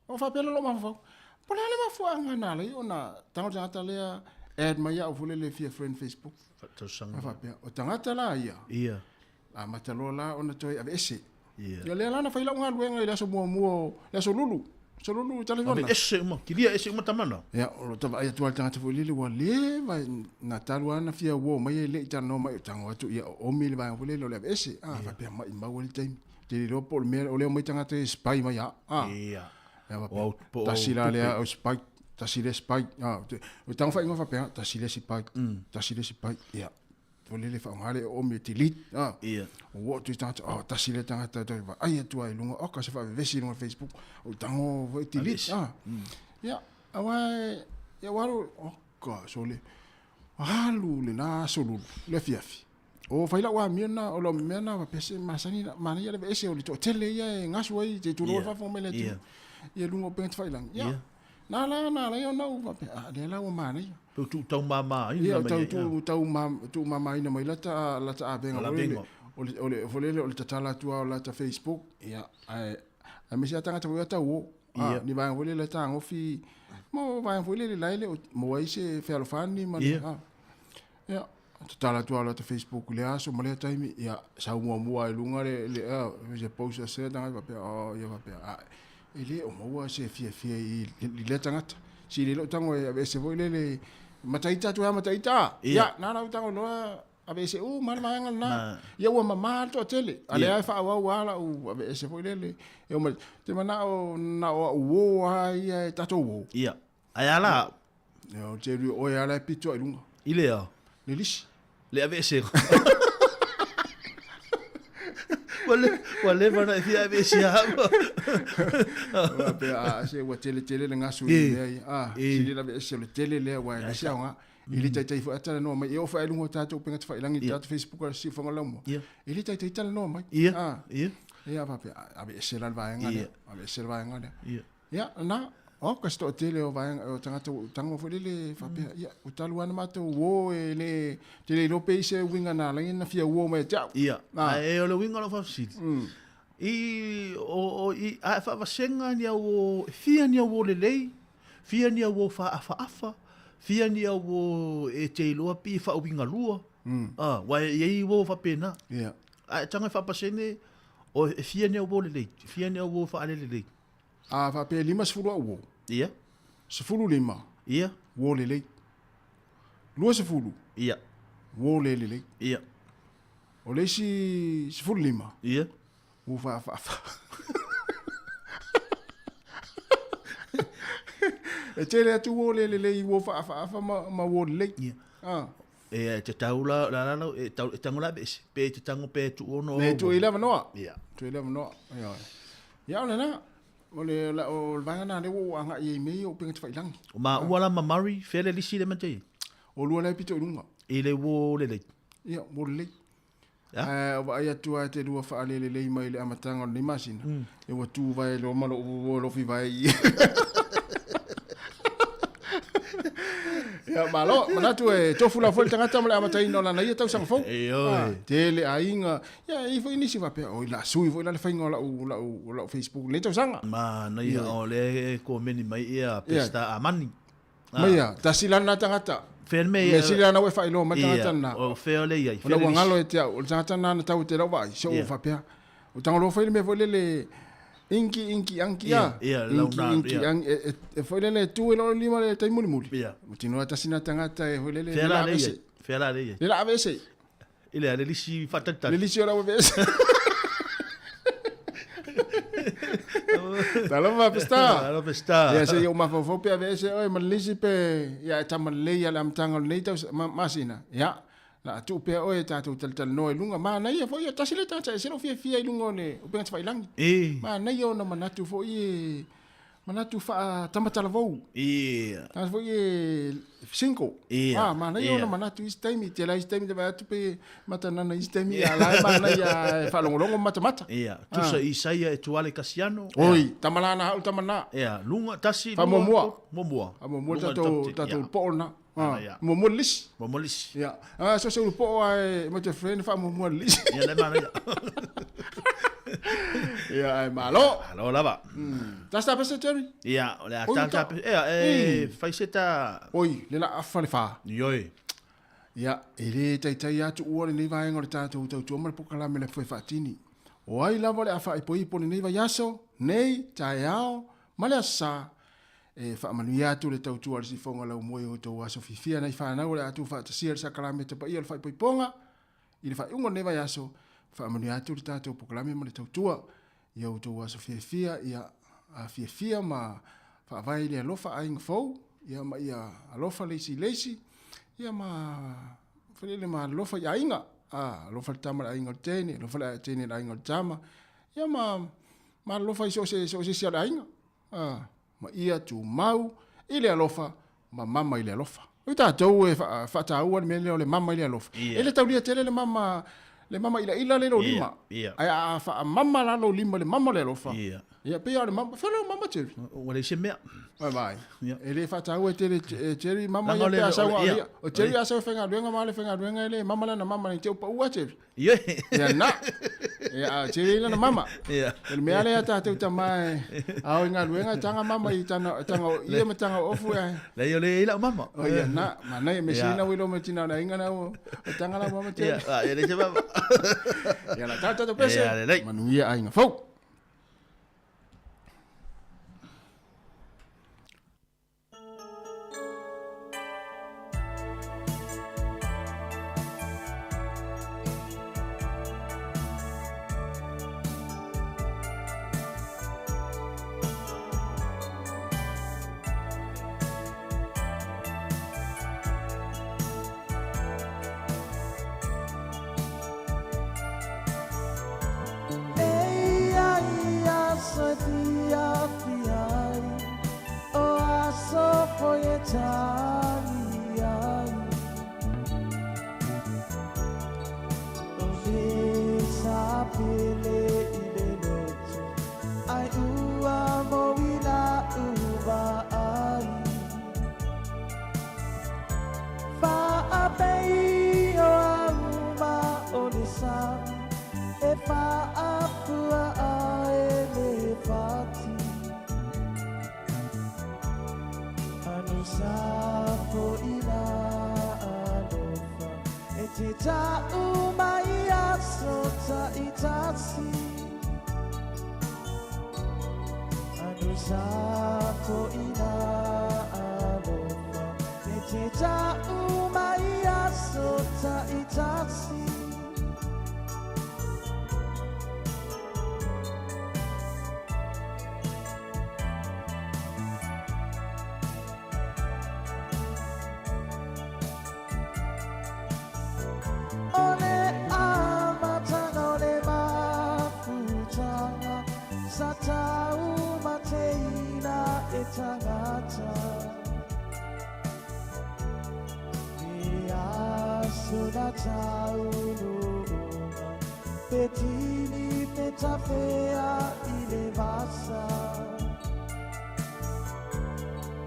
P: O faapea la lou mafaufau, po o le a le mafuaaga na ala ai ona tago le tagata lea add mai au foi lele fia friend Facebook.
Q: Tausaga.
P: A faapea, o tagata la ia,
Q: Ia.
P: amata loa la ona toe aveese.
Q: Ia.
P: Ia lea la na fai lau galuega i le aso muamua o le aso Lulu. Aso Lulu i Talefiona.
Q: Aveese uma, kilia ese uma tamana.
P: Ia, o lo tavaai atu lava le tagata foi lele ua leva na talu lava na fia uo mai e le i talanoa mai o tago atu ia o omi le vaega foi lele o le aveese. A faapea mai maua le taimi. Te le iloa po o le mea o lea omai tagata e spy mai a. A.
Q: Ia.
P: Ia
Q: O
P: faapea,
Q: au- po o
P: tasi la
Q: tupe.
P: lea au spy, tasi le spy. A, o tago faaigoa faapea, tasi le spy, tasi le spy. Ia. Foi lele faaaoga le oomi e delete. A.
Q: Ia.
P: O ua atu i tagata, oh, tasi le tagata toe vaai atu ai i luga, oka se faavevesi i luga o le Facebook. O tago foi delete.
Q: Aveese.
P: A. Ia, aua e, ia ua alu, oka, sole. Alu lena aso lulu, le afiafi. O fai lau amio na, o lau mea na, faapea se masani, manaia le aveese o le toatele ia e gasu ai, te tulou le faafofoga mai le atunuu. Ia luga o upega tafailagi. Ia, na la na ala ai ona ou faapea, a, lea la ua manaia.
Q: Pe tuu taumama ina
P: Ia,
Q: mai
P: tau
Q: ai,
P: tuu tuumamaina mai lata lata avega
Q: La
P: foi lele.
Q: avega.
P: O le o le foi lele o le tatala atu lava o lata Facebook. Ia, ae aemaise lava tagata foi ia tauo. A,
Q: Ia.
P: ni vaega foi lele tagofi mo vaega foi lele la e le o maua ai se fealofani ma le
Q: Ia.
P: a. Ia, tatala atu lava o lata Facebook i lea aso ma lea taimi, ia, sau muamua ai luga le le a, se post a se tagata faapea, oh, ia faapea, a, e le o maua se fiafia i i lea tagata. Si le lou tago e aveese foi lele, mataita atu ai mataita.
Q: Ia.
P: Ia, na lau tago loa aveese uma le vaega lena.
Q: Ma-
P: Ia ua mamā le toatele. A lea
Q: Ia.
P: e faaauau lava lau aveese foi lele. E o mai, te manao na o au uō lava ia e tatou uō.
Q: Ia. Ae a la?
P: Ia, o te rui oe lava la e pito ai luga.
Q: I lea?
P: Le lisi.
Q: Le aveesega. Ua le, ua leva ona e fia aveesea au.
P: Faapea, a, se ua tele tele le gasu i
Q: E.
P: mea ia. A,
Q: E.
P: sili le aveese o le tele lea aua e leai se aoga. E le taitai foi a talanoa mai. E oo foi ai luga o tatou upega tafailagi i tatou Facebook a le siufaga laumua.
Q: Ia.
P: E le taitai talanoa mai.
Q: Ia.
P: A.
Q: Ia.
P: Ia, faapea, a, aveese la le vaega lea.
Q: Ia.
P: Aveese le vaega lea.
Q: Ia.
P: Ia, na, o ka se toatele o vaega o tagata ua tago foi lele faapea, ia, ua talu lava na matou uō e le, te le iloa pe i se uiga na ala ai na fia uō mai ia te au.
Q: Ia,
P: Ah.
Q: ae o le uiga o lau faafesili. I, o, o, i, a e faavasega ni au o, e fia ni au o lelei, fia ni au o faaafaafa, fia ni au o e te iloa pi e faauigalua. Ah, wa e iai uo faapena.
P: Ia.
Q: A e tago e faapasene, o e fia ni au uo lelei, fia ni au uo faalelelei.
P: A faapea e 50 au uo.
Q: Ia.
P: 15.
Q: Ia.
P: Uo lelei. 20.
Q: Ia.
P: Uo le lelei.
Q: Ia.
P: O le isi 15.
Q: Ia.
P: Uo faafaafa. E tele atu uo le lelei i uo faafaafa ma uo lelei.
Q: Ia.
P: Ah.
Q: E te tau la la la e tau e tango la vese pe te tango pe tu ono.
P: Ne tu i le avanoa.
Q: Ia.
P: Tu i le avanoa. Ia. Ia o lena. O le la o le vaega na le ua agai ai mea ia o upega tafailagi.
Q: O maua la ma Murray, fea le lisi le mate?
P: O lua la e pito i luga.
Q: I le uo lelei.
P: Ia, uo lelei. Ae o vaai atu lava e te lua faalelelei mai i le amataga o lenei masina, e ua tu vae loa ma lou uo alofi vae i i. Ia, malo, manatu e tofu lava foi le tagata ma le amataina o lana ia tausaga fou.
Q: Ioe.
P: Tele aiga, ia e i ai foi nisi faapea, oi la sui foi la le faiga o lau, lau, lau Facebook i lenei tausaga.
Q: Manaia, o lea e komeni mai ia Pesta Amani.
P: Mai ia, tasi la lena tagata.
Q: Fea le mea ia.
P: Mea sili lana ua e faailoa mai le tagata lena.
Q: O fea o lea i ai.
P: O ua galo ia te au, o le tagata lena na tau i te lau vaai, se ua faapea. O Tagaloa fai le mea foi lele, inki, inki, anki a. Inki, inki, anki, e foi lele e tu i lalo lima le tai mulimuli. Ua tino lava tasi lena tagata e foi lele.
Q: Fea la lea i ai. Fea la lea i ai.
P: Le la aveese.
Q: I le a le lisi faatalitali.
P: Le lisi o lau aveese. Talofa Pesta.
Q: Talofa Pesta.
P: Ia se i ou mafaufau pe aveese oe ma le lisi pe ia e tama lelei ia le amataga o lenei tausa masina. Ia, la a tuu pea oe tatou talatalanoa i luga. Manaia foi ia tasi le tagata e ese lou fiafia i luga o le upega tafailagi. Manaia ona manatu foi e manatu faatamatala-vou.
Q: Ia.
P: Tagata foi e single.
Q: Ia.
P: Ah, manaia ona manatu isi taimi. Tele lava isi taimi te vaai atu pe matanana isi taimi a la e manaia e faalogologo ma matamata.
Q: Ia. Tusa Isaia e tuale Kasiano.
P: Oi, tama la na au tama na.
Q: Ia, luga tasi lua.
P: Faamuamua.
Q: Muamua.
P: Faamuamua le tatou tatou poo lena. Muamua le lisi.
Q: Muamua le lisi.
P: Ia. Ah, so se ulu poo ae ma te friend faamuamua le lisi.
Q: Ia le manaia.
P: Ia, ai malo.
Q: Malo lava.
P: Ta sa pese Jerry?
Q: Ia, o le a ta ta ia e fai se ta.
P: Oi, le la afa le fa.
Q: Ioi.
P: Ia, e le taitai atu ua lenei vaega o le tatou tautua ma le polokalame le foe faatini. O ai lava o le a faaipoipo lenei vaiaso, nei, taeao, ma le aso Sa, e faamanuia atu le tautua a le sifoga laumoe o outou aso fiafia nai fanau o le a tuufaatasia le sakalameta paia o le faaipoipoga i le faaiuga o lenei vaiaso, faamanuia atu le tatou polokalame ma le tautua i outou aso fiafia, ia fiafia ma faavae i le alofa aiga fou, ia ma ia alofa le isi i le isi, ia ma felele ma alofa i aiga, alofa le tama i le aiga o le teine, alofa le teine i le aiga o le tama, ia ma ma alofa i so o se isi o le aiga, ma ia tumau i le alofa ma mama i le alofa. O tatou e faataua le mea lea o le mama i le alofa. E le taulia tele le mama le mama ilaila le lou lima. Ae a faamama la lou lima i le mama o le alofa. Ia pei lava o le mama. Fea lau mama Jerry?
Q: Ua leai se mea.
P: Vai vai. E le faataua tele e Jerry mama ia pe a sau a ia. O Jerry a sau e faigaluega ma le faigaluega e le mama lana mama nei te u paua Jerry.
Q: Ia.
P: Ia na. Ia a Jerry lana mama.
Q: Ia.
P: O le mea lea tatou tama e ao i galuega e taga mama i tana taga o ia ma taga o ofu e.
Q: Leai o le i lau mama.
P: O ia na, manaia me sina ui lo me tina o le aiga na o taga lau mama Jerry.
Q: Ia, ia le se mama.
P: Ia la tatou pese.
Q: Ia lelei.
P: Manuia aiga fou.
N: te ta'u mai aso ta'itasi Anu sa fo'ina alofa E te ta'u mai aso ta'itasi O le amataga o le mafutaga Sa taumateina e tagata E aso na taunuuga Pe tini pe tafea i le vasa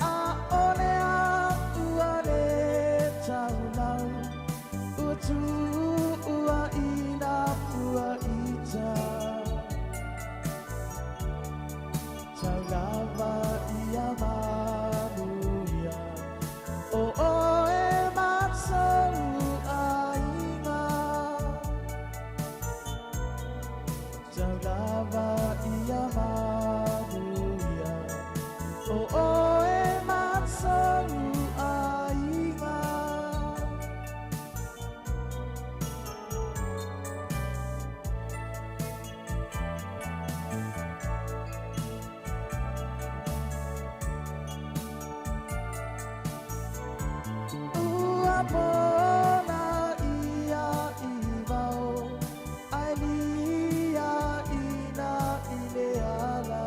N: A o le a'u a le taulau Ua tuua i na fuaita Tau lava ia manuia O oe ma sou aiga Tau lava ia manuia O oe ma sou aiga. Ua pona ia i vao Ae lia ina i le ala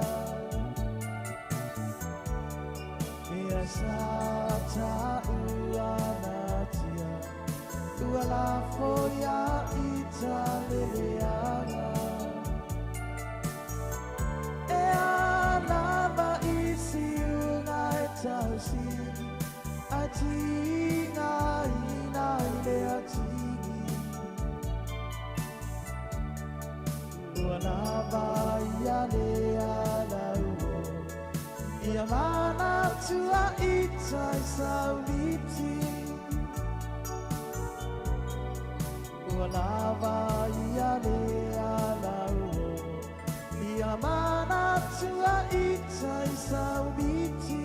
N: Ea sa ta'u anatia Ua lafo ia ita leleaga E lava i siuga e tausili Ae tigaina i le atigi Ua lava ia le alauo Ia manatua ita i sauliti Ua lava ia le alauo Ia manatua ita i sauliti.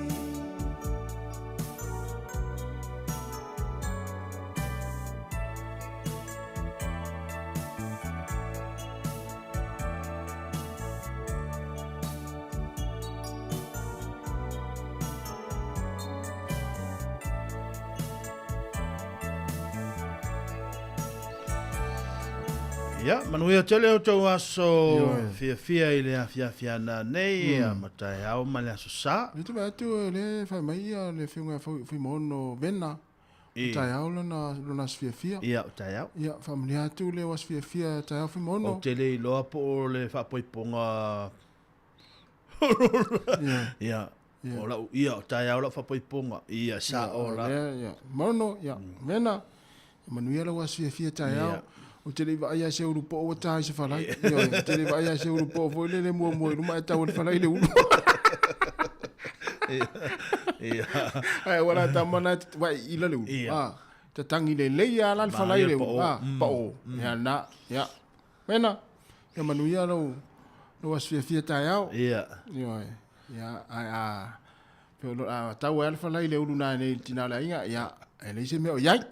Q: Ia, manuia tele o tou aso fiafia i le afiafi ana nei, ma taeao ma le aso sa.
P: Ia te vaai atu o lea e fai mai ia le afioga ia Fuimaono Vena, o taeao lona aso fiafia.
Q: Ia, o taeao.
P: Ia, faamanuia atu le aso fiafia taeao Fuimaono.
Q: Ou te le iloa po o le faapoipoga Ia. O lau, ia, o taeao lau faapoipoga. Ia, sao la.
P: Ia, ia. Maono, ia, Vena, ia manuia lau aso fiafia taeao. Ou te le i vaai lava i se ulu po'o ua ta i se falai. Ioe, ou te le i vaai lava i se ulu po'o foi lele muamua i luma ae tau e le falai le ulu.
Q: Ia.
P: Ae ua la tama na vai ila le ulu.
Q: Ia.
P: Ah, tatangi lelei lava la le falai le ulu. Ah, pa'o. Ia na, ia. Mena, ia manuia lou lou aso fiafia taeao.
Q: Ia.
P: Ioe. Ia, ae a pe o lo a tau ai le falai le ulu na nei i le tina o le aiga, ia, e leai se mea o i ai.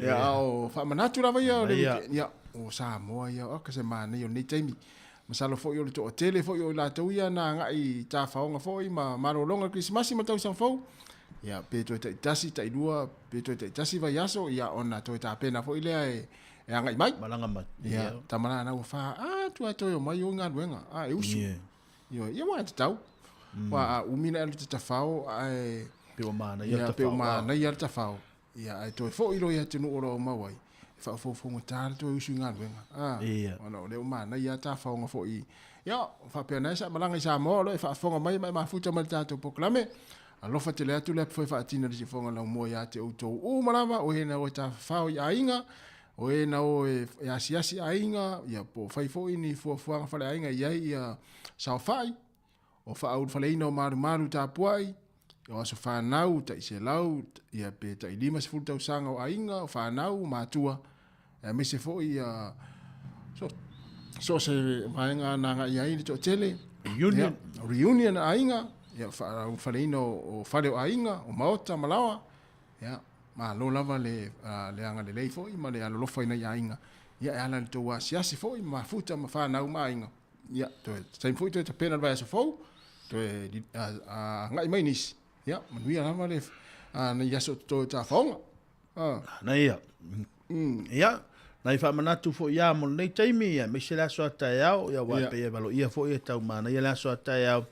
P: Ia, a o faamanatu lava ia o le
Q: Ia.
P: ia, o Samoa ia, oka se manaia o lenei taimi. Masalo foi o le toatele foi o i latou ia na agai i tafaoga foi ma malologa o le Kerisimasi ma tausaga fou. Ia, pe toe taitasi, tailua, pe toe taitasi vaiaso, ia ona toe tapena foi lea e, e agai mai.
Q: Malaga mai.
P: Ia, tama la na ua fa, a, tu a toe o mai o i galuega, a, e usu.
Q: Ia.
P: Ia, ia ua tatau. Ua a umi na alu te tafao, ae...
Q: Pe ua manaia le
P: Ia, pe ua
Q: tafao.
P: manaia le tafao. Ia, ae toe foi loa i atunuu o lo o mau ai, e faafofoga le toe usu i galuega. A,
Q: Ia.
P: ona o lea ua manaia lava tafaoga foi. Ia, faapea na e sa malaga i Samoa o lo o e faafofoga mai ma e mafuta mai le tatou polokalame. Alofa tele atu le apu foi faatina le siufofoga laumua ia te outou uma lava, o e na o e tafafao i aiga, o e na o e asiasi aiga, ia po o fai foi ni fuafuaga faleaiga i ai ia saofai, o faaulufaleina o malumalu tapuai, o aso fanau, tai 100, ia pe tai 50 tausaga o aiga, o fanau, o matua, aemaise foi ia so, so se vaega na agai ai le toatele.
Q: Reunion.
P: Ia, reunion a aiga, ia faaulufaleina o fale o aiga, o maota ma laoa. Ia, malo lava le, le agalelei foi ma le alolofa i nai aiga. Ia, e ala i le tou asiasi foi ma mafuta ma fanau ma aiga. Ia, toe taimi foi toe tapena le vaiaso fou, toe agai mai nisi. Ia, manuia lava le nai aso o totoe o tafaoga.
Q: Na ia. Ia, nai faamanatu foi ia mo lenei taimi, ia, aemaise le aso a taeao, ia, aua e pei e valoia foi e tau manaia le aso a taeao.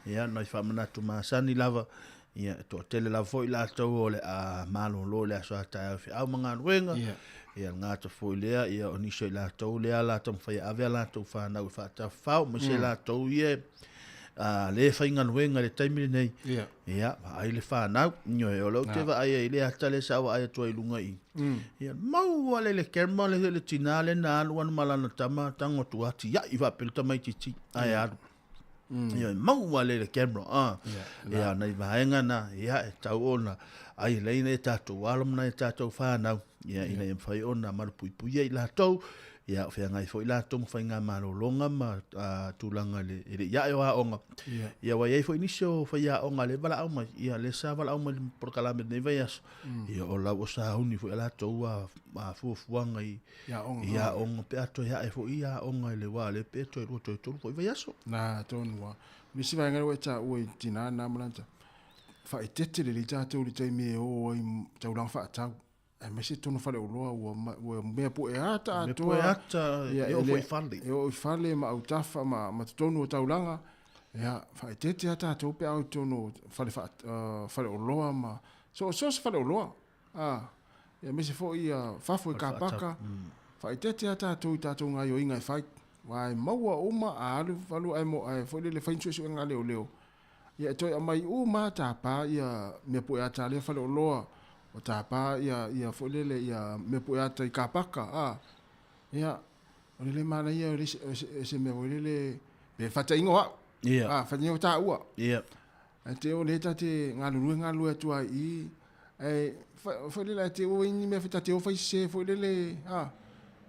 Q: Ia, nai faamanatu masani lava, ia, e toatele lava foi latou o le a malolo i le aso a taeao i feau ma galuega. Ia, le gata foi lea, ia, o nisi o i latou lea la taumafai e ave a latou fanau e faatafafao, aemaise latou ia e le faigaluega i le taimi lenei. Ia, vaai le fanau. Ioe, o lea ou te vaai ai i le ata lea sa vaai atu ai i luga i i. Ia, mau lava le camera le, le tinā lea na alu ana ma lana tama, tago atu atia'i faapea le tamaitiiti ae alu. Ioe, mau lava le camera. Ah. Ia, nai vaega na, ia, e tau ona ai lei nai tatou alo ma nai tatou fanau, ia, ina ia mafai ona malupuipuia i latou, ia, o feagai foi latou ma faigamalologa ma tulaga i le i ae o aoga. Ia, ua i ai foi nisi o faiaoga lea e valaau mai, ia, lea sa valaau mai i le polokalame i lenei vaiaso, ia, o lau o sauni foi a latou fuafuaga i aoga pe a toe ae foi aoga i le wā lea pe toe lua toe tolu foi vaiaso.
P: Na, tonu lava. O le isi vaega lea ua e taua i tinā na ma lana faaeteete lelei tatou i le taimi e o ai i taulaga faatau. Aemaise totonu o faleoloa ua ua mea pue ata
Q: atoa. Mea pue ata e oo foi i fale.
P: E oo i fale ma autafa ma totonu o taulaga. Ia, faaeteete lava tatou pe a o i totonu o fale faleoloa ma so o se faleoloa. Ia, aemaise foi fafo i kapaka. Faaeteete lava tatou i tatou gaoioiga e fai. Aua e maua uma a alu alu ae foi lele fai ni suesuega a leoleo. Ia e toe aumai uma lava tapa ia mea pue ata a lea faleoloa, o tapa ia ia foi lele ia mea pue ata i kapaka, a. Ia, o le le manaia o le isi, o se mea foi lele, pe faatainga o au.
Q: Ia.
P: A, faatainga o taua.
Q: Ia.
P: Ae te o lea ta te galulue galulue atu ai i i, ae foi lele ae te o ai ni mea ta te o fai sese foi lele, a,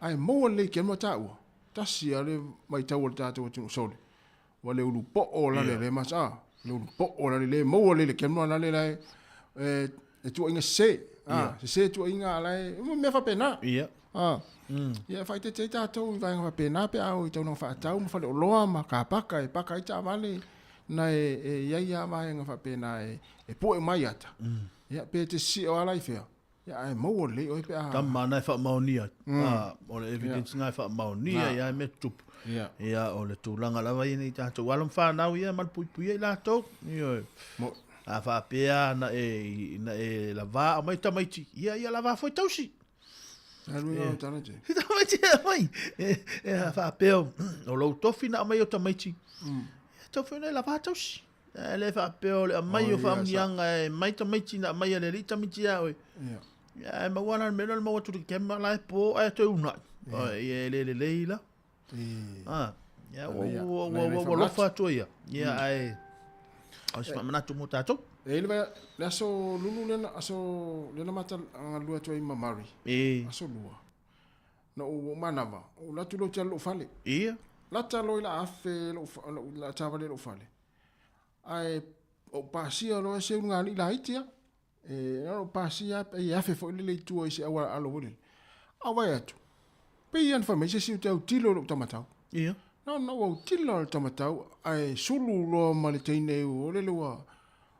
P: ae maua lelei kema taua. Tasi lava le vaitau o le tatou atunuu sole. Ua le ulu po'o la le le mas a le ulu po'o la le le maua le le kema la le la e e tuuaiga sese a sese tuuaiga a la e mea faapena. A ia e faaeteete ai tatou i vaega faapena pe a o i taulaga faatau ma faleoloa ma kapaka e paka ai taavale na e e i ai lava vaega faapena e e pue mai ata. Ia pe te sio ala i fea. Ia ae maua lelei oe pe a.
Q: Tama na e faamaonia. O le evidence na e faamaonia ia e mea tutupu. Ia o le tulaga lava ia nei tatou alo ma fanau ia malupuipuia i latou. Ioe. A faapea na e na e lava aumai tamaiti, ia ia lava foi tausi.
P: Alu ia tala te.
Q: Tamaiti e aumai. E faapea o lou tofi na aumai o tamaiti. Ia tau foi na e lava tausi. E le faapea o le aumai o faamanuiaga e mai tamaiti na aumai e le alii tamaiti ia oe. Ia e maua la le mea lea o le maua atu i le camera la e po ae toe unai. Ia e le lelei la. Ah, ia ua ua ua ua alofa atu ia. Ia ae o se faamanatu mo tatou.
P: E le le aso lulu lena aso lena mata galulue atu ai ma Murray. Aso lua. Na ou manava, ou alu atu loa ou te alu i lou fale.
Q: Ia.
P: Lata loa i la afe lou la taavale i lou fale. Ae ou pasia loa se ulugalii laiti lava. E na ou pasia e afe foi lele i tua i se auala alo foi lele. A ou vaai atu, pei lava na fai mai se isi ou te autilo i lou taumatau.
Q: Ia.
P: Na ona ou autilo i le taumatau ae sulu loa ma le teine o lele ua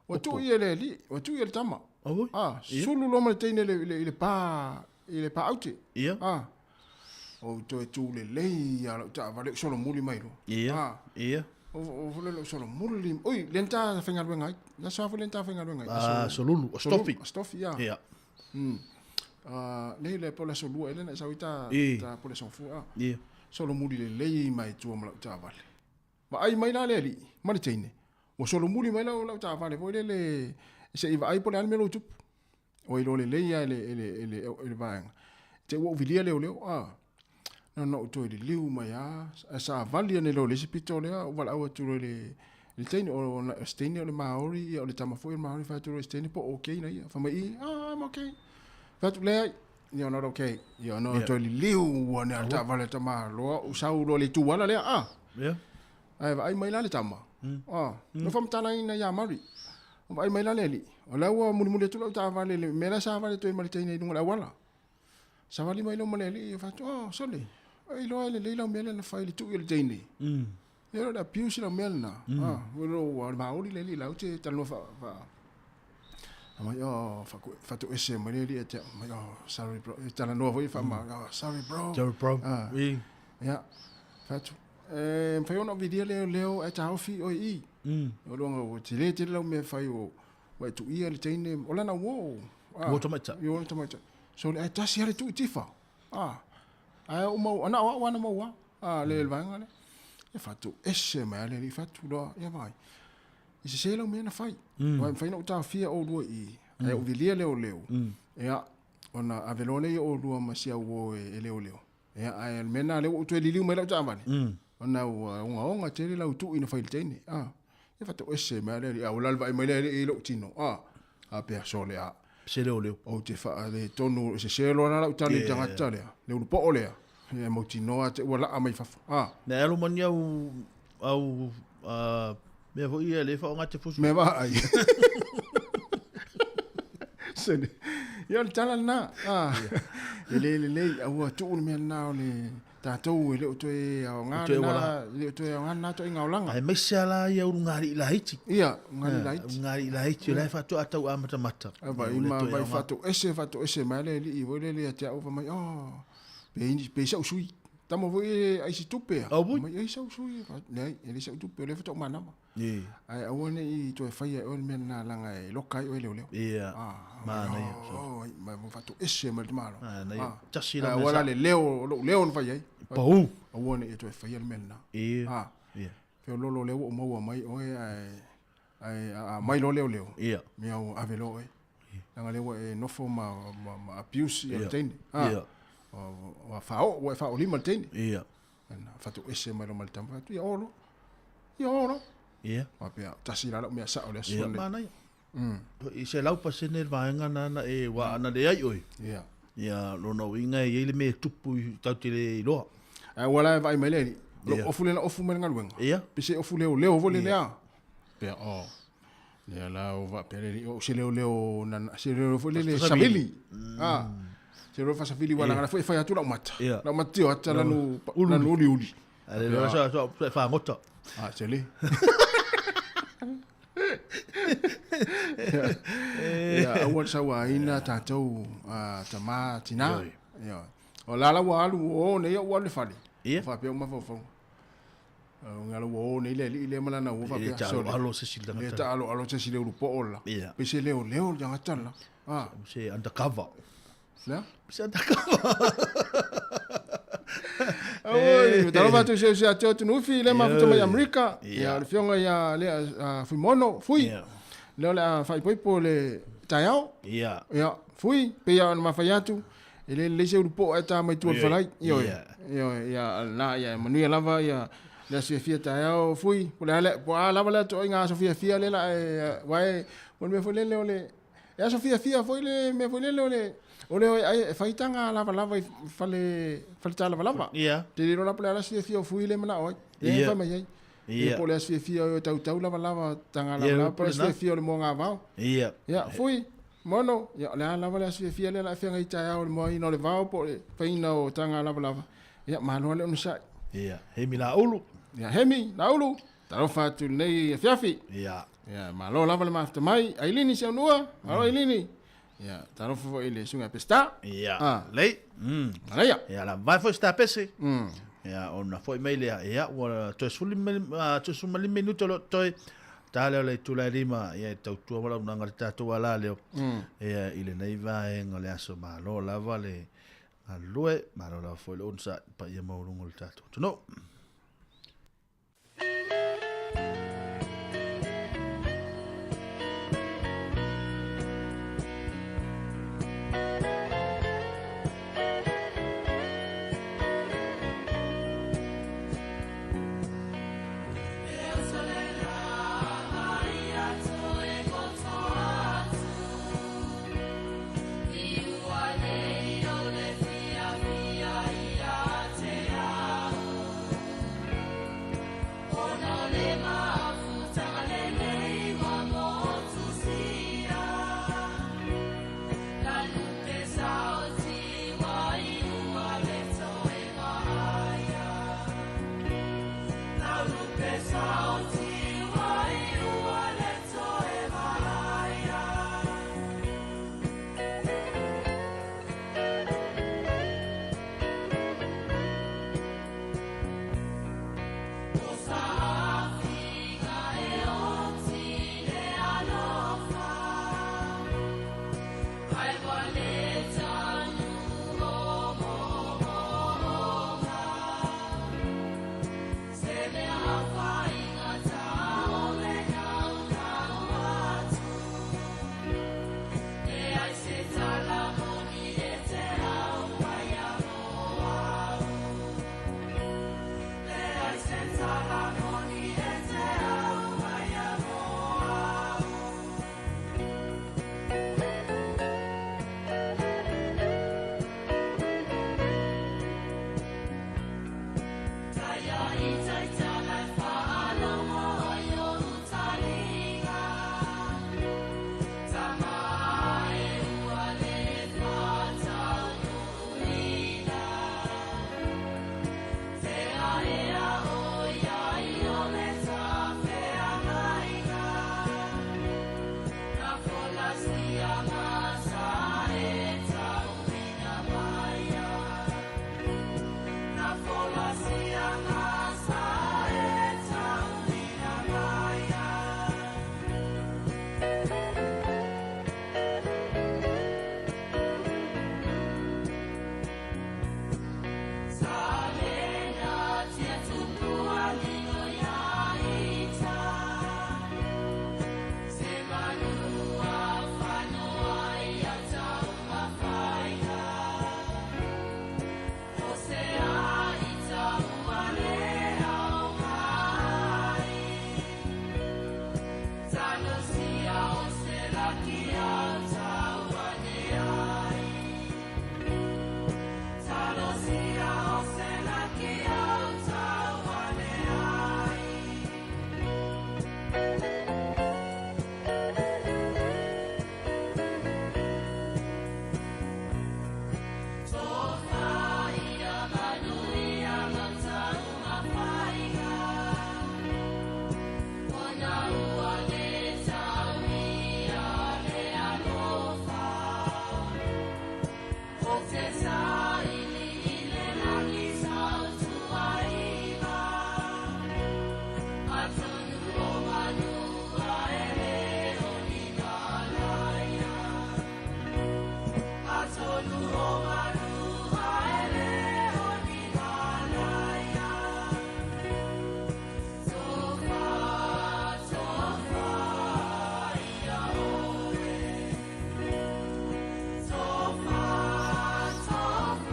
P: Ua tuu ia i le alii, ua tuu ia i le tama. Ah, sulu loa ma le teine i le pa, i le pa aute.
Q: Ia.
P: Ah, ou toe tu lelei a lau taavale ou solomuli mai loa.
Q: Ia. Ah. Ia.
P: O foi lele ou solomuli. Oi, lea na ta faigaluega ai. Le aso lava foi lea na ta faigaluega ai.
Q: Ah, solulu, o Stofi.
P: O Stofi, ia.
Q: Ia.
P: Ah, nei le po le aso lua ele na e sau ai ta, ta po le aso fua. Ah.
Q: Ia.
P: Solomuli lelei mai tua ma lau taavale. Vaai mai la le alii ma le teine, ua solomuli mai lau, lau taavale foi lele se i vaai po o le a le mea o lo o tupu. Ua iloa lelei lava e le, e le, e le, e le vaega. Te ua ou vilia leoleo, a. Na ona ou toe liliu mai lava, ae savali ane loa i le isi pito lea, ou valaau atu loa i le, Le teine o o se teine o le Maori, ia o le tama foi o le Maori fai atu loa i se teine po o okay na ia. Fai mai i, ah, I'm okay. Fai atu leai, you're not okay. Ia ona toe liliu ua nea le taavale a le tamaloa, ou sau loa i le itu ala lea, ah. Ae vaai mai la le tama. Ah, na faamatalaina ia Mari. Vaai mai la le alii, o la ua mulimuli atu lau taavale i le mea la sa vale atu ai ma le teine i luga o le auala. Savali mai loa ma le alii, fai atu, oh, sole, e iloa e lelei lau mea lea na fai i le tui o le teine. Ia o le abuse lau mea lena. Ah, ua o le Maori le alii la ou te talanoa faa faa mai, oh, faatoese mai le alii ia te au, mai, oh, sorry bro. E talanoa foi faa oh, sorry bro.
Q: Sorry bro.
P: Ah. Ia, fai atu, e mafai ona ou vilia leoleo ae taofi oe i i. O luaga ua tele tele lau mea e fai ua e tuia le teine, o lana uo.
Q: Uo tamaitai.
P: Uo tamaitai. Sole ae tasi lava le tuu i tifa. Ah, ae ou mau, na o au lava na maua ah, le vaega lea. Ia faatoese mai lava le alii fai atu loa, ia vaai, i sese lau mea na fai. Aua e mafai ona ou taofia oulua i i, ae ou vilia leoleo, ia, ona ave loa lea i oulua ma si au uo e leoleo. Ia, ae o le mea lena lea ua ou toe liliu mai lau taavale, ona ua ogaoga tele lau tui na fai i le teine. Ah, ia faatoese mai lava le alii, a ua lalovaai mai le alii i lou tino. Ah, a pea sole a.
Q: Se leoleo.
P: Ou te faaletonu, e sese loa la lau tali i le tagata lea, le ulupoo lea, ia e mautinoa te ua laa mai fafo. Ah.
Q: Na alu ma ni au, au, mea foi ia le faaaoga te fusu.
P: Mea vaai. Sene. Ia o le tala lena. Ah. E le lelei, aua tuu le mea lena o le tatou e le o toe aoga lena, e le o toe aoga lena ituaiga olaga.
Q: Aemaise lava la ia ulugalii laiti.
P: Ia, ulugalii laiti.
Q: Ulugalii laiti o la e faatoa tau amatamata.
P: Vai ma vai faatoese faatoese mai le alii foi lele ia te au fai mai, oh, pe pe sau sui. Tama foi e ai se tupe a. Mai ai sau sui. Leai, e leai sau tupe, o lea faatoa ou manava. Ae aua ne i toe faia e oe le mea lena leaga e loka ai oe e leoleo.
Q: Ia. Manaia.
P: Ma faatoese mai le tamaloa.
Q: Manaia. Tasi la
P: mea. Aua la le leo, o lou leo na fai ai.
Q: Pau.
P: Aua ne i e toe faia le mea lena.
Q: Ia. Ia.
P: Feoloolo lea ua ou maua mai oe ae ae a aumai loa leoleo.
Q: Ia.
P: Mea ua ave loa oe. Leaga lea ua e nofo ma ma abuse ia le teine.
Q: Ia.
P: Ua faaoo, ua e faaolima le teine.
Q: Ia.
P: Ana faatoese mai loa ma le tama, fai atu, ia o loa. Ia o loa.
Q: Ia.
P: Faapea, tasi la lau mea sao le aso
Q: lenei. Ia, manaia. I 100% le vaega na na e ua ana leai oe.
P: Ia.
Q: Ia, lona uiga e i ai le mea e tupu tatou te le iloa.
P: Ae ua la e vaai mai le alii, lou ofu lea na ofu mai le galuega.
Q: Ia.
P: Pe se ofu leoleo foi lele a. Pea, oh. Lea la ua faapea le alii, oh, se leoleo na, se leoleo foi lele savili. Ah. Se leoleo faasavili ua leaga foi e fai atu lau mata. Lau mata tio ata lanu, lanu uliuli.
Q: Ae le loa sa sa fagota.
P: Ah, se le. Ia, aua le sauaina tatou tama tina. Ia. O la la ua alu o nei ou alu i le fale.
Q: Ia.
P: Faapea ou mafaufauga. Uiga la ua o nei le alii lea ma lana uo faapea.
Q: E taaloalo se isi tagata.
P: E taaloalo se isi le ulupoo la.
Q: Ia.
P: Pe se leoleo le tagata la. Ah.
Q: Se undercover.
P: Lea?
Q: Se undercover.
P: Oi, talofa atu i se atu atu nufi le mafuta mai Amerika. Ia, le fionga ia le Fuimono, Fui. Lea o le a faaipoipo le taeao.
Q: Ia.
P: Ia, Fui, pei lava ona mafai atu. E le lelei se ulupoo ae ta mai tua i le falai. Ioe. Ioe, ia, na, ia, e manuia lava ia le aso fiafia taeao, Fui. Po o le a le, po o a lava le ituaiga aso fiafia lea la e, aua e, o le mea foi lele o le, e aso fiafia foi le mea foi lele o le, o le o e fai taga lavalava i fale, fale talavalava.
Q: Ia.
P: Te le iloa la po o le a le aso fiafia o Fui lea e manao ai. Lea e fai mai ai.
Q: Ia.
P: Po o le aso fiafia o e tautau lavalava taga lavalava, po o le aso fiafia o le moagavao.
Q: Ia.
P: Ia, Fui, Mono, ia, o le a lava le aso fiafia lea o le a feagai taeao i le moaina o le vao po o le faiina o taga lavalava. Ia, malo lava le onosai.
Q: Ia, Hemi Laulu.
P: Ia, Hemi Laulu, talofa atu i lenei afiafi.
Q: Ia.
P: Ia, malo lava le mafuta mai. Ailini Seunua, malo Ailini. Ia, talofa foi i le susuga ia Peseta.
Q: Ia,
P: Ah.
Q: lei.
P: Manaia.
Q: Ia, la vae foi se tapese. Ia, ona foi mai lea. Ia, ua toe 15 minute o lo o totoe. Ta lea o le itula e 5, ia e tautua ma launaga le tatou ala leo. Ia, i lenei vaega o le aso malo lava le galulue, malo lava foi le onosai paia maualuga o le tatou atunuu.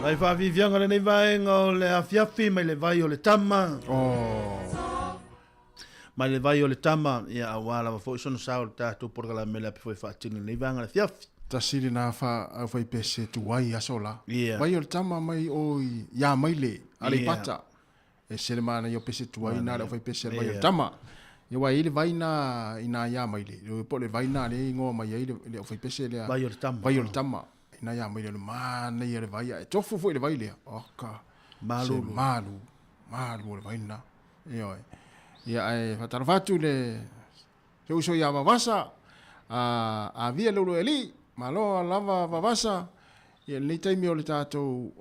Q: Vai whaafifianga lenei vaega o le afiafi mai le vai o le tama.
P: Oh.
Q: Mai le vai o le tama, ia auā lava foi sona sao i le tatou polokalame le api foi faatino i lenei vaega o le afiafi.
P: Tasi lena fa au fai pese tuai aso la.
Q: Yeah.
P: Vai o le tama mai o i ia mai le Aleipata. Yeah. E se le mana i o pese tuai na le au fai pese le vai o le tama. Ia wa i le vai na i na ia mai le. Le po le vai na le ingoa mai ai le au fai pese lea.
Q: Vai o le tama.
P: Vai o le tama. Ina ia mai le mana ia le vai. E tofu foi le vai lea. Oka.
Q: Malu.
P: Se malu. Malu o le vai na. Ioe. Ia ae faatalofa atu i le se uso ia Vavasa, a avia le ulu e alii, malo lava Vavasa, ia lenei taimi o le tatou,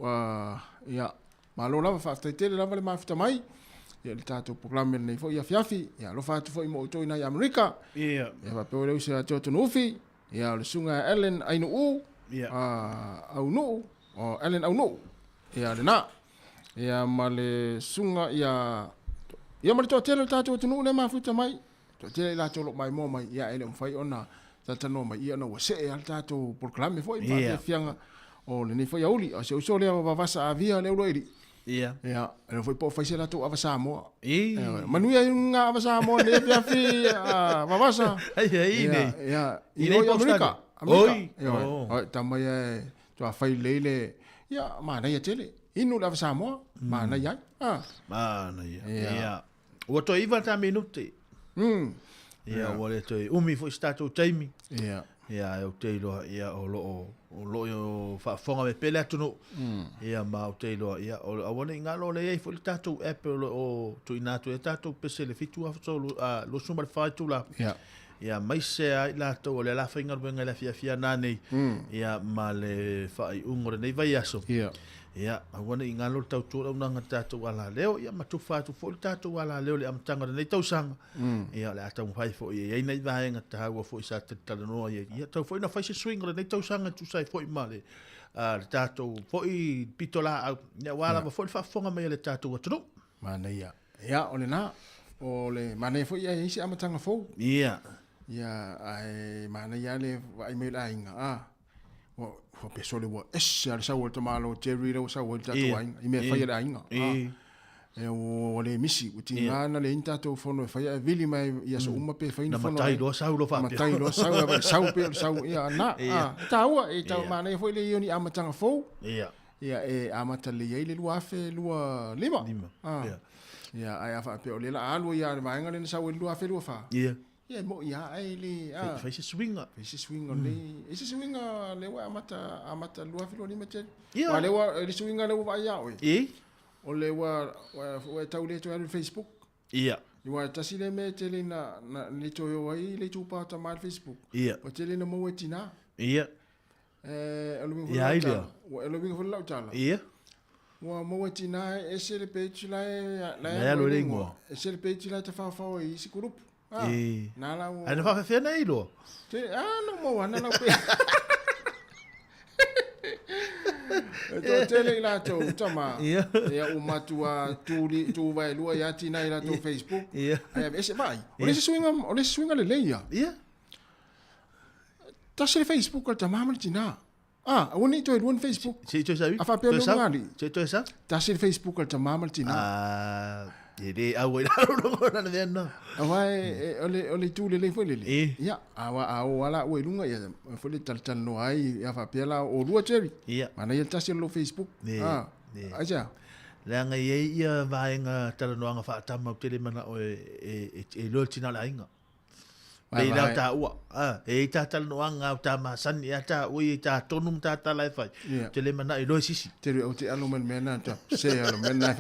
P: ia, malo lava, faafetai tele lava le mafuta mai, ia le tatou programe lenei foi afiafi, ia alofa atu foi mo outou i nai Amerika,
Q: ia,
P: ia faapea le uso ia Tuatunuufi, ia o le susuga ia Ellen Ainuu,
Q: ia,
P: Aunuu, o Ellen Aunuu, ia lena. Ia ma le susuga ia ia ma le toatele o le tatou atunuu lea e mafuta mai, toatele i latou o lo o maimoa mai, ia e le o mafai ona talatalanoa mai, ia ona ua see lava le tatou polokalame foi ma faafiafiaga o lenei foi aoauli. O si ou uso lea o Vavasa Avia lea ua ili.
Q: Ia.
P: Ia, e foi po o fai se latou ava Samoa.
Q: I.
P: Manuia i ngā ava Samoa nei afiafi a Vavasa.
Q: Ai, ai, nei.
P: Ia,
Q: I
P: i
Q: nei
P: o i Amerika.
Q: Oi.
P: Amerika. Oi, tama ia e Tua fai lelei le, ia, manaia tele. Inu le ava Samoa, manaia ai. Ah.
Q: Manaia.
P: Ia.
Q: Ia. Ua toe iva ta minute. Ia, ua le toe umi foi se tatou taimi.
P: Ia.
Q: Ia, e ou te iloa, ia, o lo o, o lo o faafofoga mai pea le atunuu. Ia, ma ou te iloa, ia, o, aua ne i galo o lea e i ai foi le tatou app o lo o tuuina atu ai tatou pese i le 7 aso, 24 itula.
P: Ia.
Q: Ia aemaise ai latou o le ala faigaluega i le afiafi ana nei, ia ma le faaiuga o lenei vaiaso.
P: Ia.
Q: Ia, aua ne i galo le tautua o le auaunaga i le tatou alaleo, ia ma tufa atu foi le tatou alaleo i le amataga o lenei tausaga. Ia, o le a taumafai foi e i ai nai vaega taua foi sa talanoa i ai. Ia, tau foi ina fai se suiga o lenei tausaga e tusa ai foi ma le, le tatou foi pitolaau, ia, aua lava foi le faafofoga mai a le tatou atunuu.
P: Manaia. Ia, o lena, o le manaia foi ia e i ai se amataga fou.
Q: Ia.
P: Ia, ae manaia lava le vaai mai o le aiga, a, ua, ua pesole ua ese lava le sau a le tamaloa Jerry lea ua sau ai le tatou aiga, i mea e fai a le aiga. A, e, ua, ua le misi, ua tiga ona leai ni tatou fono e fai ae vili mai i aso uma pe fai ni
Q: Na
P: fono.
Q: matai loa sau loa faapea.
P: Matai loa sau, le sau pei o le sau, ia, na, a, e taua, e tau, manaia foi le i ai o ni amataga fou.
Q: Ia.
P: Ia, e amata lelei ai le 2025.
Q: Lima.
P: Ah.
Q: Ia.
P: Ia, ae a faapea o lea la a alu ai lava i le vaega lea na sau ai le 2024.
Q: Ia.
P: Ia, e moi lava ae le...
Q: Fai, fai se suiga.
P: Fai se suiga o lenei... E se suiga lea ua amata, amata 2025 tele.
Q: Ia.
P: Aua lea ua, le suiga lea ua vaai ia oe.
Q: E?
P: O lea ua, ua, ua e tau le toe alu i le Facebook.
Q: Ia.
P: Aua e tasi lea mea e tele ina, na, le toe o ai le itupa o tama i le Facebook.
Q: Ia.
P: Ua tele ina maua e tinā.
Q: Ia.
P: Eh, o le uiga foi
Q: Ia
P: lau
Q: ai
P: tala.
Q: lea.
P: Ua, o le uiga foi lau tala.
Q: Ia.
P: Ua maua e tinā e ese le page la e, la
Q: La e alu ai le igoa.
P: Ese le page la e tafaofao ai i isi kulupu. Ah,
Q: E.
P: nā la ua...
Q: Ai na faafefea na e iloa?
P: Te, ah, na maua ana lau pe. E toatele i latou tama.
Q: Ia.
P: Ia ua matua tuli, tuvaelua ia tinā i latou Facebook.
Q: Ia.
P: Ae aveese vaai. O le isi suiga, o le isi suiga lelei ia.
Q: Ia.
P: Tasi le Facebook a le tama ma le tinā. Ah, aua ne i toe lua ni Facebook.
Q: Se i toe sau?
P: A faapea
Q: Toe
P: le
Q: sau?
P: ugali.
Q: Se i toe sau?
P: Tasi le Facebook a le tama ma le tinā.
Q: Ah, e le au ai lalo longo na le mea na.
P: Aua e, e, o le, o le itu lelei foi lele.
Q: E.
P: Ia, aua a o ala ua i luga, ia, foi le talatalanoa ai, ia faapea la, o lua Jerry.
Q: Ia.
P: Manaia le tasi o le Facebook.
Q: E,
P: Ah,
Q: e.
P: aisea?
Q: Leaga e i ai ia vaega talanoaga faatama ou te le manao e, e, e, e iloa le tina o le aiga. Pei la o taua. Ah, e i tā talanoaga au tā masani, a taua ia i tā tonu ma tā tala e fai.
P: Ia.
Q: Te le manao e iloa e sisi.
P: Te reo te alo mai le mea na, ta se alo mea na.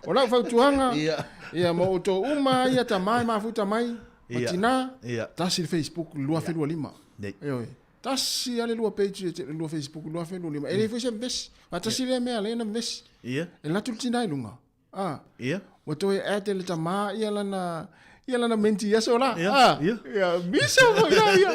P: O lau fautuaga,
Q: Ia.
P: ia mo outou uma ia tama e mafuta mai, ma
Q: Ia.
P: tinā,
Q: Ia.
P: tasi le Facebook 2025.
Q: Nei.
P: Ioe. Tasi lava le lua page e te lua Facebook 2025. E le foi se vevesi. Aua tasi lea mea lea na vevesi.
Q: Ia.
P: E alu atu le tinā i luga. Ah.
Q: Ia.
P: Ua toe add e le tama ia lana ia lana menti aso la.
Q: Ia,
P: Ah.
Q: ia.
P: Ia misa foi la ia.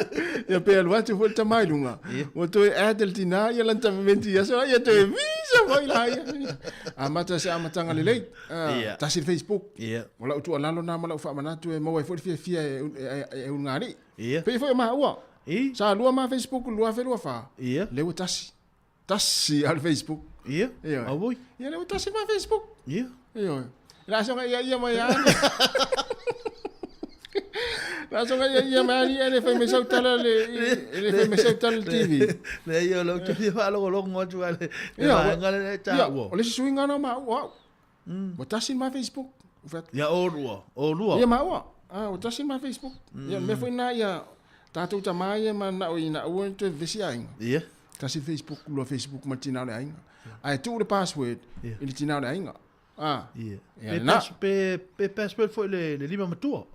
P: Ia pe alu atu foi le tama i luga.
Q: Ia.
P: Ua toe add e le tinā ia lana menti aso la. Ia toe misa foi la ia. Amata se amataga lelei. Ah,
Q: Ia.
P: tasi le Facebook.
Q: Ia.
P: O lau tuualalo na ma lau faamanatu e maua ai foi le fiafia e e e ulugalii.
Q: Ia.
P: Pei foi o maua.
Q: I.
P: Sa lua ma Facebook 2024.
Q: Ia.
P: Lea ua tasi. Tasi lava le Facebook.
Q: Ia,
P: Ioe.
Q: auoi.
P: Ia lea ua tasi ma Facebook.
Q: Ia.
P: Ioe. Le aso ia ia mai ani. Le aso ia ia mai ani e le fai mai sau tala le e le fai mai sau tala le TV.
Q: Le ia o lou te fia faalogologo atu a le le
P: Ia,
Q: vaega lea e
P: ia,
Q: taua.
P: o le isi suiga na o maua au. Ua tasi le ma Facebook. Ua fai atu.
Q: Ia olua, olua.
P: Ia maua. Ah, ua tasi le ma Facebook. Ia, o le mea foi lena ia tatou tama ia mananao ina aua ne toe vevesi aiga.
Q: Ia.
P: Tasi le Facebook, lua Facebook ma le tina o le aiga. Ae tuu le password i le tina o le aiga. Ah.
Q: Ia.
P: Ia,
Q: Pe
P: lena.
Q: pe password foi le lima matua.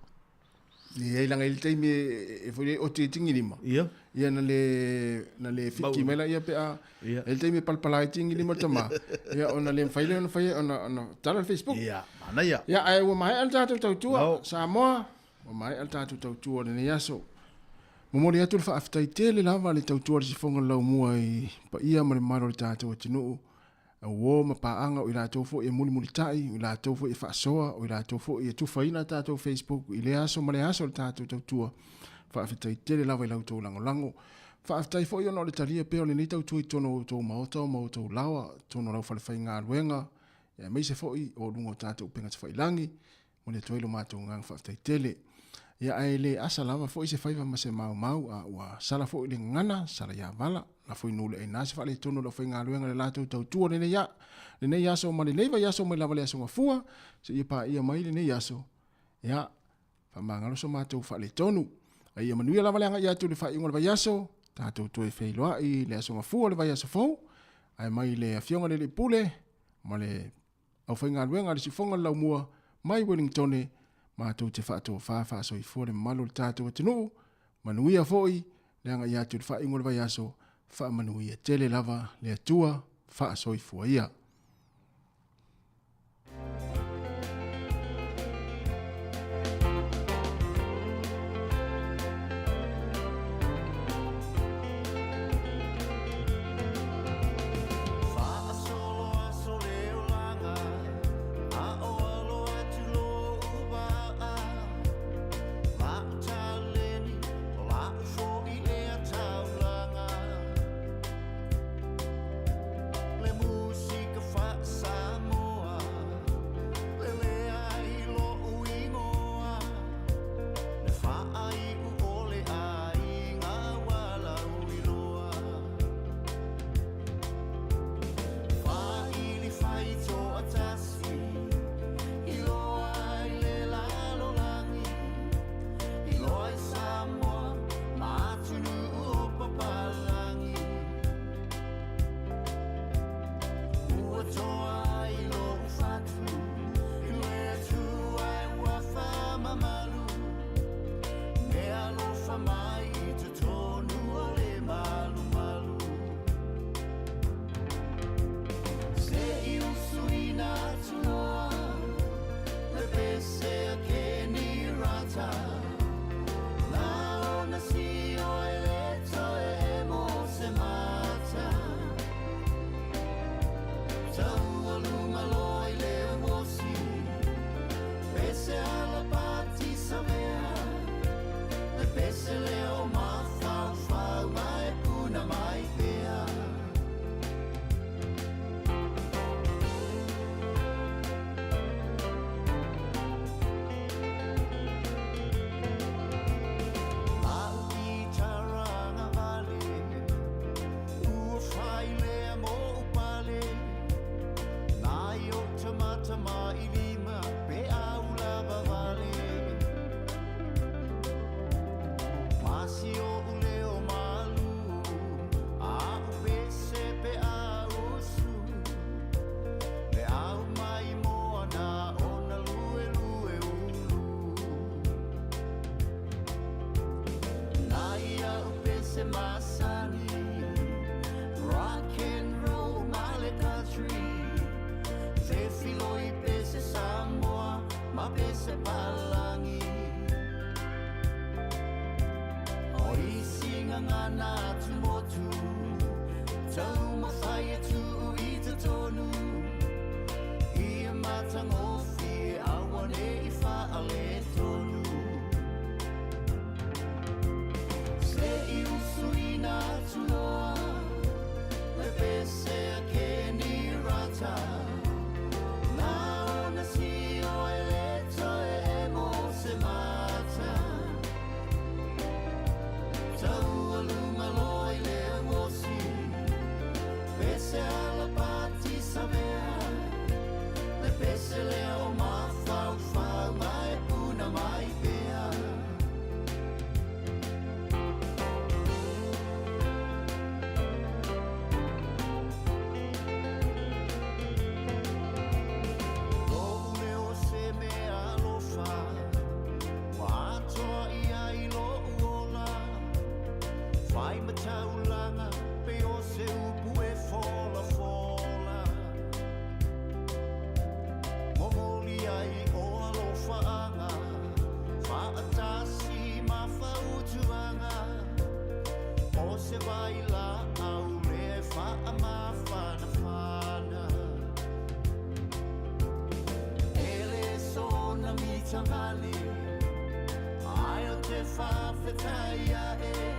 P: Leai laga i le taimi e foi le oti i tigilima.
Q: Ia.
P: Ia na le na le fiki mai laia pe a
Q: Ia.
P: i le taimi e palapala ai tigilima le tama. Ia ona le mafai lea ona faia ona ona tala le Facebook.
Q: Ia, manaia.
P: Ia ae ua maea le tatou tautua Samoa, ua maea le tatou tautua o lenei aso. Momoli atu le faafetai tele lava le tautua a le sifoga o le laumua i paia ma le mamalu o le tatou atunuu. Uo ma paaga o i latou foi e mulimulitai, o i latou foi e faasoa, o i latou foi e tufaina a tatou Facebook i lea aso ma lea aso o le tatou tautua. Faafetai tele lava i la outou lagolago. Faafetai foi ona o le talia pea o lenei tautua i totonu o outou maota ma outou laoa, totonu o lau falefaigaluega, aemaise foi o luga o tatou upega tafailagi. Momoli atu ai lo matou agaga faafetai tele. Ia ae le asa lava foi se faiva ma se maumau, a ua sala foi le gagana, sala ia vala, lafo i nuu le aina se faaletonu o le aufaigaluega i le latou tautua lenei a, lenei aso ma lenei vaiaso mai lava le Aso Gafua seia paia mai lenei aso. Ia, faamagalo so matou faaletonu. A ia manuia lava le agai atu i le faaiuga o le vaiaso, tatou toe feiloai i le Aso Gafua o le vaiaso fou, ae mai le Afioga i le Alii Pule ma le Aufaigaluega a le Siufoga o le Laumua mai Wellingtone, matou te faatofa faasoifua le mamalu o le tatou atunuu, manuia foi le agai atu i le faaiuga o le vaiaso, faamanuia tele lava le Atua, faasoifua ia.
H: Faasolo aso le olaga, a o alo atu lo'u vaa. La'u taleni, o la'u fo'i lea taulaga. Le musika faa-Samoa, lelea ai lo'u igoa. Le faai'u o le aiga ua lauiloa. Faaili fai toatasi, iloa ai le lalolagi, iloa i Samoa ma atunuu o papalagi. Ua toa ai lo'u fatu i le Atua e ua faamamalu, e alofa mai i totonu o le malumalu. Se i usuina atu loa le pese a Kenny Rata, na ona sio e le toe emo se mata. Taualuga loa i le uosi, pese ala pati savea, le pese leo mafaufau ma e puna mai pea. La'u kitara agavale, ua fai lea mo'u pale, nai o'u tamatamailima pe au lava vale. Ma si o'u leo malū, a'u pese pe a usu, le au mai moana ona luelue ulu. Nai a'u pese masani, rock and roll ma le country, fefiloi pese Samoa ma pese palagi. O isi gagana atumotu, taumafai e tuu i totonu, ia matagofie aua ne i faaletonu. Se i usuina atu loa le pese savea Le pese lea o mafaufau ma e puna mai pea. Lo'u leo se mea alofa Ua atoa ia i lo'u ola Fai ma taulaga pei o se upu e folafola Momoli ai o alofaaga Faatasi ma fautuaga O se vailaau le faamafanafana E le soona mitavale Ae o te faafetai a'e.